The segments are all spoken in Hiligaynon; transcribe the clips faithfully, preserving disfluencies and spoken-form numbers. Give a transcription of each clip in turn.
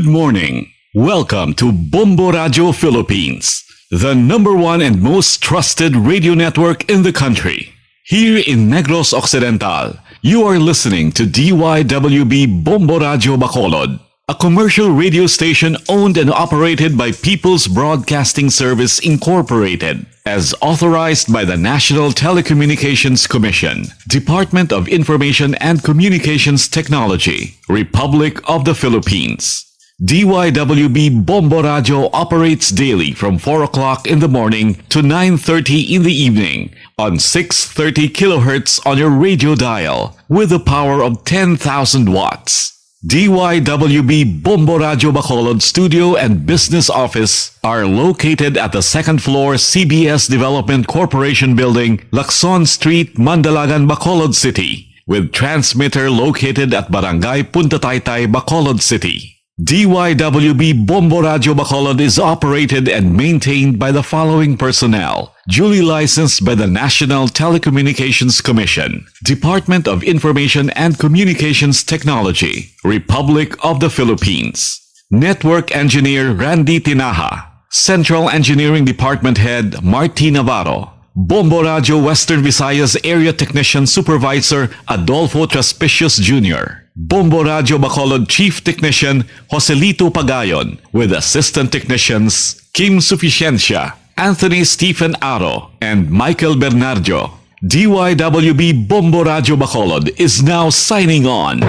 Good morning. Welcome to Bombo Radio Philippines, the number one and most trusted radio network in the country. Here in Negros Occidental, you are listening to D Y W B Bombo Radio Bacolod, a commercial radio station owned and operated by People's Broadcasting Service Incorporated, as authorized by the National Telecommunications Commission, Department of Information and Communications Technology, Republic of the Philippines. D Y W B Bombo Radio operates daily from four o'clock in the morning to nine thirty in the evening on six thirty kilohertz on your radio dial with a power of ten thousand watts. D Y W B Bombo Radio Bacolod studio and business office are located at the second floor C B S Development Corporation Building, Lacson Street, Mandalagan, Bacolod City, with transmitter located at Barangay Punta Taytay, Bacolod City. D Y W B Bombo Radio Bacolod is operated and maintained by the following personnel: duly licensed by the National Telecommunications Commission, Department of Information and Communications Technology, Republic of the Philippines. Network Engineer Randy Tinaja, Central Engineering Department Head Marty Navarro, Bombo Radio Western Visayas Area Technician Supervisor Adolfo Traspicios Junior, Bombo Radio Bacolod Chief Technician Joselito Pagayon, with Assistant Technicians Kim Suficiencia, Anthony Stephen Aro, and Michael Bernardo. D Y W B Bombo Radio Bacolod is now signing on.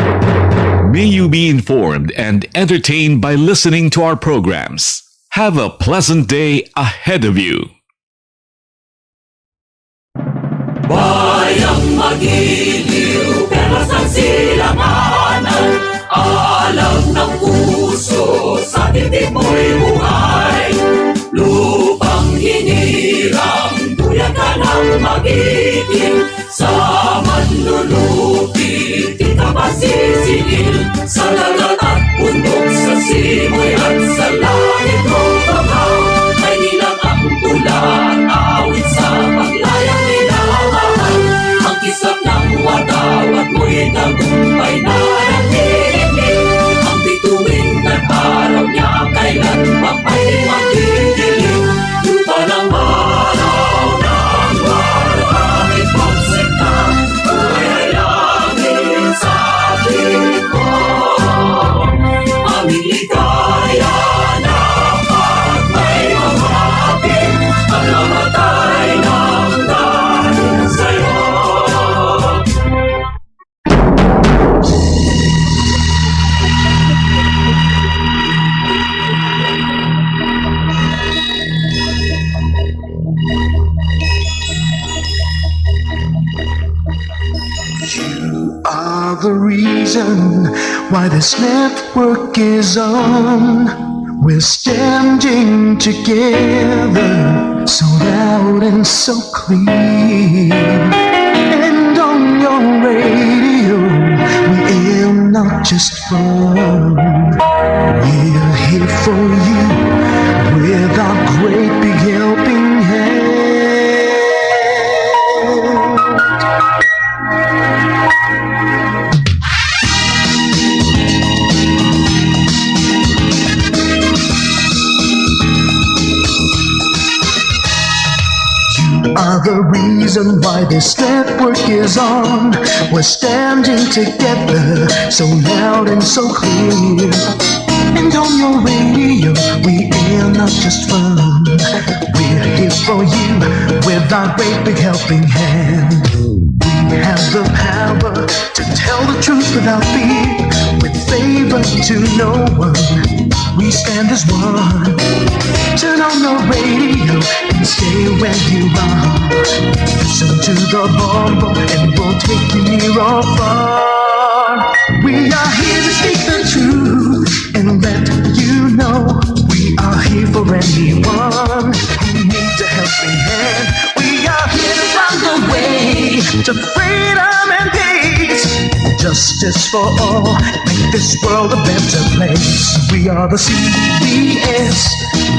May you be informed and entertained by listening to our programs. Have a pleasant day ahead of you. Bayang magiliw, perlas ng silanganan, alam ng puso, sa dibdib mo'y buhay. Lupang hinirang, duyan ka ng magiting, sa manlulupi, di ka masisingil. Sa dagat at bundok, sa simoy at sa langit, Lupang, may ninang ang tula, awit sa paglayang minamahal. Ang kislap ng watawat mo'y tagumpay na nanginginig. Ang bituin at araw niya kailan pa may magdidilim. Lupa ng araw, ng araw, ang ipagsinta, ay langit sa atin. Aming ligaya na pag may mahapin, ang namatay ng dahil sa'yo. You are the reason why this network is on. We're standing together, so loud and so clear. And on your radio, we aim not just fun. We're here for you with our great big helping hand. You are the reason why this network is on. We're standing together, so loud and so clear. And on your radio, we air not just fun. We're here for you with our great big helping hand. We have the power to tell the truth without fear, with favor to no one. We stand as one. Turn on the radio and stay where you are. Listen to the Bombo and we'll take you near or far. We are here to speak the truth and let you know we are here for anyone who needs a helping hand. We are here to find the way to freedom and peace. Justice for all, make this world a better place. We are the C B S,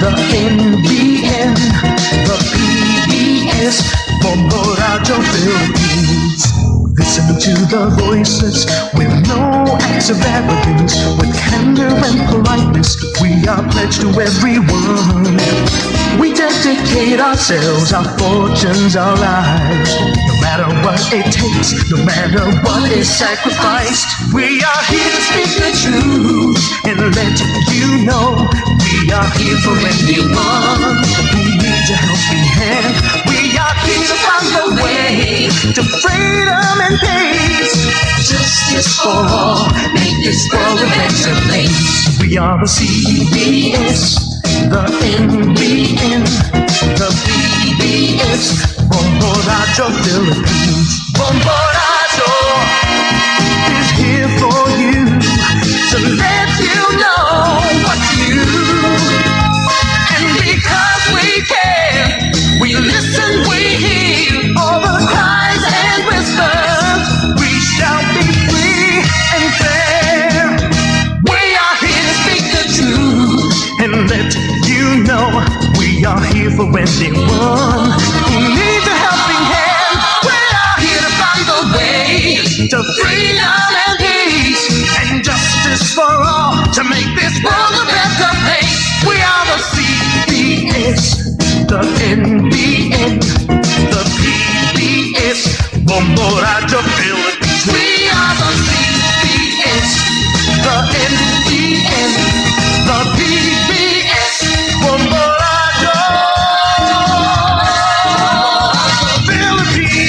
the N B N, the P B S, Bombo Radio Philippines. Listen to the voices with no acts of arrogance, with candor and politeness, we are pledged to everyone. We dedicate ourselves, our fortunes, our lives. No matter what it takes, no matter what is sacrificed, we are here to speak the truth and let you know we are here for anyone who needs a helping hand. We are here to find a way to freedom and peace. Justice for all, make this world a better place. We are the C B S, the N B N, the P B S, Bombo Radyo Philippines. Bombo Radyo is here for you to let you know what's new. And because we care, we listen, we hear all the cries and whispers. We shall be free and fair. We are here to speak the truth and let you know we are here for anyone who needs a helping hand. We are here to find the way to freedom and peace and justice for all to make this world a better place. We are the C B S, the N B N, the P B S, Bombo Radyo Philippines. We are the C B S, the N B N, the P B S, Bombo Radyo Philippines.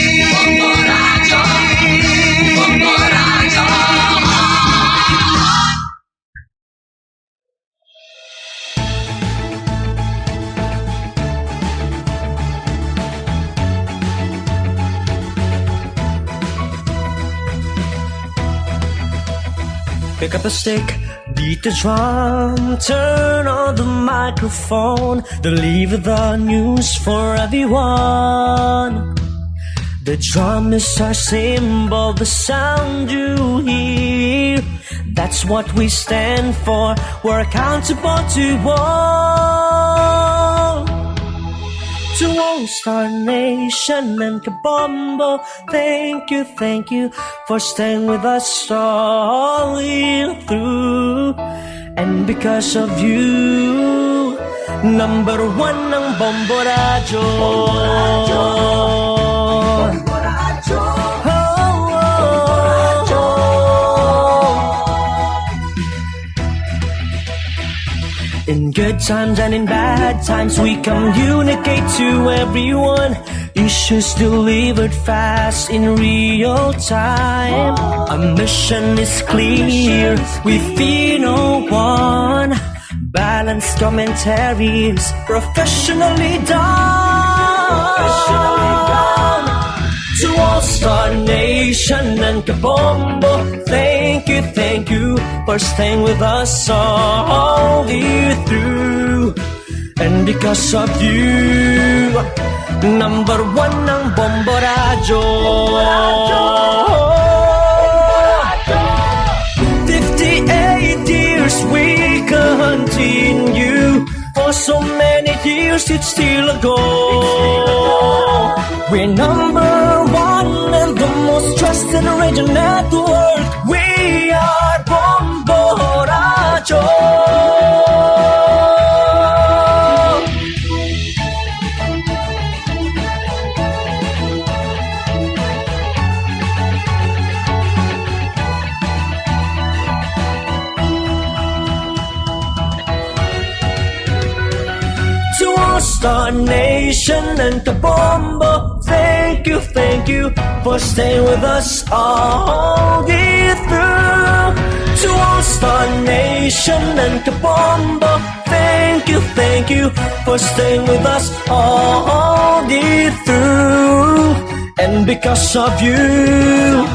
Pick up a stick, beat the drum, turn on the microphone, deliver the news for everyone. The drum is our symbol, the sound you hear. That's what we stand for, we're accountable to all. To All Star Nation and Kabombo, thank you, thank you for staying with us all the year through. And because of you, number one ang Bombo Radyo. Bombo Radyo. Bombo Radyo. Oh, oh, oh. In good times and in bad times, we communicate to everyone. Issues delivered fast in real time. Our mission is clear, we fear no one. Balanced commentaries, professionally done. Professionally done. To All Star Nation and Kabombo, thank you, thank you for staying with us all the year through. And because of you, number one ang Bombo Radyo. Fifty-eight years we continue. For so many years it's still a go. We're number one and the most trusted radio network. We are Bombo Radyo. To All Star Nation and Kabombo, thank you, thank you for staying with us all the year through. To All Star Nation and Kabombo, thank you, thank you for staying with us all the year through. And because of you,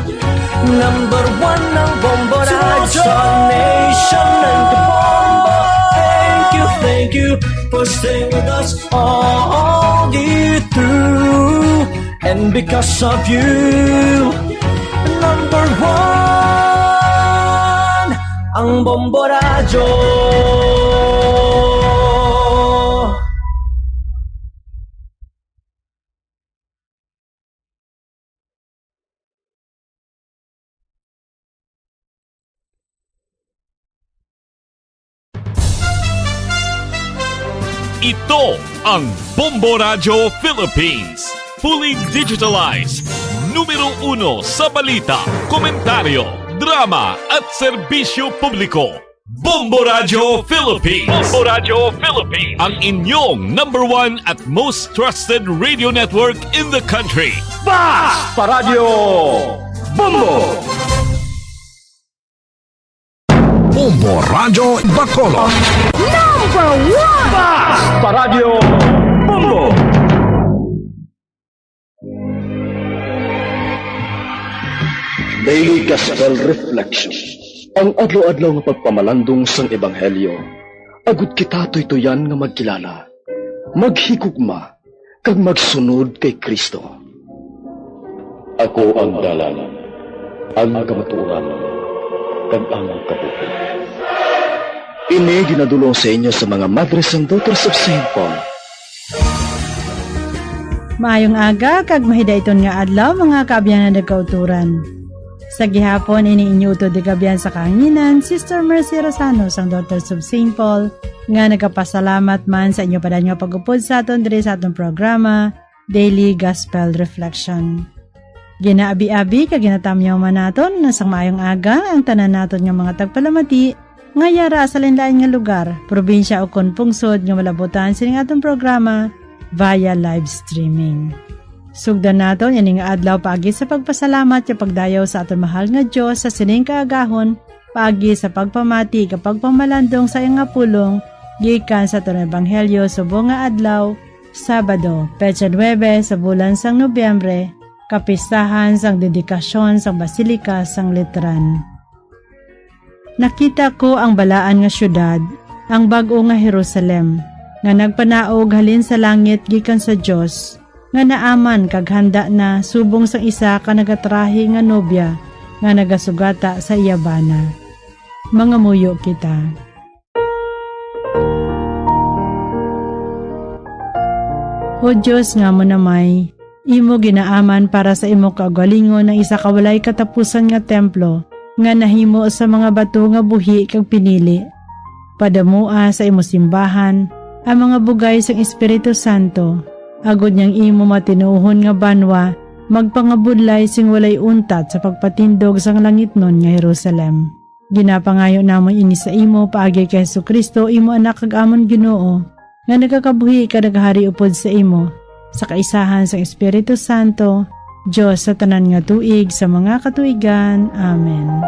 number one ang Bombo Radyo. Nation and the Bombo. Thank you, thank you for staying with us all the year through. And because of you, number one ang Bombo Radyo. Ito ang Bombo Radyo Philippines. Fully digitalized. Numero uno sa balita, komentaryo, drama, at serbisyo publiko. Bombo Radyo Philippines. Bombo Radyo Philippines. Ang inyong number one at most trusted radio network in the country. Basta Radyo Bombo! Bombo Radyo Bacolod. Number one! Basta Radyo Bombo! Daily Gospel Reflection. Ang adlaw-adlaw nga pagpamalandong sang Ebanghelyo, agud kita tuytuyan nga magkilala, maghigugma, kag magsunod kay Cristo. Ako ang dalan, ang kamatuoran, kag ang kabuhi. Ini ginadul-ong sa inyo sa mga Madres and Daughters of Saint Paul. Maayong aga kag mahidaiton nga adlaw, mga kaabyanan nga kauturan. Sa gihapon, ini inyo utod nga abyan sa kahanginan, Sister Mercy Rosano sang Daughters of Saint Paul, nga nagapasalamat man sa inyo padayon nga pag-upod sa aton diri sa aton programa, Daily Gospel Reflection. Ginaabi-abi kag ginatamyaw man naton nga sang maayong aga ang tanan naton nga mga tagpalamati nga yara sa lain-lain nga lugar, probinsya, ukon pungsod nga malabutan sining aton programa via live streaming. Sugdan naton ini nga adlaw paagi sa pagpasalamat kag pagdayaw sa aton mahal nga Dios sa sining kaagahon, paagi sa pagpamati kag pagpamalandong sa iya nga pulong gikan sa aton ebanghelyo subong nga adlaw, Sabado, petsa nuebe sa bulan sang Nobyembre, kapistahan sang dedikasyon sang Basilika sang Letran. Nakita ko ang balaan nga siyudad, ang bag-o nga Jerusalem, nga nagpanaog halin sa langit gikan sa Dios, nga naaman kag handa na subong sang isa ka nagatrahe nga nobya nga nagasugata sa iya bana. Mangamuyo kita. O Dios nga amo na may, imo ginaaman para sa imo kaugalingon ang isa ka walay katapusan nga templo nga nahimo sa mga bato nga buhi kag pinili. Padamoa sa imo simbahan ang mga bugay sang Espiritu Santo, agod nga ang imo matinuohon nga banwa magpangabudlay sing walay untat sa pagpatindog sang langitnon nga Jerusalem. Ginapangayo namon ini sa imo paagi kay Jesu-Cristo, imo Anak kag amon Ginoo, nga nagakabuhi kag nagahari upod sa imo, sa kaisahan sang Espiritu Santo, Dios sa tanan nga tuig sa mga katuigan. Amen.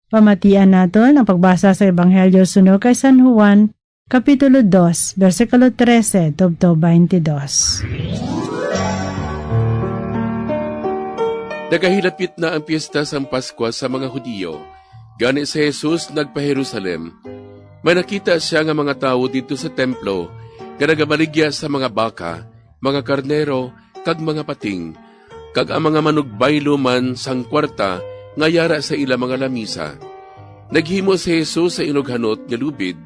Pamatian naton ang pagbasa sa Ebanghelyo suno kay San Juan, Kapitulo dos, bersikulo trese tubtob twenty-dos. Nagahilapit na ang piyesta sang Paskwa sa mga Hudiyo. Gani si Jesus nagpa-Jerusalem. May nakita sia nga mga tawo didto sa templo nga nagabaligya sa mga baka, mga karnero, kag mga pating, kag ang mga manugbaylo man sang kwarta nga yara sa ila mga lamisa. Naghimo si Jesus sa inughanot nga lubid,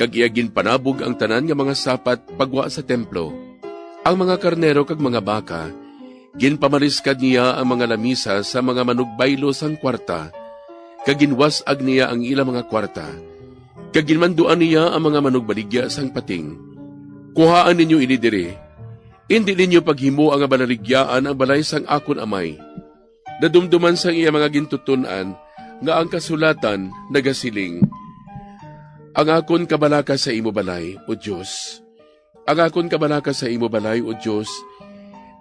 kag iya ginpanabog ang tanan nga mga sapat pagwa sa templo. Ang mga karnero kag mga baka, ginpamaliskad niya ang mga lamisa sa mga manugbaylo sang kwarta, kag ginwas-ag niya ang ila mga kwarta, kag ginmanduan niya ang mga manugbaligya sang pating. Kuhaa ninyo ini diri. Indi ninyo paghimoa nga balaligyaan ang balay sang akon Amay. Nadumdoman sang iya mga gintuton-an nga ang kasulatan nagasiling, "Ang akon kabalaka sa imo balay, O Dios. Ang akon kabalaka sa imo balay, O Dios,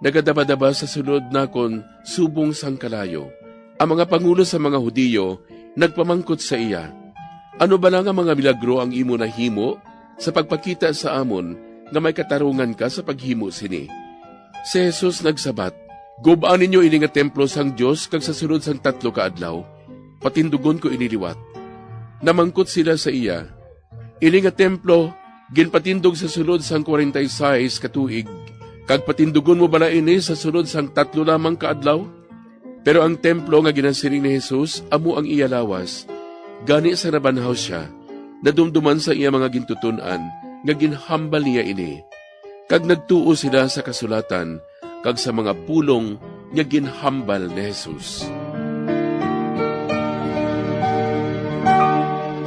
nagadabadaba sa sulod nakon subong sang kalayo." Ang mga pangulo sa mga Hudiyo nagpamangkot sa iya, "Ano bala nga mga milagro ang imo nahimo sa pagpakita sa amon nga may katarungan ka sa paghimo sini?" Si Jesus nagsabat, "Gub-an ninyo ini nga templo sang Dios, kag sa sulod sang tatlo ka adlaw, patindugon ko ini liwat." Namangkot sila sa iya, "Ini nga templo ginpatindog sa sulod sang kwarenta y seis ka tuig, kag patindugon mo bala ini sa sulod sang tatlo lamang ka adlaw?" Pero ang templo nga ginasiling ni Jesus amo ang iya lawas. Gani, sa nabanhaw sia, nadumdoman sa iya mga gintuton-an nga ginhambal niya ini, kag nagtuo sila sa kasulatan kag sa mga pulong nga ginhambal ni Jesus.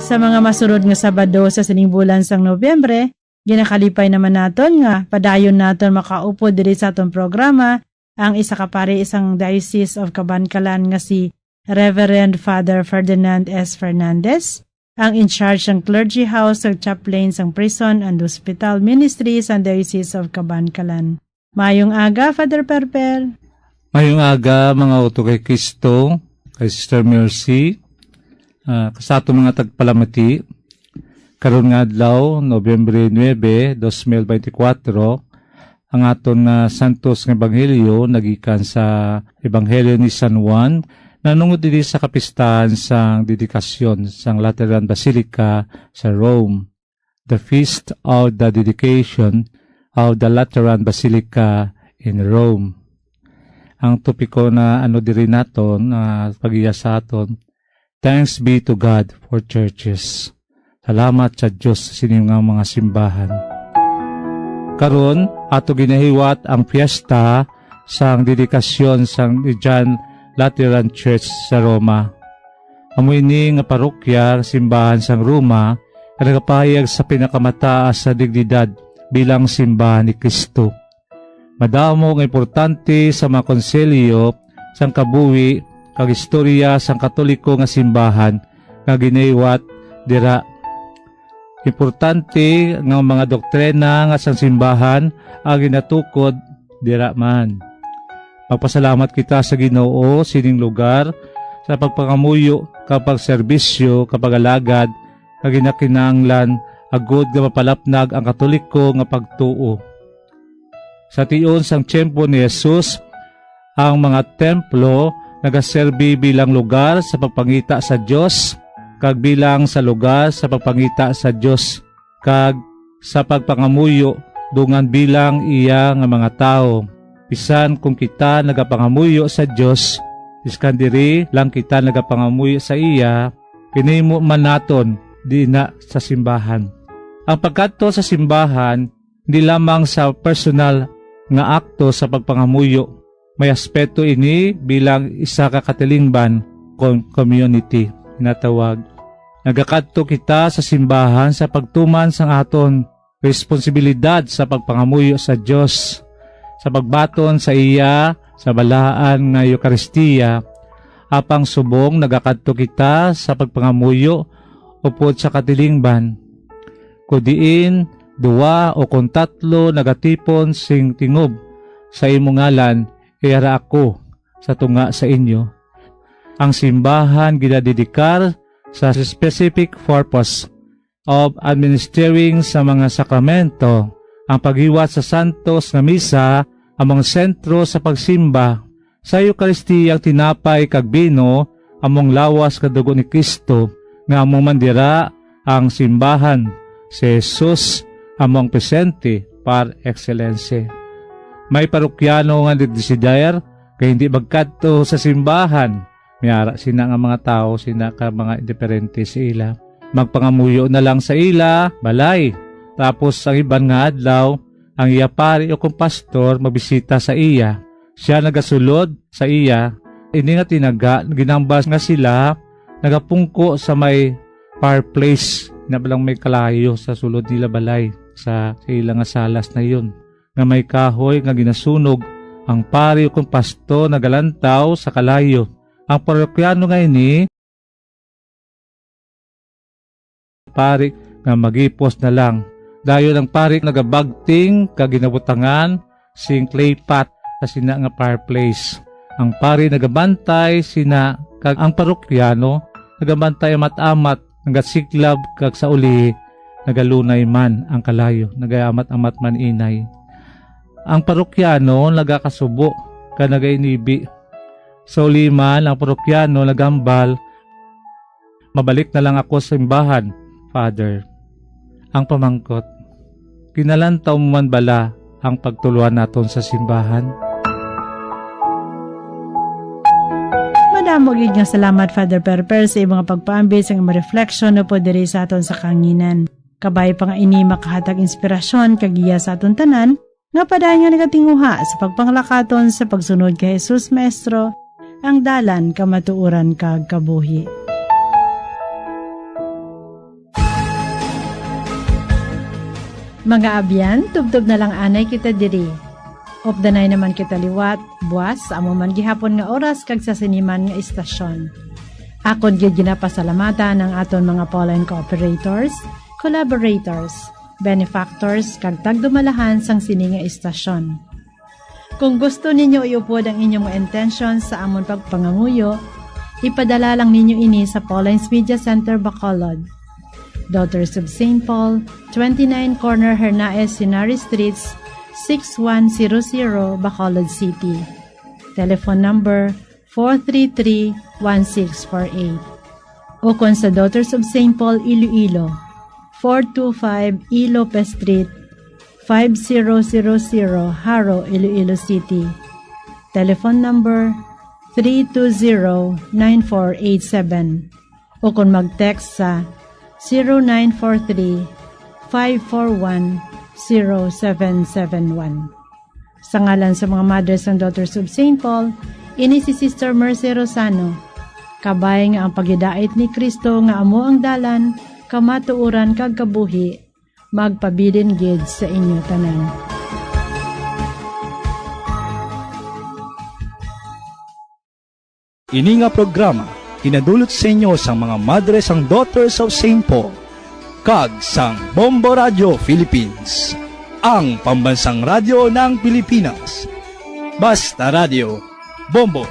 Sa mga masunod nga Sabado sa sining bulan sang Nobyembre, ginakalipay naman naton nga padayon naton makaupod diri sa aton programa ang isa ka pari sang Diocese of Kabankalan nga si Reverend Father Ferdinand S. Fernandez, ang in charge sang Clergy House, sang Chaplain sang Prison and Hospital Ministry sang Diocese of Kabankalan. Mayong aga, Father Perper. Mayong aga, mga utod kay Kristo, kay Sister Mercy, ah, sa aton mga tagpalamati. Karon nga adlaw, Nobyembre nuebe, dos mil beintikwatro, ang aton nga santos nga ebanghelyo nagikan sa Ebanghelyo ni San Juan, nanungod diri sa kapistahan sang dedikasyon sang Lateran Basilica sa Rome, the Feast of the Dedication of the Lateran Basilica in Rome. Ang topiko na ano diri naton, ah, pag-iya sa aton, Thanks be to God for churches. Salamat sa Dios sa sini nga mga simbahan. Karon, ato ginahiwat ang fiesta sang dedikasyon sang John Lateran Church sa Roma. Amo ini nga parokya, simbahan sang Roma, nga nagapahayag sa pinakamataas sa dignidad bilang simbahan ni Cristo. Madamo nga importante sa mga konselyo sang kabuhi kag istorya sang Katoliko nga simbahan nga ginahiwat dira. Importante nga mga doktrina nga sang simbahan ang ginatukod dira man. Magpasalamat kita sa Ginoo sining lugar sa pagpangamuyo kag pagserbisyo kag pag-alagad nga ginakinahanglan agud nga mapalapnag ang Katoliko nga pagtuo. Sa tion sang tiyempo ni Jesus, ang mga templo nagaserbi bilang lugar sa pagpangita sa Dios kag bilang sa lugar sa pagpangita sa Dios kag sa pagpangamuyo dungan bilang iya nga mga tawo. Bisan kon kita nagapangamuyo sa Dios, biskan diri lang kita nagapangamuyo sa iya, ginahimo man naton dina sa simbahan. Ang pagkadto sa simbahan hindi lamang sa personal nga akto sa pagpangamuyo. May aspeto ini bilang isa ka katilingban kon community, ginatawag. Nagakadto kita sa simbahan sa pagtuman sang aton responsibilidad sa pagpangamuyo sa Dios, sa pagbaton sa iya sa balaan nga Eukaristiya, apang subong nagakadto kita sa pagpangamuyo upod sa katilingban. Kon diin duha o kon tatlo nagatipon sing tingob sa imo ngalan, yara ako sa tunga sa inyo. Ang simbahan ginadedikar sa specific purpose of administering sa mga sakramento. Ang paghiwat sa santos nga misa amo ang sentro sa pagsimba. Sa Eukaristiya, ang tinapay kag bino amo ang lawas kag dugo ni Cristo, nga amo man dira ang simbahan. Si Jesus amo ang presente par excellence. May parokyano nga nagdesider nga hindi magkadto sa simbahan. May ara sina nga mga tawo, sina ka mga indiferente sa ila. Magpangamuyo na lang sa ila balay. Tapos ang iban nga adlaw, ang iya pari o kon pastor mabisita sa iya. Sia nagasulod sa iya. Ini nga tinaga, ginambal nga sila nagapungko sa may fireplace, na balang may kalayo sa sulod nila balay, sa, sa ila nga salas na yon, nga may kahoy nga ginasunog. Ang pari o kon pastor nagalantaw sa kalayo. Ang parokyano nga ini, pari nga magipos na lang. Dayon ang pari nagabagting kag ginabutangan sing clay pot sa sina nga fireplace. Ang pari nagabantay sina kag ang parokyano nagabantay amat-amat, nagasiklab kag sa uli nagalunay man ang kalayo, nagaamat-amat man inay. Ang parokyano nagakasubo kag nagainibi. Sa uli man, ang parokyano nagambal, "Mabalik na lang ako sa simbahan, Father." Ang pamangkot, ginalantaw mo man bala ang pagtuluan naton sa simbahan? Madamo gid nga salamat, Father Perper, sa imong pagpaambit sa imong reflection upod diri sa aton sa kahanginan. Kabay pa nga ini makahatag inspirasyon kag giya sa aton tanan, nga padayon nga nagatinguha sa pagpanglakaton sa pagsunod kay Jesus, Maestro, ang dalan, kamatuoran, kag kabuhi. Mga abyan, tubtob na lang anay kita diri. Updanay naman kita liwat, buwas, sa amo man gihapon nga oras kag sa sini man nga istasyon. Akon gid ginapasalamatan ang aton mga Pauline cooperators, collaborators, benefactors, kag tagdumalahan sang sini nga istasyon. Kung gusto ninyo iupod ang inyong mga intensyon sa amon pagpangamuyo, ipadala lang ninyo ini sa Pauline's Media Center, Bacolod, Daughters of Saint Paul, twenty-nine Corner Hernaez Henares Streets, six one zero zero, Bacolod City. Telephone number four three three, one six four eight. Ukon sa Daughters of Saint Paul, Iloilo, four two five E Lopez Street, five zero zero zero, Jaro, Iloilo City. Telephone number three two zero, nine four eight seven. Ukon mag-text sa zero nine four three, five four one, zero seven seven one. Sa ngalan sa mga Mothers and Daughters of Saint Paul, ini si Sister Mercy Rosano. Kabay nga ang paghidait ni Cristo nga amo ang dalan, kamatuoran, kag kabuhi, magpabilin gid sa inyo tanan. Ini nga programa ginadulot sa inyo sang mga Madres and Daughters of Saint Paul kag sang Bombo Radio Philippines, ang pambansang radyo ng Pilipinas. Basta Radio, Bombo!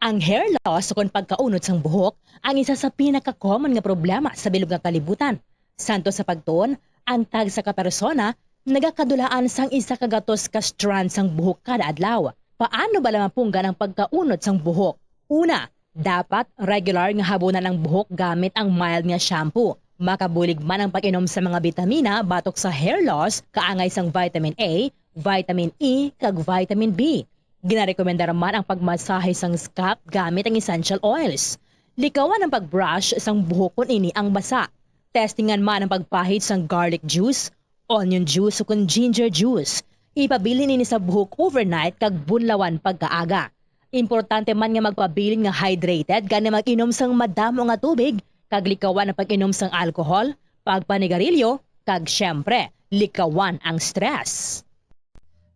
Ang hair loss ukon pagkaunod sang buhok ang isa sa pinaka-common nga problema sa bilog nga kalibutan. Santo sa pagtuon, ang tagsa ka persona nagakadulaan sang isa ka gatos ka strand sang buhok kada adlaw. Paano bala mapunggan ang pagkaunod sang buhok? Una, dapat regular nga habunan ang buhok gamit ang mild nga shampoo. Makabulig man ang pag-inom sa mga bitamina batok sa hair loss, kaangay sang vitamin A, vitamin E, kag vitamin B. Ginarekomendar man ang pagmasahe sang scalp gamit ang essential oils. Likawan ang pag-brush sang buhok kon ini ang basa. Testingan man ang pagpahid sang garlic juice, onion juice, ukon ginger juice. Ipabilin ini sa buhok overnight kag bunlawan pagkaaga. Importante man nga magpabilin nga hydrated, gani mag-inom sang madamo nga tubig, kag likawan ang pag-inom sang alcohol, pagpanigarilyo, kag, siyempre, likawan ang stress.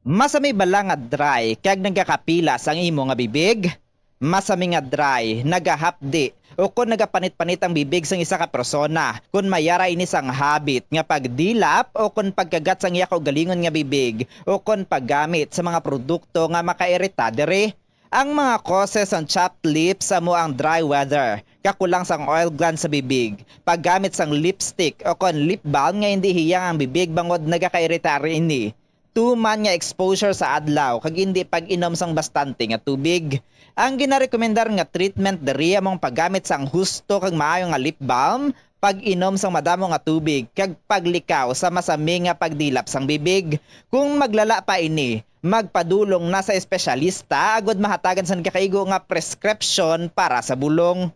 Masami bala nga dry kag nagakapilas ang imo nga bibig? Masami nga dry, nagahapdi, ukon nagapanit-panit ang bibig sang isa ka persona kon may ara ini sang habit nga pagdilap ukon pagkagat sang iya kaugalingon nga bibig ukon paggamit sa mga produkto nga makairita diri. Ang mga causes sang chapped lips amo ang dry weather, kakulang sang oil glands sa bibig, paggamit sang lipstick ukon lip balm nga indi hiyang ang bibig bangod nagakairita ini, tuman nga exposure sa adlaw kag indi pag-inom sang bastante nga tubig. Ang ginarekomendar nga treatment diri amo ang paggamit sang husto kag maayo nga lip balm, pag-inom sang madamo nga tubig, kag paglikaw sa masami nga pagdilap sang bibig. Kung maglala pa ini, magpadulong na sa espesyalista agud mahatagan sang nagakaigo nga prescription para sa bulong.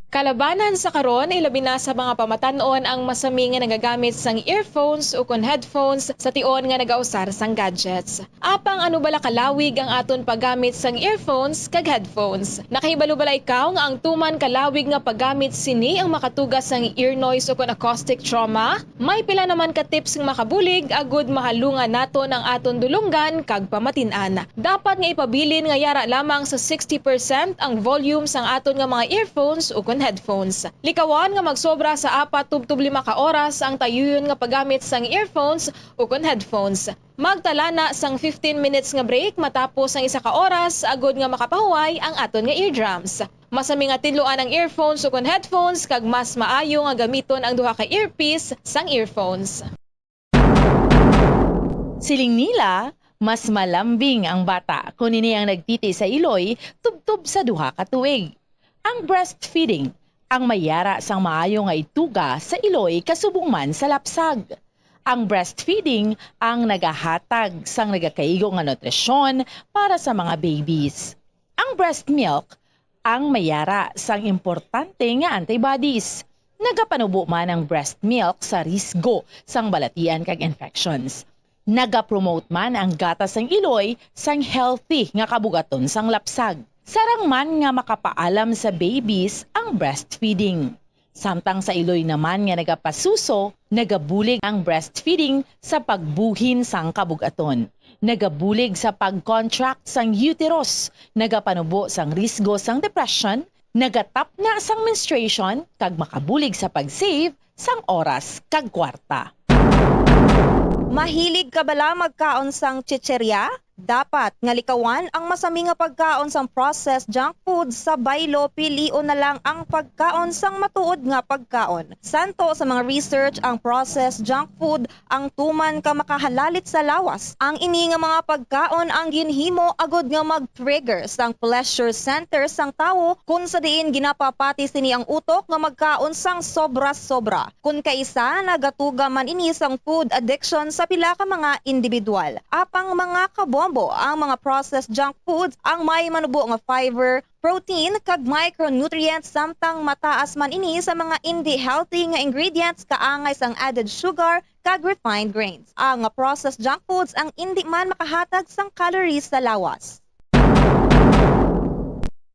Kalabanan sa karon, ilabi na sa mga pamatan-on ang masami nga nagagamit sang earphones ukon headphones sa tion nga nagausar sang gadgets. Apang ano bala kalawig ang aton paggamit sang earphones kag headphones? Nakahibalo bala ikaw nga ang tuman kalawig nga paggamit sini ang makatuga sang ear noise ukon acoustic trauma? May pila naman ka tips nga makabulig agud mahalungan naton ang aton dulonggan kag pamatin-an. Dapat nga ipabilin nga yara lamang sa sixty percent ang volume sang aton nga mga earphones ukon headphones. Likawan nga magsobra sa apat tubtob lima ka oras ang tayuyon nga paggamit sang earphones ukon headphones. Magtala na sang fifteen minutes nga break matapos ang isa ka oras agud nga makapahuway ang aton nga eardrums. Masami nga tinluan ang earphones ukon headphones kag mas maayo nga gamiton ang duha ka earpiece sang earphones. Siling nila, mas malambing ang bata kon ini ang nagtiti sa iloy tubtob sa duha ka tuig. Ang breastfeeding ang may yara sang maayo nga ituga sa iloy kasubong man sa lapsag. Ang breastfeeding ang nagahatag sang nagakaigo nga nutrisyon para sa mga babies. Ang breast milk ang may yara sang importante nga antibodies. Nagapanubo man ang breast milk sa risgo sang balatian kag infections. Nagapromote man ang gatas sang iloy sang healthy nga kabugaton sang lapsag. Sarang man nga makapaalam sa babies ang breastfeeding. Samtang sa iloy naman nga nagapasuso, nagabulig ang breastfeeding sa pagbuhin sang kabug-aton. Nagabulig sa pag-contract sang uterus, nagapanubo sang risgo sang depression, nagatapna sang menstruation, kag makabulig sa pag-save sang oras kag kwarta. Mahilig ka bala magkaon sang chicherya? Dapat nga likawan ang masami nga pagkaon sang processed junk food sa baylo, pilion na lang ang pagkaon sang matuod nga pagkaon. Santo sa mga research, ang processed junk food ang tuman ka makahalalit sa lawas. Ang ini nga mga pagkaon ang ginhimo agud nga mag-trigger sang pleasure center sang tawo, kun sa diin ginapapati sini ang utok nga magkaon sang sobra-sobra. Kun kaisa, nagatuga man ini sang food addiction sa pila ka mga individual. Apang mga kabombo, ang mga processed junk foods ang may manubo nga fiber, protein, kag micronutrients, samtang mataas man ini sa mga indi healthy nga ingredients kaangay sang added sugar kag refined grains. Ang processed junk foods ang indi man makahatag sang calories sa lawas.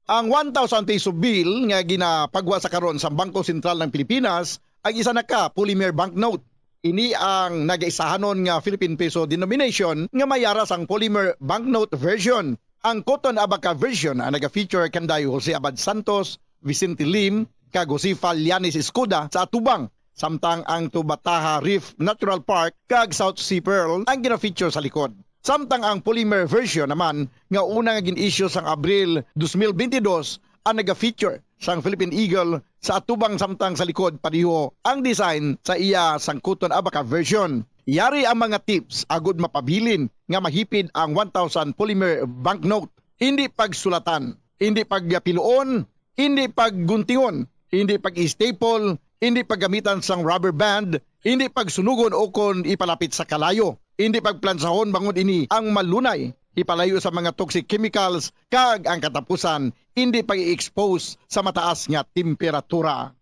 Ang one thousand peso bill nga ginapagwa sa karon sa Bangko Sentral ng Pilipinas ang isa na ka polymer banknote. Ini ang nagaisahanon nga Philippine peso denomination nga may ara sang polymer banknote version. Ang Cotton Abaca version ang naga-feature kanday Jose Abad Santos, Vicente Lim, kag Josefa Llanes Escuda sa atubang, samtang ang Tubataha Reef Natural Park kag South Sea Pearl ang gina-feature sa likod. Samtang ang polymer version naman nga una nga gin-issue sang Abril dos mil bentidós ang naga-feature sang Philippine Eagle sa atubang, samtang sa likod padiho ang design sa iya sang Cotton Abaca version. Yari ang mga tips agud mapabilin nga mahipid ang one thousand polymer banknote. Hindi pagsulatan, hindi pagpiluon, hindi pagguntingon, hindi pag-staple, hindi paggamitan sang rubber band, hindi pagsunugon ukon ipalapit sa kalayo, hindi pagplansahon bangod ini ang malunay ipalayo sa mga toxic chemicals, kag ang katapusan, hindi pag-i-expose sa mataas nga temperatura.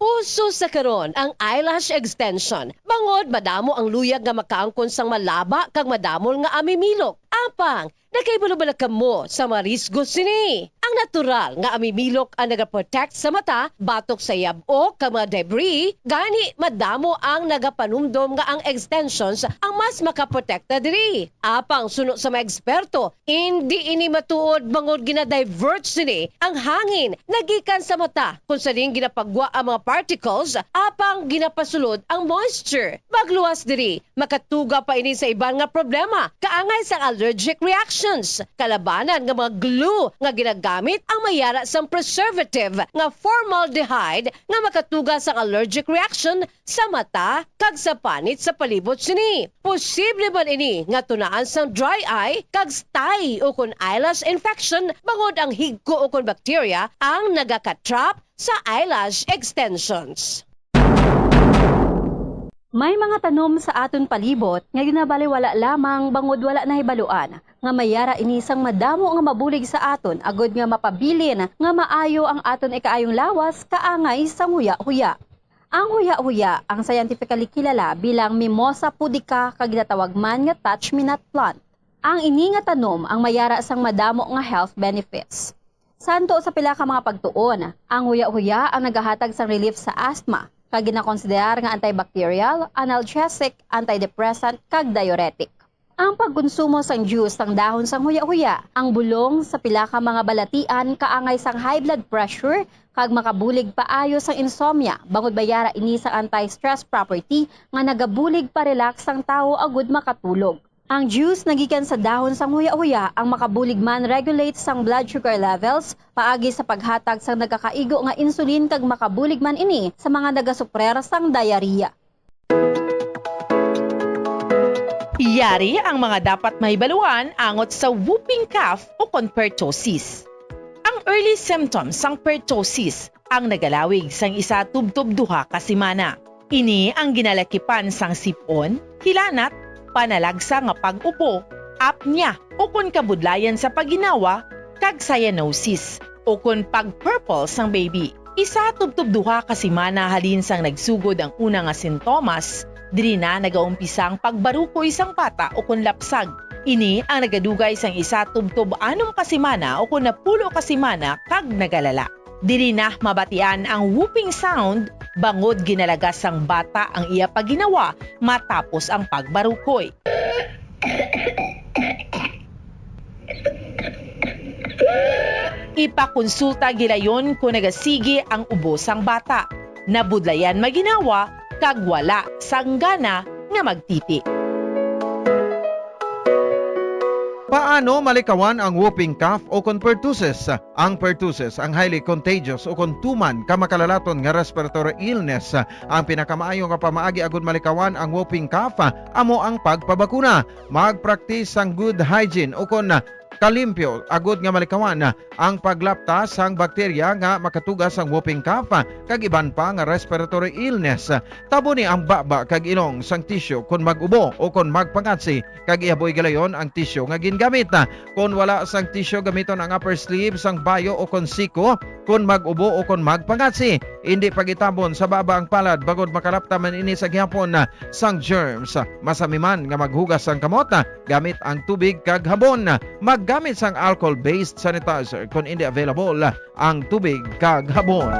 Uso sa karon ang eyelash extension, bangod madamo ang luyag nga makaangkon sang malaba kag madamol nga amimilok. Apang, nakahibalo bala kamo sa mga risgo sini? Ang natural nga amimilok ang nagaprotect sa mata batok sa yab-ok kag mga debris, gani madamo ang nagapanumdom nga ang extensions ang mas makaprotekta diri. Apang suno sa mga eksperto, indi ini matuod bangod gina-divert sini ang hangin nga gikan sa mata, kung sa diin ginapagwa ang mga particles, apang ginapasulod ang moisture. Pagluwas diri, makatuga pa ini sa iban nga problema, kaangay sang allergic reactions. Kalabanan nga mga glue nga ginagamit ang may ara sang preservative nga formaldehyde nga makatuga sang allergic reaction sa mata kag sa panit sa palibot sini. Posible man ini nga tunaan sang dry eye kag stye ukon eyelash infection, bangod ang higko ukon bacteria ang nagaka-trap sa eyelash extensions. May mga tanom sa aton palibot nga ginabaliwala lamang bangod wala nahibaluan nga may ara ini sang madamo nga mabulig sa aton, agud nga mapabilin nga maayo ang aton ikaayong lawas kaangay sang huya-huya. Ang huya-huya ang scientifically kilala bilang Mimosa pudica kag ginatawag man nga touch-me-not plant. Ang ini nga tanom ang may ara sang madamo nga health benefits. Santo sa pila ka mga pagtuon, ang huya-huya ang nagahatag sang relief sa asthma, kag ginakonsiderar nga antibacterial, analgesic, antidepressant, kag diuretic. Ang pagkonsumo sang juice sang dahon sang huya-huya, ang bulong sa pila ka mga balatian kaangay sang high blood pressure, kag makabulig paayo sang insomnia, bangod may ara ini sang anti-stress property nga nagabulig pa-relax sang tawo agud makatulog. Ang juice nga gikan sa dahon sang huya-huya ang makabulig man regulate sang blood sugar levels paagi sa paghatag sang nagakaigo nga insulin, kag makabulig man ini sa mga nagasuprer sang diarrhea. Yari ang mga dapat mahibaluan angot sa whooping cough ukon pertussis. Ang early symptoms sang pertussis ang nagalawig sang isa tubtob duha ka semana. Ini ang ginalakipan sang sip-on, hilanat, panalagsa nga pag-upo, apnea, ukon kabudlayan sa pagginawa, kag cyanosis, ukon pag-purple sang baby. Isa tubtob duha ka semana halin sang nagsugod ang una nga sintomas, diri na nagaumpisa ang pagbarukoy sang bata ukon lapsag. Ini ang nagadugay sang isa tubtob anom ka semana ukon napulo ka semana kag nagalala. Diri na mabatian ang whooping sound bangod ginalagas sang bata ang iya pagginawa matapos ang pagbarukoy. Ipakonsulta gilayon kon nagasigi ang ubo sang bata, nabudlayan maginawa, kag wala sang gana nga magtiti. Paano malikawan ang whooping cough o kon pertussis? Ang pertussis, ang highly contagious o kon tuman ka makalalaton nga respiratory illness. Ang pinakamaayo nga pamaagi agud malikawan ang whooping cough amo ang pagpabakuna. Magpraktis sang good hygiene o kon kalimpyo agud nga malikawan ang paglapta sang bakterya nga makatuga sang whooping cough kag iban pa nga respiratory illness. Taboni ang baba kag ilong sang tisyu kon mag-ubo o kon magpangatsi, kag ihaboy galayon ang tisyu nga gingamit. Kon wala sang tisyu, gamiton ang upper sleeve sang bayo o kon siko kon mag-ubo o kon magpangatsi. Indi pagitabon sa baba ang palad bangod makalapta man ini sa gihapon sang germs. Masami man nga maghugas sang kamot gamit ang tubig kag habon. Maggamit sang alcohol-based sanitizer kon indi available ang tubig kag habon.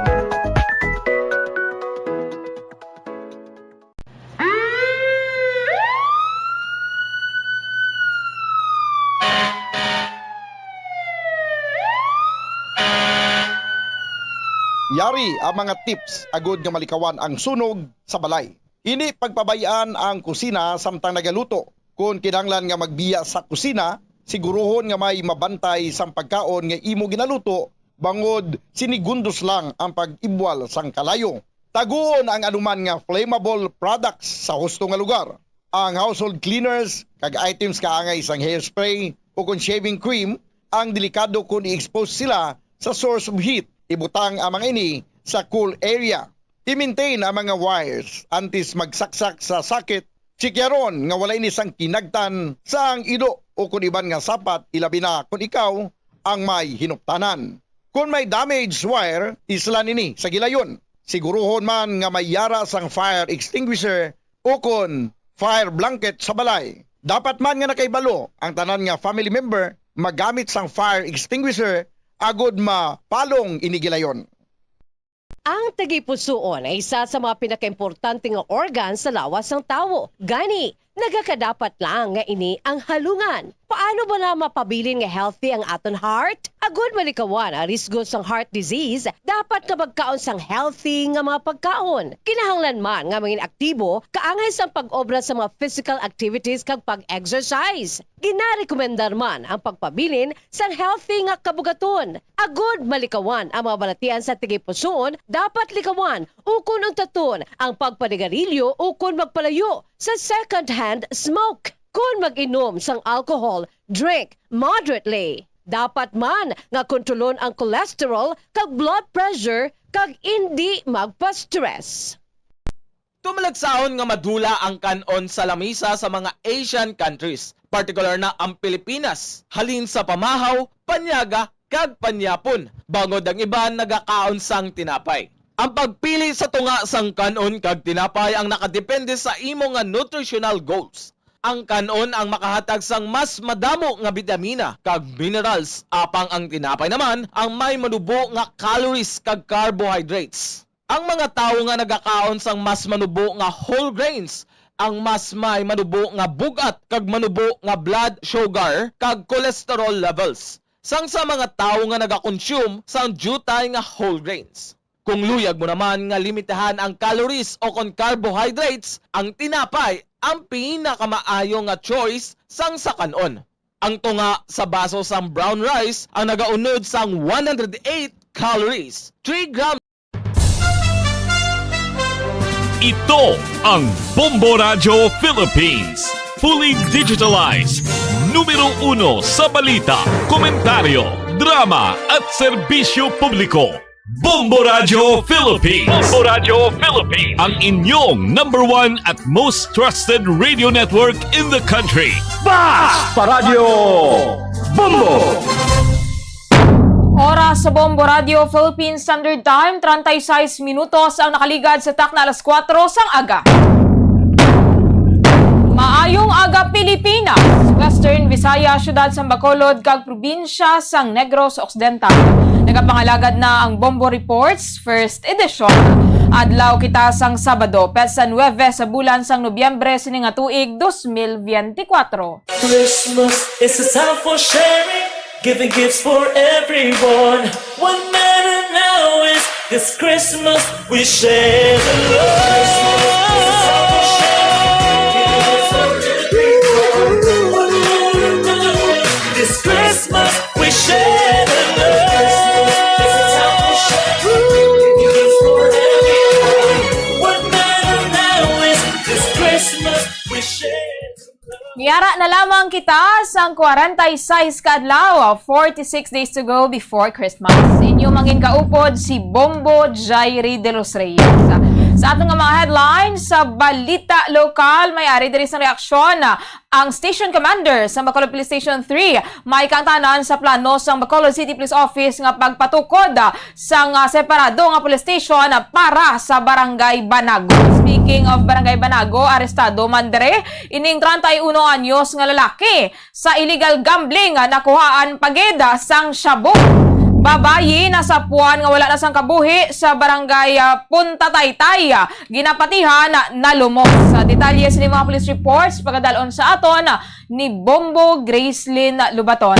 Yari ang mga tips agud nga malikawan ang sunog sa balay. Indi pagpabay-an ang kusina samtang nagaluto. Kon kinahanglan nga magbiya sa kusina, siguruhon nga may mabantay sang pagkaon nga imo ginaluto, bangod sinigundos lang ang pag-ibwal sang kalayo. Taguon ang anuman nga flammable products sa husto nga lugar. Ang household cleaners kag items kaangay sang hairspray o kon shaving cream ang delikado kon i-expose sila sa source of heat. Ibutang ang mga ini sa cool area. I-maintain ang mga wires antes magsaksak sa socket. Tsikyaron nga wala ini sang kinagtan sang ilo o kon iban nga sapat, ilabi na kon ikaw ang may hinuptanan. Kon may damaged wire, islan ini sa gilayon. Siguruhon man nga may yara sang fire extinguisher o kon fire blanket sa balay. Dapat man nga nakahibalo ang tanan nga family member magamit sang fire extinguisher agud mapalong ini gilayon. Ang tagipusoon ay isa sa mga pinakaimportante nga organ sa lawas sang tawo. Gani, nagakadapat lang nga ini ang halungan. Paano bala mapabilin nga healthy ang aton heart? Agud malikawan ang risgo sang heart disease, dapat nga magkaon sang healthy nga mga pagkaon. Kinahanglan man nga mangin aktibo kaangay sang pag-obra sa mga physical activities kag pag-exercise. Ginarekomendar man ang pagpabilin sang healthy nga kabugaton. Agud malikawan ang mga balatian sa tagipusoon, dapat likawan ukon untaton ang pagpanigarilyo ukon magpalayo sa second-hand smoke. Kon mag-inom sang alcohol, drink moderately. Dapat man nga kontrolon ang cholesterol kag blood pressure kag indi magpa-stress. Tumalagsahon nga madula ang kan-on sa lamisa sa mga Asian countries, partikular na ang Pilipinas, halin sa pamahaw, panyaga, kag panyapon, bangod ang iban nagakaon sang tinapay. Ang pagpili sa tunga sang kan-on kag tinapay ang nakadepende sa imo nga nutritional goals. Ang kan-on ang makahatag sang mas madamo nga bitamina kag minerals, apang ang tinapay naman ang may manubo nga calories kag carbohydrates. Ang mga tawo nga nagakaon sang mas manubo nga whole grains ang mas may manubo nga bug-at kag manubo nga blood sugar kag cholesterol levels, sang sa mga tawo nga nagakonsume sang diutay nga whole grains. Kung luyag mo naman nga limitahan ang calories o kon carbohydrates, ang tinapay ang pinakamaayo nga choice sang sa kan-on. Ang tunga sa baso sang brown rice ang nagaunod sang one hundred eight calories, three grams. Ito ang Bombo Radyo Philippines. Fully digitalized. Numero uno sa balita, komentaryo, drama at serbisyo publiko. Bombo Radyo Philippines. Bombo Radyo Philippines. Ang inyong number one at most trusted radio network in the country. Basta Radyo Bombo! Oras sa Bombo Radio Philippine Standard Time, treinta y seis minutos ang nakaligad sa takna alas kuwatro sang aga. Maayong aga, Pilipinas, Western Visayas. Saya, siyudad sang Bacolod, kag probinsya sang Negros Occidental. Nagapangalagad na ang Bombo Reports First Edition. Adlaw kita sang Sabado, petsa nuebe sa bulan sang Nobyembre sini nga tuig, dos mil biyente kuwatro. Christmas is a time for sharing, giving gifts for everyone. What matter now is this Christmas we share the love. This Christmas we share the love. What matter now is this Christmas we share. Niyara na lamang kita sang kwarenta y seis ka adlaw, forty-six days to go before Christmas. Inyo mangin kaupod si Bombo Jairi de los Reyes. Sa aton nga mga headlines, sa balita lokal, may ari diri sang reaksyon ang station commander sa Bacolod Police Station three, may kaangtanan sa plano sang Bacolod City Police Office nga pagpatukod sang, ah, separado nga police station, ah, para sa Barangay Banago. Speaking of Barangay Banago, arestado man diri ining treinta y uno anyos nga lalaki sa illegal gambling, ah, nakuhaan pa gid, ah, sang shabu. Babayi nasapuan nga wala na sang kabuhi sa Barangay, ah, Punta Taytay, ah, Ginapatihan, ah, nalumos. Sa detalye sini mga police reports, pagadalon sa aton, ah, ni Bombo Gracelyn Lubaton.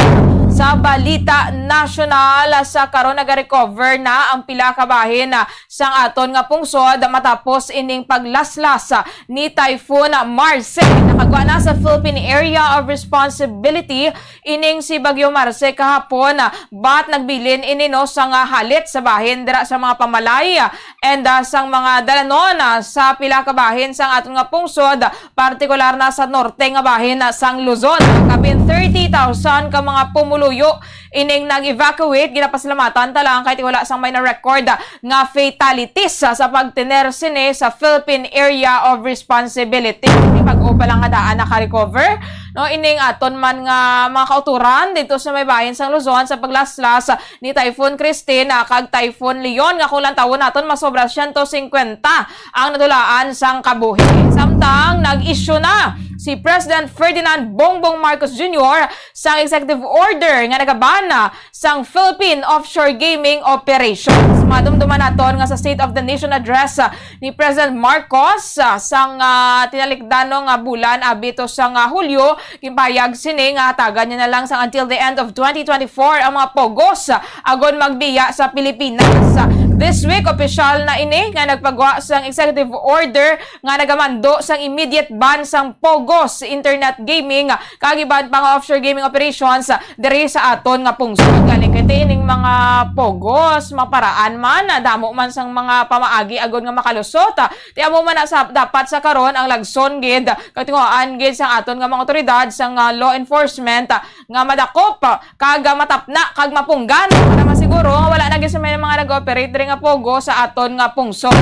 Sa balita nasyonal, sa karon nagarecover na ang pila ka bahin, ah, sang aton nga pungsod matapos ining paglaslas, ah, ni Typhoon Marce. Nakagwa na sa Philippine Area of Responsibility ining si Bagyo Marce kahapon, ah, but nagbilin ini, no, sang halit sa bahin dira sa mga pamalay, ah, and, ah, sang mga dalanon, ah, sa pila ka bahin sang aton nga pungsod, partikular na sa norte nga bahin, ah, sang Luzon. Kapin thirty thousand ka mga pumuluyo ining nag-evacuate. Ginapasalamatan ta lang kay ti wala sang may na-record, ah, nga fatalities, ah, sa pagtener sini sa Philippine Area of Responsibility. Bag-o pa lang nga daan naka-recover, no, ining aton man nga mga kauturan dito sa may bahin sang Luzon sa paglaslas ni Typhoon Christine, ah, kag Typhoon Leon, nga kung lantawon naton, masobra siyento singkwenta ang nadulaan sang kabuhi. Samtang nag-issue na si President Ferdinand Bongbong Marcos Junior sang executive order nga nagabana sang Philippine Offshore Gaming Operations. Madumduman naton nga sa State of the Nation Address, ah, ni President Marcos, ah, sang, ah, tinalikdano nga bulan, abi to sang, ah, Hulyo, ginpahayag sini nga hatagan niya na lang sang until the end of twenty twenty-four ang mga POGOs, ah, agon magbiya sa Pilipinas. This week, opisyal na ini nga nagpagwa sang executive order nga nagamando sang immediate ban sang POGOs, internet gaming, kag iban pa nga offshore gaming operations diri sa aton nga pungsod. Galing kay ti ining mga POGOs, maparaan man, damo man sang mga pamaagi agod nga makalusot. Ti amo man na sa, dapat sa karon ang lagson gid, kag tinguhaan gid sang aton nga mga otoridad sang, ah, law enforcement, ah, nga madakop, ah, kag, ah, matapna kag mapunggan para masiguro nga wala na gid sa may mga nag-ooperate diri nga POGO sa aton nga pungsod.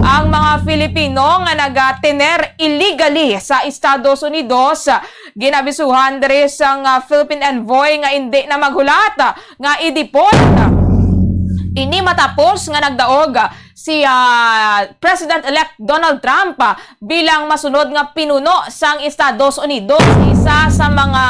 Ang mga Filipino nga nagatener illegally sa Estados Unidos, ah, ginabisuhan diri sang, ah, Philippine envoy nga indi na maghulat, ah, nga i-deport. Ini matapos nga nagdaog, ah, si, ah, President-elect Donald Trump, ah, bilang masunod nga pinuno sang Estados Unidos. Isa sa mga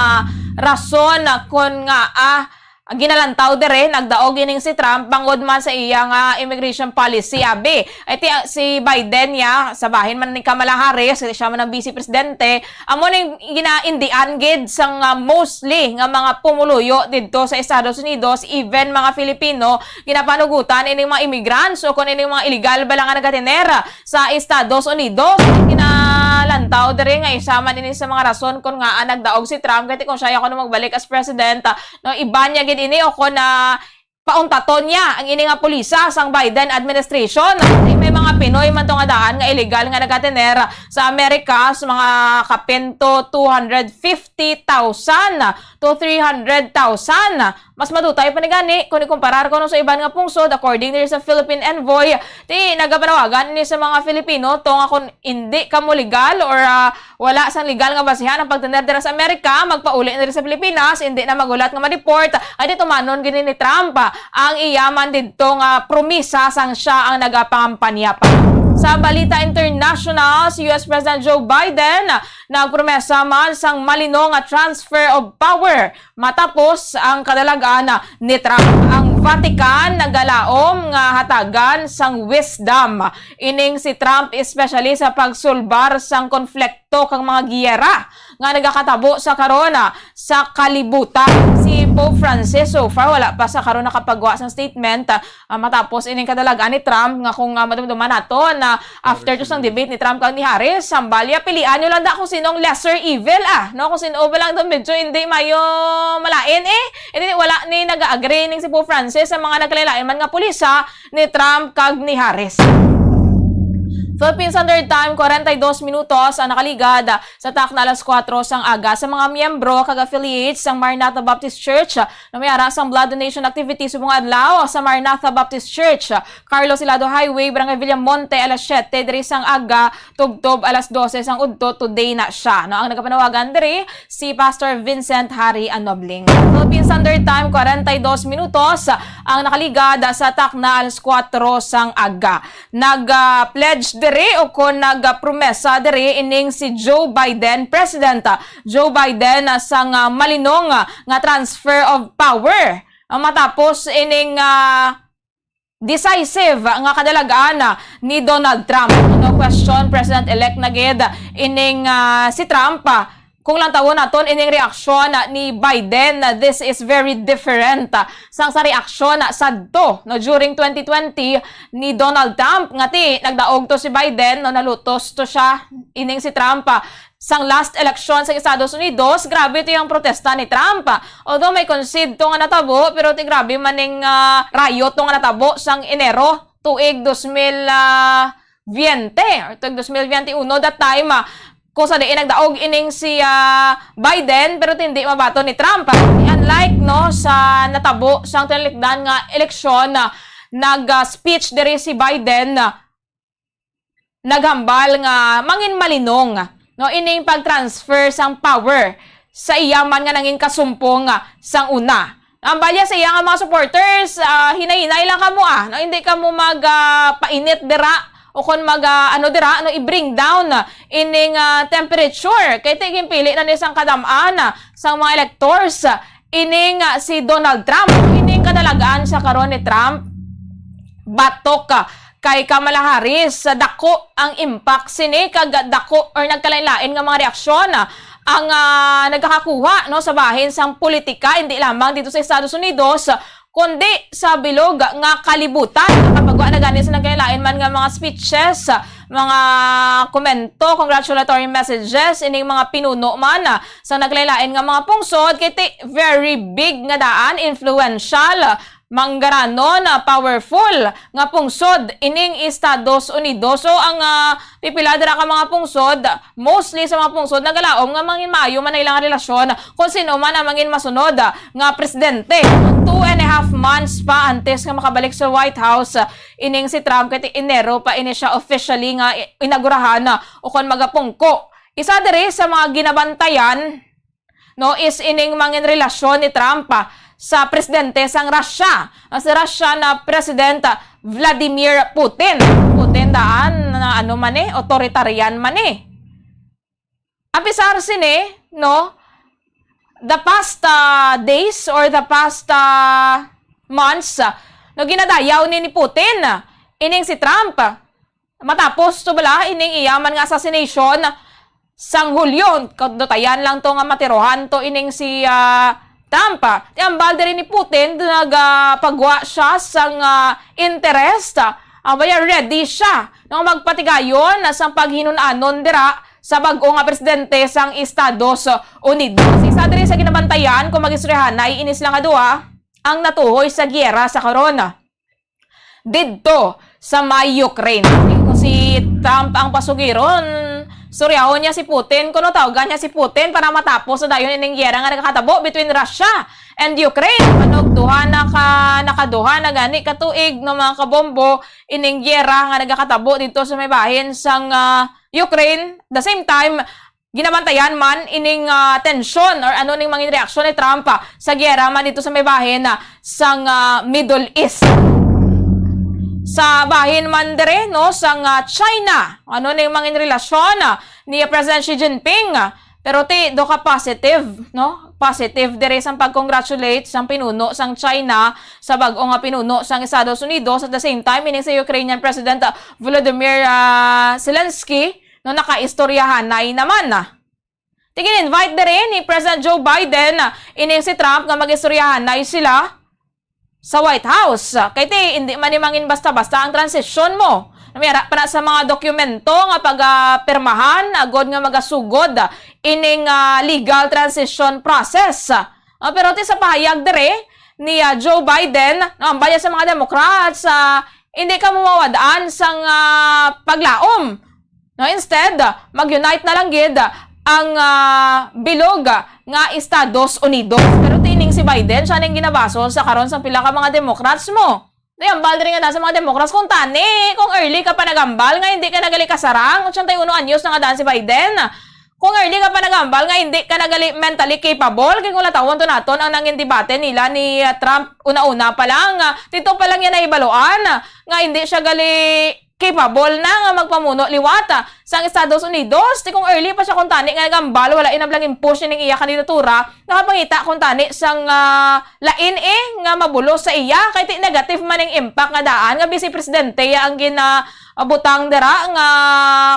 rason, ah, kon ngaa, ah, ginalantaw diri, nagdaog ining si Trump bangod man sa iya nga immigration policy, abi. Ay, ti, ah, si Biden niya, sa bahin man ni Kamala Harris, siya man ang vice presidente, amo ning ginaindian gid sang, ah, mostly nga mga pumuluyo didto sa Estados Unidos, even mga Filipino, ginapanugutan ining mga immigrants o kon ining mga illegal bala nga nagatener sa Estados Unidos. Ginalantaw diri nga isa man ini sa mga rason kon ngaa nagdaog si Trump, kay ti kon siya kuno magbalik as president, ah, no, iban niya gid ini o kon, ah, pauntaton niya ang ini nga pulisa sang Biden administration. May mga Pinoy man to nga daan nga illegal nga nagatener sa Amerika, sa mga kapin to two hundred fifty thousand to three hundred thousand. Mas madutay pa ni gani kung ikumparar kuno sa iban nga pungsod, according diri sa Philippine envoy. Ti nagapanawagan ini sa mga Filipino to nga kung indi kamo legal or, ah, wala sang legal nga basihan ang pagtener dira sa Amerika, magpauli na diri sa Pilipinas, indi na maghulat nga ma-deport. Ay, di tumanon gini ni Trump, ah, ang iya man didto nga promisa sang siya ang nagapangampanya pa. Sa balita international, si U S President Joe Biden nagpromesa man sang malinong nga transfer of power matapos ang kadalagan ni Trump. Ang Vatican nagalaom nga hatagan sang wisdom ining si Trump, especially sa pagsulbar sang konflikto kag mga giyera nga nagakatabo sa karon sa kalibutan. Si Pope Francis, so far, wala pa sa karon nakapagwa sang statement, ah, matapos ining kadalagan ni Trump nga kung, ah, madumduman nato na after to sang debate ni Trump kag ni Harris, hambal ya pilian nyo lang da kung sinong lesser evil, ah, no? Kung sino ba lang daw medyo hindi mayo malain, eh. Hindi, wala ni nag-agree ning si Pope Francis sa mga nagkalain-lain man nga pulisa ni Trump kag ni Harris. Philippine Standard Time, kwarenta y dos minutos ang nakaligad sa takna alas kuwatro sang aga. Sa mga miyembro kag affiliates sang Maranatha Baptist Church, no, may ara sang blood donation activity subong adlaw sa Maranatha Baptist Church, Carlos Hilado Highway, Barangay Villamonte, alas siyete diri sang aga, tubtob alas dose sang udto. Today na siya, no? Ang nagapanawagan diri si Pastor Vincent Harry Anobling. Philippine Standard Time, kwarenta y dos minutos ang nakaligad sa takna alas kuwatro sang aga. Nag, ah, pledge diri o kon nagpromesa diri ining si Joe Biden, President, ah, Joe Biden, ah, sang, ah, malinong, ah, nga transfer of power, ah, matapos ining, ah, decisive nga kadalagan, ah, ni Donald Trump. No question, President-elect na gid ining, ah, si Trump, ah, kung lantawon naton ining reaksyon, ah, ni Biden, ah, this is very different, ah, sang sa reaksyon, ah, sadto, no, during twenty twenty ni Donald Trump. Nga ti nagdaog to si Biden, no, nalutos to siya ining si Trump, ah, sang last election sa Estados Unidos. Grabe to yung protesta ni Trump, ah. Although may concede to nga natabo, pero ti grabe man ning, ah, riot to nga natabo sang Enero tuig dos mil, ah, veinte or tuig dos mil veintiuno. That time, ah, kung sa diin nagdaog ining si, ah, Biden, pero ti hindi mabaton ni Trump, ah. Unlike, no, sa natabo sang tinalikdan nga eleksyon, ah, nag, ah, speech diri si Biden, ah, naghambal nga mangin malinong, no, ining pag-transfer sang power sa iya man nga nangin kasumpong, ah, sang una. Ang balya sa iya nga mga supporters, ah, hinay-hinay lang kamo, ah, no? Hindi kamo mag, ah, painit dira o kon mag, ah, ano dira, no, i-bring down, ah, ining, ah, temperature. Kay ti ginpili na ni sang kadam-an, ah, sang mga electors, ah, ining, ah, si Donald Trump. Ining kadalagan sa karon ni Trump, batok, ah, kay Kamala Harris, ah, dako ang impact sini kag dako or nagkalain-lain nga mga reaksyon, ah, ang, ah, nagakakuha, no, sa bahin sang politika, hindi lamang dito sa Estados Unidos, kundi sa bilog nga kalibutan. Nakapagwa na gani sa nagkalain-lain man nga mga speeches, mga komento, congratulatory messages, ining mga pinuno man, ah, sa nagkalain-lain nga mga pungsod, kay ti very big nga daan, influential, manggaranon, ah, powerful nga pungsod ining Estados Unidos. So, ang, ah, pipila dira ka mga pungsod, mostly sa mga pungsod nagalaom nga mangin maayo man ang ilang relasyon kung sino man ang mangin masunod, ah, nga presidente. Two and a half months pa antes nga makabalik sa White House, ah, ining si Trump, kay ti Enero pa ini siya officially nga i-, inaugurahan, ah, o kon magapungko. Isa diri sa mga ginabantayan, no, is ining mangin relasyon ni Trump, ah, sa presidente sang Russia, ah, si Russia na President, ah, Vladimir Putin. Putin daan na ano man eh, authoritarian man eh. Apisar sini, no, the past, ah, days or the past, ah, months, ah, no, ginadayaw ni, ni Putin, ah, ining si Trump, ah, matapos to bala ining iya man nga assassination sang Hulyo. Kadutayan lang to nga matirohan to ining si, ah, Trump, ah. Ti hambal diri ni Putin, nagapagwa siya sang, ah, interest, ah, baya ready siya nga magpatigayon sang paghinun-anon dira sa bag-o nga presidente sang Estados Unidos. Isa diri sa ginabantayan kung mag-istoryahanay ini sila nga duha ang natuhoy sa giyera sa karon didto sa may Ukraine. Kung si Trump ang pasugiron, suryahon niya si Putin, kuno tawgan niya si Putin para matapos na dayon ining giyera nga nagakatabo between Russia and Ukraine. Manog duha na ka, nakaduha na gani ka tuig, no, mga kabombo, ining giyera nga nagakatabo dito sa may bahin sang, ah, Ukraine. The same time, ginabantayan man ining, ah, tensyon or ano ning mangin reaksyon ni Trump, ah, sa giyera man dito sa may bahin, ah, sang, ah, Middle East. Sa bahin man diri, no, sang, ah, China, ano ning mangin relasyon, ah, ni President Xi Jinping? Pero ti, do ka positive, no? Positive diri sang pag-congratulate sang pinuno sang China sa bag-o nga pinuno sang Estados Unidos. At the same time, ining si Ukrainian President, ah, Volodymyr, ah, Zelensky, no, nakaistoryahanay naman. Ti gin-invite diri ni President Joe Biden, ah, ining si Trump nga mag-istoryahanay sila sa White House. Kay ti, hindi man ni mangin basta-basta ang transition mo. Namiyara pa na sa mga dokumento nga pagapirmahan, agod nga magasugod ining, ah, legal transition process. Ah, pero ti sa pahayag diri ni, ah, Joe Biden, no, ang baya sa mga Democrats, ah, hindi ka mawad-an sang, ah, paglaom. No, instead, mag-unite na lang gid ang, ah, bilog nga Estados Unidos. Pero ti ining si Biden, siya ning ginabasol sa karon sang pila ka mga Democrats mo. Di, ang bal diri nga daan sa mga Democrats, kung tani, kung early ka pa nagambal nga hindi ka nagali kasarang, ochenta y uno anyos na nga daan si Biden. Kung early ka pa nagambal nga hindi ka nagali mentally capable, kay kung latawon to naton ang nangin debate nila ni, ah, Trump una-una pa lang, ah, dito pa lang yan nahibaluan, ah, nga hindi siya gali capable na nga magpamuno liwat, ah, sang Estados Unidos. Ti kung early pa siya kung tani nga nagambal, wala inablang impush ning iya kandidatura, nakapangita kung tani sang, ah, lain, eh, nga mabulos sa iya, kay ti negative man ang impact nga daan nga vice presidente ya ang ginabutang dira nga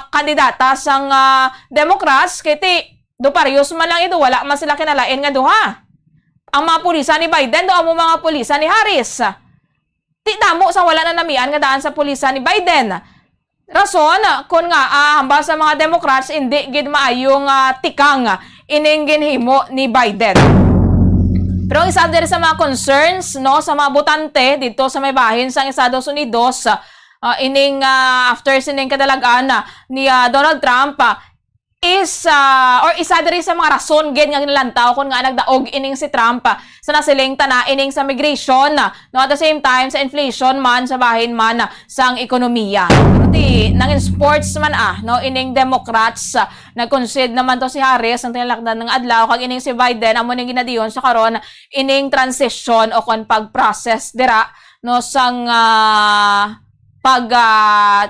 kandidata sang, ah, Democrats, kay ti do parehas man lang ido, wala man sila kinalain nga duha. Ang mga pulisan ni Biden do amo mga pulisan ni Harris. Ti damo sa wala na namian nga daan sa pulisan ni Biden. Rason, kun nga, ah, hambal sa mga Democrats, hindi gid maayo nga tikang ining ginhimo ni Biden. Pero ang isa diri sa mga concerns, no, sa mga botante dito sa may bahin sang Estados Unidos, ah, ining, ah, after sining kadalagan, ah, ni, ah, Donald Trump, ah, is, ah, or isa diri sa mga rason gid nga ginalantaw kun nga nagdaog ining si Trump, ah, sa nasiling tana ining sa migration, ah, no, at the same time sa inflation man, sa bahin man, ah, sang ekonomiya. Pero ti nangin sports man, ah, no, ining Democrats, ah, nag-concede naman to si Harris ang tinalakdan nga adlaw, kag ining si Biden amo ning ginadiyon sa karon ining transition o kon pag-process dira, no, sang, ah, pag, ah,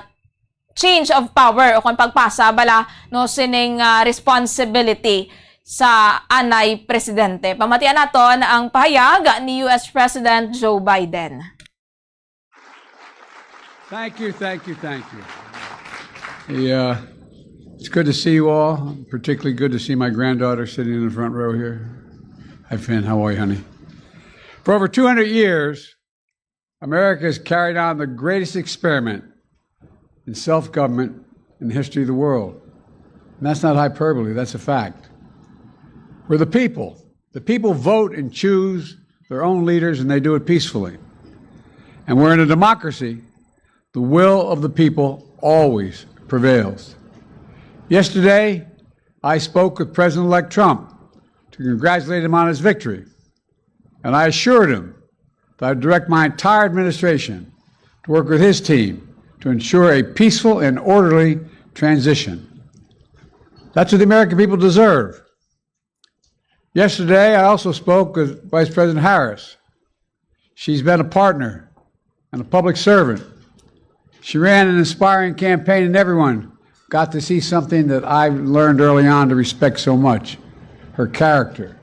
change of power o kon pagpasa bala, no, sining, ah, responsibility sa anay presidente. Pamatian naton ang pahayag ni U S President Joe Biden. Thank you, thank you, thank you. Yeah, it's good to see you all. Particularly good to see my granddaughter sitting in the front row here. Hi, Finn. How are you, honey? For over two hundred years, America has carried on the greatest experiment in self government in the history of the world. And that's not hyperbole, that's a fact. We're the people. The people vote and choose their own leaders, and they do it peacefully. And we're in a democracy. The will of the people always prevails. Yesterday, I spoke with President elect Trump to congratulate him on his victory, and I assured him that I would direct my entire administration to work with his team to ensure a peaceful and orderly transition. That's what the American people deserve. Yesterday, I also spoke with Vice President Harris. She's been a partner and a public servant. She ran an inspiring campaign, and everyone got to see something that I learned early on to respect so much, her character.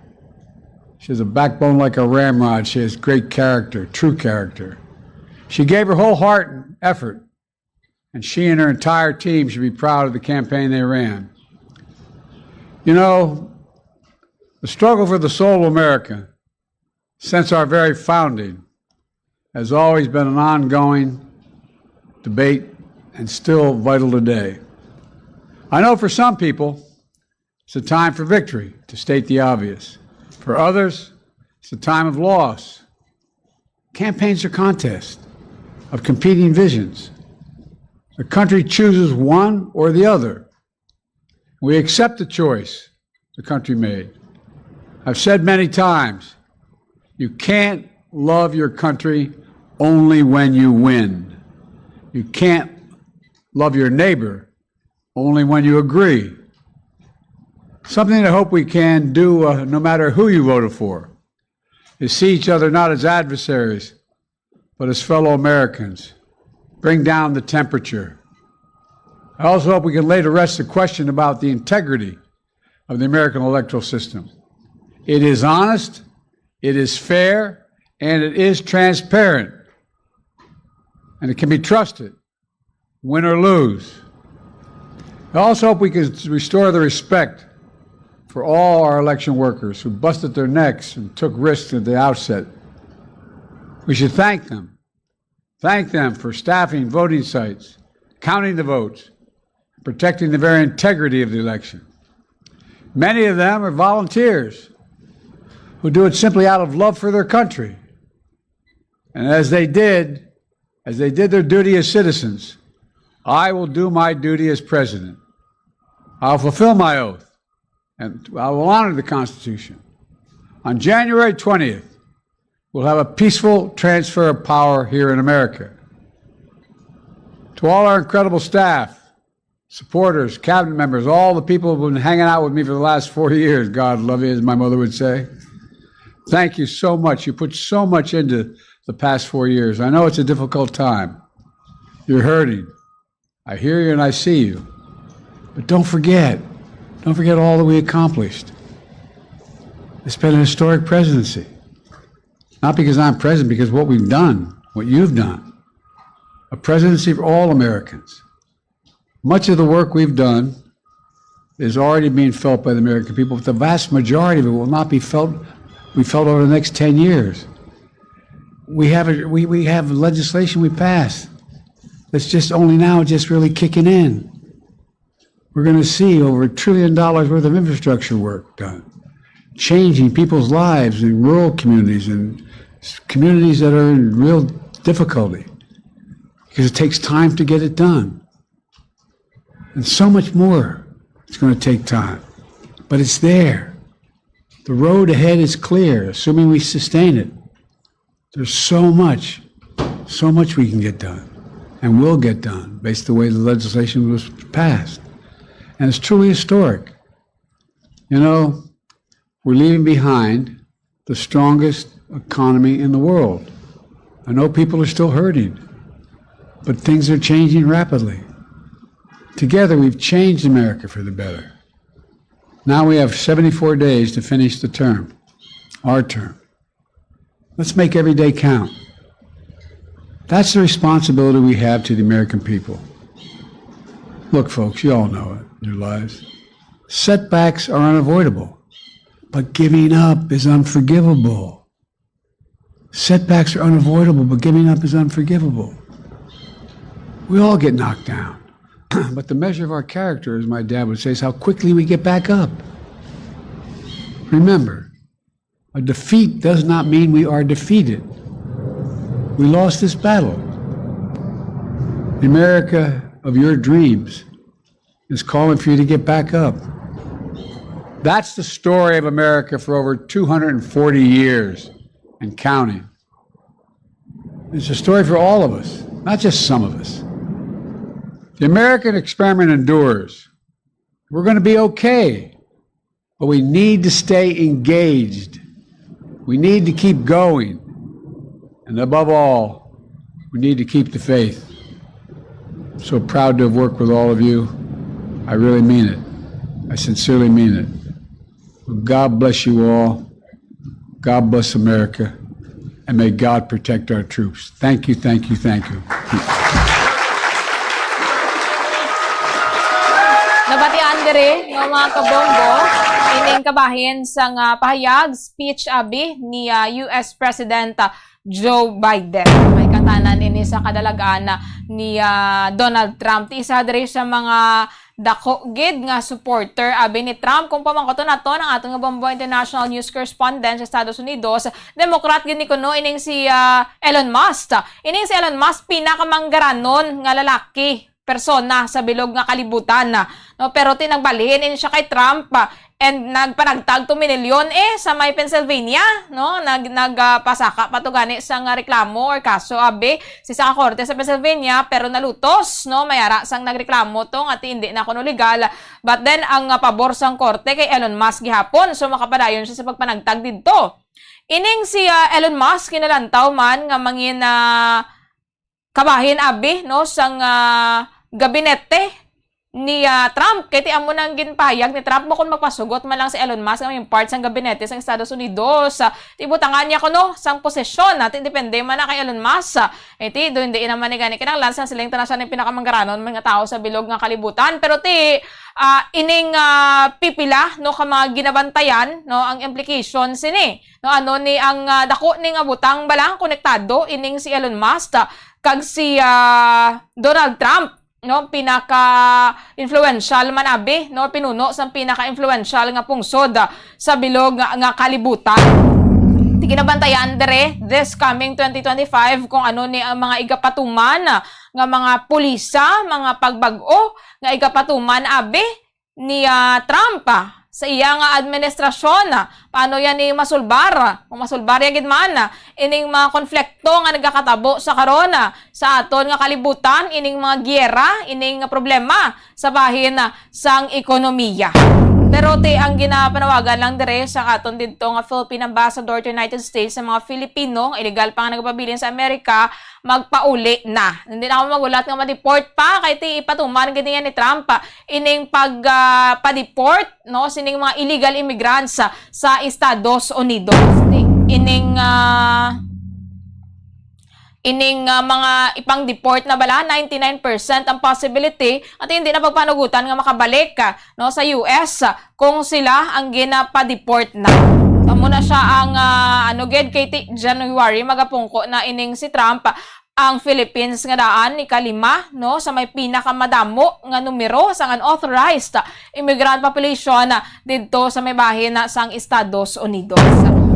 She has a backbone like a ramrod. She has great character, true character. She gave her whole heart and effort, and she and her entire team should be proud of the campaign they ran. You know, the struggle for the soul of America, since our very founding, has always been an ongoing debate and still vital today. I know for some people, it's a time for victory, to state the obvious. For others, it's a time of loss. Campaigns are contests of competing visions. The country chooses one or the other. We accept the choice the country made. I've said many times, you can't love your country only when you win. You can't love your neighbor only when you agree. Something I hope we can do, uh, no matter who you voted for, is see each other not as adversaries, but as fellow Americans. bring down the temperature. I also hope we can lay to rest the question about the integrity of the American electoral system. It is honest, it is fair, and it is transparent, and it can be trusted, win or lose. I also hope we can restore the respect for all our election workers who busted their necks and took risks at the outset. We should thank them. Thank them for staffing voting sites, counting the votes, protecting the very integrity of the election. Many of them are volunteers who do it simply out of love for their country. And as they did, as they did their duty as citizens, I will do my duty as president. I'll fulfill my oath, and I will honor the Constitution. On January twentieth, we'll have a peaceful transfer of power here in America. To all our incredible staff, supporters, cabinet members, all the people who've been hanging out with me for the last four years, God love you, as my mother would say. Thank you so much. You put so much into the past four years. I know it's a difficult time. You're hurting. I hear you and I see you. But don't forget, don't forget all that we accomplished. It's been a historic presidency. Not because I'm president, because what we've done, what you've done, a presidency for all Americans. Much of the work we've done is already being felt by the American people, but the vast majority of it will not be felt, be felt over the next ten years. We have, a- we, we have legislation we passed that's just only now just really kicking in. We're gonna see over a trillion dollars worth of infrastructure work done, changing people's lives in rural communities and s- communities that are in real difficulty, because it takes time to get it done. And so much more it's gonna take time, but it's there. The road ahead is clear, assuming we sustain it. There's so much, so much we can get done and will get done based the way the legislation was passed. And it's truly historic. You know, we're leaving behind the strongest economy in the world. I know people are still hurting, but things are changing rapidly. Together, we've changed America for the better. Now we have seventy-four days to finish the term, our term. Let's make every day count. That's the responsibility we have to the American people. Look, folks, you all know it in your lives. Setbacks are unavoidable, but giving up is unforgivable. Setbacks are unavoidable, but giving up is unforgivable. We all get knocked down. But the measure of our character, as my dad would say, is how quickly we get back up. Remember, a defeat does not mean we are defeated. We lost this battle. The America of your dreams is calling for you to get back up. That's the story of America for over two hundred forty years and counting. It's a story for all of us, not just some of us. The American experiment endures. We're gonna be okay, but we need to stay engaged. We need to keep going. And above all, we need to keep the faith. So proud to have worked with all of you. I really mean it. I sincerely mean it. God bless you all. God bless America. And may God protect our troops. Thank you, thank you, thank you. Nabatian diri, no, mga kabombo, ining kabahin sang, ah, pahayag, speech, abi, ni, ah, U S President, ah, Joe Biden. May katanan ini sa kadalagan, ah, ni, ah, Donald Trump. Ti isa diri sa mga dako gid nga supporter, abi, ni Trump. Kung pamangkuton naton ang aton nga Bombo International News Correspondent sa Estados Unidos, Democrat gid ni kuno ining si, ah, Elon Musk. Ining si Elon Musk, pinakamanggaranon nga lalaki, persona sa bilog nga kalibutan, no? Pero ti nagbalhin ini siya kay Trump, ah, and nagpanagtag to minilyon, eh, sa may Pennsylvania, no? Nag, nagpasaka pa to gani sang reklamo or kaso, abi, sa isa ka korte sa Pennsylvania, pero nalutos, no? May ara sang nagreklamo to nga ti indi na kuno legal. But then, ang, ah, pabor sang korte kay Elon Musk gihapon, so makapadayon siya sa pagpanagtag didto. Ining si, ah, Elon Musk, kinalantaw man nga mangin, ah, kabahin abi, no, sang, ah, gabinete ni, ah, Trump. Kay ti amo nang ginpahayag ni Trump, bukon magpasugot man lang si Elon Musk nga maging part sang gabinete sang Estados Unidos. Ah, ti butangan niya kuno sang posisyon, ah, ti depende man na kay Elon Musk. Ah, iti, do hindi naman ni gani kinahanglan sang siling tanan siya ni pinakamanggaranon man nga tawo sa bilog nga kalibutan. Pero ti, ah, ining, ah, pipila, no, ka mga ginabantayan, no, ang implication sini, no, ano ni ang, ah, dako ni nga butang bala konektado ining si Elon Musk, ah, kag si, ah, Donald Trump, no, pinaka-influential man abi, no, pinuno sang pinaka-influential nga pungsod, ah, sa bilog nga, nga kalibutan. Ti ginabantayan dire this coming twenty twenty-five kung ano ni ang mga igapatuman, ah, nga mga pulisa, mga pagbag-o nga igapatuman abi ni, ah, Trump, ah, sa iya nga administrasyon, ah, paano yan ni masulbar? Kung masulbar ya gid man, ah, ining mga konflikto nga nagakatabo sa karon, ah, sa aton nga kalibutan, ining mga giyera, ining nga problema sa bahin, ah, sang ekonomiya. Pero ti ang ginapanawagan lang dire sa aton didto nga Philippine Ambassador to United States sa mga Filipino nga illegal pa nga nagapabilin sa Amerika, magpauli na. Hindi na ako magulat nga ma-deport pa kay ti ipatuman gid niya ni Trump, ah, ining pag, ah, pa-deport, no, sining mga illegal immigrants sa, sa Estados Unidos. Ti-, ining, ah, ining, ah, mga ipang-deport na bala, ninety-nine percent ang possibility at hindi na pagpanugutan nga makabalik, ah, no, sa U S, ah, kung sila ang ginapa-deport na. Amo na siya ang, ah, ano gid, kay ti January, magapungko na ining si Trump ang Philippines nga daan ikalima, no, sa may pinakamadamo nga numero sang unauthorized immigrant population didto sa may bahin sang Estados Unidos.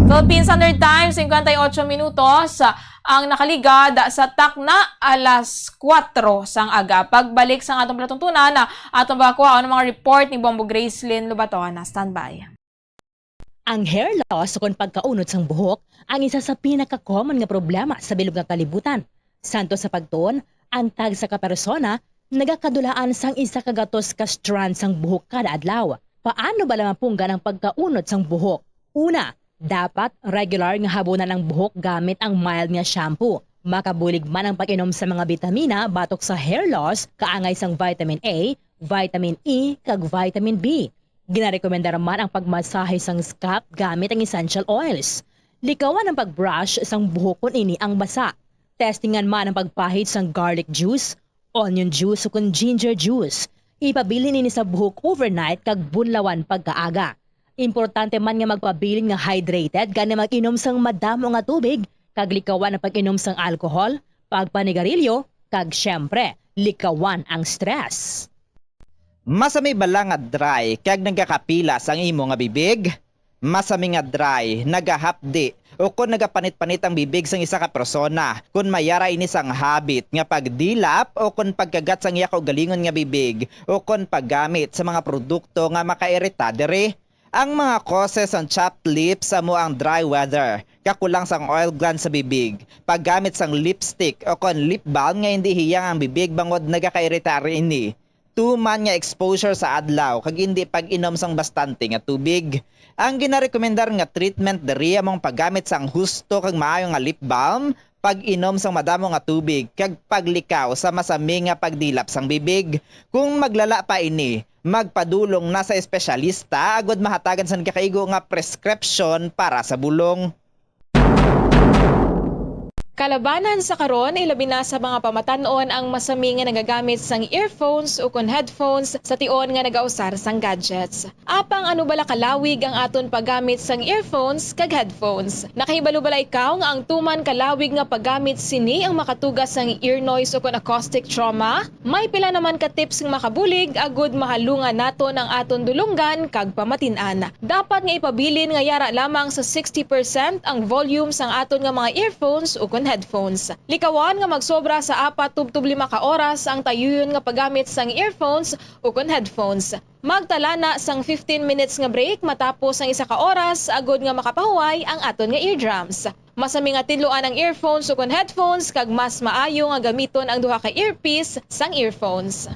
Philippine Standard Time, singkwenta y ocho minutos ang nakaligad sa takna alas kuwatro sang aga. Pagbalik sang atong palatuntunan, atong pagkuhaon ang mga report ni Bombo Gracelyn Lobaton. Standby. Ang hair loss ukon pagkaunod sang buhok ang isa sa pinaka-common nga problema sa bilog nga kalibutan. Santo sa pagtuon, ang tagsa ka persona nagakadulaan sang isa ka gatos ka strand sang buhok kada adlaw. Paano bala mapunggan ang pagkaunod sang buhok? Una, dapat regular nga habunan ang buhok gamit ang mild nga shampoo. Makabulig man ang pag-inom sa mga bitamina batok sa hair loss, kaangay sang vitamin A, vitamin E, kag vitamin B. Ginarekomendar man ang pagmasahe sang scalp gamit ang essential oils. Likawan ang pag-brush sang buhok kon ini ang basa. Testingan man ang pagpahid sang garlic juice, onion juice, ukon ginger juice. Ipabilin ini sa buhok overnight kag bunlawan pagkaaga. Importante man nga magpabilin nga hydrated, gani mag-inom sang madamo nga tubig, kag likawan ang pag-inom sang alcohol, pagpanigarilyo, kag, siyempre, likawan ang stress. Masami bala nga dry kag nagakapila sang imo nga bibig? Masami nga dry, nagahapdi, ukon nagapanit-panit ang bibig sang isa ka persona kon may ara ini sang habit nga pagdilap ukon pagkagat sang iya kaugalingon nga bibig ukon paggamit sa mga produkto nga makairita diri. Ang mga causes sang chapped lips amo ang dry weather, kakulang sang oil gland sa bibig, paggamit sang lipstick ukon lip balm nga indi hiyang ang bibig bangod nagakairita ini, tuman nga exposure sa adlaw kag indi pag-inom sang bastante nga tubig. Ang ginarekomendar nga treatment diri amo ang paggamit sang husto kag maayo nga lip balm, pag-inom sang madamo nga tubig, kag paglikaw sa masami nga pagdilap sang bibig. Kung maglala pa ini, magpadulong na sa espesyalista agud mahatagan sang nagakaigo nga prescription para sa bulong. Kalabanan sa karon, ilabi na sa mga pamatan-on ang masami nga nagagamit sang earphones ukon headphones sa tion nga nagausar sang gadgets. Apang ano bala kalawig ang aton paggamit sang earphones kag headphones? Nakahibalo bala ikaw nga ang tuman kalawig nga paggamit sini ang makatuga sang ear noise ukon acoustic trauma? May pila naman ka tips nga makabulig agud mahalungan naton ang aton dulonggan kag pamatin-an. Dapat nga ipabilin nga yara lamang sa sixty percent ang volume sang aton nga mga earphones ukon headphones. Likawan nga magsobra sa apat tubtob lima ka oras ang tayuyon nga paggamit sang earphones ukon headphones. Magtala na sang fifteen minutes nga break matapos ang isa ka oras agud nga makapahuway ang aton nga eardrums. Masami nga tidloan ang earphones ukon headphones kag mas maayo nga gamiton ang duha ka earpiece sang earphones.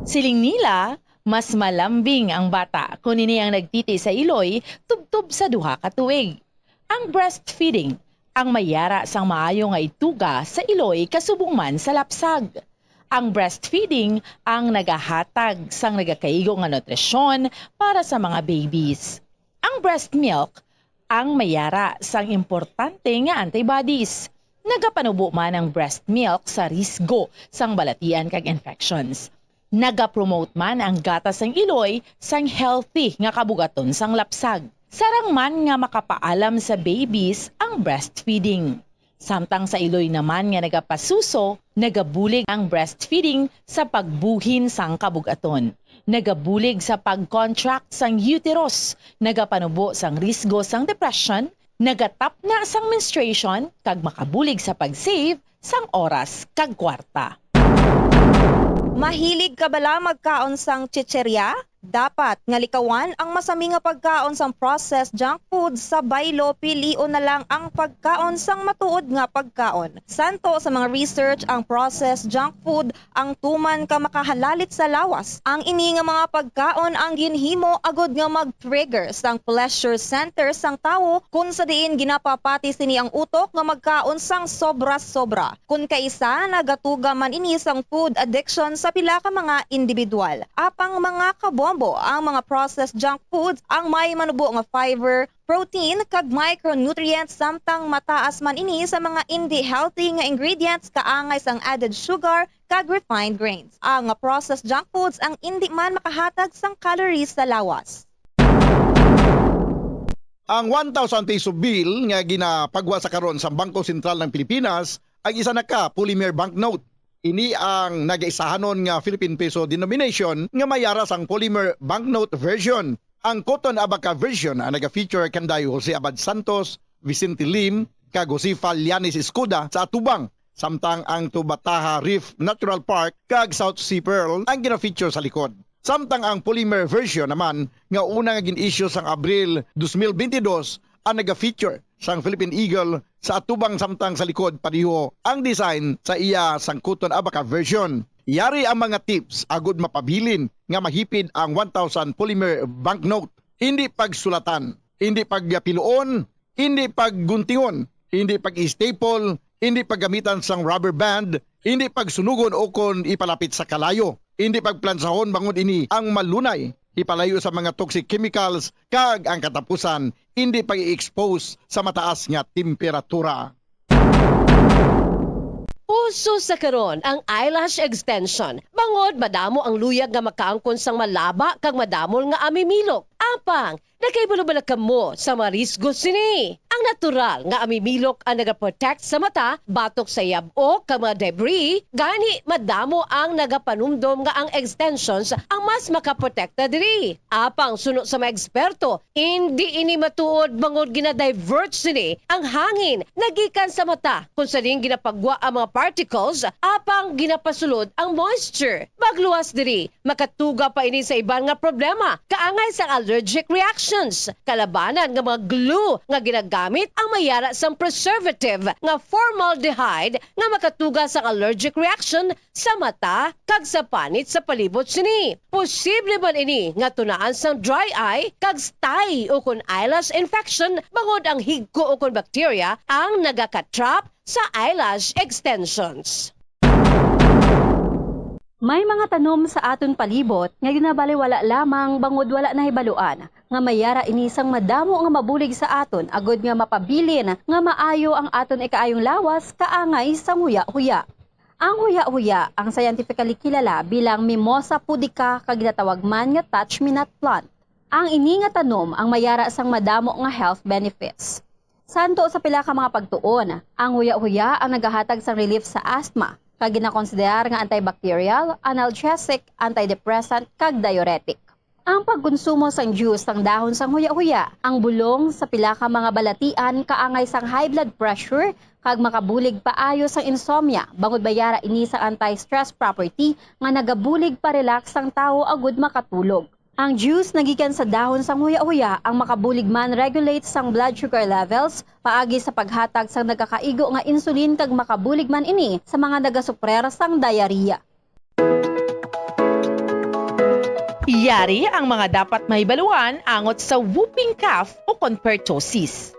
Siling nila, mas malambing ang bata kon ini ang nagtiti sa iloy tubtob sa duha ka tuig. Ang breastfeeding ang mayara sang maayo nga ituga sa iloy kasubong man sa lapsag. Ang breastfeeding ang nagahatag sang nagakaigo nga nutrisyon para sa mga babies. Ang breast milk ang mayara sang importante nga antibodies. Nagapanubo man ang breast milk sa risgo sang balatian kag infections. Nagapromote man ang gatas sang iloy sang healthy nga kabugaton sang lapsag. Sarang man nga makapaalam sa babies ang breastfeeding. Samtang sa iloy naman nga nagapasuso, nagabulig ang breastfeeding sa pagbuhin sang kabugaton. Nagabulig sa pag-contract sang uterus, nagapanubo sang risgo sang depression, nagatapna sang menstruation, kag makabulig sa pag-save sang oras kag kwarta. Mahilig ka bala magkaon sang chicherya? Dapat nga likawan ang masami nga pagkaon sang processed junk food sa baylo, pilion na lang ang pagkaon sang matuod nga pagkaon. Santo sa mga research, ang processed junk food ang tuman ka makahalalit sa lawas. Ang ini nga mga pagkaon ang ginhimo agud nga mag-trigger sang pleasure center sang tawo, kun sa diin ginapapati sini ang utok nga magkaon sang sobra-sobra. Kun kaisa, nagatuga man ini sang food addiction sa pila ka mga individual. Apang mga kabombo, ang mga processed junk foods ang may manubo nga fiber, protein, kag micronutrients, samtang mataas man ini sa mga indi healthy nga ingredients kaangay sang added sugar kag refined grains. Ang processed junk foods ang indi man makahatag sang calories sa lawas. Ang one thousand peso bill nga ginapagwa sa karon sa Bangko Sentral ng Pilipinas ang isa na ka polymer banknote. Ini ang nagaisahanon nga Philippine peso denomination nga may ara sang polymer banknote version. Ang Cotton Abaca version ang naga-feature kanday Jose Abad Santos, Vicente Lim, kag Josefa Llanes Escuda sa atubang, samtang ang Tubataha Reef Natural Park kag South Sea Pearl ang gina-feature sa likod. Samtang ang polymer version naman nga una nga gin-issue sang Abril dos mil bentidós ang naga-feature sang Philippine Eagle sa atubang, samtang sa likod padiho ang design sa iya sang Cotton Abaca version. Yari ang mga tips agud mapabilin nga mahipid ang one thousand polymer banknote. Hindi pagsulatan, hindi pagpiluon, hindi pagguntingon, hindi pag-staple, hindi paggamitan sang rubber band, hindi pagsunugon ukon ipalapit sa kalayo, hindi pagplansahon bangod ini ang malunay ipalayo sa mga toxic chemicals, kag ang katapusan, hindi pag-i-expose sa mataas nga temperatura. Uso sa karon ang eyelash extension, bangod madamo ang luyag nga makaangkon sang malaba kag madamol nga amimilok. Apang, nakahibalo bala kamo sa mga risgo sini? Ang natural nga amimilok ang nagaprotect sa mata batok sa yab-ok kag mga debris, gani madamo ang nagapanumdom nga ang extensions ang mas makaprotekta diri. Apang suno sa mga eksperto, indi ini matuod bangod gina-divert sini ang hangin nagikan sa mata, kung sa diin ginapagwa ang mga particles apang ginapasulod ang moisture. Magluwas diri, makatuga pa ini sa iban nga problema, kaangay sang allergic reactions. Kalabanan nga mga glue nga ginagamit ang mayara sang preservative nga formaldehyde nga makatuga sang allergic reaction sa mata kag sa panit sa palibot sini. Posible man ini nga tunaan sang dry eye kag stye ukon eyelash infection bangod ang higko ukon bakterya ang nagaka-trap sa eyelash extensions. May mga tanom sa aton palibot nga ginabaliwala lamang bangod wala nahibaluan nga may ara ini sang madamo nga mabulig sa aton agud nga mapabilin nga maayo ang aton ikaayong lawas kaangay sang huya-huya. Ang huya-huya ang scientifically kilala bilang Mimosa pudica kag ginatawag man nga touch-me-not plant. Ang ini nga tanom ang may ara sang madamo nga health benefits. Santo sa pila ka mga pagtuon, ang huya-huya ang nagahatag sang relief sa asthma, kag ginakonsiderar nga antibacterial, analgesic, antidepressant, kag diuretic. Ang pagkonsumo sang juice sang dahon sang huya-huya, ang bulong sa pila ka mga balatian kaangay sang high blood pressure, kag makabulig paayo sang insomnia, bangod may ara ini sang anti-stress property nga nagabulig pa-relax sang tawo agud makatulog. Ang juice nagikan sa dahon sang huya-huya ang makabulig man regulate sang blood sugar levels paagi sa paghatag sang nagakaigo nga insulin, kag makabulig man ini sa mga nagasuprer sang diarrhea. Yari ang mga dapat mahibaluan angot sa whooping cough o kon pertussis.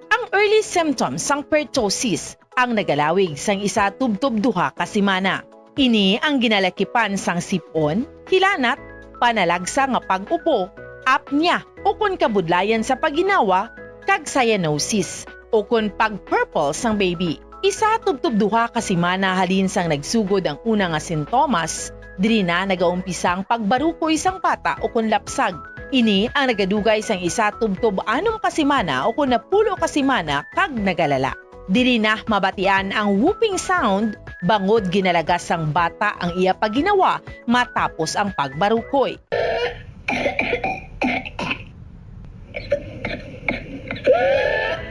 Ang Early symptoms sang pertussis ang nagalawig sang isa tubtob duha ka semana. Ini ang ginalakipan sang sip-on, hilanat, panalagsa nga pag-ubo, apnea, ukon kabudlayan sa pagginawa, kag cyanosis, ukon pag-purple sang baby. Isa tubtob duha ka semana halin sang nagsugod ang una nga sintomas, diri na nagaumpisa ang pagbarukoy sang bata ukon lapsag. Ini ang nagadugay sang isa tubtob anom ka semana ukon napulo ka semana kag nagalala. Diri na mabatian ang whooping sound bangod ginalagas sang bata ang iya pagginawa matapos ang pagbarukoy.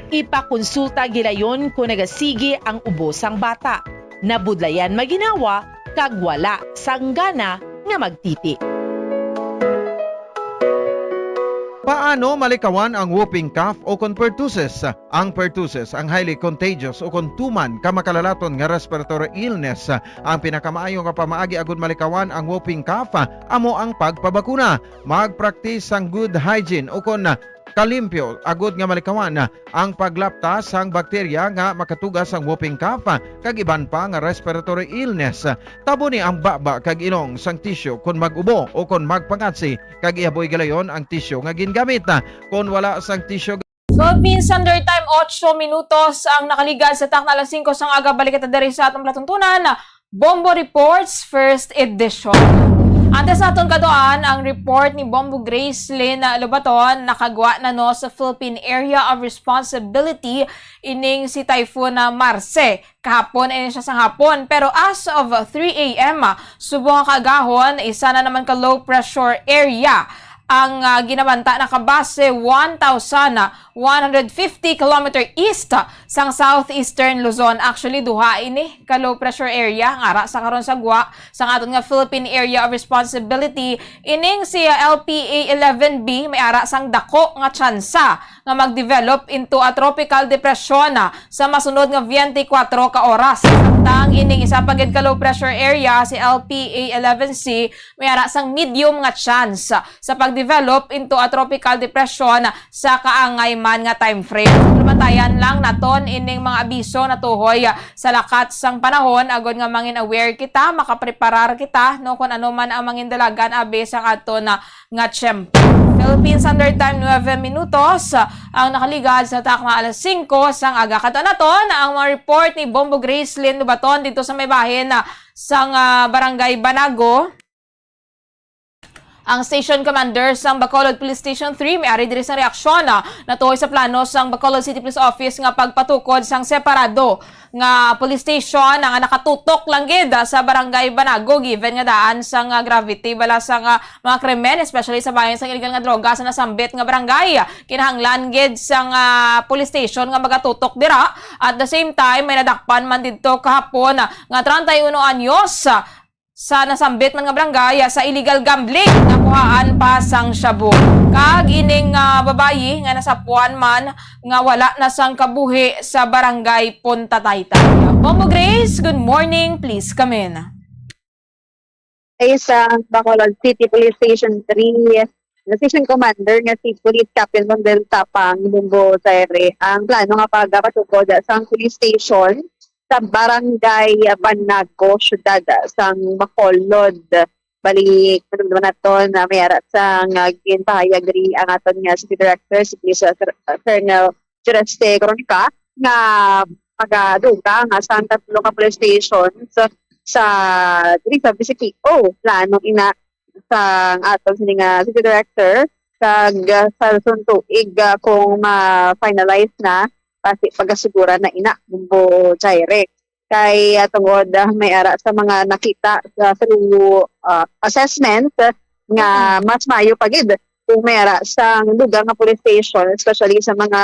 Ipakonsulta gilayon kon nagasigi ang ubo sang bata, nabudlayan maginawa, kag wala sang gana nga magtiti. Paano malikawan ang whooping cough o kon pertussis? Ang pertussis ang highly contagious o kon tuman ka makalalaton nga respiratory illness. Ang pinakamaayo nga pamaagi agud malikawan ang whooping cough amo ang pagpabakuna. Mag-practice sang good hygiene o kon kalimpyo agud nga malikawan ang paglapta sang bakterya nga makatuga sang whooping cough kag iban pa nga respiratory illness. Taboni ang baba kag ilong sang tisyu kon mag-ubo o kon magpangatsi, kag ihaboy galayon ang tisyu nga gingamit. Kon wala sang tisyu, Philippine Standard Time, ocho minutos ang nakaligad sa takna alas singko sang aga. Balik kita diri sa atong palatuntunan, Bombo Reports, first edition. Antes naton kaduan ang report ni Bombo Gracelyn Lobaton, nakagwa na no sa Philippine Area of Responsibility ining si Typhoon Marce. Kahapon ini siya sang hapon, pero as of three a m, subong nga kaagahon, isa na naman ka low pressure area ang, ah, ginabanta nakabase one thousand one hundred fifty kilometer east sang southeastern Luzon. Actually, duha ini ka low pressure area nga ara sa karon sa gwa sang aton nga Philippine Area of Responsibility. Ining si, ah, L P A eleven B may ara sang dako nga tsansa nga mag-develop into a tropical depression, ah, sa masunod nga twenty-four ka oras. Samtang ining isa pa gid ka low pressure area, si L P A eleven C, may ara sang medium nga chance sa pag-develop into a tropical depression sa kaangay man nga time frame. Bantayan lang naton ining mga abiso natuhoy sa lakat sang panahon, agod nga mangin aware kita, makapreparar kita, no, kung ano man ang mangin dalagan abi sang aton nga tiyempo. Philippine Standard Time, nuebe minutos ang nakaligad sa takna alas singko sang aga. Kato naton ang mga report ni Bombo Gracelyn Lobaton dito sa may bahin, ah, sang, ah, Barangay Banago. Ang station commander sang Bacolod Police Station three may ari diri sa reaksyon, ah, natuhoy sa plano sang Bacolod City Police Office nga pagpatukod sang separado nga police station nga nakatutok lang gid, ah, sa Barangay Banago, given nga daan sang, ah, gravity bala sang, ah, mga krimen, especially sa bahin sang illegal nga droga sa nasambit nga barangay. Kinahanglan gid sang, ah, police station nga magatutok dira. At the same time, may nadakpan man didto kahapon, ah, nga treinta y uno anyos, ah, sa nasambit man nga barangay, ah, sa illegal gambling, nakuhaan pa sang shabu. Kag ining, ah, babayi nga nasapuan man nga wala na sang kabuhi sa barangay Punta Taytay. Bombo Grace, good morning. Please come in. Ay sa Bacolod City Police Station three, na Station Commander nga si Police Captain Rondel Tapang Bumbo Zaire ang plano nga pagpatukod sang police station sa Barangay Banago, siyudad sang Bacolod. Bali, naman naton na may ara sa nga ginpahayag diri ang aton nga City Director, si Police Colonel Juraste Coronca, nga magadugang, ah, sa tatlo ka police stations sa, diri sa V C P O. Plano ina sa aton sini nga City Director, kag, ah, sa sunod tuig, ah, kung ma-finalize na, pasi pagasigura na ina, Bumbo Jaire. Kay, ah, tungod, ah, may ara sa mga nakita sa through, ah, assessment nga Mm. mas maayo pa gid kung may ara sa lugar nga police station, especially sa mga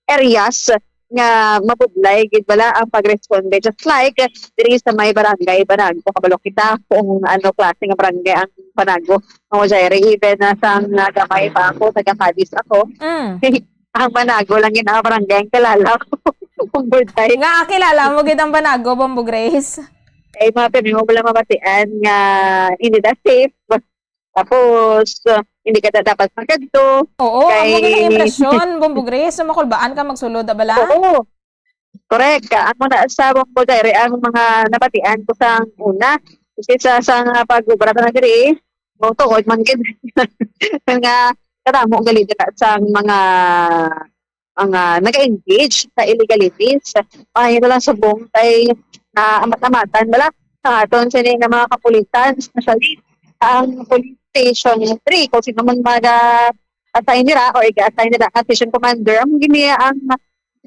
areas nga mabudlay gid bala ang pagresponde. Just like diri sa may barangay Banago, kabalo kita kung ano klase nga barangay ang Banago. Mga Jaire, even na sa nga gamay pa ako, taga Cadiz ako. Mm. Ang Banago lang yun ang barangay ang kilala ko. Kung birthday. Nga, kilala mo gid ang Banago, Bombo Grace? Ay, mga pwede mo pala mabatian nga hindi na safe. Tapos, uh, hindi ka na dapat magkadto. Oo, kay... amo ginang impresyon, Bombo Grace, so makulbaan ka magsulod, abala? Oo. Correct. Ka, amo na sa Bombo Diary, ang mga nabatian ko sa una. Kasi sa, sa nga pag-ubra na diri, mo tuod man gid. Nga, kadamo gali dira sa mga ang, ah, nag-engage sa illegalities. Ay, ito lang subong kay, ah, amat-amatan bala sa aton sini nga mga kapulisan, especially ang Police Station three, kung sino man mag-assign nila or i-assign nila nga station commander, ang gini ang,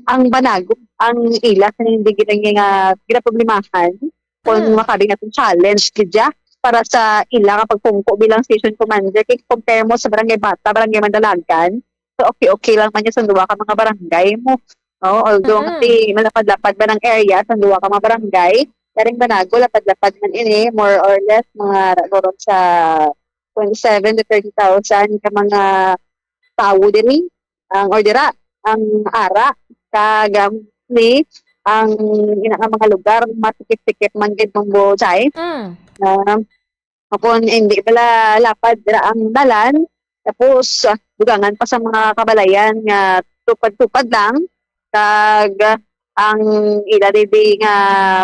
ang banago, ang ila sa hindi gini nga ginaproblemahan kung mm. Makabi nga challenge gid siya para sa ila nga pagpungko bilang station commander kay compare mo sa barangay Bata, barangay Mandalagan, so okay-okay lang man yun sa duwa ka mga barangay mo. No? Although mm-hmm. Malapad-lapad ba ng area sa duwa ka mga barangay, karing banago lapad-lapad man ini, more or less mga guro sa twenty-seven to thirty thousand ka mga tawo diri ang or dira ang ara kag um, ni ang ina nga mga lugar matikip-tikip man gid mong buhay. Mm. Uh, kung hindi pala lapad dira ang dalan, tapos uh, dugangan pa sa mga kabalayan nga tupad-tupad lang kag uh, ang ila dibi nga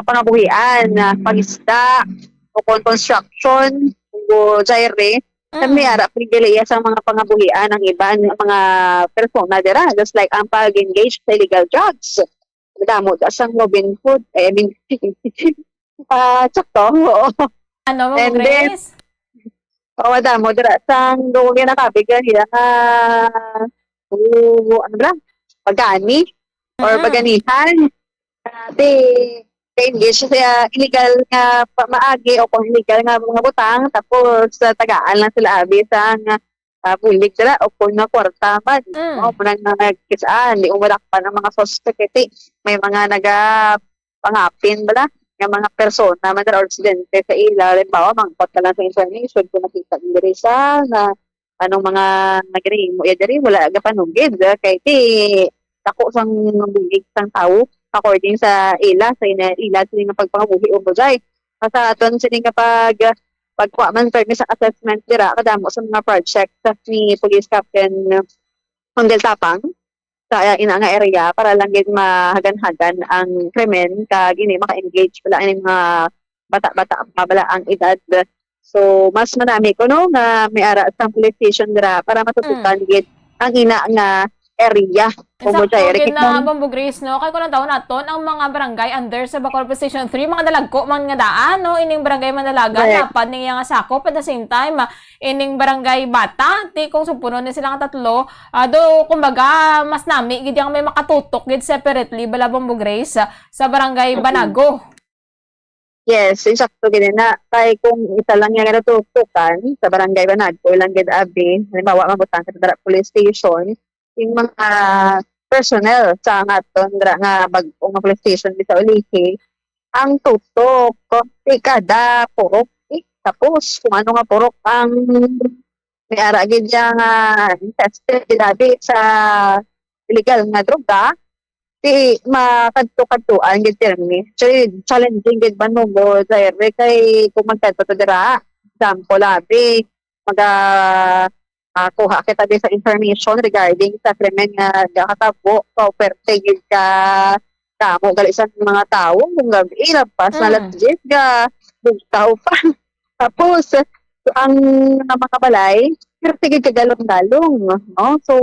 pangabuhian, uh, pag-isda o kon construction o gyre, mm. Kami ara pribilehiya sa mga pangabuhian ang iban nga mga persona dira, just like ang pag-engage sa illegal drugs. Madamo da sang Robin Hood, eh, I mean, ah, sakto, oo. Ano mo, And then, Grace? Oo, madamo dira sang doon yung nakabig nila nga, oo, ano ba? Pagani or mm. Paganihan. Dati, ka-engage sa illegal nga pamaagi o kung illegal nga mga butang, tapos uh, tagaan lang sila abi sa nga uh, bulig sila o kung nga kwarta man. Mm. No? Muna nga nagkisaan, di umarakpan ang mga suspect. Kasi may mga naga pangapin bala nga mga persona man or residente sa ila. Halimbawa, mangkot ka lang sa information kung nakita nila sa na anong mga nagrimo ya diri wala gapanugid kay ti dako sang bulig sang tawo according sa ila sa ina, ila sini nga pagpangabuhi o buday sa aton sini nga pag pagkuha man permi sa assessment dira kadamo sa mga project ni Police Captain Manggal Tapang sa ina nga area para lang gid mahagan-hagan ang krimen kag ini maka-engage pala ang mga bata-bata pa bala ang edad. So, mas manami ko, no, nga may ara sa police station dira para matutukan mm. Gid ang ina nga area. Exactly, na Bombo Grace, no? Kay kung ang taon naton, ang mga barangay under sa Bacolod Station three, mga dalagko man nga daan, no? Ining barangay Manalagan, right. Napad ning iyang sakop. At the same time, ah, ining barangay Bata, ti kung sumpunon ni sila nga tatlo, ah, do, kumbaga, mas nami, gid yung may makatutok, gid separately, bala Bombo Grace, ah, sa barangay Banago. Yes, insakto gid na. Kay kung isa lang yung natutukan sa barangay Banagko, ilang gid abi, halimbawa, mabutang sa Dara Police Station, yung mga personnel sa aton dra nga bag-o nga police station sa Ulihi, ang tutok, di kada purok, eh, tapos kung ano nga purok ang may ara gid nga tested gid abi sa illegal nga droga, di makadto-kadtuan gid pirmi. Actually, challenging gid man mo mo dire kay kung magkadto to dira, example abi, maga ah, kuha kita di sa information regarding sa krimen nga gakatabo, so perte gid ka damo gali sa mga tawo kung gabi lampas na mm. Alas diyes ga bugtaw pa. Tapos ang mga balay, pero sige kagalong-galong, no? So,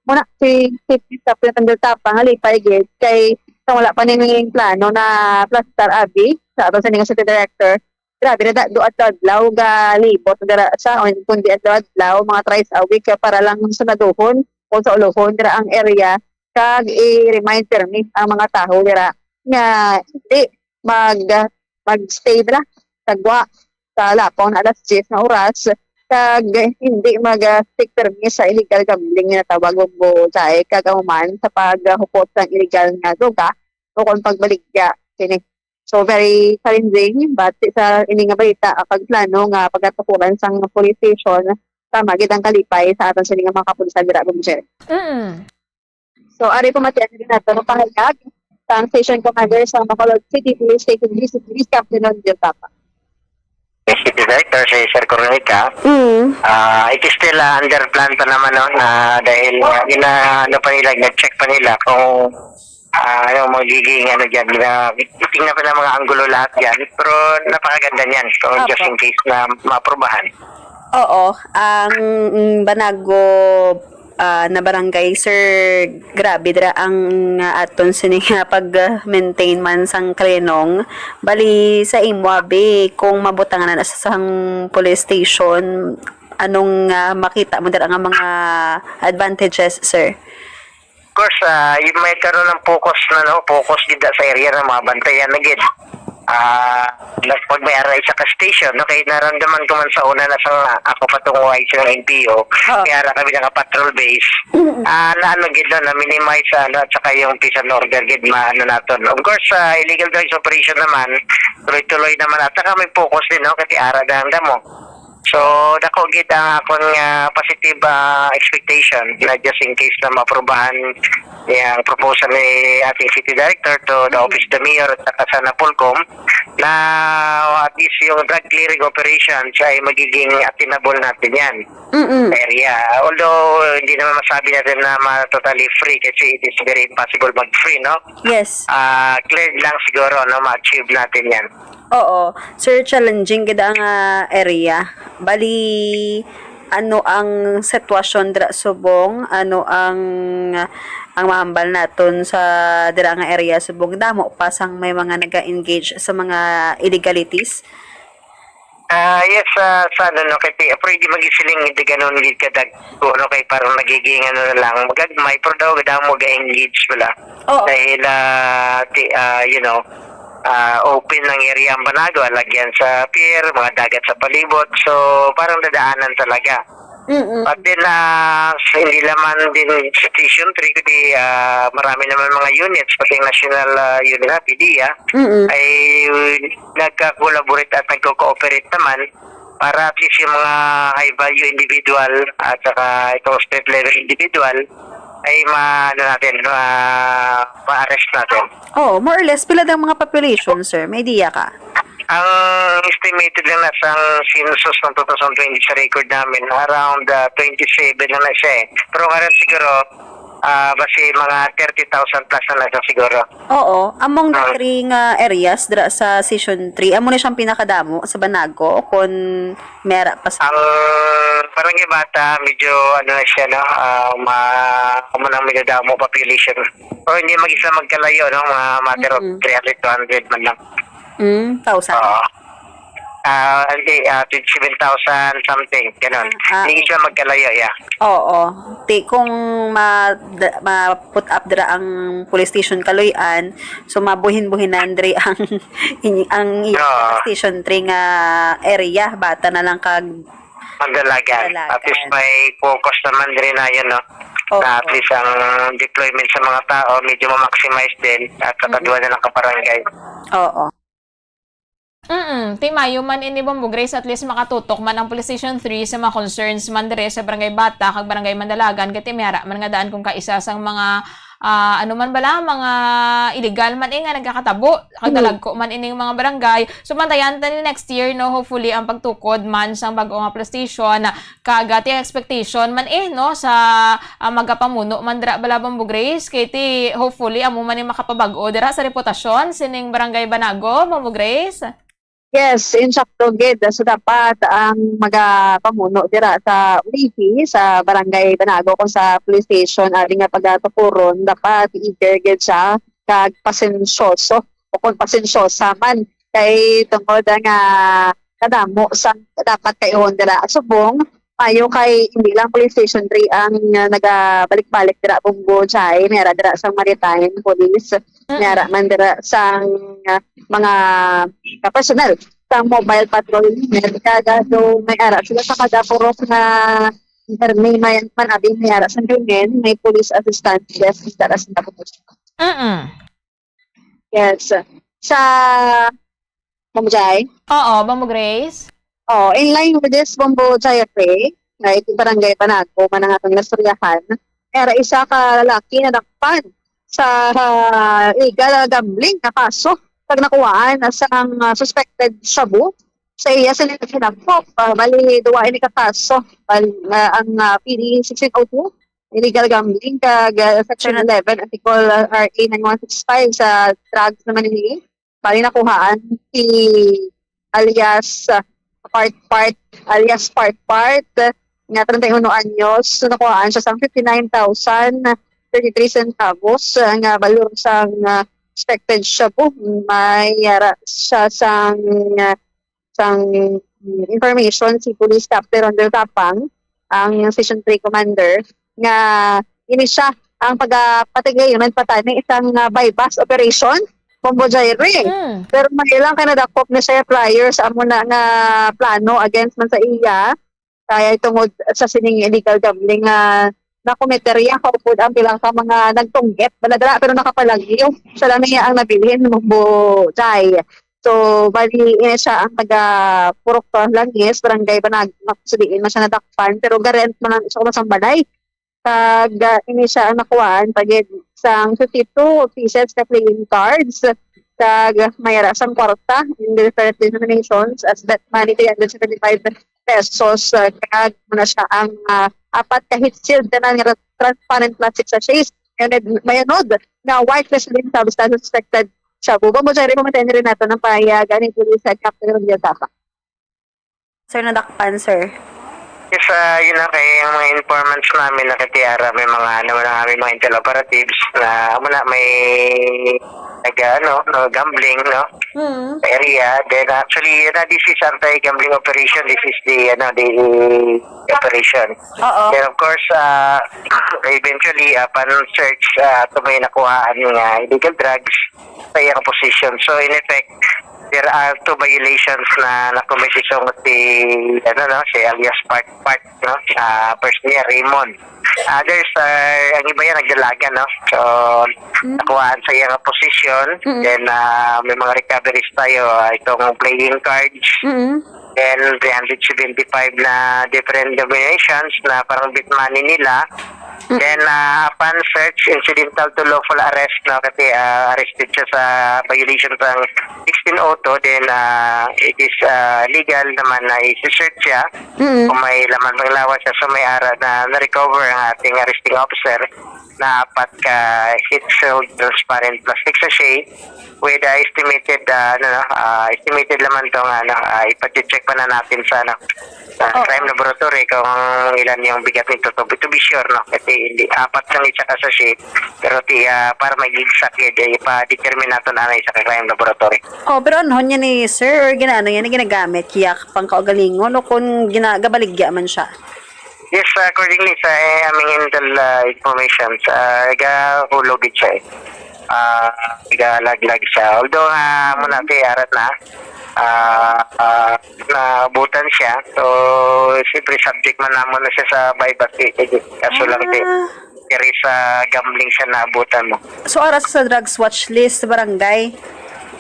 muna si Chief Minister Pindal Tapang, halipay gid, kay sa wala pa ning plano na plastar abi, sa ato sa ning city director, grabe na do adlaw-adlaw ga libot dira sa, kundi adlaw-adlaw, mga thrice a week, para lang sunaduhon o sa ulohon dira ang area, kag i-remind pirmi ang mga tawo dira nga hindi mag, mag-stay dira sa gwa sa lapaw na alas diyes nga oras, kag hindi mag-stick pirmi sa illegal gambling nga natawag mo sa kagahuman sa paghupot sa illegal nga droga o kung pagbaligya kini. So, very challenging, but sa ini nga balita, ang pagplano nga pagatukuran sang police station, tama gid ang kalipay sa aton sini nga mga kapulisan dira, Bombo Jerry. Mm. So, ari po matiyan din nato ang pahayag sang station commander sa Bacolod City Police Station, Police Captain Ron Del Papa. Positive Director, si Sir Coronica, Mm. ah, it is still, ah, under plan pa naman, no, na dahil, ah, gina-, ano pa nila, gina-check pa nila kung, ah, ano magiging, ano dyan, gina-, titingnan pa ng mga anggulo lahat dyan. Pero napakaganda niyan, so Apo. just in case na maaprubahan. Oo, ang, mm, Banago, ah, na barangay, sir, grabe dira ang, ah, aton sini nga pag-maintain man sang klenong. Bali, sa imo, abi, kung mabutangan na sa sang police station, anong, ah, makita mo dira nga mga advantages, sir? Of course, ah, yung may karon ang focus na, no, focus gid sa area na mabantayan na gid. Ah, nas-, pag may aray sa ka station, no, kay naramdaman ko man sa una na sa ako pa tong Y C ng N P O, Oo. kaya ra kami naka-patrol base. Mm. Ah, na ano gid, no, na minimize, ano, at saka yung peace and order gid, maano naton. Of course, sa illegal drugs operation naman, tuloy-tuloy naman at saka may focus din, no, kasi ara na ang damo. So, dako gid ang akon nga positive, ah, expectation na just in case na maaprubahan ang proposal ni ating city director to the Mm. office of the mayor at saka sa Napolcom na at least yung drug clearing operations ay magiging attainable natin yan Mm-mm. area. Although, hindi naman masabi natin na ma-, totally free kasi it is very impossible mag-free, no? Yes. Ah, cleared lang siguro, no? Ma-achieve natin yan. Oo. Sir, challenging gid ang, ah, area. Bali, ano ang sitwasyon dira subong? Ano ang, ang mahambal naton sa dira nga area subong? Damo pa sang may mga naga-engage sa mga illegalities? Ah, yes, ah, sa ano, no, kay ti-, pero hindi magisiling hindi ganun gid kadagko, no, kay parang nagiging ano na lang, magagmay, pero daw, daw mo ga-engage wala. Oo. Dahil, ah, ti-, ah, you know, ah, open ang area ang Banago, lagyan sa pier, mga dagat sa palibot. So, parang dadaanan talaga. Mm-mm. But then, ah, sa, hindi naman din sa Station three, kundi, ah, marami naman mga units, pati yung national, ah, unit na, P D E A, Mm-mm. ay nagka-collaborate at nagko-cooperate naman para at least yung mga high value individual at saka itong street level individual ay ma-, ano natin, ma-, ma-arrest natin. Oo, more or less, pila daw mga population, sir? May idea ka? Ang estimated lang na sa census ng two thousand twenty sa record namin, around, ah, twenty-seven lang na siya eh. Pero karon siguro, ah, basi mga thirty thousand plus na lang siya siguro. Oo, among the Ah. three nga areas dira sa Session three, amo na siyang pinakadamo sa Banago, kung may ara pa sa Ang Barangay Bata, medyo ano na siya, no? Ah, ma-, amo nang medyo damo population. Pero hindi mag-isa magkalayo, no? Mga matter of Mm-mm. three hundred, two hundred man lang. Mm, thousand. Oo. Ah, hindi, ah, twenty-seven thousand something, ganun. Ah, ah, Hindi oo. siya magkalayo, yeah. Oo. Ti, kung ma-, da-, ma-put up dira ang police station Kaloy-an, so mabuhin-buhinan diri ang, in-, ang i-, Oo. Station three nga area, Bata na lang kag Mandalagan. Mandalagan. At least may focus naman diri na yun, no? Oo. Na at least ang deployment sa mga tao, medyo ma-maximize din at sa Mm-mm. kaduwa na lang ka barangay. Oo. Mm, ti mayo man ini, Bombo Grace, at least makatutok man ang Police Station three sa mga concerns man dire sa Barangay Bata kag Barangay Mandalagan, kay ti may ara man nga daan kung kaisa sang mga, ah, ano man bala, mga illegal man, eh, nga nagakatabo kag Mm. dalagko man ining mga barangay. So, bantayan ta ni next year, no, hopefully ang pagtukod man sang bag-o nga police station, kag, ah, ti ang expectation man, eh, no, sa, ah, magapamuno man dira bala, Bombo Grace, kay ti, hopefully, amo man ang makapabag-o dira sa reputasyon sining Barangay Banago, Bombo Grace. Yes, insakto gid. So, dapat ang magapamuno dira sa ulihi sa Barangay Banago kung sa police station, ari nga pagatukuron, dapat eager gid siya kag pasensyoso o kung pasensyosa man kay tungod nga kadamo sa dapat kaihon dira subong. Mayo kay hindi lang Police Station three ang, ah, nagabalik-balik dira, Bombo Jai, may ara dira sa Maritime Police, may ara Mm-mm. man dira sa, ah, mga ka-personnel sa Mobile Patrol Unit. Kaya daw may ara sila sa kada puros nga may, may, man abi may ara sa ganyan, may police assistant desk dira sa puros. Mm-mm. Yes. Sa Bombo Jai? Oo, Bombo Grace. Oh, in line with this, Bombo Jai F A, right, yung Barangay Banago, man ang atong nastoryahan. Era isa ka lalaki na dakpan sa, ah, illegal gambling na kaso. Pag nakuhaan na sang, ah, suspected shabu, sa iya sila ginagpok. Ah, bali, duwa ini ka kaso. Bali, ah, ang, ah, P D sixteen oh two, illegal gambling, kag, ah, Section Sir, eleven, Article, ah, R A nine one six five sa drugs naman ini. Bali, nakuhaan si alias, ah, Part Part, alias Part Part, nga treinta y uno anyos. So, nakuhaan siya sang fifty-nine thousand thirty-three centavos, ah, nga balor sang, ah, suspected shabu. May yara siya sang, ah, sang, mm, information si Police Captain Rondel Tapang, ang Station three Commander, nga ini siya ang pagapatigayon patani sang, ah, buy-bust operation, Bombo Jairi. Mm. Pero may lang ka nadakop ni siya prior sa amo na nga plano against man sa iya. Kaya tungod sa sining illegal gambling nga nakometerya, kaupod ang pila ka mga nagtunggit, baladra, pero nakapalagyo. Siya lang niya ang nabilin, Bombo Jai. So, bali, eh, siya ang taga Purok Langis, Barangay Banag, makusudiin man siya nadakpan, pero garent man lang siya kumasambalay. Kag, ah, ini siya ang nakuhaan, pagid sang fifty-two pieces ka playing cards, kag may ara sang kwarta in different denominations as bet money, three hundred seventy-five pesos, ah, kag muna siya ang, ah, apat ka heat sealed tanan nga transparent plastic sachets. And then, may anod nga white crystalline substance suspected shabu. Bombo Jai, rin mo, maintain rin nato ng pahayag ni Police Captain Rodriguez Tapa. Sir, nadakpan, sir. Yes, ah, yun na kay ang mga informants namin na kay Tiara, may mga, ano, na aming mga intel operatives na, amo na, may nag, ano, no, gambling, no, Mm. sa area. Then, actually, yun na, this is anti-gambling operation. This is the, ano, the operation. Oo. Then, of course, ah, eventually, upon search, ah, ato may nakuhaan nga illegal drugs sa iyang possession. So, in effect, there are two violations na na-commit itong si, ano, no, si alias Part Part, no? Ah, first niya, Raymond. Others are, ang iba yan, nagdalagan, no? So, Mm. nakuhaan sa iyang posisyon. Mm-mm. Then, ah, may mga recoveries tayo, ah, itong playing cards. Mm-mm. Then, three hundred seventy-five na different denominations na parang bet money nila. Mm. Then, ah, upon search, incidental to lawful arrest, no? Kasi, ah, arrested siya sa violation ng sixteen oh two. Then, ah, it is, ah, legal naman na i-search siya Mm. kung may laman pang lawas siya. So, may ara na na-recover ang ating arresting officer na apat ka heat-sealed transparent plastic sachet with, ah, estimated, ah, ano, no, ah, estimated naman to nga, ano, ah, ipa-check pa na natin sa, ano, sa Oh. crime laboratory kung ilan yung bigat nito, to be, to be sure, no? Kasi hindi, apat lang isa ka sachet, pero ti, ah, para mag-exact, eh, di, ipa-determine nato na isa ka crime laboratory. Oh, pero ano niya ni sir, or ginaano niya, ni ginagamit, yak, pang kaugalingon, o kung gina-, gabaligya man siya? Yes, accordingly sa, eh, aming intel, ah, information, sa gahulog gid siya, eh. Ah, galaglag siya. Although, ah, amo na, kay arat na, ah, ah, naabutan siya. So, siyempre, subject man namo na siya sa buy-bust, eh, eh, kaso lang, eh, Ah. diri sa gambling siya naabutan mo. So, ara sa drugs watch list sa barangay?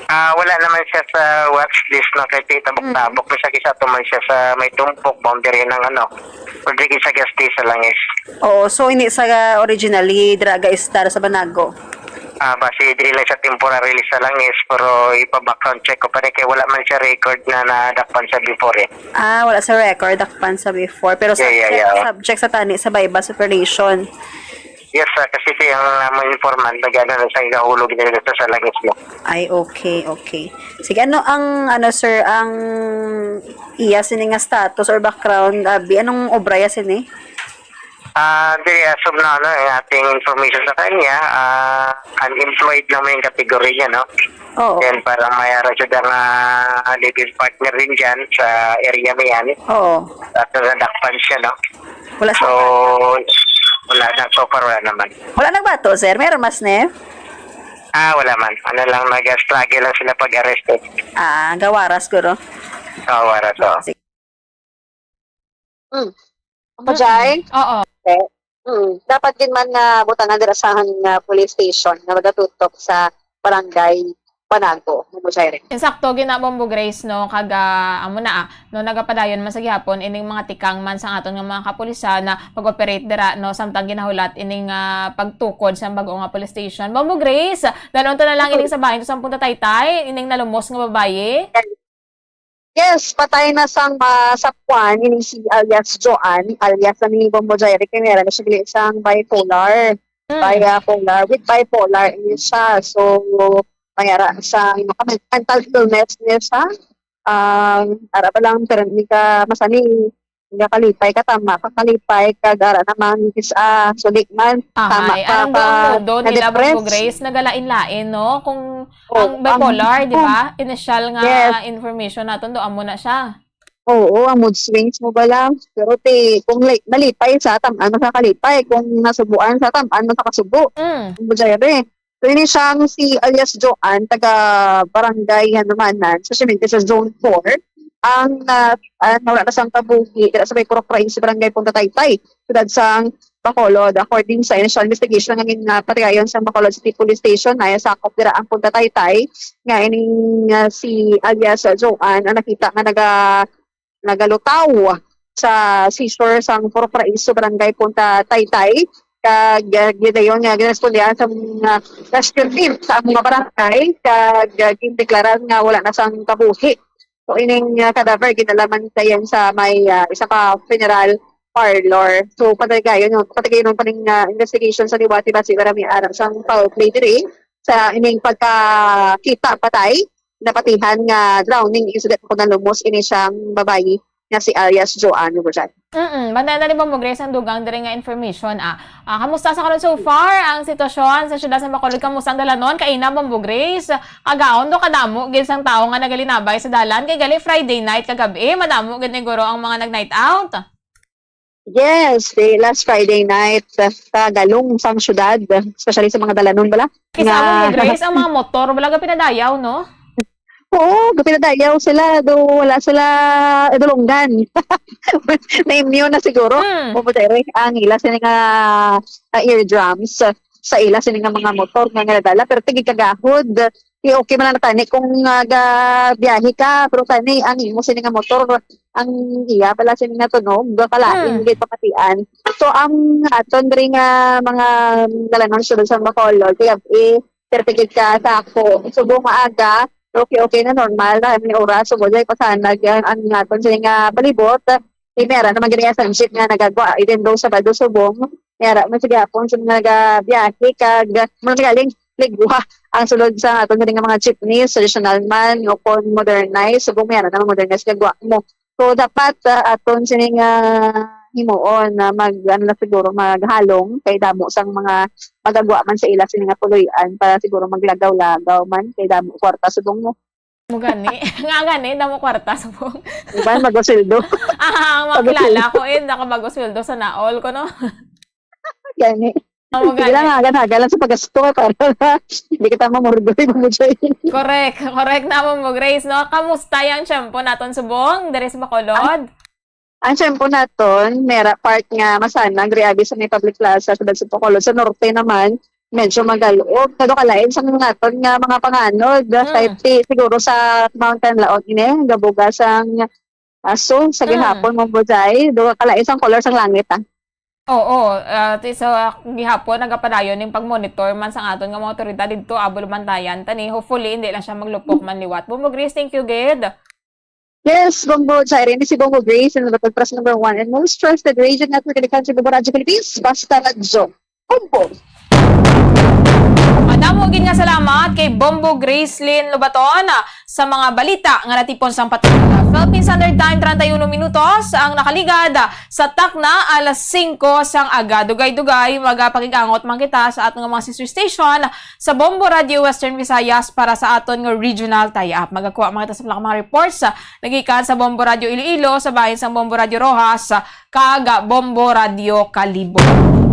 Ah, wala naman siya sa watch list, no, kay tabok-tabok Mm. na siya, kisa to man siya sa may tumpok, boundary ng, ano, Rodriguez Sagasti sa Langis. Oo, so hindi sa originally dira ga-estar sa Banago? Ah, basi diri lang siya temporarily sa Langis, pero ipa-background check ko pa rin kay wala man siya record na nadakpan sa before, eh. Ah, wala sa record, dakpan sa before. Pero Yeah, yeah, subject, yeah. subject sa tani sa buy-bust operation. Yes, sir. Kasi siya ang among informant, nag-ano na siya, gahulog niya dito sa Langis mo. Ay, okay, okay. Sige, ano ang, ano, sir, ang iya sini nga status or background, abi? Anong obra ya sini? Ah, diri, as of now, no, ang ating information sa kanya, ah, unemployed lang may kategory niya, no? Oo. Then, parang may ara siya nga, ah, live-in partner rin dyan sa area na yan. Oo. At nadakpan siya, no? Wala sa So, wala na. So far, wala naman. Wala nagbato, sir? Meron mas, ne? Ah, wala man. Ano lang, nag-struggle lang sila pag-arrest, eh. Ah, gawaras, guro. Oo, waras, oo. Sige. Mm. Ang Jai? Oo. Okay. Mm. Dapat din man nga butangan dira sa, ah, police station nga magatutok sa barangay Panago, Bombo Jai rin. Insakto, gina Bombo Grace, no, kag, ah, amo na, ah, no, nagapadayon man sa gihapon ining mga tikang man sa aton nga mga kapulisan na pag-operate dira, no, samtang ginahulat ining, ah, pagtukod sa bag-o nga police station. Bombo Grace, dalon ta na lang ining sa bahin to sa punta taytay, ining nalumos nga babayi. Yes, patay na sang masapuan ini si alias Joanne, alias na ni Bombo Jerry, kay meron na siya gali sang bipolar. Mm. Bipolar, with bipolar ini siya. So, may ara sang mental illness niya siya. Um, ara pa lang, pero hindi ka masani, hindi ka kalipay ka, tama ka kalipay, kag ara naman, is, ah, sulit man, tama Ahay, ka, anong ka, doon nila, na-depressed. Bombo Grace, nagalain-lain, no? Kung Oh, ang ang bipolar, di ba? Initial nga Yes. information naton, do amo na siya. Oo, ang mood swings mo bala. Pero ti, kung li-, nalipay sa, tam-an mo sa kalipay. Kung nasubuan sa, tam-an mo sa kasubo. Mm. Ang bujayre. So, ini siyang si alias Joanne, taga Barangay Hanumanan, sa Simente sa Zone four. Ang, ah, ah, nawala na sang kabuhi, dira sa may Purok Rais, Barangay Punta Taytay, siyudad sang Bacolod. According sa initial investigation nga ginpatigayon sa Bacolod City Police Station, na sakop dira ang Punta Taytay, nga ining, ah, si alias, ah, Joanne ang nakita nga naga-, nagalutaw sa seashore sang Purok Paraiso, Barangay Punta Taytay. Kag, ah, gidayon nga ginrespondihan sa mga rescue team sa mga barangay, kag, ah, gindeklarar nga wala na sang kabuhi. So, ining, ah, cadaver ginalaman sa yan sa may, ah, isa ka funeral parlor. So, patigayon, no, patigayon pa ning, ah, investigation sa liwat, basi wala may ara sang foul play diri sa ining pagkakita patay, napatihan nga drowning incident kung nalumos ini siyang babayi nga si alias Joanne Rojan. Mm-mm. Bantay na ni Bombo Grace ang dugang diri nga information, ah. Ah, kamusta sa karon so far ang sitwasyon sa siyudad sa Bacolod? Kamusta ang dalanon? Kaina, Bombo Grace? Kagaon do kadamo gid sang tawo nga nagalinabay sa dalan kay gali Friday night kagab-i, madamo gid ni guro ang mga nag-night out. Yes, the last Friday night, uh, sa galong sang syudad, especially sa mga dalanon bala. Kisa nga mo, Grace, ang mga motor, wala ka pinadayaw, no? Oo, pinadayaw sila, do wala sila idulunggan. Na-immune na siguro. Hmm. Mo ang ila sini nga, ah, eardrums, ah, sa ila sini nga mga motor nga nadala, pero tigig kagahod. Di okay man na tani kung, ah, gabiyahe ka, pero tani ang imo sini nga motor, ang iya pala sini nga tunog, kalain Hmm. gid pamatian. So, ang aton diri nga mga dalanon sulod sa Bacolod, kaya, eh, perfect gid ka sa ako. Subong maaga, okay, okay na, normal na, may oras, subong ay pasanag yan, ang aton sini nga palibot, eh, meron naman gani sa jeep nga nagagwa, even though Sabado subong, meron man sige hapon sa mga nagabiyahe, kag, mga galing, ligwa ang sulod sa aton gani nga mga jeepneys, traditional man, o kon modernized, subong meron naman modernized, kagwa mo. So, dapat, ah, aton sini nga himuon na mag, ano na siguro, maghalong kay damo sang mga magagwa man sa ila sini nga puloy-an para siguro maglagaw-lagaw man kay damo kwarta subong mo. Mo gani. Nga gani, damo kwarta subong. Iban, bago sweldo. Ah, ang Bago makilala sweldo. ko, eh, naka bago sweldo sa naol ko, no? Gani. Amo Sige lang, gani. Hagan-hagan lang sa paggasto, eh, para hindi kita mamurdoy, mamudyoy. Correct. Correct na mo, Grace, no? Kamusta yung tiyempo naton subong diri sa Bacolod? Ang, ang tiyempo naton, mera part nga masanag, grabe sa may public plaza, sa Bacolod. Sa norte naman, medyo magaluog. Kado kalain sa mga naton nga mga panganod, Hmm. safety, siguro sa Mount Kanlaon, ini, gabugas ang aso, sa Hmm. gihapon, mo, Bujay. Do kalain sa color sa langit, ah. Oo, ah, ti sa gihapon nagapadayon ning pag-monitor man sa aton nga mga awtoridad didto, abo lumantayan tani. Hopefully, hindi lang siya maglupok man liwat. Bombo Grace, thank you gid. Yes, Bombo Jai, ini si Bombo Grace, and the press number one and most trusted radio network in the country, Bombo Radyo Philippines, basta radyo. Bombo! Madamo gid nga salamat kay Bombo Gracelyn Lobaton sa mga balita nga natipon sang patungod. Philippine Standard Time, treinta y uno minutos ang nakaligad sa takna, alas singko sang aga. Dugay-dugay, magapakig-angot man kita sa aton nga mga sister station sa Bombo Radio Western Visayas para sa aton nga regional tie-up. Magakuha man kita sa mga reports, ah, nagikan sa Bombo Radio Iloilo, sa bahin sang Bombo Radio Roxas, kag Bombo Radio Kalibo.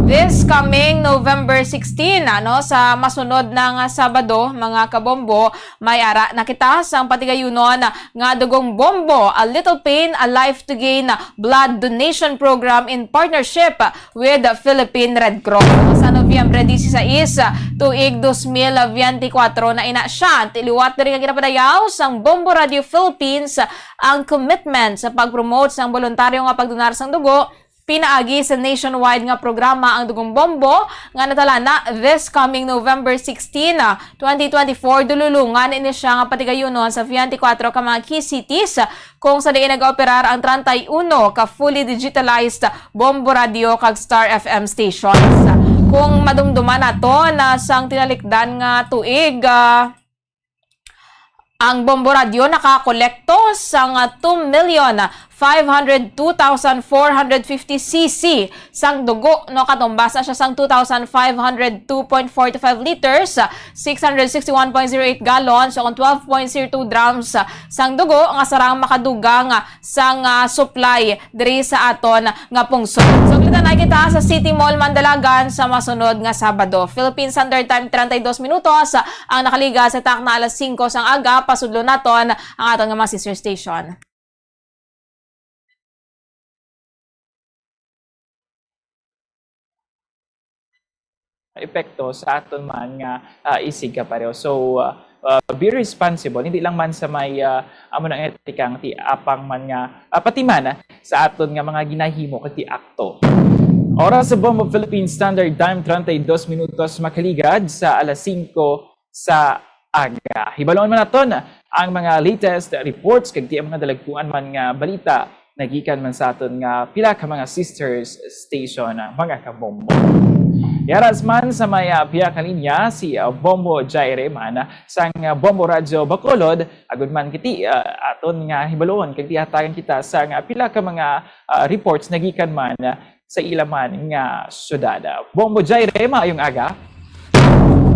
This coming November sixteen, ano, sa masunod na nga Sabado, mga kabombo, may ara na kita sang patigayunon nga Dugong Bombo, A Little Pain, A Life to Gain Blood Donation Program in partnership with the Philippine Red Cross. Sa Nobyembre disisais, tuig dos mil biyente kwatro na ina siya. Ti liwat diri nga ginapadayaw sang Bombo Radio Philippines ang commitment sa pag-promote sang boluntaryo nga pagdonar sang dugo pinaagi sa nationwide nga programa ang Dugong Bombo nga natalana this coming November sixteen, ah, twenty twenty-four. Dululungan ini siya nga patigayunon sa twenty-four ka mga key cities, kung sa diin nagaoperar ang treinta y uno ka fully digitalized Bombo Radio kag Star F M stations. Kung madumduman nato na sang tinalikdan nga tuig, ah, ang Bombo Radio nakakolekto sang, ah, two million five hundred two thousand four hundred fifty C C sang dugo, no, katumbas na siya sang two thousand five hundred two point four five liters, six hundred sixty-one point zero eight gallons, o twelve point zero two drams sang dugo nga sarang makadugang sang, ah, supply diri sa aton nga pungsod. So, kita na kita sa City Mall Mandalagan sa masunod nga Sabado. Philippine Standard Time, treinta y dos minutos ang nakaliga sa takna alas singko sang aga. Pasudlo naton ang aton nga mga sister station. Epekto sa aton man nga, ah, isig kapareho. So, ah, ah, be responsible, hindi lang man sa may, ah, amo na nga tikang ti apang man nga, ah, pati man, ah, sa aton nga mga ginahimo kag ti akto. Oras sa Bombo Philippine Standard Time, treinta y dos minutos makaligad sa alas singko sa aga. Hibalon man naton ang mga latest reports kag ti ang mga dalagkuan man nga balita nagikan man sa aton nga pila ka mga sisters station, ah, mga kabombo. Yaras man sa may, ah, pihak nga linya si, ah, Bombo Jaire man, ah, sang, ah, Bombo Radyo Bacolod, agud man kiti, ah, aton nga hibalon kag tihatagan kita sa nga pila ka mga, ah, reports nagikan man, ah, sa ila man nga syudad. Bombo Jaire, maayong aga.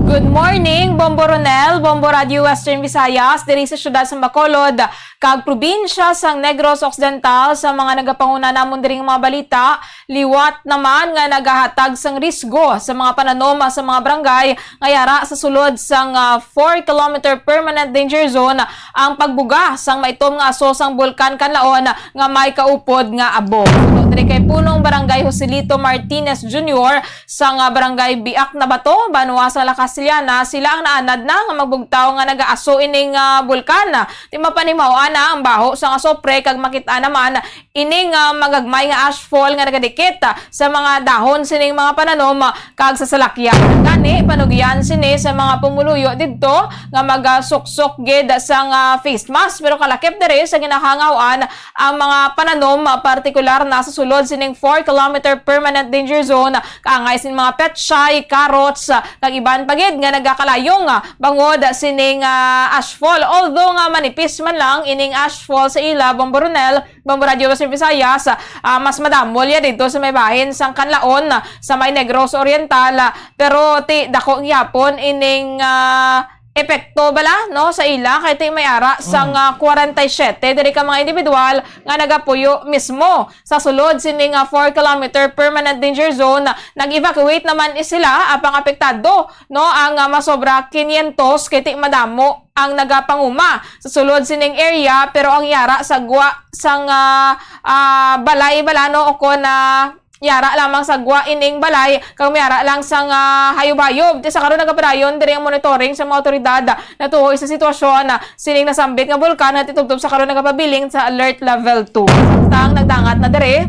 Good morning, Bombo Ronel, Bombo Radio Western Visayas, diri sa siyudad sa Bacolod, kag probinsya sang Negros Occidental. Sa mga nagapanguna namon diri nga mga balita, liwat naman nga nagahatag sang risgo sa mga pananom sa mga barangay nga yara sa sulod sang, ah, four kilometer permanent danger zone ang pagbuga sang maitom nga aso sang Bulkan Kanlaon nga may kaupod nga abo. Suno diri kay Punong Barangay Joselito Martinez Junior sang, ah, Barangay Biak Nabato, banwa sa La Castellana, sila ang naanad na nga magbugtaw nga nagaaso ining, ah, bulkan. Ti mapanimaw-an na ang baho sang asupre kag makit-an naman ining, ah, magagmay nga ashfall nga nagadikit, ah, sa mga dahon sining mga pananom, ah, kag sa salakyan. Gani, panugyan sini sa mga pumuluyo didto nga magasuksok gid sang, ah, face mask, pero kalakip diri sa ginahangaw-an ang mga pananom, ah, partikular na sa sulod sining four kilometer permanent danger zone, kaangay sin mga petchay, carrots, ah, kag iban pa gid nga nagakalayong, ah, bangod sining, ah, ashfall. Although nga manipis man lang ining ashfall sa ila, Bombo Ronel, Bombo Radio Western Visayas, ah, mas madamo liya didto sa may bahin sang Kanlaon, ah, sa may Negros Oriental, ah, pero ti dako gyapon ining, ah, epekto bala, no, sa ila, kay ti may ara sang, Mm. ah, kwarenta y siyete diri ka mga individual nga nagapuyo mismo sa sulod sining, ah, four kilometer permanent danger zone. Nag-evacuate naman sila, apang apektado, no, ang, ah, masobra kinyentos, kay ti madamo ang nagapanguma sa sulod sining area, pero ang yara sa gwa sang, ah, ah, balay bala, no, o kon, ah, yara lamang sa gwa ining balay, kag may ara lang sang, ah, hayub-hayub. Ti sa karon nagapadayon diri ang monitoring sa mga awtoridad natuhoy sa sitwasyon, ah, sining nasambit nga bulkan, nga titubtob sa karon nagapabilin sa alert level two. Samtang nagdangat na diri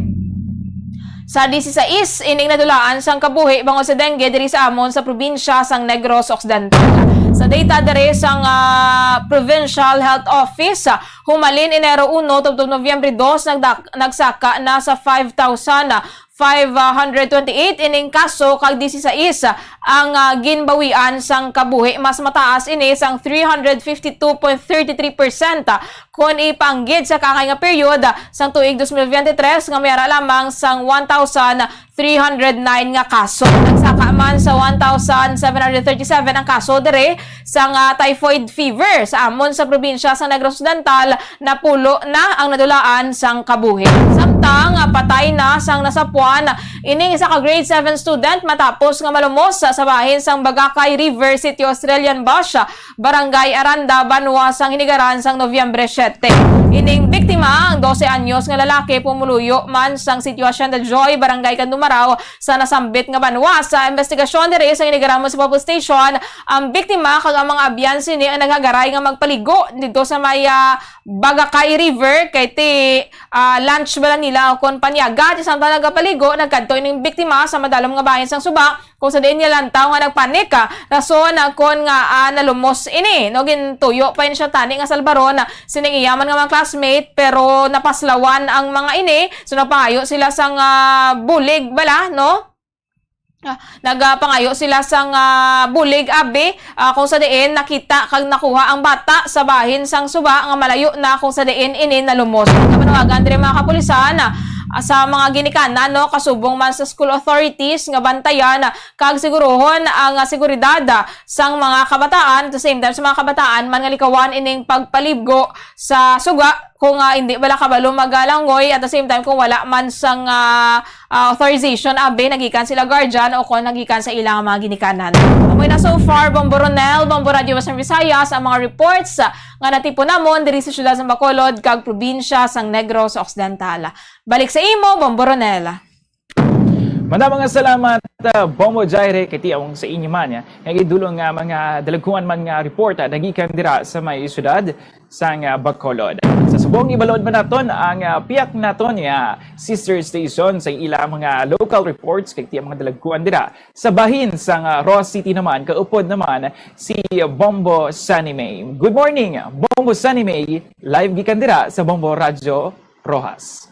sa disisais ining nadulaan sang kabuhi bangod sa dengue diri sa amon sa probinsya sang Negros Occidental. Sa data diri sang, ah, Provincial Health Office, ah, humalin Enero uno tubtob Nobyembre dos, nagdak-, nagsaka na sa five thousand five hundred twenty-eight ining kaso, kag disisais ang, ah, ginbawian sang kabuhi. Mas mataas ini sang three hundred fifty-two point thirty-three percent, ah, kon ipaanggid sa kaangay nga period, ah, sang tuig dos mil biyente tres, nga may ara lamang sang one thousand three hundred nine nga kaso. Nagsaka man sa one thousand seven hundred thirty-seven ang kaso diri sang, ah, typhoid fever sa amon sa probinsya sa Negros Occidental, napulo na ang nadulaan sang kabuhi. Samtang, ah, patay na sang nasapuan ining isa ka grade seven student matapos nga malumos sa, sa bahin sang Bagakay River, Sitio Australian Bush, Barangay Aranda, banwa sang Hinigaran sang Nobyembre siyete. Ining biktima, ang dose anyos nga lalaki, pumuluyo man sang Sitio Hacienda Joy, Barangay Canduman, Taraw sa nasambit nga banwa. Sa investigasyon diri sa Inigaran Municipal Police Station, ang biktima kag ang mga abyan sini ang naghagaray nga magpaligo didto sa may, ah, Bagakay River, kay ti, ah, lunch bala nila o kon panyaga. Ti samtang nagapaligo, nagkadto ining biktima sa madalom nga bahin sang suba, kung sa diin niya lantaw nga nagpanik, ah, rason, ah, kon nga, ah, nalumos ini. No, gintuyo pa ini siya tani nga salbaron, ah, sining iya man nga mga classmate, pero napaslawan ang mga ini. So, nagpangayo sila sang, ah, bulig bala, no? Ah, nagapangayo sila sang, ah, bulig, abi, ah, kung sa diin nakita kag nakuha ang bata sa bahin sang suba nga malayo na kung sa diin ini nalumos. Ang panawagan diri, mga kapulisan, ah, sa mga ginikanan, no, kasubong man sa school authorities nga bantayan, ah, kag siguruhon ang, ah, seguridad, ah, sang mga kabataan, at the same time sa mga kabataan man nga likawan ining pagpaligo sa suga kung, ah, hindi bala kabalo magalangoy, at the same time kung wala man sang, ah, ah, authorization, abi, nagikan sila guardian o kung nagikan sa ilang mga ginikanan. Amoy na so far, Bombo Ronel, Bombo Radyo Western Visayas, ang mga reports, ah, nga natipon namon diri sa siyudad sa Bacolod kag probinsya sang Negros Occidental. Balik sa imo, Bombo Ronel. Madamo nga salamat, ah, Bombo Jaire, kay ti awang sa inyo man, ya, nga gidulong nga mga dalagkuan man nga report, ah, nagikan dira sa may siyudad sang, ah, Bacolod. Sa subong, ibalod man naton ang, ah, piyak naton nga sister station sa ila mga local reports kay ti mga dalagkuan dira sa bahin sang, ah, Roxas City naman, kaupod naman si Bombo Sunny May. Good morning, Bombo Sunny May, live gikan dira sa Bombo Radyo Roxas.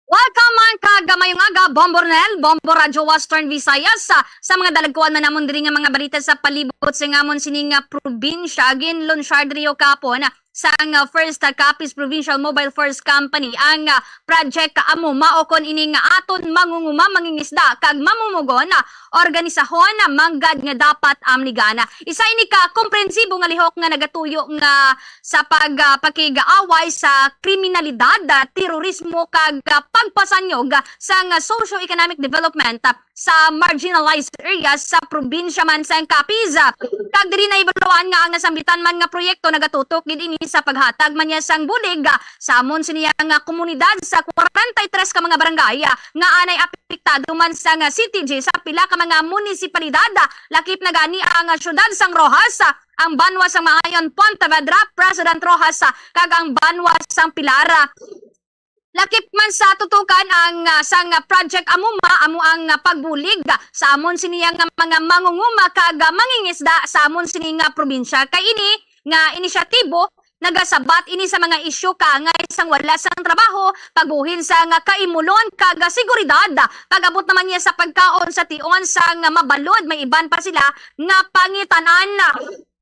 Welcome man kag mayong aga, Bombo Ronel, Bombo Radyo Western Visayas, sa, sa mga dalagkuan man namon diri nga mga balita sa palibot sa ngamon sini nga probinsya. Ginlunsyar diri kapon sang, ah, First, ah, Capiz Provincial Mobile Force Company ang, ah, Project Amuma, o kon ini nga aton mangunguma, mangingisda kag mamumugon, ah, organisahon, ah, manggad nga dapat amnigan. Isa ini ka komprensibo nga lihok nga nagatuyo nga sa pag, ah, pakig-away sa kriminalidad, ah, terorismo kag, ah, pagpasanyog, ah, sang, ah, socio-economic development, ah, sa marginalized areas sa probinsya man sang Capiz. Kag diri nahibaluan nga ang nasambitan man nga proyekto nagatutok gid ini sa paghatag man niya sang bulig, ah, sa amon siniya nga komunidad sa kwarenta y tres ka mga barangay, ah, nga anay apektado man sang, ah, C T G sa pila ka mga munisipalidad, ah, lakip na gani ang, ah, siyudad sang Roxas, ah, ang banwa sang Maayon Pontevedra, President Roxas, ah, kag ang banwa sang Pilar. Lakip man sa tutukan ang, ah, sang, ah, Project Amuma, amo ang, ah, pagbulig, ah, sa amon siniya nga mga mangunguma kag, ah, mangingisda sa amon sini nga probinsya. Kay ini nga inisyatibo nagasabat ini sa mga isyu kaangay sang wala sang trabaho, pagbuhin sang, ah, kaimulon kag, ah, seguridad. Pag-abot naman niya sa pagkaon sa tion sang, ah, mabalod, may iban pa sila nga pangitan-an.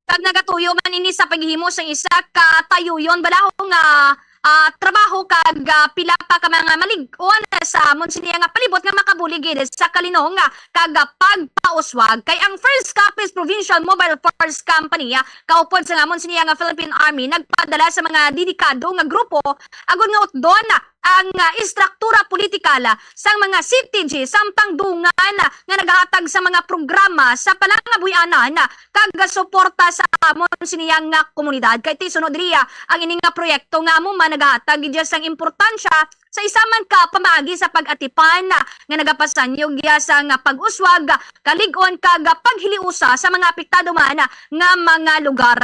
Kag nagatuyo man ini sa paghimo sang isa ka tayuyon balaho nga, ah, trabaho kag, ah, pila pa ka mga malig-on sa amon siniya nga palibot nga makabulig gid sa kalinong, ah, kag, ah, pagpauswag. Kay ang First Capiz Provincial Mobile Force Company, ah, kaupod sa amon siniya nga Philippine Army, nagpadala sa mga dedikado nga grupo agud nga utdon, ah, ang, ah, istruktura politikal, ah, sang mga C T G samtang dungan, ah, nga nagahatag sa mga programa sa palangabuhianan, ah, kag suporta sa amon siniya nga komunidad. Kay ti sunod diri, ah, ang ini nga proyekto nga amo man nagahatag gid sang importansya sa isa man ka pamaagi sa pag-atipan, ah, nga nagapasanyog iya sa nga pag-uswag, ah, kalig-on kag, ah, paghiliusa sa mga apektado man, ah, nga mga lugar.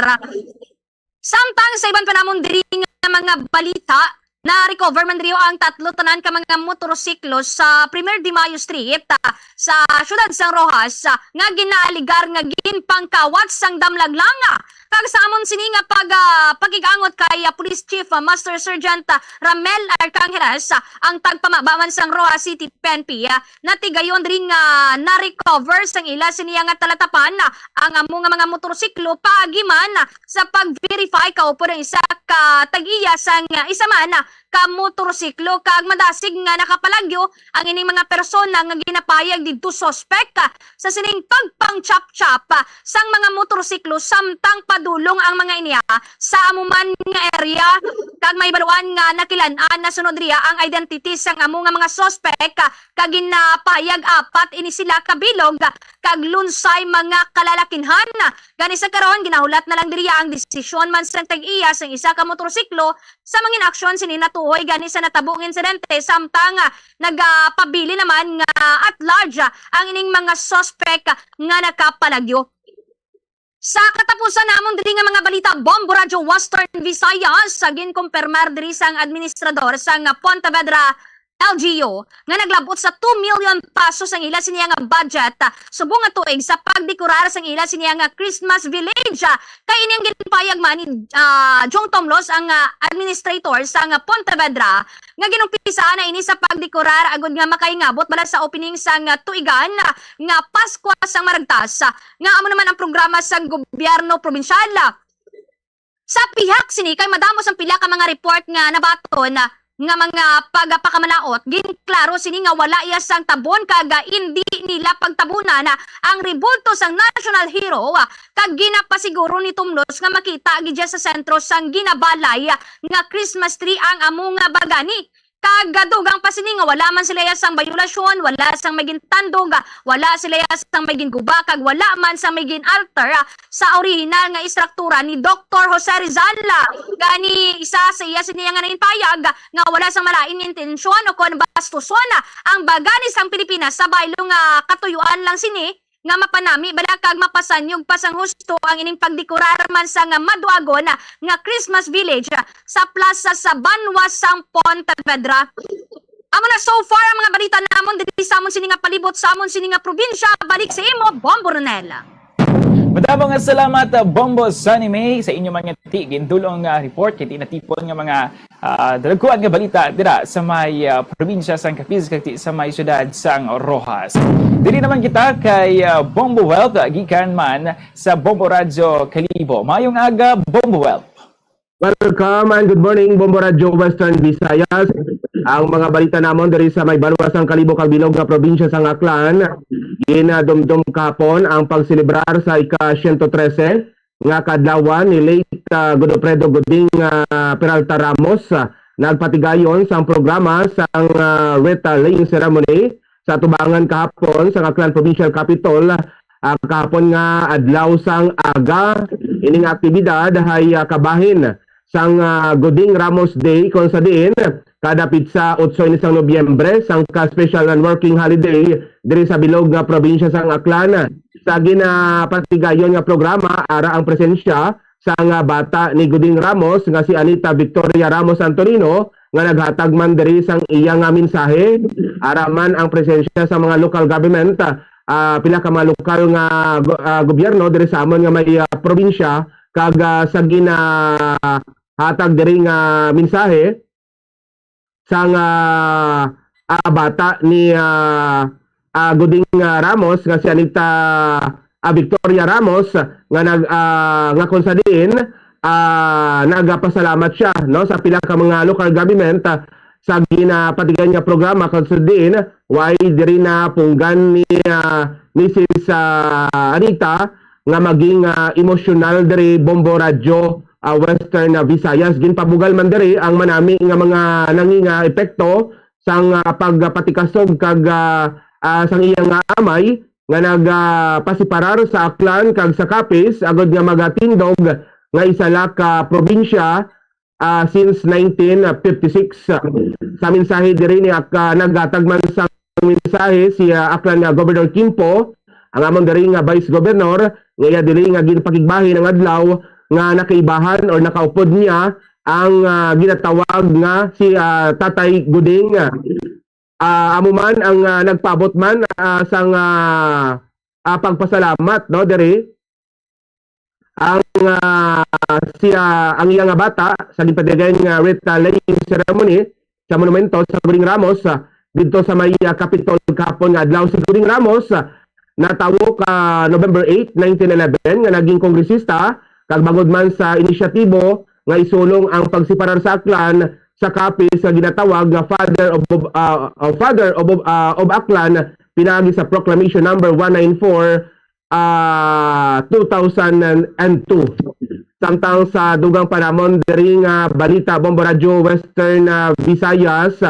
Samtang sa iban pa namon diri nga mga balita, na-recover man diri ang tatlo tanan ka mga motorsiklo sa Primer de Mayo Street, ah, sa siyudad sang Roxas, ah, nga ginaaligar nga ginpangkawat sang damlag lang, ah. Kag sa amon sini nga pag, ah, pakig-angot kay, ah, Police Chief, ah, Master Sergeant, ah, Ramel Arcangeles, ah, ang tagpamaba man sang Roxas City P N P, ah, natigayon diri nga na-recover sang ila siniya nga talatapan, ah, ang amo nga mga motorsiklo paagi man, ah, sa pag-verify kaupod ang isa ka tag-iya sang isa man ka motorsiklo, kag madasig nga nakapalagyo ang ining mga persona nga ginapahayag didto suspek sa sining pagpang-chop-chop sang mga motorsiklo samtang padulong ang mga ini sa amo man nga area, kag mahibaluan nga nakilan-an na sunod riya ang identity sang amo nga mga suspek, kag ginapahayag apat ini sila ka bilog kag lunsay mga kalalakinhan. Gani sa karon, ginahulat na lang diriya ang desisyon man sang tag-iya sang isa ka motorsiklo sa mga aksyon sini nato kaluoy gani sa natabo nga insidente, samtang, ah, nagapabilin naman nga at large, ah, ang ining mga suspek, ah, nga nakapalagyo. Sa katapusan namon diri nga mga balita, Bombo Radyo Western Visayas, sa ginkumpirmar diri sang administrador sang Pontevedra L G U nga naglabot sa two million pesos ang ila sini nga budget, ah, subong nga tuig sa pagdekorar sang ila sini nga Christmas village. Ah, kay ini ang ginpayag man ni, ah, Jong Tomlos, ang, ah, administrator sang Pontevedra, nga ginumpisa na ini sa pagdekorar agud nga makahingabot bala sa opening sang, ah, tuigan, ah, nga Paskwa sang Maragtas, ah, nga amo naman ang programa sang gobyerno probinsyal. Sa pihak sini, kay madamo sang pila ka mga report nga nabaton, ah, nga mga pagapakamalaot, ginklaro sini nga wala iya sang tabon kag, ah, indi nila pagtabunan, ah, ang rebulto sang national hero, ah, kag ginapasiguro ni Tomlos nga makita gid dya sa sentro sang ginabalay, ah, nga Christmas tree ang amo nga bagani. Kag dugang pa sini nga wala man sila iya sang bayulasyon, wala sang may gintandog, ah, wala sila iya sang may ginguba, kag wala man sang may gin-alter, ah, sa orihinal nga istruktura ni Doktor Jose Rizal. Gani, isa sa iya sini nga nahintayag nga wala sang malain nga intensyon o kon bastuson ang bagani sang Pilipinas sa baylo nga katuyuan lang sini nga mapanami bala kag mapasanyog pa sang husto ang ining pagdekorar man sang maduagon nga Christmas village sa plaza sa banwa sang Pontevedra. Amo na so far ang mga balita namon diri sa amon sini nga palibot, sa amon sini nga probinsya. Balik sa imo, Bombo Ronel. Madamo nga salamat, uh, Bombo Sunny May, sa inyo man nga ti gindulong nga report kay ti natipon nga mga, uh, dalagkuan nga balita dira sa may, uh, probinsya sang Capiz kag ti sa may syudad sang Roxas. Diri naman kita kay, uh, Bombo Wealth, uh, gikan man sa Bombo Radyo Kalibo. Mayong aga, Bombo Wealth. Welcome and good morning, Bombo Radyo Western Visayas. Ang mga balita namon diri sa may banwa sang Kalibo kag bilog nga probinsya sang Aklan, ginadumdom kahapon ang pagselebrar sa ika siyento trese nga kaadlawan ni late, ah, Godofredo Goding, ah, Peralta Ramos. Ah, nagpatigayon sang programa sang, ah, wreath laying ceremony sa atubangan kahapon sa Aklan Provincial Capitol, ah, kahapon nga adlaw sang aga. Ining aktibidad hay, ah, kabahin sang, ah, Goding Ramos Day, kung sa diin kada pitsa otso ini sang Nobyembre sang ka-special non-working holiday diri sa bilog nga probinsya sang Aklan. Sa ginapatigayon nga programa, ara ang presensya sang, ah, bata ni Goding Ramos nga si Anita Victoria Ramos Antonino, nga naghatag man diri sang iya nga mensahe. Ara man ang presensya sa mga local government, ah, pila ka mga lokal nga go- ah, gobyerno diri sa amon nga may, ah, probinsya, kag, ah, sa ginahatag diri nga mensahe sang, ah, ah, bata ni, ah, ah, Goding, ah, Ramos nga si Anita, ah, Victoria Ramos nga nag ah, nga kung sa diin, ah, nagapasalamat siya, no, sa pila ka mga local government, ah, sa ginapatigayon nga programa, kung sa diin way diri na punggan ni, ah, Misis, ah, Anita nga maging, ah, emosyonal diri Bombo Radyo, ah, Western, ah, Visayas. Ginpabugal man diri ang manami nga mga nanginga epekto sang, ah, pagpatikasog kag, ah, ah, sang iya nga amay nga nagapasiparar sa Aklan kag sa Capiz agud nga magatindog nga isa la ka probinsya, ah, since nineteen fifty-six. Sa mensahe diri ni Ak-, ah, naghatag man sang mensahe si, ah, Aklan nga Governor Kim Poe, ang amon diri nga Vice Governor, nga iya diri nga ginpakigbahin ang adlaw nga nakaibahan or nakaupod niya ang, ah, ginatawag nga si, ah, Tatay Goding. Ah, amo man ang, ah, nagpaabot man, ah, sang, ah, ah, pagpasalamat, no, diri ang, ah, siya, ang iya nga bata sa ginpatigayon nga wreath laying ceremony sa monumento sa Goding Ramos, ah, didto sa may, ah, Capitol kahapon nga adlaw. Si Goding Ramos, ah, natawo ka November eight, nineteen eleven, nga naging kongresista, kag bangod man sa inisyatibo nga isulong ang pagseparar sa Aklan sa Capiz nga ginatawag nga Father of, of, ah, ah, Father of, of, ah, of Aklan pinaagi sa Proclamation Number one nine four, ah, two thousand and two. Samtang sa dugang panahon diri nga balita, Bombo Radyo Western, ah, Visayas,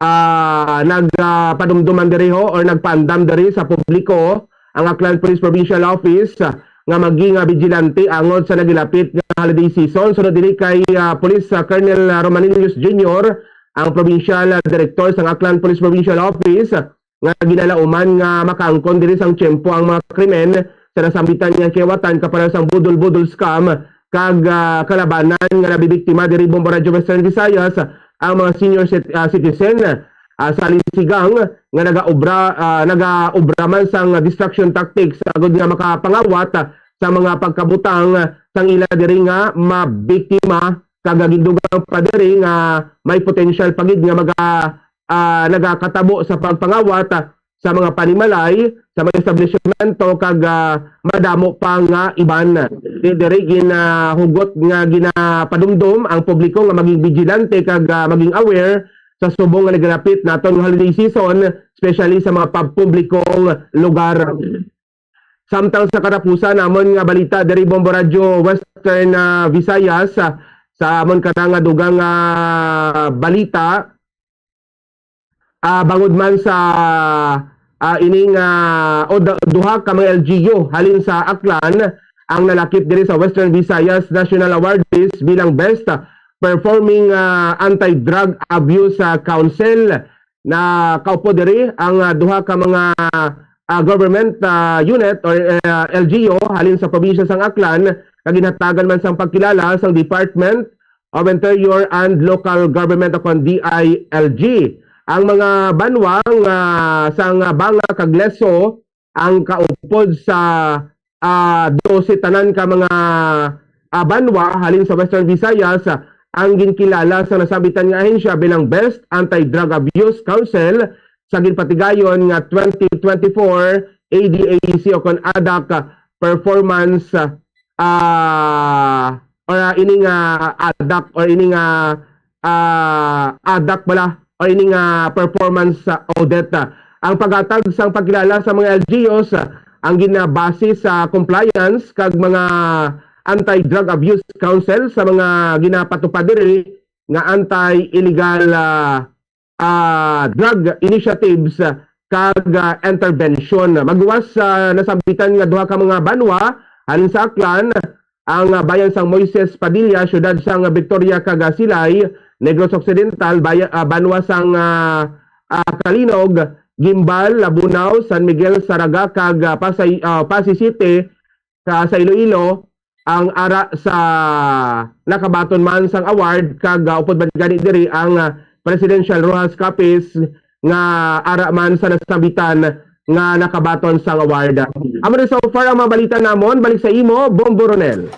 ah, nagpadumduman diri ho or nagpaandam diri sa publiko ang Aklan Police Provincial Office, ah, nga maging, ah, vigilante angod sa nagilapit nga holiday season. Sunod diri kay, ah, Police, ah, Colonel, ah, Romanilius Junior, ang provincial, ah, director sang Aklan Police Provincial Office, nga ginalauman nga makaangkon diri sang tiyempo ang mga krimen sa nasambitan nga kiyawatan kapareho sang budol-budol scam kag, ah, kalabanan nga nabibiktima diri Bombo Radyo Western Visayas, ang mga senior cit-, ah, citizen, ah, sa Alisigang nga nagaobra, ah, nagaobra man sang distraction tactics agud nga makapangawat, ah, sa mga pagkabutang, ah, sang ila diri nga mabiktima kag gindugang pa diri nga may potensyal pa gid nga maga-, ah, nagakatabo sa pagpangawat, ah, sa mga panimalay, sa mga establishmento kag, ah, madamo pa nga iban. Di-, diri ginahugot nga ginapadumdom ang publiko nga maging vigilante kag, ah, maging aware sa subong nga nagalapit naton nga holiday season, especially sa mga pampublikong lugar. Samtang sa katapusan namon nga balita diri Bombo Radyo Western, ah, Visayas, ah, sa amon kana nga dugang, ah, balita, ah, bangod man sa, ah, ining, ah, o da-, duha ka mga L G U halin sa Aklan ang nalakip diri sa Western Visayas National Awardees bilang Best Performing, ah, Anti-Drug Abuse, ah, Council. Nakaupod diri ang, ah, duha ka mga, ah, government, ah, unit or, ah, L G U halin sa probinsya sang Aklan nga ginhatagan man sang pagkilala sang Department of Interior and Local Government o kon D I L G. Ang mga banwa nga sang Banga kag Leso ang kaupod sa, ah, dose tanan ka mga, ah, banwa halin sa Western Visayas, ah, ang ginkilala sa nasambitan nga ahensya bilang Best Anti-Drug Abuse Council sa ginpatigayon nga twenty twenty-four A D A C o kon ADAC Performance, ah, or, ah, ini nga ADAC or ini nga, ah, ADAC bala o ini nga performance, ah, audit. Ang paghatag sang pagkilala sa mga L G Us, ah, ang ginabase sa compliance kag mga Anti-Drug Abuse Council sa mga ginapatupad diri nga anti-illegal, ah, ah, drug initiatives, ah, kag, ah, intervention. Magluwas sa nasambitan nga duha ka mga banwa halin sa Aklan, ang, ah, bayan sang Moises Padilla, siyudad sang Victoria kag, ah, Silay, Negros Occidental, baya-, ah, banwa sang, ah, ah, Calinog, Guimbal, Labunao, San Miguel, Saraga, kag, ah, Pasay, ah, Passi City, sa, sa Iloilo, ang ara sa nakabaton man sang award kag, ah, upod man gani diri ang, ah, Presidential Rojas Capiz nga ara man sa nasambitan nga nakabaton sang award. Amo na so far ang mga balita namon. Balik sa imo, Bombo Ronel.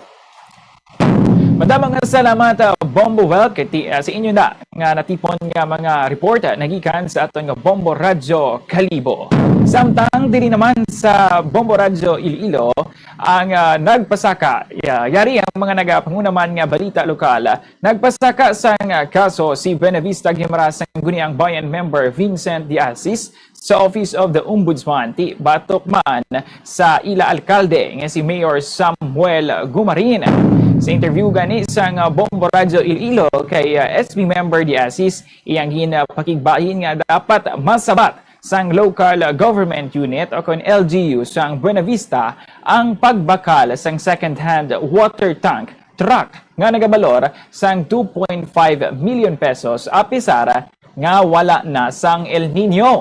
Madamo nga salamat, ah, Bombo Welk, ti-, ah, sa inyo na nga natipon nga mga report, ah, nagikan sa aton nga Bombo Radyo Kalibo. Samtang diri naman sa Bombo Radyo Iloilo, ang, ah, nagpasaka, ya-, yari ang mga nagapanguna man nga balita lokal. Nagpasaka sang, ah, kaso si Buenavista Guimaras sang Guniang Bayan member Vincent De Asis sa Office of the Ombudsman, ti batok man sa ila alkalde nga si Mayor Samuel Gumarin. Sa interview gani sang, ah, Bombo Radyo Iloilo kay, ah, S B member De Asis, iyang ginpakigbahin nga dapat masabat sang local government unit o kon L G U sang Buenavista ang pagbakal sang second-hand water tank truck nga nagabalor sang two point five million pesos, apisar nga wala na sang El Niño.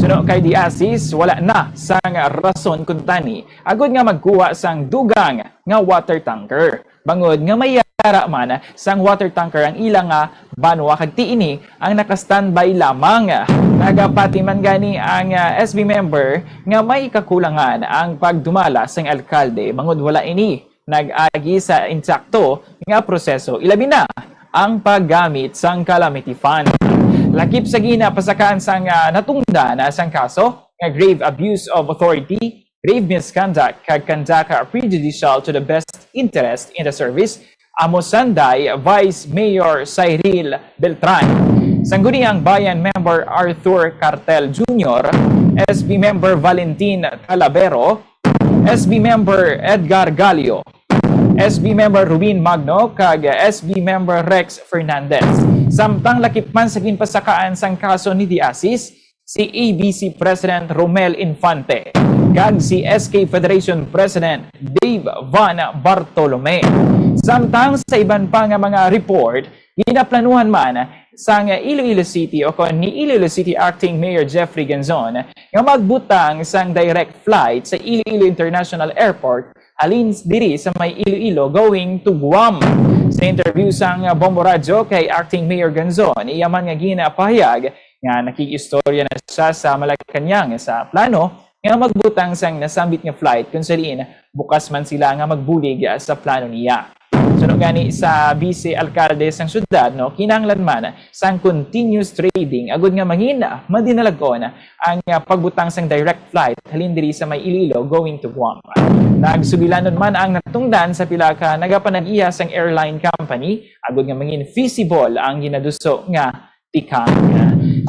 Suno kay De Asis, wala na sang rason kuntani agud nga magkuha sang dugang nga water tanker, bangod nga may yara man sang water tanker ang ila nga banwa kag ti ini ang naka-standby lamang. Nagapati man gani ang, ah, S B member nga may kakulangan ang pagdumala sang alkalde bangod wala ini nag-agi sa insakto nga proseso, ilabi na ang paggamit sang calamity fund. Lakip sa ginapasakaan sang, ah, natungdan sang kaso nga grave abuse of authority, grave misconduct, kag conduct prejudicial to the best interest in the service, amo sanday Vice Mayor Cyril Beltran. Sangguniang Bayan Member Arthur Cartel Junior, S B Member Valentin Talavero, S B Member Edgar Gallo, S B Member Rubin Magno, kag S B Member Rex Fernandez. Samtang lakip man sa ginpasakaan sang kaso ni De Asis, si A B C President Romel Infante, kag si S K Federation President Dave Van Bartolome. Samtang sa iban pa nga mga report, ginaplanuhan man sang Iloilo City o kon ni Iloilo City Acting Mayor Jeffrey Genzon nga magbutang sang direct flight sa Iloilo International Airport halin diri sa may Iloilo going to Guam. Sa interview sang Bombo Radyo kay Acting Mayor Genzon, iya man nga ginapahayag nga nakig-istorya na siya sa Malacañang sa plano nga magbutang sang nasambit nga flight, kung sa diin bukas man sila nga magbulig sa plano niya. Suno gani sa Vice Alkalde sang syudad, no, kinahanglan man sang continuous trading agud nga mangin madinalag-on ang, ah, pagbutang sang direct flight halin diri sa may Iloilo going to Guam. Nagsugilanon man ang natungdan sa pila ka nagapanag-iya sang airline company agud nga mangin feasible ang ginaduso nga tikang.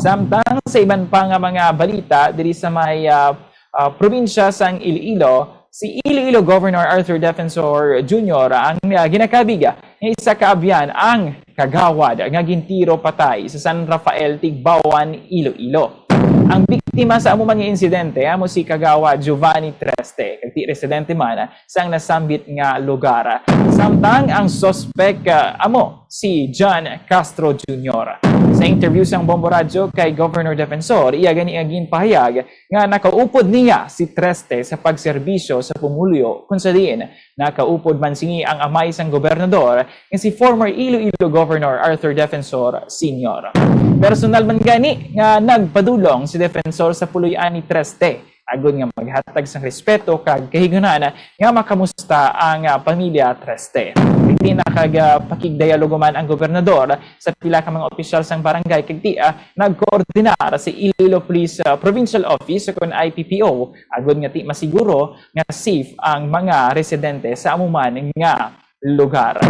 Samtang sa iban pa nga mga balita diri sa may, ah, ah, probinsya sang Iloilo, si Iloilo Governor Arthur Defensor Junior ang, ah, ginakabig nga isa ka abyan ang kagawad nga gintiro patay sa San Rafael, Tigbauan, Iloilo. Ang biktima sa amo man nga insidente amo si Kagawad Giovanni Treste, kag ti residente man sang nasambit nga lugar. Samtang ang suspek, ah, amo si John Castro Junior. Sa interview sang Bombo Radyo kay Governor Defensor, iya gani nga ginpahayag nga nakaupod niya si Treste sa pagserbisyo sa pumuluyo, kung sa diin nakaupod man sini ang amay sang gobernador nga si former Iloilo Governor Arthur Defensor Senior. Personal man gani nga nagpadulong si Defensor sa puloy-an ni Treste agud nga maghatag sang respeto kag kahigayunan nga makamusta ang, ah, pamilya Treste. Ti nakagapakigdialogo man ang gobernador sa pila ka mga opisyal sang barangay kag ti, ah, nagkoordinar sa Iloilo Police, ah, Provincial Office o kon I P P O agud nga ti masiguro nga safe ang mga residente sa amo man nga lugar.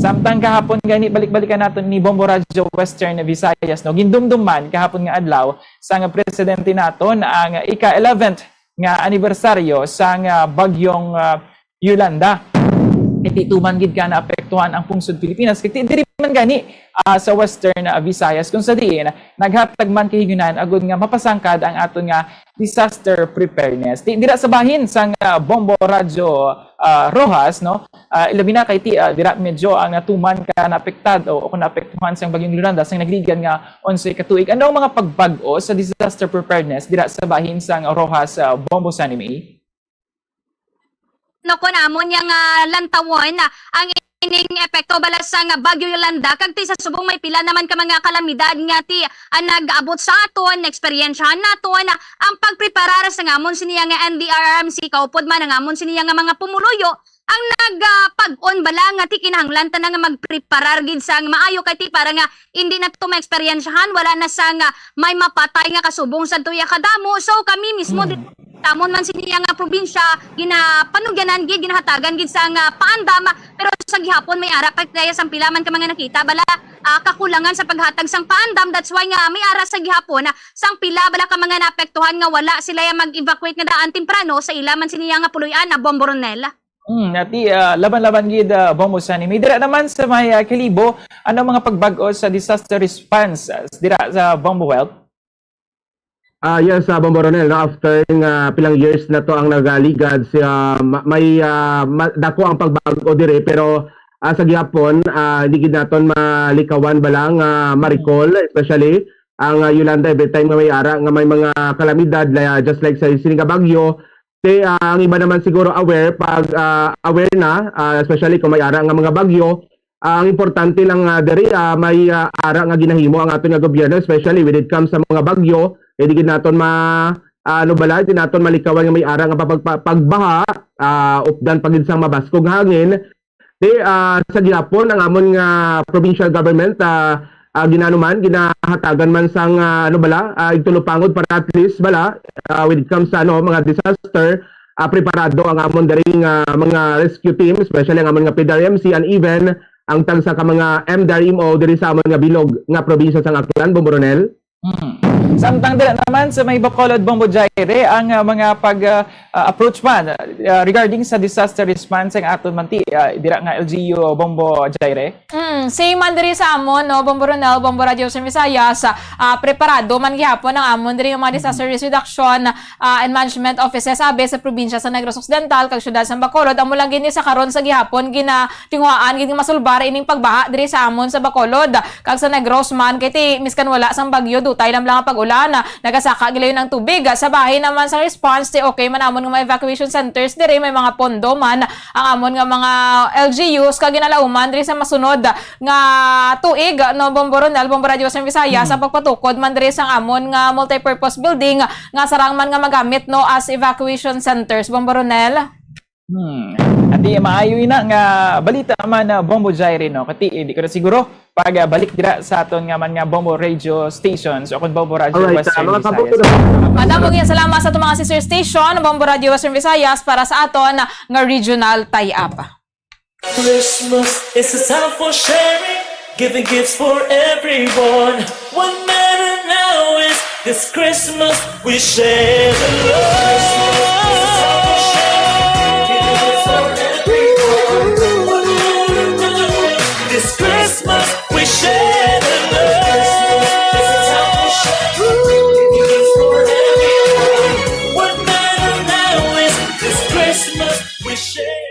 Samtang kahapon gani, balik-balikan naton ni Bombo Radyo Western Visayas, no, gindumdum man kahapon nga adlaw sang presidente naton ang ika-eleventh nga anibersaryo sang, ah, bagyong, ah, Yolanda. Iti tuman gid ka naapektuhan ang pungsod Pilipinas, kay ti-, diri man gani, ah, sa Western, ah, Visayas, kung sa diin naghatag man kahigayunan agud nga mapasangkad ang aton nga disaster preparedness. Ti-, dira sa bahin sang, ah, Bombo Radyo, ah, Roxas, no? Ah, ilabi na kay ti-, ah, dira medyo ang natuman ka naapektado o kung naapektuhan sang bagyong Yolanda sang nagligad nga onse ka tuig. Ano ang mga pagbag-o sa disaster preparedness dira sa bahin sang Roxas, ah, Bombo Sunny May? No, kun amon yang, ah, lantawon, ah, ang ining epekto bala sang Bagyo Yolanda, kag ti sa subong may pila naman ka mga kalamidad nga ti, ah, nag-abot sa aton, naeksperyensyahan naton, ah, ang pagpreparar sa ngamon sini nga N D R R M C, kaupod man ang ngamon sini nga mga pumuluyo, ang nag, ah, pag-on bala nga ti kinahanglan ta na nga magpreparar gid sang maayo kay ti para nga hindi na to maeksperyensyahan, wala na sang may mapatay nga kasubong sa tuya kadamo. So kami mismo, mm, di-, tamon man sini nga probinsya, ginapanugyanan gid, ginahatagan gid sang paandam, pero sa gihapon may ara pa kaya sang pila man ka mga nakita bala, ah, kakulangan sa paghatag sang paandam. That's why nga may ara sa gihapon, ah, sang pila bala ka mga naapektuhan nga wala sila ya mag-evacuate nga daan temprano sa ila man sini nga puloy-an na Bombo Ronel. Hmm, ati, ah, laban-laban gid, ah, Bombo Sunny May. Dira naman sa may, ah, Kalibo, ano mga pagbag-o sa disaster response, ah, dira sa Bombo Health? Ah, yes, ah, Bombo Ronel, no? After nga pilang years na to ang nagaligad, siya, ma-, may, ah, ma-, dako ang pagbag-o dire, pero, ah, sa gihapon, ah, hindi gid naton malikawan ba lang, ah, ma-recall, especially ang, ah, Yolanda, every time nga may ara nga may mga kalamidad, la-, just like sa sini nga bagyo, Te, ah, ang iba naman siguro aware pag, ah, aware na, ah, especially kung may ara nga mga bagyo. Ah, ang importante lang, ah, diri, ah, may, ah, ara nga ginahimo ang aton nga gobyerno, especially when it comes sa mga bagyo. Eh, di gid naton ma-, ah, ano bala, di naton malikawan nga may ara nga papag-, pa-, pagbaha, ah, updan pa gid sang mabaskog hangin. Di, ah, sa gihapon, ang amon nga provincial government, ah, ah, ginano man, ginahatagan man sang, ah, ano bala, ah, igtulupangod para at least bala, ah, when it comes sa, ano, mga disaster, ah, preparado ang amon diri nga mga rescue team, especially ang amon nga P D R M C and even ang tagsa ka mga M D R M O diri sa amon nga bilog nga probinsya sang Aklan, Bombo Ronel. Hmm. Samtang dira naman sa may Bacolod, Bombo Jaire, ang, ah, mga pag, ah, ah, approach man, ah, regarding sa disaster response ang aton manti, ah, dira nga L G U, Bombo Jaire. Mm, same man diri sa amon, no, Bombo Ronel, Bombo Radio sa Visayas, ah, preparado man gihapon ang amon diri nga mga disaster risk reduction, ah, and management offices abi sa probinsya sa Negros Occidental kag siyudad sa Bacolod. Amo lang gini sa karon sa gihapon ginatinguhaan gid nga masulbar ining pagbaha diri sa amon sa Bacolod kag sa Negros man, kay ti miskan wala sang bagyo, dutay lang lang ang pag-ulan, nagasaka gilayon ang tubig. Sa bahin naman sa response, ti okay man amon nga mga evacuation centers diri, may mga pondo man ang amon nga mga L G Us kag ginalauman diri sa masunod nga tuig, no, Bombo Ronel, Bombo Radio sa Visayas, ang pagpatukod man diri sang amon nga multipurpose building nga sarang man nga magamit, no, as evacuation centers, Bombo Ronel. Hmm. Ati, maayo ina nga balita man na Bombo Jaire, no? Kati, eh, di ko na siguro pag, ah, balik dira sa aton nga man nga Bombo Radio stations o kung Bombo Radio Alright, Western ah, mga Visayas. Madamo nga salamat sa aton mga sister station, Bombo Radio Western Visayas, para sa aton nga regional tie-up. Christmas is a time for sharing, giving gifts for everyone. What matter now is this Christmas we share the love. This Christmas we share the love. What matter now is this Christmas we share.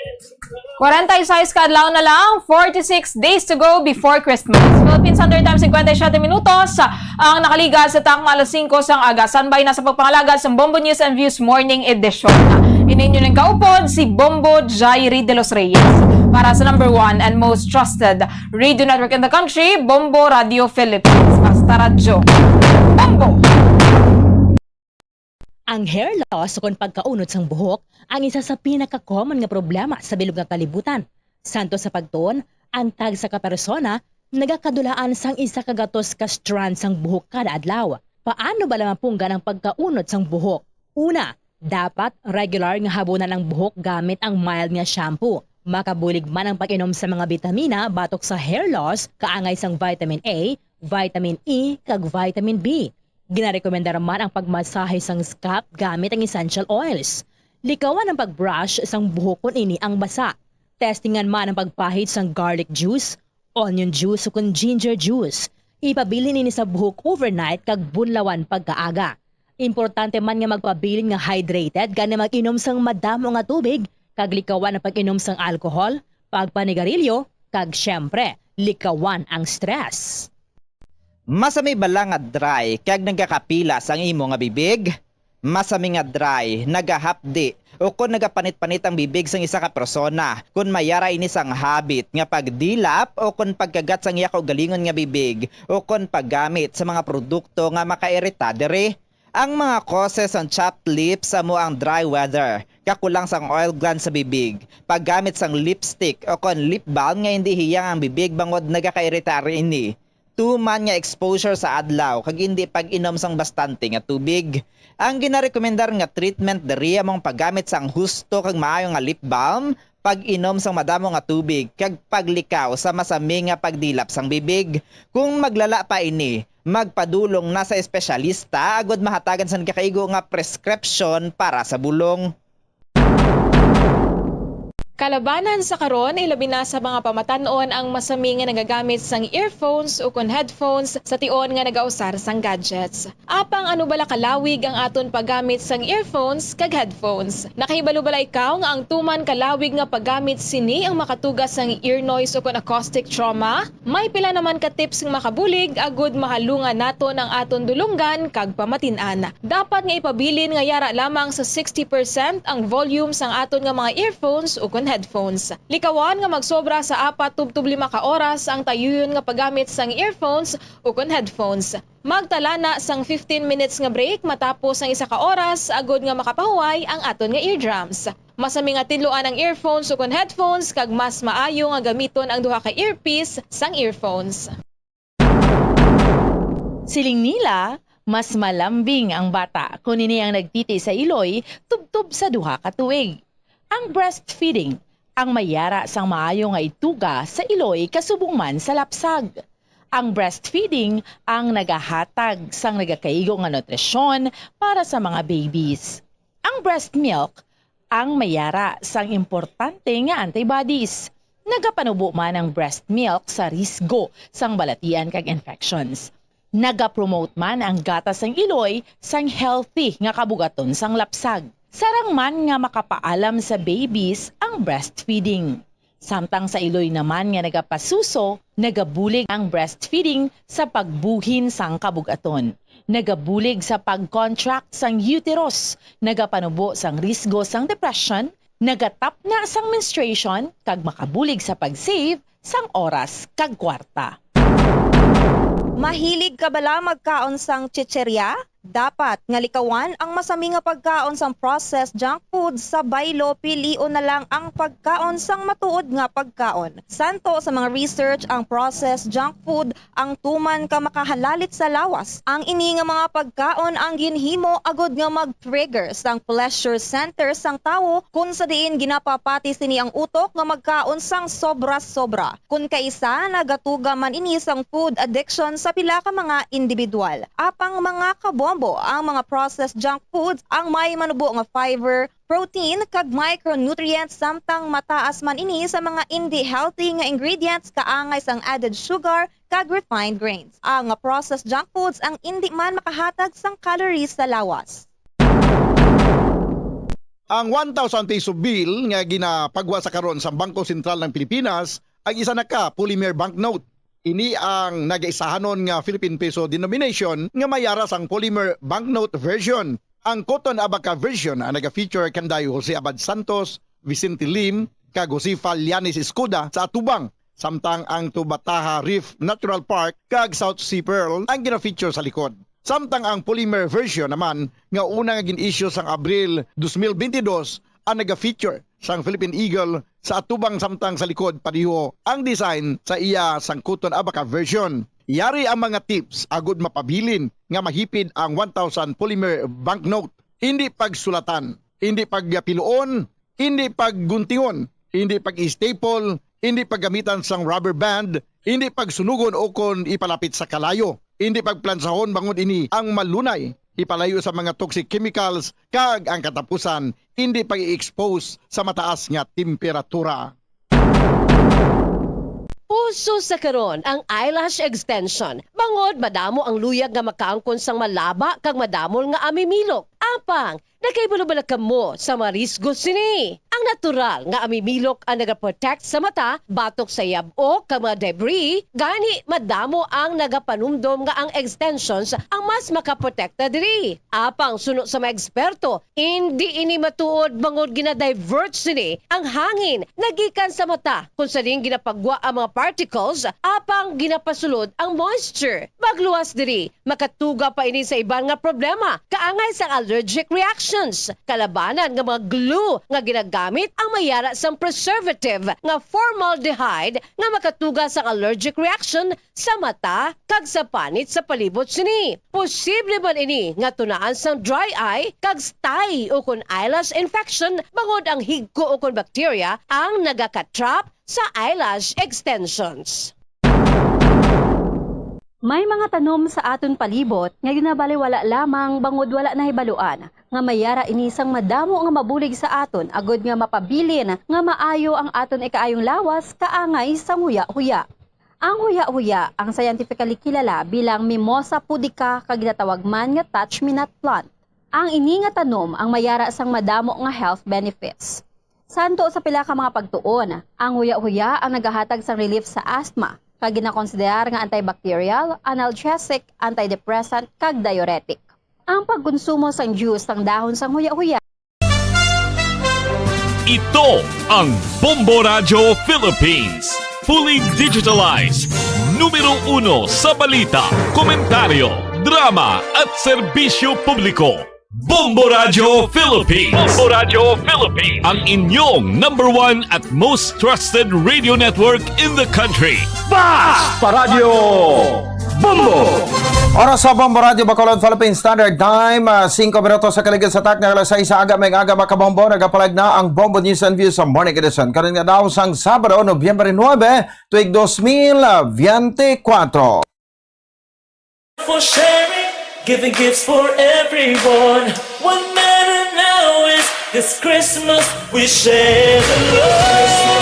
Kwarenta y seis ka adlaw na lang, forty-six days to go before Christmas. Philippine Standard Time, cincuenta y siete minutos ang nakaligad sa takna alas singko sang aga. Standby na sa pagpangalagad sa Bombo News and Views Morning Edition. Ini inyo nang kaupod, si Bombo Jairi de los Reyes. Para sa number one and most trusted radio network in the country, Bombo Radio Philippines. Basta radyo. Bombo! Ang hair loss ukon pagkaunod sang buhok ang isa sa pinaka-common nga problema sa bilog nga kalibutan. Santo sa pagtuon, ang tagsa ka persona nagakadulaan sang isa ka gatos ka strand sang buhok kada adlaw. Paano bala mapunggan ang pagkaunod sang buhok? Una, dapat regular nga habunan ang buhok gamit ang mild nga shampoo. Makabulig man ang pag-inom sa mga bitamina batok sa hair loss, kaangay sang vitamin A, vitamin E, kag vitamin B. Ginarekomendar man ang pagmasahe sang scalp gamit ang essential oils. Likawan ang pag-brush sang buhok kon ini ang basa. Testingan man ang pagpahid sang garlic juice, onion juice, ukon ginger juice. Ipabilin ini sa buhok overnight kag bunlawan pagkaaga. Importante man nga magpabilin nga hydrated, gani mag-inom sang madamo nga tubig, kag likawan ang pag-inom sang alcohol, pagpanigarilyo, kag, siyempre, likawan ang stress. Masami bala nga dry kag nagakapila sang imo nga bibig? Masami nga dry, nagahapdi, ukon nagapanit-panit ang bibig sang isa ka persona kon may ara ini sang habit nga pagdilap ukon pagkagat sang iya kaugalingon nga bibig ukon paggamit sa mga produkto nga makairita diri. Ang mga causes sang chapped lips amo ang dry weather, kakulang sang oil gland sa bibig, paggamit sang lipstick ukon lip balm nga indi hiyang ang bibig bangod nagakairita ini, tuman nga exposure sa adlaw kag indi pag-inom sang bastante nga tubig. Ang ginarekomendar nga treatment diri amo ang paggamit sang husto kag maayo nga lip balm, pag-inom sang madamo nga tubig, kag paglikaw sa masami nga pagdilap sang bibig. Kung maglala pa ini, magpadulong na sa espesyalista agud mahatagan sang gakaigo nga preskripsyon para sa bulong. Kalabanan sa karon, ilabi na sa mga pamatan-on ang masami nga nagagamit sang earphones ukon headphones sa tion nga nagausar sang gadgets. Apang ano bala kalawig ang aton paggamit sang earphones kag headphones? Nakahibalo bala ikaw nga ang tuman kalawig nga paggamit sini ang makatuga sang ear noise ukon acoustic trauma? May pila naman ka tips nga makabulig agud mahalungan naton ang aton dulonggan kag pamatin-an. Dapat nga ipabilin nga yara lamang sa sixty percent ang volume sang aton nga mga earphones ukon headphones. Likawan nga magsobra sa apat tubtob lima ka oras ang tayuyon nga paggamit sang earphones ukon headphones. Magtala na sang fifteen minutes nga break matapos ang isa ka oras agud nga makapahuway ang aton nga eardrums. Masami nga tinluan ang earphones ukon headphones kag mas maayo nga gamiton ang duha ka earpiece sang earphones. Siling nila, mas malambing ang bata kon ini ang nagtiti sa iloy tubtob sa duha ka tuig. Ang breastfeeding ang may yara sang maayo nga ituga sa iloy kasubong man sa lapsag. Ang breastfeeding ang nagahatag sang nagakaigo nga nutrisyon para sa mga babies. Ang breast milk ang may yara sang importante nga antibodies. Nagapanubo man ang breast milk sa risgo sang balatian kag infections. Nagapromote man ang gatas sang iloy sang healthy nga kabugaton sang lapsag. Sarang man nga makapaalam sa babies ang breastfeeding. Samtang sa iloy naman nga nagapasuso, nagabulig ang breastfeeding sa pagbuhin sang kabugaton. Nagabulig sa pag-contract sang uterus, nagapanubo sang risgo sang depression, nagatapna sang menstruation, kag makabulig sa pag-save sang oras kag kwarta. Mahilig ka bala magkaon sang chicherya? Dapat nga likawan ang masami nga pagkaon sang processed junk food sa baylo, pilion na lang ang pagkaon sang matuod nga pagkaon. Santo sa mga research, ang processed junk food ang tuman ka makahalalit sa lawas. Ang ini nga mga pagkaon ang ginhimo agud nga mag-trigger sang pleasure center sang tawo, kun sa diin ginapapati sini ang utok nga magkaon sang sobra-sobra. Kun kaisa, nagatuga man ini sang food addiction sa pila ka mga individual. Apang mga kabombo, ang mga processed junk foods ang may manubo nga fiber, protein, kag micronutrients, samtang mataas man ini sa mga indi healthy nga ingredients kaangay sang added sugar kag refined grains. Ang processed junk foods ang indi man makahatag sang calories sa lawas. Ang one thousand peso bill nga ginapagwa sa karon sa Bangko Sentral ng Pilipinas ang isa na ka polymer banknote. Ini ang nagaisahanon nga Philippine peso denomination nga may yara sang polymer banknote version. Ang Cotton Abaca version ang naga-feature kanday Jose Abad Santos, Vicente Lim, kag Josefa Llanes Escoda sa atubang, samtang ang Tubataha Reef Natural Park kag South Sea Pearl ang gina-feature sa likod. Samtang ang polymer version naman nga una nga gin-issue sang Abril dos mil bentidós ang naga-feature sang Philippine Eagle sa atubang, samtang sa likod pareho ang design sa iya sang Cotton Abaca version. Yari ang mga tips agud mapabilin nga mahipid ang one thousand polymer banknote. Indi pagsulatan, indi pagpiluon, indi pagguntingon, indi pag-staple, indi paggamitan sang rubber band, indi pagsunugon o kon ipalapit sa kalayo, indi pagplansahon bangod ini ang malunay ipalayo sa mga toxic chemicals, kag ang katapusan, indi pag-i-expose sa mataas nga temperatura. Uso sa karon ang eyelash extension, bangod madamo ang luyag nga makaangkon sang malaba kag madamol nga amimilok. Apang, nakahibalo bala kamo sa mga risgo sini? Ang natural nga amimilok ang nagaprotect sa mata batok sa yab-ok kag mga debris, gani madamo ang nagapanumdom nga ang extensions ang mas makaprotekta diri. Apang suno sa mga eksperto, indi ini matuod bangod gina-divert sini ang hangin nagikan sa mata, kung sa diin ginapagwa ang mga particles, apang ginapasulod ang moisture. Magluwas diri, makatuga pa ini sa iban nga problema, kaangay sang allergic reactions. Kalabanan nga mga glue nga ginagamit ang may yara sang preservative nga formaldehyde nga makatuga sang allergic reaction sa mata kag sa panit sa palibot sini. Posible man ini nga tunaan sang dry eye kag stye ukon eyelash infection, bangod ang higko ukon bakterya ang nagaka-trap sa eyelash extensions. May mga tanom sa aton palibot nga ginabaliwala lamang bangod wala nahibaluan nga may yara ini sang madamo nga mabulig sa aton, agod nga mapabilin nga maayo ang aton ikaayong lawas kaangay sang huya-huya. Ang huya-huya, ang scientifically kilala bilang Mimosa pudica kag ginatawag man nga touch-me-not plant. Ang ini nga tanom ang may yara sang madamo nga health benefits. Santo sa pila ka mga pagtuon, ang huya-huya ang nagahatag sang relief sa asthma, kag ginakonsiderar nga antibacterial, analgesic, antidepressant, kag diuretic. Ang pagkonsumo sang juice sang dahon sang huya-huya. Ito ang Bombo Radyo Philippines. Fully digitalized. Numero uno sa balita, komentaryo, drama, at serbisyo publiko. Bombo Radyo Philippines. Bombo Radyo Philippines. Ang inyong number one at most trusted radio network in the country. Basta Radyo Bombo! Oras sa Bombo Radyo Bacolod, Philippine Standard Time, ah, singko minutos sa kaligid sa takna, alas sais sa aga, may aga, mga kabombo, nagapalag na ang Bombo News and Views sa Morning Edition. Karon nga daw sang Sabado, Nobyembre nuebe, tuig dos mil biyente kwatro. For sharing, giving gifts for everyone. What matter now is this Christmas, we share the love.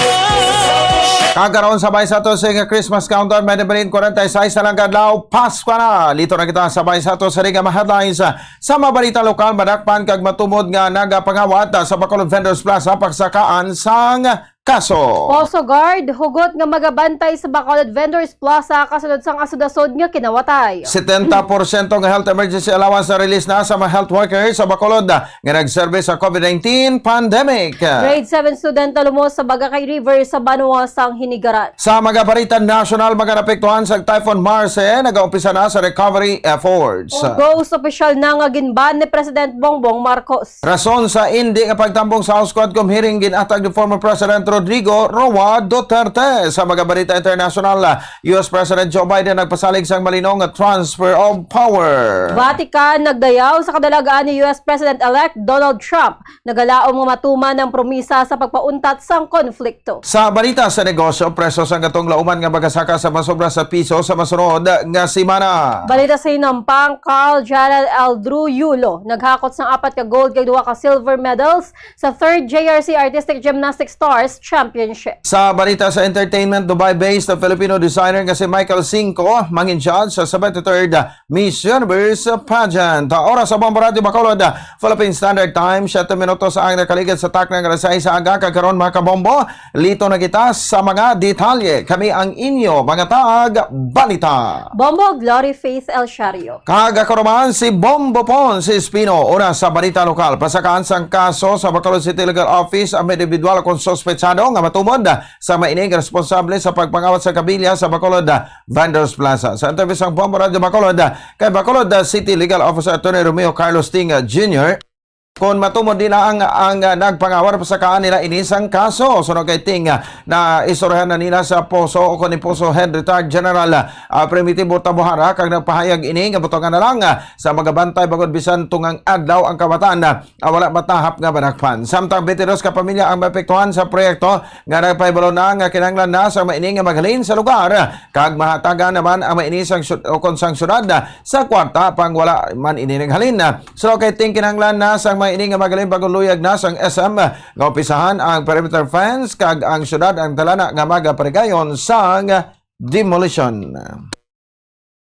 Kagaron, sabay sa ato sa Christmas countdown, may nabalin, kwarenta y seis na lang kadlaw, Pasko na. Lito na kita, sabay sa ato sa ring mga headlines, ah, sa mga balita lokal, madakpan kag matumod nga nagapangawat, ah, sa Bacolod Vendors Plaza, pagsakaan sang kaso. Poso Guard, hugot nga magabantay sa Bacolod Vendors Plaza kasunod sang asod-asod nga kinawatay. Setenta porsyento nga health emergency allowance na release na sa mga health workers sa Bacolod nga nagserbe sa COVID nineteen pandemic. Grade seven student nalumos sa Bagakay River sa banwa sang Hinigaran. Sa mga balita nasyonal, mga naapektuhan sa Typhoon Marce, nagaumpisa na sa recovery efforts. Ghost official na nga ginban ni President Bongbong Marcos. Rason sa indi nga pagtambong sa House Quadcom hearing ginatag ni former President Rodrigo Roa Duterte. Sa mga balita internasyonal, U S President Joe Biden nagpasalig sang malinaw nga transfer of power. Vatican nagdayaw sa kadalagan ni U S President-elect Donald Trump. Nagalaom nga matuman ang promisa sa pagpauntat sang konflikto. Sa balita sa negosyo, preso sang katong lauman nga magasaka sa masobra sa piso sa masunod nga semana. Balita sa hinampang, Carl Gerald Aldru Yulo naghakot sang apat ka gold kag duha ka silver medals sa third J R C Artistic Gymnastics Stars Championship. Sa balita sa entertainment, Dubai-based na Filipino designer nga si Michael Cinco mangin judge sa seventy-third Miss Universe pageant. Oras sa Bombo Radyo Bacolod, Philippine Standard Time, siyete minutos ang nakaligid sa takna nga alas sais sa aga. Kag karon, mga kabombo, lito na kita sa mga detalye. Kami ang inyo mga taag balita. Bombo, Glory Faith El Shario. Kag ako naman si Bombo Pon, si Espino. Una sa balita lokal, pasakaan sang kaso sa Bacolod City Legal Office ang individual kon suspetsado nga matumod sa mainig responsable sa pagpangawat sa kabilya sa Bacolod Vendors Plaza. Sa interview sang Bombo Radyo Bacolod kay Bacolod City Legal Officer Attorney Romeo Carlos Ting Junior, kon matumod nila ang, ang, ah, nagpangawat, pasakaan nila ini sang kaso. Suno kay Ting, ah, na istoryahan na nila sa Poso o kon ni Poso Head Retired General, ah, Primitivo Tabuhara, kag nagpahayag ini nga butangan na lang, ah, sa magabantay bangod bisan tungang adlaw ang kawatan, ah, ah, wala matahap nga madakpan. Samtang twenty-dos ka pamilya ang maapektuhan sa proyekto nga nagpahibalo na nga kinahanglan na sang maini nga maghalin sa lugar, kag mahatagan naman ang maini sang syud-, o kon sang syudad sa kwarta pang wala man ini naghalin. Suno kay Ting, kinahanglan na sang maini nga maghalin bag-o luyag na sang S M nga umpisahan ang perimeter fence kag ang syudad ang dalana nga magaparigayon sang demolition.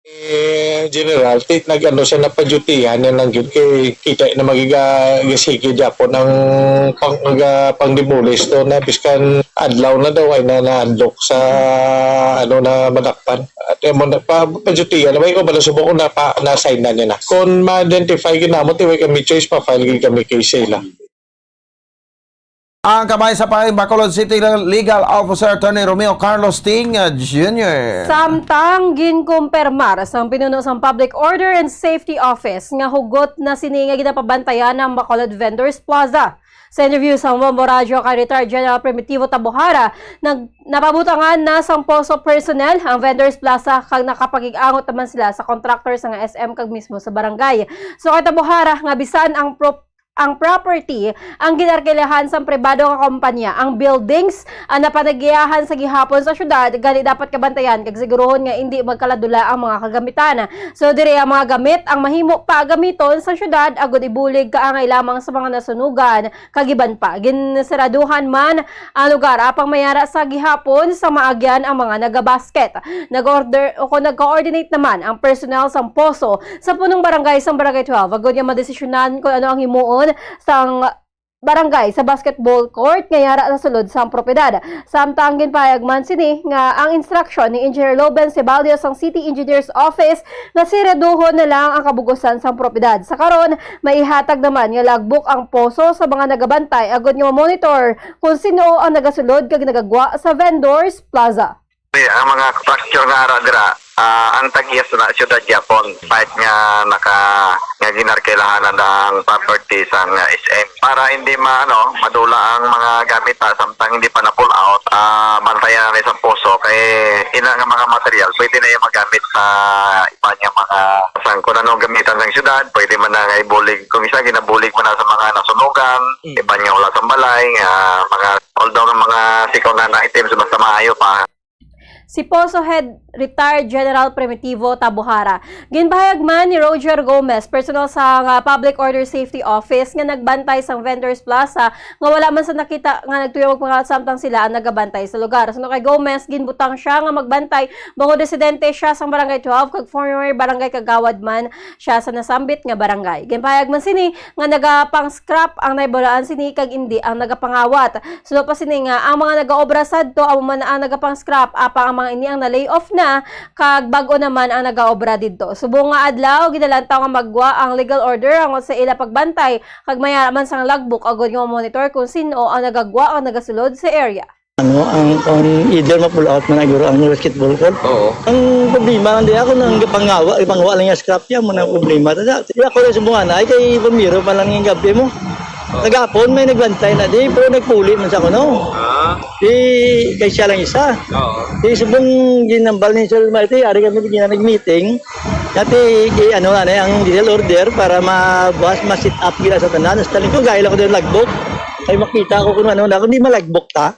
Eh, General, ti-, nag-ano siya, napadyutihan niya lang yun. Kay kita na magiga-, gasigi gyapon ang pang-, aga-, pang-demolish to na biskan adlaw na daw ay na, na-adlock sa, ano, na madakpan. At yung mga pa-, padyutihan, na may ko ba na subok na pa, na-assign na niya na. Kung ma-identify ginamot, eh, way kami choice, pa-file gid kami case sa ila. Ang kamay sa pahay, Bacolod City Legal Officer Attorney Romeo Carlos Ting, uh, Junior. Samtang ginkumpirmar sang pinuno sang Public Order and Safety Office nga hugot na sini nga ginapabantayan ang Bacolod Vendors Plaza. Sa interview sa Bombo Radyo kay Retired General Primitivo Tabuhara, nag-, napabutangan na sang Poso personnel ang Vendors Plaza kag nakapakig-angot naman sila sa contractor sa nga S M kag mismo sa barangay. So kay Tabuhara nga bisan ang pro-, ang property ang ginarkilahan sang pribado nga kompanya, ang buildings ang napanagiyahan sa gihapon sa syudad, gani dapat kabantayan kag siguruhon nga indi magkaladula ang mga kagamitan. So, diri ang mga gamit ang mahimo pa gamiton sa syudad agud ibulig kaangay lamang sa mga nasunugan kag iban pa. Ginseraduhan man ang lugar apang mayara sa gihapon sa maagyan ang mga nagabasket. Nag-order o kung nag-coordinate naman ang personnel sang Poso sa punong barangay sang Barangay twelve, agud nga madesisyonan kung ano ang himuon sang barangay sa basketball court nga yara sa sulod sang propiedad. Samtang ginpahayag man sini nga ang instruction ni Engineer Loben Ceballos sang City Engineer's Office nga siraduhon na lang ang kabugusan sang propiedad. Sa karon, maihatag naman nga logbook ang Poso sa mga nagabantay agud nga ma-monitor kung sino ang nagasulod kag nagagwa sa Vendors Plaza. Ang mga structure nga ara dira, ah, ang tag-iya sa syudad gyapon, site nga naka-, nga ginarkilahanan ang property sang S M. Para hindi ma-, ano, madula ang mga gamit, ah, samtang hindi pa na-pull out, ah, bantayan na ni sa Poso kay Ina nga mga material, pwede na yung magamit sa iba niya mga sang kung anong gamitan sang syudad, pwede man na nga ibulig, kung isa ginabulig man na sa mga nasunugan, Mm. iba niya wala sa balay, nga mga, although nga mga sikaw na na items, basta maayo pa. Si Poso Head Retired General Primitivo Tabuhara. Ginpahayag man ni Roger Gomez, personal sa nga Public Order Safety Office nga nagbantay sa Vendors Plaza, nga wala man sa nakita nga nagtuyo magpangalat samtang sila ang nagabantay sa lugar. Suno kay Gomez, ginbutang siya nga magbantay bangod residente siya sa Barangay twelve kag former barangay kagawad man siya sa nasambit nga barangay. Ginpahayag man sini nga nagapang-scrap ang nahibaluan sini kag indi ang nagapangawat. Suno pa sini nga ang mga nagaobra sadto amo man ang nagapang-scrap, apang ang mga ini ang na-lay off na kag bag-o naman ang nagaobra didto. Subong nga adlaw, ginalantaw nga maggwa ang legal order angot sa ila pagbantay kag mayara man sang logbook agod nga ma-monitor kung sin-o ang nagagwa kag nagasulod sa area. Ano, ang, ang either ma-pull out man siguro ang basketball court. Oo. Ang problema, hindi ako nang pangawa, ipangwa lang yung scrap yan, mo na ang problema. Tada, di ako rin sumbungan, ay kay Palmiro pa lang yung gabi mo. Oo. Nagapon, may nagbantay na, di, pero nagpuli man sa kuno. Ah. Di, kay siya lang isa. Oo. Di, subong ginambal ni Sir Marty, ari kami di na nag-meeting. Dati, di, ano, ano, ang legal order para mabuhas, ma-set up gila sa tanan. Sa tanan ko, gaya lang ko din logbook. Kay makita ko kung ano, na, kung di ma-logbook ta.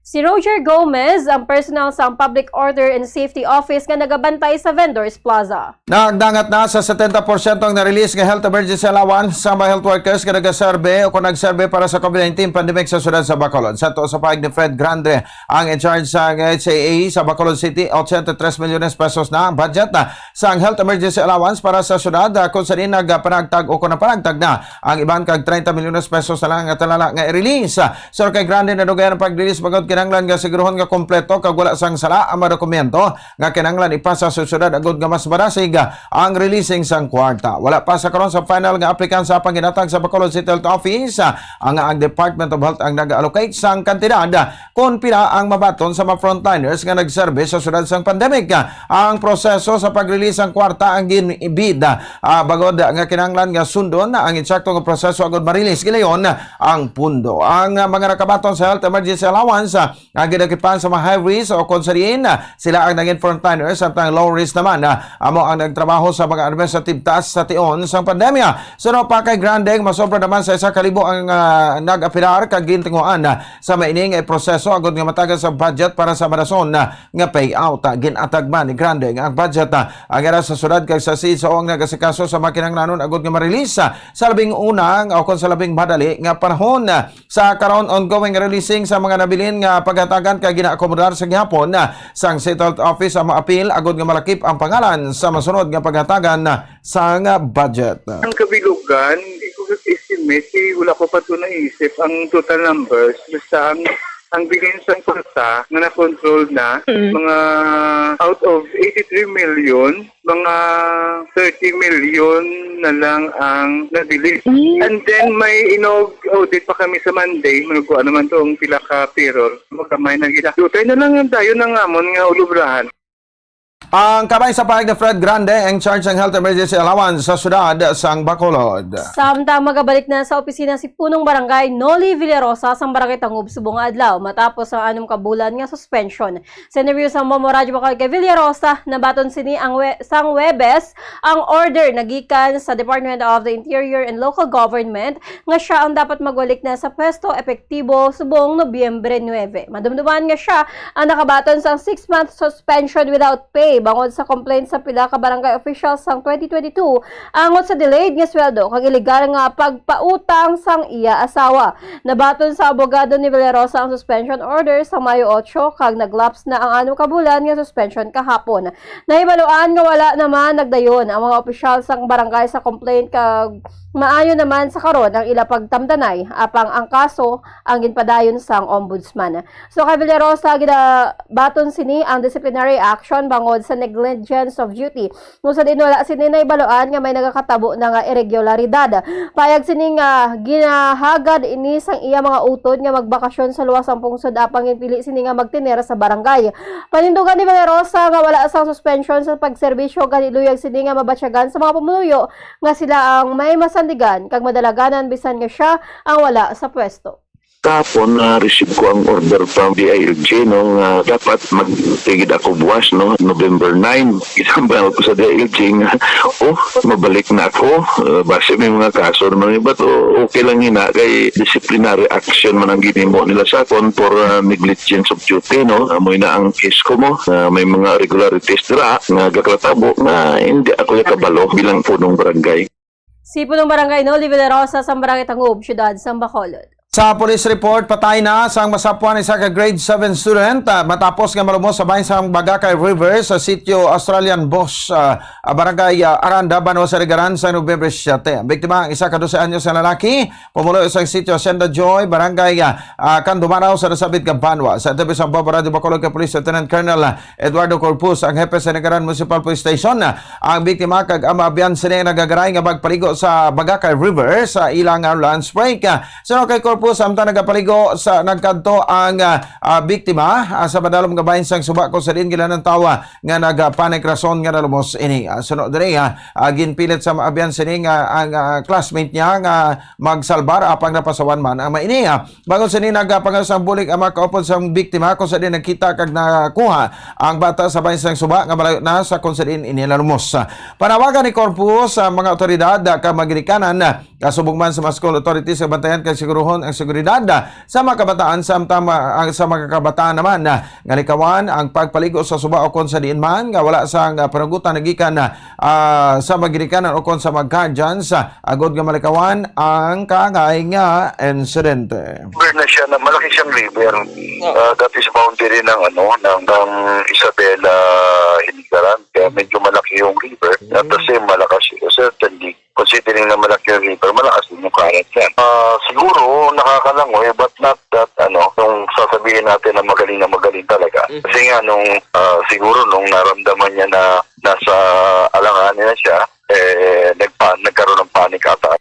Si Roger Gomez ang personal sa Public Order and Safety Office nga nagabantay sa Vendors Plaza. Nagdangat na sa setenta porsyento ang na-release nga health emergency allowance sa mga health workers nga nagaserbe o kung nagserbe para sa COVID nineteen pandemic sa siyudad sa Bacolod. Sa tuo sa pahayag ni Fred Grande, ang in charge sa H A A sa Bacolod City, ochenta y tres milyones pesos na ang budget na sang health emergency allowance para sa siyudad, ah, kung sa diin nagpanagtag o kung napanagtag na ang iban kag treinta milyones pesos na lang nga talala nga i-release. Sir, kay Grande, nadugay ang pag-release bangod kinahanglan nga siguruhon nga kompleto kag wala sang sala ang mga dokumento nga kinahanglan ipasa sa syudad agud nga mas marasig ang releasing sang kwarta. Wala pa sa karon sa final nga applicant sa pangginatag sa Bacolod City Health Office, ah, ang, ang Department of Health ang nag-allocate sang kantidad kon pila ang mabaton sa mga frontliners nga nagserbe sa siyudad sang pandemic. Ang proseso sa pag-release sang kwarta ang gin-ibid, ah, bangod nga kinahanglan nga sundon ang insakto nga proseso agud ma-release gilayon ang pundo. Ang, ah, mga nakabaton sa health emergency allowance, ah, nga ginakipan sa mga high risk o kon sa diin, ah, sila ang naging frontliners, samtang low risk naman, ah, amo ang nagtrabaho sa mga administrative tasks sa tion sang pandemya. Suno pa kay Grande, masobra naman sa isa ka libo ang, ah, nag-apilar kag gintinguhaan, ah, sa maining, eh, proseso agud nga matagan sa budget para sa marason, ah, nga payout. Ah, ginatag man ni Grande nga ang budget, ah, ang era sa siyudad kag sa C S O ang nagasikaso sa mga kinahanglanon agud nga ma-release, ah, sa labing una nga o kon sa labing madali nga panahon. Ah, sa karon, ongoing releasing sa mga nabilin nga paghatagan kay ginaakomodar sa gihapon, ah, sang City Health Office ang maapil agud nga malakip ang pangalan sa masunod nga paghatagan, ah, sang budget. Ang kabilugan, hindi ko estimate, eh, wala ko pa ito naisip ang total numbers. Basta ang, ang bilin sang kwarta nga na-control na, Mm. mga out of eighty-three million, mga thirty million na lang ang nabilin. Mm. And then may inog audit pa kami sa Monday, manugwa naman to ang pila ka payroll. Magkamay na gila. Dutay na lang ang tayo ng amon nga ulubrahan. Ang kamay sa pahayag ni Fred Grande, ang charge ng health emergency allowance sa siyudad sang Bacolod. Samtang magabalik na sa opisina si Punong Barangay Noli Villarosa sang Barangay Tangub subong nga adlaw matapos ang anom ka bulan nga suspension. Sa interview sa Momo Radyo Bacolod kay Villarosa, nabaton sini ang we-, sang Webes ang order nagikan sa Department of the Interior and Local Government nga siya ang dapat magbalik na sa pwesto epektibo subong Nobyembre nuebe. Madumduman nga siya ang nakabaton sang six-month suspension without pay bangod sa complaint sa pila ka barangay officials sang twenty twenty-two angot sa delayed nga sweldo kag iligal nga pagpautang sang iya asawa. Nabaton sa abogado ni Villarosa ang suspension order sa Mayo otso kag nag-lapse na ang anom ka bulan nga suspension kahapon. Nahibaluan nga wala naman nagdayon ang mga opisyal sang barangay sa complaint kag maayo naman sa karon ang ila pagtamdanay, apang ang kaso ang ginpadayon sang ombudsman. So, kay Villarosa, ginabaton sini ang disciplinary action bangod sa negligence of duty. Kung sa diin wala sini nahibaluan nga may nagakatabo na nga iregularidad. Payag sini nga ginahagad ini sang iya mga utod nga magbakasyon sa luwas sang pungsod apang ginpili sini nga magtener sa barangay. Panindugan ni Villarosa nga wala sang suspension sa pagserbisyo, gani luyag sini nga mabatyagan sa mga pumuluyo nga sila ang may masandigan kag madalaganan bisan nga siya ang wala sa pwesto. Kahapon, na-receive ko ang order from D I L G, no, nga dapat magtigid ako buwas, no, November nine. Itambal ko sa D I L G nga, "Oh, mabalik na ako." Uh, base may mga kaso naman, but, oh, okay lang ina, kay disciplinary action man ang ginimo nila sa akon for, uh, negligence of duty, no? Amoy na ang case ko mo, na may mga irregularities dira nga gaklatabo nga hindi ako yakabalo bilang punong barangay. Si Punong Barangay Noli Villarosa sa Barangay Tangub, Siyudad sang Bacolod. Sa police report, patay na sang masapwan isa ka grade seven student, ah, matapos nga malumos sa bahin sang Bagakay River sa sitio Australian Bosch, ah, ah, Barangay, ah, Aranda, Banwa sa Rigaran sa Nobyembre siete. Ang biktima ang isa ka dose anyos nga lalaki, pumulo sang sitio Hacienda Joy, Barangay, ah, ah, Candumaraw sa nasabit nga banwa. Sa interview sa Bombo Radio Bacolod kay Police Lieutenant Colonel, ah, Eduardo Corpus, ang hepe sa Rigaran Municipal Police Station, ah, ang biktima kag ang mga abyan sini nagagaray nga magpaligo sa Bagakay River sa ilang, ah, lunch break. Ah, suno kay Corpus, samtang nagapaligo sa, nagkadto ang, ah, ah, biktima, ah, sa madalom nga bahin sang suba kung sa diin gila ng tawa nga nagapanic rason nga nalumos ini. Ah, suno diri, ah, ah, ginpilit sa mga abyan sini nga ang, ah, classmate niya nga magsalbar apang napasawan man ang mga ini. Ah, bangod sini, nagapangayos ang bulig ang mga kaupod sang biktima kung sa diin nagkita kag nakuha ang bata sa bahin sang suba nga malayo na sa kung sa diin ini nalumos. Panawagan ni Corpus sa mga awtoridad, ah, kag mga ginikanan, ah, kasubong man sa mga school authorities nga bantayan kag siguruhon ang seguridad, ah, sa mga kabataan, samtang ma-, ang sa mga kabataan naman, ah, nga likawan ang pagpaligo sa suba o kon sa diin man nga wala sang, ah, panugutan nagikan, ah, ah, sa mga ginikanan o kon sa mga guardians, ah, agod nga malikawan ang kaangay nga insidente. River na siya, na malaki siyang river. Ah, that is boundary ng, ano, ng, ng Isabela, Hinigaran. Kaya medyo malaki yung river. At the same, malakas, certainly, considering na malaki yung river, malakas din yung current yan. Ah, siguro, nakakalangoy, but not that, ano, kung sasabihin natin na magaling na magaling talaga. Kasi nga, nung, ah, siguro, nung naramdaman niya na nasa alanganin na siya, eh, nagpa-, nagkaroon ng panic ata.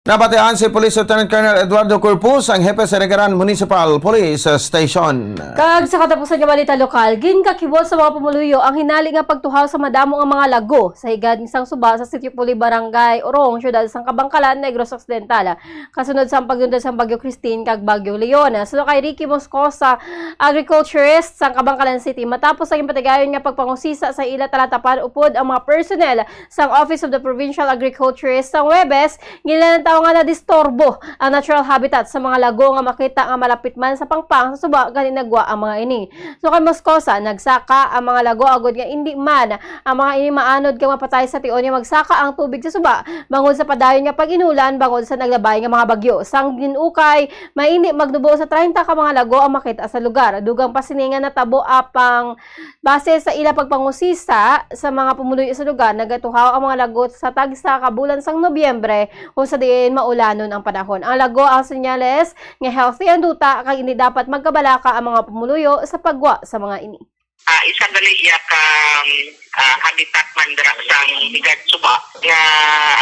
Nabatian si Police Lieutenant Colonel Eduardo Corpus, ang hepe sa Rigaran Municipal Police Station. Kag sa katapusan nga balita lokal, ginkakibot sa mga pumuluyo ang hinali nga pagtuhaw sa madamo nga mga lago sa higad sang suba sa Sitio Puli, Barangay Orong, Siyudad sang Kabankalan, Negros Occidental, kasunod sang pagdundad sang Bagyo Christine kag Bagyo Leon. Suno kay Ricky Moscosa, agriculturist sang Kabankalan City, matapos ang ginpatigayon nga pagpangusisa sa ila talatapan upod ang mga personnel sang Office of the Provincial Agriculturist sa Huwebes, ginlantaw nga nadisturbo ang natural habitat sa mga lago nga makita nga malapit man sa pangpang sa suba gani nagwa ang mga ini. So kay Moscosa, nagsaka ang mga lago agod nga indi man ang mga ini maanod kag mapatay sa tion nga magsaka ang tubig sa suba bangod sa padayon nga pag-inulan bangod sa naglabay nga mga bagyo. Sang gin-ukay, maindi magnubo sa treinta ka mga lago ang makita sa lugar. Dugang pa sini nga natabo apang Base sa ila pagpangusisa sa mga pumuluyo sa lugar, nagatuhaw ang mga lagot sa tagsa ka bulan sang Nobyembre, kung sa diin maulanon ang panahon. Ang lago ang senyales nga healthy ang duta, kag hindi dapat magkabalaka ang mga pumuluyo sa pagwa sa mga ini. Ah, isa gali iya ka, um, ah, habitat man dira sang higad suba nga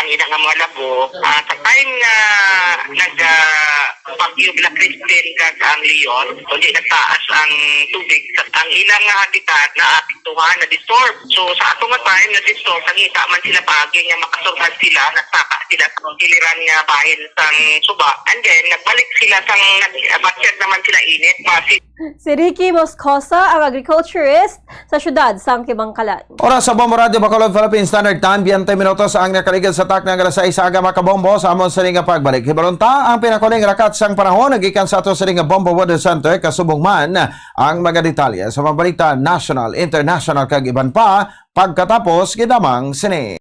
ang ina nga mga lago, ah, sa time nga nag, ah, Bagyo Black Christine kag ang Leon, kundi nagtaas ang tubig. Sa, ang ilang nga habitat naapektuhan, na-disturb. So, sa ato nga time, na-disturb, nangita man sila paagi nga makasurvive sila, nagsaka sila sa giliran nga bahin sang suba. And then, nagbalik sila sang, nag-, batyag naman sila init. Basi Si Ricky Moscosa, ang agriculturist sa siyudad sang Kibangkalan. Oras sa Bombo Radyo Bacolod Philippine Standard Time, twenty minutos ang nakaligid sa takna nga alas sais sa aga, mga kabombo, sa amon sini nga pagbalik. Hibalon ta ang pinakahuling rakat sang panahon gikan sa ato sini nga Bombo Weather Center, kasubong man ang mga detalye sa mga balita national, international, kag iban pa, pagkatapos gid lamang sini.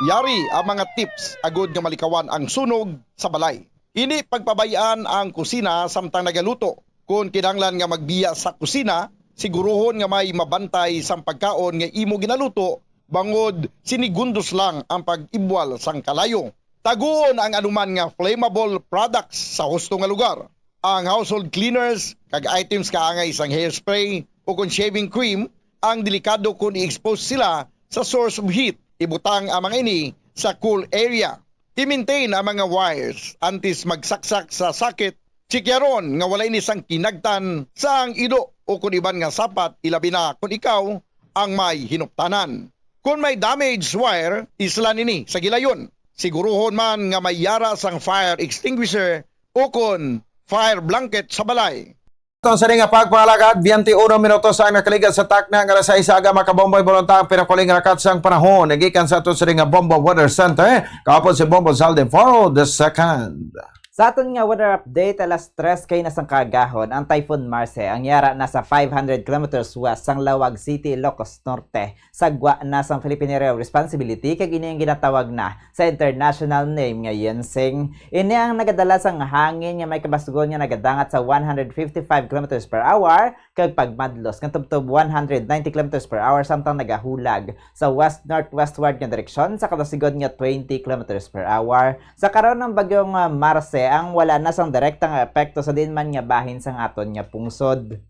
Yari ang mga tips agud nga malikawan ang sunog sa balay. Hindi pagpabay-an ang kusina samtang nagaluto. Kon kinahanglan nga magbiya sa kusina, siguruhon nga may mabantay sang pagkaon nga imo ginaluto, bangod sinigundos lang ang pag-ibwal sang kalayo. Taguon ang anuman nga flammable products sa husto nga lugar. Ang household cleaners kag items kaangay sang hairspray o kon shaving cream ang delikado kon i-expose sila sa source of heat. Ibutang ang mga ini sa cool area. I-maintain ang mga wires antes magsaksak sa socket Chikyaron nga wala ini sang kinagtan sang ido o kon iban nga sapat, ilabi na kon ikaw ang may hinuptanan. Kon may damaged wire, islan ini sa gilayon. Siguruhon man nga may yara sang fire extinguisher o kon fire blanket sa balay. Aton sa nga pagpalagad, twenty-one minutos ang nakaligad sa takna nga alas sais sa aga, makabomboy bulunta ang pinakuling rakat sang panahon. Nagikan sa aton sa nga Bombo Weather Center, kahapon si Bombo Zaldi for the second. Sa aton nga weather update, alas tres kay na sang kaagahon, ang Typhoon Marce ang yara na sa five hundred kilometers west sang Laoag City, Ilocos Norte, sa gwa na sang Philippine Area of Responsibility, kag ini ang ginatawag na sa international name nga Yensing. Ini ang nagadala sang hangin nga may kabasgon nga nagadangat sa one hundred fifty-five kilometers per hour kag pagmadlos nga tubtob one hundred ninety kilometers per hour, samtang nagahulag sa west-northwestward nga direksyon sa kadasigon nga twenty kilometers per hour. Sa karon, ang bagyong, ah, Marce ang wala na sang direkta nga epekto sa diin man nga bahin sang aton nga pungsod.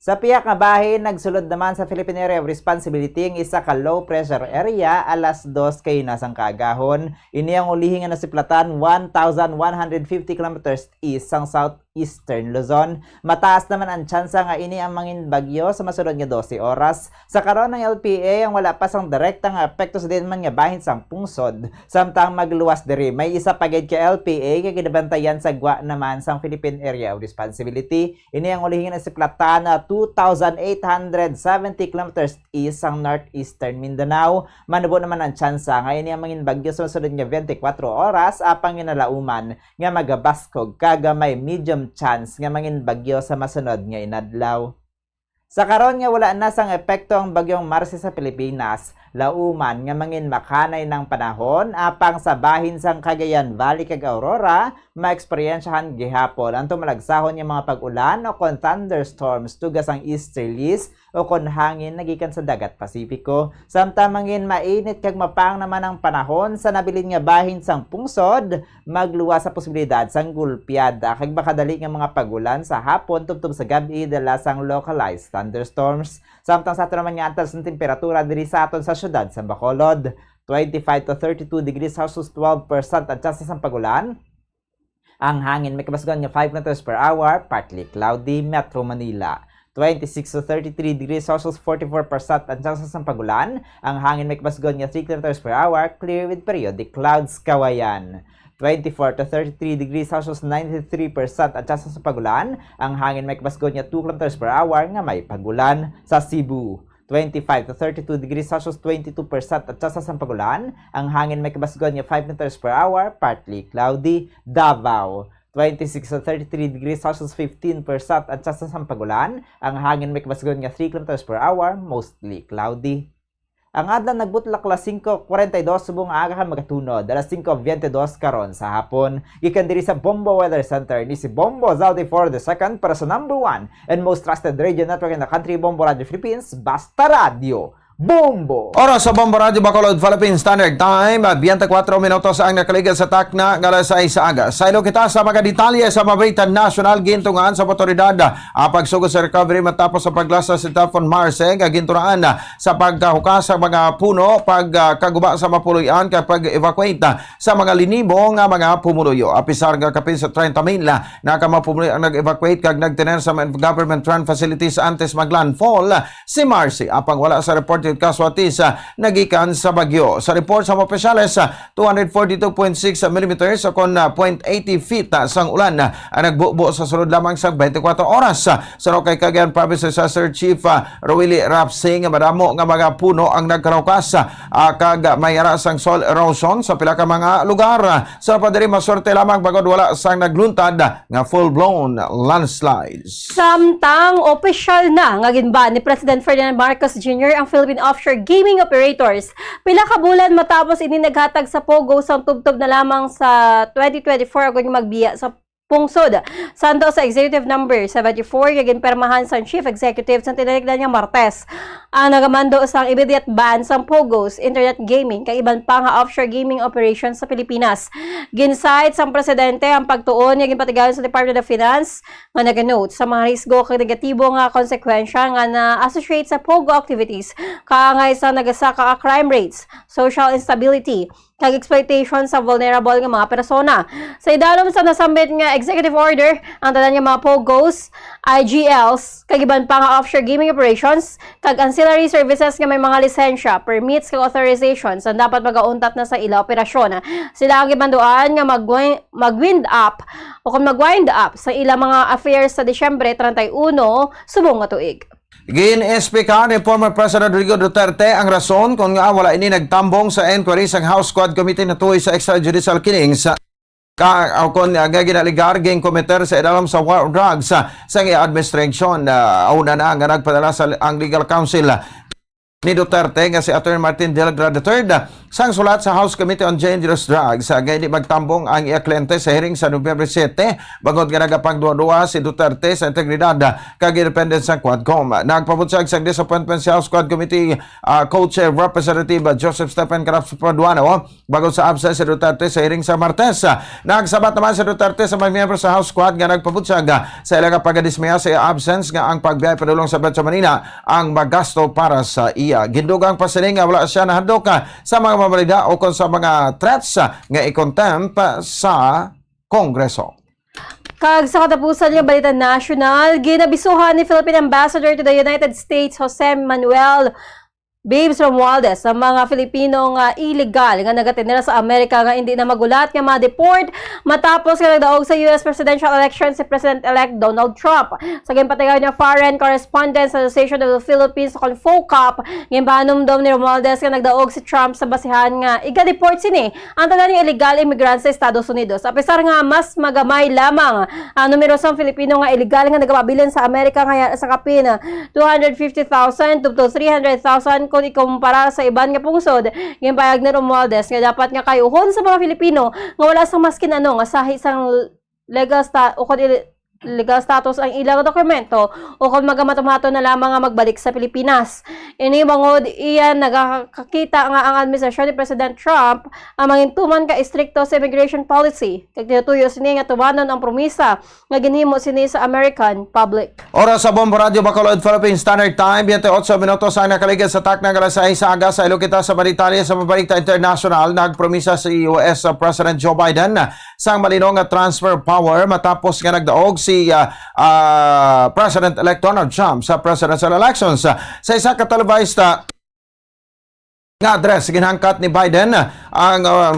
Sa pihak nga bahin, nagsulod naman sa Philippine Area of Responsibility ang isa ka low pressure area alas dos kay na sang kaagahon. Ini ang ulihi nga nasiplatan one thousand one hundred fifty kilometers east sang southeastern Luzon. Mataas naman ang tsansa nga ini ang mangin bagyo sa masunod nga dose oras. Sa karon, ang L P A ang wala pa sang direkta nga epekto sa diin man nga bahin sang pungsod. Samtang magluwas diri, may isa pa gid ka L P A nga ginabantayan sa gwa naman sang Philippine Area of Responsibility. Ini ang ulihi nga nasiplatan na two thousand eight hundred seventy kilometers east sang northeastern Mindanao. Manubo naman ang tsansa nga ini ang mangin bagyo sa masunod nga twenty-four oras, apang ginalauman nga magabaskog kag may medium chance nga mangin bagyo sa masunod nga inadlaw. Sa karon nga wala na sang epekto ang Bagyong Marce sa Pilipinas, lauman nga mangin makanay nang panahon, apang sa bahin sang Cagayan Valley kag Aurora, maeksperyensyahan gihapon ang tumalagsahon nga mga pag-ulan o kon thunderstorms tuga sang easterlies o kon hangin nagikan sa Dagat Pasipiko. Samtang mangin mainit kag mapang naman ang panahon sa nabilin nga bahin sang pungsod, magluwas sa posibilidad sang gulpiada kag makadali nga mga pag-ulan sa hapon tubtob sa gab-i dala sang localized thunderstorms. Samtang sa aton naman nga antas sang temperatura diri sa aton sa siyudad sa Bacolod, twenty-five to thirty-two degrees Celsius, twelve percent ang tsansa sang pag-ulan. Ang hangin may kabasgon nga five kilometers per hour, partly cloudy. Metro Manila, twenty-six to thirty-three degrees Celsius, forty-four percent ang tsansa sang pag-ulan. Ang hangin may kabasgon nga three kilometers per hour, clear with periodic clouds. Cauayan, twenty-four to thirty-three degrees Celsius, ninety-three percent ang tsansa sang pag-ulan. Ang hangin may kabasgon nga two kilometers per hour nga may pag-ulan. Sa Cebu, twenty-five to thirty-two degrees Celsius, twenty-two percent ang tsansa sang pag-ulan. Ang hangin may kabasgon nga five meters per hour, partly cloudy. Davao, twenty-six to thirty-three degrees Celsius, fifteen percent ang tsansa sang pag-ulan. Ang hangin may kabasgon nga three kilometers per hour, mostly cloudy. Ang adlaw nagbutlak alas singko kwarenta y dos subong nga aga kag magatunod alas singko biyente dos karon sa hapon. Gikan diri sa Bombo Weather Center, ni si Bombo Zaldi for the second para sa number one and most trusted radio network in the country, Bombo Radio Philippines, Basta Radyo Bombo. Oras sa Bombo Radio Bacolod, Philippine Standard Time, biyente kuwatro minutos ang nakaligad sa takna nga alas sais sa aga. Saylo kita sa mga detalye sa mabalita nasyonal. Gintungaan sa awtoridad ang pagsugod sa recovery matapos sa paglasa si Typhoon Marce nga gintunaan sa pagkahukas sa mga puno, pagkaguba sa mga puloy-an, kag pag-evacuate sa mga linibo nga mga pumuluyo. Apisar nga kapin sa treinta mil na ka mga pumuluyo ang nag-evacuate kag nagtener sa mga government run facilities antes mag-landfall si Marce. Apang wala sa reported casualties, ah, nagikan sa bagyo. Sa report sa mga opisyales, ah, two hundred forty-two point six millimeters o kon, ah, point eighty feet, ah, sang ulan, ah, ang nagbubo sa sulod lamang sa twenty-four oras. Ah, sa Roque Cagayan Province Disaster Chief, ah, Roelly Rapsing, madamo nga mga puno ang nagkarahukas, ah, kag may ara sang soil erosion sa pila ka mga lugar. Sa pa diri, maswerte lamang bangod wala sang nagluntad nga full-blown landslides. Samtang opisyal na nga ginban ni President Ferdinand Marcos Junior ang Philippine Offshore Gaming Operators, pila ka bulan matapos ini naghatag sa POGO sang tubtob na lamang sa twenty twenty-four, agod nga magbiya sa pungsod. Santo sa Executive Number seventy-four nga ginpirmahan sang Chief Executive sa tinalagdan nga Martes, ang nagamando sang immediate ban sang POGOs, internet gaming, kag iban pa nga offshore gaming operations sa Pilipinas. Gin-cite sang Presidente ang pagtuon nga ginpatigayon sa Department of Finance nga naganote sa mga risgo kag negatibo nga konsekwensya nga na-associate sa POGO activities, kaangay sa nagasaka nga crime rates, social instability, kag exploitation sa vulnerable nga mga persona. Sa idalom sa nasambit nga executive order, ang tanan nga mga POGOs, I G Ls, kag iban pa nga offshore gaming operations, kag ancillary services nga may mga lisensya, permits, kag authorizations ang dapat magauntat na sa ila operasyon. Sila ang gibanduan nga mag-, mag-wind up o kung mag-wind up sa ila mga affairs sa Disyembre treinta y uno subong nga tuig. Gin-esplika ni former President Rodrigo Duterte ang rason kon ngaa wala ini nagtambong sa inquiry sang House Quad Committee natuhoy sa extrajudicial killings ka, o kon, ah, nga ginaligar ginkometer sa idalom sa war on drugs, ah, sang iya administrasyon. Ah, una na nga nagpadala sa ang legal counsel ni Duterte nga si Attorney Martin Delagra the third, ah, sang sulat sa House Committee on Dangerous Drugs, ah, nga hindi magtambong ang iya kliyente sa hearing sa Nobyembre siete, bangod nga nagapangduha-duha si Duterte sa integridad, ah, kag independence sang Quadcom. Nagpabutyag sang disappointment si House Quad Committee, ah, Co-Chair Representative, ah, Joseph Stephen Carafa Paduano, bangod sa absence si Duterte sa hearing sa Martes. Nagsabat naman si Duterte sa mga miyembro sa House Quad nga nagpabutyag sa ila nga pagkadismaya sa iya absence nga ang pagbiyahe padulong sa Metro Manila ang magasto para sa iya. Gindugang pa sini nga wala siya nahadlok sa mga mamalida o kon sa mga threats nga i-contempt sa Kongreso. Kag sa katapusan nga balita nasyonal, ginabisuhan ni Philippine Ambassador to the United States, Jose Manuel Babes Romualdez, ang mga Filipino nga illegal nga nagatinira sa Amerika nga hindi na magulat nga ma-deport matapos nga nagdaog sa U S presidential election si President-elect Donald Trump. Sa ginpatigayon nga Foreign Correspondents Association of the Philippines o kon FOCAP, ginpahanumdom ni Romualdez nga nagdaog si Trump sa basihan nga iga-deport sini ang tanan nga illegal immigrant sa Estados Unidos. Apisar nga mas magamay lamang ang numero sang Filipino nga illegal nga nagapabilin sa Amerika nga yara sa kapin two hundred fifty thousand to, to three hundred thousand kon ikumpara sa iban nga pungsod, ginpahayag ni Romualdez nga dapat nga kayuhon sa mga Filipino nga wala sang maskin ano nga sahi sang legal sta-, o kon il-, legal status ang ilang dokumento o kon magamato-mato na lamang nga magbalik sa Pilipinas. Ini bangod iya nagakakita nga ang administrasyon ni President Trump ang mangintuman ka istrikto sa immigration policy, kag tinutuyo sini nga tumanon ang promisa nga ginhimo sini sa American public. Oras sa Bombo Radyo Bacolod, Philippine Standard Time, twenty-eight minutos ang nakaligid sa takna nga alas sais sa aga. Sa ilo kita sa mga detalye sa mga balita internasyonal, nagpromisa si U S President Joe Biden sang malino nga transfer of power matapos nga nagdaog si, ah, ah, President-elect Donald Trump sa presidential elections. Sa isa ka televised, ah, nga address, ginhangkat ni Biden ang, um,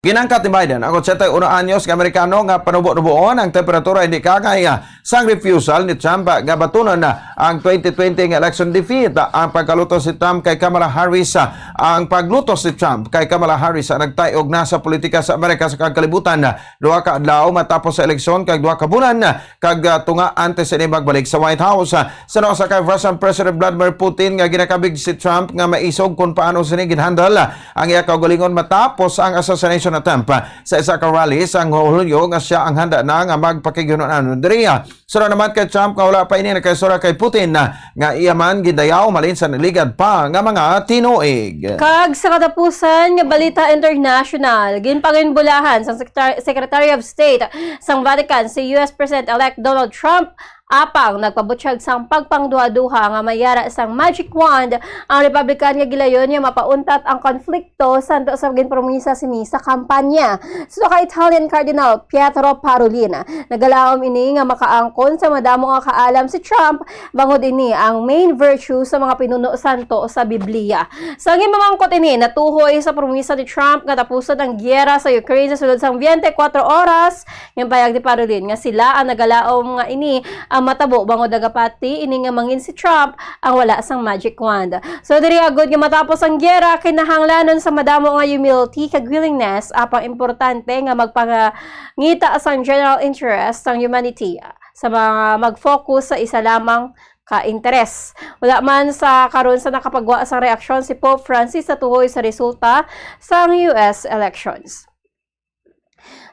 ginhangkat ni Biden ang ochenta y uno anyos nga Amerikano nga panubo-nuboon ang temperatura hindi kaangay, ah, sang refusal ni Trump, ah, nga batunon, ah, ang twenty twenty nga election defeat. Ah, ang pagkalutos ni Trump kay Kamala Harris, ah, ang paglutos ni Trump kay Kamala Harris, ah, nagtayog na sa politika sa Amerika sa kagkalibutan. Ah, duha ka adlaw matapos sa eleksyon kag duha ka bulan, ah, kag, ah, tunga antes ini magbalik sa White House. Ah, suno sa kay Russian President Vladimir Putin nga ginakabig si Trump nga maisog kung paano sini ginhandle, ah, ang iya kaugalingon matapos ang assassination attempt, ah, sa isa ka rally sang Hulyo nga siya ang handa na nga magpakighinunanon diri. Suno naman kay Trump nga wala pa ini nakaisura kay Putin, ah, nga iya man gindayaw malin sa naligad pa nga mga tinuig. Kag sa katapusan nga balita international, ginpanginbulahan sang Secretar-, Secretary of State sang Vatican si U S President-elect Donald Trump apang nagpabutyag sang pagpangduhaduha nga may yara sang magic wand ang Republican nga gilayon nga mapauntat ang konflikto santo sa ginpromisa sini sa kampanya. Suno kay Italian Cardinal Pietro Parolin, nagalaom ini nga makaangkon sa madamo nga kaalam si Trump bangod ini ang main virtue sa mga pinuno santo sa Biblia. Sa ginpamangkot ini, natuhoy sa promisa ni Trump nga tapuson ang giyera sa Ukraine sa sulod sang twenty-four oras. Ginpahayag ni Parolin nga sila ang nagalaom nga ini ang matabo bangod nagapati ini nga mangin si Trump ang wala sang magic wand. So, diri agud nga matapos ang giyera, kinahanglanon sa madamo nga humility kag willingness, apang importante nga magpangita sang general interest sang humanity sa mga mag-focus sa isa lamang ka interes. Wala man sa karon sa nakapagwa sang reaksyon si Pope Francis sa tuhoy sa resulta sang U S elections.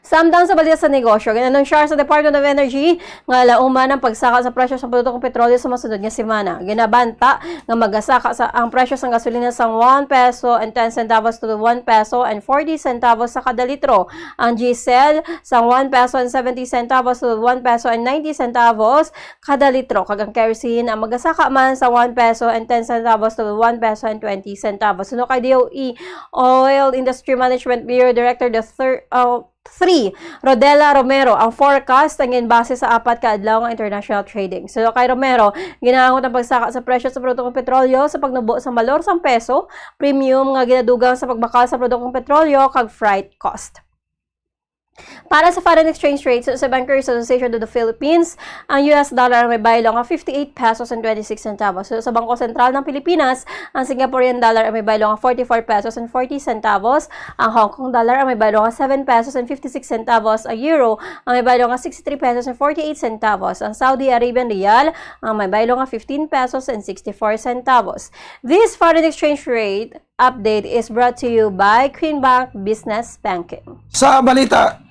Samtang sa balita sa negosyo, ginanunsyar sa Department of Energy nga lauman ang pagsaka sa presyo sa produktong petrolyo sa masunod nga semana. Ginabanta nga magasaka sa, ang presyo sang gasolina sang one peso and ten centavos to one peso and forty centavos sa kada litro, ang diesel sang one peso and seventy centavos to one peso and ninety centavos kada litro, kag ang kerosene ang magasaka man sa one peso and ten centavos to one peso and twenty centavos. Suno kay D O E Oil Industry Management Bureau Director the thir- uh, three, Rodela Romero, ang forecast ang ginbase sa apat ka adlaw nga international trading. Suno kay Romero, ginaangot ang pagsaka sa presyo sa produktong petrolyo sa pagnubo sa balor sang peso, premium nga ginadugang sa pagbakal sa produktong petrolyo, kag freight cost. Para sa foreign exchange rates, sa Bankers Association of the Philippines, ang U S dollar ang may baylo nga fifty-eight pesos and twenty-six centavos. Sa Bangko Sentral ng Pilipinas, ang Singaporean dollar ang may baylo nga forty-four pesos and forty centavos, ang Hong Kong dollar ang may baylo nga seven pesos and fifty-six centavos, ang euro ang may baylo nga sixty-three pesos and forty-eight centavos, ang Saudi Arabian riyal ang may baylo nga fifteen pesos and sixty-four centavos. This foreign exchange rate update is brought to you by Queen Bank Business Banking. Sa balita,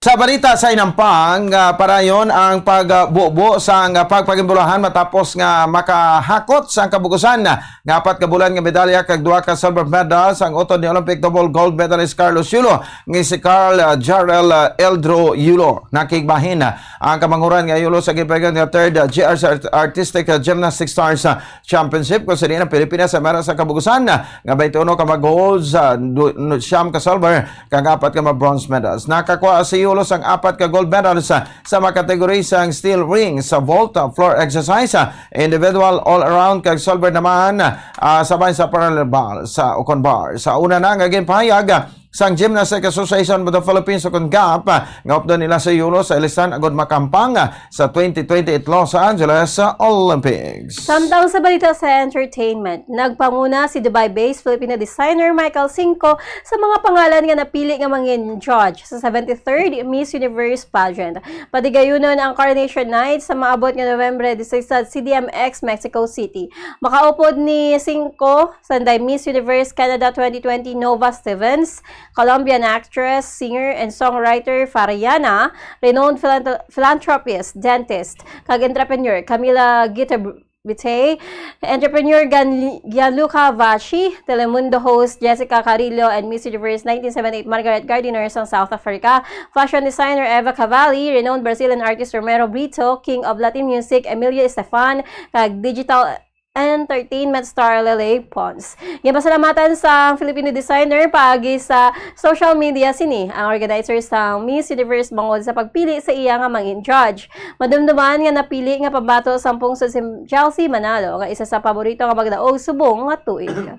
sa balita sa inampang, ah, padayon ang pagbubo sang, ah, pagpagimbulahan matapos nga makahakot sang kabugusan nga apat ka bulan nga medalya kag duha ka silver medals ang utod ni Olympic double gold medalist Carlos Yulo, nga si Carl, ah, Jarrell, ah, Eldro Yulo. Nakigbahin, ah, ang kamanguran nga Yulo sa ginpaligan nga third, ah, G R C Art-, Artistic, ah, Gymnastic Stars, ah, Championship, kung sa diin ang Pilipinas sa meron sa kabugusan, ah, nga twenty-one ka mga golds, ah, du-, nu-, siyam ka silver, kag apat ka mga bronze medals. Nakakuha si Yulo sang apat ka gold medals, ah, sa mga category sang steel ring, sa vault, ah, floor exercise, ah, individual all-around, kag silver naman, ah, sa bahin sa parallel bar, sa ukon bar. Sa una na nga ginpahayag, ah, sang Gymnastic Association of the Philippines, o kon GAP, ah, nga updon nila si Yulo sa ilisan agud makampang, ah, sa twenty twenty-eight Los Angeles, ah, Olympics. Samtang sa balita sa entertainment, nagpanguna si Dubai-based Filipino designer Michael Cinco sa mga pangalan nga napili nga mangin judge sa seventy-third Miss Universe pageant. Padigayunon ang Coronation Night sa maabot nga Nobyembre diseis sa C D M X Mexico City. Makaupod ni Cinco sanday Miss Universe Canada twenty twenty Nova Stevens, Colombian actress, singer, and songwriter Fariana, renowned philanth-, philanthropist, dentist, kag entrepreneur Camila Guiterbite, entrepreneur Gan-, Gianluca Vachi, Telemundo host Jessica Carrillo, and Miss Universe nineteen seventy-eight Margaret Gardiner sang South Africa, fashion designer Eva Cavalli, renowned Brazilian artist Romero Brito, king of Latin music Emilio Estefan, kag digital entertainment star Lele Pons. Ginpasalamatan sang Filipino designer paagi sa social media sini ang organizer sang Miss Universe bangod sa pagpili sa iya nga mangin judge. Madumduman nga napili nga pambato sang pungsod si Chelsea Manalo nga isa sa paborito nga magdaog subong nga tuig.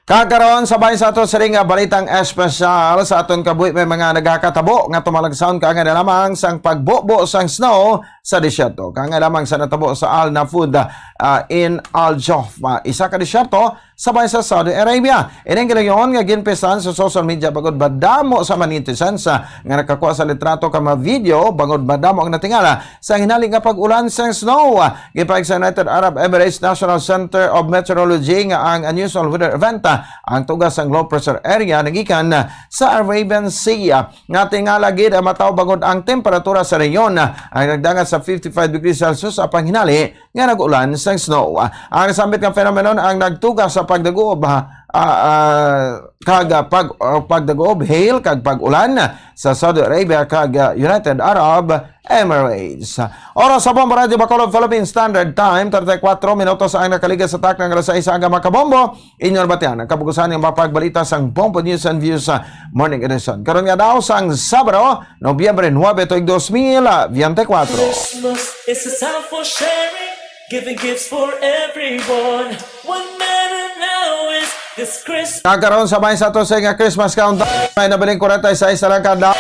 Kag karon, sa bahin sa ato sining nga balitang espesyal, sa aton kabuhi may mga nagakatabo nga tumalagsaon kaangay na lamang sang pagbubo sang snow sa disyerto. Kaangay lamang sa natabo sa Al Nafud, ah, in Al Jofa, isa ka disyerto sa bahin sa Saudi Arabia. Ining gilayon nga ginpistahan sa social media bangod madamo sa mga netizens, ah, nga nakakuha sa litrato kag mga video bangod madamo ang natingala sa hinali nga pag-ulan sang snow. Gipahayag sa United Arab Emirates National Center of Meteorology nga ang unusual weather event, ah, ang tuga sang low pressure area nagikan, ah, sa Arabian Sea, nga tingala gid ang matawo bangod ang temperatura sa rehiyon, ah, ang nagdangat sa fifty-five degrees Celsius sa panghinali nga nag-ulan sang snow. Ah, ang sambit nga phenomenon ang nagtuga sa pagdaguob, ah, ah, ah, kag, ah, pag, ah, pagdaguob, hail kag pag-ulan sa Saudi Arabia kag, ah, United Arab Emirates. Oras sa Bombo Radyo Bacolod Philippine Standard Time, thirty-four minutos ang nakaligas sa takna nga alas sais. Ang mga kabombo, inyo nabatian ang kabugusan nga mga pagbalita sang Bombo News and Views sa Morning Edition. Karon nga daw sang Sabado, Nobyembre nuebe, tuig dos mil veinticuatro. Christmas is a time for sharing, giving gifts for everyone. What matter now is this Christmas. Kag karon, sa bahin sa ato sa nga Christmas countdown, may nabiling kwarenta y seis na lang ka adlaw.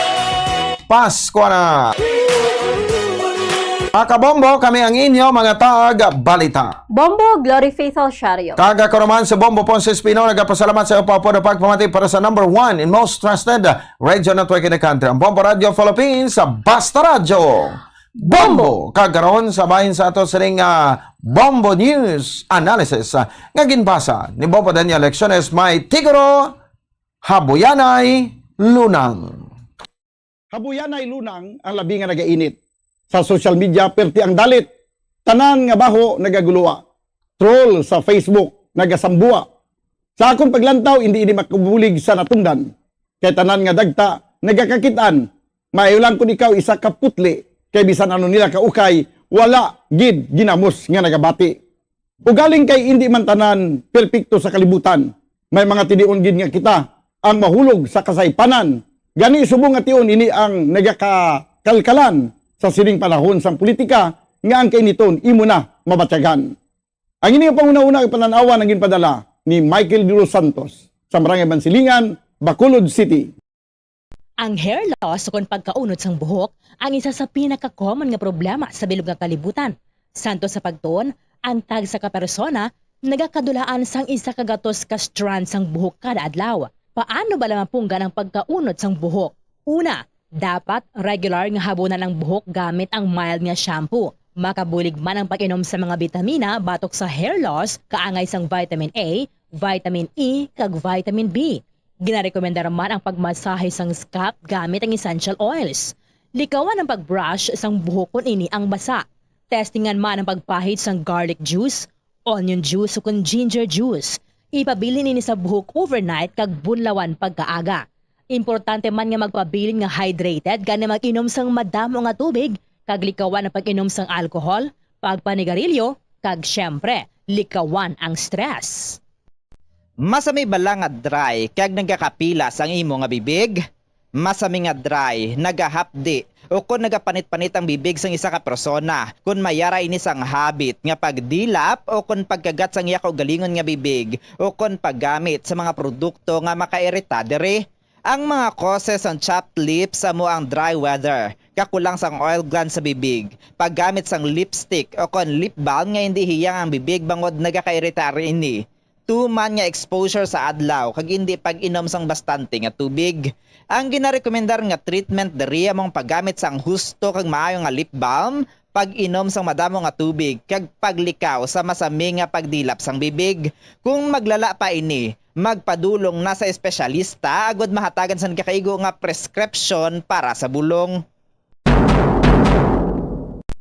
Pasko na! Mga kabombo, kami ang inyo mga taga-balita. Bombo, Glory Faith Alciario. Kag ako naman si Bombo Ponce Espino, nagapasalamat sa iyo pa po na pagpamati para sa number one in most trusted radio network in the country, ang Bombo Radio Philippines, sa Basta Radyo. Bombo! Kag karon, sa bahin sa ato sining, ah, Bombo News Analysis, ah, nga ginbasa ni Bombo Daniel Lecciones, may titulo, Habuyanay Lunang. Habuyanay lunang ang labi nga nagainit. Sa social media, perti ang dalit. Tanan nga baho nagaguluwa. Troll sa Facebook nagasambua. Sa akon paglantaw, indi ini makabulig sa natungdan. Kay tanan nga dagta nagakakit-an. Maayo lang kun ikaw isa ka putli, kay bisan ano nila kaukay, wala gid ginamos nga nagabati. Ugaling kay indi man tanan perpekto sa kalibutan. May mga tinion gid nga kita ang mahulog sa kasaypanan. Gani, subong nga tion ini ang nagakakalkalan sa sining panahon sang politika nga ang kainiton imo na mabatyagan. Ang ini nga panghunahuna kag panan-awan ang ginpadala ni Michael de los Santos sa Barangay Bansilingan, Bacolod City. Ang hair loss ukon pagkaunod sang buhok ang isa sa pinaka-common nga problema sa bilog nga kalibutan. Santo sa pagtuon, ang tagsa ka persona nagakadulaan sang isa ka gatos ka strand sang buhok kada adlaw. Paano bala mapunggan ang pagkaunod sang buhok? Una, dapat regular nga habunan ang buhok gamit ang mild nga shampoo. Makabulig man ang pag-inom sa mga bitamina batok sa hair loss, kaangay sang vitamin A, vitamin E, kag vitamin B. Ginarekomendar man ang pagmasahe sang scalp gamit ang essential oils. Likawan ang pag-brush sang buhok kon ini ang basa. Testingan man ang pagpahid sang garlic juice, onion juice, ukon ginger juice. Ipabilin ini sa buhok overnight kag bunlawan pagkaaga. Importante man nga magpabilin nga hydrated, gani mag-inom sang madamo nga tubig, kag likawan ang pag-inom sang alcohol, pagpanigarilyo, kag, siyempre, likawan ang stress. Masami bala nga dry kag nagakapila sang imo nga bibig? Masami nga dry, nagahapdi, ukon nagapanit-panit ang bibig sang isa ka persona. Kon mayara ini sang habit nga pagdilap ukon pagkagat sang iya kaugalingon nga bibig, ukon paggamit sa mga produkto nga makairita diri. Ang mga causes sang chapped lips amo ang dry weather, kakulang sang oil gland sa bibig, paggamit sang lipstick ukon lip balm nga indi hiyang ang bibig bangod nagakairita ini, tuman nga exposure sa adlaw, kag indi pag-inom sang bastante nga tubig. Ang ginarekomendar nga treatment diri amo ang paggamit sang husto kag maayo nga lip balm, pag-inom sang madamo nga tubig, kag paglikaw sa masami nga pagdilap sang bibig. Kung maglala pa ini, magpadulong na sa espesyalista agod mahatagan sang nagakaigo nga prescription para sa bulong.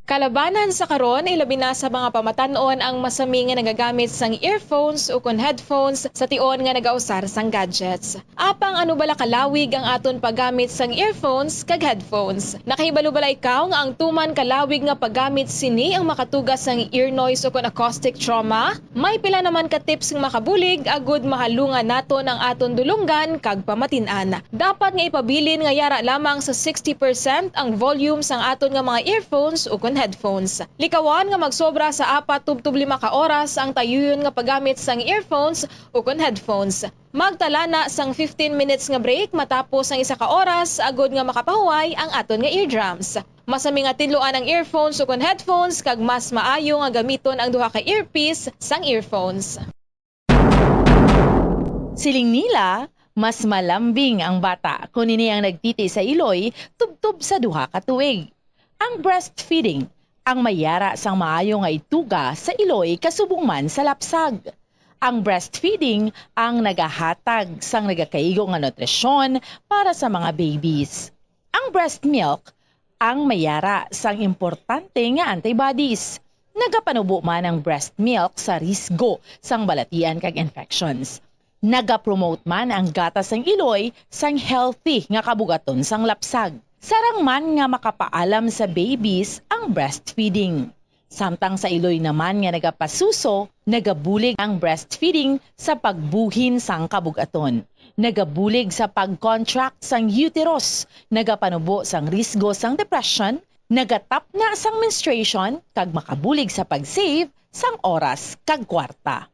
Kalabanan sa karon, ilabi na sa mga pamatan-on ang masami nga nagagamit sang earphones ukon headphones sa tion nga nagausar sang gadgets. Apang ano bala kalawig ang aton paggamit sang earphones kag headphones? Nakahibalo bala ikaw nga ang tuman kalawig nga paggamit sini ang makatuga sang ear noise ukon acoustic trauma? May pila naman ka tips nga makabulig agud mahalungan naton ang aton dulonggan kag pamatin-an. Dapat nga ipabilin nga yara lamang sa sixty percent ang volume sang aton nga mga earphones ukon headphones. Likawan nga magsobra sa apat tubtob lima ka oras ang tayuyon nga paggamit sang earphones ukon headphones. Magtala na sang fifteen minutes nga break matapos ang isa ka oras agud nga makapahuway ang aton nga eardrums. Masami nga tinluan ang earphones ukon headphones kag mas maayo nga gamiton ang duha ka earpiece sang earphones. Siling nila, mas malambing ang bata kon ini ang nagtiti sa iloy tubtob sa duha ka tuig. Ang breastfeeding ang may yara sang maayo nga ituga sa iloy kasubong man sa lapsag. Ang breastfeeding ang nagahatag sang nagakaigo nga nutrisyon para sa mga babies. Ang breast milk ang may yara sang importante nga antibodies. Nagapanubo man ang breast milk sa risgo sang balatian kag infections. Nagapromote man ang gatas sang iloy sang healthy nga kabugaton sang lapsag. Sarang man nga makapaalam sa babies ang breastfeeding. Samtang sa iloy naman nga nagapasuso, nagabulig ang breastfeeding sa pagbuhin sang kabugaton. Nagabulig sa pag-contract sang uterus, nagapanubo sang risgo sang depression, nagatapna sang menstruation, kag makabulig sa pag-save sang oras kag kwarta.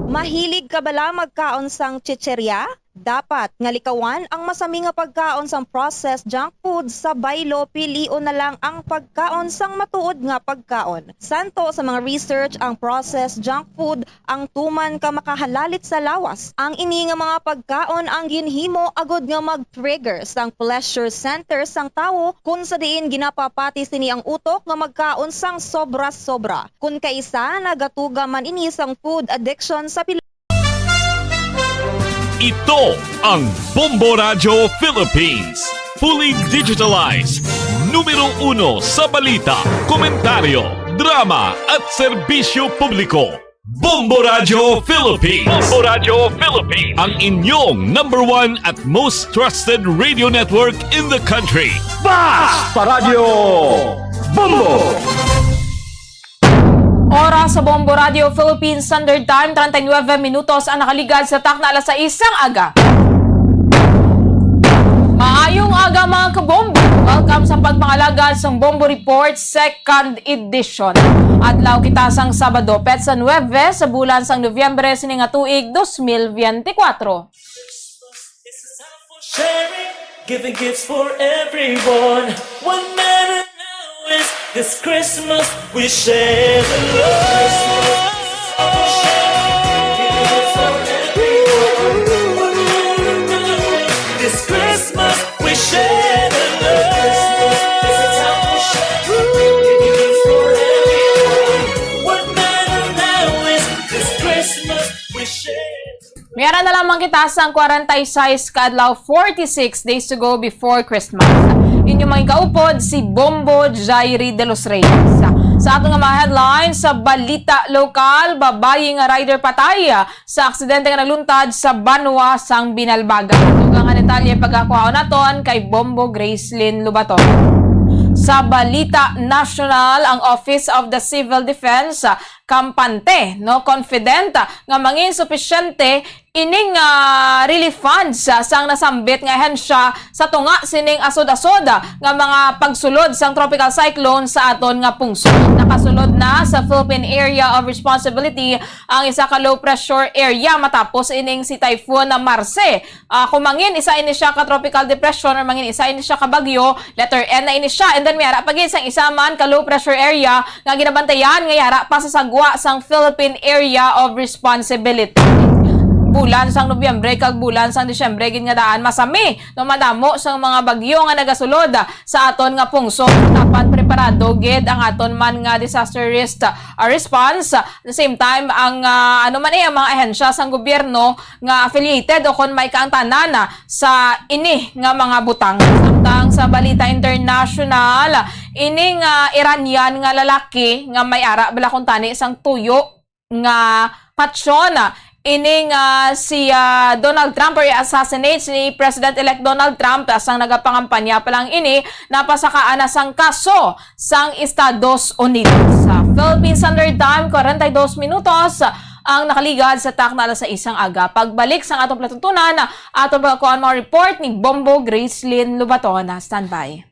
Mahilig ka bala magkaon sang chicherya? Dapat nga likawan ang masami nga pagkaon sang processed junk food sa baylo, pilion na lang ang pagkaon sang matuod nga pagkaon. Santo sa mga research, ang processed junk food ang tuman ka makahalalit sa lawas. Ang ini nga mga pagkaon ang ginhimo agud nga mag-trigger sang pleasure center sang tawo, kun sa diin ginapapati sini ang utok nga magkaon sang sobra-sobra. Kun kaisa, nagatuga man ini sang food addiction sa pila. Ito ang Bombo Radyo Philippines. Fully digitalized. Numero uno sa balita, komentaryo, drama, at serbisyo publiko. Bombo Radio Philippines. Bombo Radio Philippines. Ang inyong number one at most trusted radio network in the country. Basta Radio Bombo! Oras sa Bombo Radio Philippines Standard Time, treinta y nueve minutos ang nakaligad sa takna alas sais sang aga. Maayong aga, mga kabombo. Welcome sa pagpangalagad sang Bombo Report Second Edition. Adlaw kita sang Sabado, petsa nuebe sa bulan sang Nobyembre sini nga tuig, dos mil biyente kuwatro. This is time for sharing, giving gifts for everyone. What matter now is this Christmas we share the love. This Christmas we share the love. This is how we share, giving gifts for everyone. What matter now is this Christmas we share. May ara na lamang kita sang kwarenta y seis ka adlaw, forty-six days to go before Christmas. Inyo mga kaupod, si Bombo Jairi de los Reyes. Sa aton nga mga headlines, sa balita lokal, babayi nga rider patay sa aksidente nga nagluntad sa banwa sang Binalbagan. Dugang nga detalye pagkakuhaon naton kay Bombo Gracelyn Lubaton. Sa balita nasyonal, ang Office of the Civil Defense kampante, no, confident nga mangin supisyente ining, ah, relief funds, ah, sang nasambit nga ahensya sa tunga sining asod-asod, ah, nga mga pagsulod sang tropical cyclone sa aton nga pungsod. Nakasulod na sa Philippine Area of Responsibility ang isa ka low pressure area matapos ining si Typhoon Marce. Ah, kung mangin isa ini siya ka tropical depression or mangin isa ini siya ka bagyo, letter N na ini siya. And then may ara pa gid sang isa man ka low pressure area nga ginabantayan nga yara pa sa sagwa sang Philippine Area of Responsibility. Bulan sang Nobyembre kag bulan sang Disyembre gid nga daan masami, no, madamo sang mga bagyo nga nagasulod sa aton nga pungsod. Dapat preparado gid ang aton man nga disaster risk, ah, response. At the same time, ang, ah, ano man, eh, ang mga ahensya sang gobyerno nga affiliated o kon may kaangtanan, ah, sa ini nga mga butang. Samtang sa balita international, ining, ah, Iranian nga lalaki nga may ara bala kuntani sang tuyo nga patyon, ining, ah, si, ah, Donald Trump or i-assassinate si President-elect Donald Trump, ah, sang nagapangampanya pa lang ini, napasakaan na sang kaso sang Estados Unidos. Sa Philippine Standard Time, kwarenta y dos minutos ang nakaligad sa takna alas sais sang aga. Pagbalik sang atong palatuntunan, atong pagkakuan mga report ni Bombo Gracelyn Lubaton. Standby.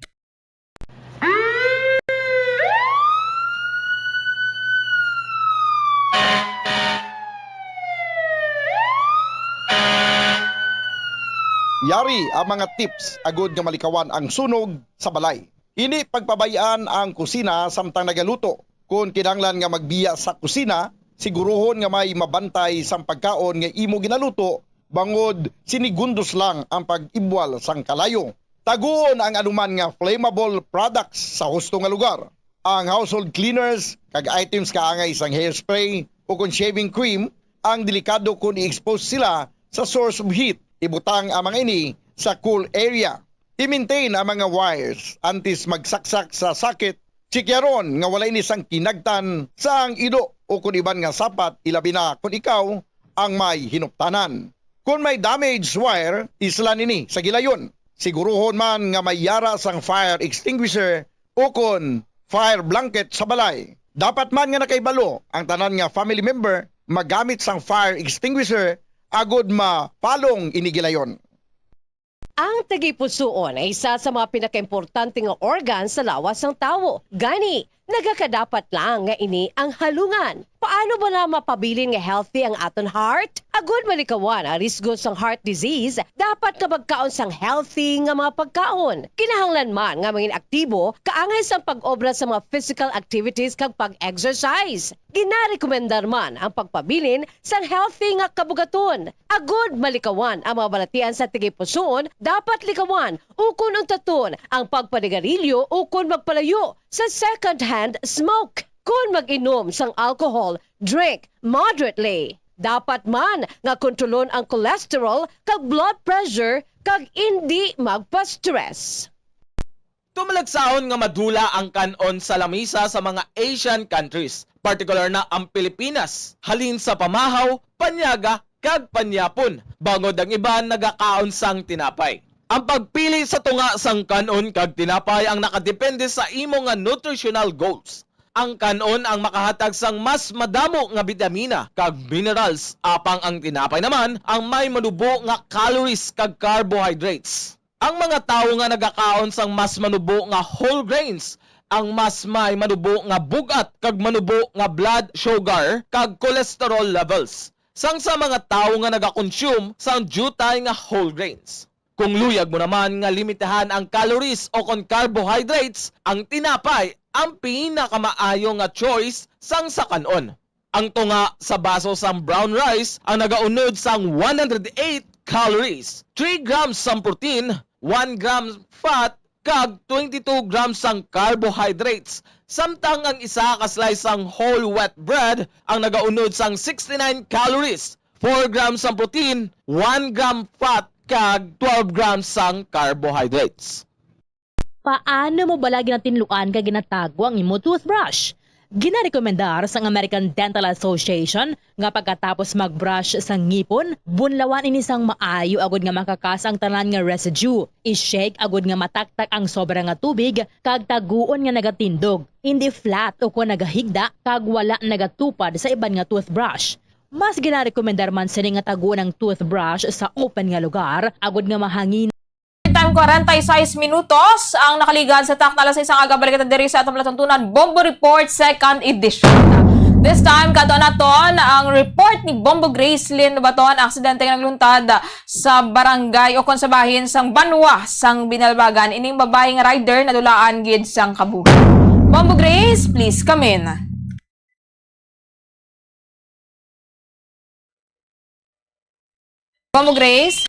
Yari ang mga tips agud nga malikawan ang sunog sa balay. Hindi pagpabay-an ang kusina samtang nagaluto. Kon kinahanglan nga magbiya sa kusina, siguruhon nga may mabantay sang pagkaon nga imo ginaluto, bangod sinigundos lang ang pag-ibwal sang kalayo. Taguon ang anuman nga flammable products sa husto nga lugar. Ang household cleaners kag items kaangay sang hairspray o kon shaving cream ang delikado kon i-expose sila sa source of heat. Ibutang ang mga ini sa cool area. I-maintain ang mga wires antes magsaksak sa socket. Chikyaron nga wala ini sang kinagtan sang ido o kon iban nga sapat, ilabi na kon ikaw ang may hinuptanan. Kon may damaged wire, islan ini sa gilayon. Siguruhon man nga may yara sang fire extinguisher o kon fire blanket sa balay. Dapat man nga nakahibalo ang tanan nga family member magamit sang fire extinguisher agud mapalong ini gilayon. Ang tagipusoon ay isa sa mga pinakaimportante nga organ sa lawas sang tawo. Gani, nagakadapat lang nga ini ang halungan. Paano bala mapabilin nga healthy ang aton heart? Agud malikawan ang risgo sang heart disease, dapat nga magkaon sang healthy nga mga pagkaon. Kinahanglan man nga mangin aktibo kaangay sang pag-obra sa mga physical activities kag pag-exercise. Ginarekomendar man ang pagpabilin sang healthy nga kabugaton. Agud malikawan ang mga balatian sa tagipusoon, dapat likawan ukon untaton ang pagpanigarilyo ukon magpalayo sa second-hand smoke. Kon mag-inom sang alcohol, drink moderately. Dapat man nga kontrolon ang cholesterol kag blood pressure kag indi magpa-stress. Tumalagsahon nga madula ang kan-on sa lamisa sa mga Asian countries, partikular na ang Pilipinas, halin sa pamahaw, panyaga, kag panyapon, bangod ang iban nagakaon sang tinapay. Ang pagpili sa tunga sang kan-on kag tinapay ang nakadepende sa imo nga nutritional goals. Ang kan-on ang makahatag sang mas madamo nga bitamina kag minerals, apang ang tinapay naman ang may manubo nga calories kag carbohydrates. Ang mga tawo nga nagakaon sang mas manubo nga whole grains ang mas may manubo nga bug-at kag manubo nga blood sugar kag cholesterol levels sang sa mga tawo nga nagakonsume sang diutay nga whole grains. Kung luyag mo naman nga limitahan ang calories o kon carbohydrates, ang tinapay ang pinakamaayo nga choice sang sa kan-on. Ang tunga sa baso sang brown rice ang nagaunod sang one hundred eight calories, three grams sang protein, one gram fat, kag twenty-two grams sang carbohydrates, samtang ang isa ka slice sang whole wheat bread ang nagaunod sang sixty-nine calories, four grams sang protein, one gram fat, kag twelve grams sang carbohydrates. Paano mo bala ginatinluan kag ginatago ang imo toothbrush? Ginarekomendar sang American Dental Association nga pagkatapos mag-brush sa ngipon, bunlawan ini sang maayo agud nga makakas ang tanan nga residue. I-shake agud nga mataktak ang sobra nga tubig kag taguon nga nagatindog, hindi flat o kon nagahigda kag wala nagatupad sa iban nga toothbrush. Mas ginarekomendar man sini nga taguon ang toothbrush sa open nga lugar agud nga mahangin. Time, kwarenta y seis minutos ang nakaligad sa takna alas sais sang aga. Balik kita diri sa atong palatuntunan, Bombo Report, second edition. This time, kadto naton ang report ni Bombo Gracelyn Lubaton, aksidente nga nagluntad sa barangay o kon sa bahin sang Banwa sang Binalbagan. Ining babayi nga rider nadulaan gid sang kabuhi. Bombo Grace, please come in. Bombo Grace?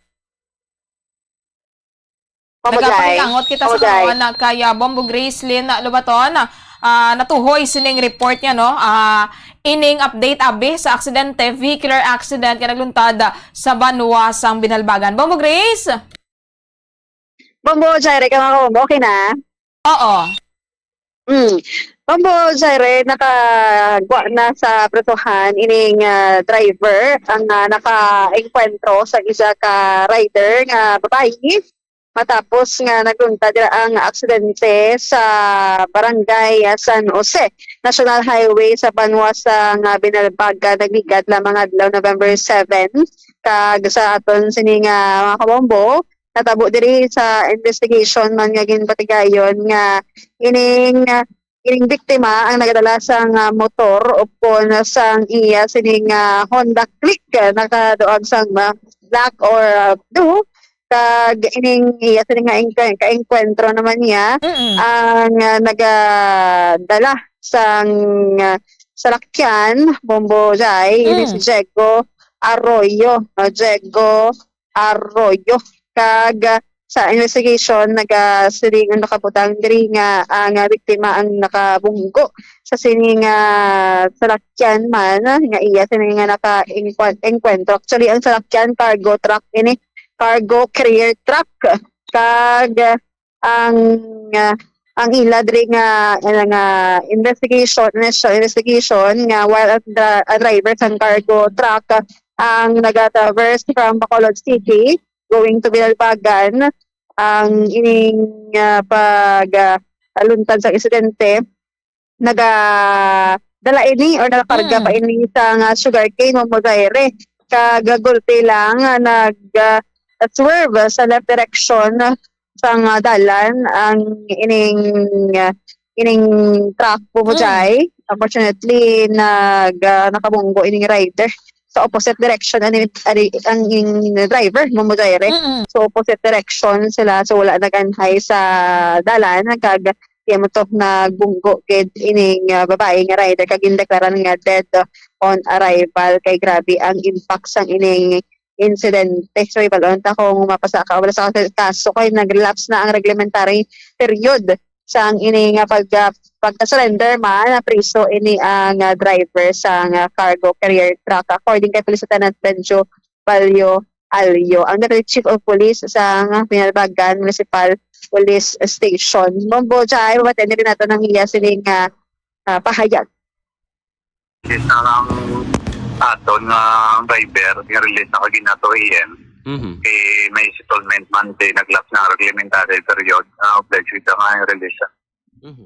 Bombo Jai. Nagapakilangot kita sa Bombo Jai. Karon na kay, ah, Bombo Gracelyn Lubaton. Ah, natuhoy sining report niya, no? Ah, ining update abi sa aksidente, vehicular accident nga nagluntad sa Banwa sang Binalbagan. Bombo Grace? Bombo Jai, ka mga kabombo, okay na? Oo. Mm. Bombo Jai, nakagwa na sa presohan ining, ah, driver ang, ah, nakaengkwentro sa isa ka rider nga babayi matapos nga nagluntad dira ang aksidente sa barangay, ah, San Jose, National Highway sa Banwa sang Binalbagan, nagligad lamang adlaw, November seven. Kag sa aton sini nga mga kabombo, natabo diri sa investigation man nga ginpatigayon nga ining, ining biktima ang nagadala sang, ah, motor o kon sang iya sining, ah, Honda Click, ah, nakaduag sang, ah, black or, ah, blue. Kag ining iya sining nga engkwe-, kaengkwentro naman niya Mm-mm. ang, ah, nagadala sang, ah, salakyan, Bombo Jai, ini Mm. si Diego Arroyo, no? Diego Arroyo. Kag, ah, sa investigation, nagasiling ang nakabutang diri nga ang, ah, biktima ang nakabunggo sa sini nga salakyan man nga iya sini nga naka-enkwentro. Actually, ang salakyan, cargo truck ini, cargo carrier truck. Kag, ah, ang, ah, ang ila diri nga, nga investigation, initial investigation nga while ang dra-, ang driver sang cargo truck ang nagatraverse from Bacolod City going to Binalbagan, ang ining, ah, pag, ah, luntad sa insidente, nagadala ini or nakakarga Mm. pa ini sa nga sugarcane, Bombo Jai. Kag gulti lang, ah, nag, ah, swerve sa left direction sang, ah, dalan ang ining, ah, ining truck, Bombo Jai. Mm. Unfortunately, nag, ah, nakabunggo ining rider sa opposite direction ani, ani ang ing driver, Bombo Jai. Mm-mm. So, opposite direction sila, so wala naganhay sa dalan, kag iya mo to nagbunggo gid ining, ah, babae nga rider kag gindeklaran nga dead on arrival. Kay grabe ang impact sang ining insidente. So, ibalon ta kung mapasa ka, wala sa kaso kay nag-lapse na ang reglementary period sang ini nga pag, ah, pagka-surrender man, na priso ini ang, ah, driver sang, ah, cargo carrier truck. According kay Police Lieutenant Benjo Balyo, Alyo, ang Deputy Chief of Police sa Binalbagan Municipal Police Station. Bombo Jai, mamaten din nato ng iya sining ah, ah, pahayag. Is na lang aton nga driver, nga release na kagina two A M. Mhm. Kay may settlement man, di naglap na reglementary period, na obliged kita nga i-release siya. Mhm.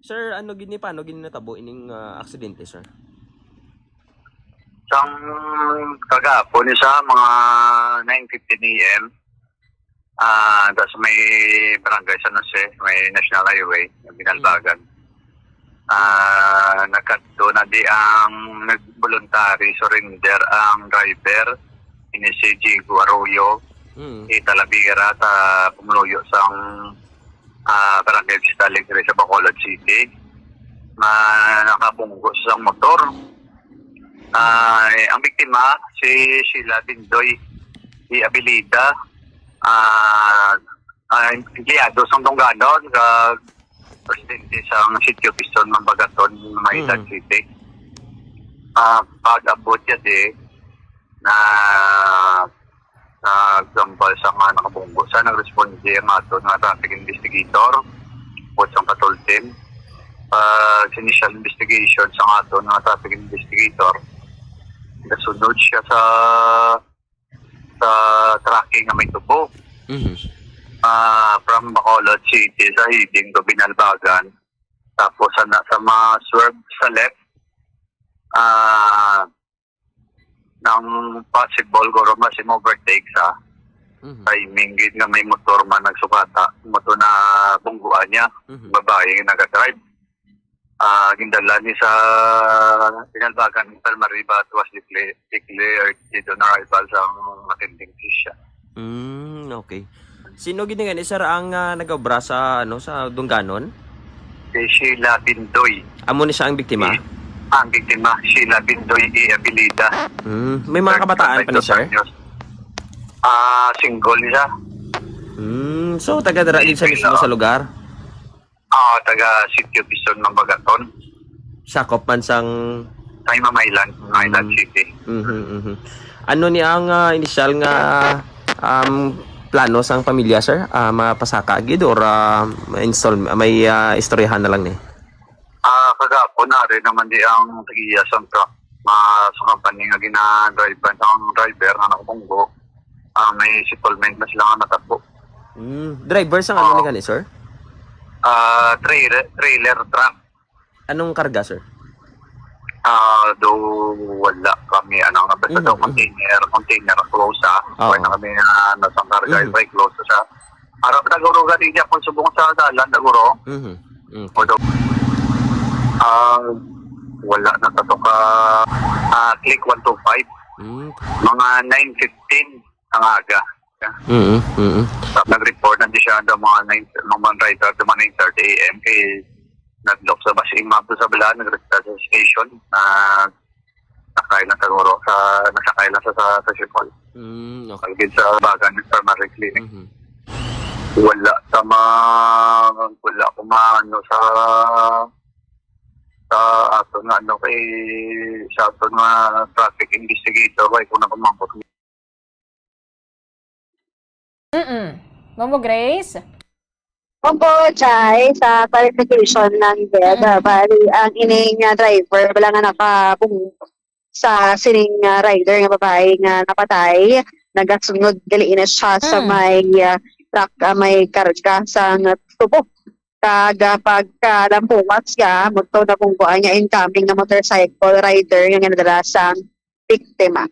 Sir, ano gini, paano gini natabo ining ah, aksidente, sir? Sang kagapon isa, mga nine fifteen A M, ah, tas may barangay San Jose, may National Highway, yung Binalbagan. Ah, nagkadto na di ang nag-voluntary surrender ang driver, ini si Jigo Arroyo, Mm. Ita Lavera, ta pumuluyo sang ah, Barangay Vista Alegre sa Bacolod City, nga nakabunggo sa motor. Ah, eh, ang biktima, si Sheila Bindoy di Abilida, ah, ah, empleyado sa Dungganon, nga presidente sa sitio Piston ng Bagaton, Maynila Mm. City. Ah, pag-abot niya di, na na example sa mga nakabunggo sa nagresponde ang aton nga traffic investigator o sa patrol team. Pag initial investigation sa aton nga traffic investigator, nasunod siya sa sa tracking nga may tubo. Mhm. Ah, from Bacolod City sa heading to Binalbagan. Tapos sa, na, sa mga swerve sa left, ah, nang possible guro mas im-overtake sa Mhm. timing gid nga may motor man nagsukata, motor na bungguan niya, Mhm. babae nga nagadrive. Ah, gindala ni sa Binalbagan Infirmary, but was decla- declared dead on arrival sa attending physician. Mm, okay. Sino gid nga ni sir ang ah, nag-obra sa ano sa Dungganon? Si Sheila Bindoy. Amo ni siya ang biktima? Ang biktima, Sheila Bindoy E. Abilida. Mm, may mga kabataan pa ni sir? Anyos. Ah, single niya. Mm, so taga dira gid sa mismo sa lugar? Ah, taga Sitio Piston ng Bagaton. Sakop man sang Sa Imamaylan, Island Mm. City. Mhm, mhm. Ano ni ang ah, initial nga um, plano sang pamilya, sir? Ah, mapasaka gid or ah, ma-install, may ah, istoryahan na lang ni? Ah, kagapon na rin naman di ang tagiya sa truck. Ma, sa company nga gina-drive sa driver nga nakabunggo. Ah, may settlement na sila nga natabo. Mm, driver sang ano ni gani, sir? Ah, trailer, trailer truck. Anong karga, sir? Ah, do wala kami anong basta daw Mhm, mhm. container, container close ah. Oo. Wala na kami na nasa karga, Mhm. may close sa. Para pa naguro gani niya kung subong sa dalan naguro. Mhm. Okay. O do. Ah, wala na to ka ah, click one two five. Mm. Mga nine fifteen ang aga. Mm, mm. Nag-report na di siya ang mga nine, mga driver sa mga nine thirty A M kay nag-lock sa bus imap sa bala, nag-report sa station na sakay lang siguro sa nasakay lang sa sa, sa Sipol. Mm, okay. Pagkid sa Bagan Primary Clinic. Mhm. Wala sa ma wala ko maano sa sa ato nga ano kay sa ato nga traffic investigator kay kung nakamangkot. Mm-mm. Bombo Grace? Opo, Jai, sa clarification lang din. Ah, bali, ang ining ah, driver, wala nga nakabunggo sa sining ah, rider nga babae nga napatay, nagasunod gali ini siya sa Mm. may ah, truck ah, may karga sa tubo. Kag ah, pagkalampuwas siya, mudto na bunggoan niya incoming nga motorcycle rider nga ginadala sa biktima.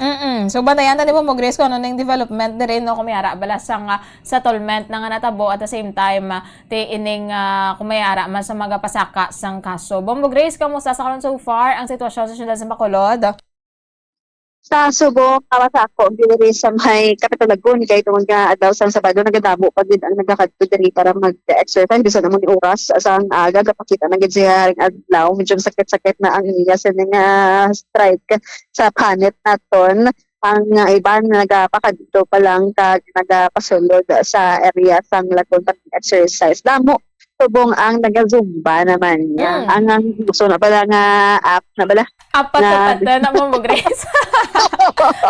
Mm-mm. So, bantayan ta ni Bombo Grace kung ano na yung development diri, no? Kung may ara bala sang ah, settlement na nga natabo at the same time, ah, ti ining ah, kung may ara man sa magapasaka sang kaso. Bombo Grace, kamusta sa karon so far ang sitwasyon sa siyudad sa Bacolod? Sa subong, kawas ako, diri sa may Capitol Lagoon, kay tungod nga adlaw sang Sabado, nagadamo pa gid ang nagakadto diri para mag-exercise. Bisan amo ni oras, sang aga, gapakita na gid siya ring adlaw. Medyo sakit-sakit na ang iya sa nga strike sa panit naton. Ang ah, iban nagapakadto pa lang kag nagapasulod sa area sang Lagoon para exercise. Damo, subong ang naga-zumba naman niya. Mm. Ang, ang gusto na pala nga app na pala. Apat Na- na pata na mo, Grace.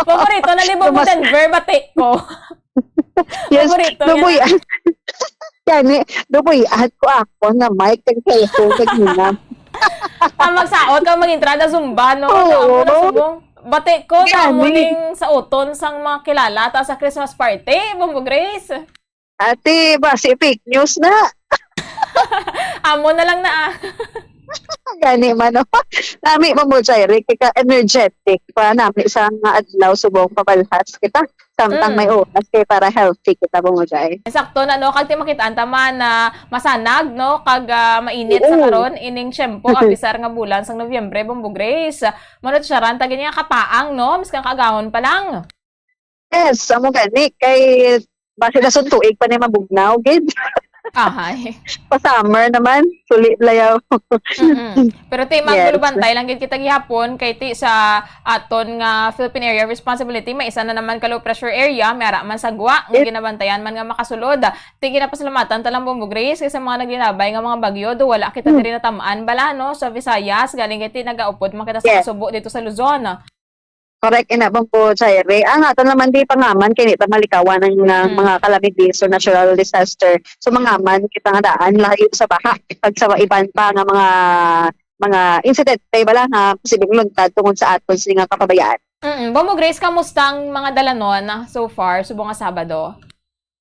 Paborito Ano mo, Mas- Denver, bati ko. Yes, Paborito niya. Lubuy-an. Gani, lubuy-an ko ako nga mic kag cellphone kag hinam. Ang magsaot ka, mag-entrada, zumba, no? Oo. Amo na subong. Bati ko, Gani. Sa muling sa uton sang mga kilala ta sa Christmas party, Bombo Grace. Ate, basi fake news na. Amo na lang na, ah. Gani man, no? Nami mo mo, Jaire, kay ka energetic pa nami sa nga adlaw subong pabalhas kita. Samtang Mm. may oras kay para healthy kita mo, Jai. Sakto na, no? Kag ti makitaan ta man na masanag, no? Kag, ah, mainit sa Oo. karon ining tiyempo, apisar nga bulan sang Nobyembre, Bombo Grace. Manutsaran ta gani nga kapaang, no? Miskan kaagahon pa lang. Yes, amo gani kay basi dason tuig pa ni mabugnaw gid. Ahay. Pa summer naman, suli layaw. Mm-mm. Pero ti, Yes. magbantay lang gid kita gihapon kay ti sa aton nga Philippine Area of Responsibility, may isa na naman ka low pressure area, may ara man sa gwa, nga Yes. ginabantayan man nga makasulod. Ti ginapasalamatan ta lang, Bombo Grace, kay sa mga naglinabay nga mga bagyo, do wala kita Hmm. diri natam-an bala, no? Sa Visayas, galing kay ti nagaupod man kita sa Yes. kasubo dito sa Luzon. Correct, ina, Bombo Jaire. Ang aton naman di pangaman, kini ta malikawan ang, ah, Mm. mga calamities or natural disaster. So, mangaman kita nga daan, layo sa baha, kag sa iban pa nga mga, mga insidente, bala nga posibleng luntad tungod sa aton sini nga kapabayaan. Mm. Bombo Grace, kamusta ang mga dalanon, ah, so far, subong nga Sabado?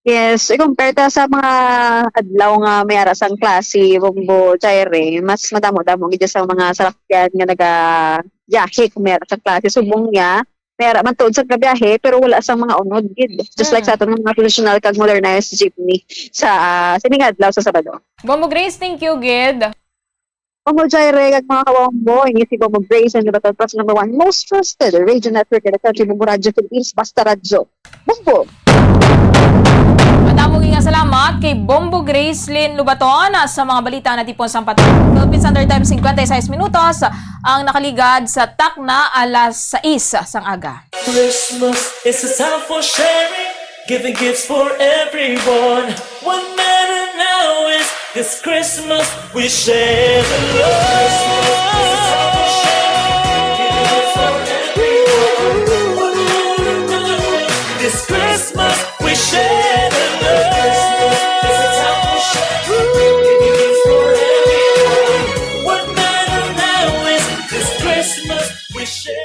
Yes, i-compare ta sa mga adlaw nga may ara sang klase, Bombo Jaire, mas madamo-damo gid sa mga salakyan nga nagabiyahe kung may ara sang klase. Subong niya, may ara man tuod sa gabiyahe, pero wala sang mga unod gid. Just like Mm. sa aton nga mga traditional kag modernized jeepney sa, ah, sining adlaw sa Sabado. Bombo Grace, thank you gid. Bombo Jaire kag mga kawombo, ini si Bombo Grace, ang Libaton Plus number one most trusted radio network in the country, Bombo Radyo Philippines, basta radyo. Bombo! Madamo nga salamat kay Bombo Gracelyn Lubaton sa mga balita na tipon sa Patayon Philippines Standard Time, cincuenta y seis minutos ang nakaligad sa takna alas sais sang aga. Christmas is a time for sharing, giving gifts for everyone. What matter now is this Christmas we share the love. This Christmas we share the love. What matter now is this Christmas we share.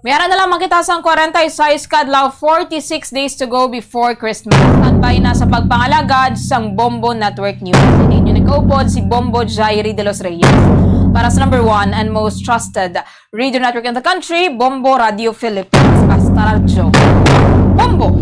May ara na lamang kita sang kwarenta y seis ka adlaw, forty-six days to go before Christmas. Standby na sa pagpangalagad sang Bombo Network News. Ini inyo nagkaupod si Bombo Jairi de los Reyes para sa number one and most trusted radio network in the country, Bombo Radio Philippines. Basta radyo. Bombo!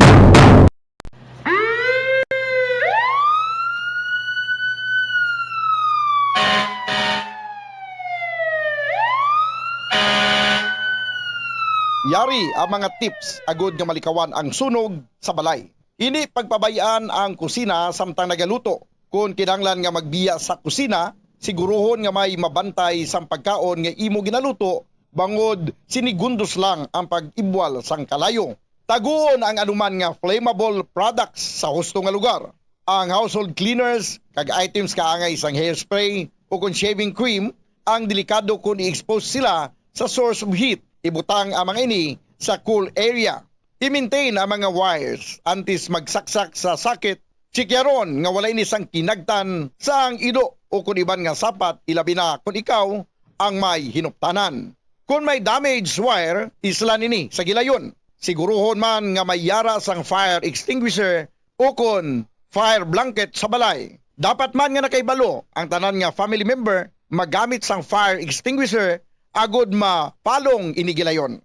Yari ang mga tips agud nga malikawan ang sunog sa balay. Indi pagpabay-an ang kusina samtang nagaluto. Kon kinahanglan nga magbiya sa kusina, siguruhon nga may mabantay sang pagkaon nga imo ginaluto, bangod sinigundos lang ang pag-ibwal sang kalayo. Taguon ang anuman nga flammable products sa husto nga lugar. Ang household cleaners kag items kaangay sang hairspray o kon shaving cream ang delikado kon i-expose sila sa source of heat. Ibutang ang mga ini sa cool area. I-maintain ang mga wires antes magsaksak sa socket. Tsikyaron nga wala ini sang kinagtan sa ang ido o kon iban nga sapat, ilabi na kon ikaw ang may hinuptanan. Kon may damaged wire, islan ini sa gilayon. Siguruhon man nga may yara sang fire extinguisher o kon fire blanket sa balay. Dapat man nga nakahibalo ang tanan nga family member magamit sang fire extinguisher agud mapalong ini gilayon.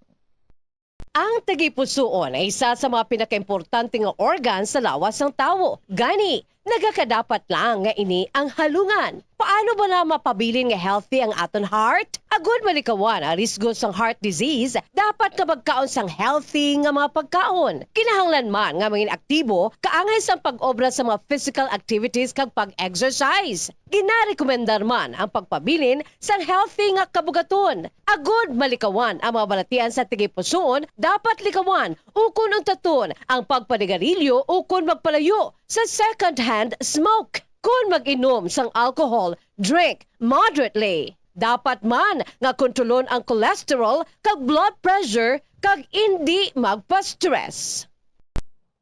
Ang tagipusoon ay isa sa mga pinakaimportante nga organ sa lawas sang tawo. Gani, nagakadapat lang nga ini ang halungan. Paano bala mapabilin nga healthy ang aton heart? Agud malikawan ang risgo sang heart disease, dapat nga magkaon sang healthy nga mga pagkaon. Kinahanglan man nga mangin aktibo kaangay sang pag-obra sa mga physical activities kag pag-exercise. Ginarekomendar man ang pagpabilin sang healthy nga kabugaton. Agud malikawan ang mga balatian sa tagipusoon, dapat likawan ukon untaton ang pagpanigarilyo ukon magpalayo sa second-hand smoke. Kon mag-inom sang alcohol, drink moderately. Dapat man nga kontrolon ang cholesterol kag blood pressure kag indi magpa-stress.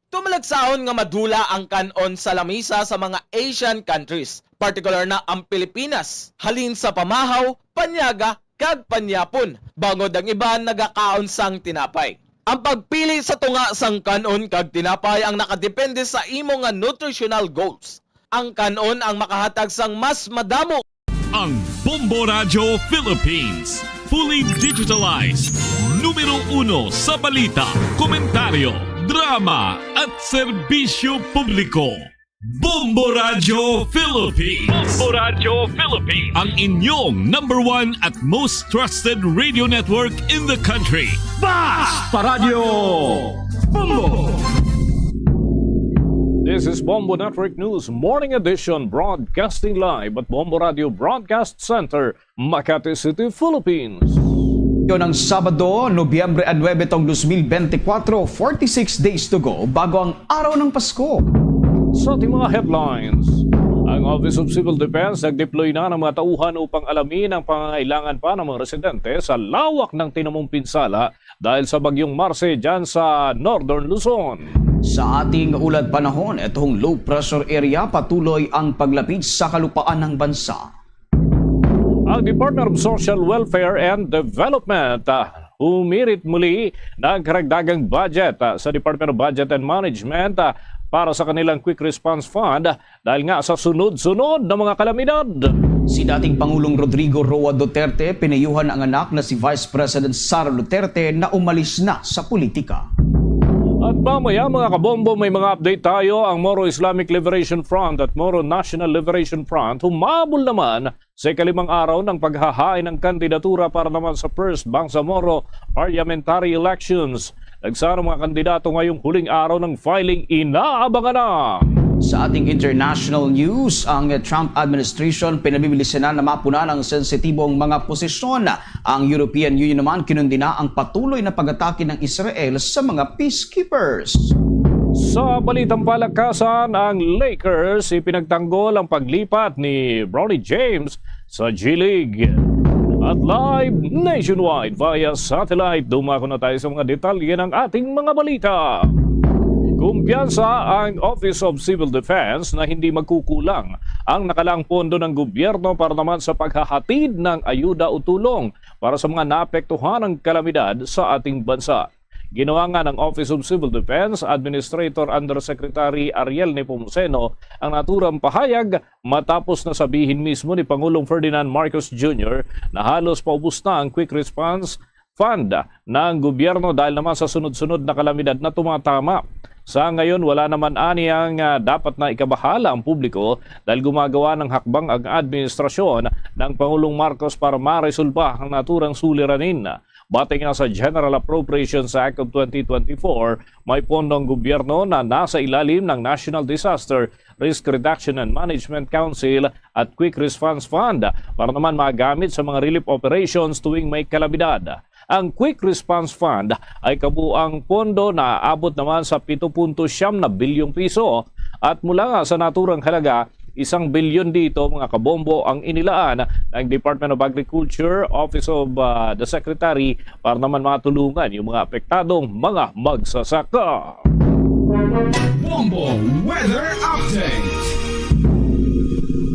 Tumalagsahon nga madula ang kan-on sa lamisa sa mga Asian countries, partikular na ang Pilipinas, halin sa pamahaw, panyaga, kag panyapon, bangod ang iban nagakaon sang tinapay. Ang pagpili sa tunga sang kan-on kag tinapay ang nakadepende sa imo nga nutritional goals. Ang kan-on ang makahatag sang mas madamo. Ang Bombo Radyo Philippines, fully digitalized, numero uno sa balita, komentaryo, drama, at serbisyo publiko. Bombo Radyo Philippines. Bombo Radyo Philippines. Ang inyong number one at most trusted radio network in the country. Basta Radyo Bombo! This is Bombo Network News Morning Edition, broadcasting live at Bombo Radio Broadcast Center, Makati City, Philippines. Yon ang Sabado, Nobyembre nuebe tong dos mil bente kwatro, forty-six days to go bago ang araw ng Pasko. Sa ating mga headlines, ang Office of Civil Defense nag-deploy na ng mga tauhan upang alamin ang pangangailangan pa ng mga residente sa lawak ng tinamong pinsala dahil sa Bagyong Marce dyan sa Northern Luzon. Sa ating ulat panahon, itong low pressure area patuloy ang paglapit sa kalupaan ng bansa. Ang Department of Social Welfare and Development, ah, humirit muli ng karagdagang budget, ah, sa Department of Budget and Management, ah, para sa kanilang Quick Response Fund dahil nga sa sunod-sunod na mga kalamidad. Si dating Pangulong Rodrigo Roa Duterte pinayuhan ang anak na si Vice President Sara Duterte na umalis na sa politika. At mamaya, mga kabombo, may mga update tayo. Ang Moro Islamic Liberation Front at Moro National Liberation Front humabol naman sa ikalimang araw ng paghahain ng kandidatura para naman sa First Bangsamoro Parliamentary Elections. Nagsaro mga kandidato ngayong huling araw ng filing, inaabangan na. Sa ating international news, ang Trump administration pinabibilisan na mapuna ng sensitibong mga posisyon. Ang European Union naman kinundi na ang patuloy na pag-atake ng Israel sa mga peacekeepers. Sa balitang palakasan, ang Lakers ipinagtanggol ang paglipat ni Bronny James sa G League. At live nationwide via satellite, dumako na tayo sa mga detalye ng ating mga balita. Kumpiyansa ang Office of Civil Defense na hindi magkukulang ang nakalaang pondo ng gobyerno para naman sa paghahatid ng ayuda o tulong para sa mga naapektuhan ng kalamidad sa ating bansa. Ginawa nga ng Office of Civil Defense Administrator Undersecretary Ariel Nepomuceno ang naturang pahayag matapos na sabihin mismo ni Pangulong Ferdinand Marcos Junior na halos paubos na ang Quick Response Fund ng gobyerno dahil naman sa sunod-sunod na kalamidad na tumatama. Sa ngayon, wala naman ani ang, ah, dapat na ikabahala ang publiko dahil gumagawa ng hakbang ang administrasyon ng Pangulong Marcos para maresolba ang naturang suliranin. Batay nga sa General Appropriations Act of twenty twenty-four, may pondo ang gobyerno na nasa ilalim ng National Disaster Risk Reduction and Management Council at Quick Response Fund para naman magamit sa mga relief operations tuwing may kalamidad. Ang Quick Response Fund ay kabuang pondo na abot naman sa pito punto siyam na bilyong piso, at mula nga sa naturang halaga, isang bilyon dito, mga kabombo, ang inilaan ng Department of Agriculture, Office of, ah, the Secretary, para naman matulungan yung mga apektadong mga magsasaka. Bombo Weather Update.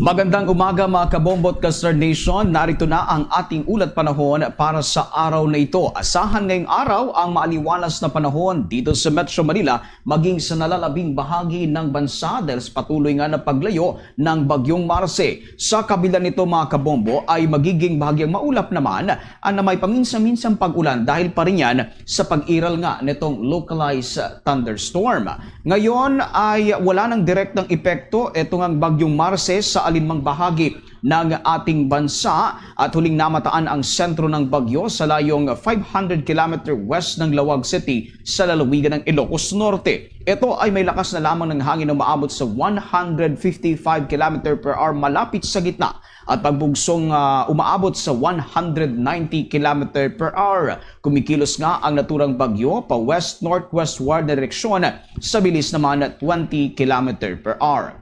Magandang umaga, mga kabombo at ka-Star Nation. Narito na ang ating ulat panahon para sa araw na ito. Asahan ngayong araw ang maaliwalas na panahon dito sa Metro Manila, maging sa nalalabing bahagi ng bansa dahil sa patuloy nga na paglayo ng Bagyong Marce. Sa kabila nito, mga kabombo, ay magiging bahagyang maulap naman ang na may paminsan-minsang pag-ulan dahil pa rin yan sa pag-iral nga nitong localized thunderstorm. Ngayon ay wala nang direktang epekto itong ang Bagyong Marce sa alinmang bahagi ng ating bansa, at huling namataan ang sentro ng bagyo sa layong five hundred kilometer west ng Laoag City sa lalawigan ng Ilocos Norte. Ito ay may lakas na lamang ng hangin na umaabot sa one hundred fifty-five kilometer per hour malapit sa gitna at pagbugsong, ah, umaabot sa one hundred ninety kilometer per hour. Kumikilos nga ang naturang bagyo pa west-northwestward na direksyon sa bilis naman twenty kilometer per hour.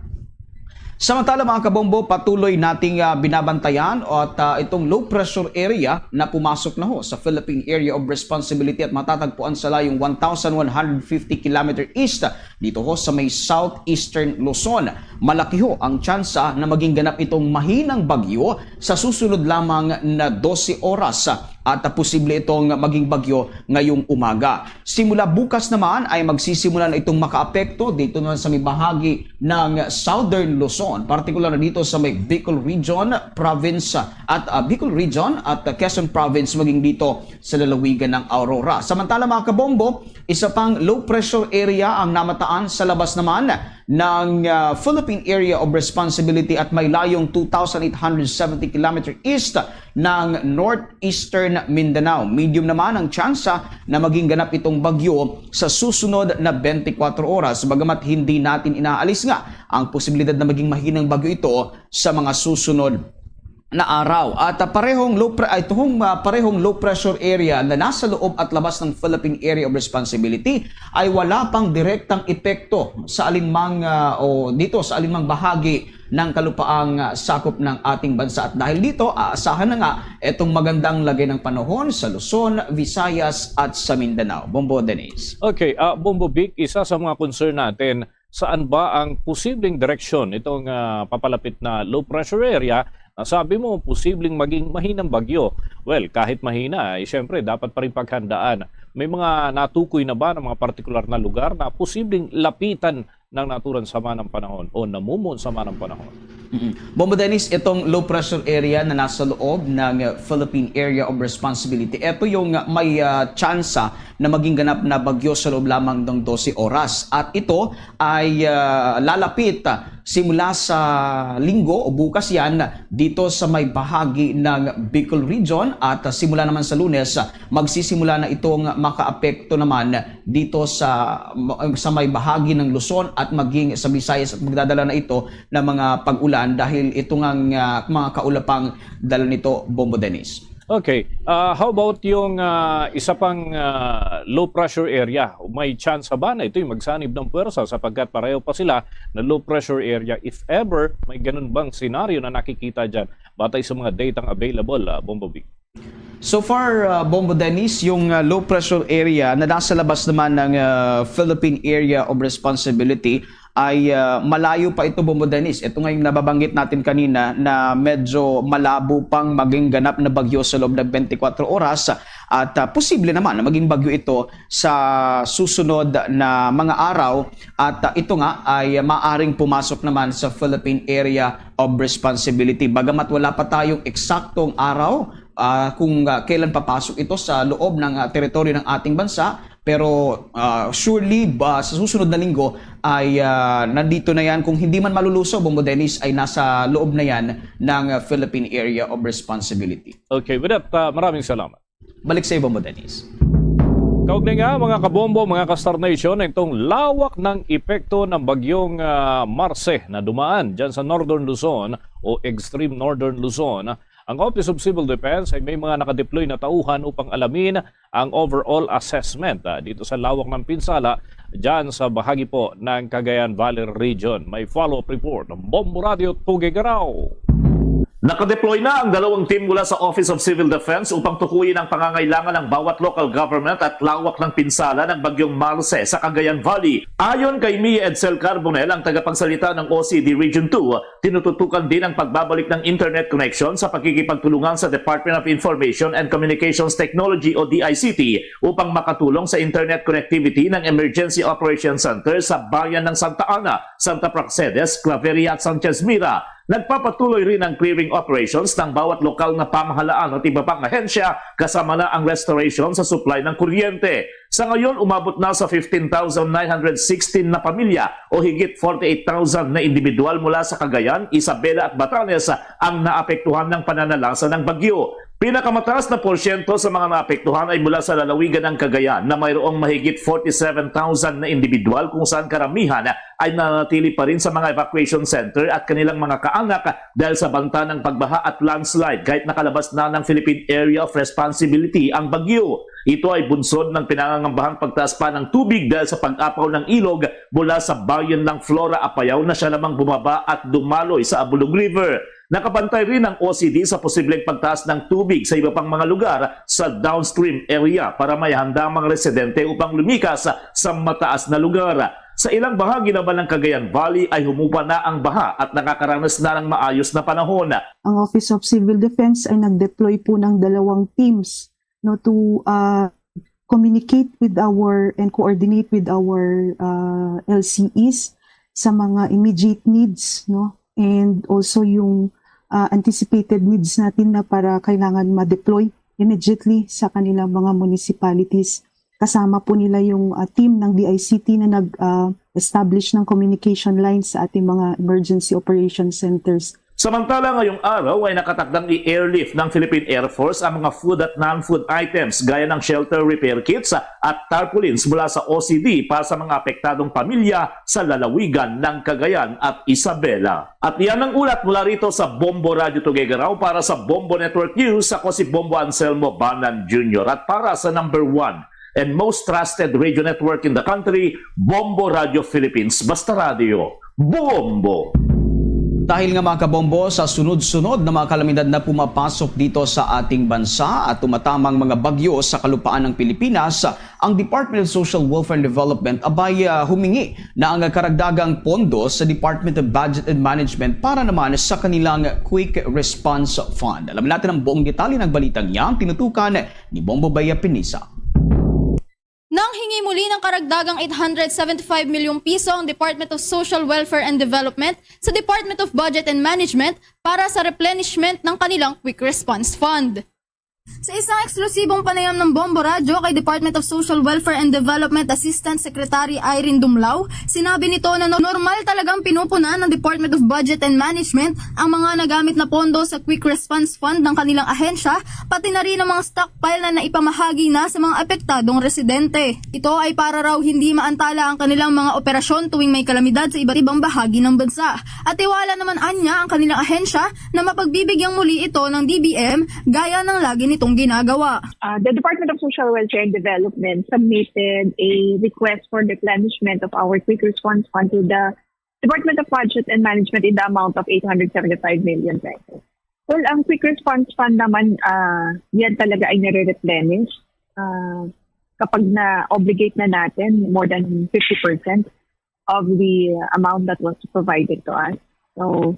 Samantala, mga kabombo, patuloy nating, ah, binabantayan at, ah, itong low pressure area na pumasok na ho sa Philippine Area of Responsibility at matatagpuan sa layong one thousand one hundred fifty kilometer east dito ho sa may southeastern Luzon. Malaki ho ang tsansa na maging ganap itong mahinang bagyo sa susunod lamang na dose oras at, ah, posible itong maging bagyo ngayong umaga. Simula bukas naman ay magsisimula na itong makaapekto dito naman sa may bahagi ng Southern Luzon, partikular na dito sa may Bicol Region, Province at, ah, Bicol Region at, ah, Quezon Province, maging dito sa lalawigan ng Aurora. Samantala, mga kabombo, isa pang low pressure area ang namataan sa labas naman ng, ah, Philippine Area of Responsibility at may layong two thousand eight hundred seventy kilometer east ng northeastern Mindanao. Medium naman ang tsansa na maging ganap itong bagyo sa susunod na twenty-four oras, bagamat hindi natin inaalis nga ang posibilidad na maging mahinang bagyo ito sa mga susunod na araw. At, ah, parehong low pre-, ay, tuhong, ah, parehong low pressure area na nasa loob at labas ng Philippine Area of Responsibility ay wala pang direktang epekto sa alinmang, ah, o dito sa alinmang bahagi ng kalupaang, ah, sakop ng ating bansa. At dahil dito, aasahan na nga itong magandang lagay ng panahon sa Luzon, Visayas at sa Mindanao. Bombo Denise. Okay, ah, Bombo Vic, isa sa mga concern natin, saan ba ang posibleng direksyon itong, ah, papalapit na low pressure area na sabi mo posibleng maging mahinang bagyo? Well, kahit mahina, eh, siyempre dapat pa rin paghandaan. May mga natukoy na ba ng mga partikular na lugar na posibleng lapitan ng naturang sama ng panahon o namumon sama ng panahon? Mm. Bombo Dennis, itong low pressure area na nasa loob ng, uh, Philippine Area of Responsibility, ito yung, uh, may, uh, tsansa na maging ganap na bagyo sa loob lamang ng dose oras. At ito ay, uh, lalapit, uh, simula sa Linggo o bukas yan dito sa may bahagi ng Bicol Region at, uh, simula naman sa Lunes, uh, magsisimula na itong makaapekto naman dito sa, sa may bahagi ng Luzon at maging sa Visayas at magdadala na ito ng mga pag-ulan dahil ito nga, uh, mga kaulapang dala nito, Bombo Dennis. Okay. Ah, how about yung, ah, isa pang, ah, low pressure area? May tsansa ba na ito'y magsanib ng puwersa sapagkat pareho pa sila na low pressure area if ever may ganun bang senaryo na nakikita dyan batay sa mga datang available, ah, Bombo Vic? So far, uh, Bombo Dennis, yung, uh, low pressure area na nasa labas naman ng, uh, Philippine Area of Responsibility ay, uh, malayo pa ito, Bombo Dennis. Ito nga yung nababanggit natin kanina na medyo malabo pang maging ganap na bagyo sa loob ng twenty-four oras at, uh, posible naman na maging bagyo ito sa susunod na mga araw at, uh, ito nga ay maaring pumasok naman sa Philippine Area of Responsibility. Bagamat wala pa tayong eksaktong araw, ah, kung, ah, kailan papasok ito sa loob ng, ah, teritoryo ng ating bansa, pero, ah, surely ba sa susunod na linggo ay, ah, nandito na yan. Kung hindi man malulusaw, Bombo Dennis, ay nasa loob na yan ng, ah, Philippine Area of Responsibility. Okay, with that, ah, maraming salamat. Balik sa iyo, Bombo Dennis. Kaugnay nga, mga kabombo, mga ka-Star Nation, itong lawak ng epekto ng bagyong, ah, Marce na dumaan dyan sa Northern Luzon o Extreme Northern Luzon. Ang Office of Civil Defense ay may mga nakadeploy na tauhan upang alamin ang overall assessment, ah, dito sa lawak ng pinsala dyan sa bahagi po ng Cagayan Valley Region. May follow-up report ng Bombo Radio Tugigarao. Nakadeploy na ang dalawang team mula sa Office of Civil Defense upang tukuyin ang pangangailangan ng bawat local government at lawak ng pinsala ng Bagyong Marce sa Cagayan Valley. Ayon kay Mia Edsel Carbonel, ang tagapagsalita ng O C D Region two, tinututukan din ang pagbabalik ng internet connection sa pakikipagtulungan sa Department of Information and Communications Technology o D I C T upang makatulong sa internet connectivity ng Emergency Operations Center sa bayan ng Santa Ana, Santa Praxedes, Claveria at Sanchez Mira. Nagpapatuloy rin ang clearing operations ng bawat lokal na pamahalaan at iba pang ahensya, kasama na ang restoration sa supply ng kuryente. Sa ngayon, umabot na sa fifteen thousand nine hundred sixteen na pamilya o higit forty-eight thousand na individual mula sa Cagayan, Isabela at Batanes ang naapektuhan ng pananalasa ng bagyo. Pinakamataas na porsyento sa mga naapektuhan ay mula sa lalawigan ng Cagayan na mayroong mahigit forty-seven thousand na individual, kung saan karamihan ay nanatili pa rin sa mga evacuation center at kanilang mga kaanak dahil sa banta ng pagbaha at landslide, kahit nakalabas na ng Philippine Area of Responsibility ang bagyo. Ito ay bunsod ng pinangangambahang pagtaas pa ng tubig dahil sa pag-apaw ng ilog mula sa bayan ng Flora Apayao na siya namang bumaba at dumaloy sa Abulog River. Nakabantay rin ang O C D sa posibleng pagtaas ng tubig sa iba pang mga lugar sa downstream area para may handa ang mga residente upang lumikas sa mataas na lugar. Sa ilang bahagi naman ng Cagayan Valley ay humupa na ang baha at nakakaranas na ng maayos na panahon. Ang Office of Civil Defense ay nag-deploy po ng dalawang teams, no, to uh, communicate with our and coordinate with our uh, L C Es sa mga immediate needs, no, and also yung uh, anticipated needs natin na para kailangan ma-deploy immediately sa kanilang mga municipalities. Kasama po nila yung uh, team ng D I C T na nag-establish uh, ng communication lines sa ating mga emergency operation centers. Samantala, ngayong araw ay nakatakdang i-airlift ng Philippine Air Force ang mga food at non-food items gaya ng shelter repair kits at tarpaulins mula sa O C D para sa mga apektadong pamilya sa lalawigan ng Cagayan at Isabela. At iyan ang ulat mula rito sa Bombo Radio Tuguegarao. Para sa Bombo Network News, ako si Bombo Anselmo Banan Junior. At para sa number one and most trusted radio network in the country, Bombo Radio Philippines. Basta Radio, Bombo! Dahil nga, mga kabombo, sa sunod-sunod na mga kalamidad na pumapasok dito sa ating bansa at tumatamang mga bagyo sa kalupaan ng Pilipinas, ang Department of Social Welfare and Development abay uh, humingi na ang karagdagang pondo sa Department of Budget and Management para naman sa kanilang Quick Response Fund. Alamin natin ang buong detalye ng balitang yan, tinutukan ni Bombo Baya Pinisa. Nanghingi muli ng karagdagang eight hundred seventy-five milyong piso ang Department of Social Welfare and Development sa Department of Budget and Management para sa replenishment ng kanilang Quick Response Fund. Sa isang eksklusibong panayam ng Bombo Radyo kay Department of Social Welfare and Development Assistant Secretary Irene Dumlao, sinabi nito na normal talagang pinupunan ng Department of Budget and Management ang mga nagamit na pondo sa Quick Response Fund ng kanilang ahensya, pati na rin ang mga stockpile na naipamahagi na sa mga apektadong residente. Ito ay para raw hindi maantala ang kanilang mga operasyon tuwing may kalamidad sa iba't ibang bahagi ng bansa. At tiwala naman anya ang kanilang ahensya na mapagbibigyang muli ito ng D B M gaya ng lagi nitong ginagawa. Uh, the Department of Social Welfare and Development submitted a request for replenishment of our Quick Response Fund to the Department of Budget and Management in the amount of eight hundred seventy-five million pesos. Well, ang Quick Response Fund naman, uh, yan talaga ay nire-replenish uh, kapag na-obligate na natin more than fifty percent of the amount that was provided to us. So,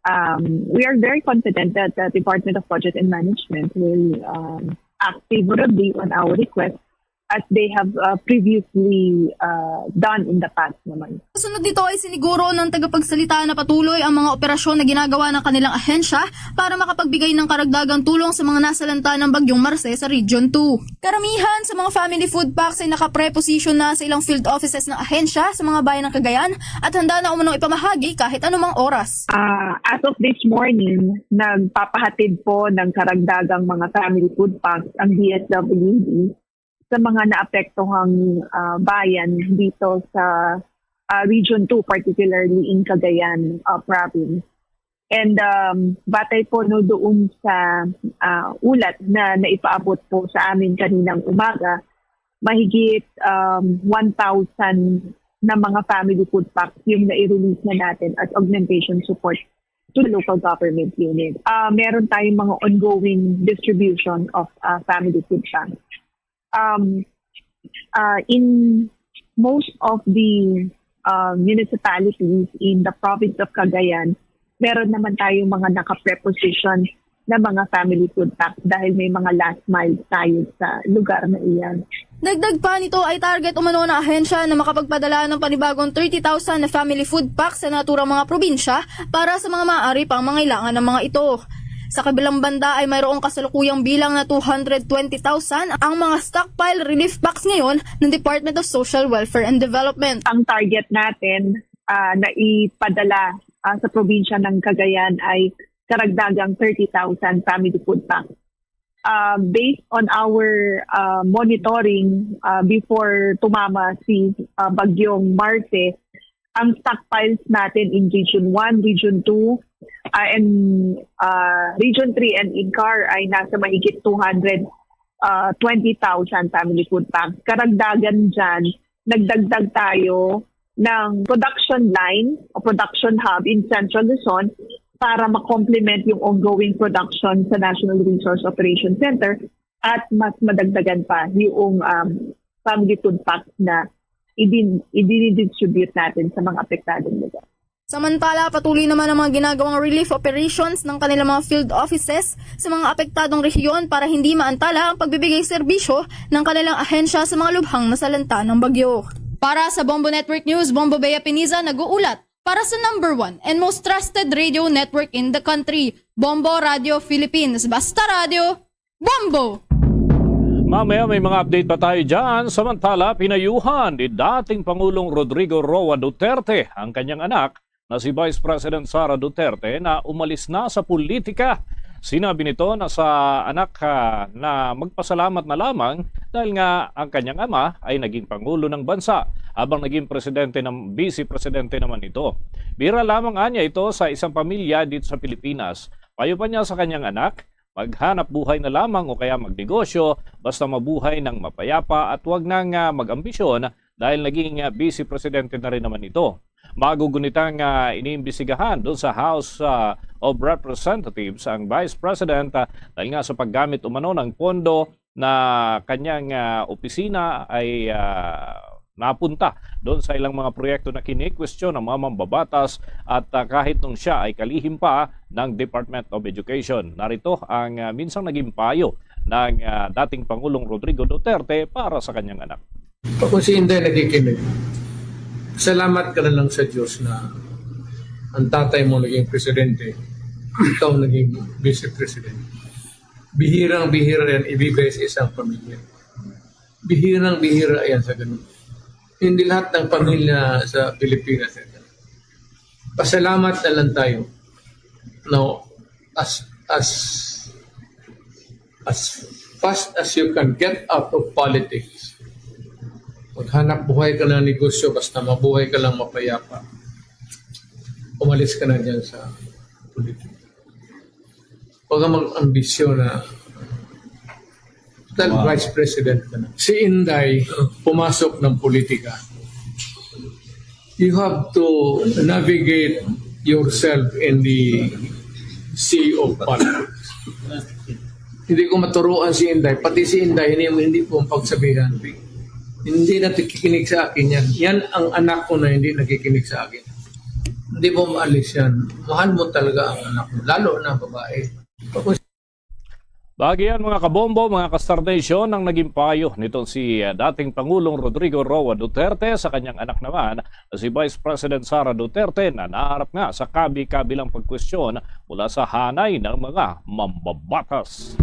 um, we are very confident that the Department of Budget and Management will um, act favorably on our request as they have uh, previously uh, done in the past naman. Kasunod nito ay siniguro ng tagapagsalita na patuloy ang mga operasyon na ginagawa ng kanilang ahensya para makapagbigay ng karagdagang tulong sa mga nasalanta ng Bagyong Marce sa Region two. Karamihan sa mga family food packs ay nakapreposition na sa ilang field offices ng ahensya sa mga bayan ng Cagayan at handa na umunong ipamahagi kahit anumang oras. Uh, as of this morning, nagpapahatid po ng karagdagang mga family food packs ang D S W D sa mga naapektuhang uh, bayan dito sa uh, Region two, particularly in Cagayan uh, Province. And um, batay po no doon sa uh, ulat na naipaabot po sa amin kaninang umaga, mahigit um, one thousand na mga family food packs yung nai-release na natin as augmentation support to the local government unit. Uh, meron tayong mga ongoing distribution of uh, family food packs. Um, uh, in most of the uh, municipalities in the province of Cagayan, meron naman tayong mga nakapreposition na mga family food packs dahil may mga last mile tayo sa lugar na iyan. Dagdag pa, nito ay target umano na ahensya na makapagpadala ng panibagong thirty thousand na family food packs sa naturang mga probinsya para sa mga maaari pang mangailangan ng mga ito. Sa kabilang banda ay mayroong kasalukuyang bilang na two hundred twenty thousand ang mga stockpile relief packs ngayon ng Department of Social Welfare and Development. Ang target natin uh, na ipadala uh, sa probinsya ng Cagayan ay karagdagang thirty thousand family food packs. uh, based on our uh, monitoring uh, before tumama si uh, Bagyong Marce, ang stockpiles natin in Region one, Region two, uh, and uh, Region three and INCAR ay nasa mahigit two hundred uh, twenty thousand family food packs. Karagdagan dyan, nagdagdag tayo ng production line o production hub in Central Luzon para ma-complement yung ongoing production sa National Resource Operation Center at mas madagdagan pa yung um, family food packs na idin- idinidistribute natin sa mga apektadong lugar. Samantala, patuloy naman ang mga ginagawang relief operations ng kanilang mga field offices sa mga apektadong rehiyon para hindi maantala ang pagbibigay serbisyo ng kanilang ahensya sa mga lubhang nasalanta ng bagyo. Para sa Bombo Network News, Bombo Bea Piniza nag-uulat para sa number one and most trusted radio network in the country, Bombo Radio Philippines. Basta Radio, Bombo! Mamaya may mga update pa tayo dyan. Samantala, pinayuhan ni dating Pangulong Rodrigo Roa Duterte ang kanyang anak na si Vice President Sara Duterte na umalis na sa politika. Sinabi nito na sa anak ah, na magpasalamat na lamang dahil nga ang kanyang ama ay naging pangulo ng bansa habang naging presidente ng vice presidente naman ito. Bira lamang anya ito sa isang pamilya dito sa Pilipinas. Payo pa niya sa kanyang anak, maghanap buhay na lamang o kaya magnegosyo basta mabuhay ng mapayapa at wag nang ah, mag-ambisyon dahil naging ah, vice presidente na rin naman ito. Magugunitang uh, iniimbestigahan doon sa House uh, of Representatives ang Vice President uh, dahil nga sa paggamit umano ng pondo na kanyang uh, opisina ay uh, napunta doon sa ilang mga proyekto na kinikwestiyon ng mga mambabatas at uh, kahit nung siya ay kalihim pa ng Department of Education. Narito ang uh, minsang naging payo ng uh, dating Pangulong Rodrigo Duterte para sa kanyang anak. Kung si Inday nakikinig, salamat ka na lang sa Diyos na ang tatay mo naging presidente, ikaw naging vice president. Bihirang-bihira yan ibigay sa isang pamilya. Bihirang-bihira yan sa ganun. Hindi lahat ng pamilya sa Pilipinas yan. Pasalamat na lang tayo. No, as as as fast as you can get out of politics. Maghanap buhay ka ng negosyo basta mabuhay ka lang mapayapa. Umalis ka na dyan sa politika. Huwag kang mag-ambisyon na dahil vice president ka na. Si Inday pumasok ng politika. You have to navigate yourself in the sea of politics. Hindi ko maturuan si Inday, pati si Inday hindi mo hindi po ang pagsabihan. Hindi nakikinig sa akin yan. Yan ang anak ko na hindi nakikinig sa akin. Hindi mo maalis yan. Mahal mo talaga ang anak mo, lalo na babae. Bagian mga kabombo, mga ka-Star Nation, ang naging payo nitong si uh, dating Pangulong Rodrigo Roa Duterte sa kanyang anak naman na si Vice President Sara Duterte na naharap nga sa kabi-kabilang pagkwestiyon mula sa hanay ng mga mambabatas.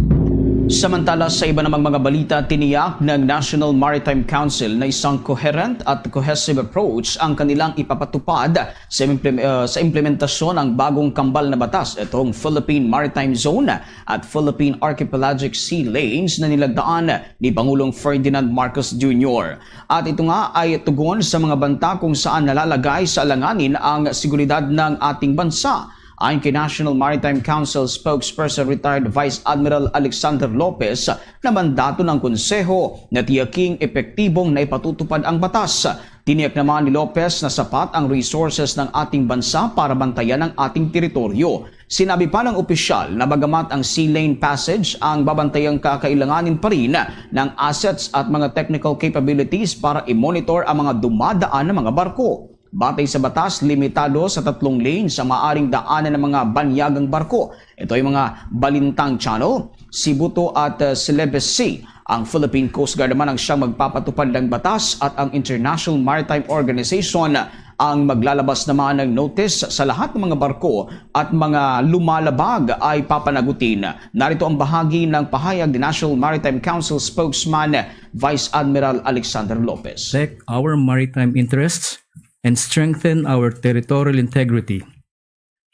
Samantala, sa iba namang mga balita, tiniyak ng National Maritime Council na isang coherent at cohesive approach ang kanilang ipapatupad sa, implim- uh, sa implementasyon ng bagong kambal na batas itong Philippine Maritime Zone at Philippine Archipelagic Sea Lanes na nilagdaan ni Pangulong Ferdinand Marcos Junior. At ito nga ay tugon sa mga banta kung saan nalalagay sa alanganin ang seguridad ng ating bansa. Ayon kay National Maritime Council spokesperson retired Vice Admiral Alexander Lopez na mandato ng Konseho na tiyaking epektibong naipatutupad ang batas. Tiniyak naman ni Lopez na sapat ang resources ng ating bansa para bantayan ang ating teritoryo. Sinabi pa ng opisyal na bagamat ang sea lane passage ang babantayang kakailanganin pa rin ng assets at mga technical capabilities para i-monitor ang mga dumadaan na mga barko. Batay sa batas, limitado sa tatlong lanes ang maaaring daanan ng mga banyagang barko. Ito ay mga Balintang Channel, Sibuto at uh, Celebes Sea. Ang Philippine Coast Guard naman ang siyang magpapatupad ng batas at ang International Maritime Organization ang maglalabas naman ng notice sa lahat ng mga barko at mga lumalabag ay papanagutin. Narito ang bahagi ng pahayag ni National Maritime Council spokesman Vice Admiral Alexander Lopez. Protect our maritime interests and strengthen our territorial integrity.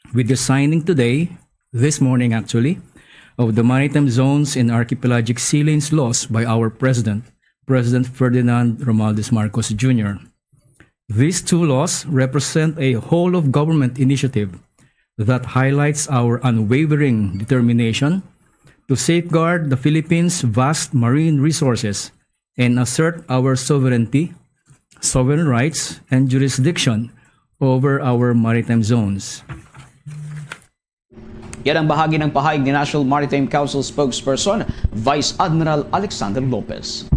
With the signing today, this morning actually, of the Maritime Zones and Archipelagic Sea Lanes laws by our President, President Ferdinand Romualdez Marcos Junior. These two laws represent a whole-of-government initiative that highlights our unwavering determination to safeguard the Philippines' vast marine resources and assert our sovereignty, sovereign rights, and jurisdiction over our maritime zones. Yan ang bahagi ng pahayag ni National Maritime Council spokesperson Vice Admiral Alexander Lopez.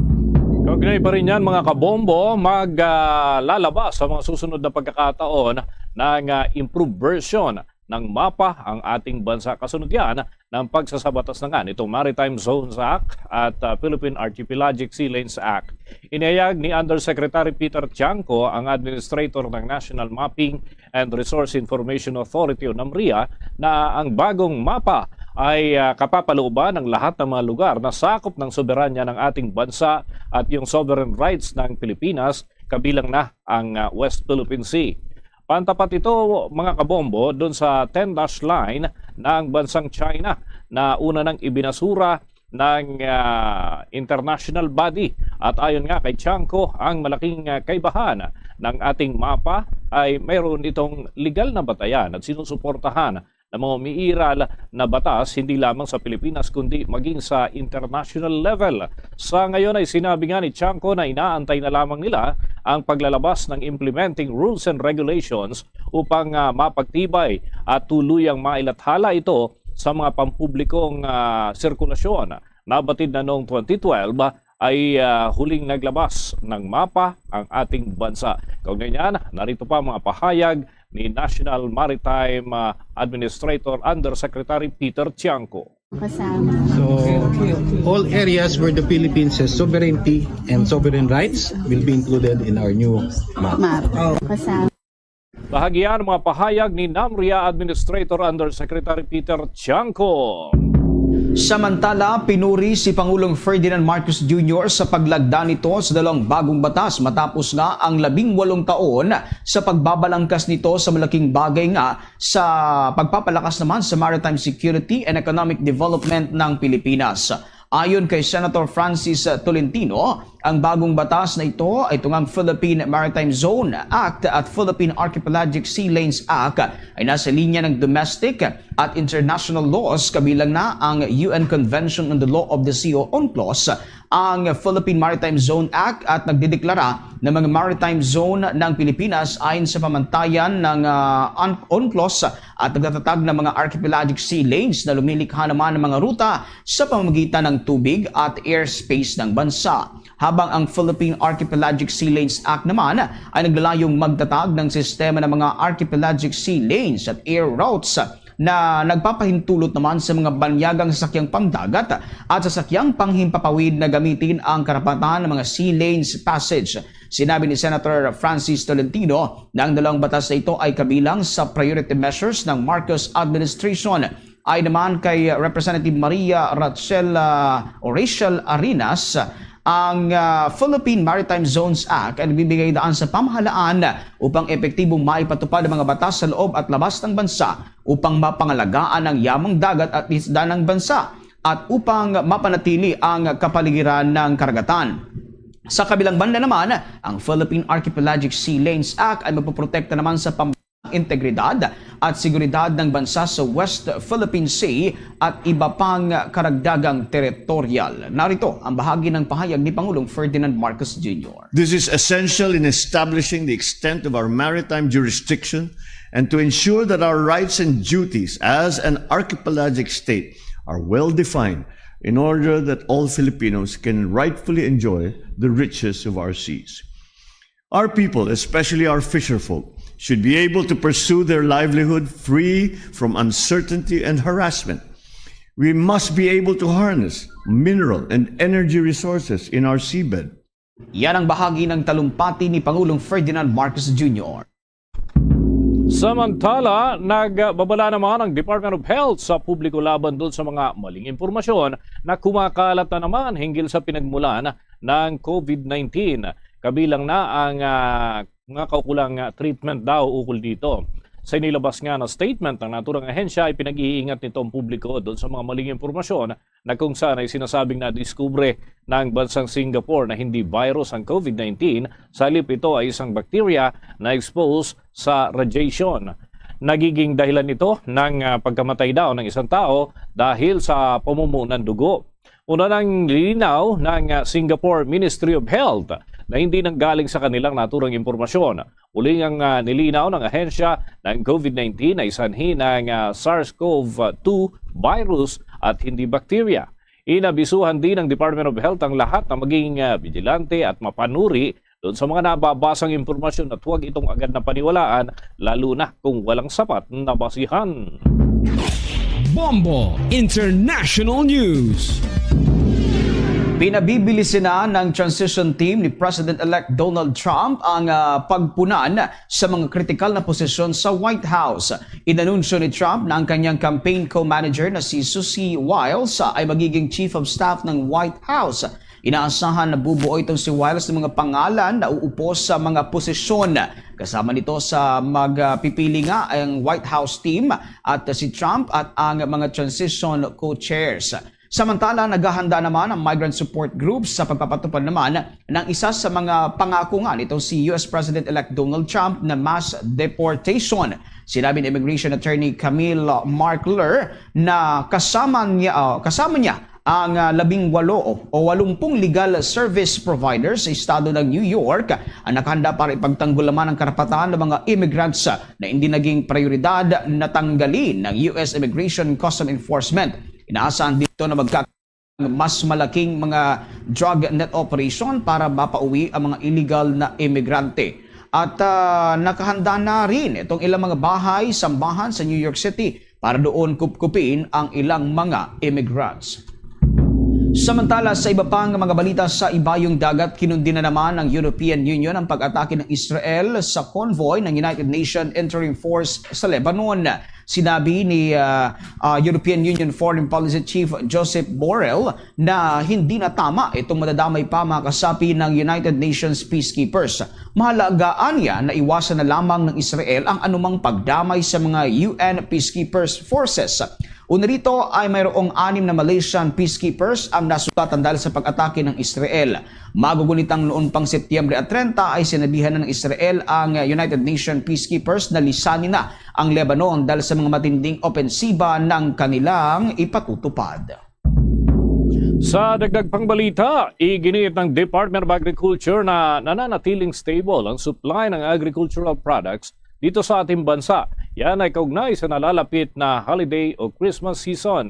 Kaugnay pa rin yan, mga kabombo, maglalabas sa mga susunod na pagkakataon ng ah, improved version ng mapa ang ating bansa. Kasunod yan ng pagsasabatas na nga nitong Maritime Zones Act at ah, Philippine Archipelagic Sea Lanes Act. Inihayag ni Undersecretary Peter Tiangco, ang administrator ng National Mapping and Resource Information Authority o NAMRIA, na ang bagong mapa ay ah, kapapalooban ng lahat ng mga lugar na sakop ng soberanya ng ating bansa at yung sovereign rights ng Pilipinas, kabilang na ang ah, West Philippine Sea. Pantapat ito, mga kabombo, doon sa ten dash line ng bansang China na una nang ibinasura ng ah, international body. At ayon nga kay Tiangco, ang malaking ah, kaibahan ng ating mapa ay mayroon itong legal na batayan at sinusuportahan ng mga umiiral na batas, hindi lamang sa Pilipinas kundi maging sa international level. Sa ngayon ay sinabi nga ni Tiangco na inaantay na lamang nila ang paglalabas ng implementing rules and regulations upang ah, mapagtibay at tuluyang mailathala ito sa mga pampublikong ah, sirkulasyon. Nabatid na noong twenty twelve ay ah, huling naglabas ng mapa ang ating bansa. Kaugnay niyan, narito pa mga pahayag ni National Maritime ah, Administrator Undersecretary Peter Tiangco. Kasama. So, all areas where the Philippines has sovereignty and sovereign rights will be included in our new map. Map. Kasama. Bahagi yan ang mga pahayag ni NAMRIA Administrator Undersecretary Peter Tiangco. Samantala, pinuri si Pangulong Ferdinand Marcos Junior sa paglagda nito sa dalawang bagong batas matapos nga ang labing walong taon sa pagbabalangkas nito sa malaking bagay nga sa pagpapalakas naman sa maritime security and economic development ng Pilipinas. Ayon kay Senator Francis Tolentino, ang bagong batas na ito ay tungang Philippine Maritime Zone Act at Philippine Archipelagic Sea Lanes Act ay nasa linya ng domestic at international laws, kabilang na ang U N Convention on the Law of the Sea o UNCLOS, ang Philippine Maritime Zone Act at nagdideklara ng mga maritime zone ng Pilipinas ayon sa pamantayan ng ah, UNCLOS at nagtatatag ng mga archipelagic sea lanes na lumilikha naman ng mga ruta sa pamamagitan ng tubig at airspace ng bansa. Habang ang Philippine Archipelagic Sea Lanes Act naman ay naglalayong magtatag ng sistema ng mga archipelagic sea lanes at air routes na nagpapahintulot naman sa mga banyagang sasakyang pamdagat at sasakyang panghimpapawid na gamitin ang karapatan ng mga sea lanes passage. Sinabi ni Senator Francis Tolentino na ang dalawang batas na ito ay kabilang sa priority measures ng Marcos administration. Ayon naman kay Representative Maria Rachel ah, o Rachel Arenas, ang ah, Philippine Maritime Zones Act ay nagbibigay daan sa pamahalaan upang epektibong maipatupad ang mga batas sa loob at labas ng bansa upang mapangalagaan ang yamang dagat at isda ng bansa at upang mapanatili ang kapaligiran ng karagatan. Sa kabilang banda naman, ang Philippine Archipelagic Sea Lanes Act ay magpoprotekta naman sa pam- integridad at seguridad ng bansa sa West Philippine Sea at iba pang karagdagang teritorial. Narito ang bahagi ng pahayag ni Pangulong Ferdinand Marcos Junior. This is essential in establishing the extent of our maritime jurisdiction and to ensure that our rights and duties as an archipelagic state are well defined in order that all Filipinos can rightfully enjoy the riches of our seas. Our people, especially our fisherfolk, should be able to pursue their livelihood free from uncertainty and harassment. We must be able to harness mineral and energy resources in our seabed. Yan ang bahagi ng talumpati ni Pangulong Ferdinand Marcos Junior. Samantala, nagbabala naman ang Department of Health sa publiko laban doon sa mga maling impormasyon na kumakalat na naman hinggil sa pinagmulan ng COVID nineteen. Kabilang na ang ah, mga kaukulang ah, treatment daw ukol dito. Sa inilabas nga na statement, ang naturang ahensya ay pinag-iingat nito ang publiko doon sa mga maling impormasyon na kung saan ay sinasabing nadiskubre ng bansang Singapore na hindi virus ang COVID nineteen, sa halip ito ay isang bakterya na expose sa radiation. Nagiging dahilan ito ng, ah, pagkamatay daw ng isang tao dahil sa pamumunan dugo. Una nang nilinaw ng, ah, Singapore Ministry of Health na hindi nanggaling sa kanilang naturang impormasyon. Uling ang, ah, nilinaw ng ahensya ng COVID nineteen ay sanhi ng, ah, SARS-CoV two virus at hindi bakterya. Inabisuhan din ng Department of Health ang lahat na maging, ah, vigilante at mapanuri doon sa mga nababasang impormasyon at huwag itong agad na paniwalaan, lalo na kung walang sapat na basihan. Bombo International News. Pinabibilisinan ng transition team ni President-elect Donald Trump ang, ah, pagpunan sa mga kritikal na posisyon sa White House. Inanunsyo ni Trump na ang kanyang campaign co-manager na si Susie Wiles, ah, ay magiging chief of staff ng White House. Inaasahan na bubuo itong si Wiles ng mga pangalan na uupo sa mga posisyon. Kasama nito sa magpipili nga ang White House team at si Trump at ang mga transition co-chairs. Samantala, naghahanda naman ang migrant support groups sa pagpapatupad naman ng isa sa mga pangako nga nitong si U S President-elect Donald Trump na mass deportation. Sinabi ni Immigration Attorney Camille Markler na kasama niya, ah, kasama niya ang, ah, labing walo o walumpung legal service providers sa estado ng New York ang nakahanda para ipagtanggol naman ang karapatan ng mga immigrants na hindi naging prioridad na tanggalin ng U S Immigration Custom Enforcement. Inaasahan dito na magka mas malaking mga drug net operation para mapauwi ang mga illegal na imigrante. At, ah, nakahanda na rin itong ilang mga bahay, sambahan sa New York City para doon kupkupin ang ilang mga immigrants. Samantala, sa iba pang mga balita sa Ibayong Dagat, kinundi na naman ng European Union ang pag-atake ng Israel sa convoy ng United Nations Interim Force sa Lebanon. Sinabi ni, ah, ah, European Union Foreign Policy Chief Josep Borrell na hindi na tama itong madadamay pa mga kasapi ng United Nations peacekeepers. Mahalagaan niya na iwasan na lamang ng Israel ang anumang pagdamay sa mga U N peacekeepers forces. Una rito ay mayroong anim na Malaysian peacekeepers ang nasugatan dahil sa pag-atake ng Israel. Magugunit ang noon pang Setyembre at treinta ay sinabihan na ng Israel ang United Nations peacekeepers na lisanin na ang Lebanon dahil sa mga matinding opensiba ng kanilang ipatutupad. Sa dagdag pang balita, iginiit ng Department of Agriculture na nananatiling stable ang supply ng agricultural products dito sa ating bansa. Yan ay kaugnay sa nalalapit na holiday o Christmas season.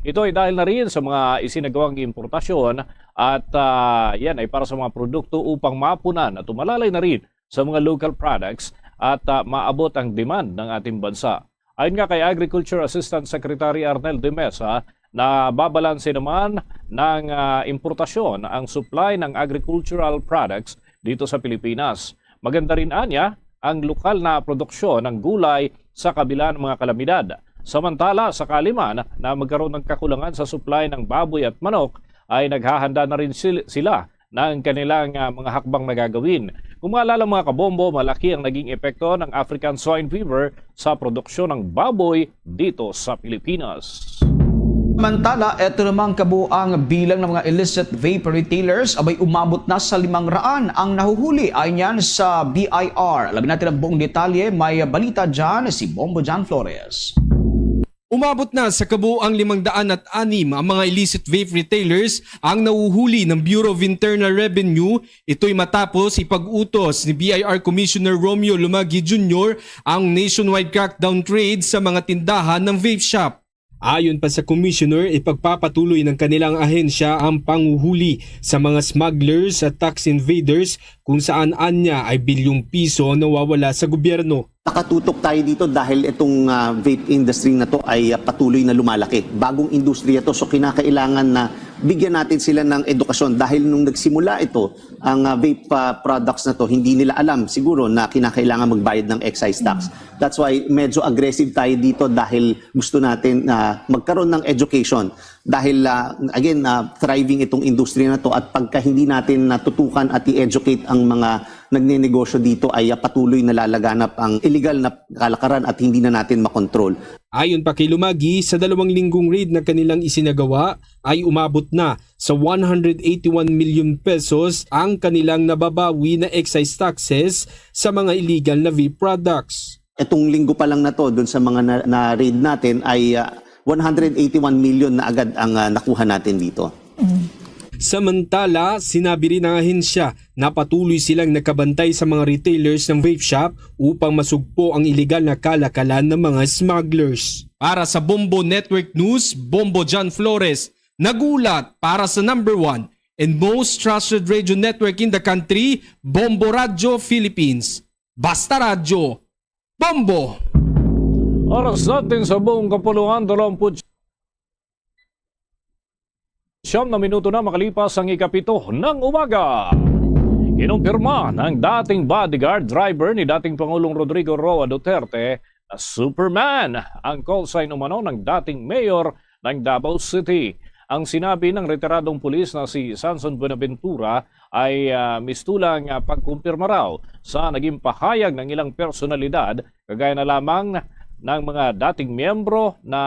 Ito ay dahil na rin sa mga isinagawang importasyon at, ah, yan ay para sa mga produkto upang mapunan at umalalay na rin sa mga local products at, ah, maabot ang demand ng ating bansa. Ayon nga kay Agriculture Assistant Secretary Arnel de Mesa, nababalanse naman ng, ah, importasyon ang supply ng agricultural products dito sa Pilipinas. Maganda rin anya ang lokal na produksyon ng gulay sa kabila ng mga kalamidad. Samantala, sakali man na magkaroon ng kakulangan sa supply ng baboy at manok, ay naghahanda na rin sil- sila ng kanilang, ah, mga hakbang na gagawin. Kung maalala, mga kabombo, malaki ang naging epekto ng African Swine Fever sa produksyon ng baboy dito sa Pilipinas. Samantala, eto namang kabuang bilang ng mga illicit vape retailers abay umabot na sa limang raan ang nahuhuli ayon yan sa B I R. Alamin natin ang buong detalye, may balita dyan si Bombo John Flores. Umabot na sa kabuoang limang daan at anim ang mga illicit vape retailers ang nahuhuli ng Bureau of Internal Revenue. Ito'y matapos ipag-utos ni B I R Commissioner Romeo Lumagui Junior ang nationwide crackdown trade sa mga tindahan ng vape shop. Ayon pa sa Commissioner, ipagpapatuloy ng kanilang ahensya ang panguhuli sa mga smugglers at tax invaders kung saan anya ay bilyong piso ang nawawala sa gobyerno. Nakatutok tayo dito dahil itong, ah, vape industry na to ay, ah, patuloy na lumalaki. Bagong industriya to, so kinakailangan na Bigyan natin sila ng edukasyon dahil nung nagsimula ito, ang, ah, vape, ah, products na 'to, hindi nila alam siguro na kinakailangan magbayad ng excise tax. That's why medyo aggressive tayo dito dahil gusto natin na magkaroon ng education. Dahil, ah, again, ah, thriving itong industriya na 'to at pagka hindi natin natutukan at i-educate ang mga nagnenegosyo dito ay, ah, patuloy na lalaganap ang illegal na kalakaran at hindi na natin makontrol. Ayon pa kay Lumagi, sa dalawang linggong raid na kanilang isinagawa ay umabot na sa one hundred eighty-one million pesos ang kanilang nababawi na excise taxes sa mga illegal na vape products. Itong linggo pa lang na 'to, dun sa mga na, na-raid natin ay, ah, one hundred eighty-one million na agad ang, ah, nakuha natin dito. Samantala, sinabi rin ng ahensya na patuloy silang nakabantay sa mga retailers ng vape shop upang masugpo ang iligal na kalakalan ng mga smugglers. Para sa Bombo Network News, Bombo John Flores, nagulat para sa number one and most trusted radio network in the country, Bombo Radyo Philippines. Basta Radyo, Bombo! Oras natin sa buong kapuluan, dalawampu't siyam na minuto na makalipas ang ikapito ng umaga. Kinumpirma ng dating bodyguard driver ni dating Pangulong Rodrigo Roa Duterte na Superman ang call sign umano ng dating mayor ng Davao City. Ang sinabi ng retiradong pulis na si Sanson Buenaventura ay, ah, mistulang, ah, pagkumpirma raw sa naging pahayag ng ilang personalidad, kagaya na lamang ng mga dating miyembro na,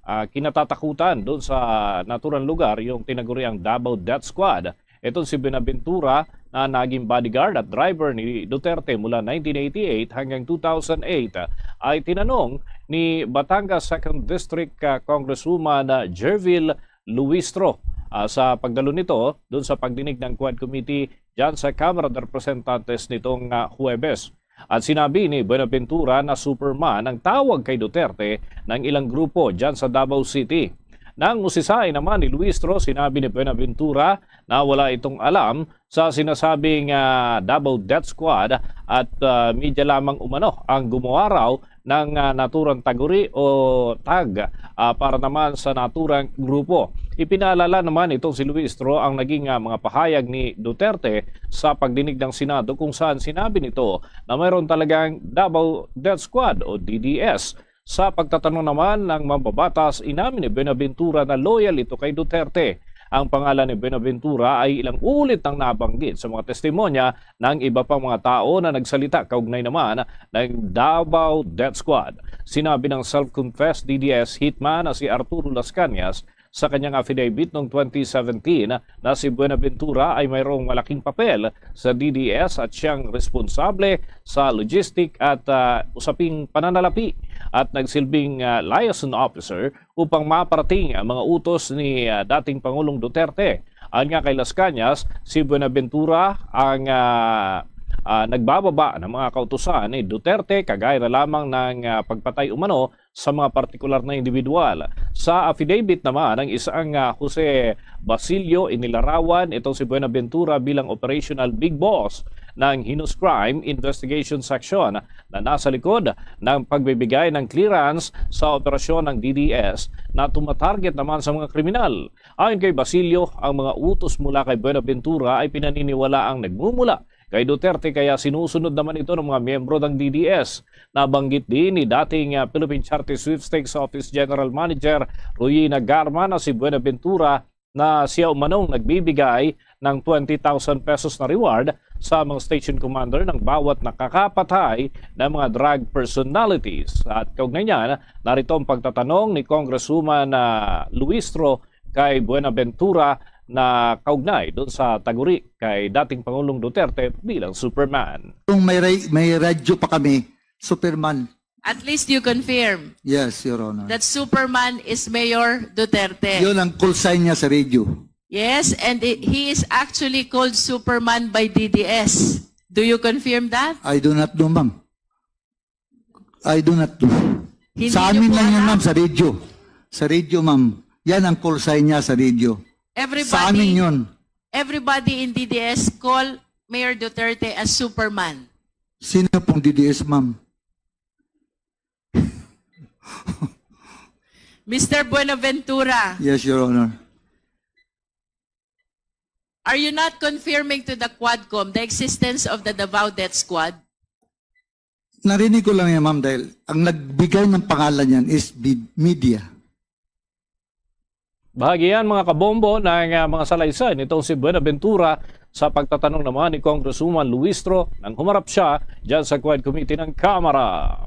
ah, kinatatakutan doon sa naturang lugar, yung tinaguriang Davao Death Squad. Itong si Buenaventura na naging bodyguard at driver ni Duterte mula nineteen eighty-eight hanggang two thousand eight ay tinanong ni Batangas Second District, ah, Congresswoman, ah, Jervil Luistro, ah, sa pagdalo nito doon sa pagdinig ng Quad Committee dyan sa Kamara de Representantes nitong, ah, Huwebes. At sinabi ni Buenaventura na Superman ang tawag kay Duterte ng ilang grupo dyan sa Davao City. Nang usisay naman ni Luistro, sinabi ni Buenaventura na wala itong alam sa sinasabing, ah, Davao Death Squad at, ah, media lamang umano ang gumawa raw ng, ah, naturang taguri o tag, ah, para naman sa naturang grupo. Ipinaalala naman itong si Luistro ang naging, ah, mga pahayag ni Duterte sa pagdinig ng Senado, kung saan sinabi nito na mayroon talagang Davao Death Squad o D D S. Sa pagtatanong naman ng mambabatas, inamin ni Buenaventura na loyal ito kay Duterte. Ang pangalan ni Buenaventura ay ilang ulit nang nabanggit sa mga testimonya ng iba pang mga tao na nagsalita kaugnay naman ng Davao Death Squad. Sinabi ng self-confessed D D S hitman na si Arturo Las Cañas sa kanyang affidavit noong twenty seventeen na si Buenaventura ay mayroong malaking papel sa D D S at siyang responsable sa logistic at, ah, usaping pananalapi at nagsilbing, ah, liaison officer upang maparating ang mga utos ni, ah, dating Pangulong Duterte. Ayon nga kay Las Cañas, si Buenaventura ang, ah, ah, nagbababa ng mga kautusan ni Duterte, kagaya na lamang ng, ah, pagpatay umano sa mga partikular na individual. Sa affidavit naman ng isang, ah, Jose Basilio Inilarawan, itong si Buenaventura bilang operational big boss ng Heinous Crime Investigation Section na nasa likod ng pagbibigay ng clearance sa operasyon ng D D S na tumatarget naman sa mga kriminal. Ayon kay Basilio, ang mga utos mula kay Buenaventura ay pinaniniwalaang nagmumula kay Duterte, kaya sinusunod naman ito ng mga miyembro ng D D S. Nabanggit din ni dating, ah, Philippine Charity Sweepstakes Office General Manager Royina Garma na si Buenaventura na siya umanong nagbibigay ng twenty thousand pesos na reward sa mga station commander ng bawat nakakapatay ng mga drug personalities. At kaugnay niyan, narito ang pagtatanong ni Congresswoman, ah, Luistro kay Buenaventura na kaugnay doon sa taguri kay dating Pangulong Duterte bilang Superman. Kung may ra-, may radyo pa kami, Superman. At least you confirm Yes, Your Honor. that Superman is Mayor Duterte. Yun ang call sign niya sa radio. Yes, and i-, he is actually called Superman by D D S. Do you confirm that? I do not do, ma'am. I do not do. Hindi Sa niyo amin po lang yun, alam? ma'am, sa radio. Sa radio, ma'am. Yan ang call sign niya sa radio. Everybody, Sa amin yun. everybody in D D S call Mayor Duterte as Superman. Sino pong D D S, ma'am? Mister Buenaventura, Yes, Your Honor. Are you not confirming to the Quadcom the existence of the Davao Death Squad? Narinig ko lang yan, ma'am, dahil ang nagbigay ng pangalan yan is bid- media. Bahagi yan, mga kabombo, ng ah, mga salaysay nitong si Buenaventura sa pagtatanong naman ni Congresswoman Luistro nang humarap siya dyan sa Quiet Committee ng Kamara.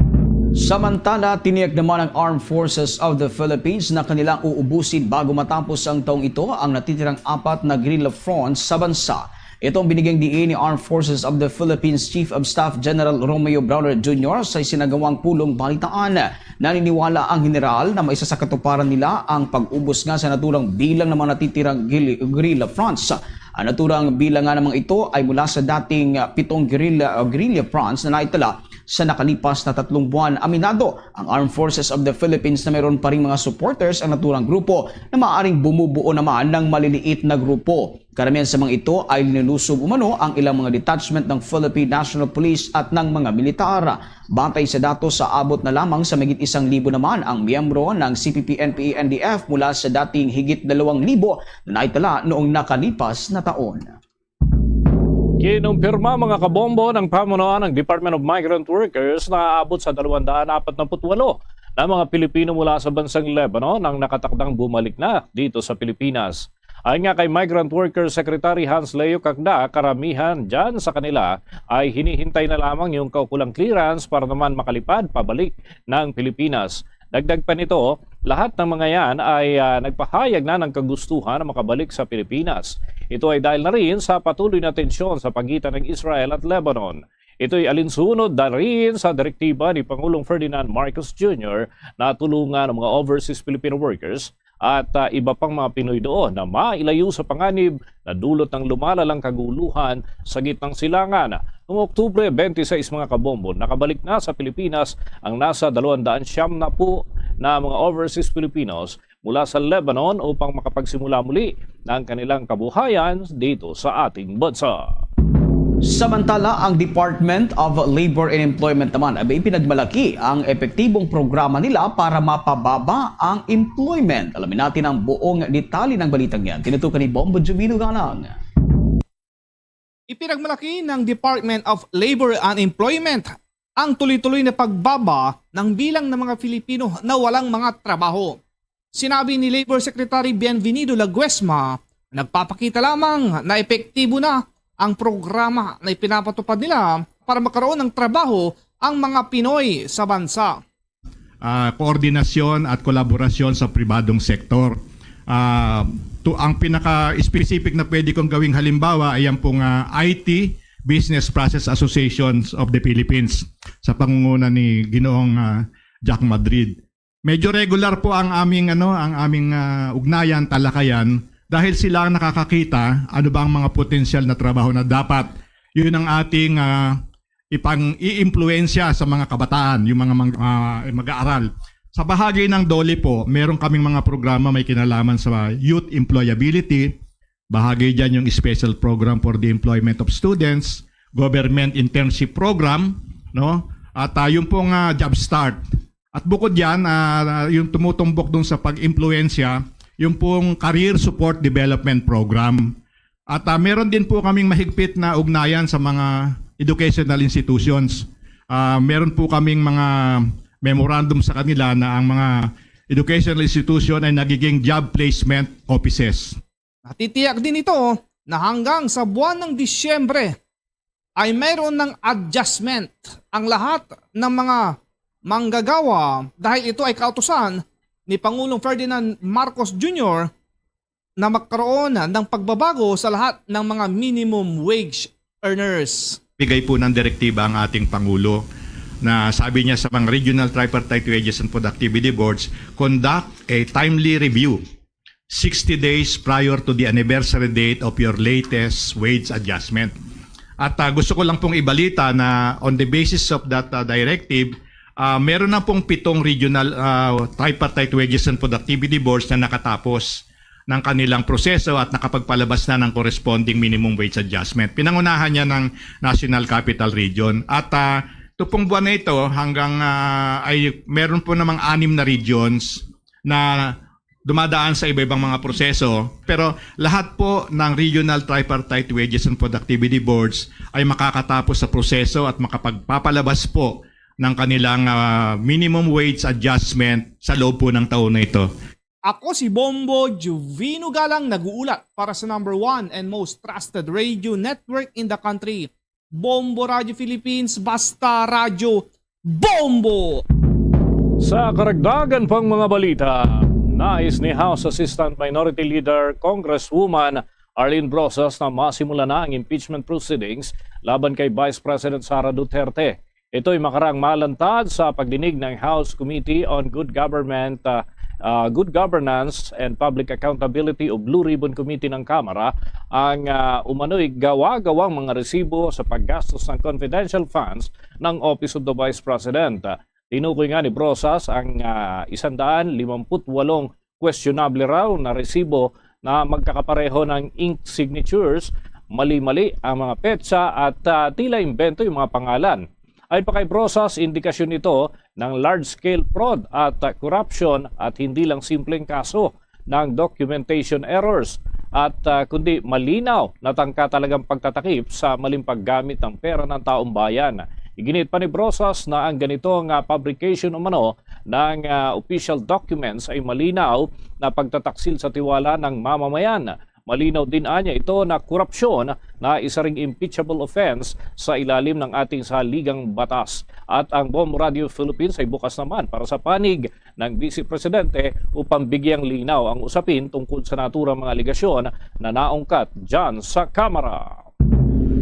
Samantala, tiniyak naman ng Armed Forces of the Philippines na kanilang uubusin bago matapos ang taong ito ang natitirang apat na guerrilla fronts sa bansa. Ito ang binigyang diin ni Armed Forces of the Philippines Chief of Staff General Romeo Brawner Junior sa isinagawang pulong balitaan. Naniniwala ang general na maisasakatuparan nila ang pag-ubos nga sa naturang bilang ng mga natitirang gil- guerrilla fronts. Ang naturang bilang nga namang ito ay mula sa dating ah, pitong guerrilla, ah, guerrilla fronts na naitala sa nakalipas na tatlong buwan. Aminado ang Armed Forces of the Philippines na mayroon pa ring mga supporters ang naturang grupo na maaaring bumubuo naman ng maliliit na grupo. Karamihan sa mga ito ay linulusog umano ang ilang mga detachment ng Philippine National Police at ng mga militar. Batay sa datos, sa abot na lamang sa mahigit isang libo naman ang miyembro ng C P P N P A N D F mula sa dating higit dalawang libo na naitala noong nakalipas na taon. Kinumpirma, mga kabombo, ng pamunuan ng Department of Migrant Workers na aabot sa dalawang daan apat na putwalo na mga Pilipino mula sa bansang Lebanon ang nakatakdang bumalik na dito sa Pilipinas. Ayon nga kay Migrant Worker Secretary Hans Leo Cacda, karamihan dyan sa kanila ay hinihintay na lamang yung kaukulang clearance para naman makalipad pabalik ng Pilipinas. Dagdag pa nito, lahat ng mga yan ay ah, nagpahayag na ng kagustuhan na makabalik sa Pilipinas. Ito ay dahil na rin sa patuloy na tensyon sa pagitan ng Israel at Lebanon. Ito'y alinsunod na rin sa direktiba ni Pangulong Ferdinand Marcos Junior na tulungan ang mga overseas Filipino workers at ah, iba pang mga Pinoy doon na mailayo sa panganib na dulot ng lumalalang kaguluhan sa gitnang silangan. Noong Oktubre twenty-six, mga kabombo, nakabalik na sa Pilipinas ang nasa dalawang daan siyam na po na mga overseas Filipinos mula sa Lebanon upang makapagsimula muli ng kanilang kabuhayan dito sa ating bansa. Samantala, ang Department of Labor and Employment naman ay ipinagmalaki ang epektibong programa nila para mapababa ang employment. Alamin natin ang buong detalye ng balitang yan. Tinutukan ni Bombo Jovino Galang. Ipinagmalaki ng Department of Labor and Employment ang tuloy-tuloy na pagbaba ng bilang ng mga Filipino na walang mga trabaho. Sinabi ni Labor Secretary Bienvenido Laguesma, nagpapakita lamang na epektibo na ang programa na ipinapatupad nila para magkaroon ng trabaho ang mga Pinoy sa bansa. Ah, koordinasyon at kolaborasyon sa pribadong sektor. Ah, to, ang pinaka-specific na pwede kong gawing halimbawa ay ang pong ah, I T Business Process Associations of the Philippines sa pangunguna ni Ginoong ah, Jack Madrid. Medyo regular po ang aming ano, ang aming ah, ugnayan, talakayan, dahil sila ang nakakakita ano ba ang mga potensyal na trabaho na dapat yun ang ating ah, ipang iimpluwensya sa mga kabataan, yung mga mang- ah, mag-aaral. Sa bahagi ng DOLE po, meron kaming mga programa may kinalaman sa youth employability. Bahagi dyan yung special program for the employment of students, government internship program, no? At ah, yung pong ah, job start. At bukod yan, ah, yung tumutumbok dun sa pag-impluensya, yung pong career support development program. At ah, meron din po kaming mahigpit na ugnayan sa mga educational institutions. Ah, meron po kaming mga memorandum sa kanila na ang mga educational institution ay nagiging job placement offices. Natitiyak din ito na hanggang sa buwan ng Disyembre ay mayroon ng adjustment ang lahat ng mga manggagawa dahil ito ay kautusan ni Pangulong Ferdinand Marcos Junior na magkaroon ng pagbabago sa lahat ng mga minimum wage earners. Bigay po ng direktiba ang ating Pangulo na sabi niya sa mga regional tripartite wages and productivity boards, conduct a timely review sixty days prior to the anniversary date of your latest wage adjustment. At ah, gusto ko lang pong ibalita na on the basis of that ah, directive, ah, meron na pong pitong regional ah, tripartite wages and productivity boards na nakatapos ng kanilang proseso at nakapagpalabas na ng corresponding minimum wage adjustment. Pinangunahan niya ng National Capital Region. At ah, ito pong buwan na ito, hanggang ah, ay meron po namang anim na regions na dumadaan sa iba-ibang mga proseso, pero lahat po ng regional tripartite wages and productivity boards ay makakatapos sa proseso at makapagpapalabas po ng kanilang, ah, minimum wage adjustment sa loob po ng taon na ito. Ako si Bombo Juvino Galang, nag-uulat para sa number one and most trusted radio network in the country, Bombo Radio Philippines, basta radyo, Bombo! Sa karagdagan pang mga balita, nais ni House Assistant Minority Leader Congresswoman Arlene Brosas na masimulan na ang impeachment proceedings laban kay Vice President Sara Duterte. Ito'y makaraang malantad sa pagdinig ng House Committee on Good Government, ah, ah, Good Governance and Public Accountability o Blue Ribbon Committee ng Kamara ang, ah, umano'y gawa-gawang mga resibo sa paggastos ng confidential funds ng Office of the Vice President. Tinukoy nga ni Brosas ang, ah, isang daan limampu't walong questionable raw na resibo na magkakapareho ng ink signatures, mali-mali ang mga petsa at, ah, tila imbento yung mga pangalan. Ayon pa kay Brosas, indikasyon ito ng large-scale fraud at, ah, corruption at hindi lang simpleng kaso ng documentation errors at, ah, kundi malinaw na tangka talagang pagtatakip sa maling paggamit ng pera ng taong bayan. Iginit pa ni Brosas na ang ganito nga fabrication umano ng, ah, official documents ay malinaw na pagtataksil sa tiwala ng mamamayan. Malinaw din anya ito na korupsyon na isa ring impeachable offense sa ilalim ng ating saligang batas. At ang Bombo Radio Philippines ay bukas naman para sa panig ng Vice Presidente upang bigyang linaw ang usapin tungkol sa naturang mga alegasyon na naungkat dyan sa Kamara.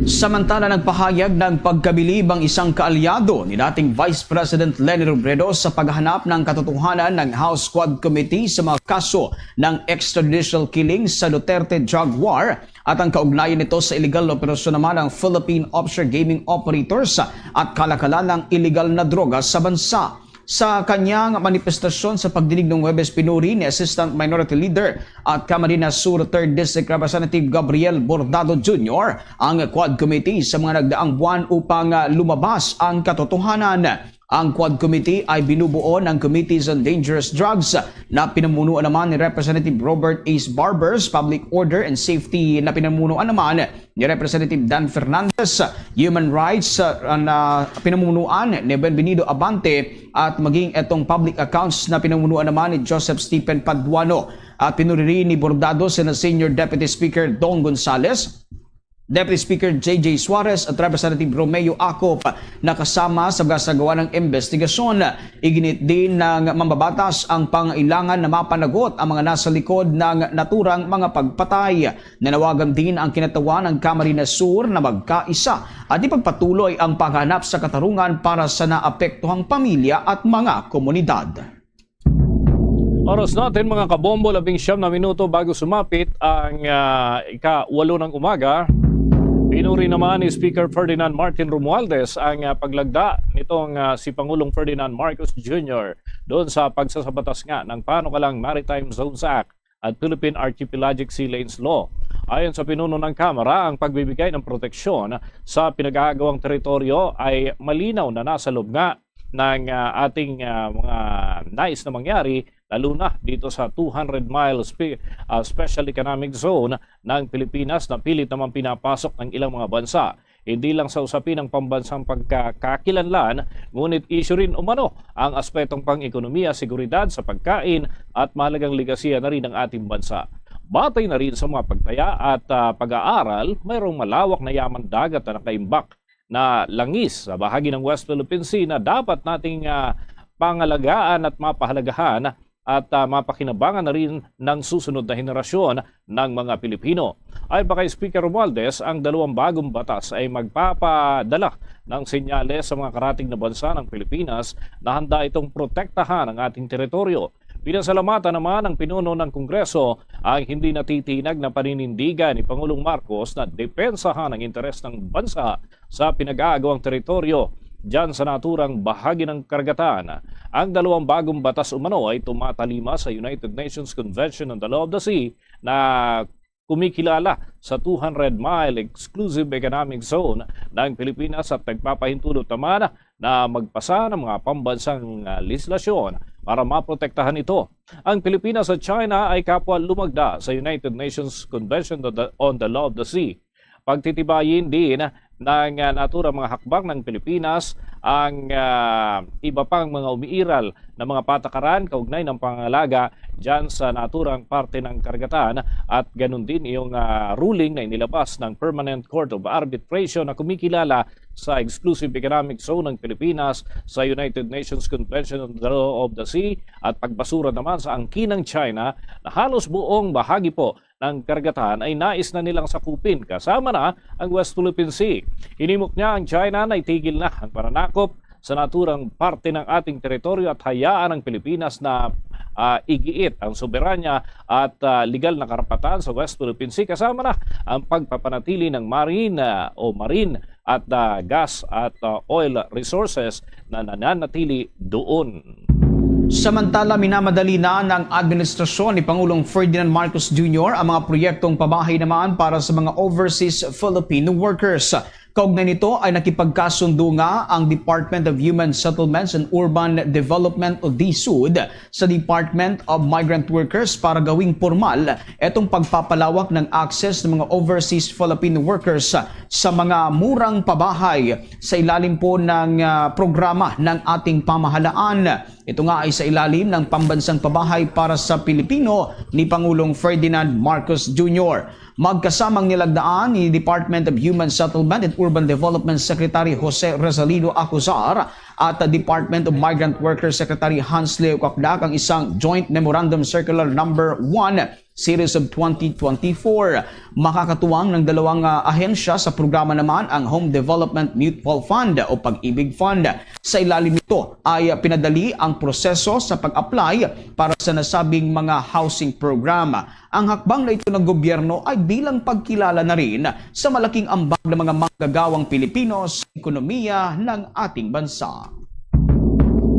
Samantala, nagpahayag ng pagkabilib ang isang kaalyado ni dating Vice President Leni Robredo sa paghahanap ng katotohanan ng House Quad Committee sa mga kaso ng extrajudicial killing sa Duterte drug war at ang kaugnayan nito sa illegal na operasyon naman ng Philippine offshore gaming operators at kalakalan ng illegal na droga sa bansa. Sa kanyang manifestasyon sa pagdinig ng Huwebes, pinuri ni Assistant Minority Leader at Camarines Sur Third District Representative Gabriel Bordado Junior ang Quad Committee sa mga nagdaang buwan upang, ah, lumabas ang katotohanan. Ang Quad Committee ay binubuo ng Committees on Dangerous Drugs na pinamunuan naman ni Representative Robert Ace Barbers, Public Order and Safety na pinamunuan naman ni Representative Dan Fernandez, Human Rights, uh, na pinamunuan ni Benvenido Abante, at maging etong public accounts na pinamunuan naman ni Joseph Stephen Paduano. At pinuri rin ni Bordado sina Senior Deputy Speaker Dong Gonzales, Deputy Speaker J J Suarez at Representative Romeo Acop na kasama sa pagkasagawa ng investigasyon. Iginit din ng mambabatas ang pangailangan na mapanagot ang mga nasa likod ng naturang mga pagpatay. Nanawagan din ang kinatawan ng Camarines Sur na magkaisa at ipagpatuloy ang paghanap sa katarungan para sa naapektuhang pamilya at mga komunidad. Oras natin, mga kabombo, labing siyam na minuto bago sumapit ang, ah, ika-walo ng umaga. Pinuri naman ni Speaker Ferdinand Martin Romualdez ang, ah, paglagda nitong, ah, si Pangulong Ferdinand Marcos Junior doon sa pagsasabatas nga ng panukalang Maritime Zones Act at Philippine Archipelagic Sea Lanes Law. Ayon sa pinuno ng Kamara, ang pagbibigay ng proteksyon sa pinag-aagawang teritoryo ay malinaw na nasa loob nga ng, ah, ating, ah, mga nais na mangyari, lalo na dito sa two hundred mile spe-, ah, special economic zone ng Pilipinas na pilit naman pinapasok ng ilang mga bansa. Hindi lang sa usapin ang pambansang pagkakakilanlan, ngunit isyu rin umano ang aspetong pang-ekonomiya, seguridad sa pagkain at mahalagang legasiya na rin ng ating bansa. Batay na rin sa mga pagtaya at, ah, pag-aaral, mayroong malawak na yaman dagat na nakaimbak na langis sa bahagi ng West Philippine Sea na dapat nating, ah, pangalagaan at mapahalagahan at, ah, mapakinabangan na rin ng susunod na henerasyon ng mga Pilipino. Ayon pa kay Speaker Romualdez, ang dalawang bagong batas ay magpapadala ng senyales sa mga karatig na bansa ng Pilipinas na handa itong protektahan ang ating teritoryo. Pinasalamatan naman ng pinuno ng Kongreso ang hindi natitinag na paninindigan ni Pangulong Marcos na depensahan ang interes ng bansa sa pinag-aagawang teritoryo dyan sa naturang bahagi ng karagatan. Ang dalawang bagong batas umano ay tumatalima sa United Nations Convention on the Law of the Sea na kumikilala sa two hundred mile exclusive economic zone ng Pilipinas at nagpapahintulot naman na magpasa ng mga pambansang, ah, lehislasyon para maprotektahan ito. Ang Pilipinas at China ay kapwa lumagda sa United Nations Convention on the, on the Law of the Sea. Pagtitibayin din ng, ah, naturang mga hakbang ng Pilipinas ang, ah, iba pang mga umiiral na mga patakaran kaugnay ng pangangalaga dyan sa naturang parte ng karagatan, at ganun din yung, ah, ruling na inilabas ng Permanent Court of Arbitration na kumikilala sa Exclusive Economic Zone ng Pilipinas sa United Nations Convention on the Law of the Sea at pagbasura naman sa angkin ng China na halos buong bahagi po ng karagatan ay nais na nilang sakupin, kasama na ang West Philippine Sea. Hinimok niya ang China na itigil na ang pananakop sa naturang parte ng ating teritoryo at hayaan ang Pilipinas na, ah, igiit ang soberanya at, ah, legal na karapatan sa West Philippine Sea, kasama na ang pagpapanatili ng marine, ah, o marine at, ah, gas at, ah, oil resources na nananatili doon. Samantala, minamadali na ng administrasyon ni Pangulong Ferdinand Marcos Junior ang mga proyektong pabahay naman para sa mga overseas Filipino workers. Kaugnay nito ay nakipagkasundo nga ang Department of Human Settlements and Urban Development o DHSUD sa Department of Migrant Workers para gawing pormal itong pagpapalawak ng access ng mga overseas Filipino workers sa mga murang pabahay sa ilalim po ng, ah, programa ng ating pamahalaan. Ito nga ay sa ilalim ng Pambansang Pabahay para sa Pilipino ni Pangulong Ferdinand Marcos Junior. Magkasamang nilagdaan ni Department of Human Settlement and Urban Development Secretary Jose Rosalino Acuzar at Department of Migrant Workers Secretary Hans Leo Cacdac ang isang Joint Memorandum Circular Number One Series of twenty twenty-four. Makakatuwang ng dalawang, ah, ahensya sa programa naman ang Home Development Mutual Fund o Pag-ibig Fund. Sa ilalim nito ay, ah, pinadali ang proseso sa pag-apply para sa nasabing mga housing program. Ang hakbang na ito ng gobyerno ay bilang pagkilala na rin sa malaking ambag ng mga manggagawang Pilipino sa ekonomiya ng ating bansa.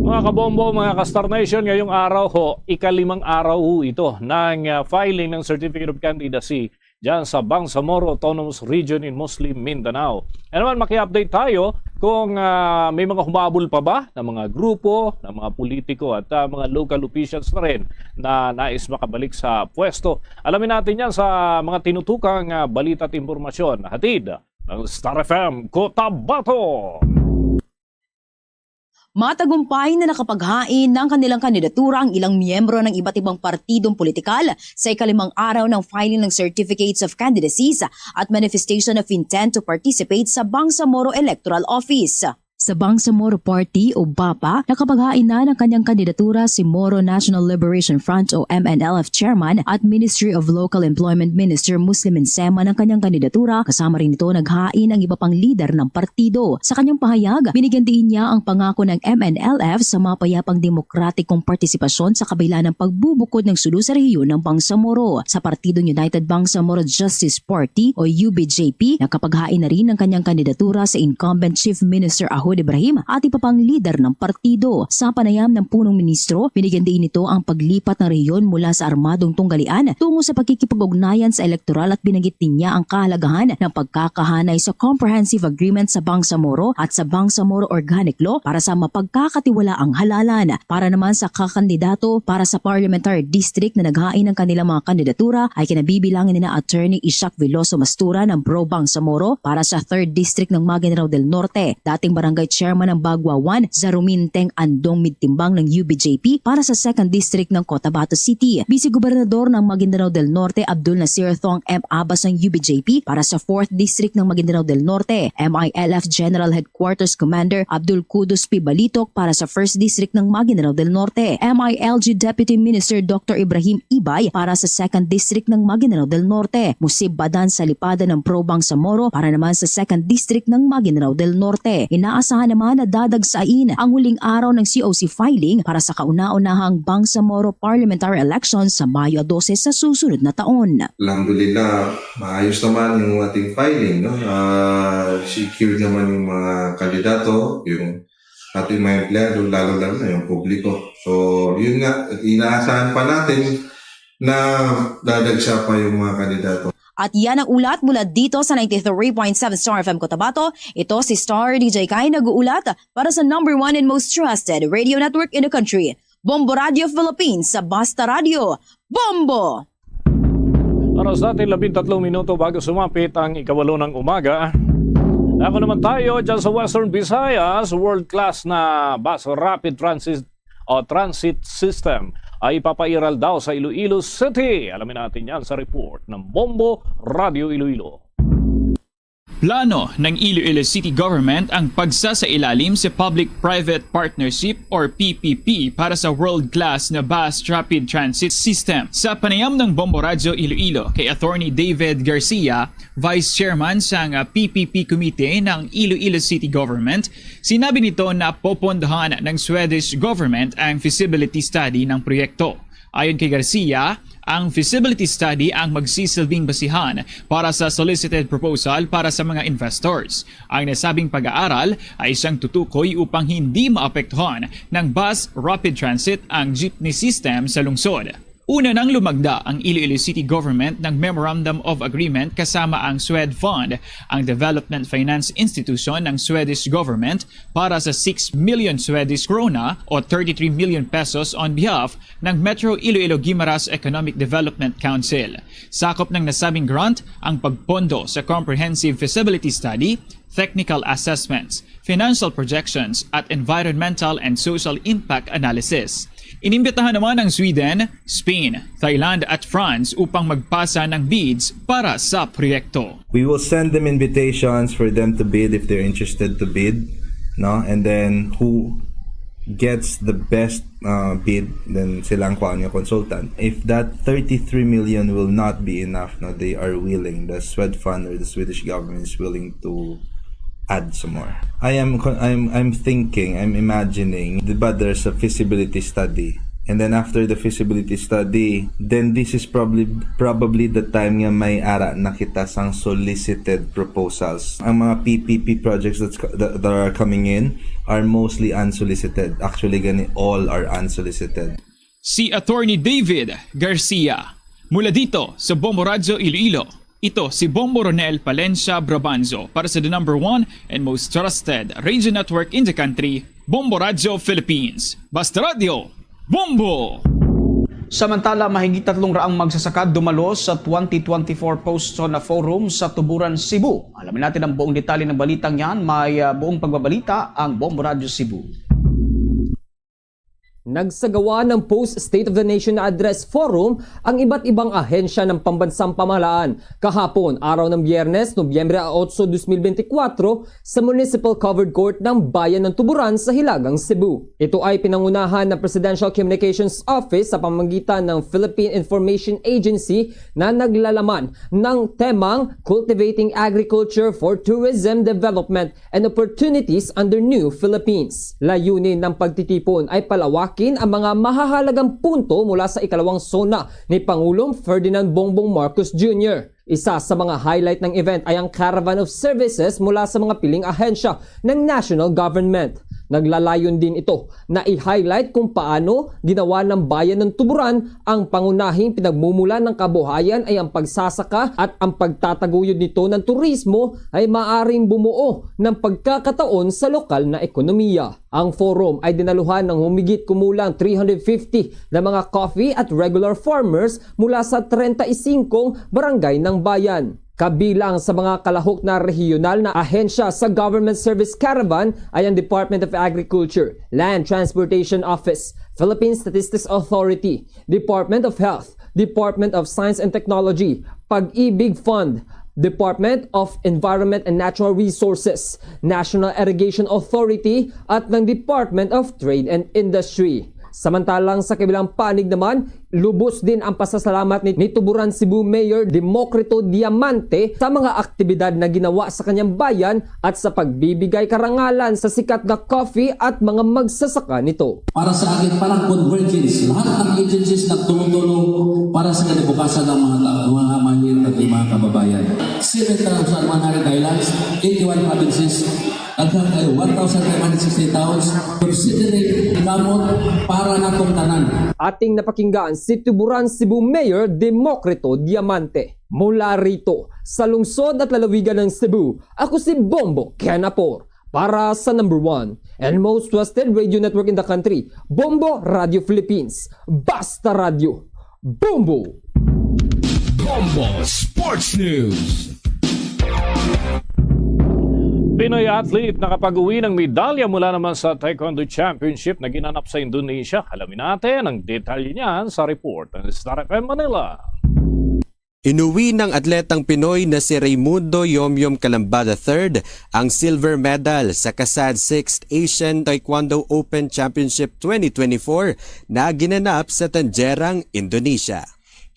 Mga kabombo, mga ka-Star Nation, ngayong araw ho, ikalimang araw ho ito ng, ah, filing ng Certificate of Candidacy dyan sa Bangsamoro Autonomous Region in Muslim Mindanao. Ano naman, maki-update tayo kung, ah, may mga humabol pa ba na mga grupo, na mga politiko at, ah, mga local officials na rin na nais makabalik sa pwesto. Alamin natin yan sa mga tinutukang, ah, balita at impormasyon. Hatid ng Star F M Cotabato. Matagumpay na nakapaghain ng kanilang kandidatura ang ilang miyembro ng iba't ibang partidong politikal sa ikalimang araw ng filing ng Certificates of Candidacies at Manifestation of Intent to Participate sa Bangsamoro Electoral Office. Sa Bangsamoro Party o BAPA, nakapaghain na ng kanyang kandidatura si Moro National Liberation Front o M N L F Chairman at Ministry of Local Employment Minister Muslim Insema ng kanyang kandidatura. Kasama rin nito naghain ang iba pang lider ng partido. Sa kanyang pahayag, binigyan diin niya ang pangako ng M N L F sa mapayapang demokratikong partisipasyon sa kabila ng pagbubukod ng sulo sa rehiyon ng Bangsamoro. Sa Partidong United Bangsamoro Justice Party o U B J P, nakapaghain na rin ng kanyang kandidatura sa incumbent Chief Minister Ahod Ibrahim at iba pang lider ng partido. Sa panayam ng punong ministro, binigyan diin nito ang paglipat ng rehiyon mula sa armadong tunggalian tungo sa pakikipag-ugnayan sa elektoral at binanggit din niya ang kahalagahan ng pagkakahanay sa Comprehensive Agreement sa Bangsamoro at sa Bangsamoro Organic Law para sa mapagkakatiwalaang halalan. Para naman sa kakandidato para sa parliamentary district na naghain ng kanilang mga kandidatura ay kinabibilangan nina Attorney Ishak Veloso Mastura ng Pro Bangsamoro para sa third District ng Maguindanao del Norte, dating Barangay Chairman ng Bagua one, Zarumin Teng Andong Midtimbang ng U B J P para sa second District ng Cotabato City, Vice Gobernador ng Maguindanao del Norte Abdul Nasir Thong M Abas ng U B J P para sa fourth District ng Maguindanao del Norte, M I L F General Headquarters Quarters Commander Abdul Kudus P. Balitok para sa first District ng Maguindanao del Norte, M I L G Deputy Minister Doctor Ibrahim Ibay para sa second District ng Maguindanao del Norte, Musib Badan Salipada ng Pro Bangsamoro para naman sa second District ng Maguindanao del Norte. Inaasahan naman na dadagsain ang huling araw ng C O C filing para sa kauna-unahang Bangsamoro Parliamentary Election sa Mayo dose sa susunod na taon. Alhamdulillah, maayos naman yung ating filing, no? Ah, secured naman yung mga kandidato, yung ating mga empleyado, lalo-lalo na yung publiko. So, yun nga, inaasahan pa natin na dadagsa pa yung mga kandidato. At yan ang ulat mula dito sa ninety-three point seven Star F M Cotabato. Ito si Star D J Kai nag-uulat para sa number one and most trusted radio network in the country, Bombo Radio Philippines sa Basta Radio. Bombo! Oras natin, labing tatlong minuto bago sumapit ang ikawalo ng umaga. Ako naman tayo dyan sa Western Visayas, world class na bus rapid transit o transit system ay ipapairal daw sa Iloilo City. Alamin natin yan sa report ng Bombo Radio Iloilo. Plano ng Iloilo City Government ang pagsasailalim sa Public-Private Partnership or P P P para sa world-class na bus rapid transit system. Sa panayam ng Bombo Radyo Iloilo kay Attorney David Garcia, Vice Chairman sang, ah, P P P Committee ng Iloilo City Government, sinabi nito na popondohan ng Swedish Government ang feasibility study ng proyekto. Ayon kay Garcia, ang feasibility study ang magsisilbing basihan para sa solicited proposal para sa mga investors. Ang nasabing pag-aaral ay isang tutukoy upang hindi maapektuhan ng bus rapid transit ang jeepney system sa lungsod. Una nang lumagda ang Iloilo City Government ng Memorandum of Agreement kasama ang Swedfund, ang development finance institution ng Swedish government, para sa six million Swedish krona o thirty-three million pesos on behalf ng Metro Iloilo Guimaras Economic Development Council. Sakop ng nasabing grant ang pagpondo sa comprehensive feasibility study, technical assessments, financial projections, at environmental and social impact analysis. Inimbitahan naman ang Sweden, Spain, Thailand, at France upang magpasa ng bids para sa proyekto. We will send them invitations for them to bid if they're interested to bid, no? And then who gets the best, uh, bid, then sila ang kuhaan nga consultant. If that thirty-three million will not be enough, no, they are willing, the Swedfund or the Swedish government is willing to add some more. I am co-, I'm, I'm thinking, I'm imagining, di ba, there's a feasibility study. And then after the feasibility study, then this is probably, probably the time nga may ara na kita sang solicited proposals. Ang mga P P P projects that's, that, that are coming in are mostly unsolicited. Actually, gani, all are unsolicited. Si Attorney David Garcia, mula dito sa Bombo Radyo Iloilo. Ito si Bombo Ronel Palencia Brabanzo para sa the number one and most trusted radio network in the country, Bombo Radyo Philippines. Basta Radyo, Bombo! Samantala, mahigit tatlong raang magsasaka dumalo sa twenty twenty-four Post Zona Forum sa Tuburan, Cebu. Alamin natin ang buong detalye ng balitang yan. May, ah, buong pagbabalita ang Bombo Radyo Cebu. Nagsagawa ng Post State of the Nation Address Forum ang iba't ibang ahensya ng pambansang pamahalaan kahapon, araw ng Biyernes, Nobyembre otso, dos mil benti kwatro, sa Municipal Covered Court ng Bayan ng Tuburan sa Hilagang Cebu. Ito ay pinangunahan ng Presidential Communications Office sa pamamagitan ng Philippine Information Agency na naglalaman ng temang Cultivating Agriculture for Tourism Development and Opportunities under New Philippines. Layunin ng pagtitipon ay palawakin ang mga mahahalagang punto mula sa ikalawang SONA ni Pangulong Ferdinand Bongbong Marcos Junior Isa sa mga highlight ng event ay ang Caravan of Services mula sa mga piling ahensya ng national government. Naglalayon din ito na i-highlight kung paano ginawa ng Bayan ng Tuburan ang pangunahing pinagmumulan ng kabuhayan ay ang pagsasaka, at ang pagtataguyod nito ng turismo ay maaring bumuo ng pagkakataon sa lokal na ekonomiya. Ang forum ay dinaluhan ng humigit kumulang three hundred fifty na mga coffee at regular farmers mula sa treinta y cinco barangay ng bayan. Kabilang sa mga kalahok na rehiyonal na ahensya sa Government Service Caravan ay ang Department of Agriculture, Land Transportation Office, Philippine Statistics Authority, Department of Health, Department of Science and Technology, Pag-ibig Fund, Department of Environment and Natural Resources, National Irrigation Authority, at ng Department of Trade and Industry. Samantalang sa kabilang panig naman, lubos din ang pasasalamat ni, ni Tuburan Cebu Mayor Democrito Diamante sa mga aktibidad na ginawa sa kanyang bayan at sa pagbibigay karangalan sa sikat na coffee at mga magsasaka nito. Para sa akin, parang convergence. Lahat ng agencies nagtulong-tulong para sa kinabukasan ng mga ta-, mga mahirap at mga kababayan. Seven thousand one hundred islands, eighty-one provinces, at, uh, one thousand five hundred sixty towns, considering inabot para natong tanan. Ating napakinggan si Tuburan Cebu Mayor Democrito Diamante. Mula rito, sa lungsod at lalawigan ng Cebu, ako si Bombo Ken Apor. Para sa number one and most trusted radio network in the country, Bombo Radio Philippines. Basta Radio, Bombo! Bombo Sports News. Pinoy athlete nakapag-uwi ng medalya mula naman sa Taekwondo Championship na ginanap sa Indonesia. Alamin natin ang detalye niyan sa report ng Star F M Manila. Inuwi ng atletang Pinoy na si Raymundo Yomyom Calamba the third ang silver medal sa CASAD sixth Asian Taekwondo Open Championship twenty twenty-four na ginanap sa Tangerang, Indonesia.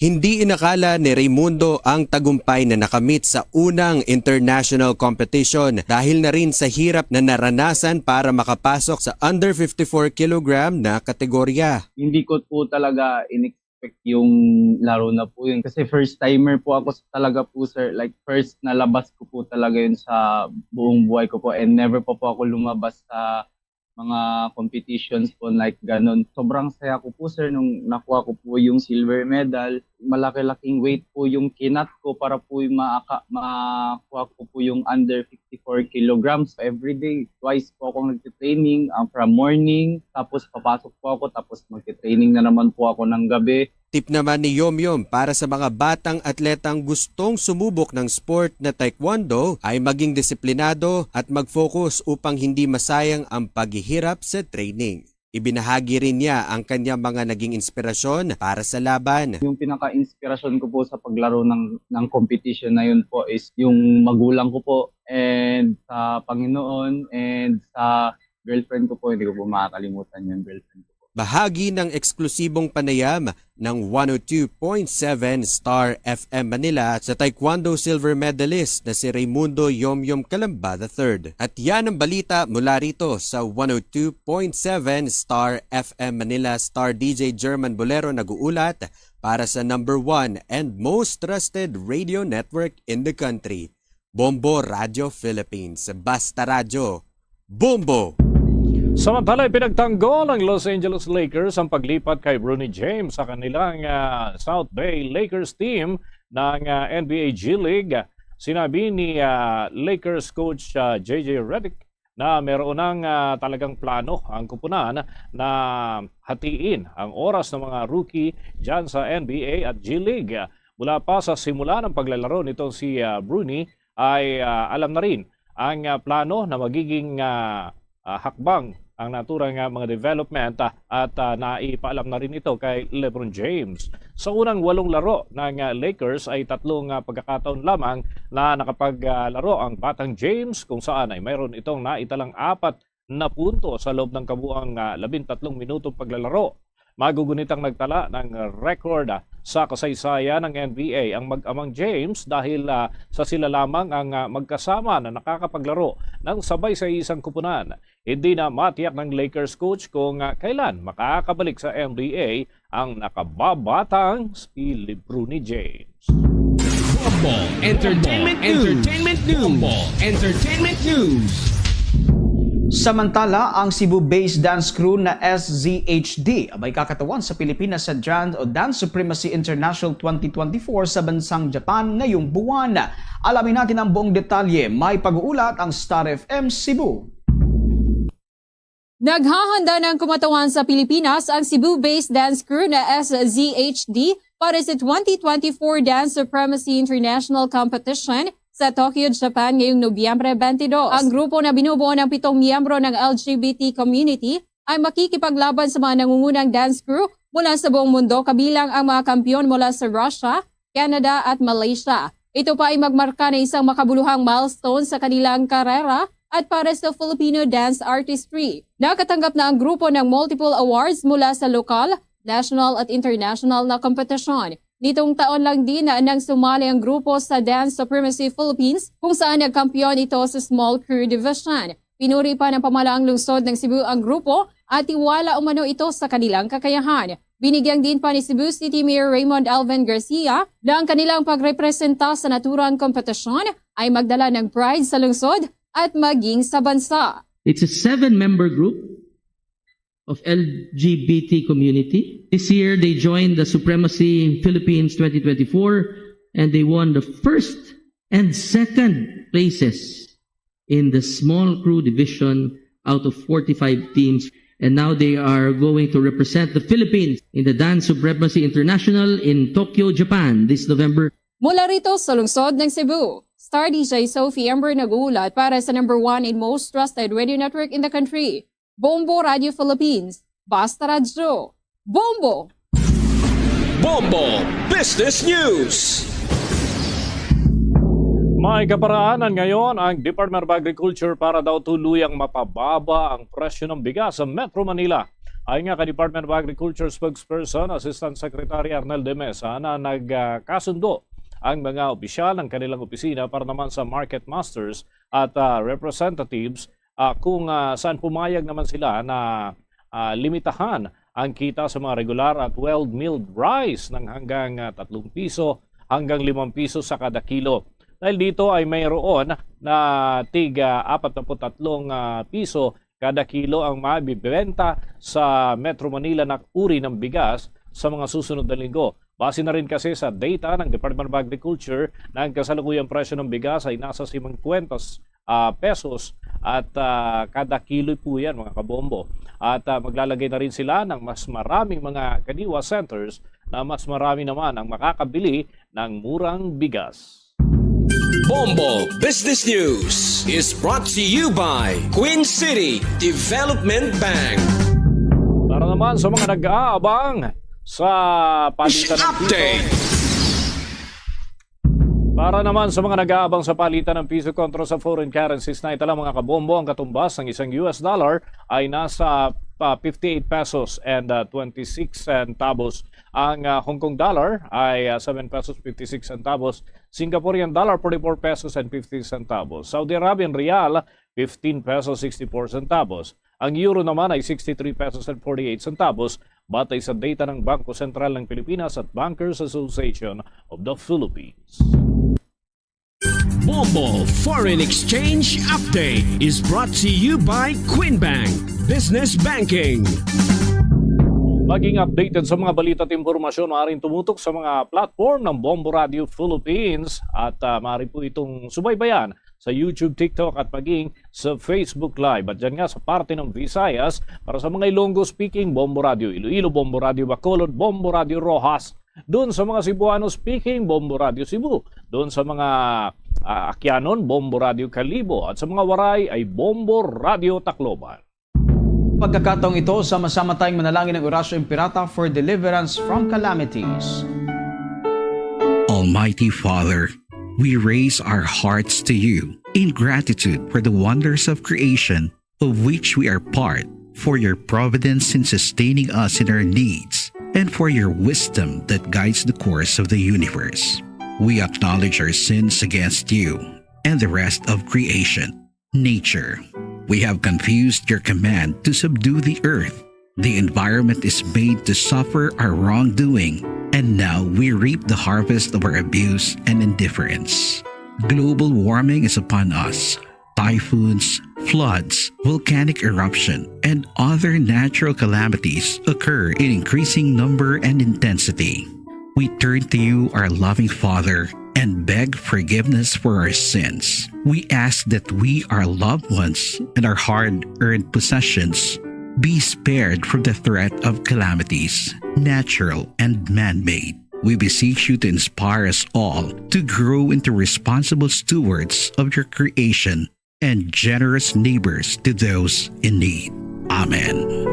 Hindi inakala ni Raymundo ang tagumpay na nakamit sa unang international competition dahil na rin sa hirap na naranasan para makapasok sa under fifty-four kilogram na kategorya. Hindi ko po talaga in-expect yung laro na po yun. Kasi first timer po ako talaga po, sir. Like, first na labas ko po talaga yun sa buong buhay ko po. And never pa po ako lumabas sa mga competitions po like ganun. Sobrang saya ko po, sir, nung nakuha ko po yung silver medal. Malaki-laking weight po yung kinat ko para po yung maaka, makuha ko po yung under fifty-four kilograms. Every day, twice po akong nagtitraining, ang from morning, tapos papasok po ako, tapos magtitraining na naman po ako ng gabi. Tip naman ni Yomyom para sa mga batang atletang gustong sumubok ng sport na taekwondo ay maging disiplinado at mag-focus upang hindi masayang ang paghihirap sa training. Ibinahagi rin niya ang kanyang mga naging inspirasyon para sa laban. Yung pinaka-inspirasyon ko po sa paglaro ng, ng competition na yun po is yung magulang ko po and sa Panginoon and sa girlfriend ko po. Hindi ko po makakalimutan yung girlfriend ko po. Bahagi ng eksklusibong panayam ng one oh two point seven Star F M Manila sa Taekwondo silver medalist na si Raymundo Yomyom Calamba the third. At yan ang balita mula rito sa one oh two point seven Star F M Manila. Star D J German Bolero nag-uulat para sa number one and most trusted radio network in the country, Bombo Radio Philippines. Basta Radyo, Bombo! Samantala, ipinagtanggol ng Los Angeles Lakers ang paglipat kay Bronny James sa kanilang ah, South Bay Lakers team ng ah, N B A G League. Sinabi ni ah, Lakers coach ah, J J Redick na meron ng ah, talagang plano ang kupunan na hatiin ang oras ng mga rookie dyan sa N B A at G League. Mula pa sa simula ng paglalaro nitong si ah, Bronny ay ah, alam na rin ang ah, plano na magiging ah, ah, hakbang ang naturang ah, mga development ah, at ah, naipaalam na rin ito kay LeBron James. Sa unang walong laro ng ah, Lakers ay tatlong ah, pagkakataon lamang na nakapaglaro ang batang James kung saan ay mayroon itong naitalang apat na punto sa loob ng kabuang ah, labintatlong minutong paglalaro. Magugunitang nagtala ng record sa kasaysayan ng N B A ang mag-amang James dahil ah, sa sila lamang ang ah, magkasama na nakakapaglaro ng sabay sa isang kupunan. Hindi na matiyak ng Lakers coach kung ah, kailan makakabalik sa N B A ang nakababatang si LeBron James. Bombo Entertainment News. Entertainment News. Bombo Entertainment News. Samantala, ang Cebu-based dance crew na S Z H D abay kakatawan sa Pilipinas sa Dran o Dance Supremacy International twenty twenty-four sa bansang Japan ngayong buwan. Alamin natin ang buong detalye. May pag-uulat ang Star F M Cebu. Naghahanda ng kumatawan sa Pilipinas ang Cebu-based dance crew na S Z H D para sa twenty twenty-four Dance Supremacy International Competition sa Tokyo, Japan ngayong Nobyembre twenty-two. Ang grupo na binubuo ng pitong miyembro ng L G B T community ay makikipaglaban sa mga nangungunang dance crew mula sa buong mundo kabilang ang mga kampiyon mula sa Russia, Canada at Malaysia. Ito pa ay magmarka na isang makabuluhang milestone sa kanilang karera at para sa Filipino dance artistry. Nakatanggap na ang grupo ng multiple awards mula sa lokal, national at international na kompetisyon. Nitong taon lang din na nang sumali ang grupo sa Dance Supremacy Philippines kung saan nagkampiyon ito sa Small Crew Division. Pinuri pa ng pamalaang lungsod ng Cebu ang grupo at tiwala umano ito sa kanilang kakayahan. Binigyang din pa ni Cebu City Mayor Raymond Alvin Garcia na ang kanilang pagrepresenta sa naturang kompetisyon ay magdala ng pride sa lungsod at maging sa bansa. It's a seven-member group of L G B T community. This year, they joined the Supremacy Philippines twenty twenty-four and they won the first and second places in the small crew division out of forty-five teams. And now they are going to represent the Philippines in the Dance Supremacy International in Tokyo, Japan, this November. Mula rito sa lungsod ng Cebu, Star D J Sophie Amber nag-uulat para sa number one and most trusted radio network in the country, Bombo Radio Philippines. Basta Radyo, Bombo! Bombo Business News. May kaparaanan ngayon ang Department of Agriculture para daw tuluyang mapababa ang presyo ng bigas sa Metro Manila. Ayon nga kay Department of Agriculture spokesperson, Assistant Secretary Arnel de Mesa, na nagkasundo ang mga opisyal ng kanilang opisina para naman sa market masters at, ah, representatives, ah, kung, ah, saan pumayag naman sila na, ah, limitahan ang kita sa mga regular at well-milled rice ng hanggang, ah, tatlong piso hanggang limang piso sa kada kilo. Dahil dito ay mayroon na tig, ah, apat na put tatlong, ah, piso kada kilo ang mabibenta sa Metro Manila na uri ng bigas sa mga susunod na linggo. Base na rin kasi sa data ng Department of Agriculture na ang kasalukuyang presyo ng bigas ay nasa singkwenta, ah, pesos at, ah, kada kilo po yan, mga kabombo. At, ah, maglalagay na rin sila ng mas maraming mga Kadiwa centers na mas marami naman ang makakabili ng murang bigas. Bombo Business News is brought to you by Queen City Development Bank. Para naman sa mga nag-aabang sa palitan ng piso. Update. Para naman sa mga nag-aabang sa palitan ng piso kontra sa foreign currencies, na ito lang, mga kabombo, ang katumbas ng isang U S dollar ay nasa, ah, fifty-eight pesos and, ah, twenty-six centavos. Ang, ah, Hong Kong dollar ay, ah, seven pesos fifty-six centavos. Singaporean dollar, forty-four pesos and fifty centavos. Saudi Arabian rial, fifteen pesos sixty-four centavos. Ang euro naman ay sixty-three pesos and forty-eight centavos, batay sa data ng Bangko Sentral ng Pilipinas at Bankers Association of the Philippines. Bombo Foreign Exchange Update is brought to you by Queen Bank Business Banking. Maging updated sa mga balita at impormasyon, maaaring tumutok sa mga platform ng Bombo Radio Philippines at, ah, maaari po itong subaybayan sa YouTube, TikTok at maging sa Facebook Live. At dyan nga sa parte ng Visayas, para sa mga Ilonggo speaking, Bombo Radio Iloilo, Bombo Radio Bacolod, Bombo Radio Roxas. Doon sa mga Cebuano speaking, Bombo Radio Cebu. Doon sa mga, ah, Aquianon, Bombo Radio Kalibo. At sa mga Waray ay Bombo Radio Tacloban. Pagkakataong ito, sama-sama tayong manalangin ng Oratio Imperata for deliverance from calamities. Almighty Father, we raise our hearts to you in gratitude for the wonders of creation of which we are part, for your providence in sustaining us in our needs, and for your wisdom that guides the course of the universe. We acknowledge our sins against you and the rest of creation. Nature. We have confused your command to subdue the earth. The environment is made to suffer our wrongdoing, and now we reap the harvest of our abuse and indifference. Global warming is upon us. Typhoons, floods, volcanic eruption, and other natural calamities occur in increasing number and intensity. We turn to you, our loving Father, and beg forgiveness for our sins. We ask that we, our loved ones, and our hard-earned possessions be spared from the threat of calamities, natural and man-made. We beseech you to inspire us all to grow into responsible stewards of your creation and generous neighbors to those in need. Amen.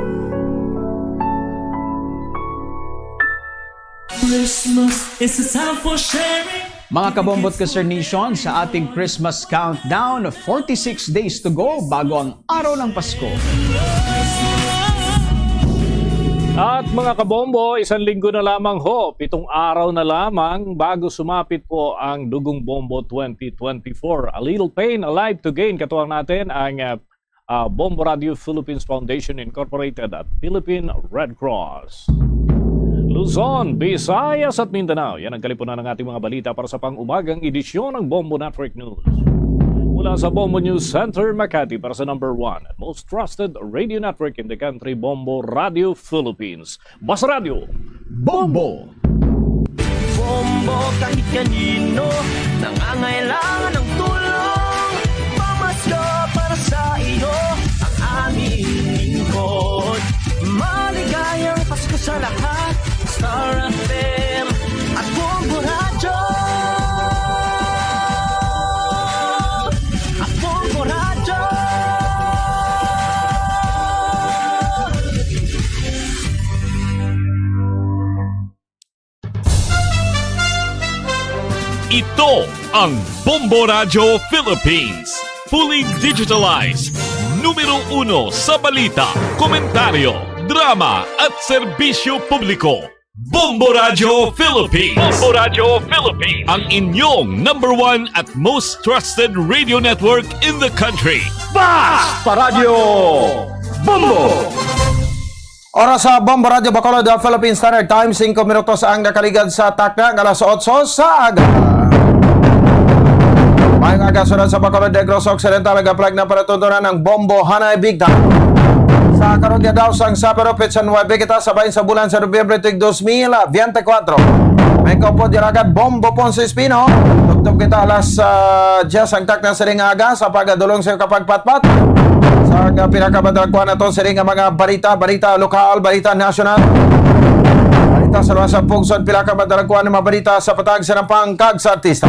Christmas is a time for sharing. Mga kabombo at ka-Star Nation, sa ating Christmas countdown, forty-six days to go bago ang araw ng Pasko. At mga kabombo, isang linggo na lamang ho, pitong araw na lamang bago sumapit po ang Dugong Bombo twenty twenty-four. A little pain, a life to gain. Katuwang natin ang, ah, ah, Bombo Radio Philippines Foundation Incorporated at Philippine Red Cross. Luzon, Visayas at Mindanao. Yan ang kalipunan ng ating mga balita para sa pang-umagang edisyon ng Bombo Network News. Mula sa Bombo News Center, Makati, para sa number one and most trusted radio network in the country, Bombo Radio Philippines. Basta Radyo, Bombo! Bombo kahit kanino, nangangailangan ng tulong. Pamasko, Ito ang Bombo Radyo Philippines. Fully digitalized. Numero uno sa balita, komentaryo, drama, at serbisyo publiko. Bombo Radyo Philippines. Bombo Radyo Philippines. Ang inyong number one at most trusted radio network in the country. Basta Radyo Bombo! Oras sa Bombo Radyo Bacolod, the Philippine Standard Time, singko minutos ang nakaligad sa takna nga alas otso sa aga. Maayong aga, sunan sa Bacolod, Negros Occidental, nagaplag na palatuntunan ang Bombo Hanay Big Time. Sa karon nga daw sang Sabado, petsa nuebe, kita sa bahin sa bulan sa Nobyembre, tuig dos mil biyente kwatro. May kaupod nga agad, Bombo Ponce Espino. Tubtob kita alas, ah, diyes ang takna sining aga sa pagadulong sa kapagpatpat sa pinakamadalagkuan nato sining nga mga balita, balita lokal, balita nasyonal, balita sa luwas sa pungsod, pila ka madalagkuan nga mga balita sa patag, sinampang, kag sa artista.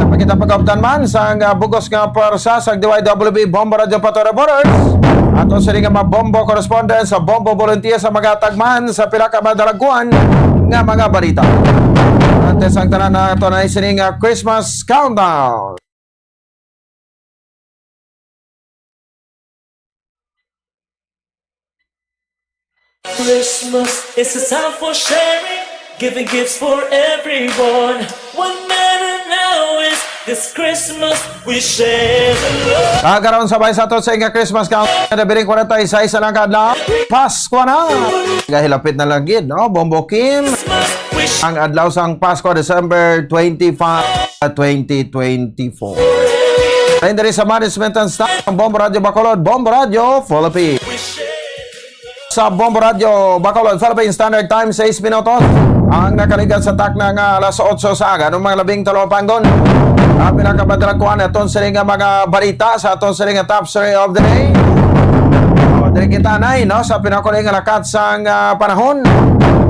Sa pagkita pagkauptan man sang, ah, bugos nga pwersa sa D Y W B Bombo Radyo Patrol Reporters, ato sini nga mga Bombo correspondent sa Bombo Volunteer sa mga tagman sa pila ka madalagkuan nga mga balita. Antes ang tanan, na ito na sini nga Christmas Countdown. Christmas is a time for sharing, giving gifts for everyone. What matter now is this Christmas we share the love. Kagaron, sabay sa ato sa inga Christmas count, na biring kwarenta y seis na lang ka adlaw. Pasko na! Gahilapit na lang gid, no? Bombo Kim. Christmas we sh- Ang adlaw sang Pasko, December twenty-five, twenty twenty-four. Lain diri sa management and staff ng Bombo Radyo Bacolod, Bombo Radyo Philippines. Sa Bombo Radyo Bacolod, Philippine Standard Time, sais minutos ang nakaligad sa takna nga alas otso sa aga. Anong mga labing talapanggon? Ang pinakamadalagkuan aton sini nga mga balita sa aton sini nga top three of the day. O, diri kita, nay, no, sa pinakuling nga lakat sang, ah, panahon.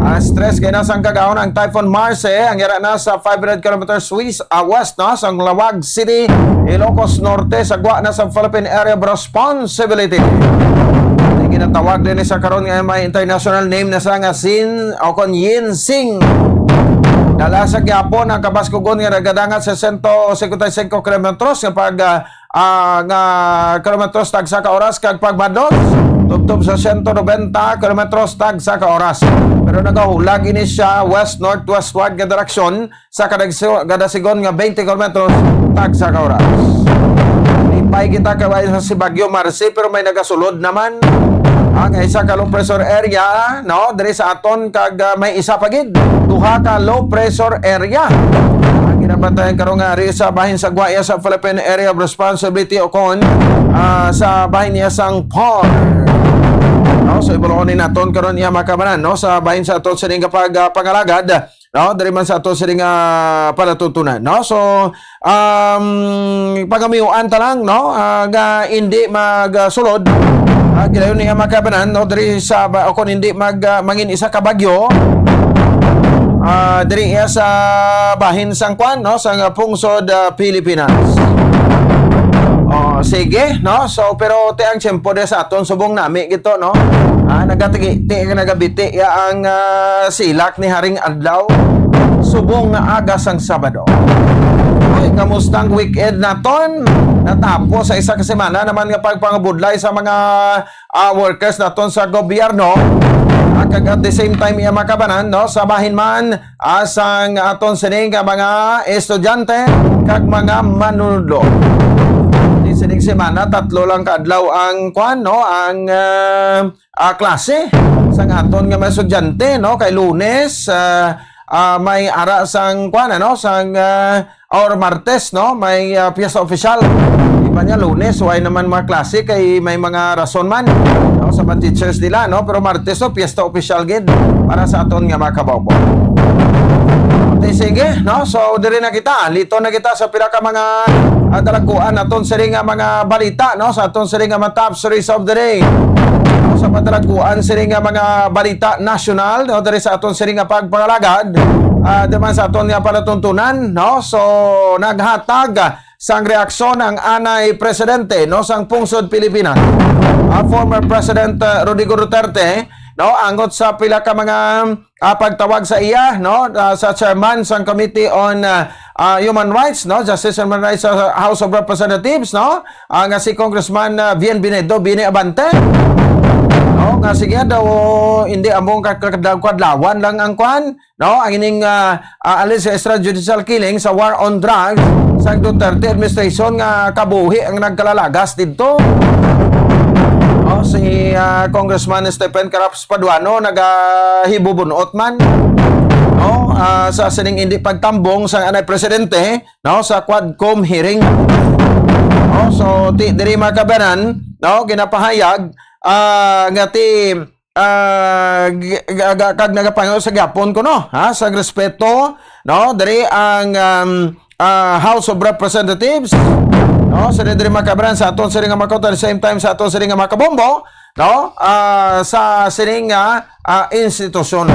Ah, stress kay na sang kagahon ang Typhoon Marce, ang yara na sa five hundred kilometers west, ah, west, no, sang Laoag City, Ilocos Norte, sa gwa na sa Philippine Area of Responsibility. Ang ginatawag din sa karon nga may international name na sa nga Sin o kon Yin Sing. Dala sa gyapon ang kabaskugon nga nagadangat sa sento cincuenta y cinco kilometros nga pag, ah, ah, nga kilometros tagsa ka oras, kag pagmadlot tubtob sa sento nobenta kilometros tagsa ka oras. Pero nagahulag ini siya west-northwestward nga direksyon sa kadagso-, kadasigon nga twenty kilometros tagsa ka oras. Lipay kita kay wala sa si Bagyo Marce, pero may nagasulod naman ang isa ka low pressure area, no, diri sa aton, kag, ah, may isa pa gid, duha ka low pressure area ang ginabantayan karon nga ari sa bahin sa gwa sa Philippine Area of Responsibility o kon, ah, sa bahin niya sang PAR. No, so, ibulong ni naton karon iya makabanan, no, sa bahin sa aton sining kapag, ah, pangalagad, no, diri man sa ato sining, ah, palatuntunan, no. So, um, pagamiuan ta lang, no, ah, nga hindi magsulod, ah, gilayon niya makabanan, no, diri sa ba-, o kung hindi mag, ah, mangin isa ka bagyo, ah, diri iya sa bahin sang kwan, no, sa nga pungsod, ah, Pilipinas. Oh, sige, no? So, pero ti ang tiyempo de sa aton subong nami gito, no? Ah, nagatigi, ti, nagabiti ya ang, ah, silak ni Haring Adlaw. Subong nga aga sang Sabado. Uy, kamusta ang weekend naton? Natapos sa isa ka semana naman nga pagpangabudlay sa mga, ah, workers naton sa gobyerno. Ah, kag at the same time, iya makabanan, no? Sa bahin man, asang aton sining nga mga estudyante kag mga manunudlo. Di sining semana, tatlo lang ka adlaw ang kwan, no? Ang, ah, ah, klase sang aton nga mga estudyante, no? Kay Lunes, ah, ah, may ara sang kwan, ano? Sang, ah, or Martes, no? May, ah, piyesta opisyal. Iba niya, Lunes, way naman mga klase kay may mga rason man, no? Sa mga teachers nila, no? Pero Martes, no? Piyesta opisyal gid para sa aton nga mga kababaw. Okay, sige, no? So, diri na kita. Lito na kita sa pila ka mga, ah, dalagkuan aton sini nga mga balita, no? Sa aton sini nga mga top stories of the day. No? Sa padalagkuan sini nga mga balita nasyonal, no? Diri sa aton sini nga pagpangalagad, ah, di man sa aton nga palatuntunan, no? So, naghatag sang reaksyon ang anay presidente, no, sang pungsod Pilipinas, ah, former President, ah, Rodrigo Duterte, no, angot sa pila ka mga, ah, pagtawag sa iya, no, ah, sa chairman sang Committee on, ah, ah, Human Rights, no, Justice and Human Rights sa House of Representatives, no, ah, nga si Congressman, ah, Bienvenido Bini Abante, no, nga sige daw, hindi among ka-, ka-, kadlawan lang ang kwan, no, ang ining, ah, ah, alleged extrajudicial killing sa war on drugs sa Duterte administration nga kabuhi ang nagkalalagas didto. Oh, si, ah, Congressman Stephen Caraps Paduano nagahibubunot man, no, ah, sa sining hindi pagtambong sang anay presidente, no, sa Quadcom hearing. No, so ti diri, mga kabanan, no, ginapahayag, ah, nga ti ah, g-, g-, g-, kag nagapangayo sa gyapon ko, no, ha, sa respeto, no, diri ang, um, ah, House of Representatives, no, sa diri, mga kabanan, sa aton sini nga mga kauto, at the same time sa aton sini nga mga kabombo, no, ah, sa sini nga, ah, institusyon.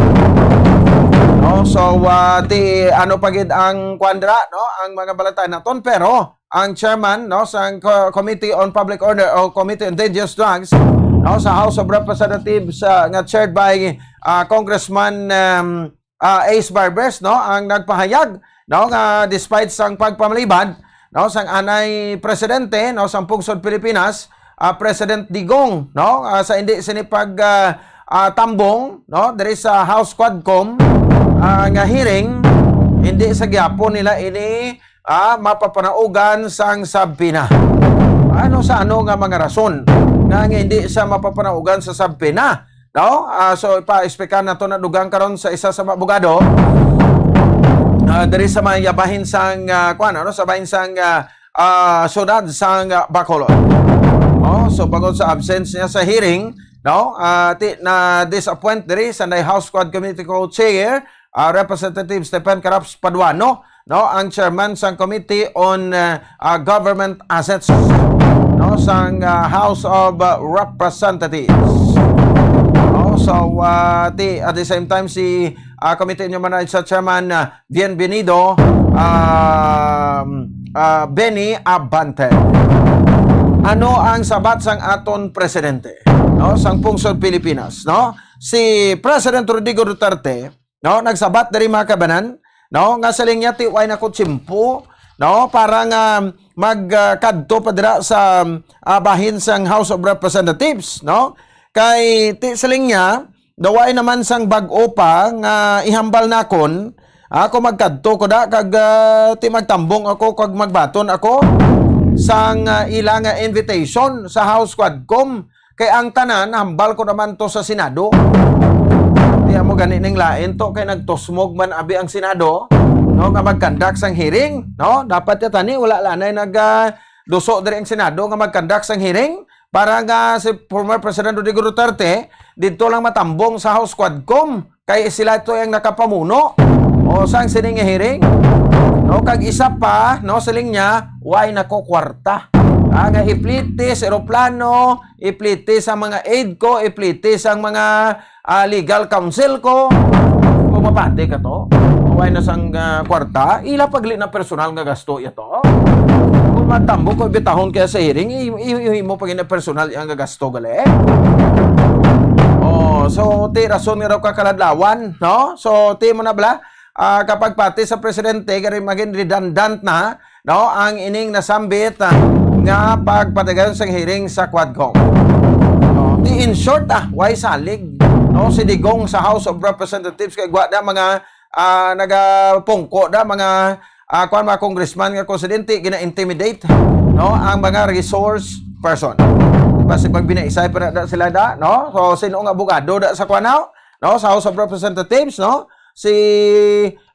No, so, ah, ti ano pa gid ang kwan dira, no, ang mga balatian naton, pero ang chairman, no, sang Co-, Committee on Public Order o Committee on Dangerous Drugs, no, sa House of Representatives, ah, nga chaired by, ah, Congressman, um, ah, Ace Barbers, no, ang nagpahayag, no, nga despite sang pagpamalibad, no, sang anay presidente, no, sang pungsod Pilipinas, ah, President Digong, no, ah, sa hindi sini pag, ah, ah, tambong, no, diri sa House Quadcom, ah, nga hearing, hindi sa gyapon nila ini ah, mapapanaugan sang subpoena. Ano sa ano nga mga rason nga, nga hindi siya mapapanaugan sa subpoena? No? Ah, so, ipa-explicar nato na dugang karon sa isa sa mga abogado, ah, diri sa may bahin sang, ah, kuwan, ano, sa bahin sang, ah, ah, syudad sang, ah, Bacolod. Oh, so, bangod sa absence niya sa hearing, no? Ah, ti, na-disappoint diri sa House Quad Committee co-chair, ah, Representative Stephen Caraps Paduano, no, ang chairman sang Committee on, ah, ah, Government Assets, no, sang, ah, House of, ah, Representatives. No, so, ah, ti, at the same time, si, ah, Committee on Human Rights sa chairman, ah, Bienvenido, ah, ah, Benny Abante. Ano ang sabat sang aton presidente, no, sang pungsod Pilipinas, no? Si President Rodrigo Duterte, no, nagsabat diri, mga kabanan, no, nga siling niya, ti way na ko tiyempo, no, para nga mag, ah, kadto pa dira sa, ah, bahin sang House of Representatives, no? Kay ti siling niya, daw way naman sang bag-o pa nga ihambal nakon, ah, kung magkadto ko da kag, ah, ti magtambong ako kag magbaton ako sang, ah, ila nga invitation sa House Quadcom. Kay ang tanan, hambal ko naman to sa Senado. Di mo gani ning lain to, kay nagtusmog man abi ang Senado, no, nga mag-conduct sang hearing, no? Dapat ya tani, wala lanay nag, ah, duso diri ang Senado nga mag-conduct sang hearing para nga si former President Rodrigo Duterte didto lang matambong sa House Quadcom. Kay sila to ang nakapamuno. O, sang sining hearing? No, kag isa pa, no, siling niya, "Way na ko kwarta." Ah, nga ipliti sa eroplano, ipliti sa mga aid ko, ipliti sa mga, ah, legal counsel ko. Kung mapati ka to, way na sang, ah, kwarta, ila pagli na personal nga gasto ito. Kung matambo ko, bitahon kaya sa hearing, i-, i-, i-, mo pag personal ang gasto gali. Oh, so, ti rason nga daw kakaladlawan, no? So, ti mo na bala, ah, kapag pati sa presidente, gari maging redundant na, no, ang ining nasambit, ah, nga pagpatigayon sang hearing sa Quadcom. No? Ti in short, ah, way salig, no, si Digong sa House of Representatives kay gwa na mga, ah, nagapungko na mga, ah, kuwan, mga congressman nga presidente, gina-intimidate, no, ang mga resource person. Basi pag binaisay pa na, na sila da, no? So, sino ang abogado da sa kuwan, no? No, sa House of Representatives, no? Si,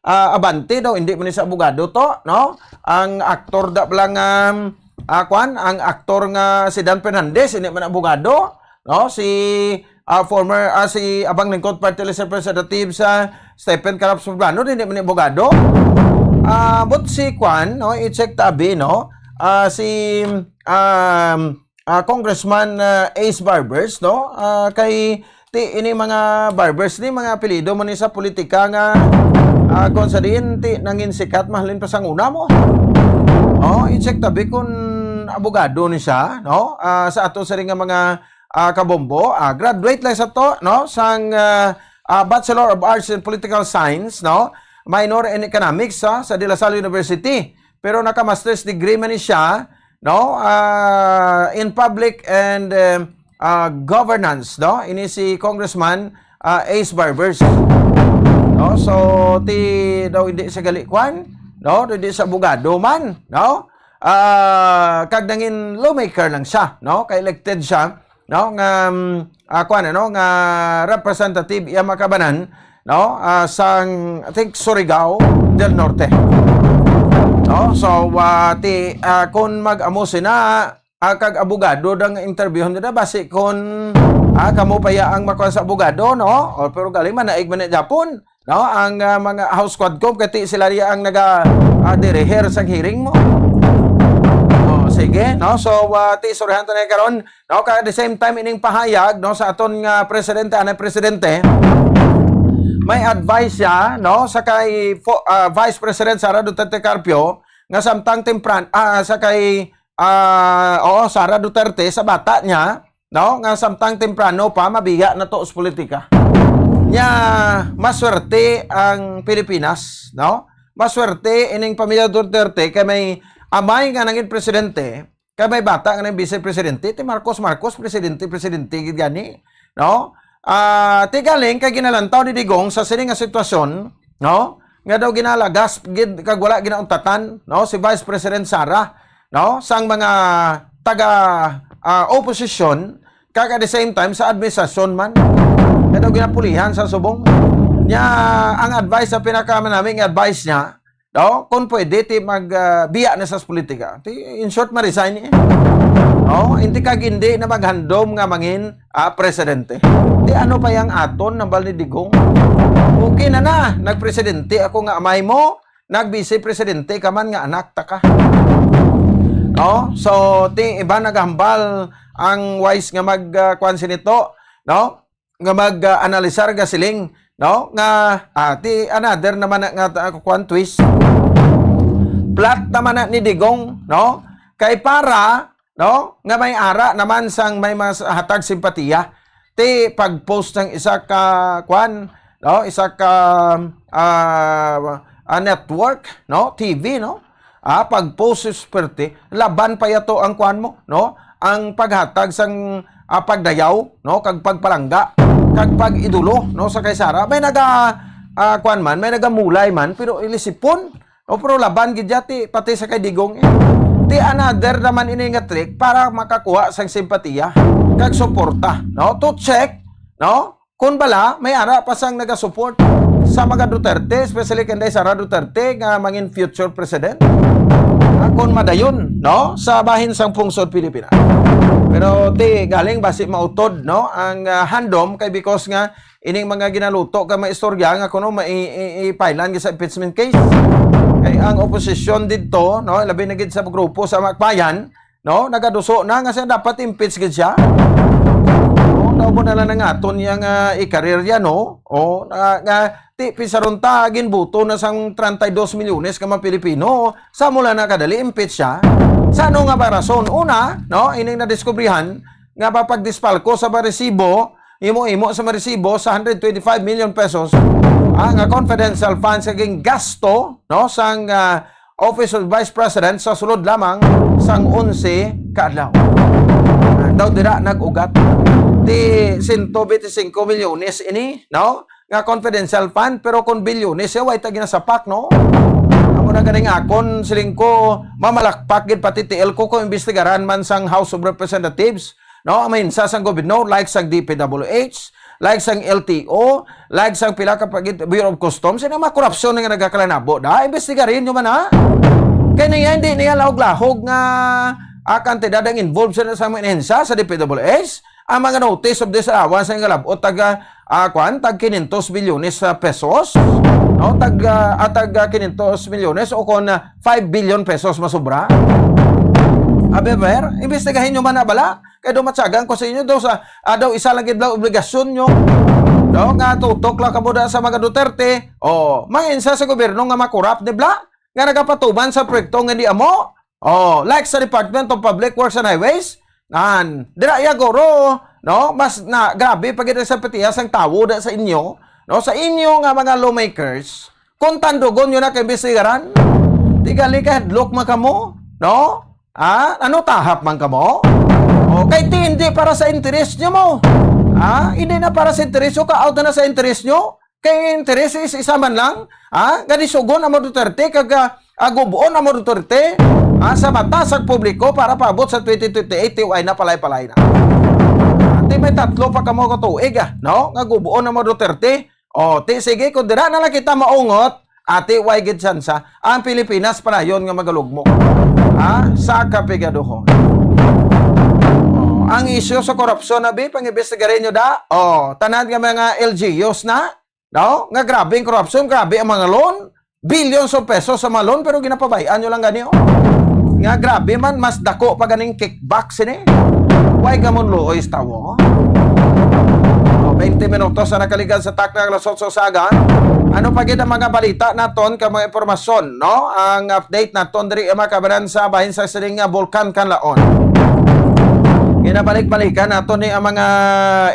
ah, Abante daw, hindi man ni sa abogado to, no? Ang aktor da lang, um, ah, kwan, ang aktor nga si Dan Fernandez, hindi man abogado, no? Si, ah, former, ah, si Abang Lingkod Party List Representative sa Stephen Caraps Poblano, hindi man abogado. Ah, but si kwan, no? I-check tabi, no? Ah, si, um, ah, Congressman, ah, Ace Barbers, no? Ah, kay ti ini mga barbers ni mga apelyido man ni sa politika nga, ah, kung sa diin ti nangin sikat mahalin pa sang una mo. Oh, i-check tabi kung abogado ni siya, no? Ah, sa ato sa rin nga mga, ah, Kabombo, ah, graduate lang sa to, no, sang, ah, ah, Bachelor of Arts in Political Science, no, minor in Economics, ah, sa De La Salle University. Pero naka-master's degree man ni siya, no, ah, in Public and, eh, ah, Governance, no, ini si Congressman, ah, Ace Barbers. No, so ti daw hindi siya gali kwan, no, hindi siya abogado man, no. Ah, kag nangin lawmaker lang siya, no, kay elected siya, no, nga, um, ah, kwan, ano, nga representative iya makabanan, no, ah, sang, I think, Surigao del Norte. No, so, ah, ti, ah, kun mag-amo sina, ah, kag abogado dang interviewon nila, basi kun, ah, kamo pa ya ang makuha sa abogado, no? O, pero galing man, naig man na Japon, no? Ang, ah, mga House Quadcom, kay ti sila ya ang naga, ah, diriher sang hearing mo. O, sige, no? So, ah, ti istoryahan ta na karon, no? Kag at the same time, ining pahayag, no, sa aton nga presidente, anay presidente, may advice siya, no, sa kay fo-, ah, Vice President Sara Duterte Carpio, nga samtang tempran-, ah, sa kay, ah, oo, Sara Duterte, sa bata niya, no, nga samtang temprano pa, mabiya na to sa politika. Nya, maswerte ang Pilipinas, no? Maswerte ining pamilya Duterte kay may amay nga nangin presidente, kay may bata nga nangin vice presidente, ti Marcos Marcos, presidente, presidente gid gani, no? Ah, ti galing kay ginalantaw ni Digong sa sini nga sitwasyon, no? Nga daw ginalagas gid kag wala ginauntatan, no, si Vice President Sara, no, sang mga taga, ah, oposisyon, kag at the same time sa administrasyon man. Nga daw ginapulihan sa subong. Nya, ang advice sa pinakamanami nga advice niya, no, kung pwede, ti mag, ah, biya na sa politika. Ti, in short, ma-resign eh. No, hindi kag hindi na maghandom nga mangin, ah, presidente. Ti ano pa yang aton nambal ni Digong? Okay na na, nagpresidente ako nga amay mo, nag-vice presidente ka man nga anak ta ka. No? So, ti iba nagahambal ang wise nga mag, ah, kwan sini to, no? Nga mag, ah, analisar nga siling, no? Nga, ah, ti another naman na, nga, ah, kwan twist. Plot naman na ni Digong, no? Kay para, no, nga may ara naman sang may mas hatag simpatiya. Ti pag-post sang isa ka, kwan, no, isa ka, ah, ah, network, no, T V, no? Ah, pag-post sa swerte, laban pa yato ang kwan mo, no? Ang paghatag sang, ah, pagdayaw, no, kag pagpalangga, kag pag-idolo, no, sa kay Sara. May naga, ah, kwan man, may nagamulay man, pero ilisipon, o, pero laban gid ya, ti, pati sa kay Digong, eh. Ti another naman ini nga trick para makakuha sang simpatiya kag suporta, no? To check, no? Kung bala, may ara pa sang nagasupport sa mga Duterte, especially kay Inday Sara Duterte nga mangin future president. Ah, kung madayon, no? Sa bahin sang pungsod Pilipinas. Pero ti galing basi mautod, no? Ang, ah, handom kay because nga ining mga ginaluto ka mga istorya nga kuno mai-, i-, i-filean gid sa impeachment case. Kay ang oposisyon didto, no, labi na gid sa grupo sa Akbayan, no, nagaduso na nga siya dapat impeach gid siya. No, daw mo na lang nga aton yang, ah, ikarirya, no? O, na, nga, ti, pisaron ta, ginbuto na sang treinta y dos milyones ka mga Pilipino, sa mula na kadali, impeach siya. Sa ano nga ba rason? Una, no, ining nadiskubrihan, nga mapagdispalko sa mga resibo, imo-imo sa mga resibo sa hundred twenty-five million pesos, ah, nga confidential funds nga gingasto, no, sang, ah, Office of Vice President sa sulod lamang sang onse ka adlaw. Ah, daw dira nag-ugat ti sento benti singko milyones ini, no? Nga confidential fund, pero kung bilyones siya, way ta ginasapak, no? Amo na ganing akon, siling ko, mamalakpak gid pati tiil ko kung imbestigaran man sang House of Representatives, no? Ang mahinsa sang gobyerno, like sang D P W H, like sang L T O, like sang pila ka pagit-, Bureau of Customs, sino mga korupsyon nga nagakalanabo, da? Imbestigarin nyo man, ha? Kaya niya, hindi niya lahog-lahog nga, ah, kantidad ang involved sa, sa mga ahensa sa D P W H. Ang mga notice of disallowance nga labot taga, ah, kwan, tag quinientos bilyones sa pesos, no? Tag, ah, ah, tag, ah, quinientos milyones o kon, ah, five billion pesos masobra. Abi, ber, imbestigahin nyo man na bala. Kay daw matyagan ko sa inyo, daw sa, ah, daw isa lang gid lang obligasyon nyo. Daw nga tutok lang kamo da sa mga Duterte. Oh, manginsa sa gobyerno nga makurap, di bla? Nga nagapatuman sa proyekto nga di amo. Oh, like sa Department of Public Works and Highways, nan, dira ya guro, no? Mas na, grabe pa gid ang simpatiya sang tawo da sa inyo, no? Sa inyo nga mga lawmakers, kung tandugon nyo na kay imbestigaran, di gali ka headlock man kamo, no? Ha? Ano, tahap man kamo? O, kay ti, hindi para sa interes nyo mo. Ha? Hindi na para sa interes nyo, ka-out na sa interes nyo. Kay interes is isa man lang, ha? Nga nisugon ang mga Duterte, kag, ah, ah, gub-on ang mga Duterte, ha? Sa mata sa publiko para paabot sa twenty twenty-eight, ti way na palay-palay na. Ti may tatlo pa kamo ka tuig, ah, no? Nga gub-on ang mga Duterte. O, ti sige, kung dira na lang kita maungot, ati, way gid tsansa. Ang Pilipinas panayon nga magalugmok. Ha? Sa kapigaduhon. O, ang isyu sa korupsyon, abi, pang-imbestigarin nyo da. O, tanan nga mga L G Us na, no? Nga grabe ang korupsyon, grabe ang mga loan. Billions of pesos sa mga loan, pero ginapabay-an nyo lang gani, o. Nga grabe man, mas dako pa ganing kickback sini. Way gamon luoy sa tawo. O, twenty minutos na nakaligad sa takna alas otso sa aga. Ano pa gid ang mga balita naton, kag mga impormasyon, no? Ang update naton diri, mga kabanan, sa bahin sa sining nga Bulkan Kanlaon. Ginabalik-balikan naton ni ang mga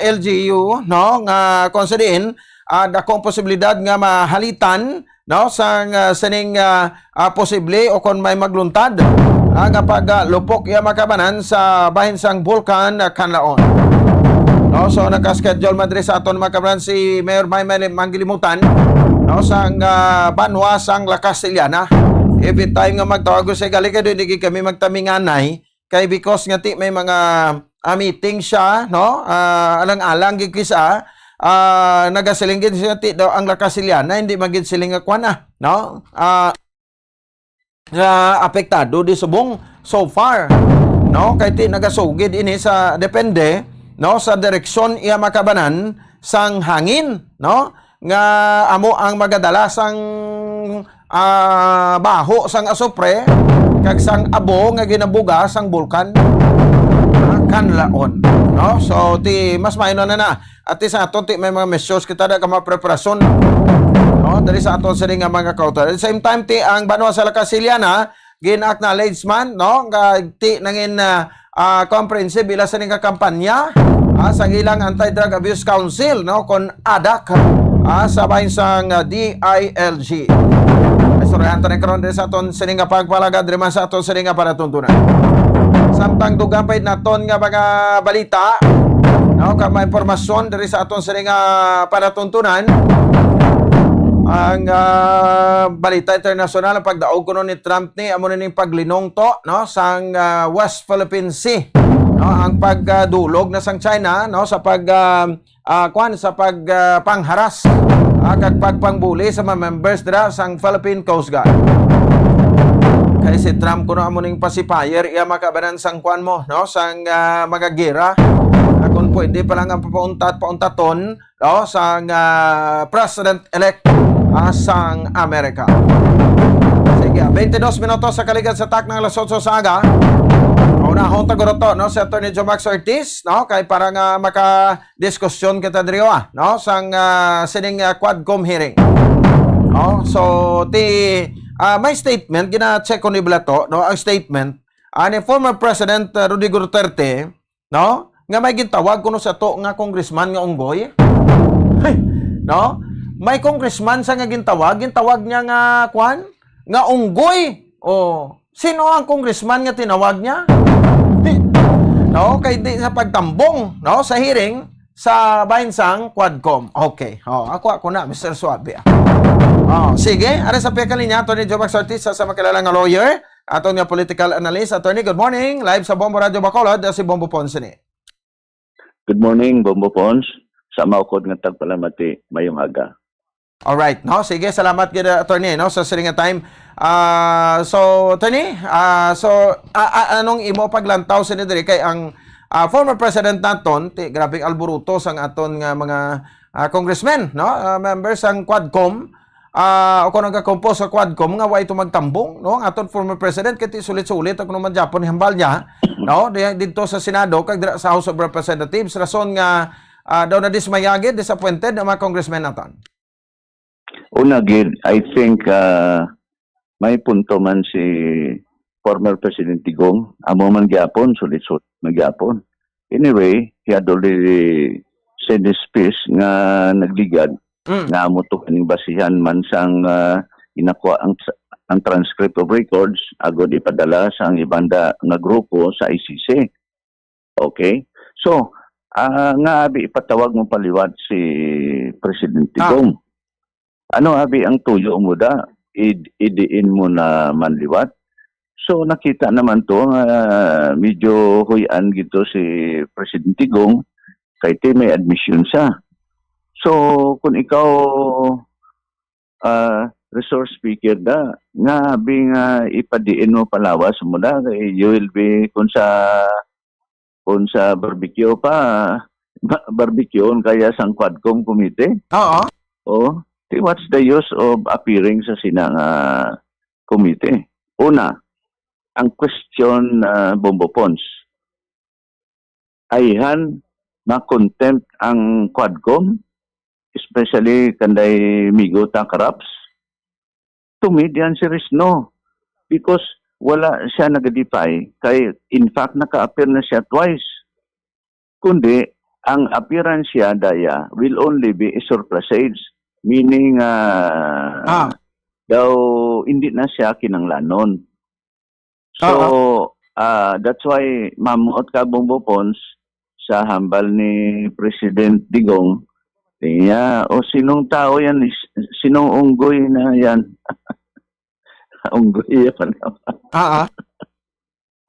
L G U, no? Nga kung sa diin, ah, dakong posibilidad nga mahalitan, no, sang, ah, sining, ah, ah, posible o kon may magluntad, ah, nga pag, ah, lupok iya makabanan sa bahin sang Bulkan, ah, Kanlaon. No, so naka-schedule man diri sa aton makabanan si Mayor Maymay Mangilimutan, no, sang, ah, banwa sang La Castellana. Every time nga magtawag ko sa gali kay doon, di kami magtaminganay, kay because nga ti may mga, ah, meeting siya, no? Ah, alang-alang gid kisa, ah, nagasiling gid siya ti daw ang La Castellana, hindi man gid siling nga kwan, ah, no? Ah, nga apektado di subong so far, no? Kay ti nagasugid ini sa depende, no, sa direksyon iya makabanan sang hangin, no? Nga amo ang magadala sang, ah, baho sang asupre kag sang abo nga ginabuga sang bulkan, ah, Kanlaon, no? So, ti mas maayo na na. At least aton ti may mga measures kita da ka mga preparasyon, no? Dali sa aton sini nga mga kautoran. At the same time, ti ang banwa sa La Castellana, gin-acknowledge man, no? Nga ti nangin, ah, ah, comprehensive ila sini nga kampanya, ah, sa ilang Anti-Drug Abuse Council, no? Kon adak, ah, sa bahin sang, ah, D I L G. Istoryahan ta na karon diri sa aton sini nga pagpalagad, diri man sa aton sini nga panatuntunan. Samtang dugang pa naton nga mga balita, no? Kag mga impormasyon diri sa aton sini nga panatuntunan. Ang, ah, balita internasyonal, ang pagdaog kuno ni Trump ni, amo na ning paglinong to, no, sang, ah, West Philippine Sea, no, ang pagdulog na sang China, no, sa pag, ah, ah, kwan, sa pag, ah, pangharas, ah, kag pagpangbuli sa mga members dira sang Philippine Coast Guard. Kay si Trump kuno amo ning pacifier iya makabanan sang kwan mo, no, sang, ah, mga gera. Ah, kung pwede pa lang ang papauntat-pauntaton, no, sang, ah, President-elect, ah, sang Amerika. Sige, twenty-dos minutos sa kaligad sa takna alas otso sa aga. Unahon ta guro to, no, si Attorney Jomax Ortiz, no, kay para nga maka-diskusyon kita diri, ah, no, sang, ah, sining, ah, Quadcom hearing. No, so ti, ah, may statement gina-check ko ni Blato, no, ang statement ani former President, ah, Rodrigo Duterte, no? Nga may gintawag kuno sa to nga congressman nga unggoy. Hey, no? May congressman sa nga gintawag, gintawag niya nga kwan, nga unggoy. Oh, sino ang congressman nga tinawag niya? Hey, no, kay di sa pagtambong, no, sa hearing sa bahin sang Quadcom. Okay. Oh, ako, ako na, Mister Suabe, ah. Oh, sige, ari sa pika linya, Attorney Jomax Ortiz, sa, sa makilala nga lawyer, aton nga political analyst. Attorney, good morning. Live sa Bombo Radio Bacolod, si Bombo Ponce ni. Good morning, Bombo Pons. Sa maukod nga tagpalamati, mayong aga. Alright, no? Sige, salamat gid, Attorney, no, sa sining nga time. Ah, so, Attorney, ah, so, a-, a-, anong imo paglantaw sini diri kay ang, ah, former president naton, ti, grabing alburuto sang aton nga mga, ah, congressmen, no? Ah, members sang Quadcom, ah, o kung nagakompos sa Quadcom nga wa ito magtambong, no? Ang aton former president, kay ti sulit-sulit ang kuno man Japon hambal niya, no? Di-, didto sa Senado, kag dira sa House of Representatives, rason nga, ah, daw nadismaya gid, disappointed ang mga congressmen naton. Una gid, I think, ah, may punto man si former President Digong, amo man gyapon, sulit-sulit man gyapon. Anyway, he had already said his piece nga nagligad, Mm. nga amo to kaning basihan man sang, ah, inakuha ang, ang transcript of records agud ipadala sa ang ibanda nga grupo sa I C C. Okay? So, ah, nga abi ipatawag mo paliwat si Presidente Ah. Digong. Ano abi ang tuyo mo da? Id-, idiin mo na man liwat? So, nakita naman to nga medyo huy-an gito si Presidente Digong kay ti may admission siya. So, kung ikaw, ah, resource speaker da, nga abi nga ipadiin mo palawas mo da, kay you will be, kung sa, kung sa barbecue pa, ba-, barbecue kaya sang Quadcom committee? Oo. Oh, di, what's the use of appearing sa sina nga committee? Una, ang question, ah, Bombo Pons, ayhan ma-contempt ang Quadcom, especially kanday migo ta Caraps? To me, the answer is no. Because wala siya nagadefy, kay in fact, naka-appear na siya twice. Kundi, ang appearance siya, daya, will only be a surplusage. Meaning, ah, Ah. daw hindi na siya kinanglanon. So, Oo. ah, that's why mamuot ka, Bombo Pons, sa hambal ni President Digong. Niya, "O, sinong tao yan? Is-, sinong unggoy na yan?" Unggoy yan. Ah, ah.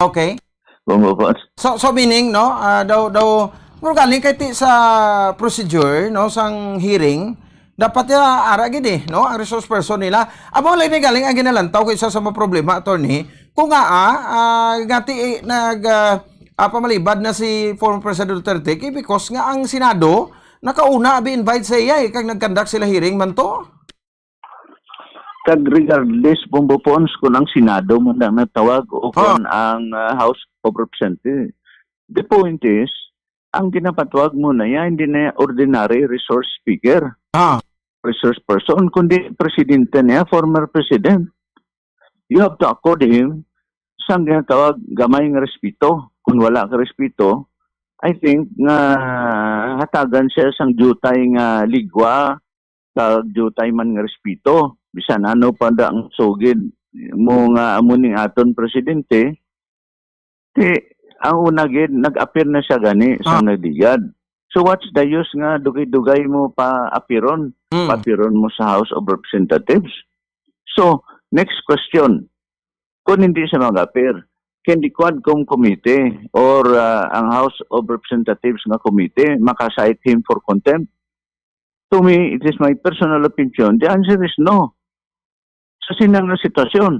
Okay. Bombo Pons. So, so meaning, no, ah, daw, daw, pero galing kay ti sa procedure, no, sang hearing, dapat ya ara gid eh, no, ang resource person nila. Amo lang ni galing ang ginalantaw ko isa sa mga problema, attorney. Kung nga, ah, ah, nga ti, eh, nag, ah, ah, pamalibad na si former President Duterte, kay because nga ang Senado nakauna abi invite sa iya, eh, kag nag-conduct sila hearing man to. Kag regardless, Bombo Pons, kung ang Senado mo na natawag o Ah. kung ang, ah, House of Representatives, the point is, ang ginapatawag mo na yan, hindi na yan ordinary resource speaker. Ah. Resource person, kundi presidente niya, former president. You have to accord him sang ginatawag gamay nga respeto. Kung wala ka respeto, I think nga hatagan siya sang diutay nga ligwa, kag diutay man nga respeto. Bisan ano pa da ang sugid mo nga amo ning aton presidente, ti ang una gid, nag-appear na siya gani sa Ah. nagligad. So what's the use nga dugay-dugay mo pa apiron? Hmm. Papiron mo sa House of Representatives. So, next question. Kung hindi siya mag-appear, can the Quadcom Committee or, ah, ang House of Representatives nga committee maka-cite him for contempt? To me, it is my personal opinion. The answer is no. Sa sina nga sitwasyon,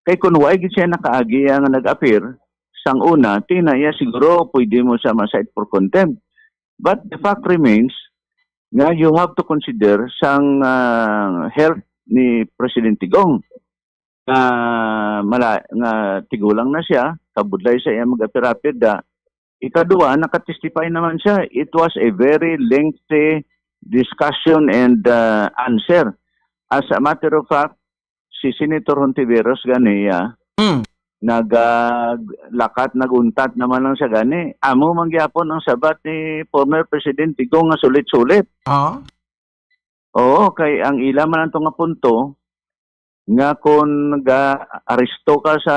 kay kung wa gid siya nakaagi nga nag-appear sang una, ti na iya siguro pwede mo siya ma-cite for contempt. But the fact remains nga you have to consider sang, ah, health ni President Digong nga mala-, nga tigulang na siya, kabudlay sa iya mag-appear-appear da. Ikaduha, naka-testify naman siya. It was a very lengthy discussion and, uh, answer. As a matter of fact, si Senator Hontiveros gani, ah, Hmm. nag-, ah, lakat, nag-untat naman lang siya gani. Amo man gyapon ang sabat ni former President Digong nga sulit-sulit. Ah. Oo, kay ang ila man ang tunga punto nga kung nag-aresto ka sa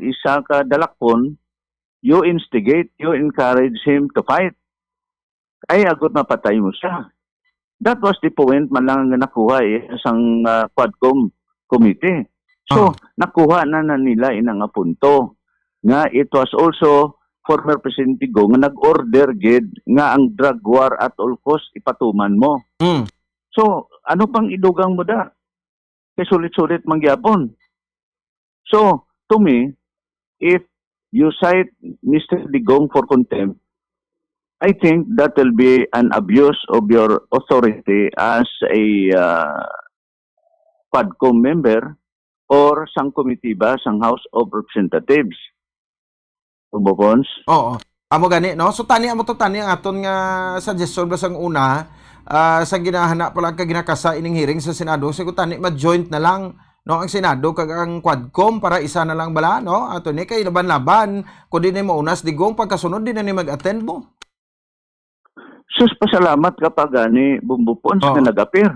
isa ka dalakpon, you instigate, you encourage him to fight. Ay, agud mapatay mo siya. That was the point man lang nga nakuha, eh, sang, ah, Quadcom committee. So, Ah. nakuha na, na nila ina nga punto nga it was also former President Digong nga nag-order gid nga ang drug war at all cost ipatuman mo. Mm. So, ano pang idugang mo da? Kay sulit-sulit man gyapon. So, to me, if you cite Mister Digong for contempt, I think that will be an abuse of your authority as a, uh, Quadcom member or sang komitiba sang House of Representatives. Bombo Pons? Oo. Amo gani, no? So, tani, amo to, tani ang aton nga suggestion ba sang una, ah, sa ginahana pala ka ginakasa ining hearing sa Senado, siguro tani ma-joint na lang no, ang Senado kag ang Quadcom para isa na lang bala, no? Ato ni kay laban-laban, kung di na mauna si Digong, pagkasunod di na ni mag-attend mo. Sus, pasalamat ka pa gani, Bombo Pons, Oo. nga nag-appear.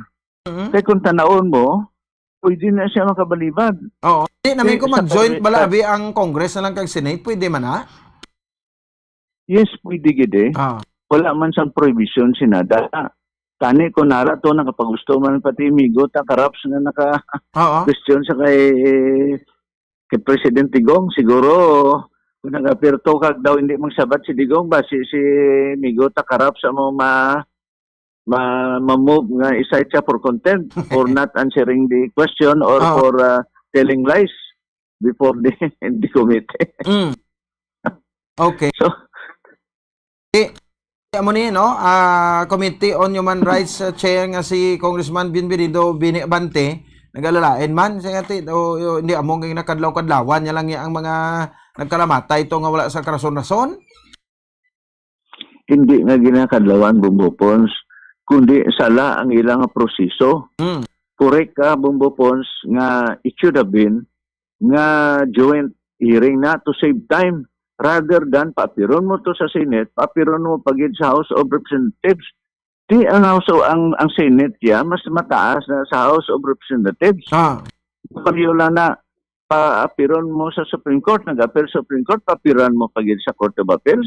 Mhm. Kay kung tanawon mo, pwede na siya makabalibad. Oo. Di namin Di, kung sa mag-joint pag- bala sa- abi ang Congress na lang kag Senate, pwede man na? Yes, pwede gid eh. Ah. Wala man sang prohibition si Nada. Tani ko nara to, nakapagusto man pati Migo ta Karaps nga naka Oo. question sa kay kay President Digong. Siguro kung nag-appear to kag daw hindi magsabat si Digong, basi si Migo ta Karaps amo ma ma, ma-move nga i-cite siya for contempt for not answering the question or Oo. for uh, telling lies before the the committee. Mm. Okay. So, Amo ni, no? Ah, Committee on Human Rights, ah, Chair nga si Congressman Bienvenido Bini Abante, nagalalain man siya nga ti, o, o, hindi amo nga ginakadlaw-kadlawan niya lang niya ang mga nagkalamatay to nga wala sa karason-rason. Hindi nga ginakadlawan, Bombo Pons, kundi sala ang ilang proseso. Mm. Correct ka, Bombo Pons, nga it should have been nga joint hearing na to save time rather than paapiron mo to sa Senate, paapiron mo pa gid sa House of Representatives. Di ang House of, ang, ang Senate ya mas mataas na sa House of Representatives. Ah. Pareho lang na paapiron mo sa Supreme Court, nag-appeal sa Supreme Court, paapiran mo pa gid sa Court of Appeals.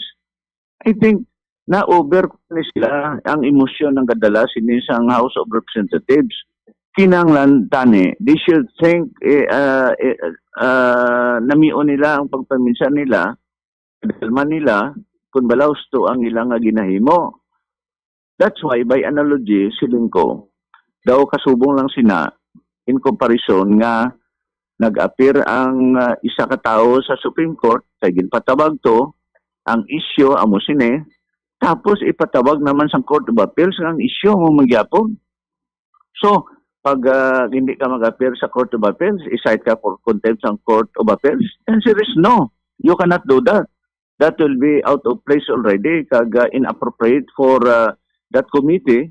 I think na-over ni sila ang emosyon ng kadala sini sang House of Representatives. Kinahanglan tani, they should think, eh, ah, eh, ah, namion nila ang pagpaminsan nila, kadalman nila, kung bala husto ang ilang nga ginahimo. That's why, by analogy, siling ko, daw kasubong lang sina in comparison nga nag-appear ang ah, isa ka tawo sa Supreme Court kay ginpatawag to, ang issue amo sini, tapos ipatawag naman sang Court of Appeals nga ang issue mo magyapon. So, pag ah, hindi ka mag-appear sa Court of Appeals, i-cite ka for contempt sang Court of Appeals? Answer is no. You cannot do that. That will be out of place already, kag ah, inappropriate for ah, that committee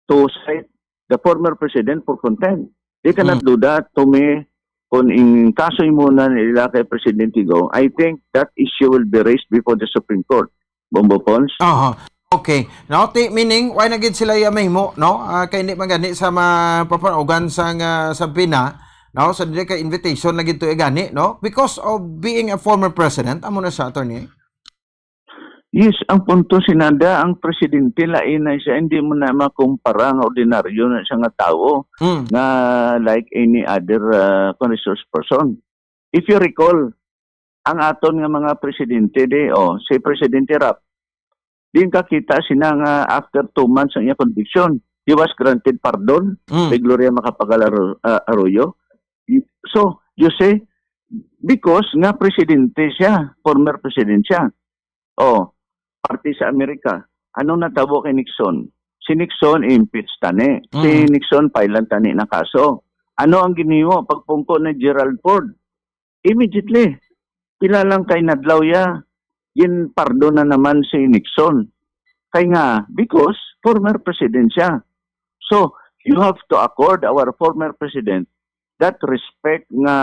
to cite the former president for contempt. They cannot Mm. do that to me. Kung in kaso mo na nila kay Presidente Go, I think that issue will be raised before the Supreme Court. Bombo Pons? Aha. Okay. Now, ti, meaning, why na gid sila iya mahimo, no? Ah, kay hindi man gani sa mapapanugan sa nga sa pina, no? Sa dili kay invitation na gid to gani, no? Because of being a former president, amo na siya, attorney. Yes, ang punto, Senada, ang presidente lain na siya, hindi mo na makumpara nga ordinaryo na siya nga tawo Mm. nga like any other uh, resource person. If you recall, ang aton nga mga presidente di, oh, si Presidente Rap, din kakita sina nga after two months ang iya conviction, he was granted pardon Mm. by Gloria Macapagal Arro- uh, Arroyo. Y- So, you see, because nga presidente siya, former president siya. Oh, parte sa Amerika. Ano natabo kay Nixon? Si Nixon impeach tani. Si Mm. Nixon file tani na kaso. Ano ang ginhimo pagpungko ni Gerald Ford? Immediately, pila lang kay nadlaw ya, ginpardon na naman si Nixon. Kay nga, because former president siya. So, you have to accord our former president that respect nga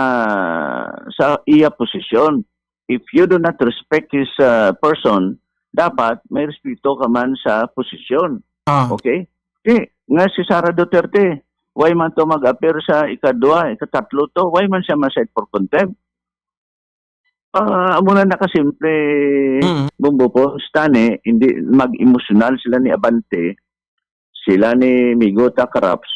sa iya posisyon. If you do not respect his uh, person, dapat may respeto ka man sa posisyon. Ah. Okay? Di, nga si Sara Duterte, why man to mag-appear sa ikadua, ikatatlo to? Why man siya ma-cite for contempt? Ah, amo na nakasimple, Mm. Bombo Pons, tani, hindi mag-emosyonal sila ni Abante, sila ni Migo ta Karaps,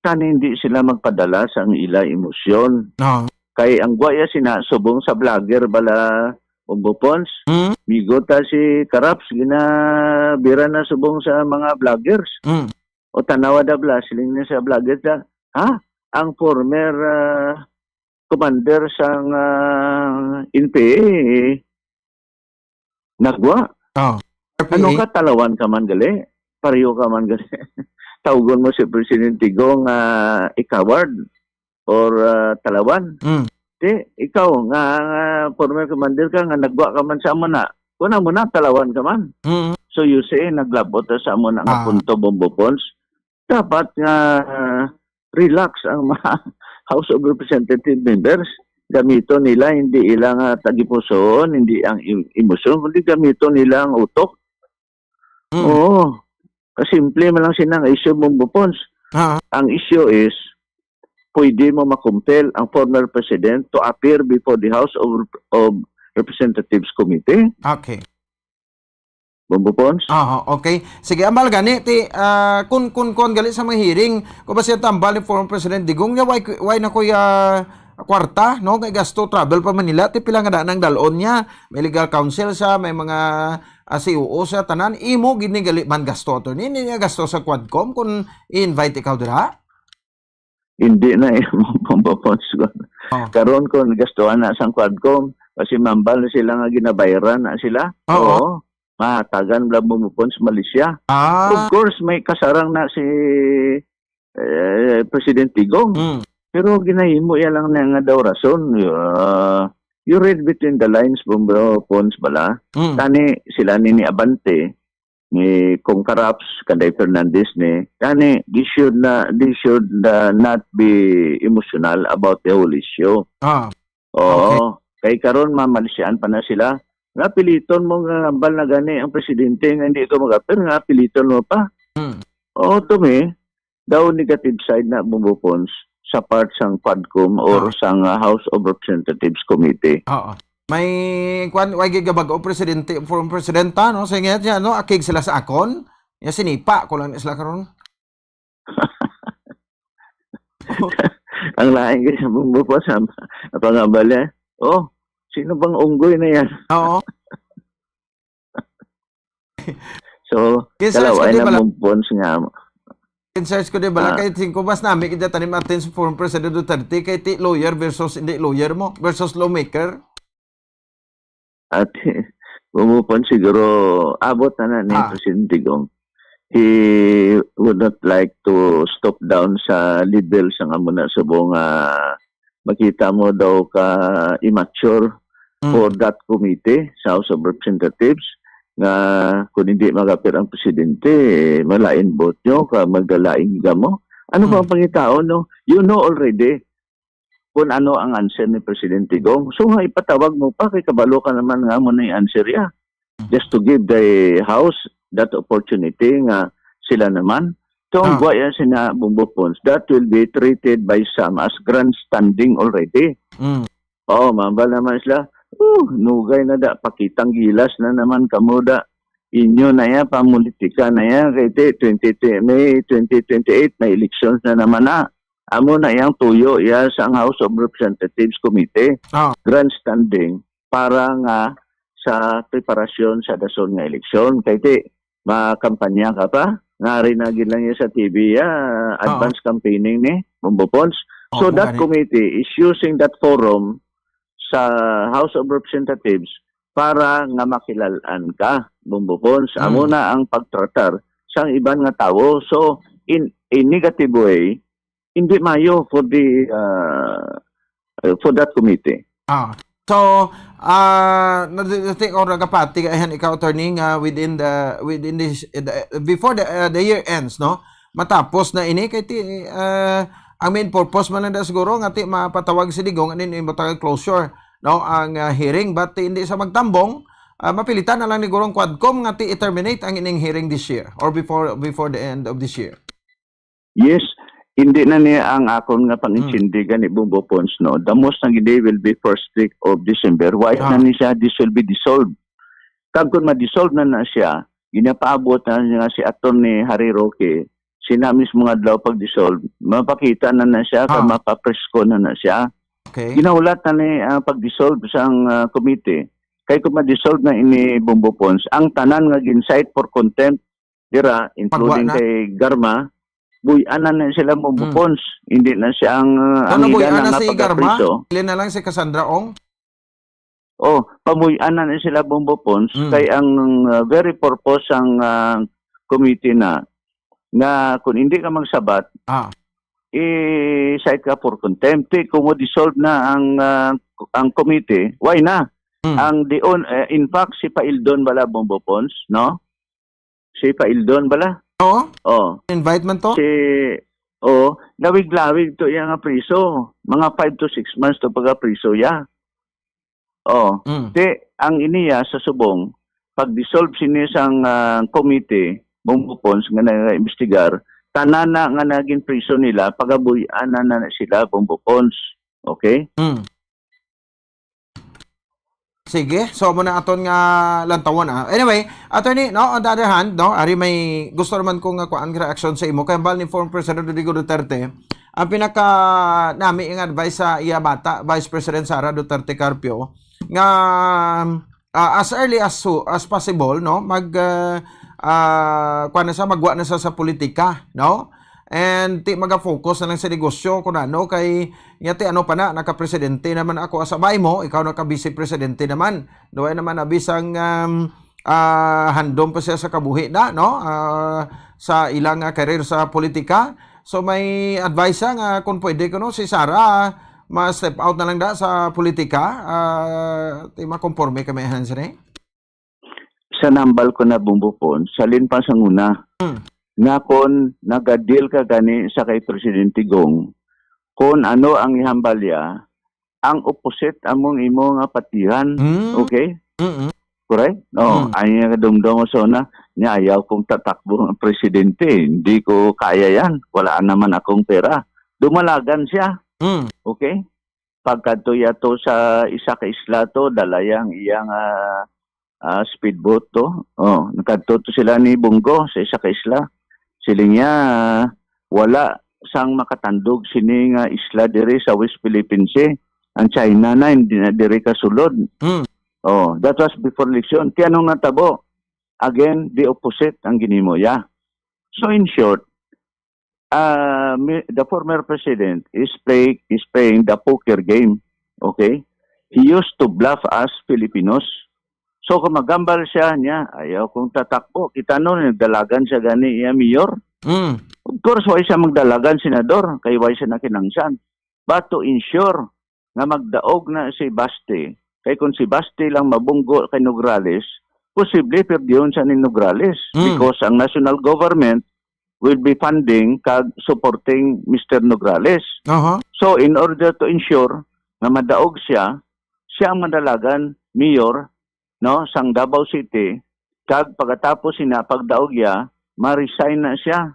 tani hindi sila magpadala sa ang ila emosyon. Ah. Kay ang guwaya sina, subong sa vlogger bala, Bombo Pons, Mm. Migo ta si Karaps, ginabira na subong sa mga vloggers. Mm. O tanawa da bala, siling niya sa vloggers da, ha? Ang former ah, commander sang ah, N P A, nagwa. Oh. Ano ka, talawan ka man gali? Pareho ka man gali? Tawgon mo si Presidente Go nga i-coward or ah, talawan. Mm. Di, ikaw nga, nga former commander ka, nga nagwa ka man sa amo na. Kuna mo na, talawan ka man. Mm. So you say, naglabot na sa amo na nga Ah. punto, Bombo Pons. Dapat nga ah, relax ang mga House of Representative members. Gamiton nila, hindi ila nga tagipusoon, hindi ang im-, emosyon, kundi gamiton nila ang utok. Mm. Oo. Kasimple man lang sina nga issue, Bombo Pons. Ah. Ang issue is, pwede mo makumpel ang former president to appear before the House of, of Representatives Committee. Okay. Bombo Pons? Aha, okay. Sige, ambal gani, ti, ah, kun, kun, kun gali sa mga hearing, kung ba siya tambal ni former President Digong, niya, why, why na kuya kwarta, no? Kay gasto travel pa Manila, ti pila nga daan ang dalon niya. May legal counsel siya, may mga, ah, C O O siya, tanan. Imo gid ni gali man gasto, attorney. Hindi niya gasto sa Quadcom kung i-invite ikaw dira? Hindi na eh, Bombo Pons. Oh. Karon kung gastuhan na sang Quadcom, kasi mambal na sila nga ginabayaran na sila. Oo. Oo. Mahatagan bala, Bombo Pons, Malaysia. Ah. Of course, may kasarang na si, eh, President Digong. Mm. Pero ginahimo iya lang na nga daw rason. Ah, you read between the lines, Bombo Pons, bala. Mm. Tani sila ni, ni Abante, ni Cong Caraps, kanday Fernandez ni, tani, they should na, they should, uh, not be emotional about the whole issue. Ah. Oo. Okay. Kay karon, mamalisyan pa na sila. Nga piliton mo nga hambal na gani ang presidente nga hindi ka mag-appear, nga piliton mo pa. Hmm. Oo, to me, daw negative side na, Bombo Pons, sa part sang Quadcom or Ah. sang, uh, House of Representatives Committee. Oo. May, kwan, way gid gabag-o, presidente, former presidenta, no? Sa ingat niya, no? Akig sila sa akon. Ya, sinipa ko lang sila karon. Ang lain kay sa Bombo Pons, ang pangabal niya. Oh, sino bang unggoy na yan? Oo. So, Yes, sir, kalaw ay sige, na bala. Bombo Pons nga. Kin-search ko di bala Ah. kay tingko mas nami kita tanim atin sa former President Duterte kay ti lawyer versus hindi lawyer mo versus lawmaker. At Bombo Pons, siguro abot na na ni Ah. President Digong. He would not like to stoop down sa level sa nga muna subong nga makita mo daw ka immature Mm. for that committee sa House of Representatives nga kung hindi mag-appear ang presidente, eh, malain vote nyo, ka magdalain ka mo. Ano ba Mm. ang pangitaon, no? You know already kung ano ang answer ni Presidente Gong. So, nga ipatawag mo pa, kay kabalo ka naman nga mo na yung answer ya. Mm. Just to give the House that opportunity nga sila naman. So, ang Ah. buhay yan sina Bombo Pons, that will be treated by some as grandstanding already. Mm. Oo, mambal naman sila, "Oh, nugay na da, pakitang gilas na naman kamo da. Inyo na yan, pamulitika na yan. Kay ti, twenty, ti, May twenty twenty-eight, may elections na naman na." Amo na yang tuyo ya sang House of Representatives Committee, Ah. grandstanding, para nga sa preparasyon sa dason nga eleksyon. Kay ti, makampanya ka pa. Ngari na gid lang yan sa T V, ya, Ah. advance campaigning ni Bombo Pons. So, Oo, that gani. committee is using that forum sa House of Representatives para nga makilalan ka, Bombo Pons. Amo Mm. na ang pagtratar sang iban nga tawo. So, in a negative way, hindi mayo for the, uh, uh, for that committee. Ah. So, ah, nag-, nag-, or nagapati ka, ayan, ikaw, attorney, nga within the, within this, the, before the, uh, the year ends, no? Matapos na ini, kay ti, uh, ang main purpose man na siguro nga ti mapatawag si Digong, ano yung matawag closure, no? Ang, uh, hearing, but ti, hindi sa magtambong, uh, mapilitan na lang ni Gurong Quadcom nga ti i-terminate ang ining hearing this year or before, before the end of this year. Yes, hindi na niya ang akon nga Hmm. pangintindi gani, Bombo Pons, no? The most na gid will be first week of December. Why Ah. na ni siya, this will be dissolved. Kag kung ma-dissolve na na siya, ginapaabot na niya si Attorney Harry Roque, sina mismo nga adlaw pag-dissolve, mapakita na na siya, kag Ah. mapapresko na na siya. Okay. Ginahulat na ni, ah, pag-dissolve sang, ah, committee. Kay kung ma-dissolve na ini, Bombo Pons, ang tanan nga gin-cite for contempt, dira, including Magwa na. kay Garma, buy-an na na sila, Bombo Hmm. Pons. Hindi na siya ang, uh, So, ang ila nabuy-an na na nga si Garma? pagkapriso. Pili na lang si Cassandra Ong? Oh, pamuy-an na na sila, Bombo Pons, Hmm. kay ang, uh, very purpose sang, uh, committee na, nga kung hindi ka magsabat, Ah. i-cite ka for contempt. Ti, kung mo-dissolve na ang, uh, ang committee, why na? Hmm. Ang dion, eh, in fact, si Paildon bala, Bombo Pons, no? Si Paildon bala? Oo. Oh. Invite man to? Si, O, lawig-lawig to iya nga priso. Mga five to six months to pagkapriso ya. O, Mm. Ti, ang iniya sa subong, pag-dissolve sini sang, ah, komite, Bombo Pons, nga nag-imbestigar, tanan na nga naging priso nila, pagabuy-an na, na sila, Bombo Pons. Okay? Mm. Sige, so amo na aton nga lantawon, ah. Anyway, attorney, no, on the other hand, no, ari may gusto naman ko nga kuan nga reaksyon sa imo kay hambal ni former President Rodrigo Duterte, ang pinaka nami nga advice sa iya bata, Vice President Sara Duterte Carpio, nga, ah, as early as su-, as possible, no, mag, ah, ah, kuan na sa, magwa na sa, sa politika, no? And ti maga-focus na lang sa negosyo, kun ano, kay nga ti ano pa na, nakapresidente naman ako sa bay mo, ikaw naka-vice presidente naman. Duwa naman na bisang, um, ah, handom pa siya sa kabuhi na, no? Ah, sa ilang, ah, career sa politika. So may advice siya nga kung pwede kuno si Sara ma-step out na lang da sa politika, ah, ti makonforme kami han sini. Sa nambal ko na, Bombo Pons, salin pa sa nguna, Hmm. nga kon nagadeal ka gani sa kay Presidente Gong, kon ano ang ihambal ya, ang opposite among imo nga patihan. Hmm. Okay? Mm-mm. Correct? No, Hmm. ay nga kadumdom sa una, niya ayaw kong tatakbo ang presidente. Hindi ko kaya yan. Wala naman akong pera. Dumalagan siya. Hmm. Okay? Pagkadto yato sa isa ka isla to, dala yang iyang, ah, ah, speedboat to. Oh, nakadto to sila ni Bongo sa isa ka isla. Siling niya, wala sang makatandog sini nga isla diri sa West Philippine Sea. Ang China na, hindi na diri kasulod. Mm. Oh, that was before election. Kaya nung natabo, again, the opposite ang ginimo ya. So in short, ah, mi-, the former president is play, is playing the poker game. Okay? He used to bluff us Filipinos. So, kung magambal siya niya, ayaw kong tatakbo. Kita no, nagdalagan siya gani iya mayor. Mm. Of course, why siya magdalagan senador? Kay why siya nakinangsan? But to ensure nga magdaog na si Basti, kay kung si Basti lang mabunggo kay Nograles, posible perdihon siya ni Nograles Mm. because ang national government will be funding kag supporting Mister Nograles. Aha. So, in order to ensure nga madaog siya, siya ang madalagan mayor, no, sang Davao City, kag pagkatapos sina pagdaog iya, ma-resign na siya.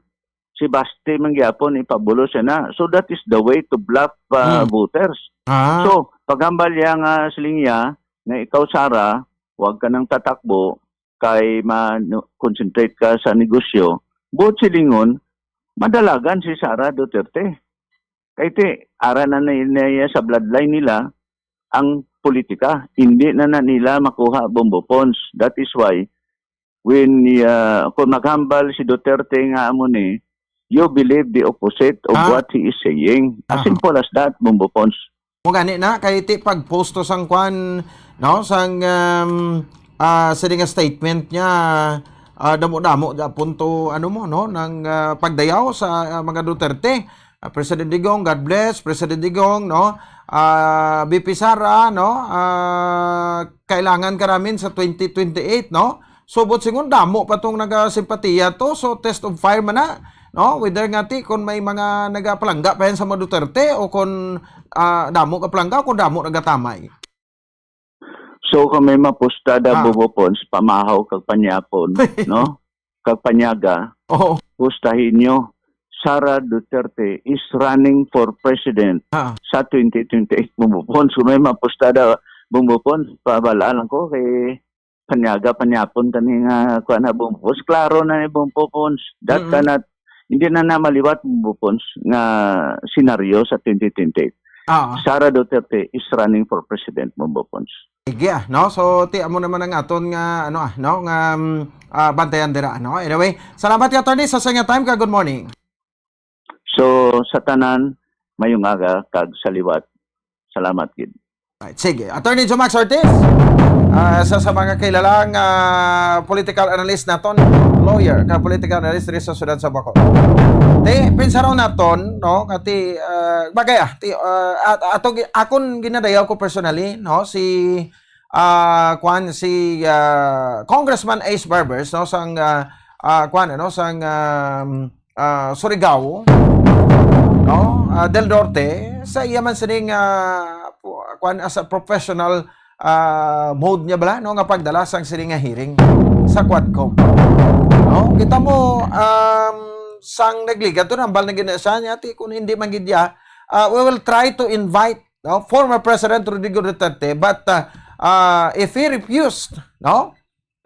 Si Basti man gyapon ipabulos siya na. So, that is the way to bluff, uh, Hmm. voters. Ah. So, paghambal niya nga siling niya nga ikaw, Sara, wag ka nang tatakbo kay ma-, no, concentrate ka sa negosyo. Buot silingon, madalagan si Sara Duterte. Kay ti, ara na na niya sa bloodline nila ang politika. Hindi na na nila makuha, Bombo Pons. That is why, when, uh, kung maghambal si Duterte nga amo ni, you believe the opposite of Ah. what he is saying. As Aha. simple as that, Bombo Pons. Mo gani na, kay ti pag-post to sang kwan, no, sang, um, ah, sini nga statement niya, ah, damo-damo gyapon to, ano mo, no, nang, ah, pagdayaw sa, ah, mga Duterte. Ah, President Digong, God bless, President Digong, no? Ah, V P Sara, no? Ah, kailangan ka namin sa twenty twenty-eight, no? So, buot silingon, damo pa tong nagasimpatiya to. So, test of fire man na, no? Whether nga ti, kung may mga nagapalangga pa yan sa mga Duterte o kung, ah, damo ka palangga o kung damo nagatamay. So, kung may mapusta da, Ah. Bombo Pons, pamahaw kag panyapon, no? Kag panyaga, Oo. pustahin nyo, Sara Duterte is running for president Ah. sa twenty twenty-eight, Bombo Pons. Kung may mapusta da, Bombo Pons, pabalaan lang ko kay panyaga, panyapon kani nga kuan na, Bombo Pons. Klaro na ni Bombo Pons. That Mm-mm. cannot, hindi na na maliwat, Bombo Pons, nga senaryo sa twenty twenty-eight. Ah. Sara Duterte is running for president, Bombo Pons. Sige, ah, no? So, ti amo naman ang aton nga, ano, ah, no, nga, um, ah, bantayan dira, no? Anyway, salamat ka, attorney, sa, sa nga time ka. Good morning. So, sa tanan, mayong aga kag sa liwat. Salamat gid. Right, sige. Attorney Jomax Ortiz, ah, sa, sa mga kilalang, ah, political analyst naton, lawyer, ka political analyst diri sa siyudad sa Baco. Ti, pensaron naton, no, nga ti, ah, bagay, ah, ti, ah, at, ato gi-, akon ginadayaw ko personally, no, si, ah, kwan, si, ah, Congressman Ace Barbers, no, sang, ah, ah, kwan, ano, sang, um, ah, Surigao. no, ah, Del Norte, sa iya man sining, ah, pu-, kuwan, as a professional, ah, mode niya bala, no, nga pagdala sang sining nga hearing sa Quadcom. No, kita mo, um, sang nagligad to, nambal na gina siya niya, ti kung hindi man gid ya, ah, we will try to invite, no, former President Rodrigo Duterte, but, ah, ah, if he refused, no,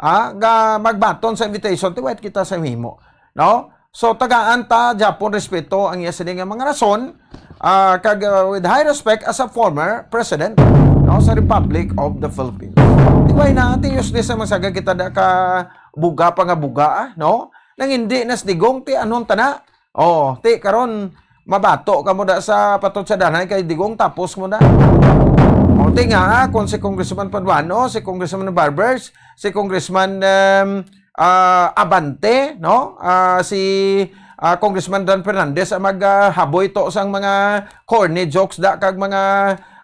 ah, ga magbaton sa invitation, ti wait kita sa himo, no? So, tagaan ta gyapon respeto ang iya sini nga mga rason, ah, kag, ah, with high respect as a former president, no, sa Republic of the Philippines. Ti why na, ti useless na masaga kita da ka buga pa nga buga, ah, no? Nang hindi na si Digong, ti anong tana? Oh, ti karon mabato ka mo da sa patot sa danay kay Digong tapos mo na. O, ti nga, ah, kung si Congressman Paduano, si Congressman Barbers, si Congressman, um, ah, Abante, no? Ah, si, ah, Congressman Dan Fernandez ang maghaboy to sang mga corny jokes da kag mga,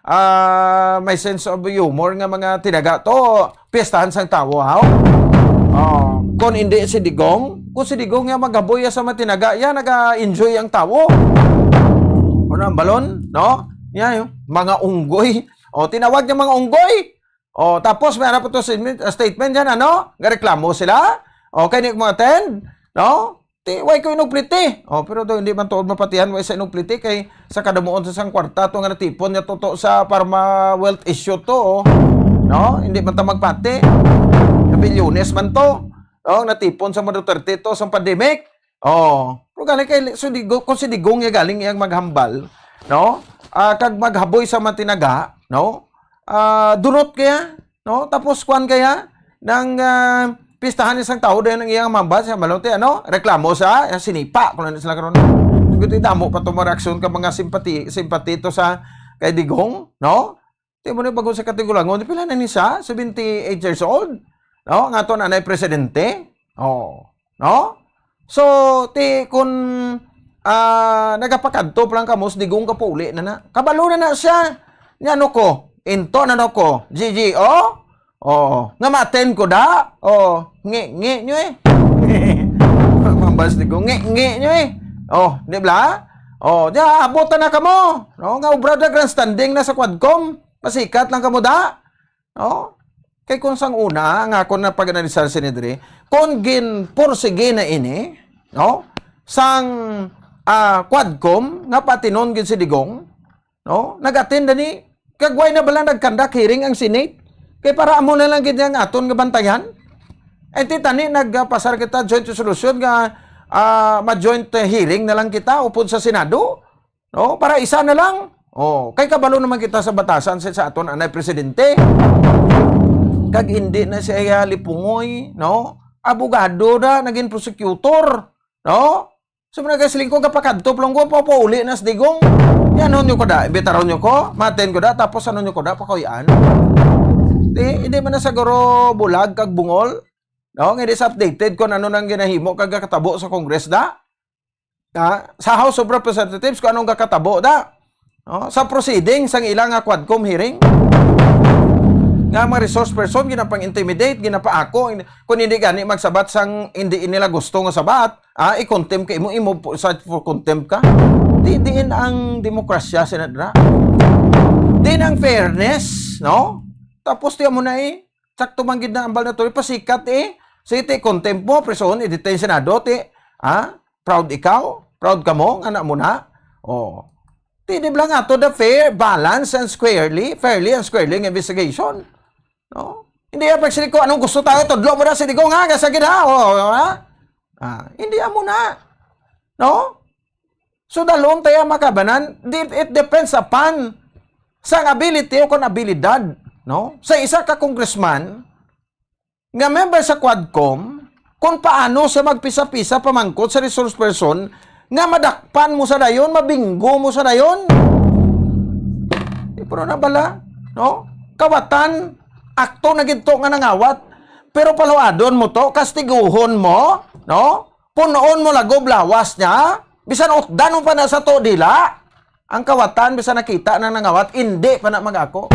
ah, may sense of humor nga mga tinaga to, piestahan sang tawo, ha? Oh, kung hindi si Digong, kung si Digong nga maghaboy sa mga tinaga, yan, naga-enjoy ang tawo. Ano ang balon, no? Yan, yung mga unggoy. O, tinawag niya mga unggoy. O, tapos may harap to statement, statement yan, ano? Gareklamo sila. O, kay di mo attend, no? Ti, way ko inupliti. O, pero do, hindi man tuod mapatihan, way sa inupliti, kay sa kadamuon sa sang kwarta to nga natipon niya to, to sa para ma wealth issue to, o. No? Hindi man ta magpati. Bilyones man to. No? Natipon sa mga Duterte to sa pandemic. O. Pero galing kay, so, Digong, kung si Digong niya galing iyang maghambal, no? Ah, kag maghaboy sa mga tinaga, no? Ah, durot kaya, no? Tapos, kwan kaya, nang, ah, pistahan ni sang tao din ang iyang mamba sa Malote, ano? Reklamo sa, ah, sinipa, kung ano sila karon. Guti damo pa to mo reaksyon ka mga simpati, simpati to sa kay Digong, no? Ti mo ni bago sa katigulangon, pila na ni siya? Seventy-eight years old? No? Nga to nanay presidente? Oh, no? So, ti kun, ah, nagapakadto pa lang kamo, si Digong kapauli na na. Kabalo na na siya. Nya ano ko? Into na no ko. G G O? Oh, nga ma-attend ko da? Oh, ngi, ngi nyo eh. Mambas ni ko, ngi, ngi nyo eh. Oh, di ba? Oh, di, abutan na kamo. No? Nga obra da grandstanding na sa Quadcom. Masikat lang kamo da. No? Kay kung sang una, ang ako na pag-analisar sini diri, kung ginpursige na ini, no? Sang, ah, Quadcom, nga patinon gid si Digong, no? Nag-attend na ni, kag why na bala nag-conduct hearing ang Senate? Kay para amo na lang gid ang aton nga bantayan. Eh, ti tani, nagpasar kita joint resolution nga, ah, ma-joint hearing na lang kita upod sa Senado. No? Para isa na lang. Oh, kay kabalo naman kita sa batasan sa, sa aton anay presidente. Kag hindi na siya lipungoy, no? Abogado na, naging prosecutor, no? So, mga siling ko, kapakadto, plong ko, papauli na sa Digong. Yan, ano nyo ko da? Imbitaron nyo ko? Maten ko da? Tapos ano nyo ko da? Pakuyan? Di, hindi man na siguro bulag kag bungol. No? Hindi sa updated kung ano nang ginahimo kag katabo sa Congress da. Ah, sa House of Representatives, kung anong gakatabo da. No? Sa proceedings, sang ilang nga Quadcom hearing, nga mga resource person, ginapang-intimidate, ginapaako, in-, kung hindi gani magsabat sang hindi nila gusto nga sabat, ah, i-contempt ka, imo, imo po sa for contempt ka. Di, diin ang demokrasya, Senadora? Diin ang fairness, no? Tapos tiyan mo na eh, sakto man gid na ang ambal na tuloy, pasikat eh. Sige, ti, contempt mo, prison, i-detain Senado, ti, ah, proud ikaw? Proud ka mo? Nga na mo na? Oh. Ti, di ba nga to the fair, balance, and squarely, fairly and squarely nga investigation? No? Hindi yan pagsiling ko, anong gusto tayo? Tudlo mo na, siling ko nga, nga sa gina, oh, ha? Ah, hindi yan mo na. No? So, dalon tayo makabanan, di-, it depends upon sang ability o kung abilidad, no? Sa isa ka congressman, nga member sa Quadcom, kung paano siya magpisa-pisa pamangkot sa resource person nga madakpan mo sa dayon, mabinggo mo sa dayon. Di, pero na bala, no? Kawatan, akto na gid to nga nangawat. Pero paluadon mo to, kastiguhon mo, no? Punon mo lagob lawas niya, bisan utdan mo pa na sa to dila. Ang kawatan, bisan nakita na nangawat, hindi pa na mag-ako.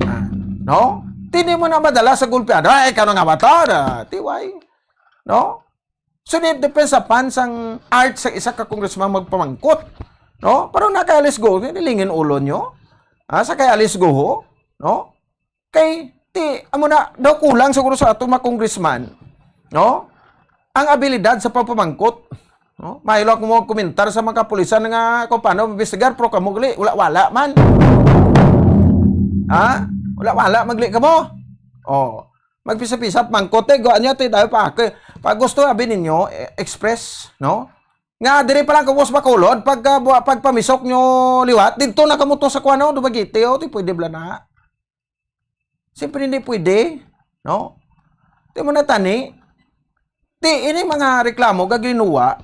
Ah, no? Hindi mo na madala sa gulpihan. Ay, ikaw nangawat, ah, da, tiway. No? So, it depends upon sang art sa isa ka congressman magpamangkot. No? Pero na kay Alice Go, nilingin ulo nyo. Ha? Sa kay Alice Go, no? Kay, ti, amo na, daw kulang siguro sa atong mga congressman, no? Ang abilidad sa pagpamangkot, no? Mayo lang mo komentar sa mga kapulisan nga kung paano imbestigar, pero kamo gali, wala, wala man. Ha? Wala, wala, magli kamo. Oh, magpisa-pisa, mangkot, eh, go, ano, ti, tayo pa, kay, pag gusto, abi ninyo, eh, express, no? Nga, diri pa lang, kamo sa Bacolod, pag, ah, bu-, pagpamisok nyo liwat, dito na kamo to sa kuano, Dumaguete, oh, ti, pwede bala na. Siyempre, hindi pwede, no? Di mo na tani. Di, ini mga reklamo, gaglinuwa,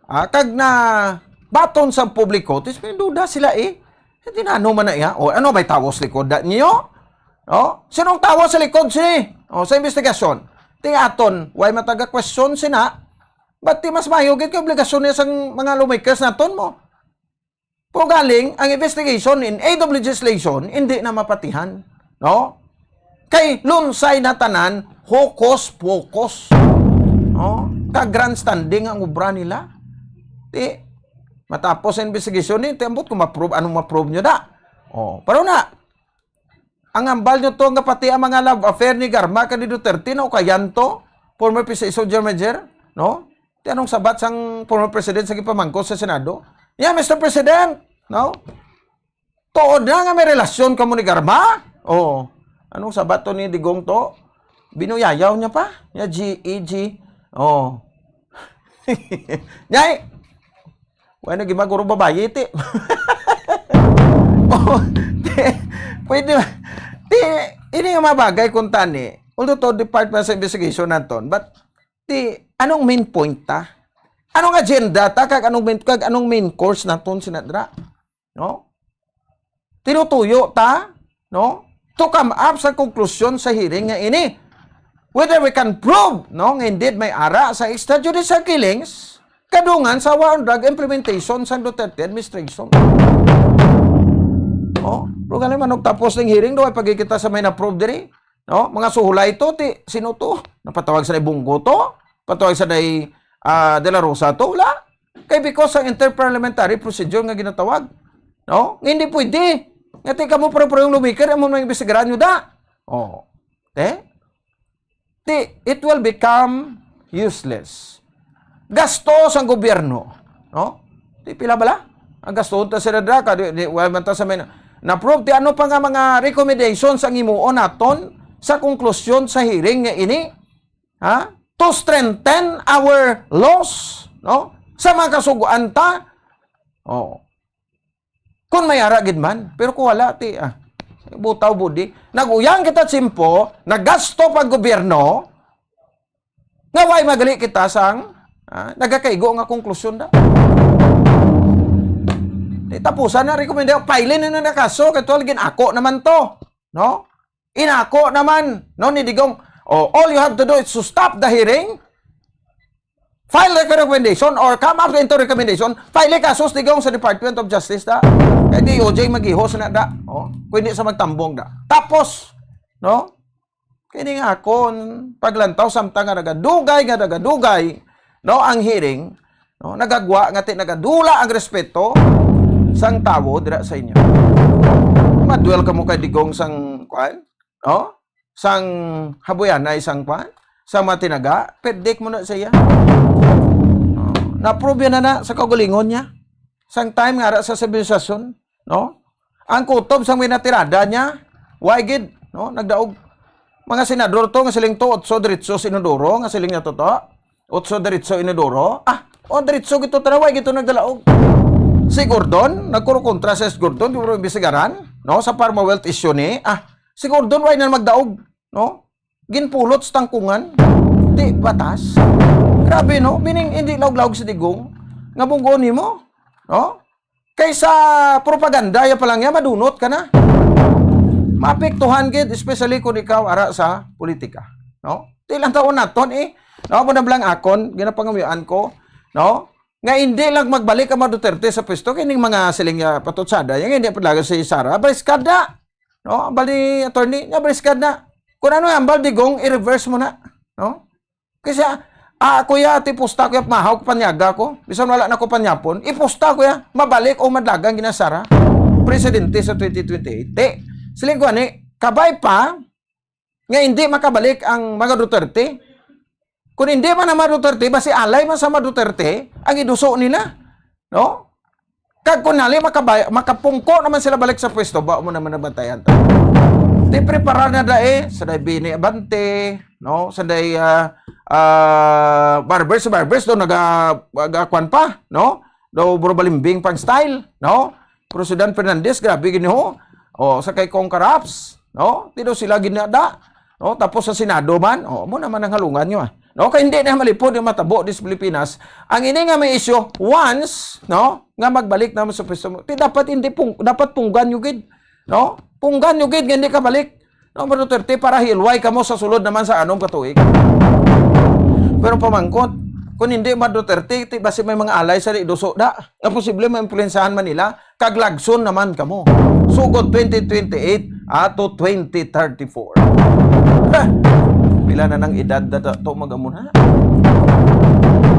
ah, kag na baton sa publiko, tis may duda sila eh. Hindi na ano man na iya. O, ano ba'y tawo sa likod da niyo? O, sinong tawo sa likod sini? O, sa investigasyon. Ti aton, why mataga question sina? Ba't ti mas mayo gid kay obligasyon niya sang mga lawmakers naton mo? Kung galing, ang investigation in aid of legislation, hindi na mapatihan. No? Kay lunsay na tanan, hokus-pokus. No? Ka-grandstanding ang obra nila. Ti, matapos ang investigation ni, ti, ambot kung ma-prove, anong ma-prove nyo da? Oh, pero na, ang ambal nyo to nga pati ang mga love affair ni Garma kag ni Duterte, no, kay Yanto, former P C S O General Manager, no? Ti anong sabat sang former president sa gipamangkot sa Senado? Yeah, Mister President, no? Tuod na nga may relasyon kamo ni Garma? Oh. Anong sabat to ni Digong to? Binuyayaw niya pa? Niya G E G. Oh. Nyay, wala na gimaguro babayi, ti. Oh, ti, pwede ba? Ti, ini nga mga bagay kung tani. Although to department sa investigation naton, but ti, anong main point ta? Anong agenda ta? Kag anong main, kag anong main course naton sinadra? No? Tinutuyo ta, no? To come up sa konklusyon sa hearing nga ini. Whether we can prove, no, nga indeed may ara sa extrajudicial killings, kadungan sa war on drug implementation sa Duterte administration. Oh, pero gani man, og tapos ng hearing, daw ay pagkikita sa may na-prove diri. No? Mga suhulay to, ti, sino to? Napatawag sa Bongo to? Patawag sa day, ah, De La Rosa to? Wala. Kay because ang interparliamentary procedure nga ginatawag, no? Nga hindi pwede. Nga ti kamo pare-parehong lawmaker, amo nang imbestigaran nyo da. Oh. Eh? Ti, it will become useless. Gasto sang gobyerno, no? Ti pila bala? Ang gasto ta sila dra, ka, di, di, wala man ta sa may na, na-prove. Ti ano pa nga mga recommendations ang himuon naton sa konklusyon sa hearing nga ini? Ha? To strengthen our laws, no? Sa mga kasugoan ta. Oh. Kung may ara gid man, pero kung wala, ti, ah, butaw budi. Nag-uyang kita tiyempo, nagasto pag gobyerno, nga way magali kita sang, ah, nagakaigo nga konklusyon da. Di tapusan na, rekomenda, file na na kaso, kay tuwal gin-ako naman to, no? Inako naman, no, ni Digong, oh, all you have to do is to stop the hearing, file the recommendation, or come up into recommendation, file kaso sa Digong sa Department of Justice da. Kay D O J maghihos na da. Oh, kung hindi sa magtambong da. Tapos, no? Kini nga akon paglantaw samtang nga nagadugay, nga nagadugay, no, ang hearing, no, nagagwa nga ti nagadula ang respeto sang tawo dira sa inyo. Madwell kamo kay Digong sang, kuan, no? Sang habuyanay sang, kuan, sang mga tinaga, perdik mo na sa iya. No? Na-prove na na sa kaugalingon niya. Sang time nga ara sa sibilisasyon, no? Ang kutob sang may natirada niya, way gid, no? Nagdaog. Mga senador to nga siling to, otso diretso sa inodoro, nga siling niya to to. Otso diretso inodoro. Ah, o diretso gito tara, way gito nagdalaog. Si Gordon, nagkurukontra sa S. Gordon, di mo imbestigaran, no? Sa Pharma Wealth issue ni, ah, si Gordon, way na magdaog, no? Ginpulot sa tangkungan. Di batas. Grabe, no? Meaning, hindi laog-laog si Digong. Nga bunggoon nimo, no? Kaysa propaganda, ya pa lang ya, madunot ka na. Maapektuhan gid, especially kung ikaw ara sa politika, no? Ti lang taon naton, eh. No, mo na lang akon, ginapangamuyoan ko, no? Nga hindi lang magbalik ang mga Duterte sa pwesto, kining mga siling, ah, patutsada, yang hindi pa talaga si Sara, baliskada. No, ang bali, attorney, nga baliskada. Kung ano ang ambal, Digong, i-reverse mo na, no? Kasi, ah, Ah, kuya, ati pusta, kuya, mahaw ko panyaga ko. Bisan wala na ko panyapon. Ipusta, kuya, mabalik o madlagan gina Sara. Presidente sa twenty twenty-eight. Te, siling ko ani, kabay pa nga hindi makabalik ang mga Duterte. Kung hindi man ang mga Duterte, basi alay man sa mga Duterte ang iduso nila. No? Kag kung hali makabay-, makapungko naman sila balik sa pwesto, ba mo naman nabantayan ta. Di preparar na dai, sa day Bini Abante, no? Sa day, ah, ah, Barbers, Barbers, do naga, naga-, kwan pa, no? Do buro balimbing pang style, no? Pero si Dan Fernandez, grabe gini ho. O, sa kay Cong Karaps, no? Di daw sila ginada, no? Tapos sa Senado man, o, mo naman ang halungan nyo, ah. No, kay hindi na malipod yung matabo dis Pilipinas. Ang ini nga may isyu, once, no, nga magbalik naman sa pwesto mo, ti dapat hindi pung-, dapat punggan nyo gid, no? Punggan nyo gid nga hindi ka balik. No, Ma'am Duterte, para hilway kamo sa sulod naman sa anom ka tuig. Pero pamangkot, kung hindi Ma'am Duterte, ti basi may mga alay sa di duso da, nga posible maimpluwensyahan man nila, kag lagson naman kamo. Sugod twenty twenty-eight ato twenty thirty-four. Ha! Pila na nang edad na to, mag-amuna?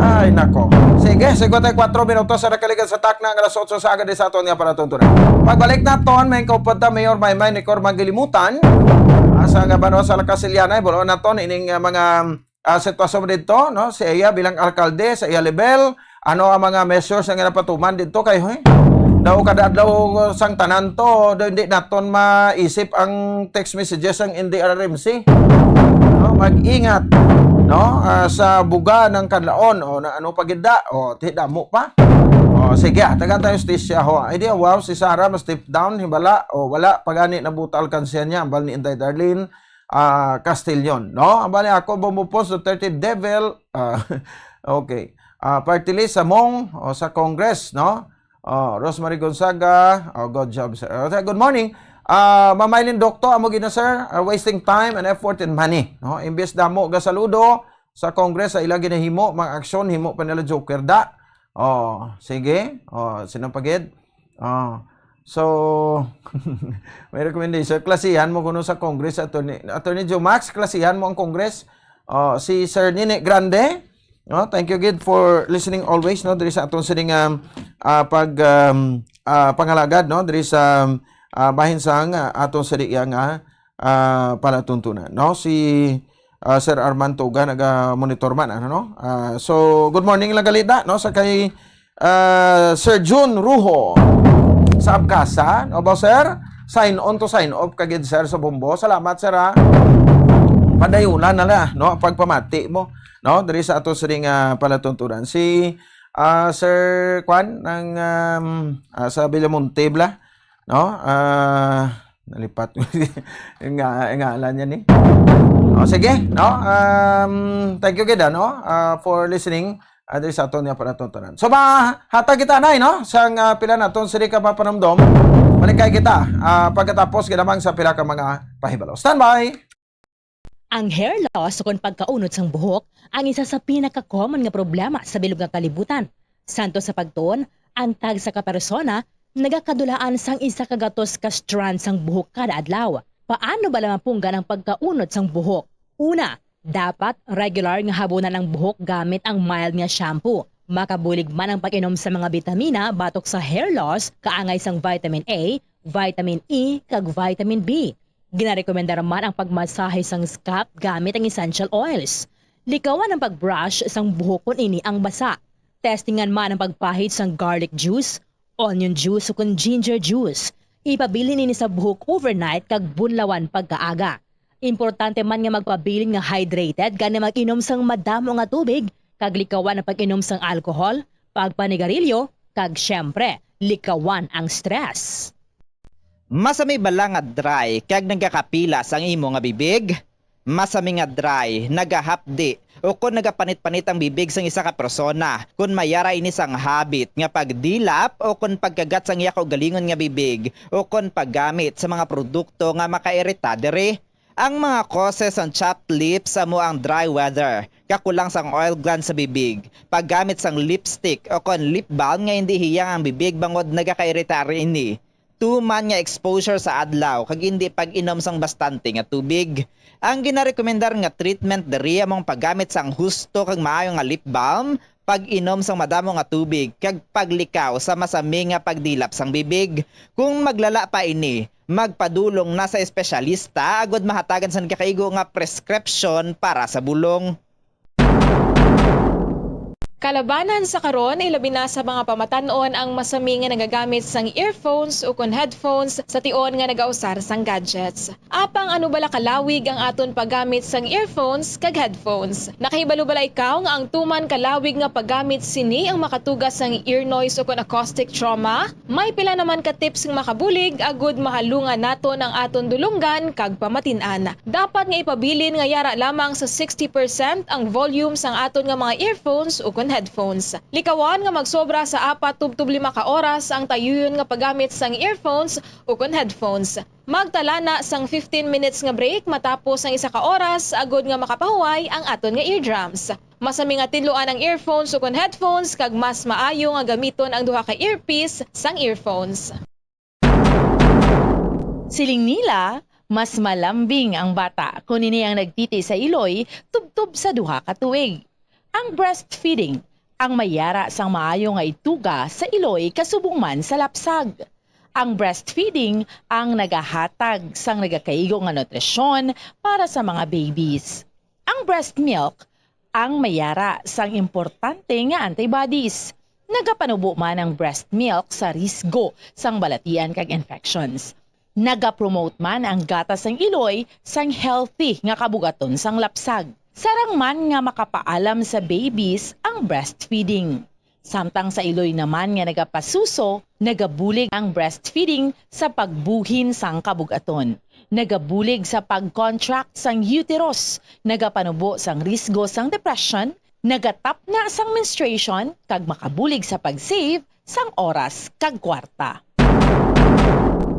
Ay, nako. Sige, cincuenta y cuatro minutos sa nakaligan sa takna nga alas otso sa aga di sa aton nga palatuntunan. Pagbalik naton, may kaupod ta, Mayor Maymay Nicor Magilimutan. Asa nga ba, no, sa Lakasilianay, bulo naton ining, ah, mga, ah, sitwasyon dito, no? Si iya bilang alkalde, sa iya level, ano ang mga measures nga napatuman dito kay, hoy? Daw kada adlaw sang tanan to, daw hindi naton maisip ang text messages sang N D R R M C. No, mag-ingat, no? Ah, sa buga ng kadlaon, o na, ano pa gid da? O, ti damo pa. O, sige, ah, taga tayo, Stacia, ho. Ay, di, wow, si Sarah, ma-step down, hibala, o, wala, pagani na buta alkansya niya, ambal ni Inday Darlene, ah, Castillon, no? Ambal ni ako, Bombo Pons, Duterte Devil, ah, okay. Ah, party list sa Mong, o, sa Congress, no? Oh, Rosemary Gonzaga, oh, good job, sir. Oh, sir, good morning. Ah, Ma'am Mylene Docto, amo gid na, sir, ah, wasting time and effort and money, no? Imbes damo ga saludo sa Congress sa ila ginahimo, mga aksyon, himo pa nila joker da. Oh, sige. Oh, sino pa gid? Oh. So, may recommendation. Klasihan mo kuno sa Congress, Attorney, Attorney Joe Max, klasihan mo ang Congress. Oh, si Sir Nini Grande, no? Thank you gid for listening always, no, diri sa aton sining, um, ah, pag, um, ah, pangalagad, no, diri sa, ah, bahin sang, ah, aton sini iya nga, ah, palatuntunan, no? Si, ah, Sir Arman Tuga naga-monitor man, ano, no? Ah, so, good morning lang gali da, no, sa kay, ah, Sir Jun Ruho sa Abkasa, no ba, sir? Sign on to sign off ka gid, sir, sa Bombo. Salamat, sir, ha. Padayunan na la, no, pagpamati mo, no, diri sa ato sining, ah, palatuntunan. Si, ah, Sir Kwan, ng, um, ah, sa Villamonte, bla, no? Ah, nalipat yung nga, yung ngalan niya ni. O, sige, no? Um, thank you gid, no? Ah, for listening, ah, diri sa aton nga palatuntunan. So, mahatag kita na, no? Sang, ah, pila naton sini ka mapanumdom. Malikay kita, ah, pagkatapos ginamang sa pila ka mga pahibalo. Standby! Ang hair loss ukon pagkaunod sang buhok ang isa sa pinaka-common nga problema sa bilog nga kalibutan. Santo sa pagtuon, ang tagsa ka persona nagakadulaan sang isa ka gatos ka strand sang buhok kada adlaw. Paano bala mapunggan ang pagkaunod sang buhok? Una, dapat regular nga habunan ang buhok gamit ang mild nga shampoo. Makabulig man ang pag-inom sa mga bitamina batok sa hair loss, kaangay sang vitamin A, vitamin E, kag vitamin B. Ginarekomendar man ang pagmasahe sang scalp gamit ang essential oils. Likawan ang pag-brush sang buhok kon ini ang basa. Testingan man ang pagpahid sang garlic juice, onion juice, ukon ginger juice. Ipabilin ini sa buhok overnight kag bunlawan pagkaaga. Importante man nga magpabilin nga hydrated, gani mag-inom sang madamo nga tubig, kag likawan ang pag-inom sang alcohol, pagpanigarilyo, kag, siyempre, likawan ang stress. Masami bala nga dry kag nagakapilas ang imo nga bibig? Masami nga dry, nagahapdi, ukon nagapanit-panit ang bibig sang isa ka persona kon may ara ini sang habit nga pagdilap ukon pagkagat sang iya kaugalingon nga bibig ukon paggamit sa mga produkto nga makairita diri. Ang mga causes sang chapped lips amo ang dry weather, kakulang sang oil gland sa bibig, paggamit sang lipstick ukon lip balm nga indi hiyang ang bibig bangod nagakairita ini, tuman nga exposure sa adlaw kag indi pag-inom sang bastante nga tubig. Ang ginarekomendar nga treatment diri amo ang paggamit sang husto kag maayo nga lip balm, pag-inom sang madamo nga tubig, kag paglikaw sa masami nga pagdilap sang bibig. Kung maglala pa ini, magpadulong na sa espesyalista agud mahatagan sang gakaigo nga prescription para sa bulong. Kalabanan sa karon, ilabi na sa mga pamatan-on ang masami nga nagagamit sang earphones ukon headphones sa tion nga nagausar sang gadgets. Apang ano bala kalawig ang aton paggamit sang earphones kag headphones? Nakahibalo bala ikaw nga ang tuman kalawig nga paggamit sini ang makatuga sang ear noise ukon acoustic trauma? May pila naman ka tips nga makabulig agud mahalungan naton ang aton dulonggan kag pamatin-an. Dapat nga ipabilin nga yara lamang sa sixty percent ang volume sang aton nga mga earphones ukon headphones. Likawan nga magsobra sa apat tubtob lima ka oras ang tayuyon nga paggamit sang earphones ukon headphones. Magtala na sang fifteen minutes nga break matapos ang isa ka oras agud nga makapahuway ang aton nga eardrums. Masami nga tinluan ang earphones ukon headphones kag mas maayo nga gamiton ang duha ka earpiece sang earphones. Siling nila, mas malambing ang bata kon ini ang nagtiti sa iloy tubtob sa duha ka tuig. Ang breastfeeding ang may yara sang maayo nga ituga sa iloy kasubong man sa lapsag. Ang breastfeeding ang nagahatag sang nagakaigo nga nutrisyon para sa mga babies. Ang breast milk ang may yara sang importante nga antibodies. Nagapanubo man ang breast milk sa risgo sang balatian kag infections. Nagapromote man ang gatas sang iloy sang healthy nga kabugaton sang lapsag. Sarang man nga makapaalam sa babies ang breastfeeding. Samtang sa iloy naman nga nagapasuso, nagabulig ang breastfeeding sa pagbuhin sang kabugaton. Nagabulig sa pag-contract sang uterus, nagapanubo sang risgo sang depression, nagatapna sang menstruation, kag makabulig sa pag-save sang oras kag kwarta.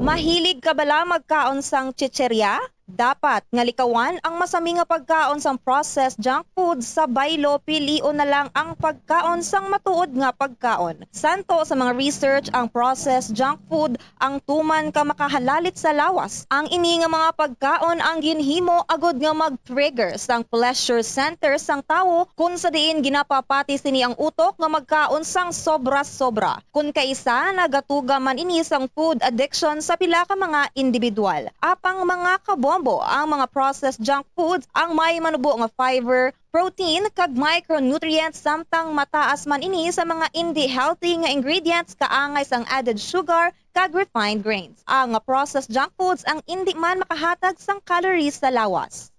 Mahilig ka bala magkaon sang chicherya? Dapat nga likawan ang masami nga pagkaon sang processed junk food sa baylo, pilion na lang ang pagkaon sang matuod nga pagkaon. Santo sa mga research, ang processed junk food ang tuman ka makahalalit sa lawas. Ang ini nga mga pagkaon ang ginhimo agud nga mag-trigger sang pleasure center sang tawo, kun sa diin ginapapati sini ang utok nga magkaon sang sobra-sobra. Kun kaisa, nagatuga man ini sang food addiction sa pila ka mga individual. Apang mga kabombo, ang mga processed junk foods ang may manubo nga fiber, protein, kag micronutrients, samtang mataas man ini sa mga indi healthy nga ingredients kaangay sang added sugar kag refined grains. Ang processed junk foods ang indi man makahatag sang calories sa lawas.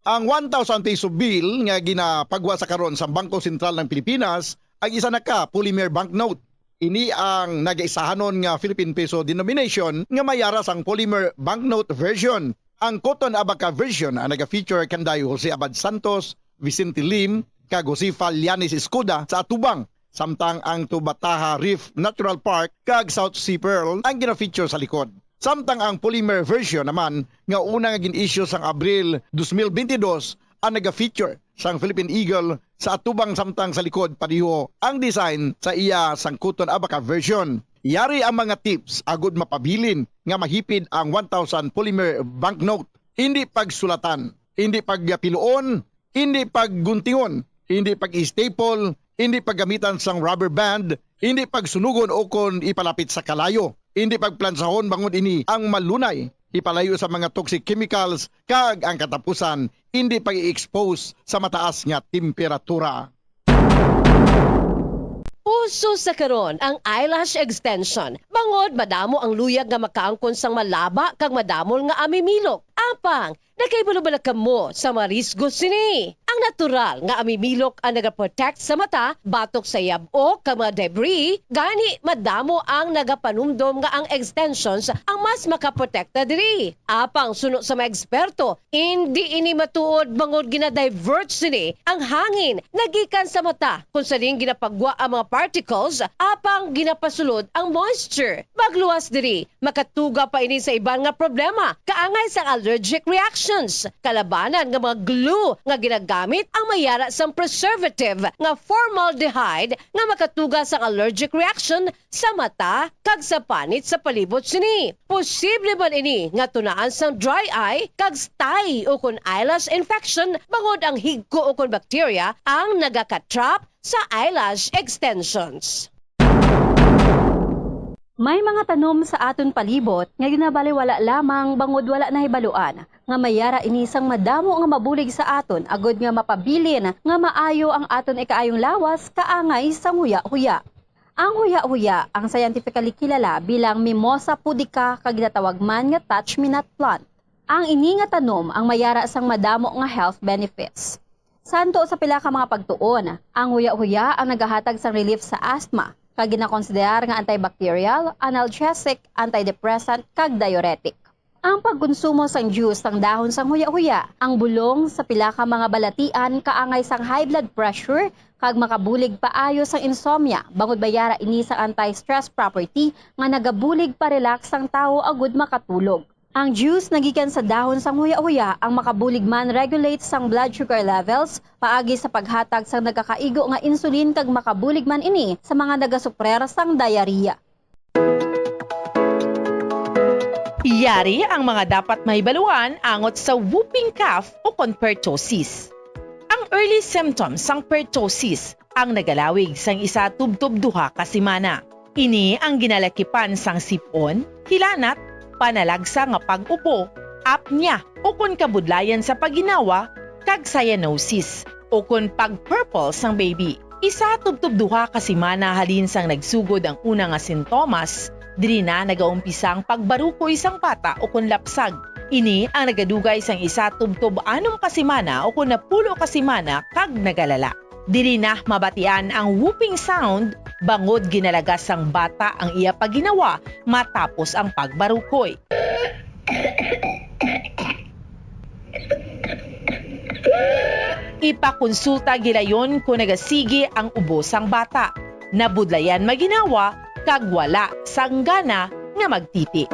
Ang one thousand peso bill nga ginapagwa sa karon sa Bangko Sentral ng Pilipinas ang isa na ka polymer banknote. Ini ang nagaisahanon nga Philippine peso denomination nga may yara sang polymer banknote version. Ang Cotton Abaca version ang naga-feature kanday Jose Abad Santos, Vicente Lim, kag Josefa Llanes Escoda sa atubang, samtang ang Tubataha Reef Natural Park kag South Sea Pearl ang gina-feature sa likod. Samtang ang polymer version naman nga una nga gin-issue sang Abril dos mil bentidós ang naga-feature sang Philippine Eagle sa atubang, samtang sa likod padiho ang design sa iya sang Cotton Abaca version. Yari ang mga tips agud mapabilin nga mahipid ang one thousand polymer banknote. Hindi pagsulatan, hindi pagpiluon, hindi pagguntingon, hindi pag-staple, hindi paggamitan sang rubber band, hindi pagsunugon o kon ipalapit sa kalayo, hindi pagplansahon bangod ini ang malunay ipalayo sa mga toxic chemicals, kag ang katapusan, hindi pag-i-expose sa mataas nga temperatura. Uso sa karon ang eyelash extension, bangod madamo ang luyag nga makaangkon sang malaba kag madamol nga amimilok. Apang, nakahibalo bala kamo sa mga risgo sini? Ang natural nga amimilok ang nagaprotect sa mata batok sa yab-ok kag mga debris, gani madamo ang nagapanumdom nga ang extensions ang mas makaprotekta diri. Apang suno sa mga eksperto, indi ini matuod bangod gina-divert sini ang hangin nagikan sa mata, kung sa diin ginapagwa ang mga particles, apang ginapasulod ang moisture. Magluwas diri, makatuga pa ini sa iban nga problema, kaangay sang allergic reactions. Kalabanan nga mga glue nga ginagamit ang may yara sang preservative nga formaldehyde nga makatuga sang allergic reaction sa mata kag sa panit sa palibot sini. Posible man ini nga tunaan sang dry eye kag stye ukon eyelash infection bangod ang higko ukon bakterya ang nagaka-trap sa eyelash extensions. May mga tanom sa aton palibot nga ginabaliwala lamang bangod wala nahibaluan nga may yara ini sang madamo nga mabulig sa aton agod nga mapabilin nga maayo ang aton ikaayong lawas kaangay sang huya-huya. Ang huya-huya, ang scientifically kilala bilang Mimosa pudica kag ginatawag man nga touch-me-not plant. Ang ini nga tanom ang may yara sang madamo nga health benefits. Santo sa pila ka mga pagtuon, ang huya-huya ang nagahatag sang relief sa asthma, kag ginakonsiderar nga antibacterial, analgesic, antidepressant, kag diuretic. Ang pagkonsumo sang juice sang dahon sang huya-huya, ang bulong sa pila ka mga balatian kaangay sang high blood pressure kag makabulig paayo sang insomnia, bangod may yara ini sang anti-stress property nga nagabulig pa-relax sang tawo agud makatulog. Ang juice nagikan sa dahon sang huya-huya ang makabulig man regulate sang blood sugar levels paagi sa paghatag sang nagakaigo nga insulin kag makabulig man ini sa mga nagasuprer sang diarrhea. Yari ang mga dapat mahibaluan angot sa whooping cough o kon pertussis. Ang early symptoms sang pertussis ang nagalawig sang isa tubtob duha ka semana. Ini ang ginalakipan sang sip-on, hilanat, panalagsa nga pag-ubo, apnea, ukon kabudlayan sa pagginawa, kag cyanosis, ukon pag-purple sang baby. Isa tubtob duha ka semana halin sang nagsugod ang una nga sintomas, diri na nagaumpisa ang pagbarukoy sang bata ukon lapsag. Ini ang nagadugay sang isa tubtob anom ka semana ukon napulo ka semana kag nagalala. Diri na mabatian ang whooping sound bangod ginalagas sang bata ang iya pagginawa matapos ang pagbarukoy. Ipakonsulta gilayon kon nagasigi ang ubo sang bata, nabudlayan maginawa, kag wala sang gana nga magtiti.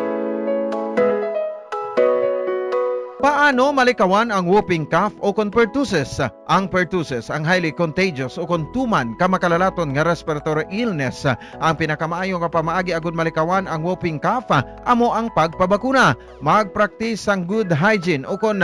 Paano malikawan ang whooping cough o kon pertussis? Ang pertussis ang highly contagious o kon tuman ka makalalaton nga respiratory illness. Ang pinakamaayo nga pamaagi agud malikawan ang whooping cough amo ang pagpabakuna. Magpraktis sang good hygiene o kon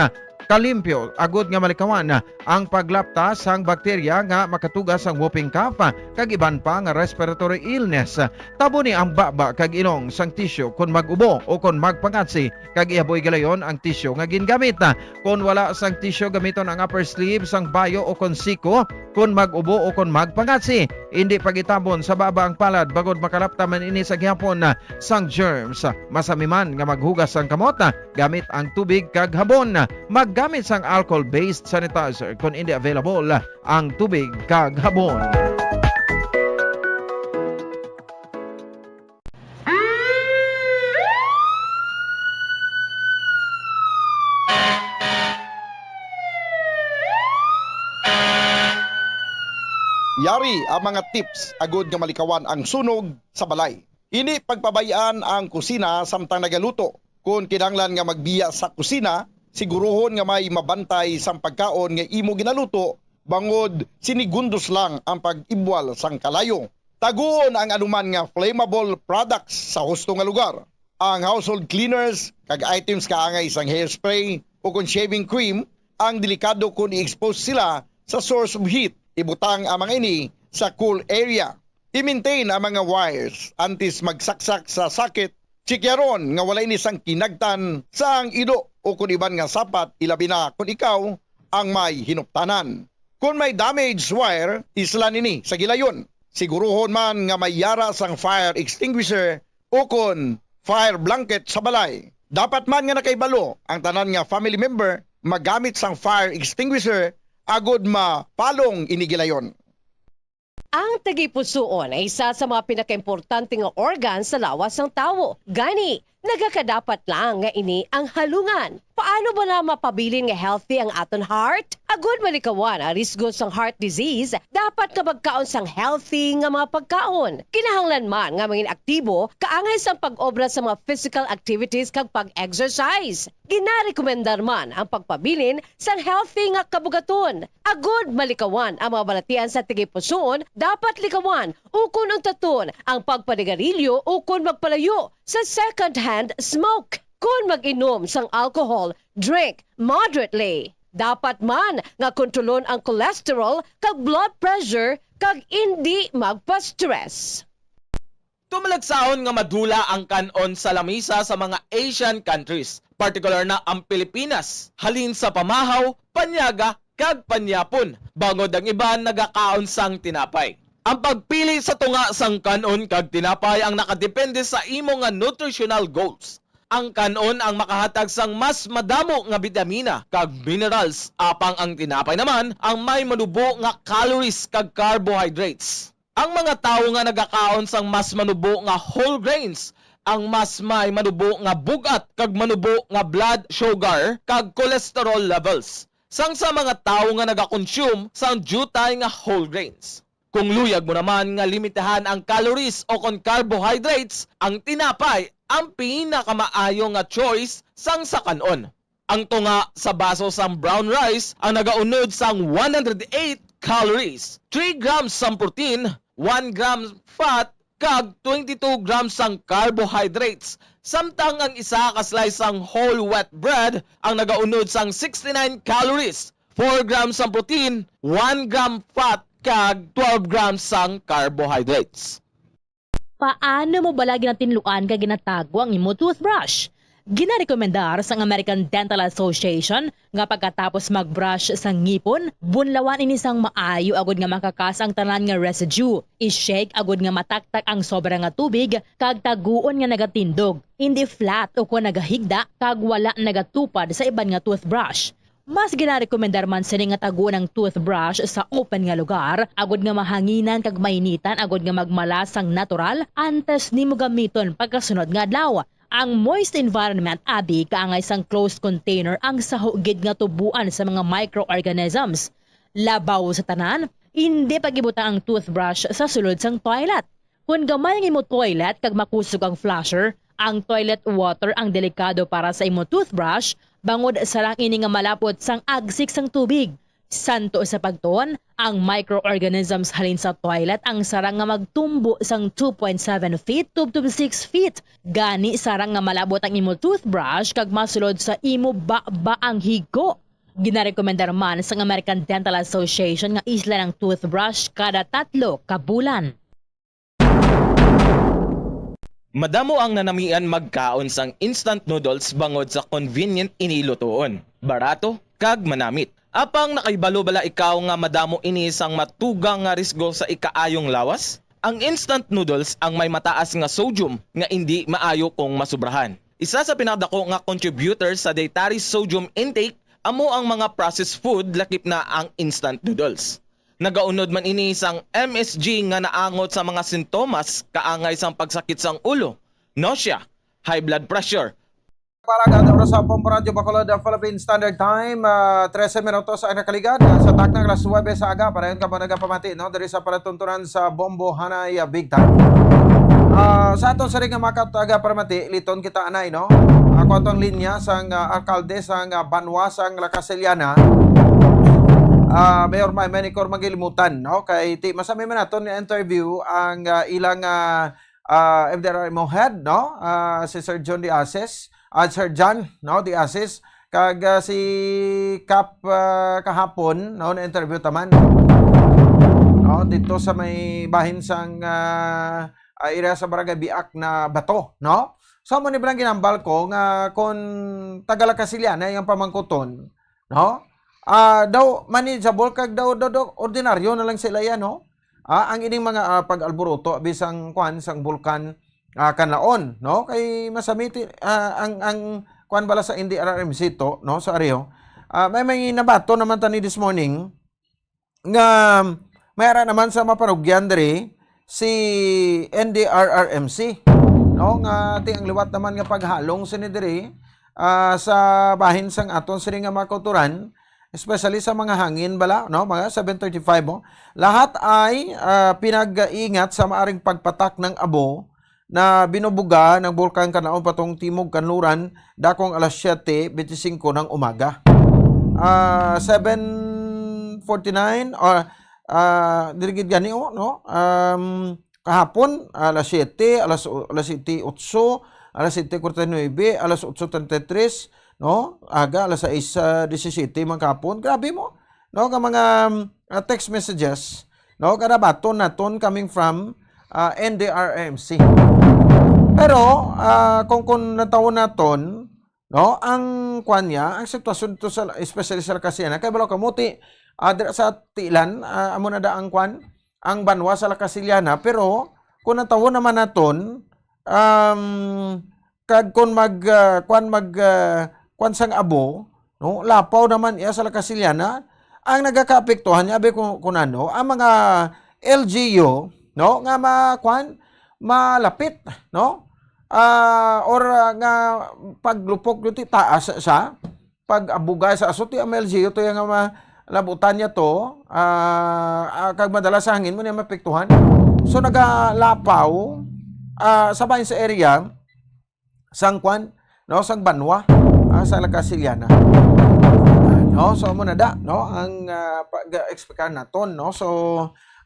kalimpyo agud nga malikawan ang paglapta sang bakterya nga makatuga sang whooping cough kag iban pa nga respiratory illness. Taboni ang baba kag ilong sang tisyu kon mag-ubo o kon magpangatsi, kag ihaboy gilayon ang tisyu nga gingamit. Kon wala sang tisyu, gamiton ang upper sleeve sang bayo o kon siko kon mag-ubo o kon magpangatsi. Indi pag-itabon sa baba ang palad bangod makalapta man ini sa gihapon sang germs. Masami man nga maghugas sang kamot gamit ang tubig kag habon. Maggamit sang alcohol-based sanitizer kon indi available ang tubig kag habon. Yari ang mga tips agud nga malikawan ang sunog sa balay. Indi pagpabay-an ang kusina samtang nagaluto. Kon kinahanglan nga magbiya sa kusina, siguruhon nga may mabantay sang pagkaon nga imo ginaluto, bangod sinigundos lang ang pag-ibwal sang kalayo. Taguon ang anuman nga flammable products sa husto nga lugar. Ang household cleaners kag items kaangay sang hairspray o kon shaving cream ang delikado kon i-expose sila sa source of heat. Ibutang ang mga ini sa cool area. I-maintain ang mga wires antes magsaksak sa socket. Tsikyaron nga wala ini sang kinagtan sa ang ido o kon iban nga sapat, ilabi na kon ikaw ang may hinuptanan. Kon may damaged wire, islan ini sa gilayon. Siguruhon man nga may yara sang fire extinguisher o kon fire blanket sa balay. Dapat man nga nakahibalo ang tanan nga family member magamit sang fire extinguisher agud mapalong ini gilayon. Ang tagipusoon ay isa sa mga pinakaimportante nga organ sa lawas sang tawo. Gani, Nagakadapat lang nga ini ang halungan. Paano ba na mapabilin nga healthy ang aton heart? Agud malikawan ang risgo sang heart disease, dapat nga magkaon sang healthy nga mga pagkaon. Kinahanglan man nga mangin aktibo kaangay sang pag-obra sa mga physical activities kag pag-exercise. Ginarekomendar man ang pagpabilin sang healthy nga kabugaton. Agud malikawan ang mga balatian sa tigipusoon, dapat likawan ukon untaton ang pagpanigarilyo ukon magpalayo sa second-hand smoke. Kon mag-inom sang alcohol, drink moderately. Dapat man nga kontrolon ang cholesterol kag blood pressure kag indi magpa-stress. Tumalagsahon nga madula ang kan-on sa lamisa sa mga Asian countries, partikular na ang Pilipinas, halin sa pamahaw, panyaga, kag panyapon, bangod ang iban nagakaon sang tinapay. Ang pagpili sa tunga sang kan-on kag tinapay ang nakadepende sa imo nga nutritional goals. Ang kan-on ang makahatag sang mas madamo nga bitamina kag minerals, apang ang tinapay naman ang may manubo nga calories kag carbohydrates. Ang mga tawo nga nagakaon sang mas manubo nga whole grains ang mas may manubo nga bug-at kag manubo nga blood sugar kag cholesterol levels sang sa mga tawo nga nagakonsume sang diutay nga whole grains. Kung luyag mo naman nga limitahan ang calories o kon carbohydrates, ang tinapay ang pinakamaayo nga choice sang sa kan-on. Ang tunga sa baso sang brown rice ang nagaunod sang one hundred eight calories, three grams sang protein, one gram fat, kag twenty-two grams sang carbohydrates, samtang ang isa ka slice sang whole wheat bread ang nagaunod sang sixty-nine calories, four grams sang protein, one gram fat, kag twelve grams sang carbohydrates. Paano mo bala ginatinluan kag ginatago ang imo toothbrush? Ginarekomendar sang American Dental Association nga pagkatapos mag-brush sa ngipon, bunlawan ini sang maayo agud nga makakas ang tanan nga residue. I-shake agud nga mataktak ang sobra nga tubig kag taguon nga nagatindog, hindi flat o kon nagahigda kag wala nagatupad sa iban nga toothbrush. Mas ginarekomendar man sini nga taguon ang toothbrush sa open nga lugar, agud nga mahanginan kag mainitan agud nga magmala sang natural antes nimo gamiton pagkasunod nga adlaw. Ang moist environment abi kaangay sang closed container ang saho gid nga tuboan sa mga microorganisms. Labaw sa tanan, indi pag-ibutang ang toothbrush sa sulod sang toilet. Kon gamay ang imo toilet kag makusog ang flusher, ang toilet water ang delikado para sa imo toothbrush, bangod sarang ini nga malapot sang agsik sang tubig. Santo sa pagtuon, ang microorganisms halin sa toilet ang sarang nga magtumbo sang two point seven feet tubtob six feet. Gani, sarang nga malabot ang imo toothbrush kag masulod sa imo baba ang higko. Ginarekomendar man sang American Dental Association nga islan ang toothbrush kada tatlo ka bulan. Madamo ang nanamian magkaon sang instant noodles bangod sa convenient ini lutoon, barato, kag manamit. Apang nakahibalo bala ikaw nga madamo ini sang matugang nga risgo sa ikaayong lawas? Ang instant noodles ang may mataas nga sodium nga indi maayo kung masubrahan. Isa sa pinakadako nga contributor sa dietary sodium intake amo ang mga processed food, lakip na ang instant noodles. Nagaunod man ini sang M S G nga naangot sa mga sintomas kaangay sang pagsakit sang ulo, nausea, high blood pressure. Para gani oras sa Bombo Radyo Bacolod, ang Philippine Standard Time, ah, trese minutos ang nakaligad, ah, sa takna alas nuwebe sa aga. Para yun ka mo nagapamati, no? Diri sa palatuntunan sa Bombo Hanay, ah, Big Time. Ah, sa aton sa ring nga mga taga paramati, liton kita anay, no? Ako atong linya sang, ah, alkalde sang, ah, banwa sang La Castellana, ah, Mayor May Manicor Magilimutan, no? Kay ti masami man naton nga interview ang, ah, ilang, ah, ah, M D R R M O head, no? Ah, si Sir John De Asis, ah, Sir John, no, De Asis, kag, ah, si Kap, ah, kahapon, no, na-interview ta man, no, dito sa may bahin sang, ah, ah, area sa Barangay Biak na Bato, no? So, amo ni bilang ginambal ko nga kung taga La Castellana ang pamangkuton, no? Ah, daw manageable kag daw, daw, daw ordinaryo na lang sila yan, no? Ah, ang ining mga, ah, pag-alboroto bisang kuan sang bulkan, ah, Kanlaon, no? Kay masamiti, ah, ang, ang kuan bala sa N D R R M C to, no, sa Areo. Ah, may, may nabato naman tani this morning nga may ara naman sa maparugyan diri si N D R R M C. no, nga ti ang liwat naman nga paghalong sini diri, ah, sa bahin sang aton sini nga mga kauturan, especially sa mga hangin bala, no, mga seven thirty-five mo. Lahat ay, ah, pinag-iingat sa maaring pagpatak ng abo na binubuga ng Bulkan Kanlaon patong timog kanluran dakong alas siyete bente singko ng umaga. Ah, seven forty-nine, or, ah, diri gid gani, oh, no? Um, kahapon, alas siyete, alas, alas siyete otso, alas siyete kwarenta y nuebe, alas otso treinta y tres, no? Aga, alas sais, ah, disisiyete man kahapon. Grabe mo, no? Nga mga, um, ah, text messages, no? Karabaton naton coming from, ah, N D R R M C. Pero, ah, kung, kung natawon naton, no, ang kwan niya, ang sitwasyon to sa, especially sa La Castellana, kay balo kamuti, ah, dira sa Tilan, ah, amo na da ang kwan, ang banwa sa La Castellana, pero kung natawon naman naton, um, kag kung mag, ah, kwan, mag, ah, kwan sang abo, no, lapaw naman iya sa La Castellana, ang nagakaapektuhan niya, abi, kung, kung ano, ang mga L G U, no, nga ma-, kwan, malapit, no? Ah, or, ah, nga paglupok dito taas sa pag-abugay sa aso, ti ang L G U to yung nga ma-, labutan niya to, ah, ah, kag madalas sa hangin mo niya mapiktuhan. So, nagalapaw, ah, sa bahin sa area, sang kwan, no, sang banwa, ah, sa La Castellana. No, so, amo na da, no, ang, ah, pag-explicar naton, no? So,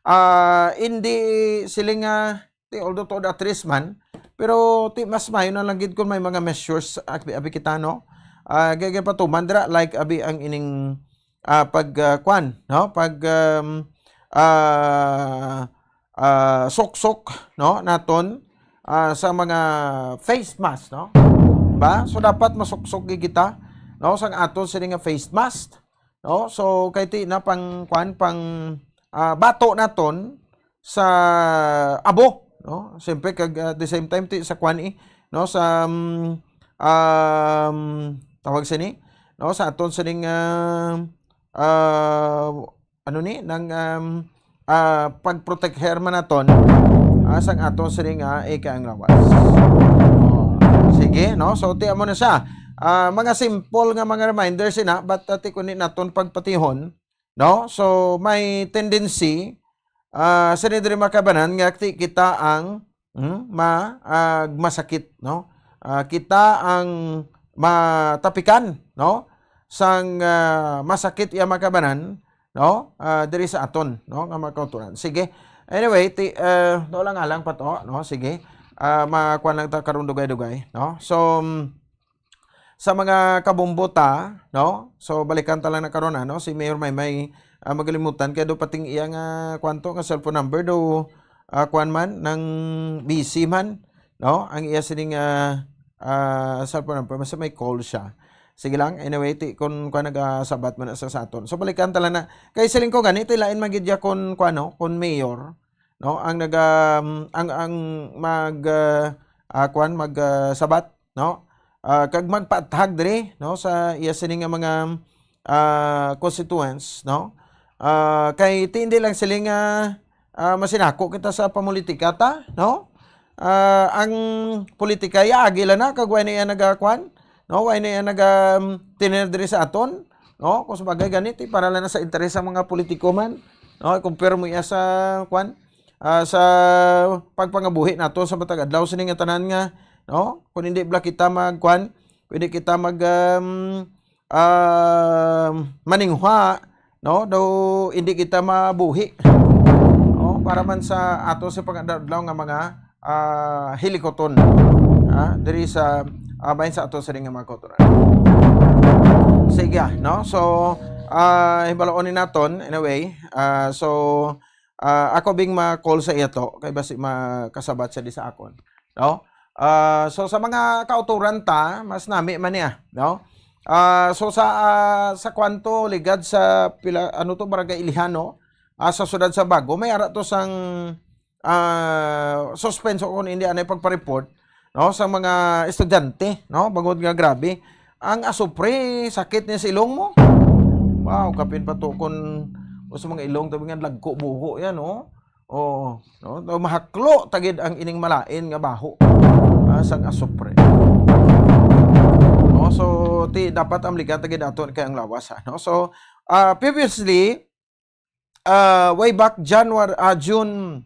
ah, hindi siling, ah, ti, although to the atris man, pero ti mas mayo na lang gid kung may mga measures, abi, abi kita, no? Ah, kay, kay patuman dira, like, abi ang ining, ah, pag, ah, kwan, no? Pag, um, ah, ah, suksok, no? Naton, ah, sa mga face mask, no? Ba? So, dapat masuksok gid kita, no? Sang aton sini nga face mask, no? So, kay ti na pang, kwan, pang, ah, bato naton sa abo, no? Siyempre, kag, ah, at the same time, ti sa kwan, eh, no? Sa, um, um, tawag sini, no? Sa aton sining, ah, ah, ano ni, nang, um, ah, pagprotekher man naton, ah, sang aton sining, ah, ika ang lawas. Oh, sige, no? So, ti amo na siya. Ah, mga simple nga mga reminders ina, but, ah, ti kundi naton pagpatihon, no? So, may tendency, ah, sa diri makabanan nga ti kita ang, hmm, ma-, ah, masakit, no? Ah, kita ang matapikan, no? Sang, ah, masakit iya makabanan, no? Ah, diri sa aton, no? Nga mga kauturan. Sige. Anyway, ti, ah, no lang alang pa to, no? Sige. Ah, makuan lang ta karon dugay-dugay, no? So, mm, sa mga kabombo ta, no? So, balikan ta lang na karon, ano? Si Mayor Maymay, ah, magalimutan kay do pating iya nga kwanto nga cellphone number do, ah, kwan man, nang busy man, no? Ang iya sining, ah, ah, cellphone number, basta may call siya. Sige lang, anyway, ti, kun kwan nagasabat man na sa, sa aton. So, balikan ta lang na. Kay siling ko gani, ti lain man gid ya kun kwan, no? Kun mayor, no? Ang naga, ang, ang mag, ah, ah, kwan, mag, ah, sabat, no? Ah, kag magpaathag diri, no, sa iya sini nga mga, ah, constituents, no? Ah, kay ti hindi lang sila nga, ah, masinako kita sa pamulitika ta, no? Ah, ang politika iya agi lang na kag wa na iya nagakwan, no? Wa na iya naga, um, tener diri sa aton, no? Kung sa bagay gani, ti para lang na sa interes sa mga politiko man, no? Compare mo iya sa kwan, ah, sa pagpangabuhi nato sa matag adlaw sini nga tanan nga, no? Kung hindi bala kita magkwan, kung hindi kita mag, um, um, maningwa, no? Daw hindi kita mabuhi, no? Para man sa ato sa pag-adlaw nga mga, ah, hilikoton, ah, diri sa, ah, bahin sa ato sini nga mga kauturan. Sige, ah, no? So, ah, hibaloon ni naton, anyway, ah, so, ah, ako bing ma-call sa iya to, kay basi makasabat siya di sa akon, no? Ah, so, sa mga kauturan ta, mas nami man niya, no? Ah, so, sa, ah, sa kwanto, ligad sa pila, ano to, Barangay Ilihan, no? Ah, sa siyudad sa Bago, may ara to sang, ah, suspenso kung hindi anay pagpa-report, no, sa mga estudyante, no, bangod nga grabe ang asupre, sakit niya sa ilong mo. Wow, kapin pa to kun sa mga ilong, tabi nga lagko buho yan, oh. Oo, no? No, mahaklo ta gid ang ining malain nga baho, ah, sang asupre. No, so, ti, dapat amligan ta gid naton kay ang lawas, ha, no? So, ah, previously, ah, way back January, ah, June,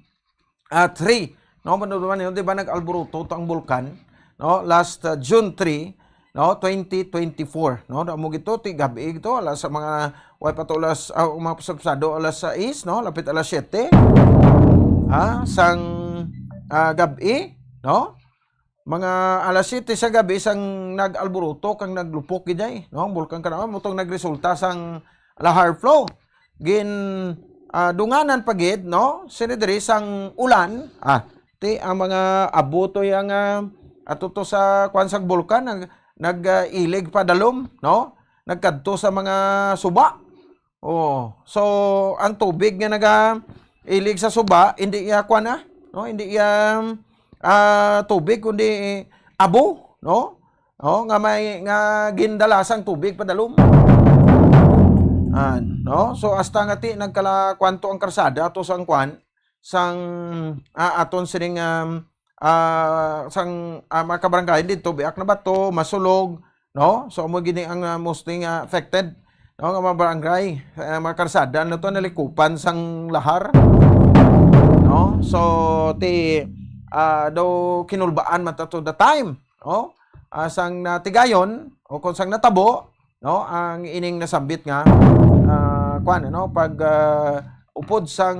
ah, three, no? Mano naman yun, di ba, nag-alboroto to ang bulkan, no? Last, ah, June three, no? Twenty twenty-four, no? Amo gito, ti gabi gito, alas sa mga, way pa to alas, ah, mga pasado alas sais, no? Lapit alas siyete. Ha? Sang, ah, gabi, no? Mga alas siyete sa gabi sang nag-alboroto kang naglupok gid ay, no? Ang bulkan kana, mo tong nagresulta sang lahar flow. Gin, ah, dunganan pa gid, no? Sini diri sang ulan, ah, ti ang mga abo to yang, ah, ato to sa kwan sang bulkan, nag, nag, ah, ilig pa dalom, no? Nagkadto sa mga suba. Oh, so ang tubig nga nagailig sa suba, hindi iya kwan na, no? Hindi iya, ah, tubig, kundi abo, no? Oh, nga may, nga gindala sang tubig padalom. An, no? So, hasta nga ti nagkala kwanto ang karsada to sang kwan, sang, ah, aton sining, um, ah, sang, ah, mga kabarangay dito, Biak na Bato, Masulog, no? So, amo gini ang, ah, mostly nga affected, no, nga mga barangay, eh, mga karsada na to, nalikupan sang lahar, no? So, ti, ah, daw kinulbaan man to the time, no? Ah, sang natigayon, o kung sang natabo, no, ang ining nasambit nga, ah, kwan, ano, pag, ah, upod sang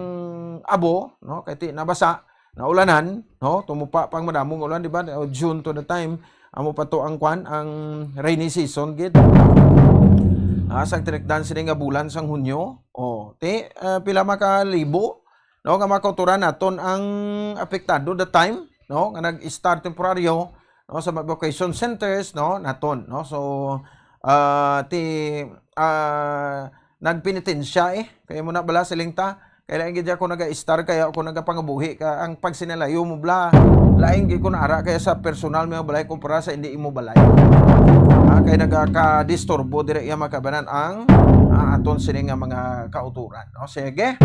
abo, no, kay ti nabasa, naulanan, no, tumupa pang madamong ulan, di ba? O June to the time, amo pa to ang kwan, ang rainy season gid. Ah, sang tinekdan sini nga bulan sang Hunyo, o, ti, ah, pila makalibo, no, nga mga kauturan naton ang apektado the time, no, nga nag-start temporaryo, no, sa mga evacuation centers, no, naton, no. So, ah, ti, ah, nagpenitensya, eh. Kaya mo na bala, siling ta, kaya lain gid ako naga-star, kaya ako nagapangabuhi ka, ang pagsinalayo mo bala, lain gid ko na ara kaya sa personal mga balay kumpara sa hindi imo balay. Ah, kay nagakadisturbo dire iya makabanan ang, ah, aton sini nga mga kauturan, no? Sige.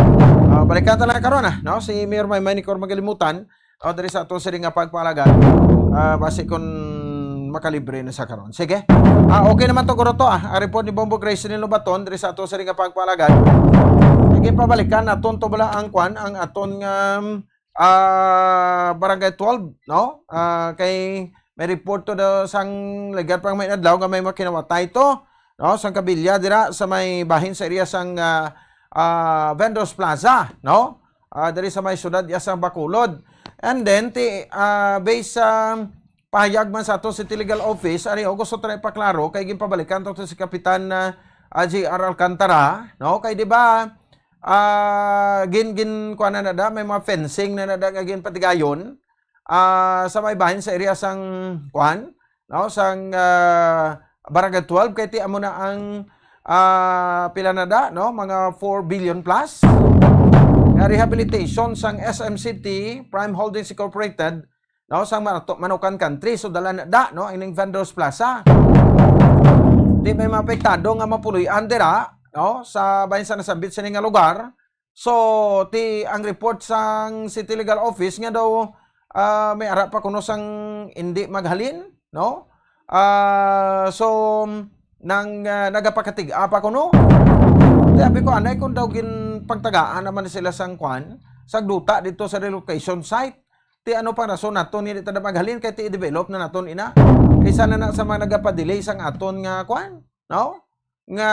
Ah, balikan ta lang karon, ah, no? Si Mayor Maymay ni Cor Magalimutan, o, diri sa aton sini nga pagpalagad, ah, basi kun makalibre na sa karon. Sige. Ah, okay naman to, guro, to, ah. Ang report ni Bombo Grace ni Lobaton diri sa aton sini nga pagpalagad. Sige, pabalikan naton to bala ang kwan, ang aton nga, ah, Barangay twelve, no? Ah, kay may report to daw sang ligat pang may adlaw nga may makinawatay to, no? Sang kabilya dira sa may bahin sa area sang, ah, ah, Vendors Plaza, no? Ah, diri sa may siyudad iya sang Bacolod. And then, ti, ah, based sa pahayag man sa ato City Legal Office, ari, o gusto ta na ipaklaro, kay ginpabalikan to si Kapitan, ah, ah, J R Alcantara, no? Kay di ba, ah, gin, gin, kuwan na na da, may mga fencing na na da nga ginpatigayon, ah, sa may bahin sa area sang, kuwan, no? Sang, ah, Barangay twelve, kay ti amo na ang, ah, pila na da, no? Mga four billion plus nga rehabilitation sang S M City Prime Holdings Incorporated, no, sang Marato-, Manukan Country. So, dala na da, no, ining Vendors Plaza. Di may mga apektado nga mapuloy-an dira, no, sa bahin sa nasambit sini nga lugar. So, ti ang report sang City Legal Office nga daw, ah, may ara pa kuno sang hindi maghalin, no? Ah, so, nang, ah, nagapakatig-a pa kuno. Ti abi ko, anay, kung daw ginpagtagaan naman sila sang kwan, sang duta dito sa relocation site. Ti ano pang rason naton hindi ta na maghalin kay ti i-develop na naton ina? Kaysa na, na sa mga nagapadelay sang aton nga kwan, no? Nga,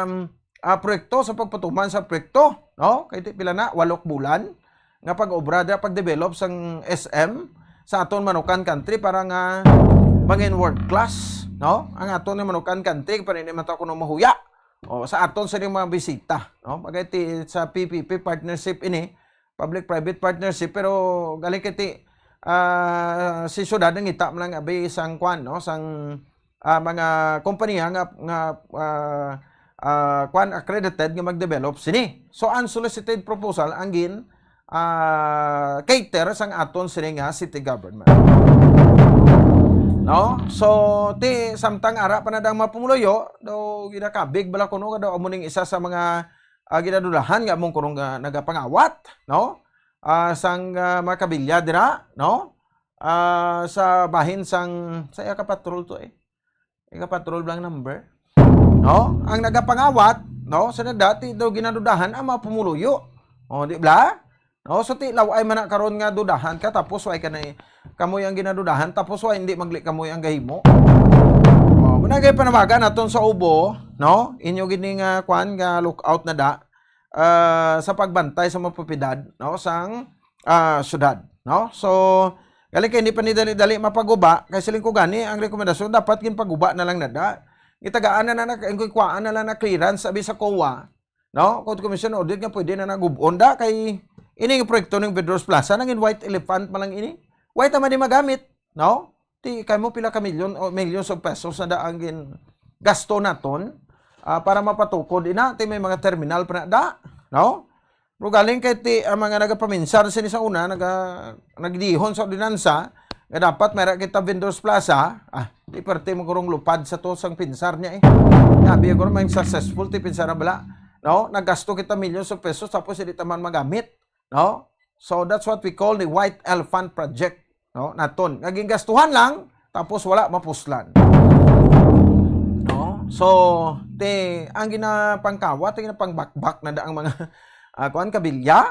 um, ah, proyekto, sa pagpatuman sa proyekto, no? Kay ti pila na, walok bulan nga pag-obra da, pag-develop sang S M sa aton Manukan Country para nga mangin world class, no? Ang aton nga Manukan Country, para hindi man ta kuno mahuya. O, sa aton sa mga bisita, no? Pagay ti sa P P P partnership ini, public-private partnership, pero galing kay ti, ah, si syudad nangita man lang abi sang kwan, no? Sang, ah, mga kompanya nga, nga, ah, ah, kwan, accredited nga mag-develop sini. So, unsolicited proposal ang gin, ah, cater sang aton sini nga city government. No? So, ti, samtang ara pa na dang mga pumuluyo, daw ginakabig bala kuno nga daw amo ning isa sa mga, ah, ginadulahan nga among kuno nga nagapangawat, no? ah, sang, ah, mga kabilya dira, no? Ah, sa bahin sang, sa iya ka patrol to eh. Iya ka patrol blank number. No? Ang nagapangawat, no? Sa dati daw ginadudahan ang mga pumuluyo. O, di ba? No? So, ti law ay man na karon nga dudahan ka, tapos way ka na, kamoy ang ginadudahan, tapos way hindi magli kamoy ang gahimo. O, managay panawagan naton sa ubo, no? Inyo gini nga, kwan, nga lookout na da, ah, sa pagbantay sa mga propiedad, no? Sang, ah, syudad, no? So, gali kay hindi pa ni dali-dali mapaguba, kay siling ko gani, ang rekomendasyon dapat ginpaguba na lang nada. Gitagaan na lang na, kuwaan na lang na clearance, sabi sa COA, no? Kung commission audit nga pwede na nagubon da, kay ining proyekto ng Vendors Plaza, nangin white elephant man lang ini. White naman di magamit, no? Ti kay mo pila ka milyon o millions of pesos na da ang gin gasto naton, ah, para mapatukod ina, ti may mga terminal pa na da, no? Pero galing kay ti ang mga nagapaminsar sini sa una, naga, nagdihon sa ordinansa nga dapat may ra kita Vendors Plaza, ah, di parte mo kurong lupad sa to sang pinsar niya eh. Sabi ko may successful ti pinsar na bala, no? Nagasto kita millions of pesos tapos hindi taman magamit, no? So that's what we call the white elephant project, no? Naton. Naging gastuhan lang tapos wala mapuslan. No? So, ti ang ginapangkawat, ang ginapangbakbak na da ang mga ah, kuan, kabilya,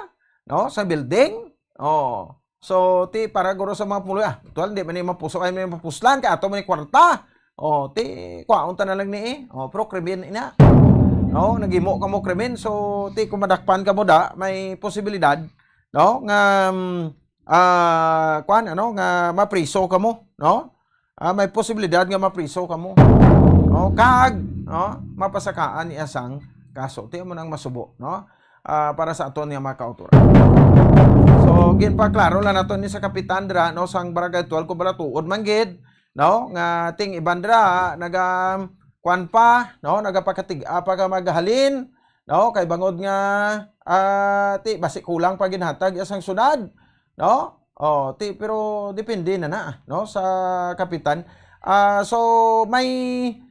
no? Sa building. Oh. So, ti para guro sa mga pulo, ah, tuwal, di man ni mapuso ay may mapuslan kay ato man ni kwarta. Oh, ti kuwaon ta na lang ni eh. Oh, pero krimen ina. No, naghimo ka mo krimen, so ti kung madakpan ka mo da, may posibilidad, no, nga mm, ah, kuan, ano, nga mapriso ka mo, no? Ah, may posibilidad nga mapriso ka mo. No? Kag, no, mapasakaan ni asang kaso. Ti mo nang masubo, no? Ah, para sa aton nga mga kautoran. So, ginpaklaro lang nato ni sa kapitan dira, no, sang Barangay twelve kung bala tuod man gid, no, nga ting iban dira naga kuan pa, no, nagapakatig ah, pa ka maghalin, no, kay bangod nga ah, ti basi kulang pa ginhatag ya sang syudad, no? Oh, ti pero depende na na, no, sa kapitan. Ah, so may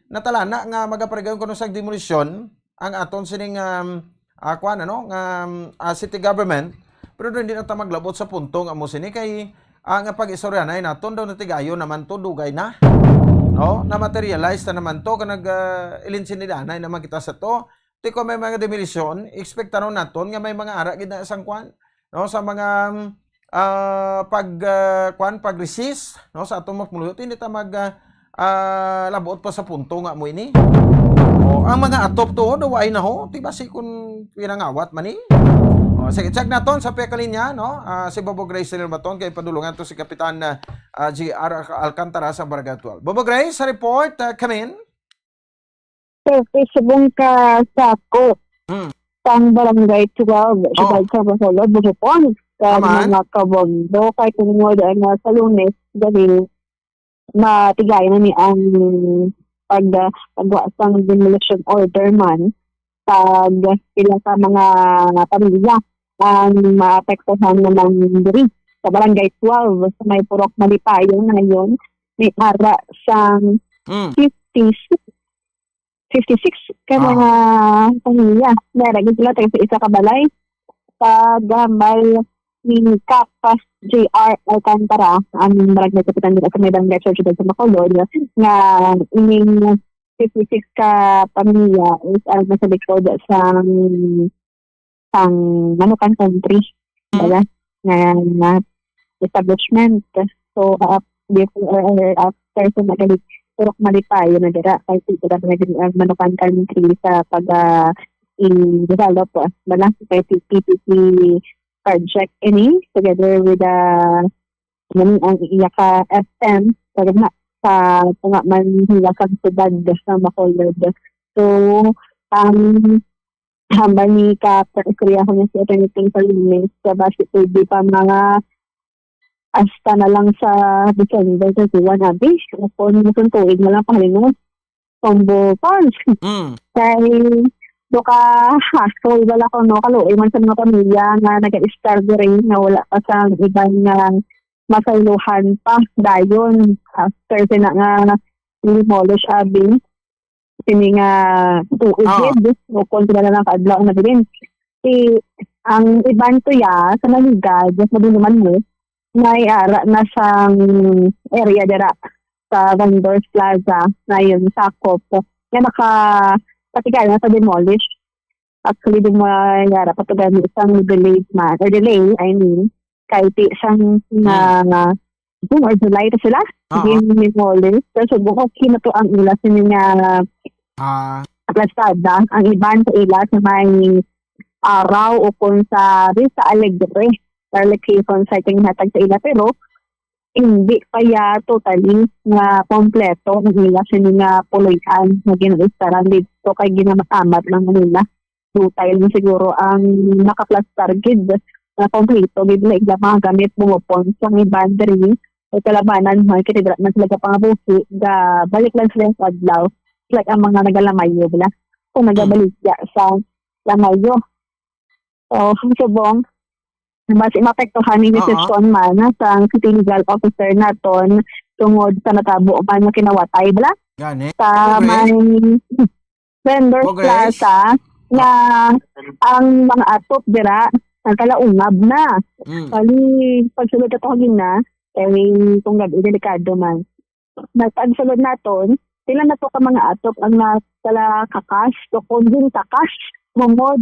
natalana nga magaparigayon kuno sa demolisyon ang aton sining um, ah, kuan, ano, nga um, ah, city government, pero doon din ata maglabot sa punto nga mo sini kay ang pag-istoryanay naton daw natigayon naman to, dugay na, no, na materialize na naman to kanag uh, ilinsinidanay naman kita sa to. Ti kon may mga demolition, expectaron naton nga may mga ara gid na sang kwan, no, sa mga ah, pag ah, kwan, pag-resist, no, sa atong mga pumuluyo, hindi ta mag ah, ah, labot pa sa punto nga mo ini. Oh, ang mga atop to, daw ay na ho, ti basi kun pinangawat man ni. Oh, sige, check naton sa peka linya, no? Ah, si Bobo Grace Silverbaton kay padulungan to si Kapitan ah, ah, G R Alcantara sa Barangay twelve. Bobo Grace, sa report, ah, come in. Sir, kay subong ka sako Mm. sang Barangay twelve, Oh. Siyudad sa Bacolod, Bukupon, sa Aman. Mga kabogdo, kay tungod na sa Lunes, galing matigay na ni ang pag pagwa sang demolition order man pag pila ka mga pamilya ang maapektuhan naman diri sa Barangay twelve sa may Purok Malipayon ngayon may ara sang Mm. fifty-six, fifty-six ka Ah. mga pamilya. Nara gid sila taga sa isa ka balay. Sa gambal ni Kap J R Alcantara, ang barangay kapitan nila sa may barangay Church sa Bacolod, nga ining fifty-six ka pamilya is ang nasa likod sa sang Manukan Country, baga, nga, nga establishment. So, uh, before, uh, after sa magaling, Purok Malipayo na dira, kay si Purok na diri ang Manukan Country sa pag, uh, i-develop, uh, bala, kay si P P P project ini, together with, uh, mani ang iya ka S M, sa gitna, sa tunga man hila sa siyudad sa Bacolod. So, ang hambal ni ka istorya ko niya si Attorney Ting Salines, sa basi pwede pa mga hasta na lang sa December thirty-one, abi. O kung musuntuig na lang pahalin mo. Combo Falls. Mm. Kay do ka hassle, wala ko, no, kaluoy man sa mga pamilya nga nag-istar diri nga wala pa sa iban nga masaylohan pa dayon after sina nga demolish, abi, sini nga tuig. Ah. Gid, o kung sila na lang kaadlaw na bilin. Si Ang iban to ya, sa Maligad, sa Dinuman mo, may ara na sang area dira sa Vendors Plaza na yun, sakop. Nga naka, patigay na sa demolish. Actually, di mo yara pa to gani isang delay man, or delay, I mean, kay ti sang na, June or July to sila, Oo. Hindi demolish. Pero subong okay na to ang ila sini nga Ah, aplastada. Ang iban sa ila sa may araw o kung sa, di, sa Alegre. Sa location sa ginhatag sa ila. Pero hindi pa ya totally nga kompleto ang ila sini nga puloy-an nga ginaistaran didto kay ginamamat lang nila. Dutay lang siguro ang nakaplastar gid nga kompleto gid na ila mga gamit, bungopon sa may boundary o kalabanan mo kay dira man sila gapangabuhi, ga balik lang sila sa adlaw. Like ang mga nagalamayo bala o nagabaligya sa lamayo. So, subong, basi maapektuhan ni Oo. Desisyon man sa city legal officer naton tungod sa natabo man nga kinawatay bala Gani. Sa Ako, Grace? may Vendors Ako, Grace? Plaza nga ang mga atop dira nagkalaungab na. Mm. Bali, pagsulod ato kagina, kay kung gabi, delikado man. Nagpagsulod naton, pila na to ka mga atop ang nagkala kakas o kung din kakas, bungod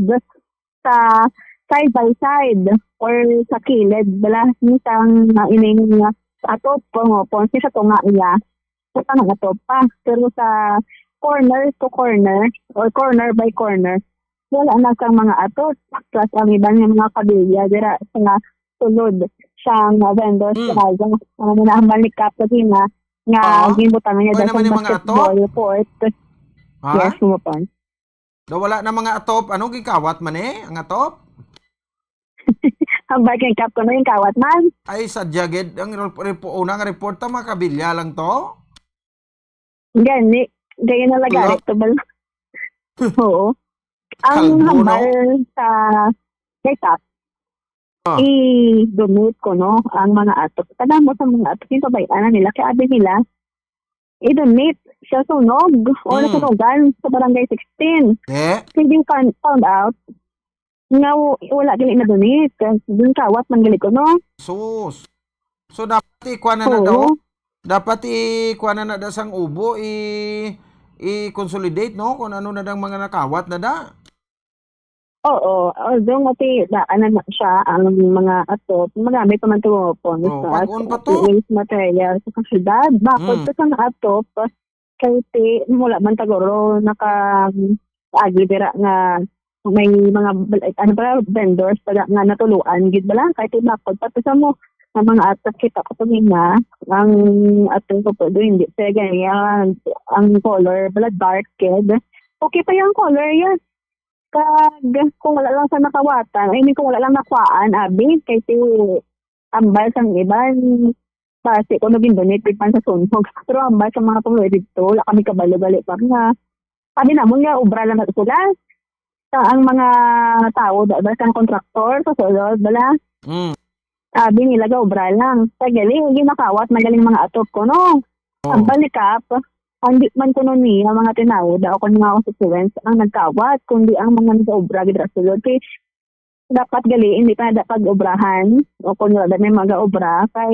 sa side by side or sa kilid, bala, ni sang, ah, ining, ah, atop, o, kung sa tunga iya, sa tunga atop pa. Pero sa corner to corner or corner by corner, wala na sang mga atop. Plus ang iban nga mga kabilya dira sa sulod sang Vendors Mm. Plaza. Ang ginahambal ni Kap kagina nga Oo. ginbutangan niya Pwede daw naman sa yung mga atop? basketball court. Ha? Yes, mo pa. Daw wala na mga atop. Ano, gikawat man eh, ang atop? Ang bike and cup ko na yung kawat man. Ay, sadya gid. Ang rep-, rep-, una nga report ta, makabilya lang to? Gani. Gaya na lagari Wala. to, bal-, Oo. Ang Kalbo, no? hambal sa make-up, Ah. i-donate ko, no, ang mga atop. Tanamo sa mga atop, yung pabayaan na nila. Kaya abi nila, i-donate sa sunog o Mm. nasunugan sa barangay sixteen. Eh? Hindi found, found out nga w-, wala gali na-donate. Din kawat man gali ko, no? Sus. So, dapat ikuha na na Oo. daw? Dapat ikuha na na da sang ubo, i-, i-consolidate, no? Kung ano na dang mga nakawat na da. Oo. Although nga ti-, daan na na siya ang mga atop, magamit pa man to po, Oh, sa pag-on pa to. waste material sa syudad. Bakod Mm. pa sa mga atop, kay ti-, wala man taguro naka-, agi dira nga may mga bal-, ano ba, vendors pa nga natuluan gid bala. Kay ti-, bakod pa to sa mo, ang mga atop kita ko to nga, ang atop ko po doon, hindi siya ganyan. Ang color, bala dark kid. Okay pa yung color, yes. Kag kung wala lang sa nakawatan, I mean, kung wala lang nakuhaan, abi, kay ti-, ambal sang iban, basi kuno gin-donate gid man sa sunog. Pero ambal sa mga pumuloy didto, wala kami kabalo gali pa nga. Sabi namon nga, obra lang na sila. Sa ang mga tao, da-, da-, sang kontraktor, sa sulod, bala. Mm. Sabi nila, ga obra lang. Sa gali, hindi makawat, magaling mga atop ko, no? Oh. Ang balikap, ang di man kuno niya, mga tinawo, da, o kung mga constituents, ang nagkawat, kundi ang mga nag-obra, gid ra sulod. Kay dapat gali, hindi pa na dapat obrahan, o kung wala may mag-obra, kay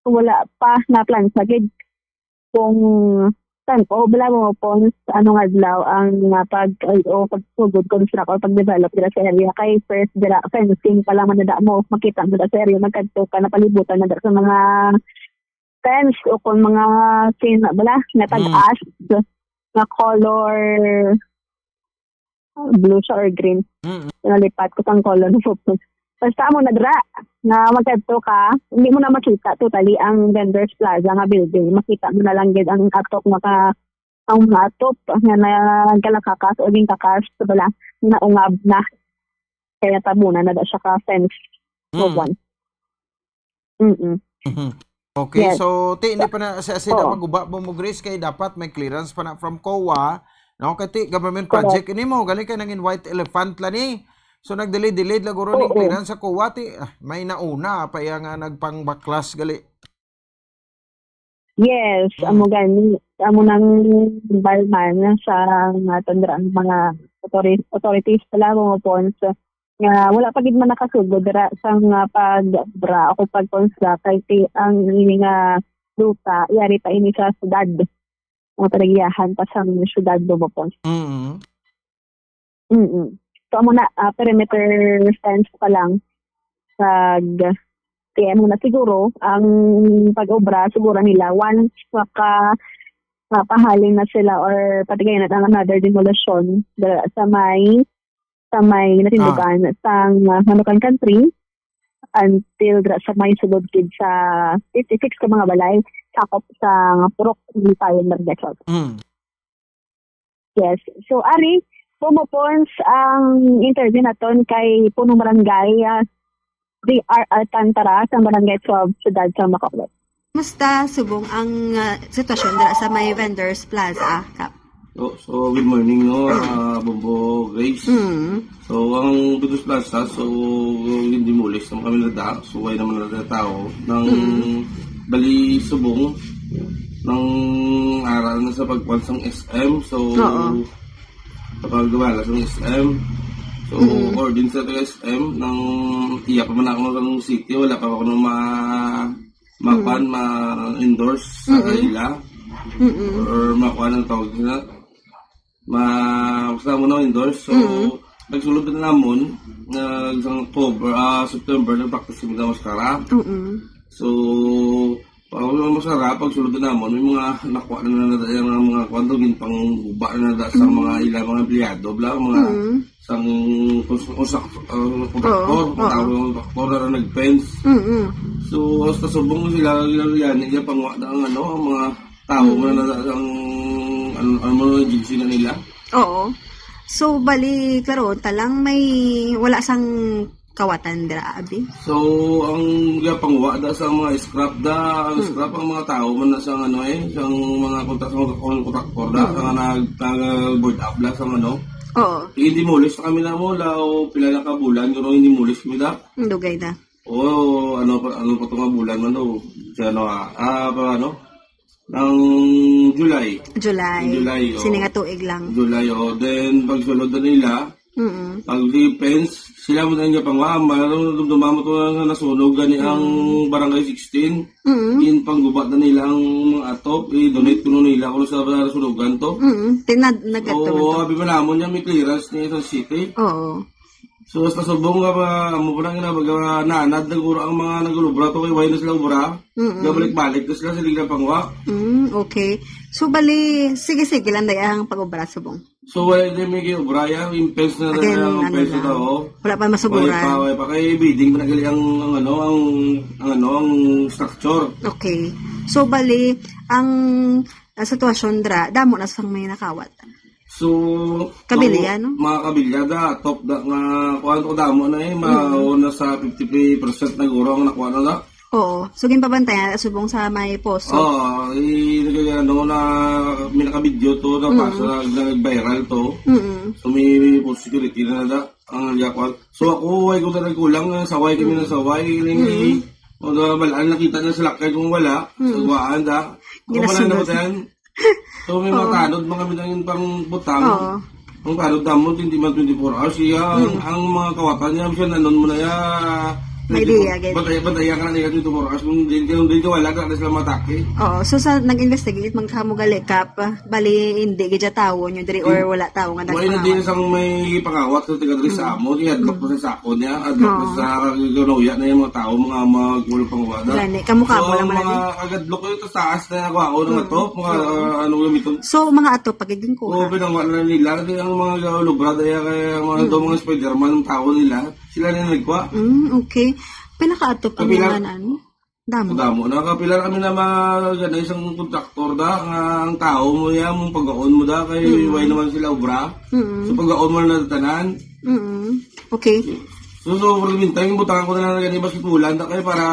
wala pa na plan sa gid kung saan po, wala mo po, ano nga adlaw ang, ah, pag, ay, o pagsugod, construct, o pag-develop nila sa area. Kay first, dira, fencing pa lang man na mo, makita mo na sa area, magkadto ka, napalibutan na dira sa mga fence o kung mga sin-, bala, nga Mm. tag-as, nga color, ah, blue siya or green. Mm. Nalipat ko sang color na purple. Basta mo na dira, nga magkadto ka, hindi mo na makita totally ang Vendors Plaza nga building. Makita mo na lang gid ang atop nga ka-, ang mga atop nga nagkalakakas o gingkakas, bala, naungab na. Kaya tabunan na da siya ka fence. Mm. Kuwan. Mm-mm. Mhm. Okay, Yes. so, ti, hindi So, pa na, si, si, oo. Maguba mo, mo, Grace, kay dapat may clearance pa na from COA, no? Kay ti, government Correct. project, ini mo, gali kay nangin white elephant lang ni. So, nag-delay-delay lang guro ning Oo. clearance sa COA, ti, ah, may nauna, pa iya nga nagpangbaklas, gali. Yes, Mm. amo gani, amo nang balman sa nga tandaan mga authori-, authorities pala, mga pons, nga wala pa gid man nakasugod dira sang, ah, pag-obra o kung pagkonstruct kay ti-, ang ini nga luta yari pa ini sa syudad, nga panagiyahan pa sang syudad Bomopon. Mm. Mm. So, amo na, ah, perimeter fence pa lang. Pag, kaya mo na siguro, ang pag-obra, siguro nila, once maka, mapahalin na sila or patigayon na ang another demolition dira sa may, sa may natindugan sang, ah, Manukan Country until dira sa may sulod gid sa fifty-six ka mga balay, sakop sa Purok, Lipayan, Barangay twelve. Mm. Yes. So, ari, pumupons ang interview naton kay Punong Barangay, ah, D R Alcantara sa Barangay twelve, Siyudad sa Makaulap. Kumusta subong ang ah, sitwasyon dira sa may vendors plaza, Kap? Oh, so, good morning, no, ah, Bombo Grace. Mm. So, ang Vendors Plaza, so, hindi mulis naman kami nada. So, way naman na tao. Nang bali subong, nang aral na sa pagkuhan sang S M. So, Oo. kapag gumala sa S M, so, Mm. or din sa S M, nang iya pa man ako ng city, wala pa ako nang ma makuan, ma-endorse sa Mm-mm. ila Mm-mm. or makuan ang tawag nila, ma basta mo na endorse. So, Mm. nagsulod na namon na sa October, ah, September, nag-practice kami ng maskara. Mm-mm. So, pag maskara, pag sulod na namon, may mga nakuha na na yung mga kuwan to, ginpangguba na na sa mga ila, mga empleyado, bla, mga Mm. sang kus- usak uh, kontraktor, Oo, mga tao ng kontraktor na nag-fence. Mm-mm. So, hasta subong sila, yan, yan, pangwa na ang ano, ang mga tao na na ang ano, ano, mga agency na nila. Oo. So, bali, klaro, talang may wala sang kawatan dira, abi? So, ang gapangwa da sa mga scrap da, ang scrap ang mga tao man na sa ano eh, sa mga kontra sa mga kon- kontraktor da, sa nag nag-board up da sa ano. Oo. Hindi mulis na kami na mo, lao pila na ka bulan, pero hindi mulis kami da. Ang dugay na. Oo, ano pa ano pa tong bulan man do. Sa ano ah, ah, pa ano? Ng July. July. July, oo. Sini nga tuig lang. July, oh. Then, pagsulod na nila, Mm-mm. pag defense, sila mo na nga pangwa, maroon dumduma mo to nga nasunog gani ang barangay sixteen. Mm-mm. Ginpanggubat na nila ang mga atop, i-donate kuno nila kuno sa nasunugan to. Mm-mm. Tinad nagkadto man Oo, to. abi man namon niya may clearance niya sa city. Oo. So, hasta subong nga ba, amo pa lang nga baga nanad na guro ang mga nagulubra to kay way na sila ubra. Mm-mm. Gabalik-balik na sila sa nila pangwa. Mm, okay. So, bali, sige-sige lang day ang pag-obra subong. So, wala din may obra yan, impels na Again, na ano impels na lang. tao. Wala pa masuguran. Wala pa, wala pa. Kay bidding pa nagali ang, ang ano, ang, ang ano, ang structure. Okay. So, bali, ang, ang sitwasyon dra, damo na sang may nakawat. So, Kabilya, ang no? Mga kabilya da, top da nga, kuan ko damo na eh, mga na sa fifty percent na guro ang nakuha na da. Oo. So, ginpabantayan na subong sa may poso. Oo, i nagagano na may nakabidyo to, na pasa, nag-viral to. Mm-mm. So, may, may post security na da, ang nagyakuan. So, ako, way ko talaga kulang, na saway kami na saway, iling eh. O, da, balaan nakita na sa lakay kung wala, sa guwaan da. Ako pala Ginasunod. na ba tayan? So, may mga tanod, mga bidangin pang butang. Oo. Ang tanod damon, hindi man twenty-four hours. Iya, ang, ang mga kawatan niya, siya nanon mo na ya. May idea, gid. Bantay, bantay ka na niya twenty-four hours. Kung di, kung di ka wala, ka na sila matake. Oo. So, sa nag-investigate, man kamo gali, Kap, bali, hindi gid siya tawo nyo diri or wala tawo nga Wala na din nagpangawat. Sang may pangawat sa taga diri sa amo, i-adlock mo sa sako niya, adlock mo Oo. Sa ganoya na yung mga tao, mga mga gulo pang wala. Gani, kamo-kamo So, lang man mga gani. Agadlock ko yung taas na ako, ano nga to, mga ano gamiton. So, mga ato, pagiging Oo, kuha. Pinangwa na nila, kaya ang mga lubra, kaya kaya ang mga daw mga Spider-Man, ang tao nila, sila na yung nagkuha. Mm, okay. Pinakaatop ang Kapila? mga ano? Damo. Damo na, kapila kami na mga ganay isang kontraktor da, nga ang tao mo yan, mong pagkaon mo da, kay way naman sila obra. Mm. So pagkaon mo na tanan. Mm. Okay. So, so, for the meantime, butangan ko na lang gani basketballan da kay para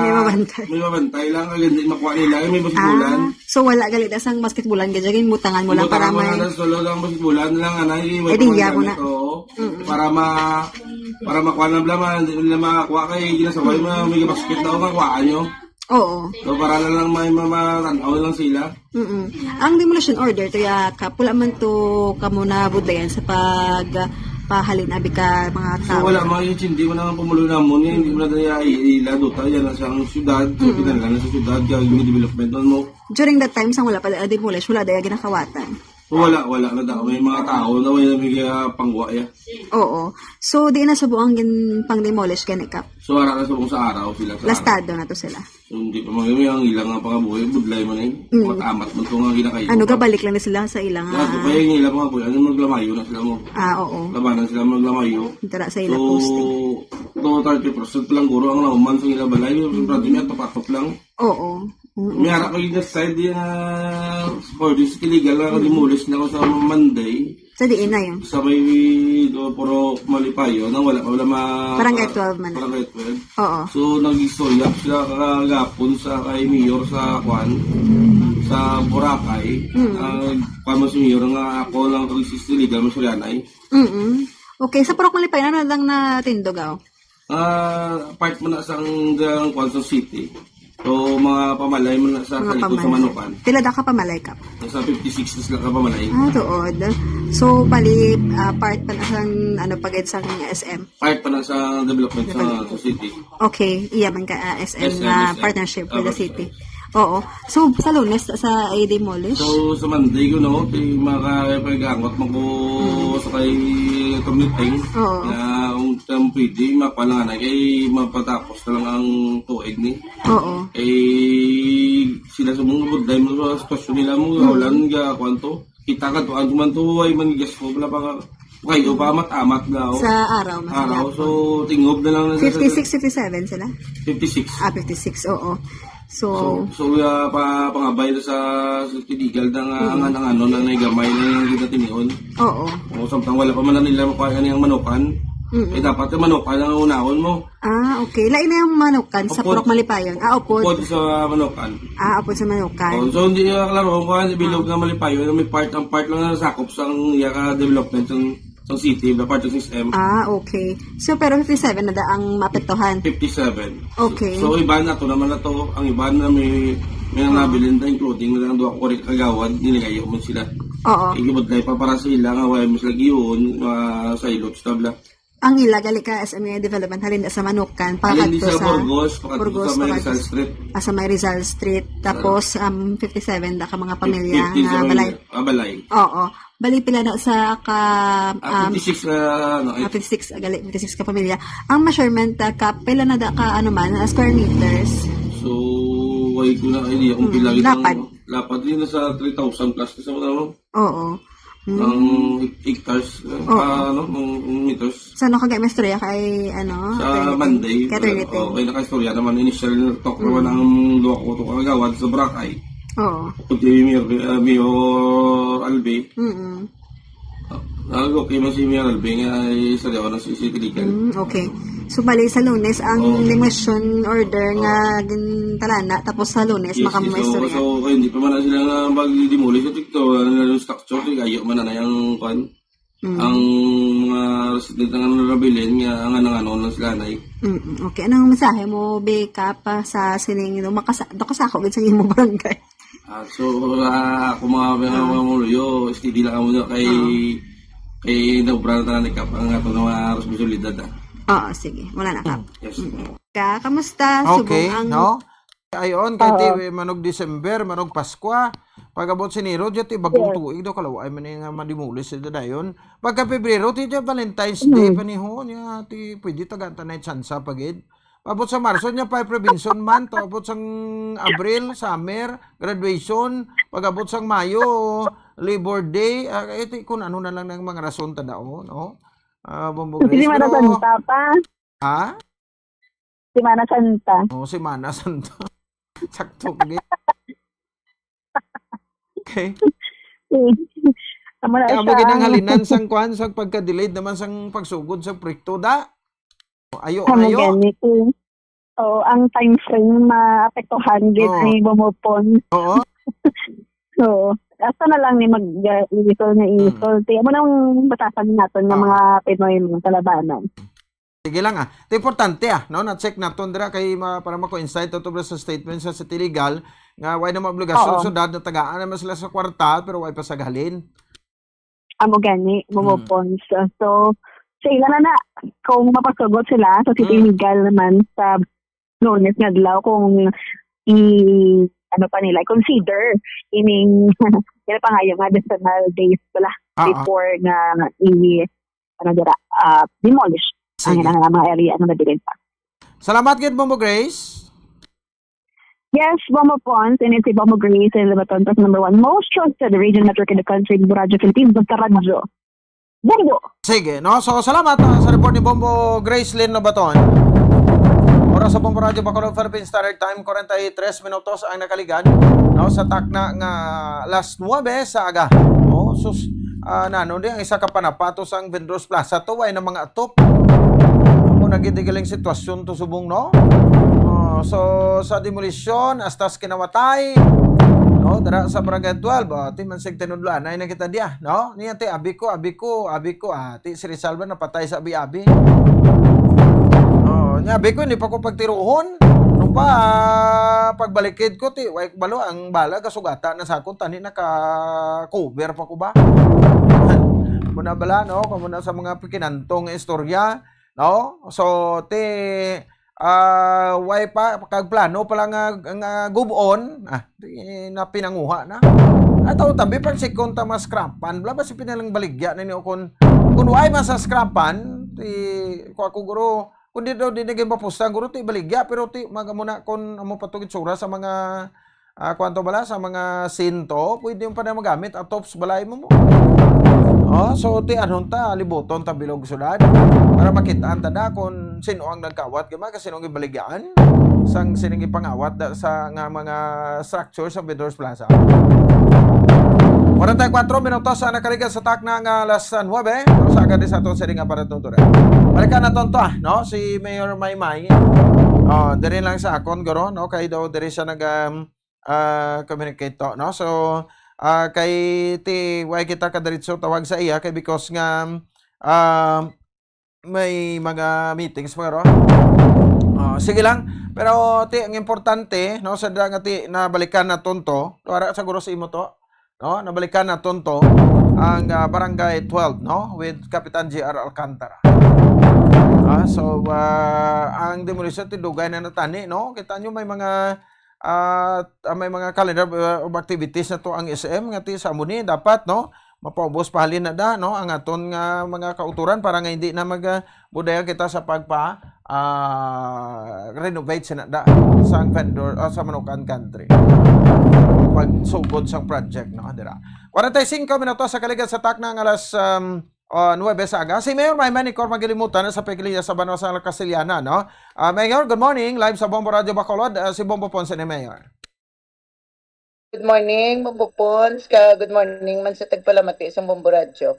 May mabantay. May mabantay lang, kay hindi makuha nila, eh, may basketballan. Ah, so wala gali da sang basketballan, gadya ginbutangan mo lang para Butangan ko may na lang, solo lang basketballan lang, anay, Ay, di, yabo na. Oo. Para ma, para makuha na bla, ma, hindi nila makakuha kay ginasaway mo, may basket daw, makuha nyo. Oo. So, para na lang may mamatanaw lang sila. Mm. Ang demolition order to ya Kap, wala man to kamo na budlayan sa pag ah, pahalin abi ka mga So tao. Wala, mga H N D, wala nga pumuloy namon nga hindi mo na daya ila dota yan na sa ang syudad, so Mm. kinahanglan na sa syudad kag may development man mo. During that time, sang wala pa demolish, wala daya ginakawatan. So wala, wala na daw may mga tao na wala may pangwa ya. Oo. So, di na subong ang gin pang-demolish gani, Kap? So ara na subong sa araw sila sa Lastado na to sila. So hindi pa mga ang ilang nga pangabuhi, budlay man eh. Mm. Matamat man to nga ginakayo. Ano, gabalik lang na sila sa ilang Lahat ah, kaya yung ilang mga buhay, ano maglamayo na sila mo. Ah, oo. Labanan sila maglamayo. Tara sa So, ila posting. to thirty percent lang guro ang nauman sa ilang balay. Yung brad niya, tapatop lang. Oo. Mm. May harap kayo na side yung uh, for this illegal na demolish na ako sa Monday. Sa diin na yun? Sa may do puro Malipayo na wala pa wala ma Barangay twelve man. Barangay twelve. Oo. So nag-istorya sila kagapon sa kay Mayor sa Kwan sa Boracay. Mm. Ang kwan mo si Mayor nga ako lang kag si illegal mo Sorianay. Mm. Okay, sa Purok Malipayo, ano lang na tindog aw? Ah, part man na sang ang kwan sa city. So mga pamalay man na sa Mga kalikod sa pamalay. Manukan. Pila da ka pamalay, Kap? Nasa fifty-six na sila ka pamalay. Ah, tuod. So, bali, ah, part pa na sang, ano, pagid sang S M. Part pa na sa development sa, sa city. Okay, iya man ka ah, S M S M, nga S M. partnership with the Tapos, city. Oo. So, sa Lunes, sa i-demolish? So, sa Monday ko, no, kay makapag-angot mo ko sa kay commuting. Oo. Na kung saan pwede, mapalangan na kay mapatapos na lang ang tuig ni. Oo. Eh, sila sa mga budlay mo sa sitwasyon nila mo, ulan, ga, kwanto. Kita ka to, ang man to, ay manigas ko, wala pa ka. Okay, o pa, amat-amat na, oh. Sa araw, mas Araw, gihapon. So, tingob na lang na sa- fifty-six, fifty-seven sila? Fifty-six. Ah, fifty-six, oo. So, So, so uh, pa, pangabay na sa, sa tinigal na nga, nga nang ano, na naigamay na yung ginatinion. Oo. O, samtang wala pa man na nila makuha yung manukan, Mm-mm. eh, dapat yung manukan ang unahon mo. Ah, okay. Lain na yung manukan sa Upod. Purok Malipayon. Ah, upod. Upod sa manukan. Ah, upod sa manukan. Oh, so, hindi yung klaro kung ano, bilog na Malipayon, may part, ang part lang na sakop sa iya ka development ng, ng city, na part ng S M. Ah, okay. So, pero fifty-seven na da ang maapektuhan. fifty-seven. Okay. So, iban na to naman na to. Ang iban na may, may nang nabilin na, including na lang duha ko rin kagawad, niligayo mo sila. Oo. Igibot na ipapara sa ila nga wala mo sila giyon, uh, sa ilot, sa tabla. Ang ila gali ka S M A development halin sa Manukan, Alin di pakadto sa sa Burgos, pakadto Burgos, sa may pakadto Rizal Street. Ah, sa may Rizal Street. Tapos, um, fifty-seven da ka mga pamilya fifty sa nga may balay. Ah, balay. Oo. Bali, pila na sa ka, Ah, um, fifty-six, ah, ano, eh, ah, fifty-six, ah, gali, fifty-six ka pamilya. Ang measurement, ah, ka, pila na da ka, ano man, ah, square meters? So, why ko na idea kung Hmm, pila kita lapad. Lapad din na sa three thousand plus sa mga, ano, Oo. Hmm. ang hectares, eh, Oo. ah, ano, ng, ng meters. Sa ano ka, may istorya kay, ano, Sa Attorney Ting? Monday, Kay Attorney Ting. Okay, nakaistorya naman, initial talk Mm. naman ang duha ko itong kagawad sa Brakay. Oo. Pag kay Mayor, uh, Mayor Albi, Mm-mm. uh, okay man si Mayor Albi nga istorya ko na si City Legal. Mm, okay. So, bali sa Lunes, ang Oo. demolition order Oo. nga gintalana, tapos sa Lunes, Yes, yes. So, makamuistorya. So, kaya hindi pa man na sila nga mag-demolish sa TikTok, ano na yung structure, kaya man na yung kwan. Mm. Ang mga residente nga nabilin nga ang anang ano na sila na eh. Mm, okay. Anong mensahe mo, Beka, pa sa sining, no, makasa-, makasako gid sa imo barangay? Ah, so, ah, ako mga mga Ah. mga muluyo, steady lang ako na kay Oo. kay naubra na tanan ni Kap ang ato nga mga responsibilidad, ah. Oo, sige. Wala na, Kap. Yes. Ka, kamusta? Okay, Subong ang no? Ayon, kay Oo. ti, manog December, manog Paskwa. Pag-abot sa Enero, dyan ti bagong Yes. tuig daw, kalaway man yung nga madimulis sa dayon. Pagka Pebrero, ti dyan Valentine's Day, Mm. panihon, nga ti, pwede tagaan ta na yung tsansa pa gid. Pag-abot sa Marso, niya pa prevention month, pag-abot sang Abril, summer, graduation, pag-abot sang Mayo, Labor Day, ah, ito kung ano na lang ng mga rason ta daw, no? Ah, Bumbo Semana Grace, pero, Santa pa. Ha? Semana Santa. Oh, Semana Santa. Sakto gid. Okay. Amo na Kaya siya mo ginang ang halinan sang kwan, sang pagka-delayed naman sang pagsugod sa proyekto da. Ayo, Amo ayo. gani, eh. Oo, ang time frame maapektuhan gid Oo. ni Bumupon. Oo. So, hasta na lang ni mag uh, isol na isol. Ti amo nang batasan naton nga Oo. mga Pinoy mga kalabanan. Sige lang ah. Ito importante ah, no? Na-check naton dira kay ma, para ma-coincide to sa statement sa City Legal nga way na maobligasyon Oo. sa syudad na tagaan naman sila sa kwarta pero way pa saghalin. Amo gani, Bumupon. So, so, Sa ila na na, kung mapasugot sila sa city Mm. legal naman sa Lunes nga adlaw, kung i-, ano pa nila, consider ining ila pangayo nga additional days pala Ah, ah. before nga i-, ano dira, ah, demolish ang Sige. ilang mga area nga nabilin pa. Salamat gid, Bombo Grace. Yes, Bombo Pons, and it's si Bombo Grace and the Baton Press number one most trusted radio network in the country, Bombo Radyo Philippines, basta radyo. Bombo! Sige, no? So, salamat, ah, sa report ni Bombo Grace Lynn Lobaton. Oras sa Bombo Radyo Bacolod, Philippine Standard Time, forty-three minutos ang nakaligad, no? Sa takna nga alas nuebe sa aga. Oh, sus, ah, nano di ang isa ka panapato sang Vendors Plaza to, way na mga atop. Amo na gid galing sitwasyon to subong, no? Oh, so, sa demolisyon, hasta sa kinawatay, no? Dara sa Barangay twelve, oh, ti man sig tinudloan, ay nakita diya, no? Niya ti, abi ko, abi ko, abi ko, ah, ti si Rizal ba napatay sa abi-abi? Oh, niya, abi ko, hindi pa ko pagtiruhon. Ano pa, ah, pagbalikid ko, ti, way ko balo, ang bala, gasugata na sa akon, tani naka-cover pa ko ba? Muna bala, no? Kamo na sa mga pikinantong istorya, no? So, ti, ah, way pa, kag plano pala nga, nga gubon, ah, di na pinanguha na. Ataw tabi pag sikon ta maskrapan, bla ba si pinalang baligya na niyo kung, kung way man sa skrapan, ti, kung ako guro, kung di daw di naging mapusta, guro ti baligya, pero ti, maga muna kung amo pa to gitsura sa mga, ah, kwanto bala, sa mga sinto, pwede yung pa na magamit, atops balay mo mo. Oh, so ti, anong ta, libuton ta bilog sudad, para makitaan ta na kung sino ang nagkawat, gama, kasi nung ibaligyaan, sang sining ipangawat da, sa nga mga structure sa Vendors Plaza. Forty-four minutos ang nakaligas sa takna nga alas nuebe. Sa agad sa aton sining nga panatuntunan. Balikan naton to, ah, no? Si Mayor Maymay. Oh, diri lang sa akon, guro, no? Kay daw diri siya nag, um, ah, communicate to, no? So, ah, kay ti, way kita kadiretso tawag sa iya, kay because nga, ah, may mga meetings pa, guro. Oh, sige lang. Pero, ti, ang importante, no, sa da nga ti, nabalikan naton to, wala siguro sa imo to, no? Nabalikan naton to, ang, ah, Barangay twelve, no? With Kapitan J R Alcantara. Ah, so, ah, ang demolition ti dugay na natani, no? Kita nyo may mga, ah, may mga calendar, ah, of activities na to ang S M nga ti sa amo ni dapat, no? Mapaubos pa halin na da, no? Ang aton nga mga kauturan para nga hindi na mag, ah, budaya kita sa pagpa, ah, renovate sina da sang vendor, ah, sa Manukan Country. Pagsugod sang project, no? Dira. Forty-five minutos sa kaligad sa takna nga alas, um, ah, nuebe sa aga. Si Mayor Maymay Nicor magilimutan na sa pagkiliya sa banwa sa Casiliana, no? Ah, Mayor, good morning. Live sa Bombo Radio Bacolod, ah, si Bombo Ponce ni Mayor. Good morning, Bombo Pons, ka good morning man sa tagpalamati sa Bombo Radyo.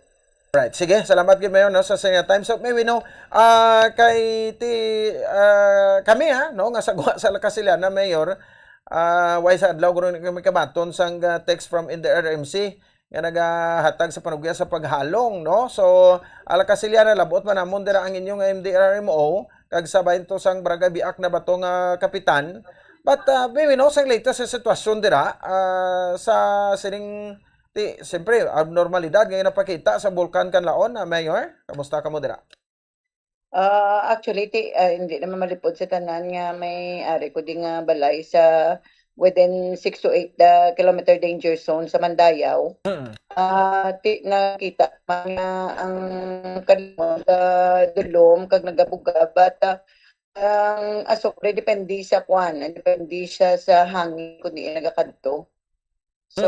Right. Sige, salamat gid, Mayor, no, sa, sa time. So, may we know, ah, kay ti, ah, kami, ha, no, nga sa guwa sa La Casiliana, Mayor, ah, way sa adlaw, guro, kami kabaton sang, ah, text from N D R M C nga nagahatag sa panugya sa paghalong, no? So, ala ka silya na labot man namon dira ang inyong M D R M O, kag sa bahin to sang Barangay Biak na Bato nga kapitan. But, ah, we know sang latest sa sitwasyon dira, ah, sa sining, ti, siyempre, abnormalidad nga napakita sa Bulkan Kanlaon, ah, Mayor. Kamusta kamo dira? Ah, actually, ti, ah, hindi naman malipod sa tanan nga may ari ko di nga balay sa within six to eight, ah, kilometer danger zone sa Mandayaw. Mm. Ah, ti, nakita man nga ang kanila, ah, dulom kag nagabuga, but, ah, ang asukre depende sa kwan, depende siya sa hangin kung diin nagakadto. So,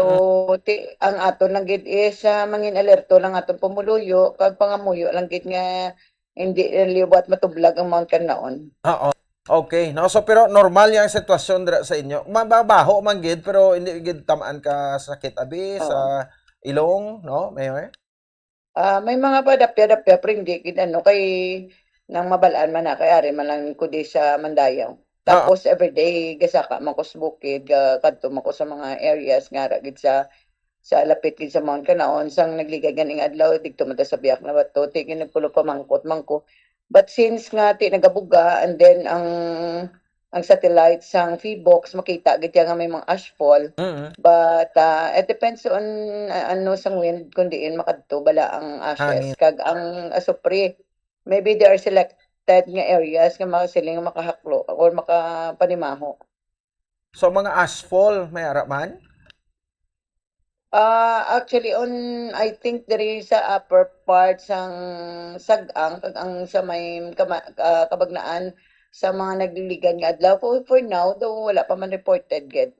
Mm-mm. ti-, ang aton lang gid is, ah, mangin alerto lang aton pumuluyo, kag pangamuyo lang gid nga hindi liwat matublag ang Mount Kanlaon. Oo. Okay, no? So, pero normal yang sitwasyon dira sa inyo. Mababaho man gid, pero hindi gid tamaan ka sakit abi Oo. sa ilong, no, Mayor? Ah, may mga padapya-dapya, pero hindi gid ano, kay nang mabalaan man na, kay ari man lang ko di sa Mandayaw. Oo. Tapos, everyday, gasaka man ko sa bukid, ga-, kadto man ko sa mga areas nga ara gid sa, sa lapit gid sa Mount Kanaon, sang nagligad ganing adlaw, didto man ta sa Biak na Bato, ti, ginagpulo pamangkot man ko. But since nga, ti, nagabuga, and then ang, ang satellite sang Phivolcs, makita gid siya nga may mga ashfall. Mm. But, ah, it depends on, ah, ano sang wind, kung diin makadto bala ang ashes. Hangin. Kag ang asupre, Maybe there are selected nga areas nga mga siling makahaklo or makapanimaho. So, mga ashfall, may ara man? Ah, actually, on, I think diri sa upper part sang Sag-ang, kag ang sa may kama-, ah, kabagnaan sa mga nagliligan nga adlaw. For, for now, though, wala pa man reported gid.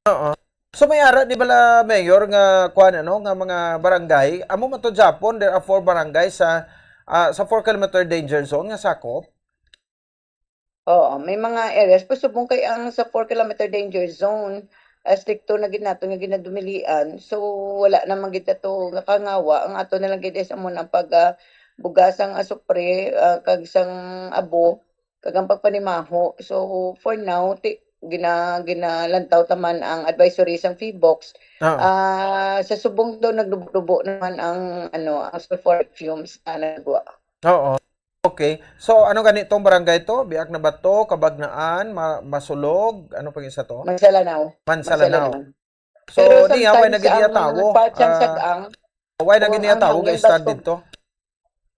Oo. So, may ara di bala, Mayor, nga kuan, ano, nga mga barangay? Amo man to, Japon, there are four barangays sa, ah, sa four kilometer danger zone nga sakop? Oo, may mga areas. Pero subong kay ang sa four kilometer danger zone, ah, stricto na gid nato nga ginadumilian. So, wala na man gid ato nga kangawa. Ang ato na lang gid is amo nang pag, ah, bugas sang asupre, ah, kag sang abo, kag ang pagpanimaho. So, for now, ti-, gina-, ginalantaw ta man ang advisory sang PHIVOLCS. Oo. Ah, sa subong daw nagdubo-dubo naman ang, ano, ang sulfuric fumes na nagwa. Oo. Okay. So, ano gani tong barangay to? Biak na Bato, Kabagnaan, Ma-, Masulog, ano pa isa to? Mansalanaw. Mansalanaw. Mansalanaw. So, Pero niya, why sometimes naging ang tawo? Part sang Ah, Sag-ang, why kung naging ang tawo hangin ga-stand baskog, dito?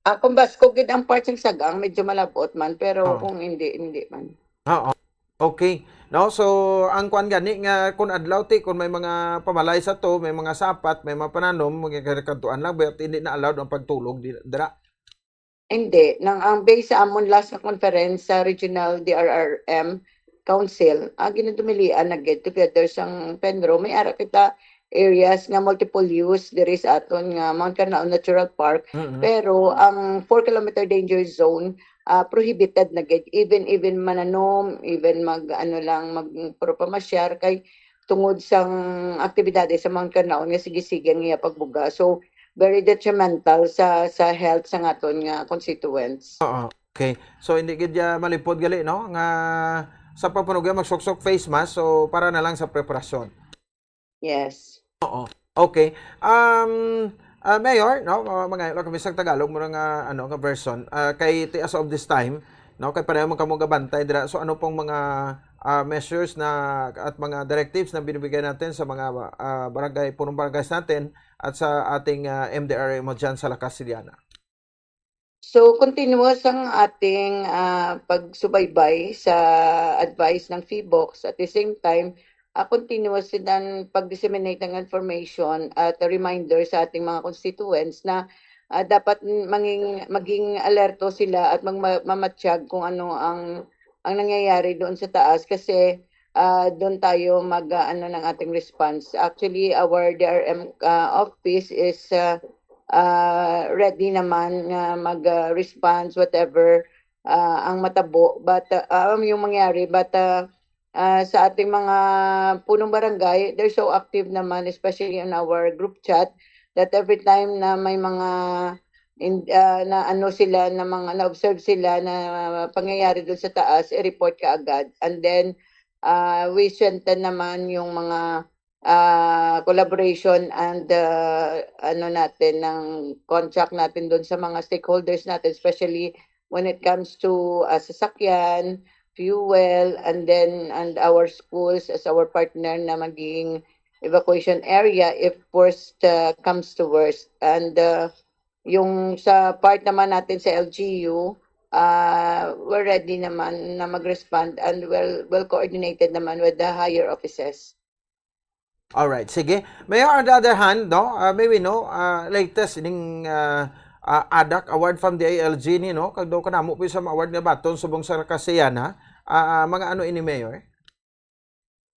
Ah, kung baskog gid ang part sang Sag-ang, medyo malabot man, pero Oo. kung hindi, hindi man. Oo. Okay. No, so ang kuan gani nga kun adlaw ti, kun may mga pamalay sa to, may mga sapat, may mga pananom, magkakadtuan lang, but hindi na allowed ang pagtulog di-, dira. Hindi. Nang ang base sa amon last nga conference sa Regional D R R M Council, ang ginadumilian na gid together sang PENRO, may ara kita areas nga multiple use diri sa aton nga Mount Carnaon Natural Park. Mm-mm. Pero ang four kilometer danger zone, ah, prohibited na gid. Even, even mananom, even mag, ano lang, mag, puro pamasyar kay tungod sang aktibidades sa Mount Carnaon nga sige-sige ang iya pagbuga. So, very detrimental sa, sa health sa aton nga constituents. Oo. Okay. So, hindi gid ya malipod gali, no? Nga sa pagpanugya, magsuksok face mask, so para na lang sa preparasyon. Yes. Oo. Okay. Um, ah, Mayor, no, uh, mga, kami sa Tagalog, mura nga, ano, nga version, ah, kay ti-, as of this time, no, kay pareho man kamo gabantay dira. So, ano pong mga, ah, measures na, at mga directives na binibigay natin sa mga, ah, barangay, punong barangays natin at sa ating, ah, M D R M O dyan sa La Castellana? So, continuous ang ating, ah, pagsubaybay sa advice ng PHIVOLCS. At the same time, ah, continuous din ang pag-disseminate ng information at reminder sa ating mga constituents na, ah, dapat manging-, maging alerto sila at magma-, mamatsyag kung ano ang, ang nangyayari doon sa taas kasi, ah, doon tayo mag, ah, ano ng ating response. Actually, our D R M, ah, office is, ah, ah, ready naman nga mag, ah, response, whatever, ah, ang matabo. But, ah, um, yung mangyari, but, ah, ah, sa ating mga punong barangay, they're so active naman, especially on our group chat, that every time na may mga in, ah, na ano sila, na mga na-observe sila na pangyayari dun sa taas, i-report ka agad. And then, ah, we strengthen naman yung mga, ah, collaboration and, ah, ano natin, ng contract natin dun sa mga stakeholders natin, especially when it comes to, ah, sasakyan, fuel, and then, and our schools as our partner na magiging evacuation area if worst, ah, comes to worst. And, ah, yung sa part naman natin sa L G U, ah, we're ready naman na mag-respond and well, well coordinated naman with the higher offices. Alright, sige. Mayor, on the other hand, no, ah, may we know, ah, latest ining, ah, ah, ADAC award from D I L G ni, no? Kag daw kanamo po sa mga award nga baton subong sa Casillana. Ah, ah, mga ano ini, Mayor?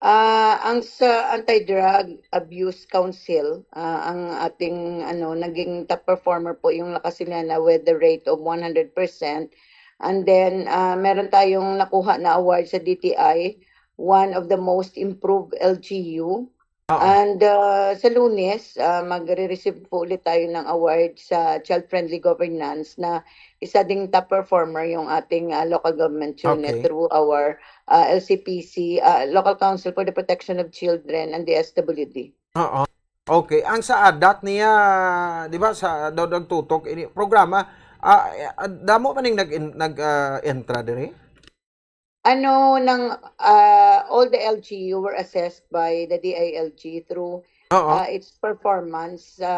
Ah, ang sa Anti-Drug Abuse Council, ah, ang ating, ano, naging top performer po yung La Casillana with the rate of one hundred percent. And then, ah, meron tayong nakuha na award sa D T I, one of the most improved L G U. Oo. And, ah, sa Lunes, ah, magre-receive po ulit tayo ng award sa Child Friendly Governance na isa ding top performer yung ating, ah, local government unit Okay. through our, ah, L C P C, ah, Local Council for the Protection of Children and the S W D. Oo. Okay. Ang sa ADAC niya, di ba, sa daw nagtutok ini programa, ah, ah, damo man ning nag-, nag, ah, entra diri? Ano, nang, ah, all the L G U were assessed by the D I L G through Oo. uh, its performance sa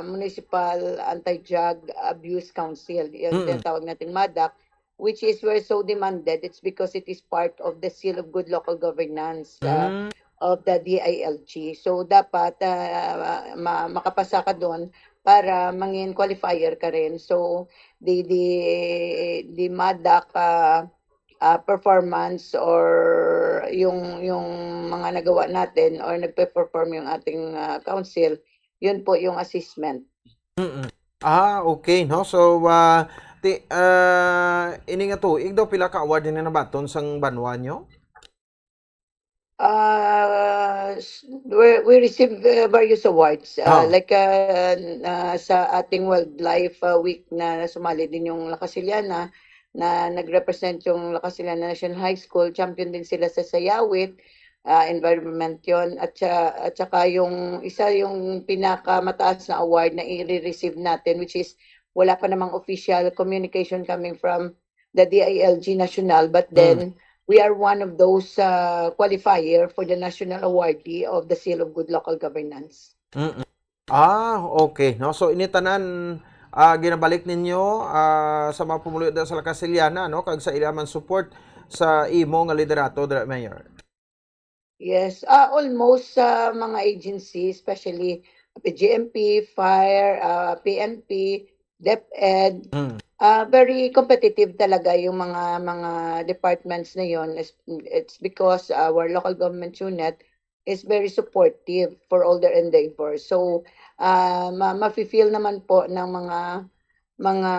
Municipal Anti-Drug Abuse Council, yung Mm-mm. tinatawag natin MADAC, which is where so demanded. It's because it is part of the Seal of Good Local Governance uh, Mm. of the D I L G. So dapat uh, ma- makapasa ka doon para mangin qualifier ka rin. So the the the MADAC uh, uh, performance or yung yung mga nagawa natin or nagpe-perform yung ating uh, council, yun po yung assessment. Mm-mm. Ah, okay, no? So, ah, ti, ah, ini nga tuig daw, pila ka award ini nabaton sang banwa nyo? Uh, s- we, we receive uh, various awards. Uh, Ah. Like uh, uh, sa ating Wildlife uh, Week na sumali din yung La Casiliana, na nag-represent yung La Casiliana National High School, champion din sila sa Sayawit, uh, environment yon. At, sa, at saka yung isa yung pinakamataas na award na i-receive natin, which is wala pa namang official communication coming from the D I L G National, but Mm. then we are one of those uh, qualifier for the national awardee of the Seal of Good Local Governance. Mm-mm. Ah, okay, no? So, ini tanan, ah, ginabalik ninyo, ah, sa mga pumuluyo dira sa La Casiliana, no? Kag sa ila man support sa imo nga liderato, dira, Mayor. Yes, ah almost sa mga agency, especially P G M P, Fire, ah, P N P, DepEd, Mm. ah very competitive talaga yung mga mga departments na yon. It's, it's because our local government unit is very supportive for all their endeavors. So, ah ma mafe-feel naman po ng mga mga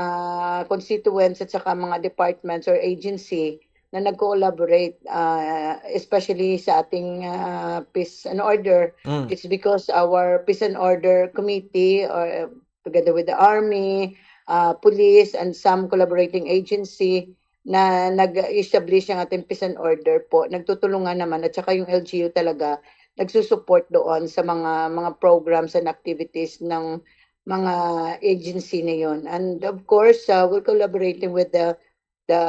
constituents at saka mga departments or agency na nag-collaborate, ah, especially sa ating ah, peace and order. Mm. It's because our peace and order committee or uh, together with the army, uh, police, and some collaborating agency na nag-establish ang ating peace and order po. Nagtutulungan naman at saka yung L G U talaga nagsusupport doon sa mga mga programs and activities ng mga agency na yun. And of course, uh, we're collaborating with the the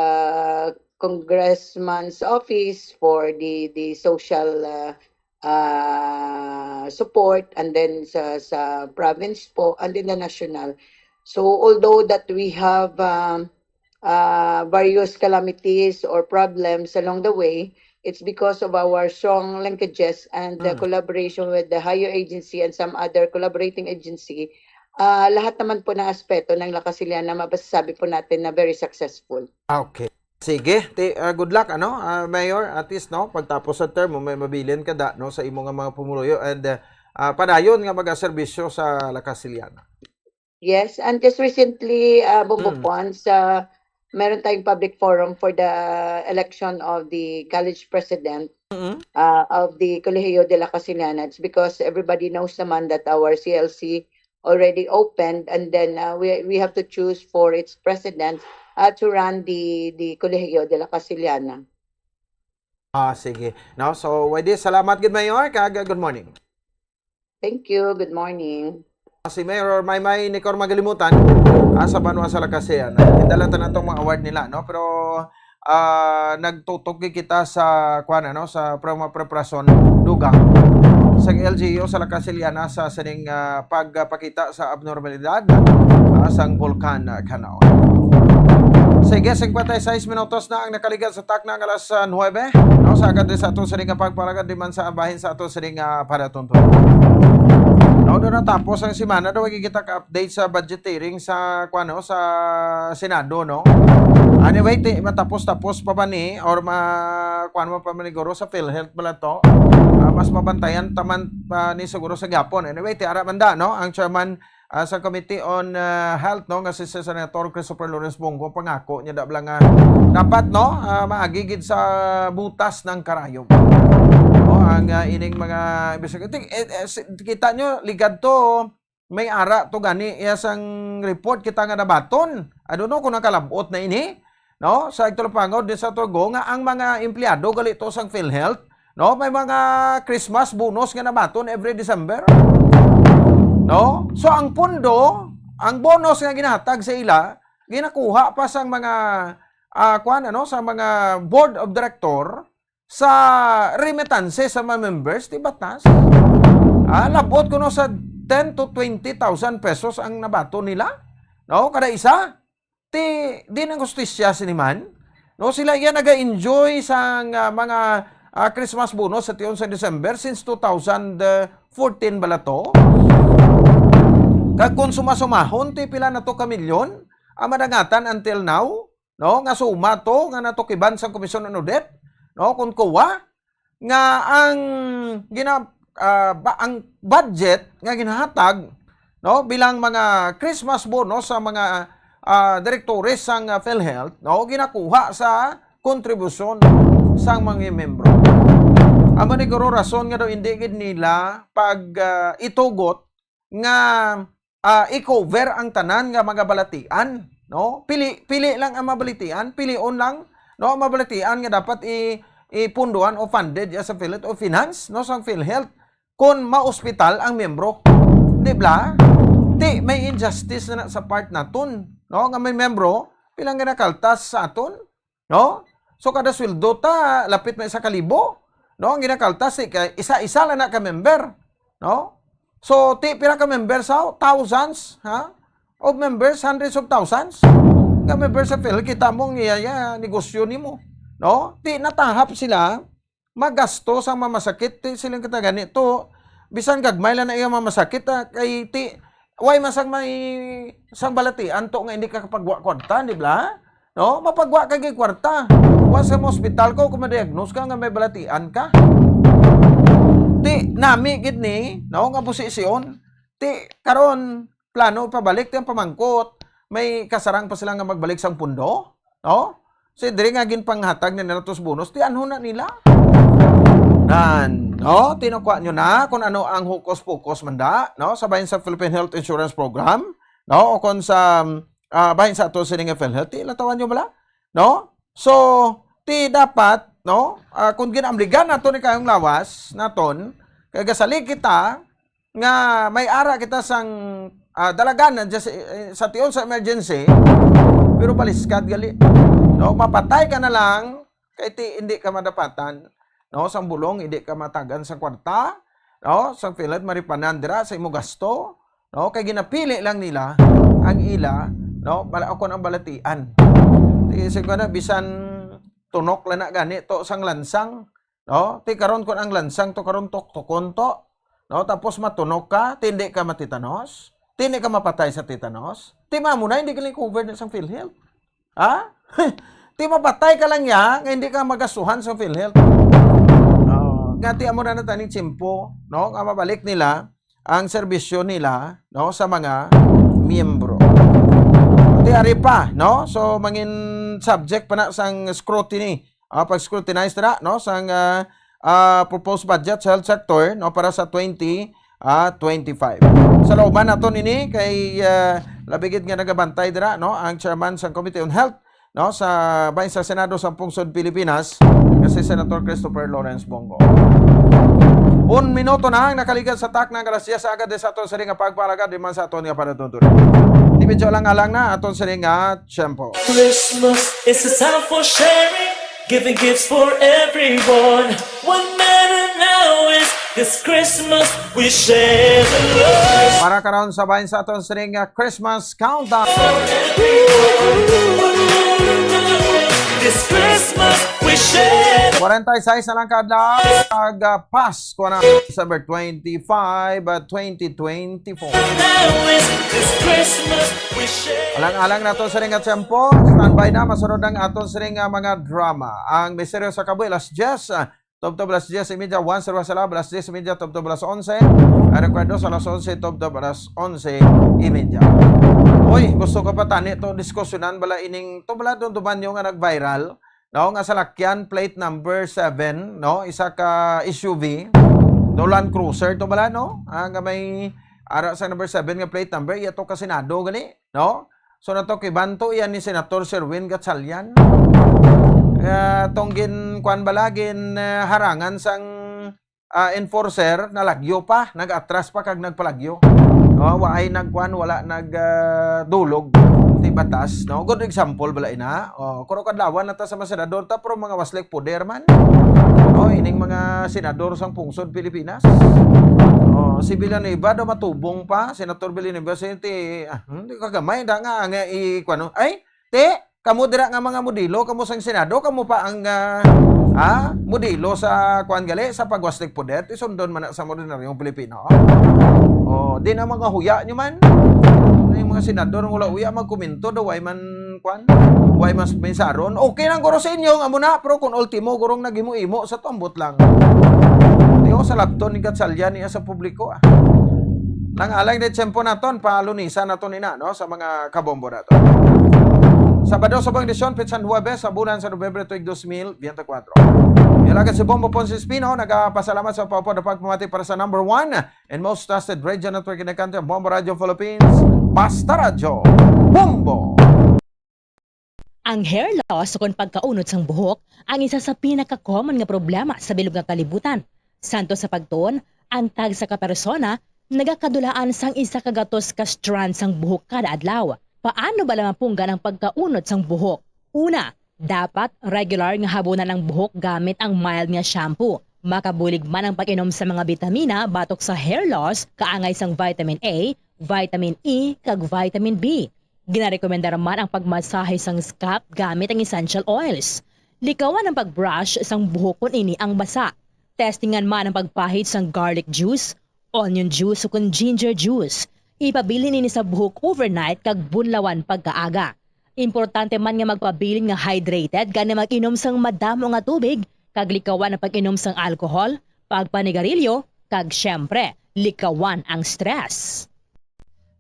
congressman's office for the the social uh, uh, support, and then sa sa province po, and then the national. So although that we have um, uh, various calamities or problems along the way, it's because of our strong linkages and the Mm. collaboration with the higher agency and some other collaborating agency. Uh, lahat naman po ng aspeto ng La Casiliana, mapasasabi po natin na very successful. Okay. Sige, ti, ah, good luck, ano, ah, Mayor. At least, no, pagtapos sa term mo, may mabilin ka da, no, sa imo nga mga pumuluyo. And ah, ah, padayon nga magaserbisyo sa La Casiliana. Yes, and just recently, uh, Bobo Mm. Pons, uh, meron tayong public forum for the election of the college president Mm. uh, of the Colegio de la Casiliana. It's because everybody knows naman that our C L C already opened, and then uh, we we have to choose for its president uh, to run the the Colegio de la Casiliana. Ah, sige. No, so, with this, salamat gid, Mayor, kag good morning. Thank you. Good morning. Si Mayor Maymay Nicor Magalimutan, ah, sa banwa sa La Casiliana. Indala ta natong mga award nila, no? Pero ah, nagtutok gid kita sa, kuan, ano, sa pre-, mga preparasyon, dugang sa L G U sa La Casiliana sa sining ah, pagpakita sa abnormalidad ah, sang Bulkan ah, Kanaw. Sige, singkwenta y seis minutos na ang nakaligad sa takna nga alas ah, nuwebe, no, sa agad sa ato sining nga pagpalagad di man sa bahin sa ato sining nga panatunton. No, do natapos ang semana, do kita ka-update sa budget hearing sa, kuan, no, sa Senado, no. Anyway, ti, matapos-tapos pa ba ni or ma, kuan mo pa man siguro sa PhilHealth bala to. Ah, mas mabantayan taman pa ni siguro sa gyapon. Anyway, ti ara man da, no, ang chairman ah, sa Committee on ah, Health, no, nga si Senator Christopher Lawrence Bong Go pangako niya da bala nga dapat, no, ah, maagi gid sa butas ng karayom. No, ang ah, ining mga investigating, eh, eh, si- kita nyo, ligad to, may ara to gani iya sang report kita nga nabaton. I don't know kung nakalabot na ini, no? Sa Igtulapangod ni sa Tugo nga ang mga empleyado gali to sang PhilHealth, no? May mga Christmas bonus nga nabaton every December. No? So ang pondo, ang bonus nga ginahatag sa ila, ginakuha pa sang mga ah, kuan, ano, sa mga board of director sa remittance sa mga members, di batas. Ah, labot kuno sa ten to twenty thousand pesos ang nabaton nila, no, kada isa. Ti, di nang hustisya sini man, no? Sila iya naga-enjoy sang, ah, mga, ah, Christmas bonus sa tion sa December since two thousand fourteen bala to. Kag kung sumasumahon, ti pila na to ka milyon ang madangatan until now, no? Nga suma to nga natukiban sang Komisyon on Audit, no? Kung kuha, nga ang gina-, ah, ba-, ang budget nga ginahatag, no, bilang mga Christmas bonus sa mga, ah, direktores sang, ah, PhilHealth, no, ginakuha sa kontribusyon sang mga membro. Amo ni guro rason nga daw hindi gid nila pag, ah, itugot nga, ah, i-cover ang tanan nga mga balatian, no? Pili, pili lang ang mabalatian, pilion lang, no, ang mabalatian nga dapat i-, ipunduhan o funded ya sa PhilHealth o finance, no, sang PhilHealth kung maospital ang miyembro. Di ba? Ti, may injustice na, na sa part naton, no, nga may miyembro, pila nga nakaltas sa aton, no? So, kada sweldo ta, lapit na isa ka libo, no? Ang ginakaltas, ti, kay isa-isa lang na ka member, no? So, ti, pila ka member sa thousands, ha? Of members, hundreds of thousands nga members sa PhilHealth, kita mo ang iya, iya negosyo nimo, no? Ti, natahap sila magasto sang mamasakit, ti, siling kita gani to, bisan gagmay lang na iya mamasakit, ah, kay ti, way man sang may, sang balatian to nga hindi ka kapagwa kwarta, di ba? No? Mapagwa ka gid kwarta. Once sa hospital ko, kung ma-diagnose ka nga may balatian ka. Ti, nami gid ni, no, nga posisyon. Ti, karon, plano pabalik ti ang pamangkot. May kasarang pa sila nga magbalik sang pundo? No? Si diri nga ginpanghatag na nila tos bonus, ti anho na nila? Nan, no? Tinukwa nyo na kung ano ang hokus-pokus man da, no? Sa bahin sa Philippine Health Insurance Program, no? O kung sa, ah, bahin sa ato sini nga PhilHealth, ti latawan nyo bala? No? So, ti dapat, no? Ah, kung ginaamligan nato ni kayong lawas naton, kay gasalig kita, nga may ara kita sang, ah, dalaganan dyan sa, eh, sa tion sa emergency, pero baliskad gali. No, mapatay ka na lang, kay ti, hindi ka madapatan. No, sang bulong, hindi ka matagan sa kwarta. No, sang PhilHealth, maripanan dira sa imo gasto. No, kay ginapili lang nila ang ila, no, bala, ako ang balatian. Ti, siguro na, bisan tunok lang na gani to sang lansang, no? Ti karon kun ang lansang to karon tuktukon to, no? Tapos matunok ka, ti hindi ka matitanos, ti hindi ka mapatay sa titanos, ti mamo na hindi ka lang covered na sang PhilHealth. Ha? Ti mapatay ka lang ya, nga hindi ka magastuhan sa PhilHealth. Oh, nga ti amo na na taning tiyempo, no? Nga mabalik nila ang serbisyo nila, no, sa mga miyembro. Ti ari pa, no? So, mangin subject pa na sang scrutiny, ah, pag-scrutinize na, no, sang, ah, ah, proposed budget sa health sector, no, para sa twenty, ah, twenty-five. Sa lauban nato nini kay, ah, labi gid nga nagabantay dira, no, ang chairman sa Committee on Health, no, sa bahin sa Senado sa Pungsod Pilipinas, nga si Senator Christopher Lawrence Bong Go. Un minuto na ang nakaligad sa takna nga alas diyes sa agad sa aton sini nga pagpalagad, di man sa aton nga panatuntunan. Di medyo lang alang na aton sini nga tiyempo. Christmas is a time for sharing, giving gifts for everyone. What matter now is this Christmas we share the love. Para karon sa bahin sa aton sini nga Christmas Countdown. This Christmas, we share. Forty-six na lang ka adlaw, ag, ah, Pasko na, December twenty-five, ah, twenty twenty-four. Now is this Christmas, we share. Alang-alang nato sini nga tiyempo, standby na, masunod ang aton sini nga mga drama. Ang Misteryo sa Kabuhi, alas diyes, ah, tubtob alas diyes y media, Once Ruas Alab, alas diyes y media, tubtob alas onse. Ang Recuerdo sa alas onse, tubtob alas onse y media. Uy, gusto ko pa tani to diskusyonan bala ining to bala dumduman nyo nga nag-viral, no, nga salakyan plate number seven, no, isa ka S U V, no, Land Cruiser to bala, no, ah, nga may ara sa number seven nga plate number, iya to ka Senado gali, no? So, nato kibanto iyan ni Senator Sherwin Gatchalian. Ah, tong gin, kuan bala, gin, ah, harangan sang, ah, enforcer, nalagyo pa, nag-atras pa kag nagpalagyo. No, waay nagkuan, wala nag, ah, dulog, ti batas, no? Good example bala ina. Oh, kuro kadlawan na ta sa mga senador ta, pero mga waslik poder man. No, ining mga senador sang pungsod Pilipinas. Oh, si Villanueva daw matubong pa, Senator Villanueva, si ti, ah, hmm, di kagamay da nga, nga i-, kuwano. Ay, ti, kamo dira nga mga modelo, kamo sang Senado, kamo pa ang, ah, ah, modelo sa, kuwan gali, sa pagwastig poder, ti sundon man na sa ordinaryong Pilipino. Oh, di na mga huya nyo man. Ay, mga senador, wala huya, magkomento daw, ay man kwan? Way mas mensaron? Okay lang guro sa inyo nga mo na, pero kung ultimo gurong nagimo-imo sa tumbot lang. Di ko sa labton ni Gatsalya niya sa publiko, ah. Nang alang na tiyempo naton, palunisan naton ina, no, sa mga kabombo naton. Sabado, subong edisyon, petsa nuebe sa bulan sa Nobyembre tuig dos mil biyente kuwatro. Yalagan si Bombo Ponce Espino, nagapasalamat sa pagpapamati para sa number one and most trusted radio network in the country, ang Bombo Radio Philippines. Basta Radyo, Bombo! Ang hair loss ukon pagkaunod sang buhok ang isa sa pinaka-common nga problema sa bilog nga kalibutan. Santo sa pagtuon, ang tagsa ka persona nagakadulaan sang isa ka gatos ka strand sang buhok kada adlaw. Paano bala mapunggan ang pagkaunod sang buhok? Una, dapat regular nga habunan ang buhok gamit ang mild nga shampoo. Makabulig man ang pag-inom sa mga bitamina batok sa hair loss, kaangay sang vitamin A, vitamin E, kag vitamin B. Ginarekomendar man ang pagmasahe sang scalp gamit ang essential oils. Likawan ang pag-brush sang buhok kon ini ang basa. Testingan man ang pagpahid sang garlic juice, onion juice, ukon ginger juice. Ipabilin ini sa buhok overnight kag bunlawan pagkaaga. Importante man nga magpabilin nga hydrated, gani mag-inom sang madamo nga tubig, kag likawan ang pag-inom sang alcohol, pagpanigarilyo, kag, siyempre, likawan ang stress.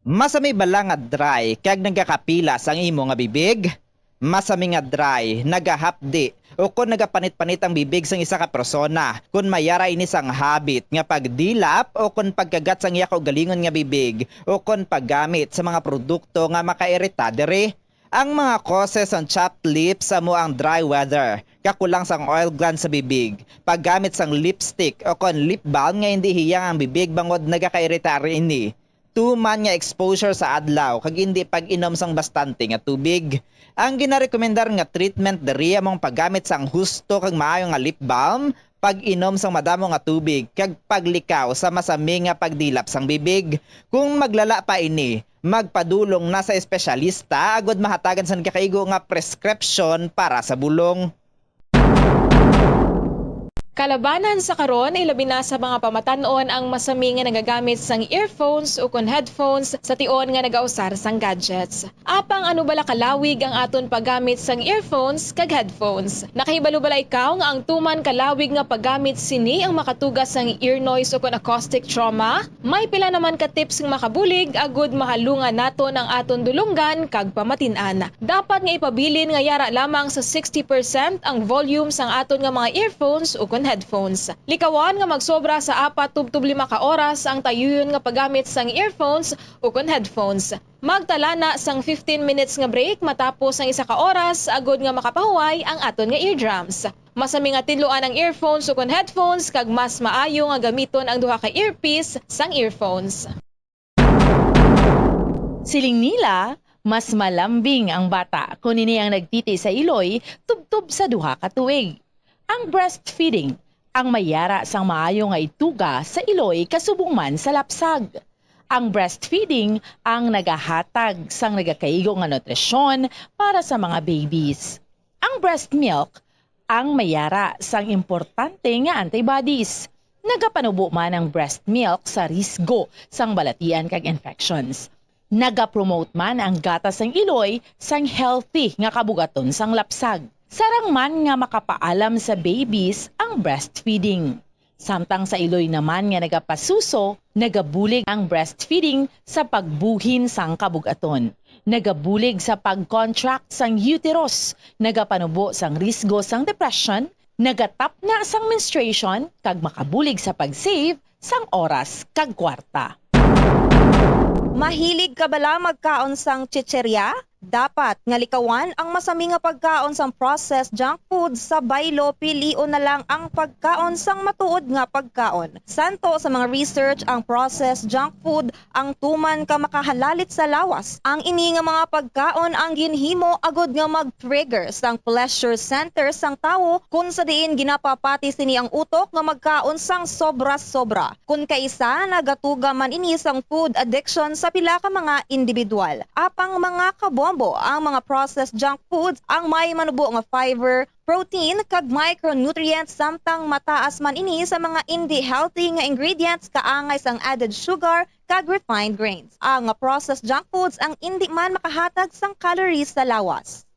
Masami bala nga dry kag nagakapila sang imo nga bibig? Masami nga dry, nagahapdi, ukon nagapanit-panit ang bibig sang isa ka persona, kon may ara ini sang habit nga pagdilap ukon pagkagat sang iya kaugalingon nga bibig, ukon paggamit sa mga produkto nga makairita diri. Ang mga causes sang chapped lips amo ang dry weather, kakulang sang oil gland sa bibig, paggamit sang lipstick ukon lip balm nga indi hiyang ang bibig bangod nagakairita ini, tuman nga exposure sa adlaw kag indi pag-inom sang bastante nga tubig. Ang ginarekomendar nga treatment diri amo ang paggamit sang husto kag maayo nga lip balm, pag-inom sang madamo nga tubig, kag paglikaw sa masami nga pagdilap sang bibig. Kung maglala pa ini, magpadulong na sa espesyalista agod mahatagan sang gakaigo nga prescription para sa bulong. Kalabanan sa karon, ilabi na sa mga pamatan-on ang masami nga nagagamit sang earphones ukon headphones sa tion nga nagausar sang gadgets. Apang ano bala kalawig ang aton paggamit sang earphones kag headphones? Nakahibalo bala ikaw nga ang tuman kalawig nga paggamit sini ang makatuga sang ear noise ukon acoustic trauma? May pila naman ka tips nga makabulig agud mahalungan naton ang aton dulonggan kag pamatin-an. Dapat nga ipabilin nga yara lamang sa sixty percent ang volume sang aton nga mga earphones ukon headphones. Likawan nga magsobra sa apat tubtob lima ka oras ang tayuyon nga paggamit sang earphones ukon headphones. Magtala na sang fifteen minutes nga break matapos ang isa ka oras agud nga makapahuway ang aton nga eardrums. Masami nga tinluan ang earphones ukon headphones kag mas maayo nga gamiton ang duha ka earpiece sang earphones. Siling nila, mas malambing ang bata kon ini ang nagtiti sa iloy tubtob sa duha ka tuig. Ang breastfeeding ang may yara sang maayo nga ituga sa iloy kasubong man sa lapsag. Ang breastfeeding ang nagahatag sang nagakaigo nga nutrisyon para sa mga babies. Ang breast milk ang may yara sang importante nga antibodies. Nagapanubo man ang breast milk sa risgo sang balatian kag infections. Nagapromote man ang gatas sang iloy sang healthy nga kabugaton sang lapsag. Sarang man nga makapaalam sa babies ang breastfeeding. Samtang sa iloy naman nga nagapasuso, nagabulig ang breastfeeding sa pagbuhin sang kabugaton. Nagabulig sa pag-contract sang uterus, nagapanubo sang risgo sang depression, nagatapna sang menstruation, kag makabulig sa pag-save sang oras kag kwarta. Mahilig ka bala magkaon sang chichirya? Dapat nga likawan ang masami nga pagkaon sang processed junk food sa baylo, pilion na lang ang pagkaon sang matuod nga pagkaon. Santo sa mga research, ang processed junk food ang tuman ka makahalalit sa lawas. Ang ini nga mga pagkaon ang ginhimo agud nga mag-trigger sang pleasure center sang tawo, kun sa diin ginapapati sini ang utok nga magkaon sang sobra-sobra. Kun kaisa, nagatuga man ini sang food addiction sa pila ka mga individual. Apang mga kabombo, ang mga processed junk foods ang may manubo nga fiber, protein, kag micronutrients, samtang mataas man ini sa mga indi healthy nga ingredients kaangay sang added sugar kag refined grains. Ang processed junk foods ang indi man makahatag sang calories sa lawas.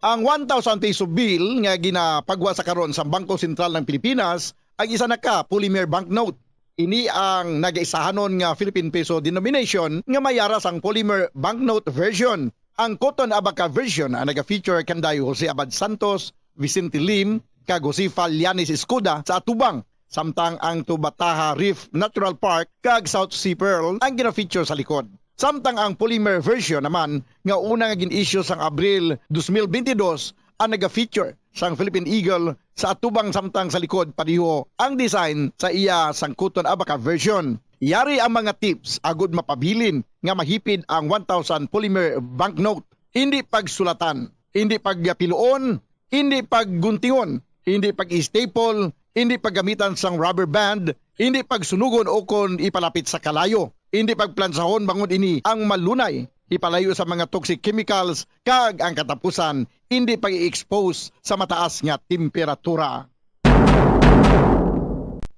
Ang one thousand peso bill nga ginapagwa sa karon sa Bangko Sentral ng Pilipinas ang isa na ka polymer banknote. Ini ang nagaisahanon nga Philippine peso denomination nga may ara sang polymer banknote version. Ang Cotton Abaca version ang naga-feature kanday Jose Abad Santos, Vicente Lim, kag Josefa Llanes Escuda sa atubang, samtang ang Tubataha Reef Natural Park kag South Sea Pearl ang gina-feature sa likod. Samtang ang polymer version naman nga una nga gin-issue sang Abril dos mil bentidós ang naga-feature sang Philippine Eagle sa atubang, samtang sa likod padiho ang design sa iya sang Cotton Abaca version. Yari ang mga tips agud mapabilin nga mahipid ang one thousand polymer banknote. Indi pagsulatan, indi pagpiluon, indi pagguntingon, indi pag-staple, indi paggamitan sang rubber band, indi pagsunugon ukon ipalapit sa kalayo, indi pagplansahon bangod ini ang malunay ipalayo sa mga toxic chemicals, kag ang katapusan, indi pag-i-expose sa mataas nga temperatura.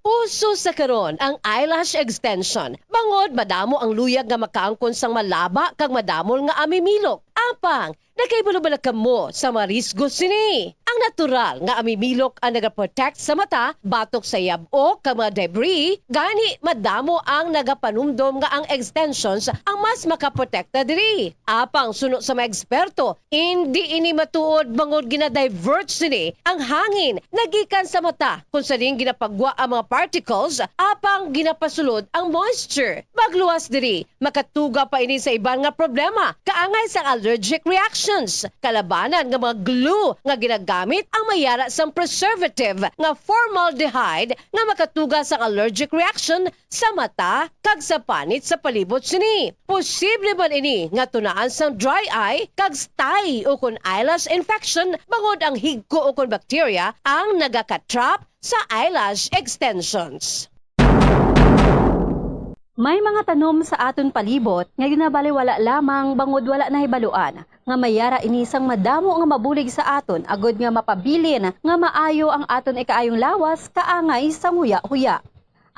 Uso sa karon ang eyelash extension, bangod madamo ang luyag nga makaangkon sang malaba kag madamol nga amimilok. Apang, nakahibalo bala kamo sa mga risgo sini? Ang natural nga amimilok ang nagaprotect sa mata batok sa yab-ok kag mga debris, gani madamo ang nagapanumdom nga ang extensions ang mas makaprotekta diri. Apang suno sa mga eksperto, indi ini matuod bangod gina-divert sini ang hangin nagikan sa mata, kung sa diin ginapagwa ang mga particles apang ginapasulod ang moisture. Magluwas diri, makatuga pa ini sa iban nga problema, kaangay sang allergic reactions. Kalabanan nga mga glue nga ginagamit ang may ara sang preservative nga formaldehyde nga makatuga sang allergic reaction sa mata kag sa panit sa palibot sini. Posible man ini nga tunaan sang dry eye kag stye ukon eyelash infection bangod ang higko ukon bacteria ang nagakatrap sa eyelash extensions. May mga tanom sa aton palibot nga ginabaliwala lamang bangod wala nahibaluan nga may ara ini sang madamo nga mabulig sa aton agud nga mapabilin nga maayo ang aton ikaayong lawas kaangay sang huya-huya.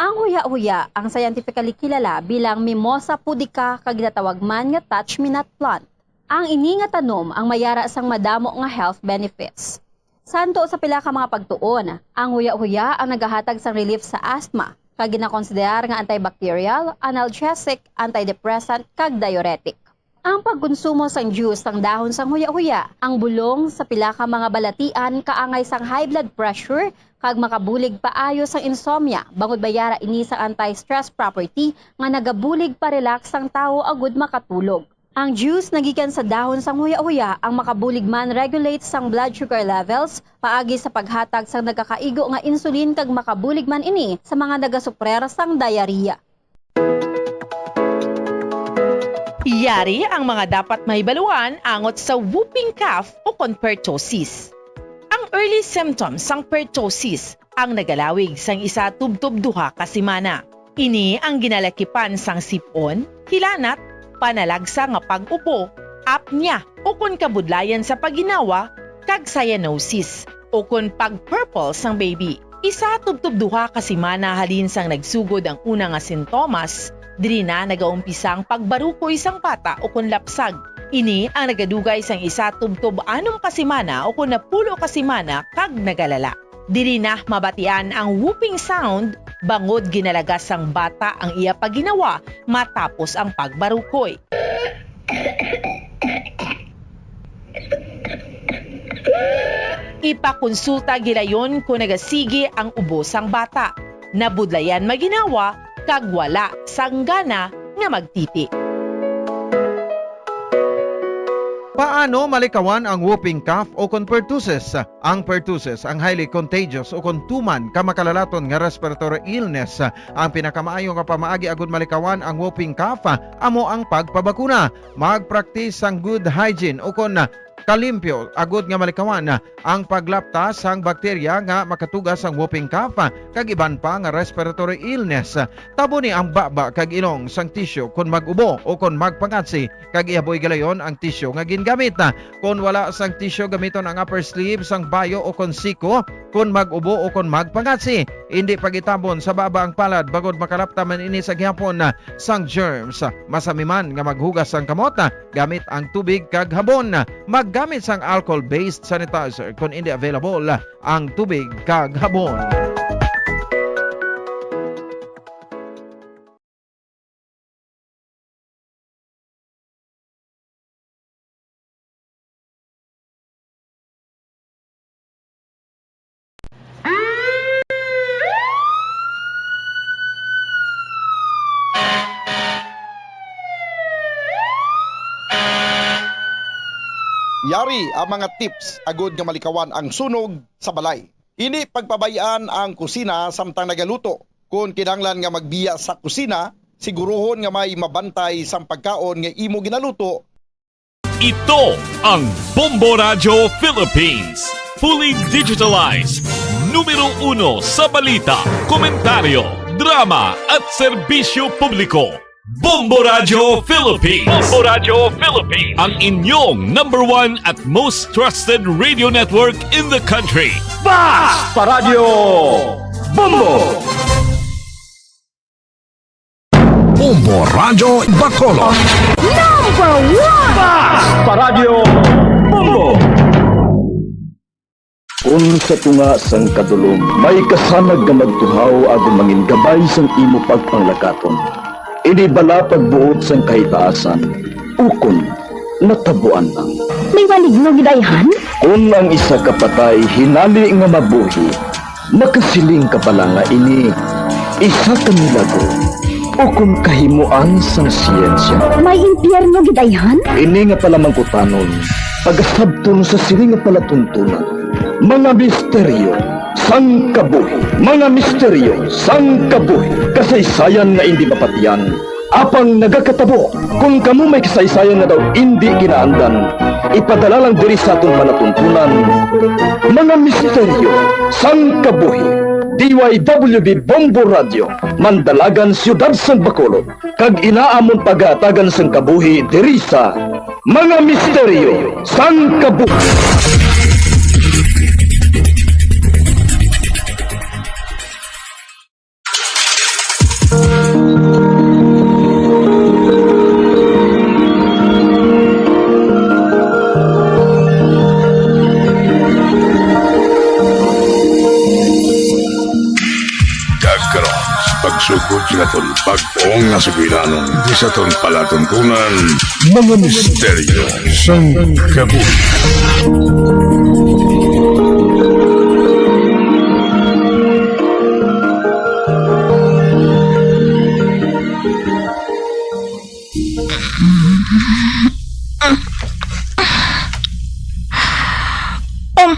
Ang huya-huya ang scientifically kilala bilang Mimosa pudica kag ginatawag man nga touch-me-not plant. Ang ini nga tanom ang may ara sang madamo nga health benefits. Santo sa pila ka mga pagtuon, ang huya-huya ang nagahatag sang relief sa asthma, kag ginakonsiderar nga antibacterial, analgesic, antidepressant, kag diuretic. Ang pagkonsumo sang juice sang dahon sang huya-huya, ang bulong sa pila ka mga balatian kaangay sang high blood pressure kag makabulig paayo sang insomnia, bangod may ara ini sang anti-stress property nga nagabulig pa-relax sang tawo agud makatulog. Ang juice nagikan sa dahon sang huya-huya ang makabulig man-regulate sang blood sugar levels paagi sa paghatag sang nagakaigo nga insulin kag makabulig man ini sa mga nagasuprer sang diarrhea. Yari ang mga dapat mahibaluan angot sa whooping cough o kon pertussis. Ang early symptoms sang pertussis ang nagalawig sang isa tubtob duha ka semana. Ini ang ginalakipan sang sip-on, hilanat, panalagsa nga pag-ubo, apnea, ukon kabudlayan sa pagginawa, kag cyanosis, ukon pag-purple sang baby. Isa tubtob duha ka semana halin sang nagsugod ang una nga sintomas, diri na nagaumpisa ang pagbarukoy sang bata ukon lapsag. Ini ang nagadugay sang isa tubtob anom ka semana ukon napulo ka semana kag nagalala. Diri na mabatian ang whooping sound bangod ginalagas sang bata ang iya pagginawa matapos ang pagbarukoy. Ipakonsulta gilayon kon nagasigi ang ubo sang bata, nabudlayan maginawa, kag wala sang gana nga magtiti. Ano malikawan ang whooping cough o kon pertussis? Ang pertussis, ang highly contagious o kon tuman ka makalalaton nga respiratory illness. Ang pinakamaayo nga pamaagi agud malikawan ang whooping cough amo ang pagpabakuna. Mag-practice sang good hygiene o kon kalimpyo agud nga malikawan ang paglapta sang bakterya nga makatuga sang whooping cough kag iban pa nga respiratory illness. Taboni ang baba kag ilong sang tisyu kon mag-ubo o kon magpangatsi, kag ihaboy galayon ang tisyu nga gingamit. Kon wala sang tisyu, gamiton ang upper sleeve sang bayo o kon siko kon mag-ubo o kon magpangatsi. Indi pag-itabon sa baba ang palad bangod makalapta man ini sa gihapon sang germs. Masami man nga maghugas sang kamot gamit ang tubig kag habon. Maggamit sang alcohol-based sanitizer kon indi available ang tubig kag habon. Yari ang mga tips agud nga malikawan ang sunog sa balay. Indi pagpabay-an ang kusina samtang nagaluto. Kon kinahanglan nga magbiya sa kusina, siguruhon nga may mabantay sang pagkaon nga imo ginaluto. Ito ang Bombo Radyo Philippines, fully digitalized, numero uno sa balita, komentaryo, drama at serbisyo publiko. Bombo Radyo Philippines. Bombo Radyo Philippines. Ang inyong number one at most trusted radio network in the country. Basta Radyo Bombo! Bombo Radyo Bacolod. Number one! Basta Radyo Bombo! Kon sa tunga sang kadulom may kasanag nga magtuhaw agud mangin gabay sang imo pagpanglakaton, ini bala pagbuot sang kahitaasan, ukon natabuan lang. May maligno gid ayhan? Kon ang isa ka patay hinali nga mabuhi, makasiling ka bala nga ini isa ka milagro ukon kahimoan sang siyensya. May impyerno gid ayhan? Ini nga palamangkutanon pagasabton sa sini nga palatuntunan. Mga misteryo sang kabuhi. Mga misteryo sang kabuhi. Kasaysayan nga indi mapatian, apang nagakatabo. Kon kamo may kasaysayan nga daw indi kinaandan, ipadala lang diri sa aton palatuntunan. Mga misteryo sang kabuhi. D Y W B Bombo Radio, Mandalagan, Siyudad sang Bacolod, kag ina amon pagahatagan sang kabuhi diri sa Mga Misteryo sang Kabuhi. Kag karon, pagsugod sa aton bag-o nga sugilanon, di sa aton palatuntunan, mga misteryo sang kabuhi. Um,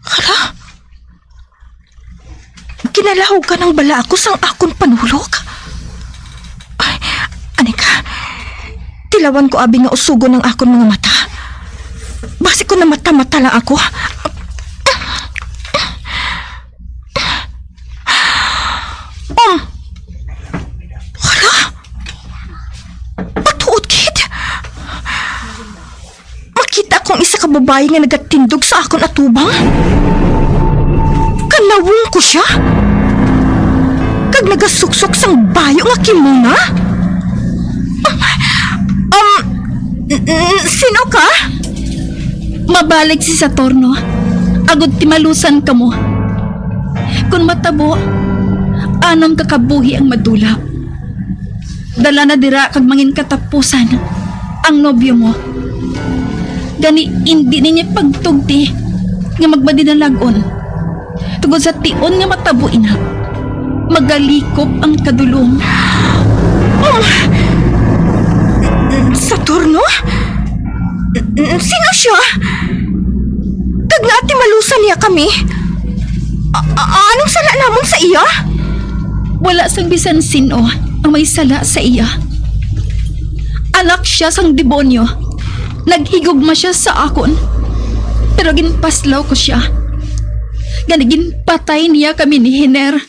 hala, kinalahugan ang bala ako sang akon panulok. Ay, ani ka, tilawan ko abi nga usugon ang akon mga mata. Basi ko namata-mata lang ako. Um, hala, matuod gid. Makita ko ang isa ka babayi nga nagatindog sa akon atubang. Kanawong ko sia. Kag nagasuksok sang bayo nga kimuna. Um, n-, n-, sino ka? Mabalik si Saturno, agod timalusan kamo. Kon matabo, anam ka kabuhi ang madula. Dala na dira kag mangin katapusan ang nobyo mo. Gani, indi ninyo pagtugti nga magmadinalag-on. Tungod sa tion nga matabo ina, magalikop ang kadulom. Oh! Saturno? N-, n-, sino siya? Kag ngaa timalusan niya kami? A-, a-, anong sala namon sa iya? Wala sang bisan sin-o ang may sala sa iya. Anak siya sang demonyo. Naghigugma siya sa akon. Pero ginpaslaw ko sia. Gani ginpatay niya kami ni Hiner.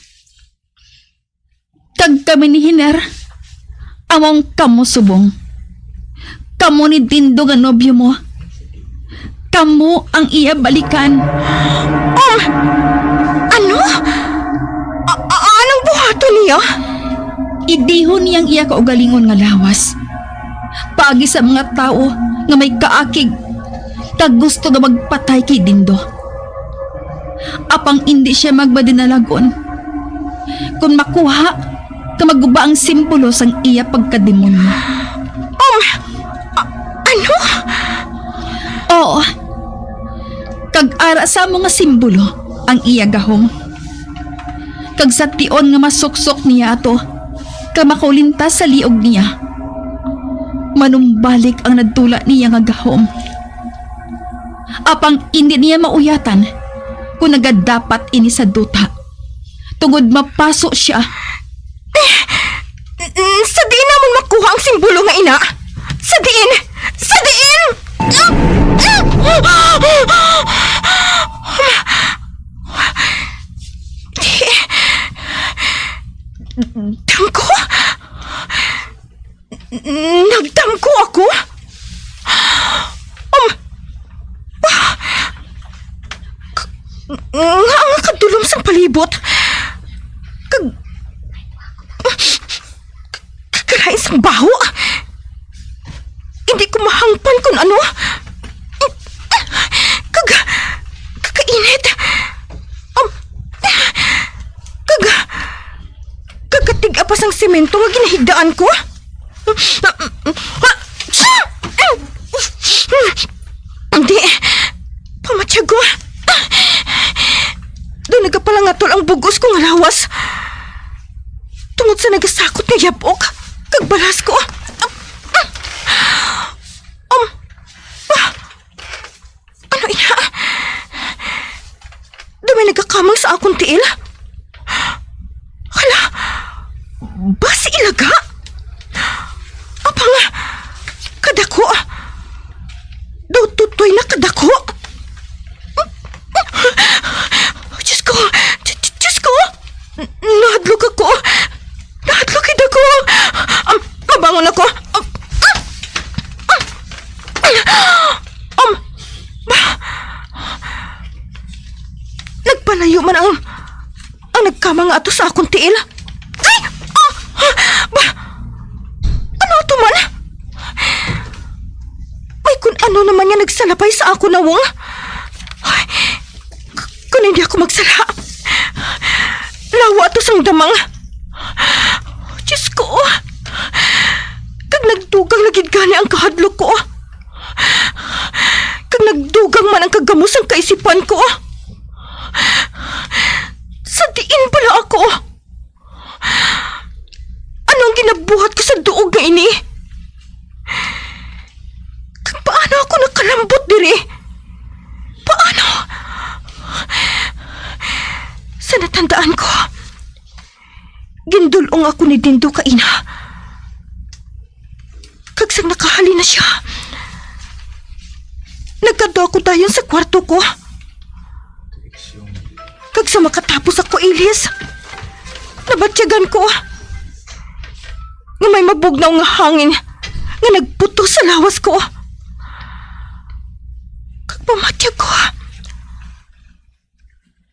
Kag kami ni Hiner, amo ang kamo subong. Kamo ni Dindo nga nobyo mo. Kamo ang iya balikan. Um, ano? A-, a-, anong buhaton niya? Idihon niya ang iya kaugalingon nga lawas paagi sa mga tawo nga may kaakig kag gusto nga magpatay kay Dindo. Apang indi siya magmadinalagon kon makuha nga maguba ang simbolo sang iya pagkademonyo. Um, a-, ano? Oo. Kag ara sa amo nga simbolo ang iya gahom. Kag sa tion nga masuksok niya ato, kag makulintas sa liog niya, manumbalik ang nadula niya nga gahom. Apang indi niya mauyatan kon nagadapat ini sa duta, tungod mapaso sia. Mm, sa diin namon makuha ang simbolo nga ina? Sa diin? Sa diin? Di, damgo? Nagdamgo ako? Um, ah, k-, nga, nga kadulom sang palibot. Kag, kag kalain sang baho. Hindi ko mahangpan kun ano. Kag, kag kainit. Um, kag, kag katiga pa sang semento nga ginahigdaan ko. Hindi. Pamatyag ko. Daw nagapalangatol ang bug-os ko nga lawas. Tungod sa nagasakot nga yab-ok kag balas ko. Um, ah, ano ina? Daw may nagakamang sa akon tiil? Hala, basi ilaga? Apang kadako. Daw tutoy na kadako. Diyos ko! Di-, di-, Diyos ko! Nahadlok ako! Nahadlok gid ako! Um, mabangon ako! Um, um, um, ba? Nagpalayo man ang, ang nagkama nga ato sa akon tiil. Ay! Ah! Ba? Ano ato man? May kun ano naman nga nagsalapay sa akon nawong. Ay, k-, kun hindi ako magsala, lawa to sang damang. Diyos ko, kag nagdugang na gid gani ang kahadlok ko. Kag nagdugang man ang kagamo sang kaisipan ko. Sa diin bala ako? Ano ang ginabuhat ko sa duog nga ini? Kag paano ako nakalambot diri? Paano? Sa natandaan ko, gindul-ong ako ni Dindo kaina. Kag sang nakahalin na sia, nagkadto ako dayon sa kwarto ko. Kag sa makatapos ako ilis, nabatyagan ko nga may mabugnaw nga hangin nga nagputos sa lawas ko. Kag pamatyag ko,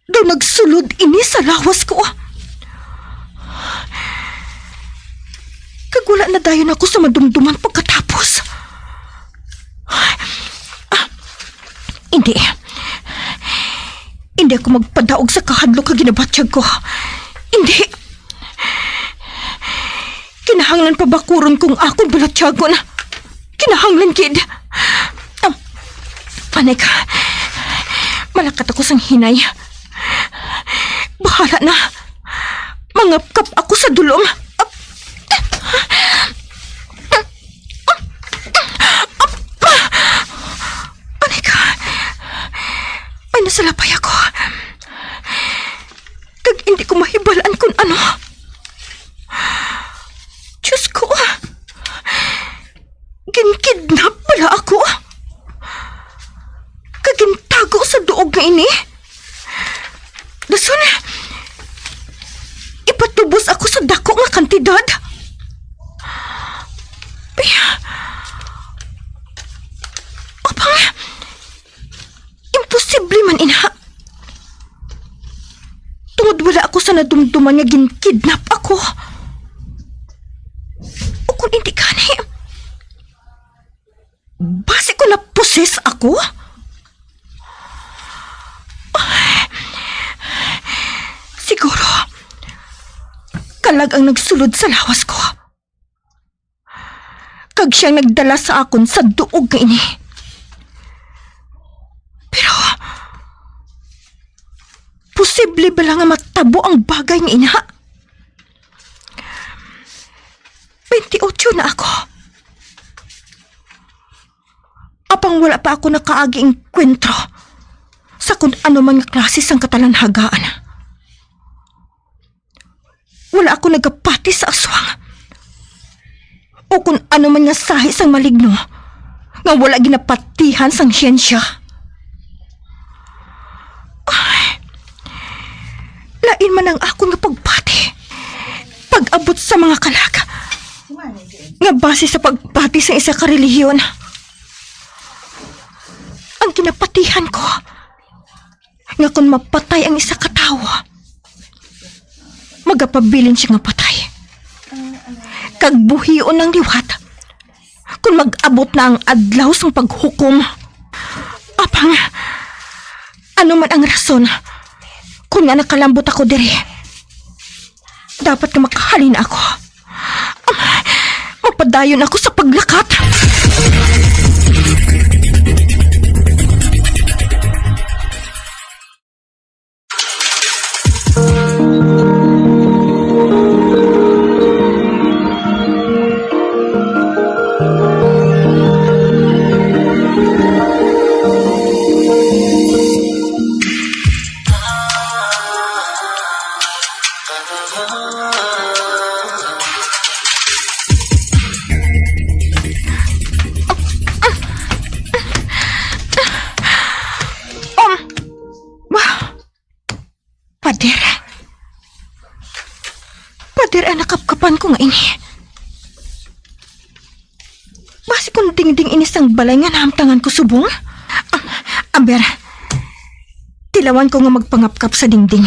daw nagsulod ini sa lawas ko. Kag wala na dayon ako sa madumduman pagkatapos. Ah, hindi. Hindi ako magpadaog sa kahadlok nga ginabatyag ko. Hindi. Kinahanglan pa bakuron kong akon balatyagon. Kinahanglan gid. Ah, anek, malakat ako sang hinay. Bahala na. Mangapkap ako sa dulom. Ah, ah, ah, ah, ah. Hindi ko mahibalaan kung ano. Diyos ko, ginkidnap pala ako. Kag gintago sa duog nga ini. Dason, ipatubos ako sa dako nga kantidad. Ay, apang, imposible man ina. Tungod wala ako sa nadumduman nga ginkidnap ako. O kung hindi gani, basi ko naposes ako? Siguro, kalag ang nagsulod sa lawas ko. Kag siyang nagdala sa akon sa duog nga ini. Pero, posible bala nga matabo ang bagay nga ina? Twenty-eight na ako. Apang wala pa ako nakaagi engkwentro sa kun ano man nga klase sang katalanhagaan. Wala ako nagapati sa aswang o kun ano man nga sahi sang maligno nga wala ginapatihan sang siyensya. Ay, lain man ang akon nga pagpati pag-abot sa mga kalag nga base sa pagpati sa isa ka relihiyon. Ang ginapatihan ko nga kon mapatay ang isa ka tawo, magapabilin siya nga patay, kag buhion ang liwat kon mag-abot na ang adlaw sang paghukom. Apang, ano man ang rason kon nga nakalambot ako diri, dapat nga makahalin ako. Mapadayon ako sa paglakat. Um, ba? Pader. Pader, ang nakapkapan ko nga ini. Basi kung dingding ini sang balay nga nahamtangan ko subong? Ah, Aber, tilawan ko nga magpangapkap sa dingding.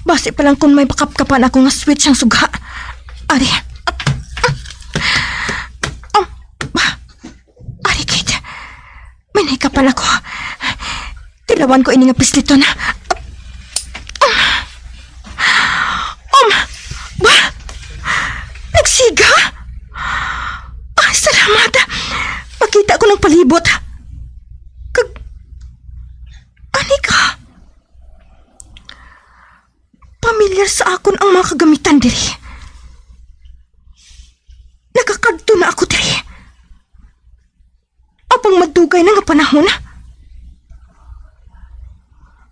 Basi pa lang kung may makapkapan ako nga switch ang sugha. Ari. Um, ba? Ari, Kate. May nahikapan ako. Tilawan ko ini nga pisliton. Um, um, ba? Nagsiga? Ay, salamat. Makita ko ng palibot. Kag, ani ka? Pamilyar sa akon ang mga kagamitan diri. Nakakadto na ako diri. Apang madugay na nga panahon.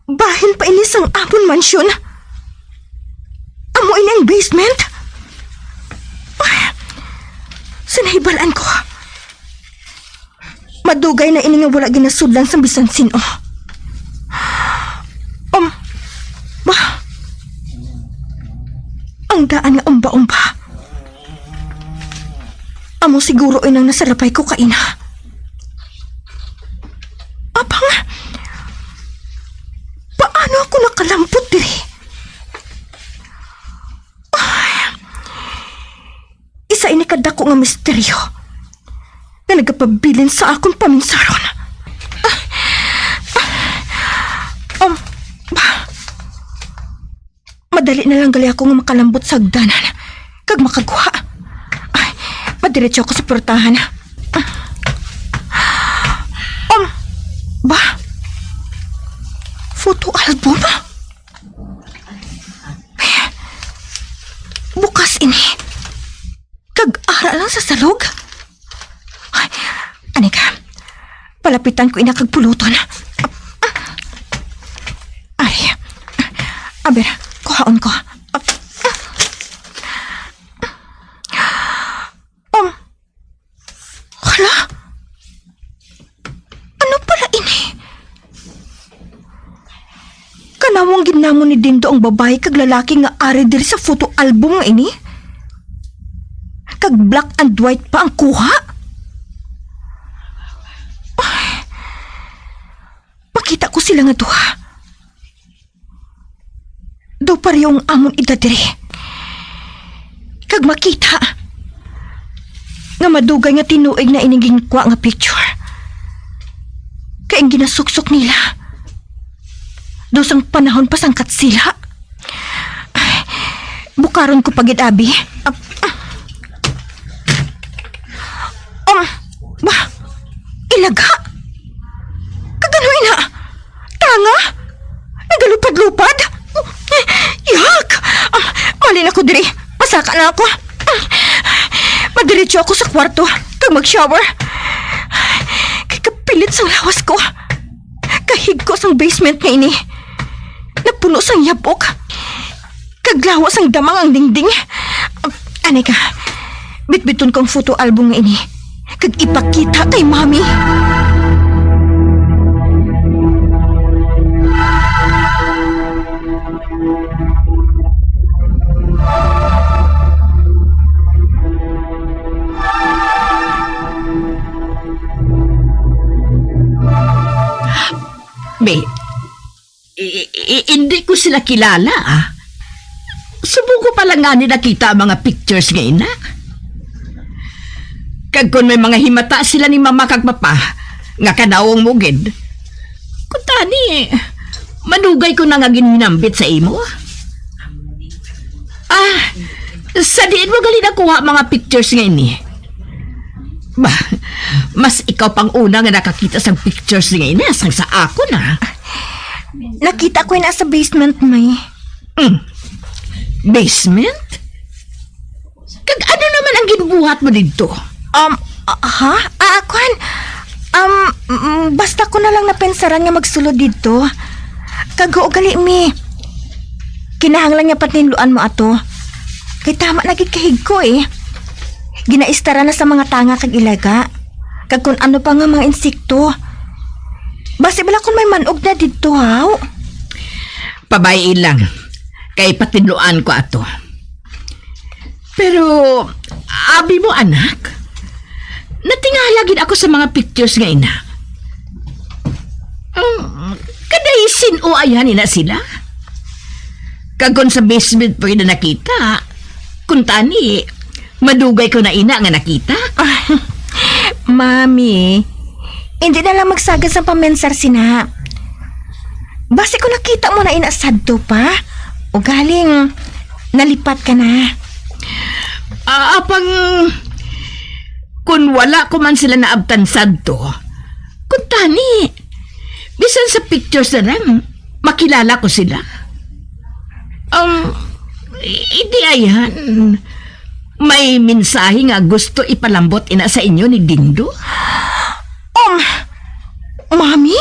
Bahin pa ini sang amon mansyon. Amo ini ang basement. Sa nahibalaan ko, madugay na ini nga wala ginasudlan sang bisan sin-o. Um, ba? Ang daan nga umba-umba. Amo siguro inang nasalapay ko kaina. Apang, paano ako nakalambot diri? Ay, isa ini kadako nga misteryo nga nagapabilin sa akon paminsaron. Ah, ah, um, ba? Madali na lang gali ako nga makalambot sa hagdanan kag makagwa. Ay, madiretso ako sa portahan. Um, ba? Photo album? Bukas ini. Kag ara lang sa salog. Ay, ani ka? Palapitan ko ina kag puluton. Ay, Aber, kuhaon ko. Um, hala? Ano pala ini? Kanawong gid namon ni Dindo ang babayi kag lalaki nga ari diri sa photo album nga ini? Kag black and white pa ang kuha? Ay, makita ko sila nga duha. Daw pareho ang amon edad diri. Kag makita nga madugay nga tinuig na ining ginkwa nga picture. Kay ang ginasuksok nila, daw sang panahon pa sang Katsila. Ay, bukaron ko pa gid, abi. Ah, ah. Um, ba, ilaga? Kag ano ina? Tanga? Nagalupad-lupad? Yak! Ah, mali na ko diri. Masaka na ako. Madiretso ako sa kwarto kag mag-shower. Kay kapilit sang lawas ko. Kahigko sang basement nga ini. Napuno sang yabok. Kag lawas ang damang ang dingding. Anay ka, bitbiton ko ang photo album nga ini kag ipakita kay Mami. Be, I, i, i, hindi ko sila kilala, ah. Subong ko pa lang nga ni nakita ang mga pictures nga ina. Kag kon may mga himata sila ni mama kag papa, nga kanawong mo gid. Kuntani, madugay ko na nga ginhinambit sa imo. Ah, sa diin mo gali nakuha ang mga pictures nga ini? Ba, mas ikaw pang una nga nakakita sang pictures nga ini sang sa akon, ah. Nakita ko na sa basement, may. Hmm. Basement? Kag ano naman ang ginbuhat mo didto? Um, ah, ha? Ah, kwan. Um, mm, basta ko na lang napensaran nga magsulod didto. Kag huo gali, mi. Kinahanglan nga patinluan mo ato. Kay tama na gid kahigko, eh. Ginaistara na sa mga tanga kag ilaga. Kag kun ano pa nga mga insekto. Basi bala kun may manog na didto, haw? Pabayi lang. Kay patinluan ko ato. Pero, abi mo, anak, natingala gid ako sa mga pictures nga ina. Um, kaday sin-o ayhan ina sila? Kag kon sa basement pa gid nakita, kuntani, madugay ko na ina nga nakita. Mami, hindi na lang magsagad sang pamensar sina. Basi ko nakita mo na ina sadto pa. Ugaling, nalipat ka na. Ah, apang, kun wala ko man sila naabtan sadto, kuntani, bisan sa pictures na lang, makilala ko sila. Um, hindi ayan. May mensahe nga gusto ipalambot ina sa inyo ni Dindo? Um, Mami?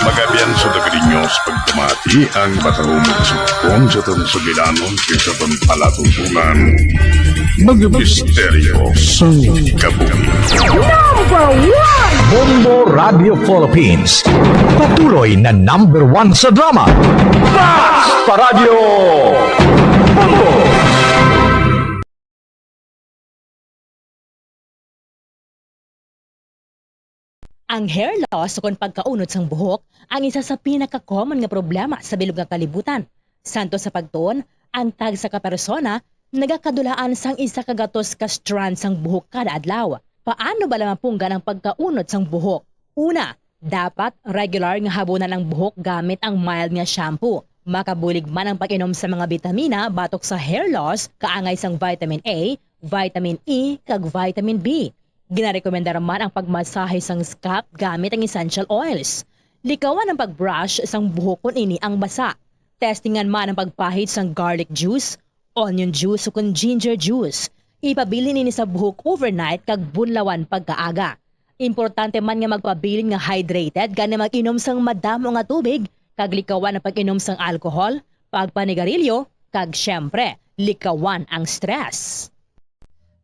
Magabian sa Dagadi News, pagpamati ang matahom nga sugpon sa aton sugilanon kag sa aton palatuntunan. Mga misteryo sang kabuhi. Number one! Bombo Radio Philippines. Patuloy na number one sa drama. Basta Radio Bombo! Ang hair loss, ukon pagkaunod sang buhok, ang isa sa pinaka-common nga problema sa bilog nga kalibutan. Santo sa pagtuon, ang tagsa ka persona nagakadulaan sang isa ka gatos ka strand sang buhok kada adlaw. Paano bala mapunggan ang pagkaunod sang buhok? Una, dapat regular nga habunan ang buhok gamit ang mild nga shampoo. Makabulig man ang pag-inom sa mga bitamina batok sa hair loss, kaangay sang vitamin A, vitamin E, kag vitamin B. Ginarekomendar man ang pagmasahe sang scalp gamit ang essential oils. Likawan ang pag-brush sang buhok kon ini ang basa. Testingan man ang pagpahid sang garlic juice, onion juice, o kon ginger juice. Ipabilin ini sa buhok overnight kag bunlawan pagkaaga. Importante man nga magpabilin nga hydrated, gani mag-inom sang madamo nga tubig, kag likawan ang pag-inom sang alcohol, pagpanigarilyo, kag, siyempre, likawan ang stress.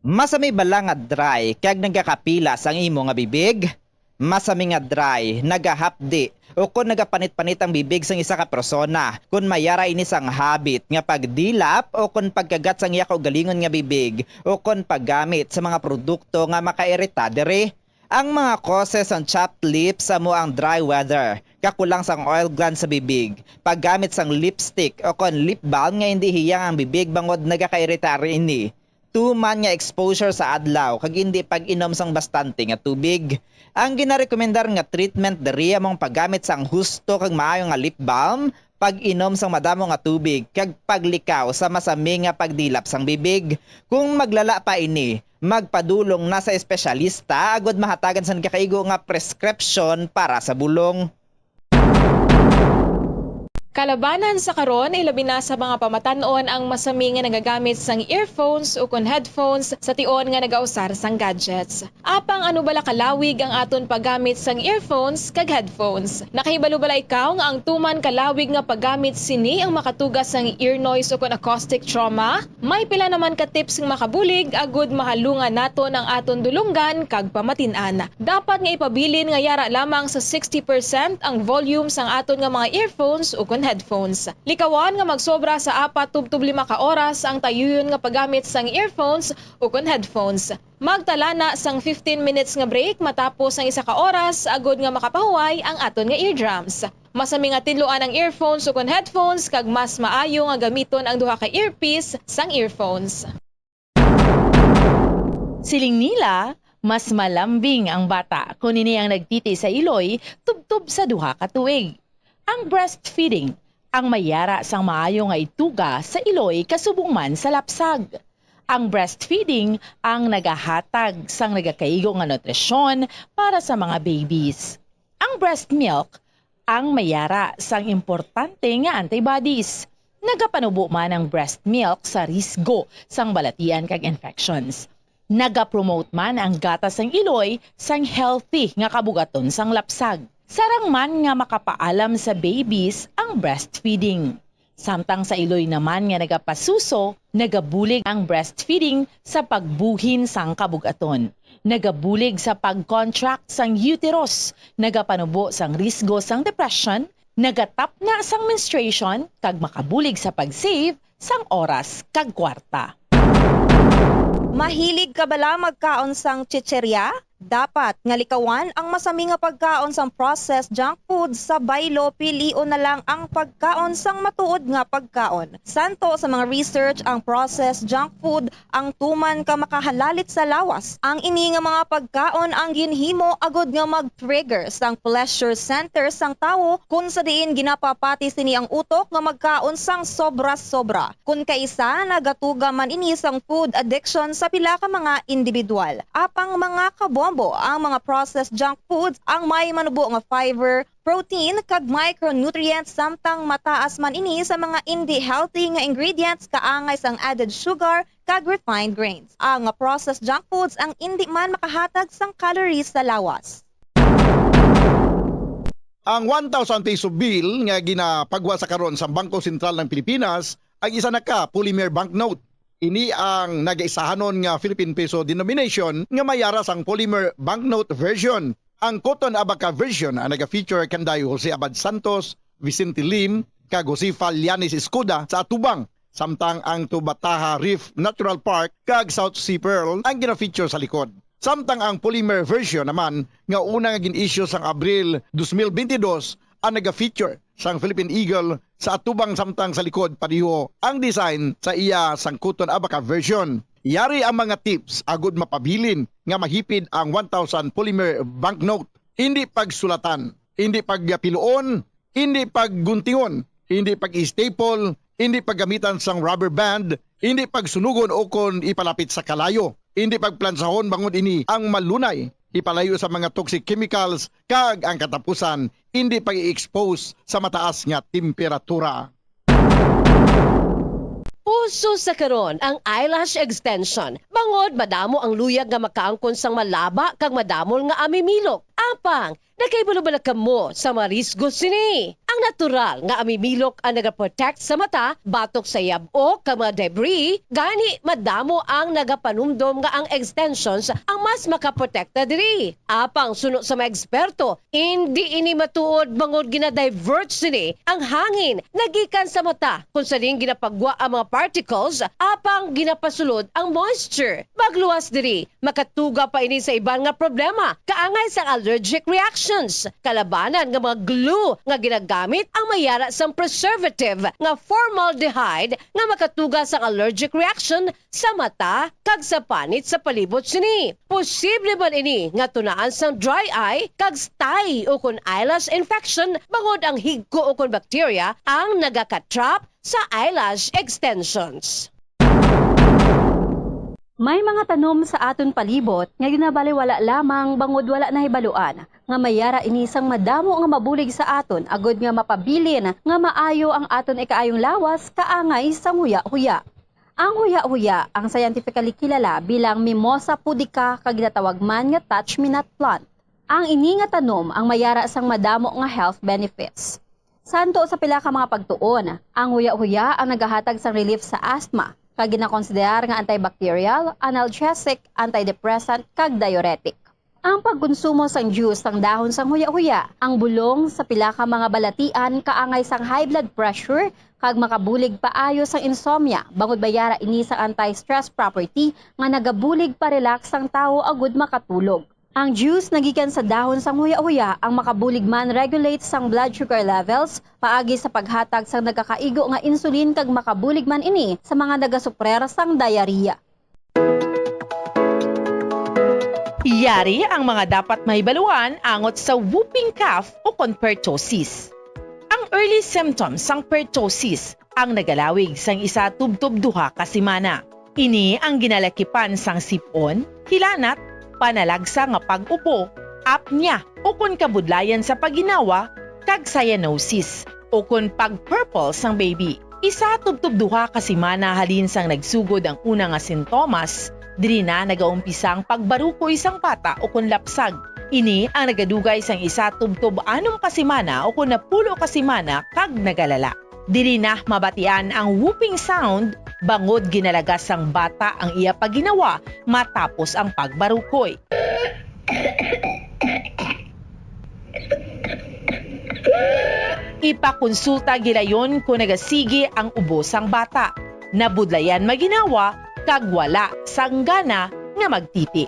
Masami bala nga dry kag nagakapilas ang imo nga bibig? Masami nga dry, nagahapdi, o kon nagapanit-panit ang bibig sang isa ka persona, kon may ara ini sang habit nga pagdilap o kon pagkagat sang iya kaugalingon nga bibig, o kon paggamit sa mga produkto nga makairita diri. Ang mga causes sang chapped lips amo ang dry weather, kakulang sang oil glands sa bibig, paggamit sang lipstick o kon lip balm nga indi hiyang ang bibig bangod nagakairita ini, tuman nga exposure sa adlaw kag indi pag-inom sang bastante nga tubig. Ang ginarekomendar nga treatment diri amo ang paggamit sang husto kag maayo nga lip balm, pag-inom sang madamo nga tubig, kag paglikaw sa masami nga pagdilap sang bibig. Kung maglala pa ini, magpadulong na sa espesyalista agud mahatagan sang nagakaigo nga prescription para sa bulong. Kalabanan sa karon, ilabi na sa mga pamatan-on ang masami nga nagagamit sang earphones ukon headphones sa tion nga nagausar sang gadgets. Apang ano bala kalawig ang aton paggamit sang earphones kag headphones? Nakahibalo bala ikaw nga ang tuman kalawig nga paggamit sini ang makatuga sang ear noise ukon acoustic trauma? May pila naman ka tips nga makabulig agud mahalungan naton ang aton dulonggan kag pamatin-an. Dapat nga ipabilin nga yara lamang sa sixty percent ang volume sang aton nga mga earphones ukon headphones. Likawan nga magsobra sa apat tubtob lima ka oras ang tayuyon nga paggamit sang earphones ukon headphones. Magtala na sang fifteen minutes nga break matapos ang isa ka oras agud nga makapahuway ang aton nga eardrums. Masami nga tinluan ang earphones ukon headphones kag mas maayo nga gamiton ang duha ka earpiece sang earphones. Siling nila, mas malambing ang bata kon ini ang nagtiti sa iloy tubtob sa duha ka tuig. Ang breastfeeding ang may yara sang maayo nga ituga sa iloy kasubong man sa lapsag. Ang breastfeeding ang nagahatag sang nagakaigo nga nutrisyon para sa mga babies. Ang breast milk ang may yara sang importante nga antibodies. Nagapanubo man ang breast milk sa risgo sang balatian kag infections. Nagapromote man ang gatas sang iloy sang healthy nga kabugaton sang lapsag. Sarang man nga makapaalam sa babies ang breastfeeding. Samtang sa iloy naman nga nagapasuso, nagabulig ang breastfeeding sa pagbuhin sang kabugaton. Nagabulig sa pag-contract sang uterus, nagapanubo sang risgo sang depression, nagatapna sang menstruation, kag makabulig sa pag-save sang oras kag kwarta. Mahilig ka bala magkaon sang chicheria? Dapat nga likawan ang masami nga pagkaon sang processed junk food sa baylo, pilion na lang ang pagkaon sang matuod nga pagkaon. Santo sa mga research, ang processed junk food ang tuman ka makahalalit sa lawas. Ang ini nga mga pagkaon ang ginhimo agud nga mag-trigger sang pleasure center sang tawo, kun sa diin ginapapati sini ang utok nga magkaon sang sobra-sobra. Kun kaisa, nagatuga man ini sang food addiction sa pila ka mga individual. Apang mga kabombo, ang mga processed junk foods ang may manubo nga fiber, protein, kag micronutrients, samtang mataas man ini sa mga indi healthy nga ingredients kaangay sang added sugar kag refined grains. Ang processed junk foods ang indi man makahatag sang calories sa lawas. Ang one thousand peso bill nga ginapagwa sa karon sa Bangko Sentral ng Pilipinas ang isa na ka polymer banknote. Ini ang nagaisahanon nga Philippine peso denomination nga may ara sang polymer banknote version. Ang Cotton Abaca version ang naga-feature kanday Jose Abad Santos, Vicente Lim, kag Josefa Llanes Escuda sa atubang, samtang ang Tubataha Reef Natural Park kag South Sea Pearl ang gina-feature sa likod. Samtang ang polymer version naman nga una nga gin-issue sang Abril dos mil bentidós ang naga-feature sang Philippine Eagle sa atubang, samtang sa likod pareho ang design sa iya sang Cotton Abaca version. Yari ang mga tips agud mapabilin nga mahipid ang one thousand polymer banknote. Indi pagsulatan, indi pagpiluon, indi pagguntingon, indi pag-staple, indi paggamitan sang rubber band, indi pagsunugon ukon ipalapit sa kalayo. Indi pagplansahon bangod ini ang malunay, ipalayo sa mga toxic chemicals, kag ang katapusan, indi pag-i-expose sa mataas nga temperatura. Uso sa karon ang eyelash extension, bangod madamo ang luyag nga makaangkon sang malaba kag madamol nga amimilok. Apang, nakahibalo bala kamo sa mga risgo sini? Ang natural nga amimilok ang nagaprotect sa mata batok sa yab-o kag mga debris, gani madamo ang nagapanumdom nga ang extensions ang mas makaprotekta diri. Apang suno sa mga eksperto, indi ini matuod bangod gina-divert sini ang hangin nagikan sa mata, kung sa diin ginapagwa ang mga particles, apang ginapasulod ang moisture. Magluwas diri, makatuga pa ini sa iban nga problema, kaangay sang allergic reactions. Kalabanan nga mga glue nga ginagamit ang may yara sang preservative nga formaldehyde nga makatuga sang allergic reaction sa mata kag sa panit sa palibot sini. Posible man ini nga tunaan sang dry eye kag stye ukon eyelash infection, bangod ang higko ukon bakterya ang nagaka-trap sa eyelash extensions. May mga tanom sa aton palibot nga ginabaliwala lamang bangod wala nahibaluan nga may yara ini sang madamo nga mabulig sa aton, agud nga mapabilin nga maayo ang aton ikaayong lawas kaangay sang huya-huya. Ang huya-huya ang scientifically kilala bilang Mimosa pudica, kag ginatawag man nga touch-me-not plant. Ang ini nga tanom ang may yara sang madamo nga health benefits. Santo sa pila ka mga pagtuon, ang huya-huya ang nagahatag sang relief sa asthma, kag ginakonsiderar nga antibacterial, analgesic, antidepressant, kag diuretic. Ang pagkonsumo sang juice sang dahon sang huya-huya, ang bulong sa pila ka mga balatian kaangay sang high blood pressure, kag makabulig paayo sang insomnia, bangod may yara ini sang anti-stress property nga nagabulig pa-relax sang tawo agud makatulog. Ang juice nagikan sa dahon sang huya-huya ang makabulig man regulate sang blood sugar levels paagi sa paghatag sang nagakaigo nga insulin, kag makabulig man ini sa mga nagasuprer sang diarrhea. Yari ang mga dapat mahibaluan angot sa whooping cough ukon pertussis. Ang early symptoms sang pertussis ang nagalawig sang isa tubtob duha ka semana. Ini ang ginalakipan sang sip-on, hilanat, panalagsa nga pag-upo, apnea, ukon kabudlayan sa pagginawa, kag cyanosis, ukon pag-purple sang baby. Isa tubtob duha ka semana halin sang nagsugod ang una nga sintomas, diri na nagaumpisa ang pagbarukoy sang bata ukon lapsag. Ini ang nagadugay sang isa tubtob anom ka semana ukon napulo ka semana kag nagalala. Diri na mabatian ang whooping sound, bangod ginalagas sang bata ang iya pagginawa matapos ang pagbarukoy. Ipakonsulta gilayon kon nagasigi ang ubo sang bata, nabudlayan maginawa, kag wala sang gana nga magtiti.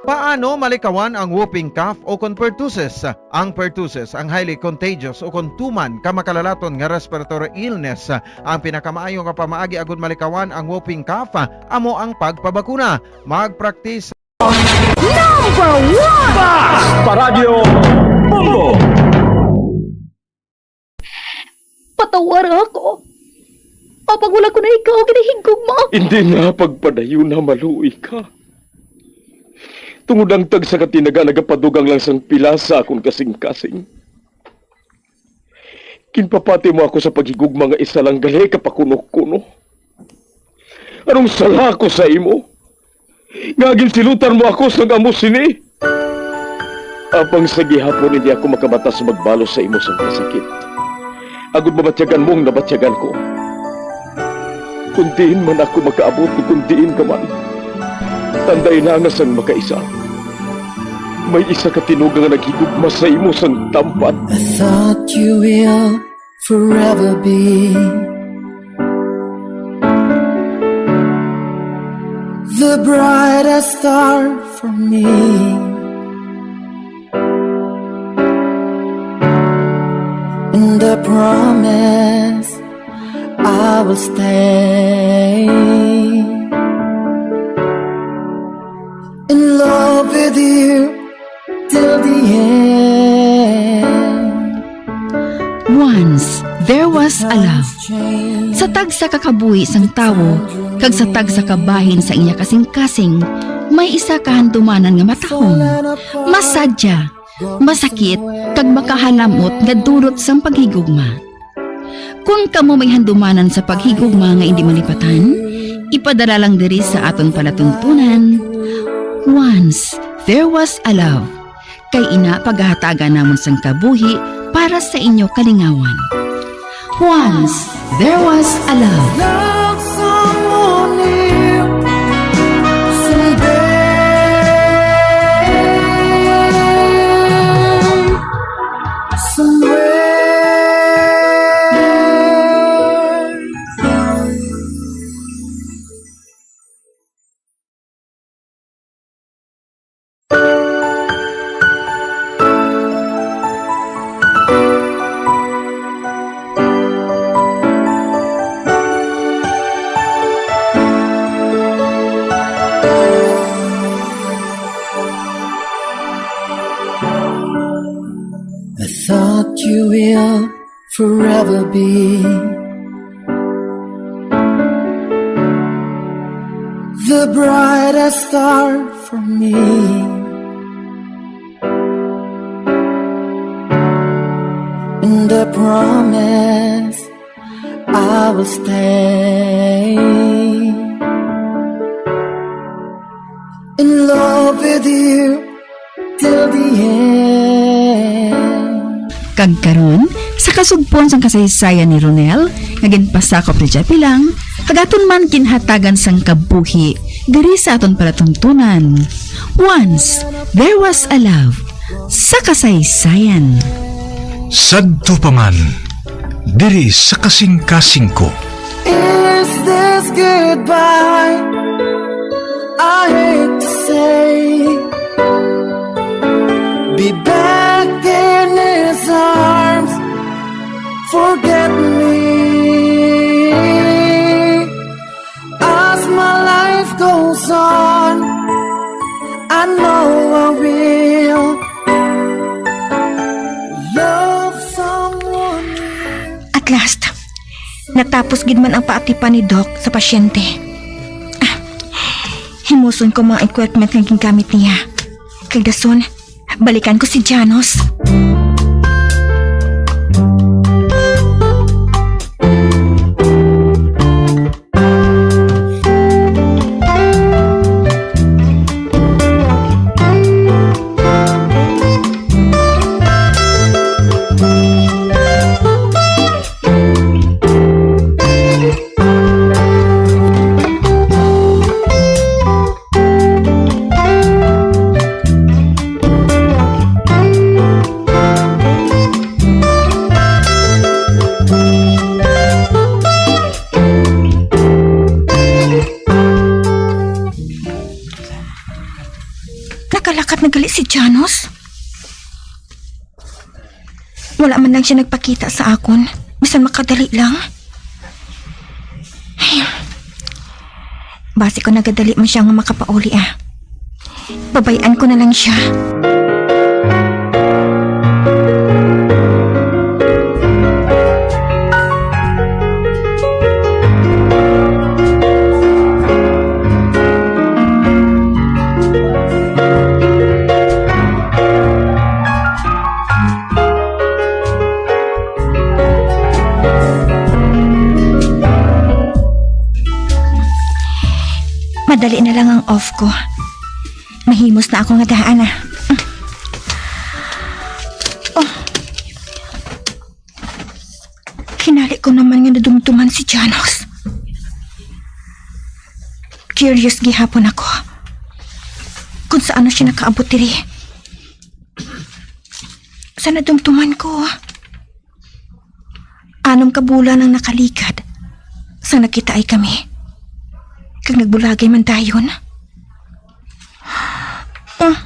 Paano malikawan ang whooping cough ukon pertussis? Ang pertussis ang highly contagious ukon tuman ka makalalaton nga respiratory illness. Ang pinakamaayo nga pamaagi agud malikawan ang whooping cough amo ang pagpabakuna. Magpraktis. Number one! Basta Radyo Bombo! Patawara ako. Apang wala ko na ikaw ginahigugma. Hindi na pagpadayon na maluoy ka. Tungod ang tagsa ka tinaga nagapadugang lang sang pila sa akon kasing-kasing. Ginpapati mo ako sa paghigugma nga isa lang gali ka pakuno-kuno. Anong sala ako sa imo? Nga ginsilutan mo ako sang amo sini? Apang sa gihapon hindi ako makabata sa magbalos sa imo sang kasakit. Agud mabatyagan mo ang nabatyagan ko. Kung diin man ako makaabot, kung diin ka man, tanday na nga sang makaisa, may isa ka tinuga nga naghigugma sa imo sang tampat. I thought you will forever be the brightest star for me. And I promise I will stay in love with you till the end. Once there was As a love. Sa tagsa ka kabuhi sang tawo kag sa tagsa ka bahin sa iya kasing-kasing, may isa ka handumanan nga matahom, masadya, masakit, kag makahalamot nga dulot sang paghigugma. Kon kamo may handumanan sa paghigugma nga indi malipatan, ipadala lang diri sa aton palatuntunan, Once There Was a Love. Kay ina, pagahatagan namon sang kabuhi para sa inyo kalingawan. Once There Was a Love. Love someone new someday. Somewhere. I thought you will forever be the brightest star for me. And I promise I will stay in love with you till the end. Kag karon, sa kasugpon sang kasaysayan ni Ronel, nga ginpasakop ni Japi lang, kag aton man ginhatagan sang kabuhi diri sa aton palatuntunan. Once There Was a Love sa kasaysayan. Sadto pa man, diri sa kasing-kasing ko. Is this goodbye? I hate to say. Be back in his arms. Forget me. As my life goes on, I know I will love someone new. At last, natapos gid man ang paatipan ni Doc sa pasyente. Ah, himuson ko mga equipment nga gingamit niya. Kag dason, balikan ko si Janos. Nakalakat na gali si Janos. Wala man lang siya nagpakita sa akon, bisan makadali lang. Ay, basi ko nagadali man siya nga makapauli, ah. Babay-an ko na lang siya. Madali na lang ang off ko. Mahimos na ako nga daan, ah. Oh. Hinali ko naman nga nadumduman si Janos. Curious gihapon ako kung sa ano siya nakaabot diri. Sa nadumduman ko, anom ka bulan ang nakaligad sang nagkitaay kami, kag nagbulagay man dayon. Ah,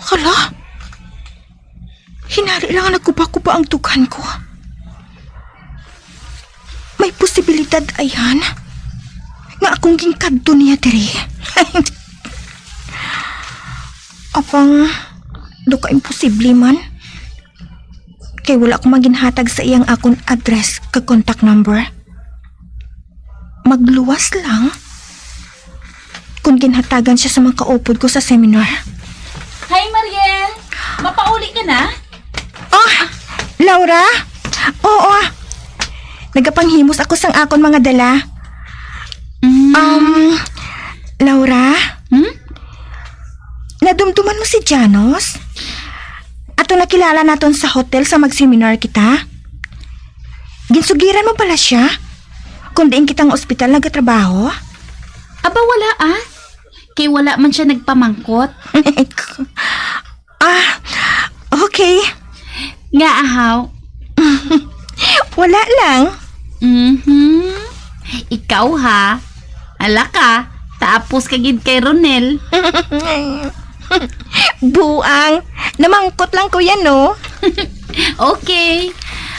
hala? Hinari lang nga nagkuba-kuba ang dughan ko. May posibilidad, ayhan, nga akong ginkadto niya diri. Apang, daw ka imposible man. Kay wala ko man ginhatag sa iyang akon address kag contact number. Magluwas lang kung ginhatagan siya sa mga kaupod ko sa seminar. Hi, Mariel! Mapauli ka na? Oh, Laura? Oo. Nagapanghimos ako sang akon mga dala. Mm. Um, Laura? Hmm? Nadumduman mo si Janos? Ato nakilala naton sa hotel sa mag-seminar kita? Ginsugiran mo bala siya? Kung diin kita nga ospital nagatrabaho? Aba, wala, ah. Kay wala man siya nagpamangkot. Ah, okay. Nga, ahaw? Wala lang. Mhm. Ikaw, ha? Ala ka, tapos ka gid kay Ronel. Buang. Namangkot lang ko yan, no? Okay.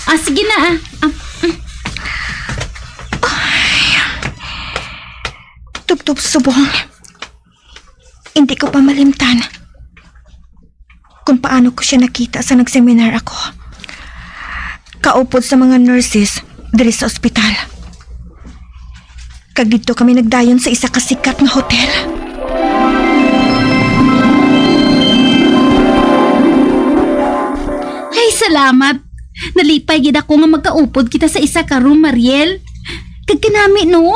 Ah, sige na, ah. Ah, mm. Tubtob subong. Hindi ko pa malimtan kung paano ko siya nakita sa nagseminar ako. Kaupod sa mga nurses diri sa ospital. Kag didto kami nagdayon sa isa ka sikat nga hotel. Ay, salamat. Nalipay gid ako nga magkaupod kita sa isa ka room, Mariel. Kag kanami, no?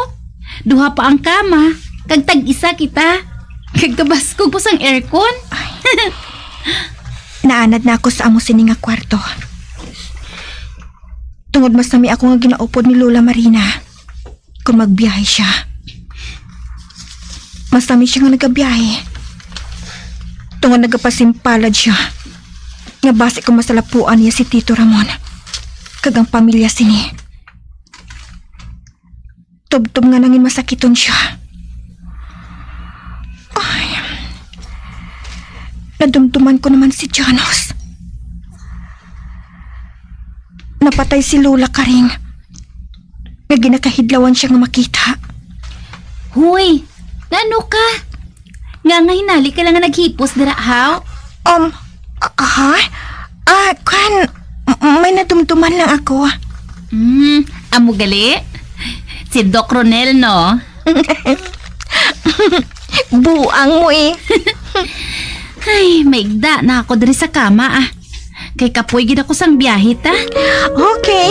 Duha pa ang kama, kag tag-isa kita. Kag kabaskog pa sang aircon. Naanad na ako sa amo sini nga kwarto. Tungod mas nami ako nga ginaupod ni Lola Marina kung magbiyahe siya. Mas nami siya nga nagabiyahe. Tungod nagapasimpalad siya nga basi kung masalapuan niya si Tito Ramon kag ang pamilya sini. Tubtob nga nangin masakiton siya. Ay, nadumduman ko naman si Janos. Napatay si Lola Karing nga ginakahidlawan siya nga makita. Hoy, ngano ka? Nga nga hinali ka lang nga naghipos dira, haw? Um, ah, ha? Ah, kwan, m- may nadumduman lang ako. Hmm, amo gali? Si Doc Ronel, no? Buang mo eh. Ay, maigda na ako diri sa kama, ah. Kay kapoy gid ako sang biyahe, ta. Okay.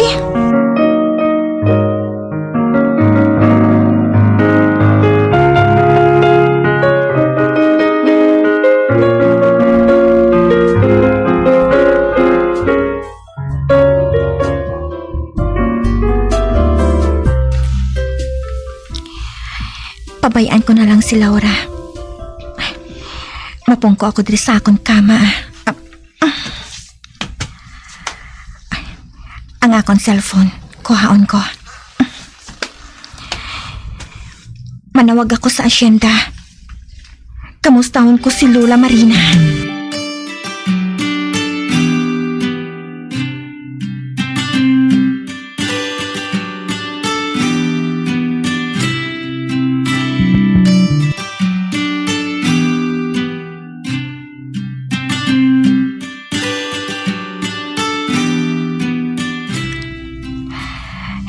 Pabayaan ko na lang si Laura. Mapungko ako diri sa akon kama. Ang akon cellphone, kuhaon ko. Manawag ako sa asyenda. Kamustahon ko si Lola Marina.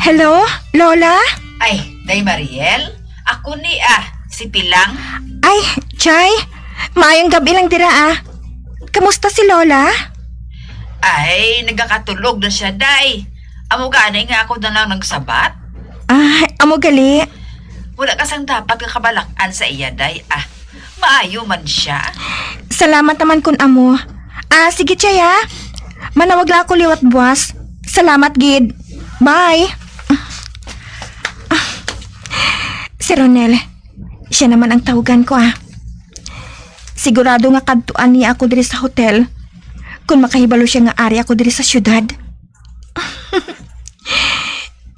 Hello, Lola? Ay, Day Mariel? Ako ni, ah, si Pilang. Ay, Chay, maayong gab-i lang dira, ah. Kamusta si Lola? Ay, nagakatulog na siya, Day. Amo gani nga ako na lang nagsabat. Ah, amo gali. Wala ka sang dapat nga kabalak-an sa iya, Day, ah. Maayo man siya. Salamat naman kun amo. Ah, sige, Chay, ha? Manawag lang ako liwat buwas. Salamat gid. Bye. Si Ronel, siya naman ang tawagan ko, ah. Sigurado nga kadtuan niya ako diri sa hotel kung makahibalo siya nga ari ako diri sa syudad.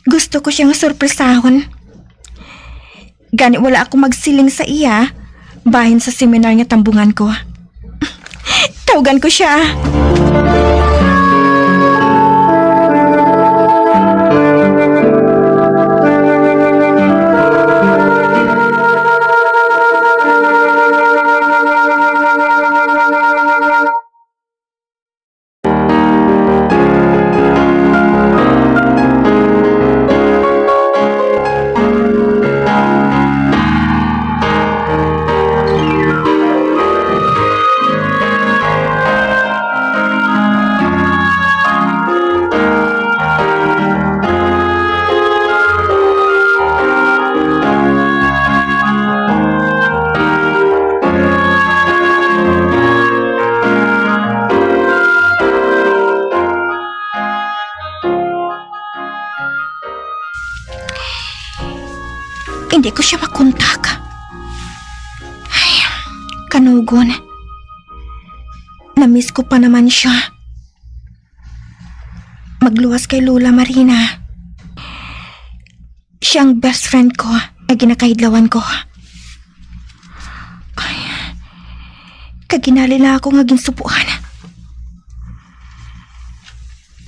Gusto ko siya nga sorpresahon. Gani wala ako magsiling sa iya bahin sa seminar nga tambungan ko. Tawgan ko siya. Hindi ko siya makontak. Ay, kanugon. Namiss ko pa naman siya. Magluwas kay Lola Marina. Siya ang best friend ko nga ginakahidlawan ko. Ay, kaginali na ako nga ginsubuan.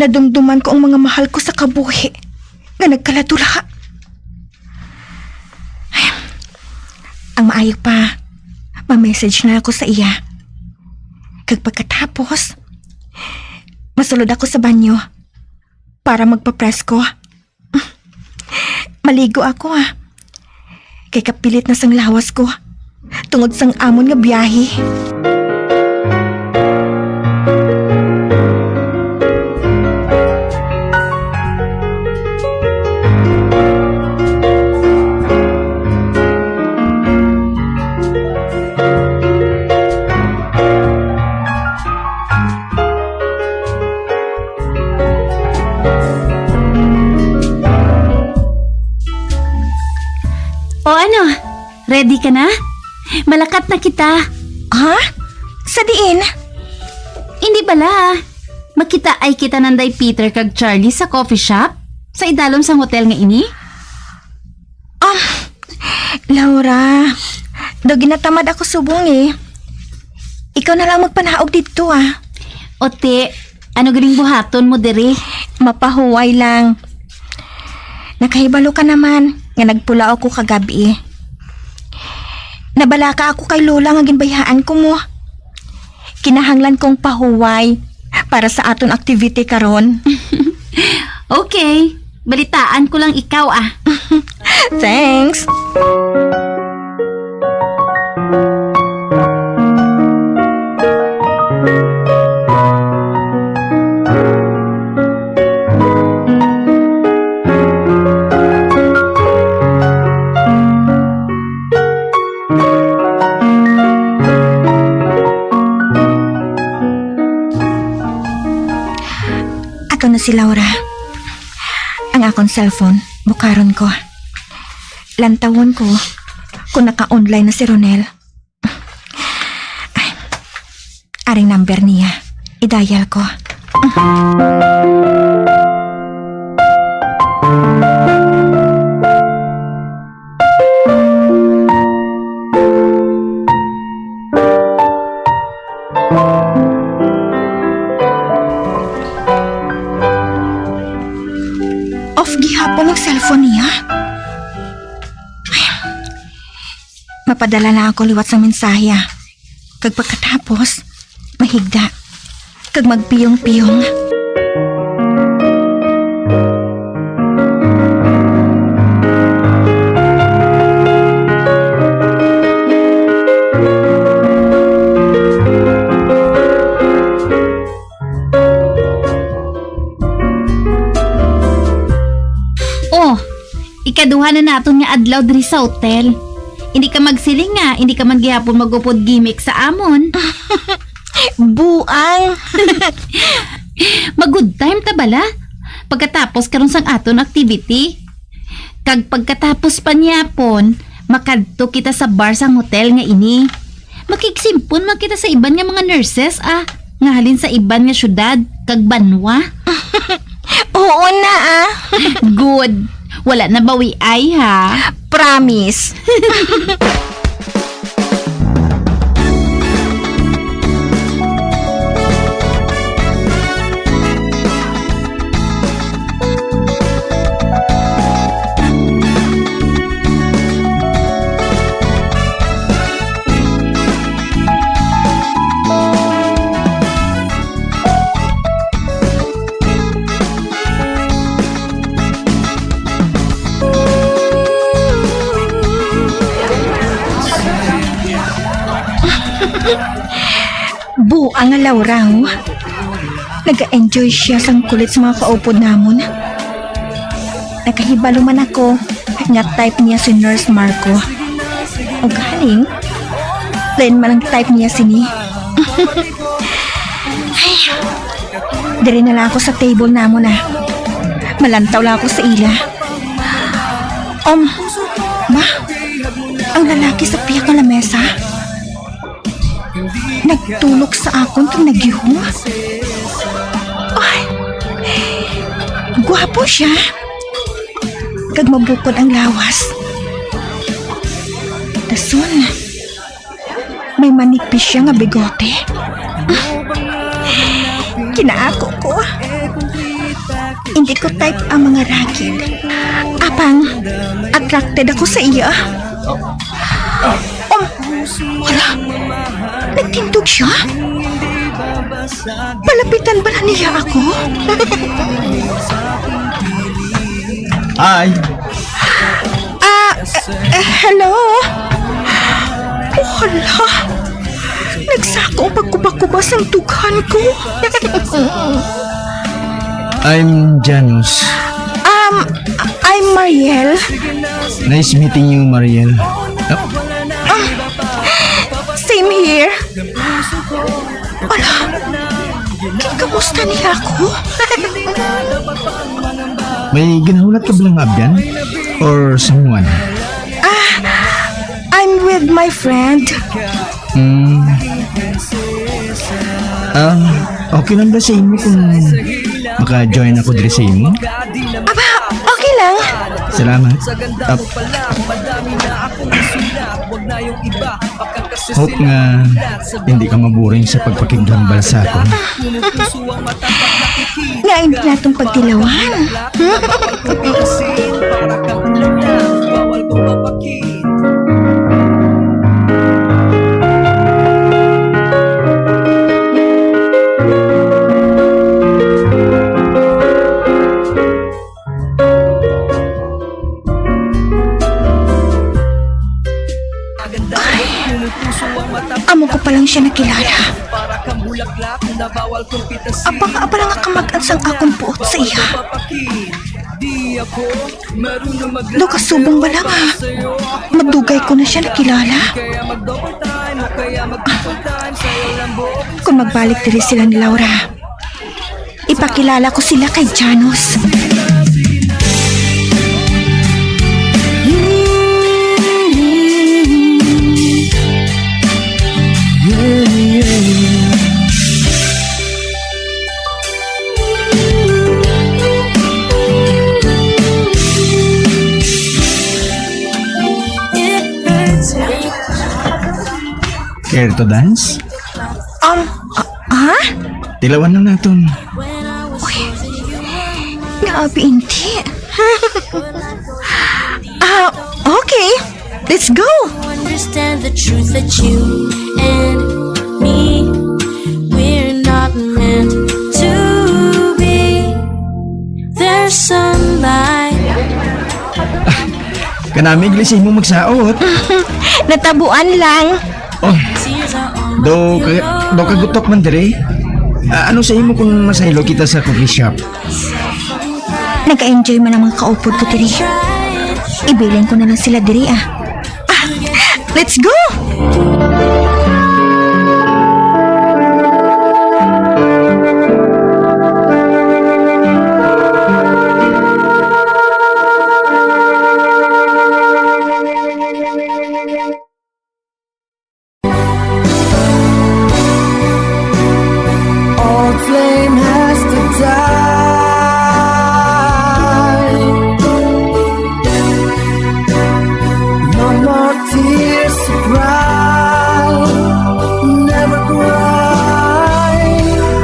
Nadumduman ko ang mga mahal ko sa kabuhi nga nagkaladula. Ang maayo pa, ma-message na ako sa iya. Kag pagkatapos, masulod ako sa banyo para magpapresko. Maligo ako, ah. Kay kapilit na sang lawas ko tungod sang amon nga biyahe. O ano, ready ka na? Malakat na kita. Ha? Sa diin? Hindi bala. Makitaay kita nanday Peter kag Charlie sa coffee shop sa idalom sang hotel nga ini. Ah, Laura, daw ginatamad ako subong eh. Ikaw na lang magpanaog didto, ah. Ote, ano galing buhaton mo diri? Mapahuway lang. Nakahibalo ka naman nga nagpulaw ako kagabi. Nabalaka ako kay Lola nga ginbayaan ko mo. Kinahanglan kong pahuway para sa aton activity karon. Okay, balitaan ko lang ikaw, ah. Thanks. Ato na si Laura. Ang akon cellphone, bukaron ko. Lantawon ko kung naka-online na si Ronel. Ay, aring number niya. I-dial ko. Off gihapon ang cellphone niya. Mapadala na ako liwat sang mensahe, ah. Kag pagkatapos, mahigda. Kag magpiyong-piyong. Oh, ikaduha na naton nga adlaw diri sa hotel. Hindi ka magsiling nga hindi ka man gihapon mag-upod gimik sa amon. Buang. Mag-good time ta bala pagkatapos karon sang aton activity. Kag pagkatapos pa niya pon, makadto kita sa bar sang hotel nga ini. Makigsimpon man kita sa iban nga mga nurses, ah, nga halin sa iban nga syudad kag banwa. Oo na, ah. Good. Wala na bawiay, ha? Promise. Buang nga Laura, oh. Nag-enjoy siya sang kulit sa mga kaupod namon. Nakahibalo man ako nga type niya si Nurse Marco. Ugaling, plain man ang type niya sini. Ay, diri na lang ako sa table namon, ah. Malantaw lang ako sa ila. Um, Ma, ang lalaki sa pihak nga lamesa nagtulok sa akon kag naggihom. Ay, guwapo siya. Kag mabukod ang lawas. Dason, may manipis siya nga bigote. Kinaako ko. Hindi ko type ang mga ragged. Apang, attracted ako sa iya. Um, hala, nagtindog siya? Palapitan bala niya ako? Hi. Ah, eh, eh, hello? Oh, hala. Nagsako ang pagkuba-kuba sang dughan ko. I'm Janus. Um, I'm Mariel. Nice meeting you, Mariel. Oh. Ah, same here. Ala, kamusta niya ako? May ginahulat ka bala nga abyan? Or someone? Ah, I'm with my friend. Hmm. Ah, okay lang ba sa imo kung maka-join ako diri sa imo? Aba, okay lang. Salamat. Ap- Hope nga hindi ka maburing sa pagpakighambal sa akon. Nga hindi natong pagtilawan. Ay, amo ko pa lang siya nakilala. Aba nga, aba lang nga kamag-an sang akon buot sa iya. Daw kasubong bala nga madugay ko na siya nakilala. Kung magbalik diri sila ni Laura, ipakilala ko sila kay Janus. Care to dance? Um, ah, ah? Tilawan lang naton. Uy, nga abi hindi. Ah, okay. Let's go. Understand the truth that you and me, we're not meant to be. There's sunlight. Kanami gali sa imo magsaot. Natabuan lang. Oh, daw ka, daw ka gutok man diri. Ah, ano sa imo kung masaylo kita sa coffee shop? Nag-enjoy man ang mga kaupod ko diri. Ibilin ko na lang sila diri, ah. Ah, let's go! Old flame has to die. No more tears to cry. Never cry.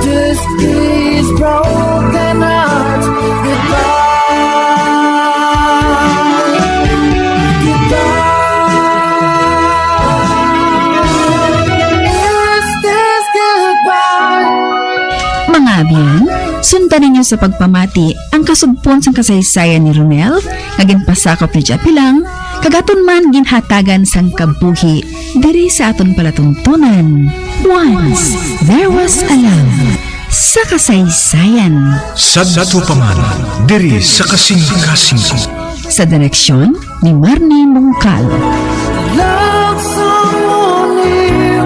Just these broken hearts. Goodbye. Goodbye. Is this goodbye? Mga abyan, sundan ninyo sa pagpamati ang kasugpon sang kasaysayan ni Ronel nga ginpasakop ni Japi lang, kag aton man ginhatagan sang kabuhi diri sa aton palatuntunan. Once there was a love sa kasaysayan. Sadto pa man diri sa kasingkasing. Sa direksyon ni Marnie Mongcal. Love someone new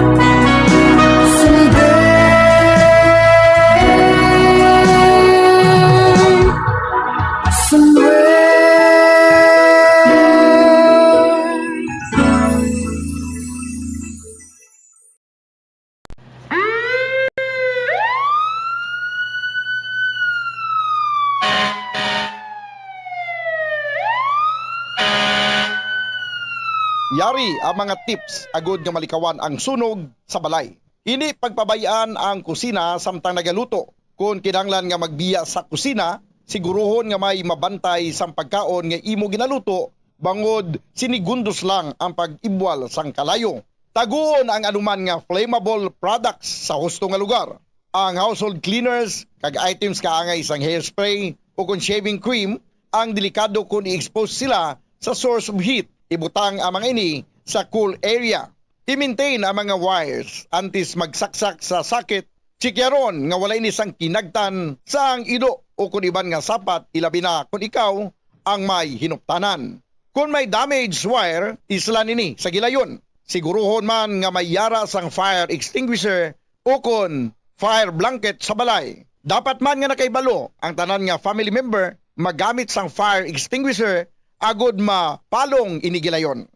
someday, somewhere. Yari ang mga tips agud nga malikawan ang sunog sa balay. Hindi pagpabay-an ang kusina samtang nagaluto. Kon kinahanglan nga magbiya sa kusina, siguruhon nga may mabantay sang pagkaon nga imo ginaluto, bangod sinigundos lang ang pag-ibwal sang kalayo. Taguon ang anuman nga flammable products sa husto nga lugar. Ang household cleaners kag items kaangay sang hairspray o kon shaving cream ang delikado kon i-expose sila sa source of heat. Ibutang ang mga ini sa cool area. I-maintain ang mga wires antes magsaksak sa socket. Chikyaron nga wala ini sang kinagtan sang ilo o kon iban nga sapat, ilabi na kon ikaw ang may hinuptanan. Kon may damaged wire, islan ini sa gilayon. Siguruhon man nga may yara sang fire extinguisher o kon fire blanket sa balay. Dapat man nga nakahibalo ang tanan nga family member magamit sang fire extinguisher agud mapalong ini gilayon.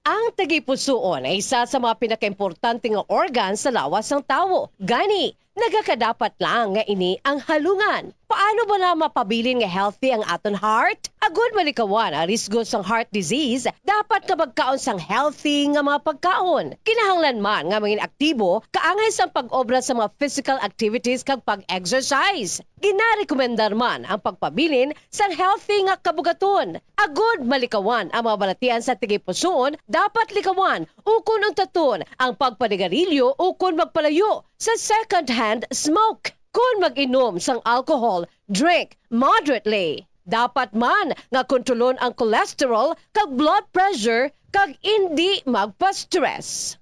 Ang tagipusoon ay isa sa mga pinakaimportante nga organ sa lawas sang tawo. Gani, nagakadapat lang nga ini ang halungan. Paano bala mapabilin nga healthy ang aton heart? Agud malikawan ang risgo sang heart disease, dapat nga magkaon sang healthy nga mga pagkaon. Kinahanglan man nga mangin aktibo, kaangay sang pag-obra sa mga physical activities kag pag-exercise. Ginarekomendar man ang pagpabilin sang healthy nga kabugaton. Agud malikawan ang mga balatian sa tagipusoon, dapat likawan ukon untaton ang pagpanigarilyo ukon magpalayo sa second-hand smoke. Kon mag-inom sang alcohol, drink moderately. Dapat man nga kontrolon ang cholesterol kag blood pressure kag indi magpa-stress.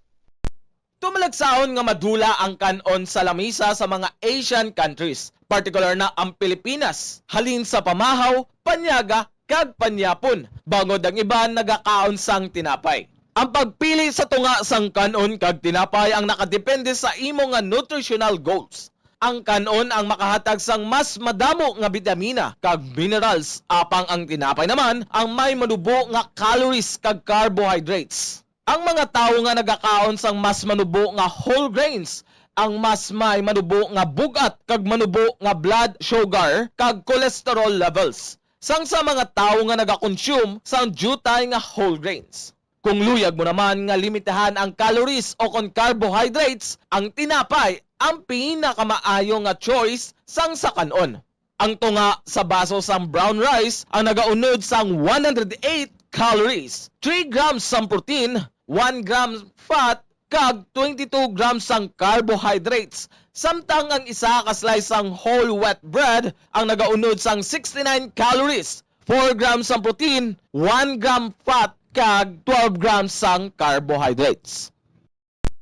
Tumalagsahon nga madula ang kan-on sa lamisa sa mga Asian countries, partikular na ang Pilipinas, halin sa pamahaw, panyaga, kag panyapon, bangod ang iban nagakaon sang tinapay. Ang pagpili sa tunga sang kan-on kag tinapay ang nakadepende sa imo nga nutritional goals. Ang kan-on ang makahatag sang mas madamo nga bitamina kag minerals, apang ang tinapay naman ang may manubo nga calories kag carbohydrates. Ang mga tawo nga nagakaon sang mas manubo nga whole grains, ang mas may manubo nga bug-at kag manubo nga blood sugar kag cholesterol levels, sang sa mga tawo nga nagakonsume sang diutay nga whole grains. Kung luyag mo naman nga limitahan ang calories o kon carbohydrates, ang tinapay ang pinakamaayo nga choice sang sa kan-on. Ang tunga sa baso sang brown rice ang nagaunod sang one hundred eight calories, three grams sang protein, one gram fat, kag twenty-two grams sang carbohydrates, samtang ang isa ka slice sang whole wheat bread ang nagaunod sang sixty-nine calories, four grams sang protein, one gram fat, kag twelve grams sang carbohydrates.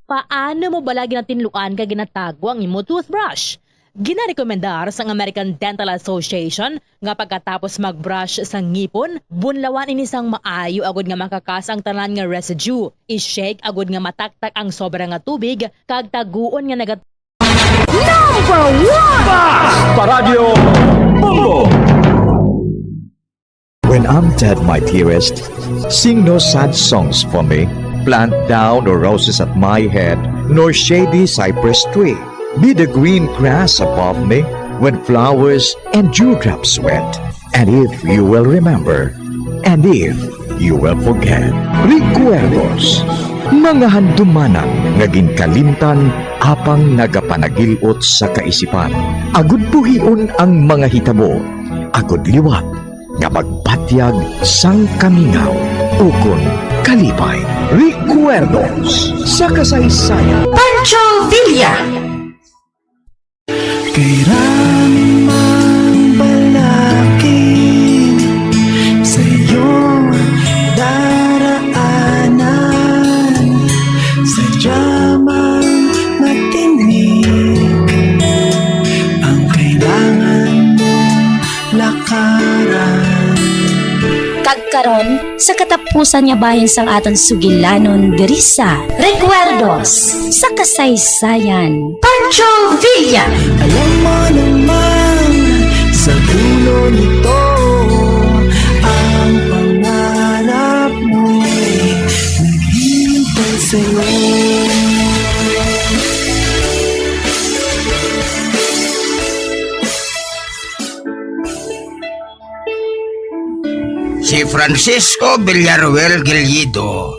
Paano mo bala ginatinluan kag ginatago ang imo toothbrush? Ginarekomendar sang American Dental Association nga pagkatapos mag-brush sa ngipon, bunlawan ini sang maayo agud nga makakas ang tanan nga residue. I-shake agud nga mataktak ang sobra nga tubig kag taguon nga naga- Number one! Paradyo Bombo! When I'm dead, my dearest, sing no sad songs for me. Plant thou no roses at my head, nor shady cypress tree. Be the green grass above me when flowers and dewdrops wet. And if you will remember, and if you will forget. Recuerdos, mga handumanan nga ginkalimtan apang nagapanagil-ot sa kaisipan. Agud buhion ang mga hitabo, agud liwat nga magpatyag sang kamingaw ukon kalipay. Recuerdos sa kasaysayan. Pancho Villa. Kay rami mang balakid sa iyong daraanan, sadya mang matinik ang kailangan mo lakaran. Kag karon, sa katapusan nga bahin sang aton sugilanon diri sa Recuerdos sa Kasaysayan, Pancho Villa. Alam mo naman, sa dulo nito, ang pangarap mo'y naghihintay sa'yo. Si Francisco Villaruel Gillido,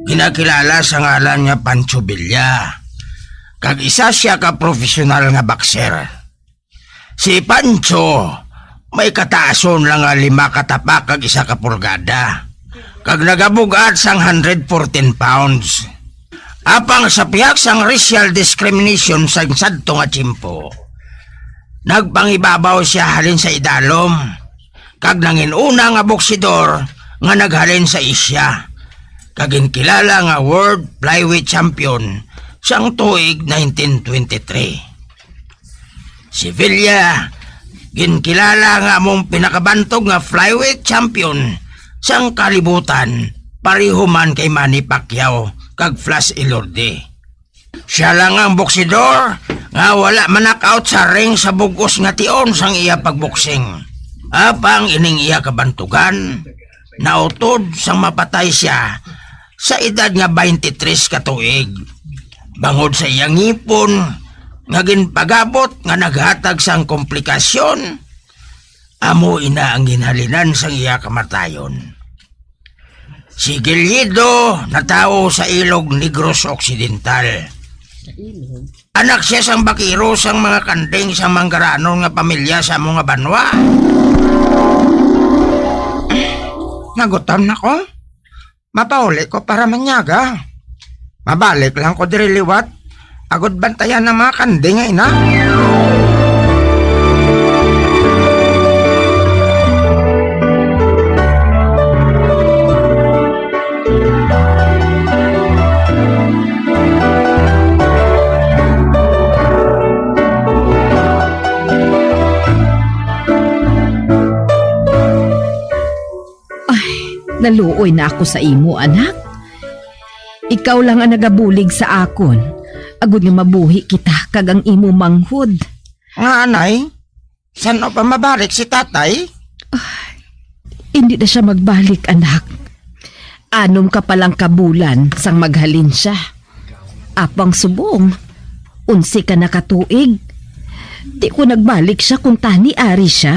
ginakilala sa ngalan nga Pancho Villa, kag isa sia ka profesional nga boxer. Si Pancho may kataason lang nga lima ka tapak kag isa ka pulgada, kag nagabug-at sang hundred fourteen pounds. Apang sa pihak sang racial discrimination sa sadto nga tiyempo, nagpangibabaw sia halin sa idalom, kag nangin-una nga boksidor nga naghalin sa Asia, kag ginkilala nga world flyweight champion sang tuig nineteen twenty-three. Si Villa, ginkilala nga among pinakabantog nga flyweight champion sang kalibutan, pareho man kay Manny Pacquiao kag Flash Elorde. Sia lang ang boksidor nga wala ma-knockout sa ring sa bug-os nga tion sang iya pagboksing. Apang ining iya kabantugan nautod sang mapatay sia sa edad nga twenty-three ka tuig, bangod sa iya ngipon nga ginpagabot nga naghatag sang komplikasyon, amo ina ang ginhalinan sang iya kamatayon. Si Gillido natawo sa Ilog Negros Occidental. Anak sia sang bakiro sang mga kanding sang manggaranon nga pamilya sa amo nga banwa. Nagutom na ko. Mapauli ko para manyaga. Mabalik lang ko diri liwat, agod bantayan ang mga kanding nga ina. Ay, naluoy na ako sa imo, anak. Ikaw lang ang nagabulig sa akon, agod nga mabuhi kita kag ang imo manghod. Nga, anay? San-o pa mabalik si tatay? Hindi na siya magbalik, anak. Anom ka pa lang ka bulan sang maghalin siya. Apang subong, onse ka na ka tuig. Di ko nagbalik siya kung tani ari siya.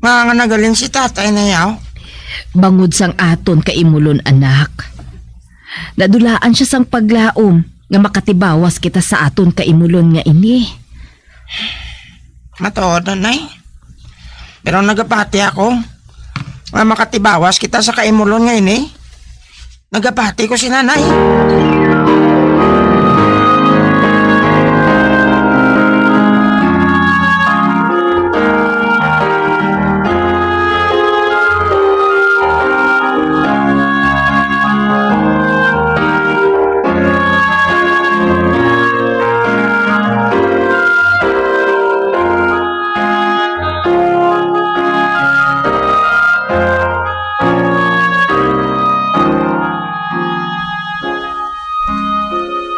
Nga nga nagaling si tatay na yaw? Bangod sang aton kaimulon, anak. Nadulaan siya sang paglaom nga makatibawas kita sa aton kaimulon nga ini. Matuod, Nay. Pero nagapati ako nga makatibawas kita sa kaimulon nga ini. Nagapati ko si Nanay.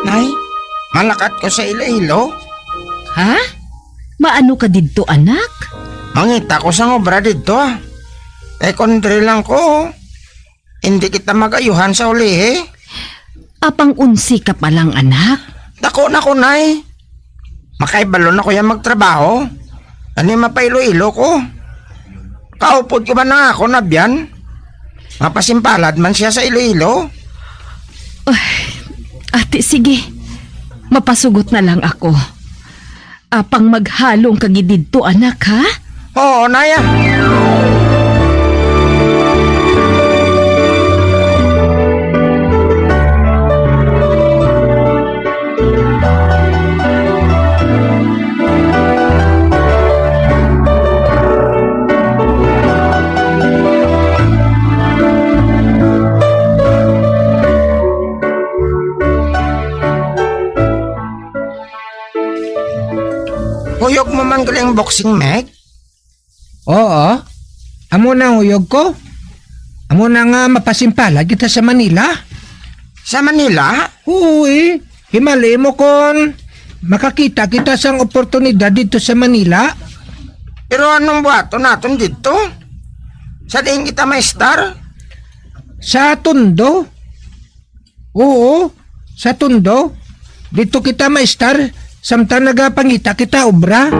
Nay, malakat ko sa Iloilo. Ha? Maano ka didto, anak? Mangita ko sang obra didto, ah. Kay kon diri lang ko, hindi kita mag-ayuhan sa ulihi. Apang onse ka pa lang, anak? Dako na ko, Nay. Makaibalo na ko yan magtrabaho. Ani mapailoilo ko. Kaupod ko man ang akon abyan. Mapasimpalad man siya sa Iloilo. Ay, ate, sige. Mapasugot na lang ako. Apang maghalong ka gid didto, anak, ha? Oo, Naya. Huyog mo man gali ang boxing, Meg? Oo. Amo na ang huyog ko. Amo na nga mapasimpalad kita sa Manila. Sa Manila? Oo, eh. Himali mo kon makakita kita sang oportunidad didto sa Manila. Pero anong buhaton naton didto? Sa diin kita maestar? Sa Tondo. Oo, sa Tondo. Didto kita maestar, samtang nagapangita kita obra.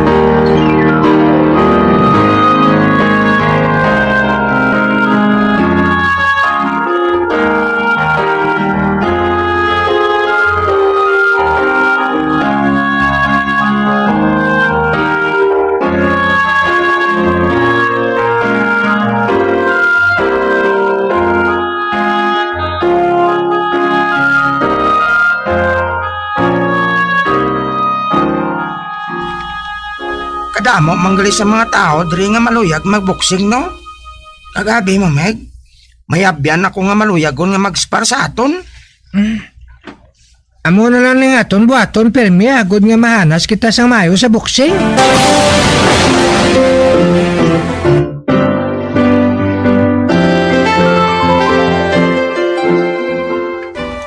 Damo man gali sa mga tawo diri nga maluyag magboksing, no? Kag abi mo, Meg, may abyan ako nga maluyagon nga mag-spar sa aton. Hmm. Amo na lang ning aton buhaton, pirmi, agod nga mahanas kita sang maayo sa boksing.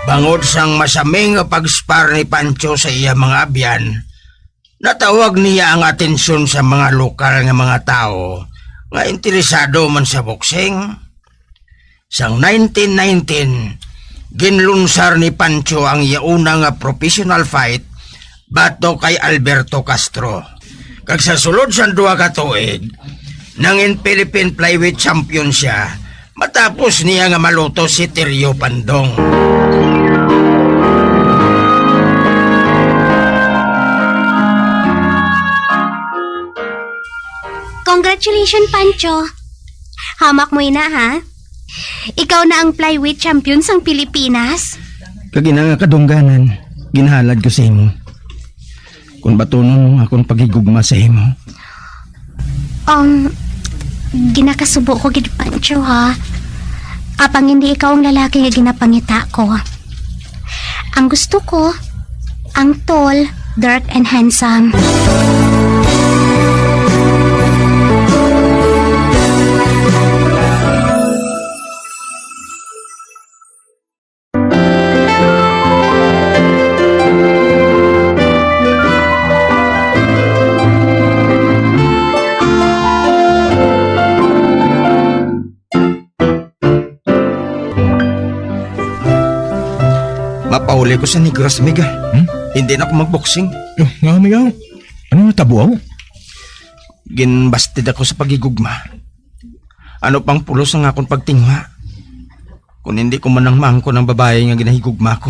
Bangod sang masami nga pag-spar ni Pancho sa iya mga abyan, natawag niya ang atensyon sa mga lokal nga mga tawo nga interesado man sa boksing. Sang nineteen nineteen, ginlunsar ni Pancho ang iya una nga professional fight batok kay Alberto Castro. Kag sa sulod sang duha ka tuig, nangin Philippine Flyweight Champion sia matapos niya nga maluto si Terrio Pandong. Congratulations, Pancho. Hamak mo ina, ha? Ikaw na ang flyweight champion sang Pilipinas. Kag ina nga kadungganan, ginahalad ko sa imo. Kung batunon mo akong paghigugma sa imo. Ang ginakasubo ko gid, Pancho, ha? Apang hindi ikaw ang lalaki nga ginapangita ko. Ang gusto ko, ang tall, dark, and handsome. Mapauli ko sa Negros, Mig, ah. Hmm? Hindi na ako magboksing. Oh, nga, Mig, ah. Ano natabo, aw? Ginbastid ako sa paghigugma. Ano pang pulos ang akon pagtinguha? Kung hindi ko man ang maangkon ang babayi nga ginahigugma ko.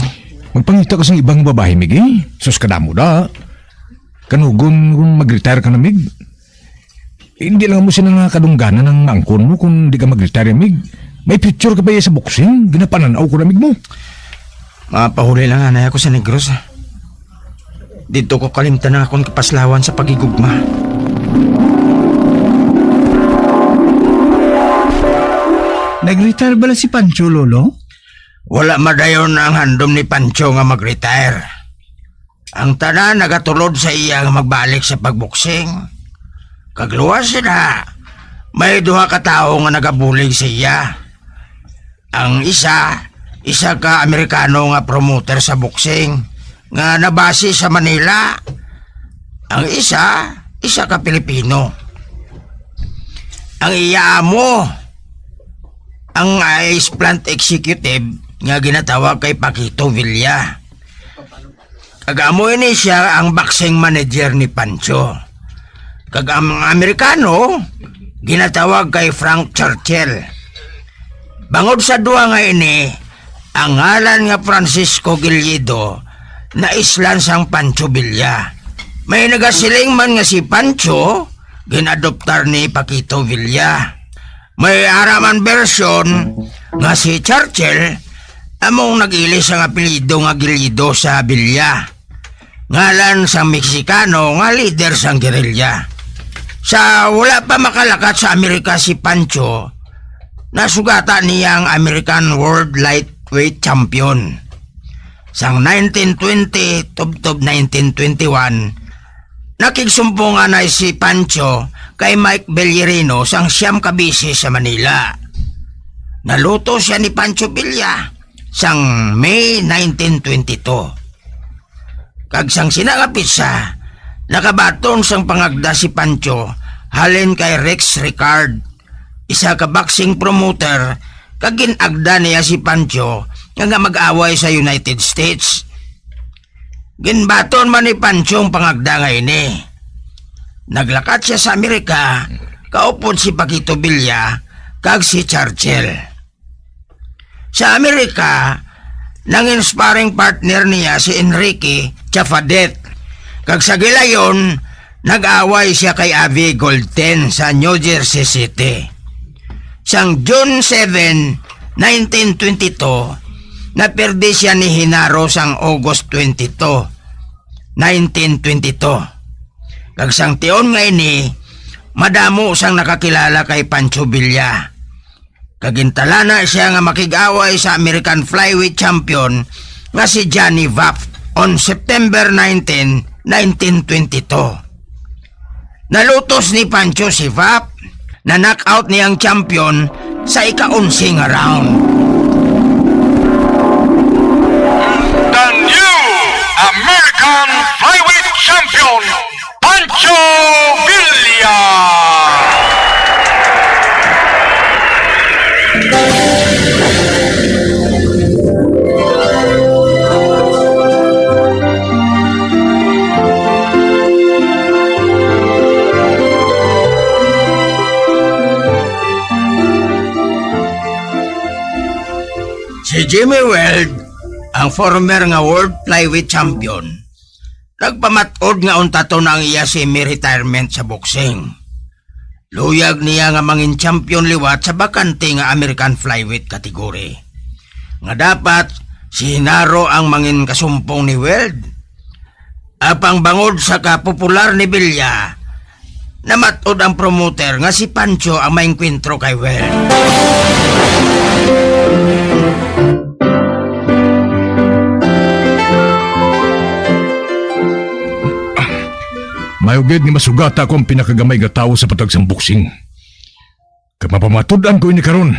Magpangita ka sang ibang babayi, Mig, eh. Sus, kadamo da. Kanugon kung mag-retire ka na, Mig. Hindi lang mo sila nga kadungganan ang maangkon mo kung di ka mag-retire, Mig. May future ka pa iya sa boxing. Ginapananaw ko na, Mig, mo. Mapahuli lang anay ako sa Negros, ah. Dito ko kalimtan ang akong kapaslawan sa paghigugma. Nag-retire bala si Pancho, Lolo? Wala madayon ang handom ni Pancho nga mag-retire. Ang tanan nagatulod sa iya nga magbalik sa pagboksing. Kag luwas sina, may duha ka tawo nga nagabulig sa iya. Ang isa, isa ka Amerikano nga promoter sa boxing nga nabase sa Manila. Ang isa, isa ka Pilipino. Ang iya amo, ang ice plant executive nga ginatawag kay Paquito Villa. Kag amo ini sia ang boxing manager ni Pancho. Kag ang Amerikano, ginatawag kay Frank Churchill. Bangod sa duha nga ini, ang ngalan nga Francisco Gillido naislan sang Pancho Villa. May nagasiling man nga si Pancho ginadoptar ni Paquito Villa. May ara man bersyon nga si Churchill among nag-ilis ang apelyido nga Gillido sa Villa, ngalan sang Meksikano nga lider sang gerilya. Sa wala pa makalakat sa Amerika si Pancho, nasugata niya ang American World Lightweight Champion. Sang nineteen twenty tubtob nineteen twenty-one, nakigsumpongan na si Pancho kay Mike Bellerino sang siyam ka bisi sa Manila. Naluto sia ni Pancho Villa sang May nineteen twenty-two. Kag sang sina nga pitsa, nakabaton sang pangagda si Pancho halin kay Rex Ricard, isa ka boxing promoter, kag gin-agda niya si Pancho nga, nga mag-away sa United States. Ginbaton man ni Pancho ang pangagda nga ini. Naglakat sia sa Amerika, kaupod si Paquito Villa kag si Churchill. Sa Amerika, nangin sparring partner niya si Enrique Chafadet, kag sa gilayon, nag-away sia kay Avi Goldten sa New Jersey City. Sang June seven, nineteen twenty-two, napirdi sia ni Genaro sang August twenty-two, nineteen twenty-two. Kag sang tion nga ini, madamo sang nakakilala kay Pancho Villa. Kag gintalana siya nga makig-away sa American Flyweight Champion nga si Johnny Vap on September nineteen, nineteen twenty-two. Nalutos ni Pancho si Vap, na-knockout niya ang champion sa ika-onse nga round. The new American Flyweight Champion, Pancho Villa. Si Jimmy Weld, ang former nga world flyweight champion, nagpamat-od nga untaton ang iya semi-retirement sa boxing. Luyag niya nga mangin champion liwat sa bakante nga American flyweight category, nga dapat si Genaro ang mangin kasumpong ni Weld. Apang bangod sa kapopular ni Villa, namat-od ang promoter nga si Pancho ang maengkwentro kay Weld. Mayo gid nga masugata ko ang pinakagamay nga tawo sa patag sang boxing. Kag mapamatud-an ko ini karon,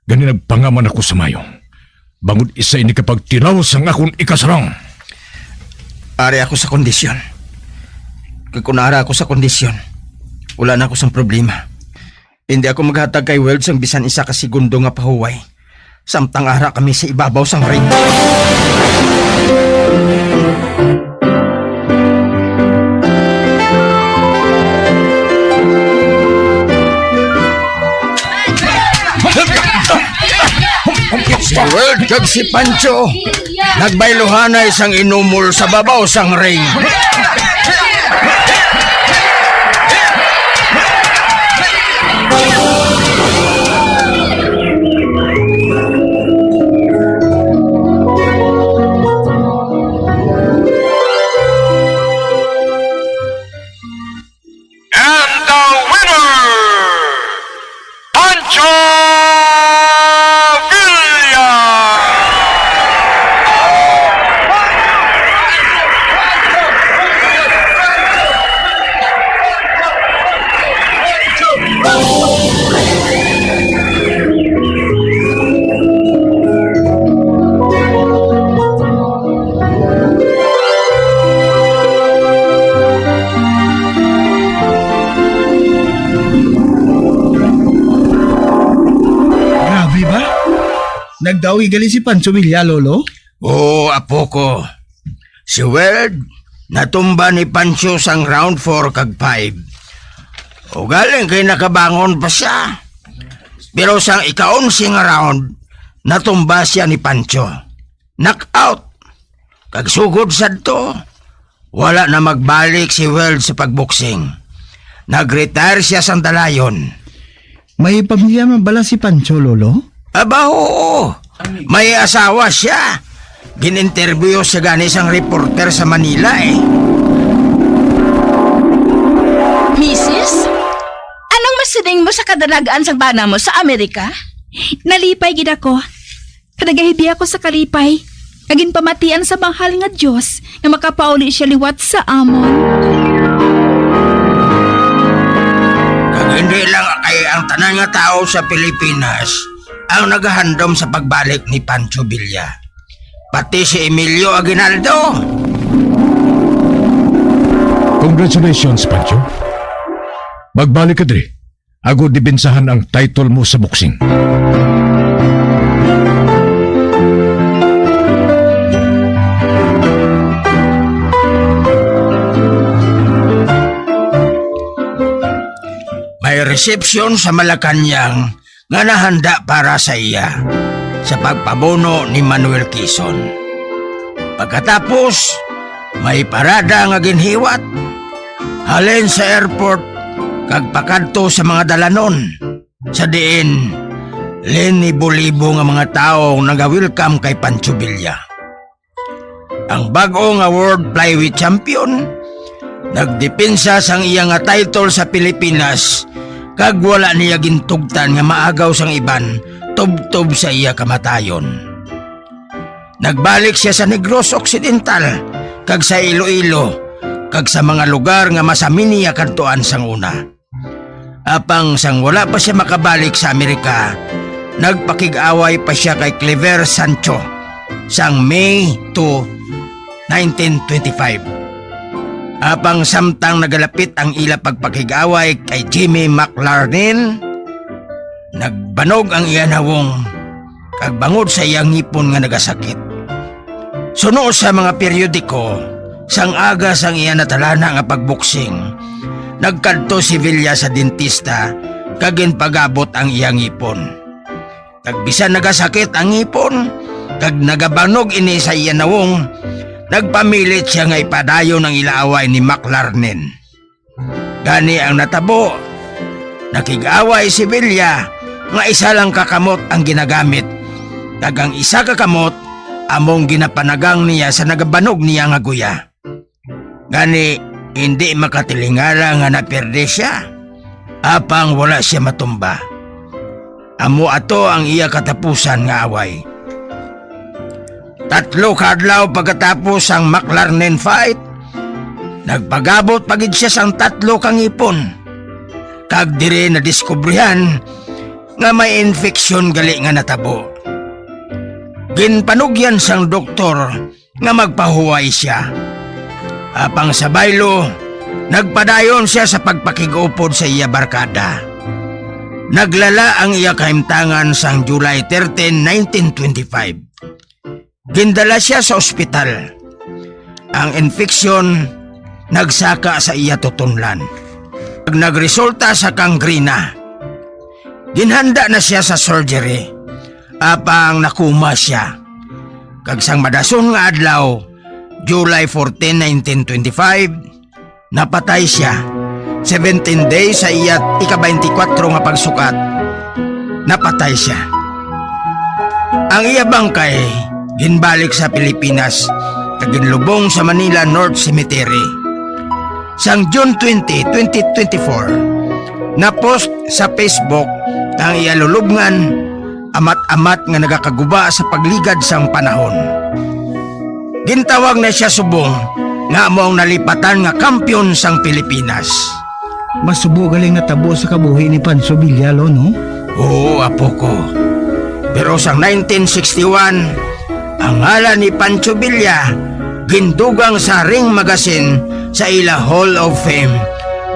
gani nagpangaman ako sa mayo, bangod isa ini ka pagtilaw sang akon ikasarang. Ari ako sa kondisyon. Kag kun ara ako sa kondisyon, wala na ako sang problema. Indi ako maghatag kay Weld sang bisan isa ka segundo nga pahuway, samtang ara kami sa ibabaw sang ring. Si Weld kag si Pancho nagbayluhanay sang inumol sa babaw sang ring. And the winner, Pancho Villa! Grabe ba? Nagdawi gali si Pancho Villa, Lolo? Oo, apo ko. Si Weld, natumba ni Pancho sang round four kag five. Ugaling kay nakabangon pa sia. Pero sang ika-onse nga round, natumba sia ni Pancho. Knockout. Kag sugod sadto, wala na magbalik si Weld sa pagboksing. Nag-retire sia sang dalayon. May pamilya man bala si Pancho, Lolo? Aba, oo. May asawa sia. Gin-interview sia gani sang reporter sa Manila, eh. Misis, anong masiling mo sa kadalagan sang bana mo sa Amerika? Nalipay gid ako. Kag nagahibi ako sa kalipay nga ginpamatian sa mahal nga Dios nga makapauli sia liwat sa amon. Kag hindi lang kay ang tanan nga tawo sa Pilipinas ang nagahandom sa pagbalik ni Pancho Villa, pati si Emilio Aguinaldo. Congratulations, Pancho. Magbalik ka diri. Agod depensahan ang title mo sa boxing. May resepsyon sa Malacañang nga nahanda para sa iya sa pagpamuno ni Manuel Quezon. Pagkatapos, may parada nga ginhiwat halin sa airport kag pakadto sa mga dalanon, sa diin linibo-libo nga mga tawo ang naga-welcome kay Pancho Villa. Ang bag-o nga world flyweight champion Nagdepensa sang iya nga title sa Pilipinas, kag wala niya gintugtan nga maagaw sang iban tubtob sa iya kamatayon. Nagbalik sia sa Negros Occidental kag sa Iloilo, kag sa mga lugar nga masami niya kadtuan sang una. Apang sang wala pa sia makabalik sa Amerika, nagpakig-away pa sia kay Clever Sancho sang May two, nineteen twenty-five. Apang samtang nagalapit ang ila pagpakig-away kay Jimmy McLarnin, nagbanog ang iya nawong kag bangod sa iya ngipon nga nagasakit. Suno sa mga periodiko, sang aga sang iya natalana nga pagboksing, nagkadto si Villa sa dentista kag ginpagabot ang iya ngipon. Kag bisan nagasakit ang ngipon kag nagabanog ini sa iya nawong, nagpamilit sia nga ipadayon ang ila away ni McLarnin. Gani ang natabo, nakig-away si Villa nga isa lang ka kamot ang ginagamit, kag ang isa ka kamot among ginapanagang niya sa nagabanog niya nga guya. Gani, hindi makatilingala nga naperde sia, apang wala sia matumba. Amo ato ang iya katapusan nga away. Tatlo ka adlaw pagkatapos sang McLarnin fight, nagpagabot pa gid sia sang tatlo ka ngipon, kag diri nadiskubrihan nga may infeksyon gali nga natabo. Ginpanugyan sang doktor nga magpahuway sia. Apang sa baylo, nagpadayon sia sa pagpakig-upod sa iya barkada. Naglala ang iya kahimtangan sang July thirteen, nineteen twenty-five. Gindala sia sa ospital. Ang infeksyon nagsaka sa iya tutonlan. Nagresulta sa kangrina. Ginhanda na sia sa surgery, apang nakuma sia. Kag sang madason nga adlaw, July fourteen, nineteen twenty-five, napatay sia. Seventeen days sa iya ika-twenty-four nga pagsukat, napatay sia. Ang iya bangkay ginbalik sa Pilipinas kag ginlubong sa Manila North Cemetery. Sang June twenty, twenty twenty-four, na-post sa Facebook ang iya lulubngan, amat-amat nga nagakaguba sa pagligad sang panahon. Gintawag na sia subong nga amo ang nalipatan nga kampiyon sang Pilipinas. Masubo galing natabo sa kabuhi ni Pancho Villa, Lo, no? Oo, apo ko. Pero sang nineteen sixty-one, ang ngalan ni Pancho Villa gindugang sa Ring Magazine sa ila Hall of Fame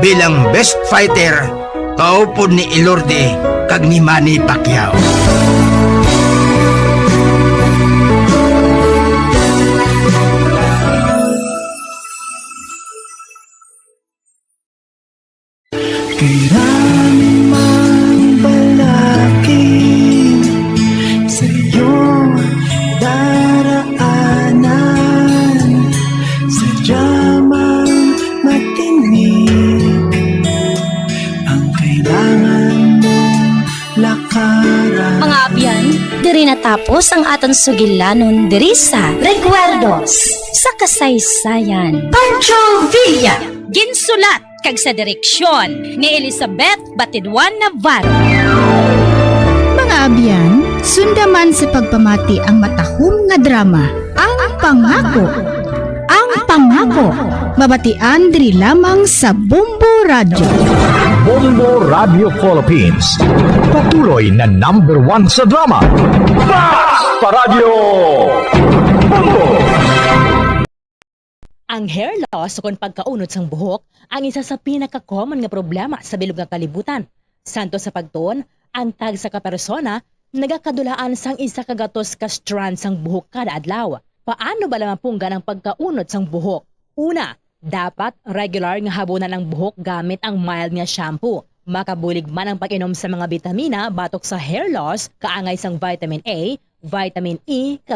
bilang best fighter, kaupod ni Elorde kag ni Manny Pacquiao. Kailanman balakid sa iyong daraanan, sa dramang matinik ang kailangan mo lakaran. Mga abyan, diri natapos ang aton sugilanon diri sa Recuerdos sa Kasaysayan. Pancho Villa. Ginsulat kag sa direksyon ni Elizabeth Batiduan Navarro. Mga abyan, sunda man sa pagpamati ang matahom nga drama, Ang Pangako. Ang Pangako, mabatian diri lamang sa Bombo Radyo. Bombo Radio Philippines, patuloy na number one sa drama. Basta Radyo Bombo! Ang hair loss ukon pagkaunod sang buhok ang isa sa pinaka-common nga problema sa bilog nga kalibutan. Santo sa pagtuon, ang tagsa ka persona nagakadulaan sang isa ka gatos ka strand sang buhok kada adlaw. Paano bala mapunggan ang pagkaunod sang buhok? Una, dapat regular nga habunan ang buhok gamit ang mild nga shampoo. Makabulig man ang pag-inom sa mga bitamina batok sa hair loss, kaangay sang vitamin A, vitamin E, kag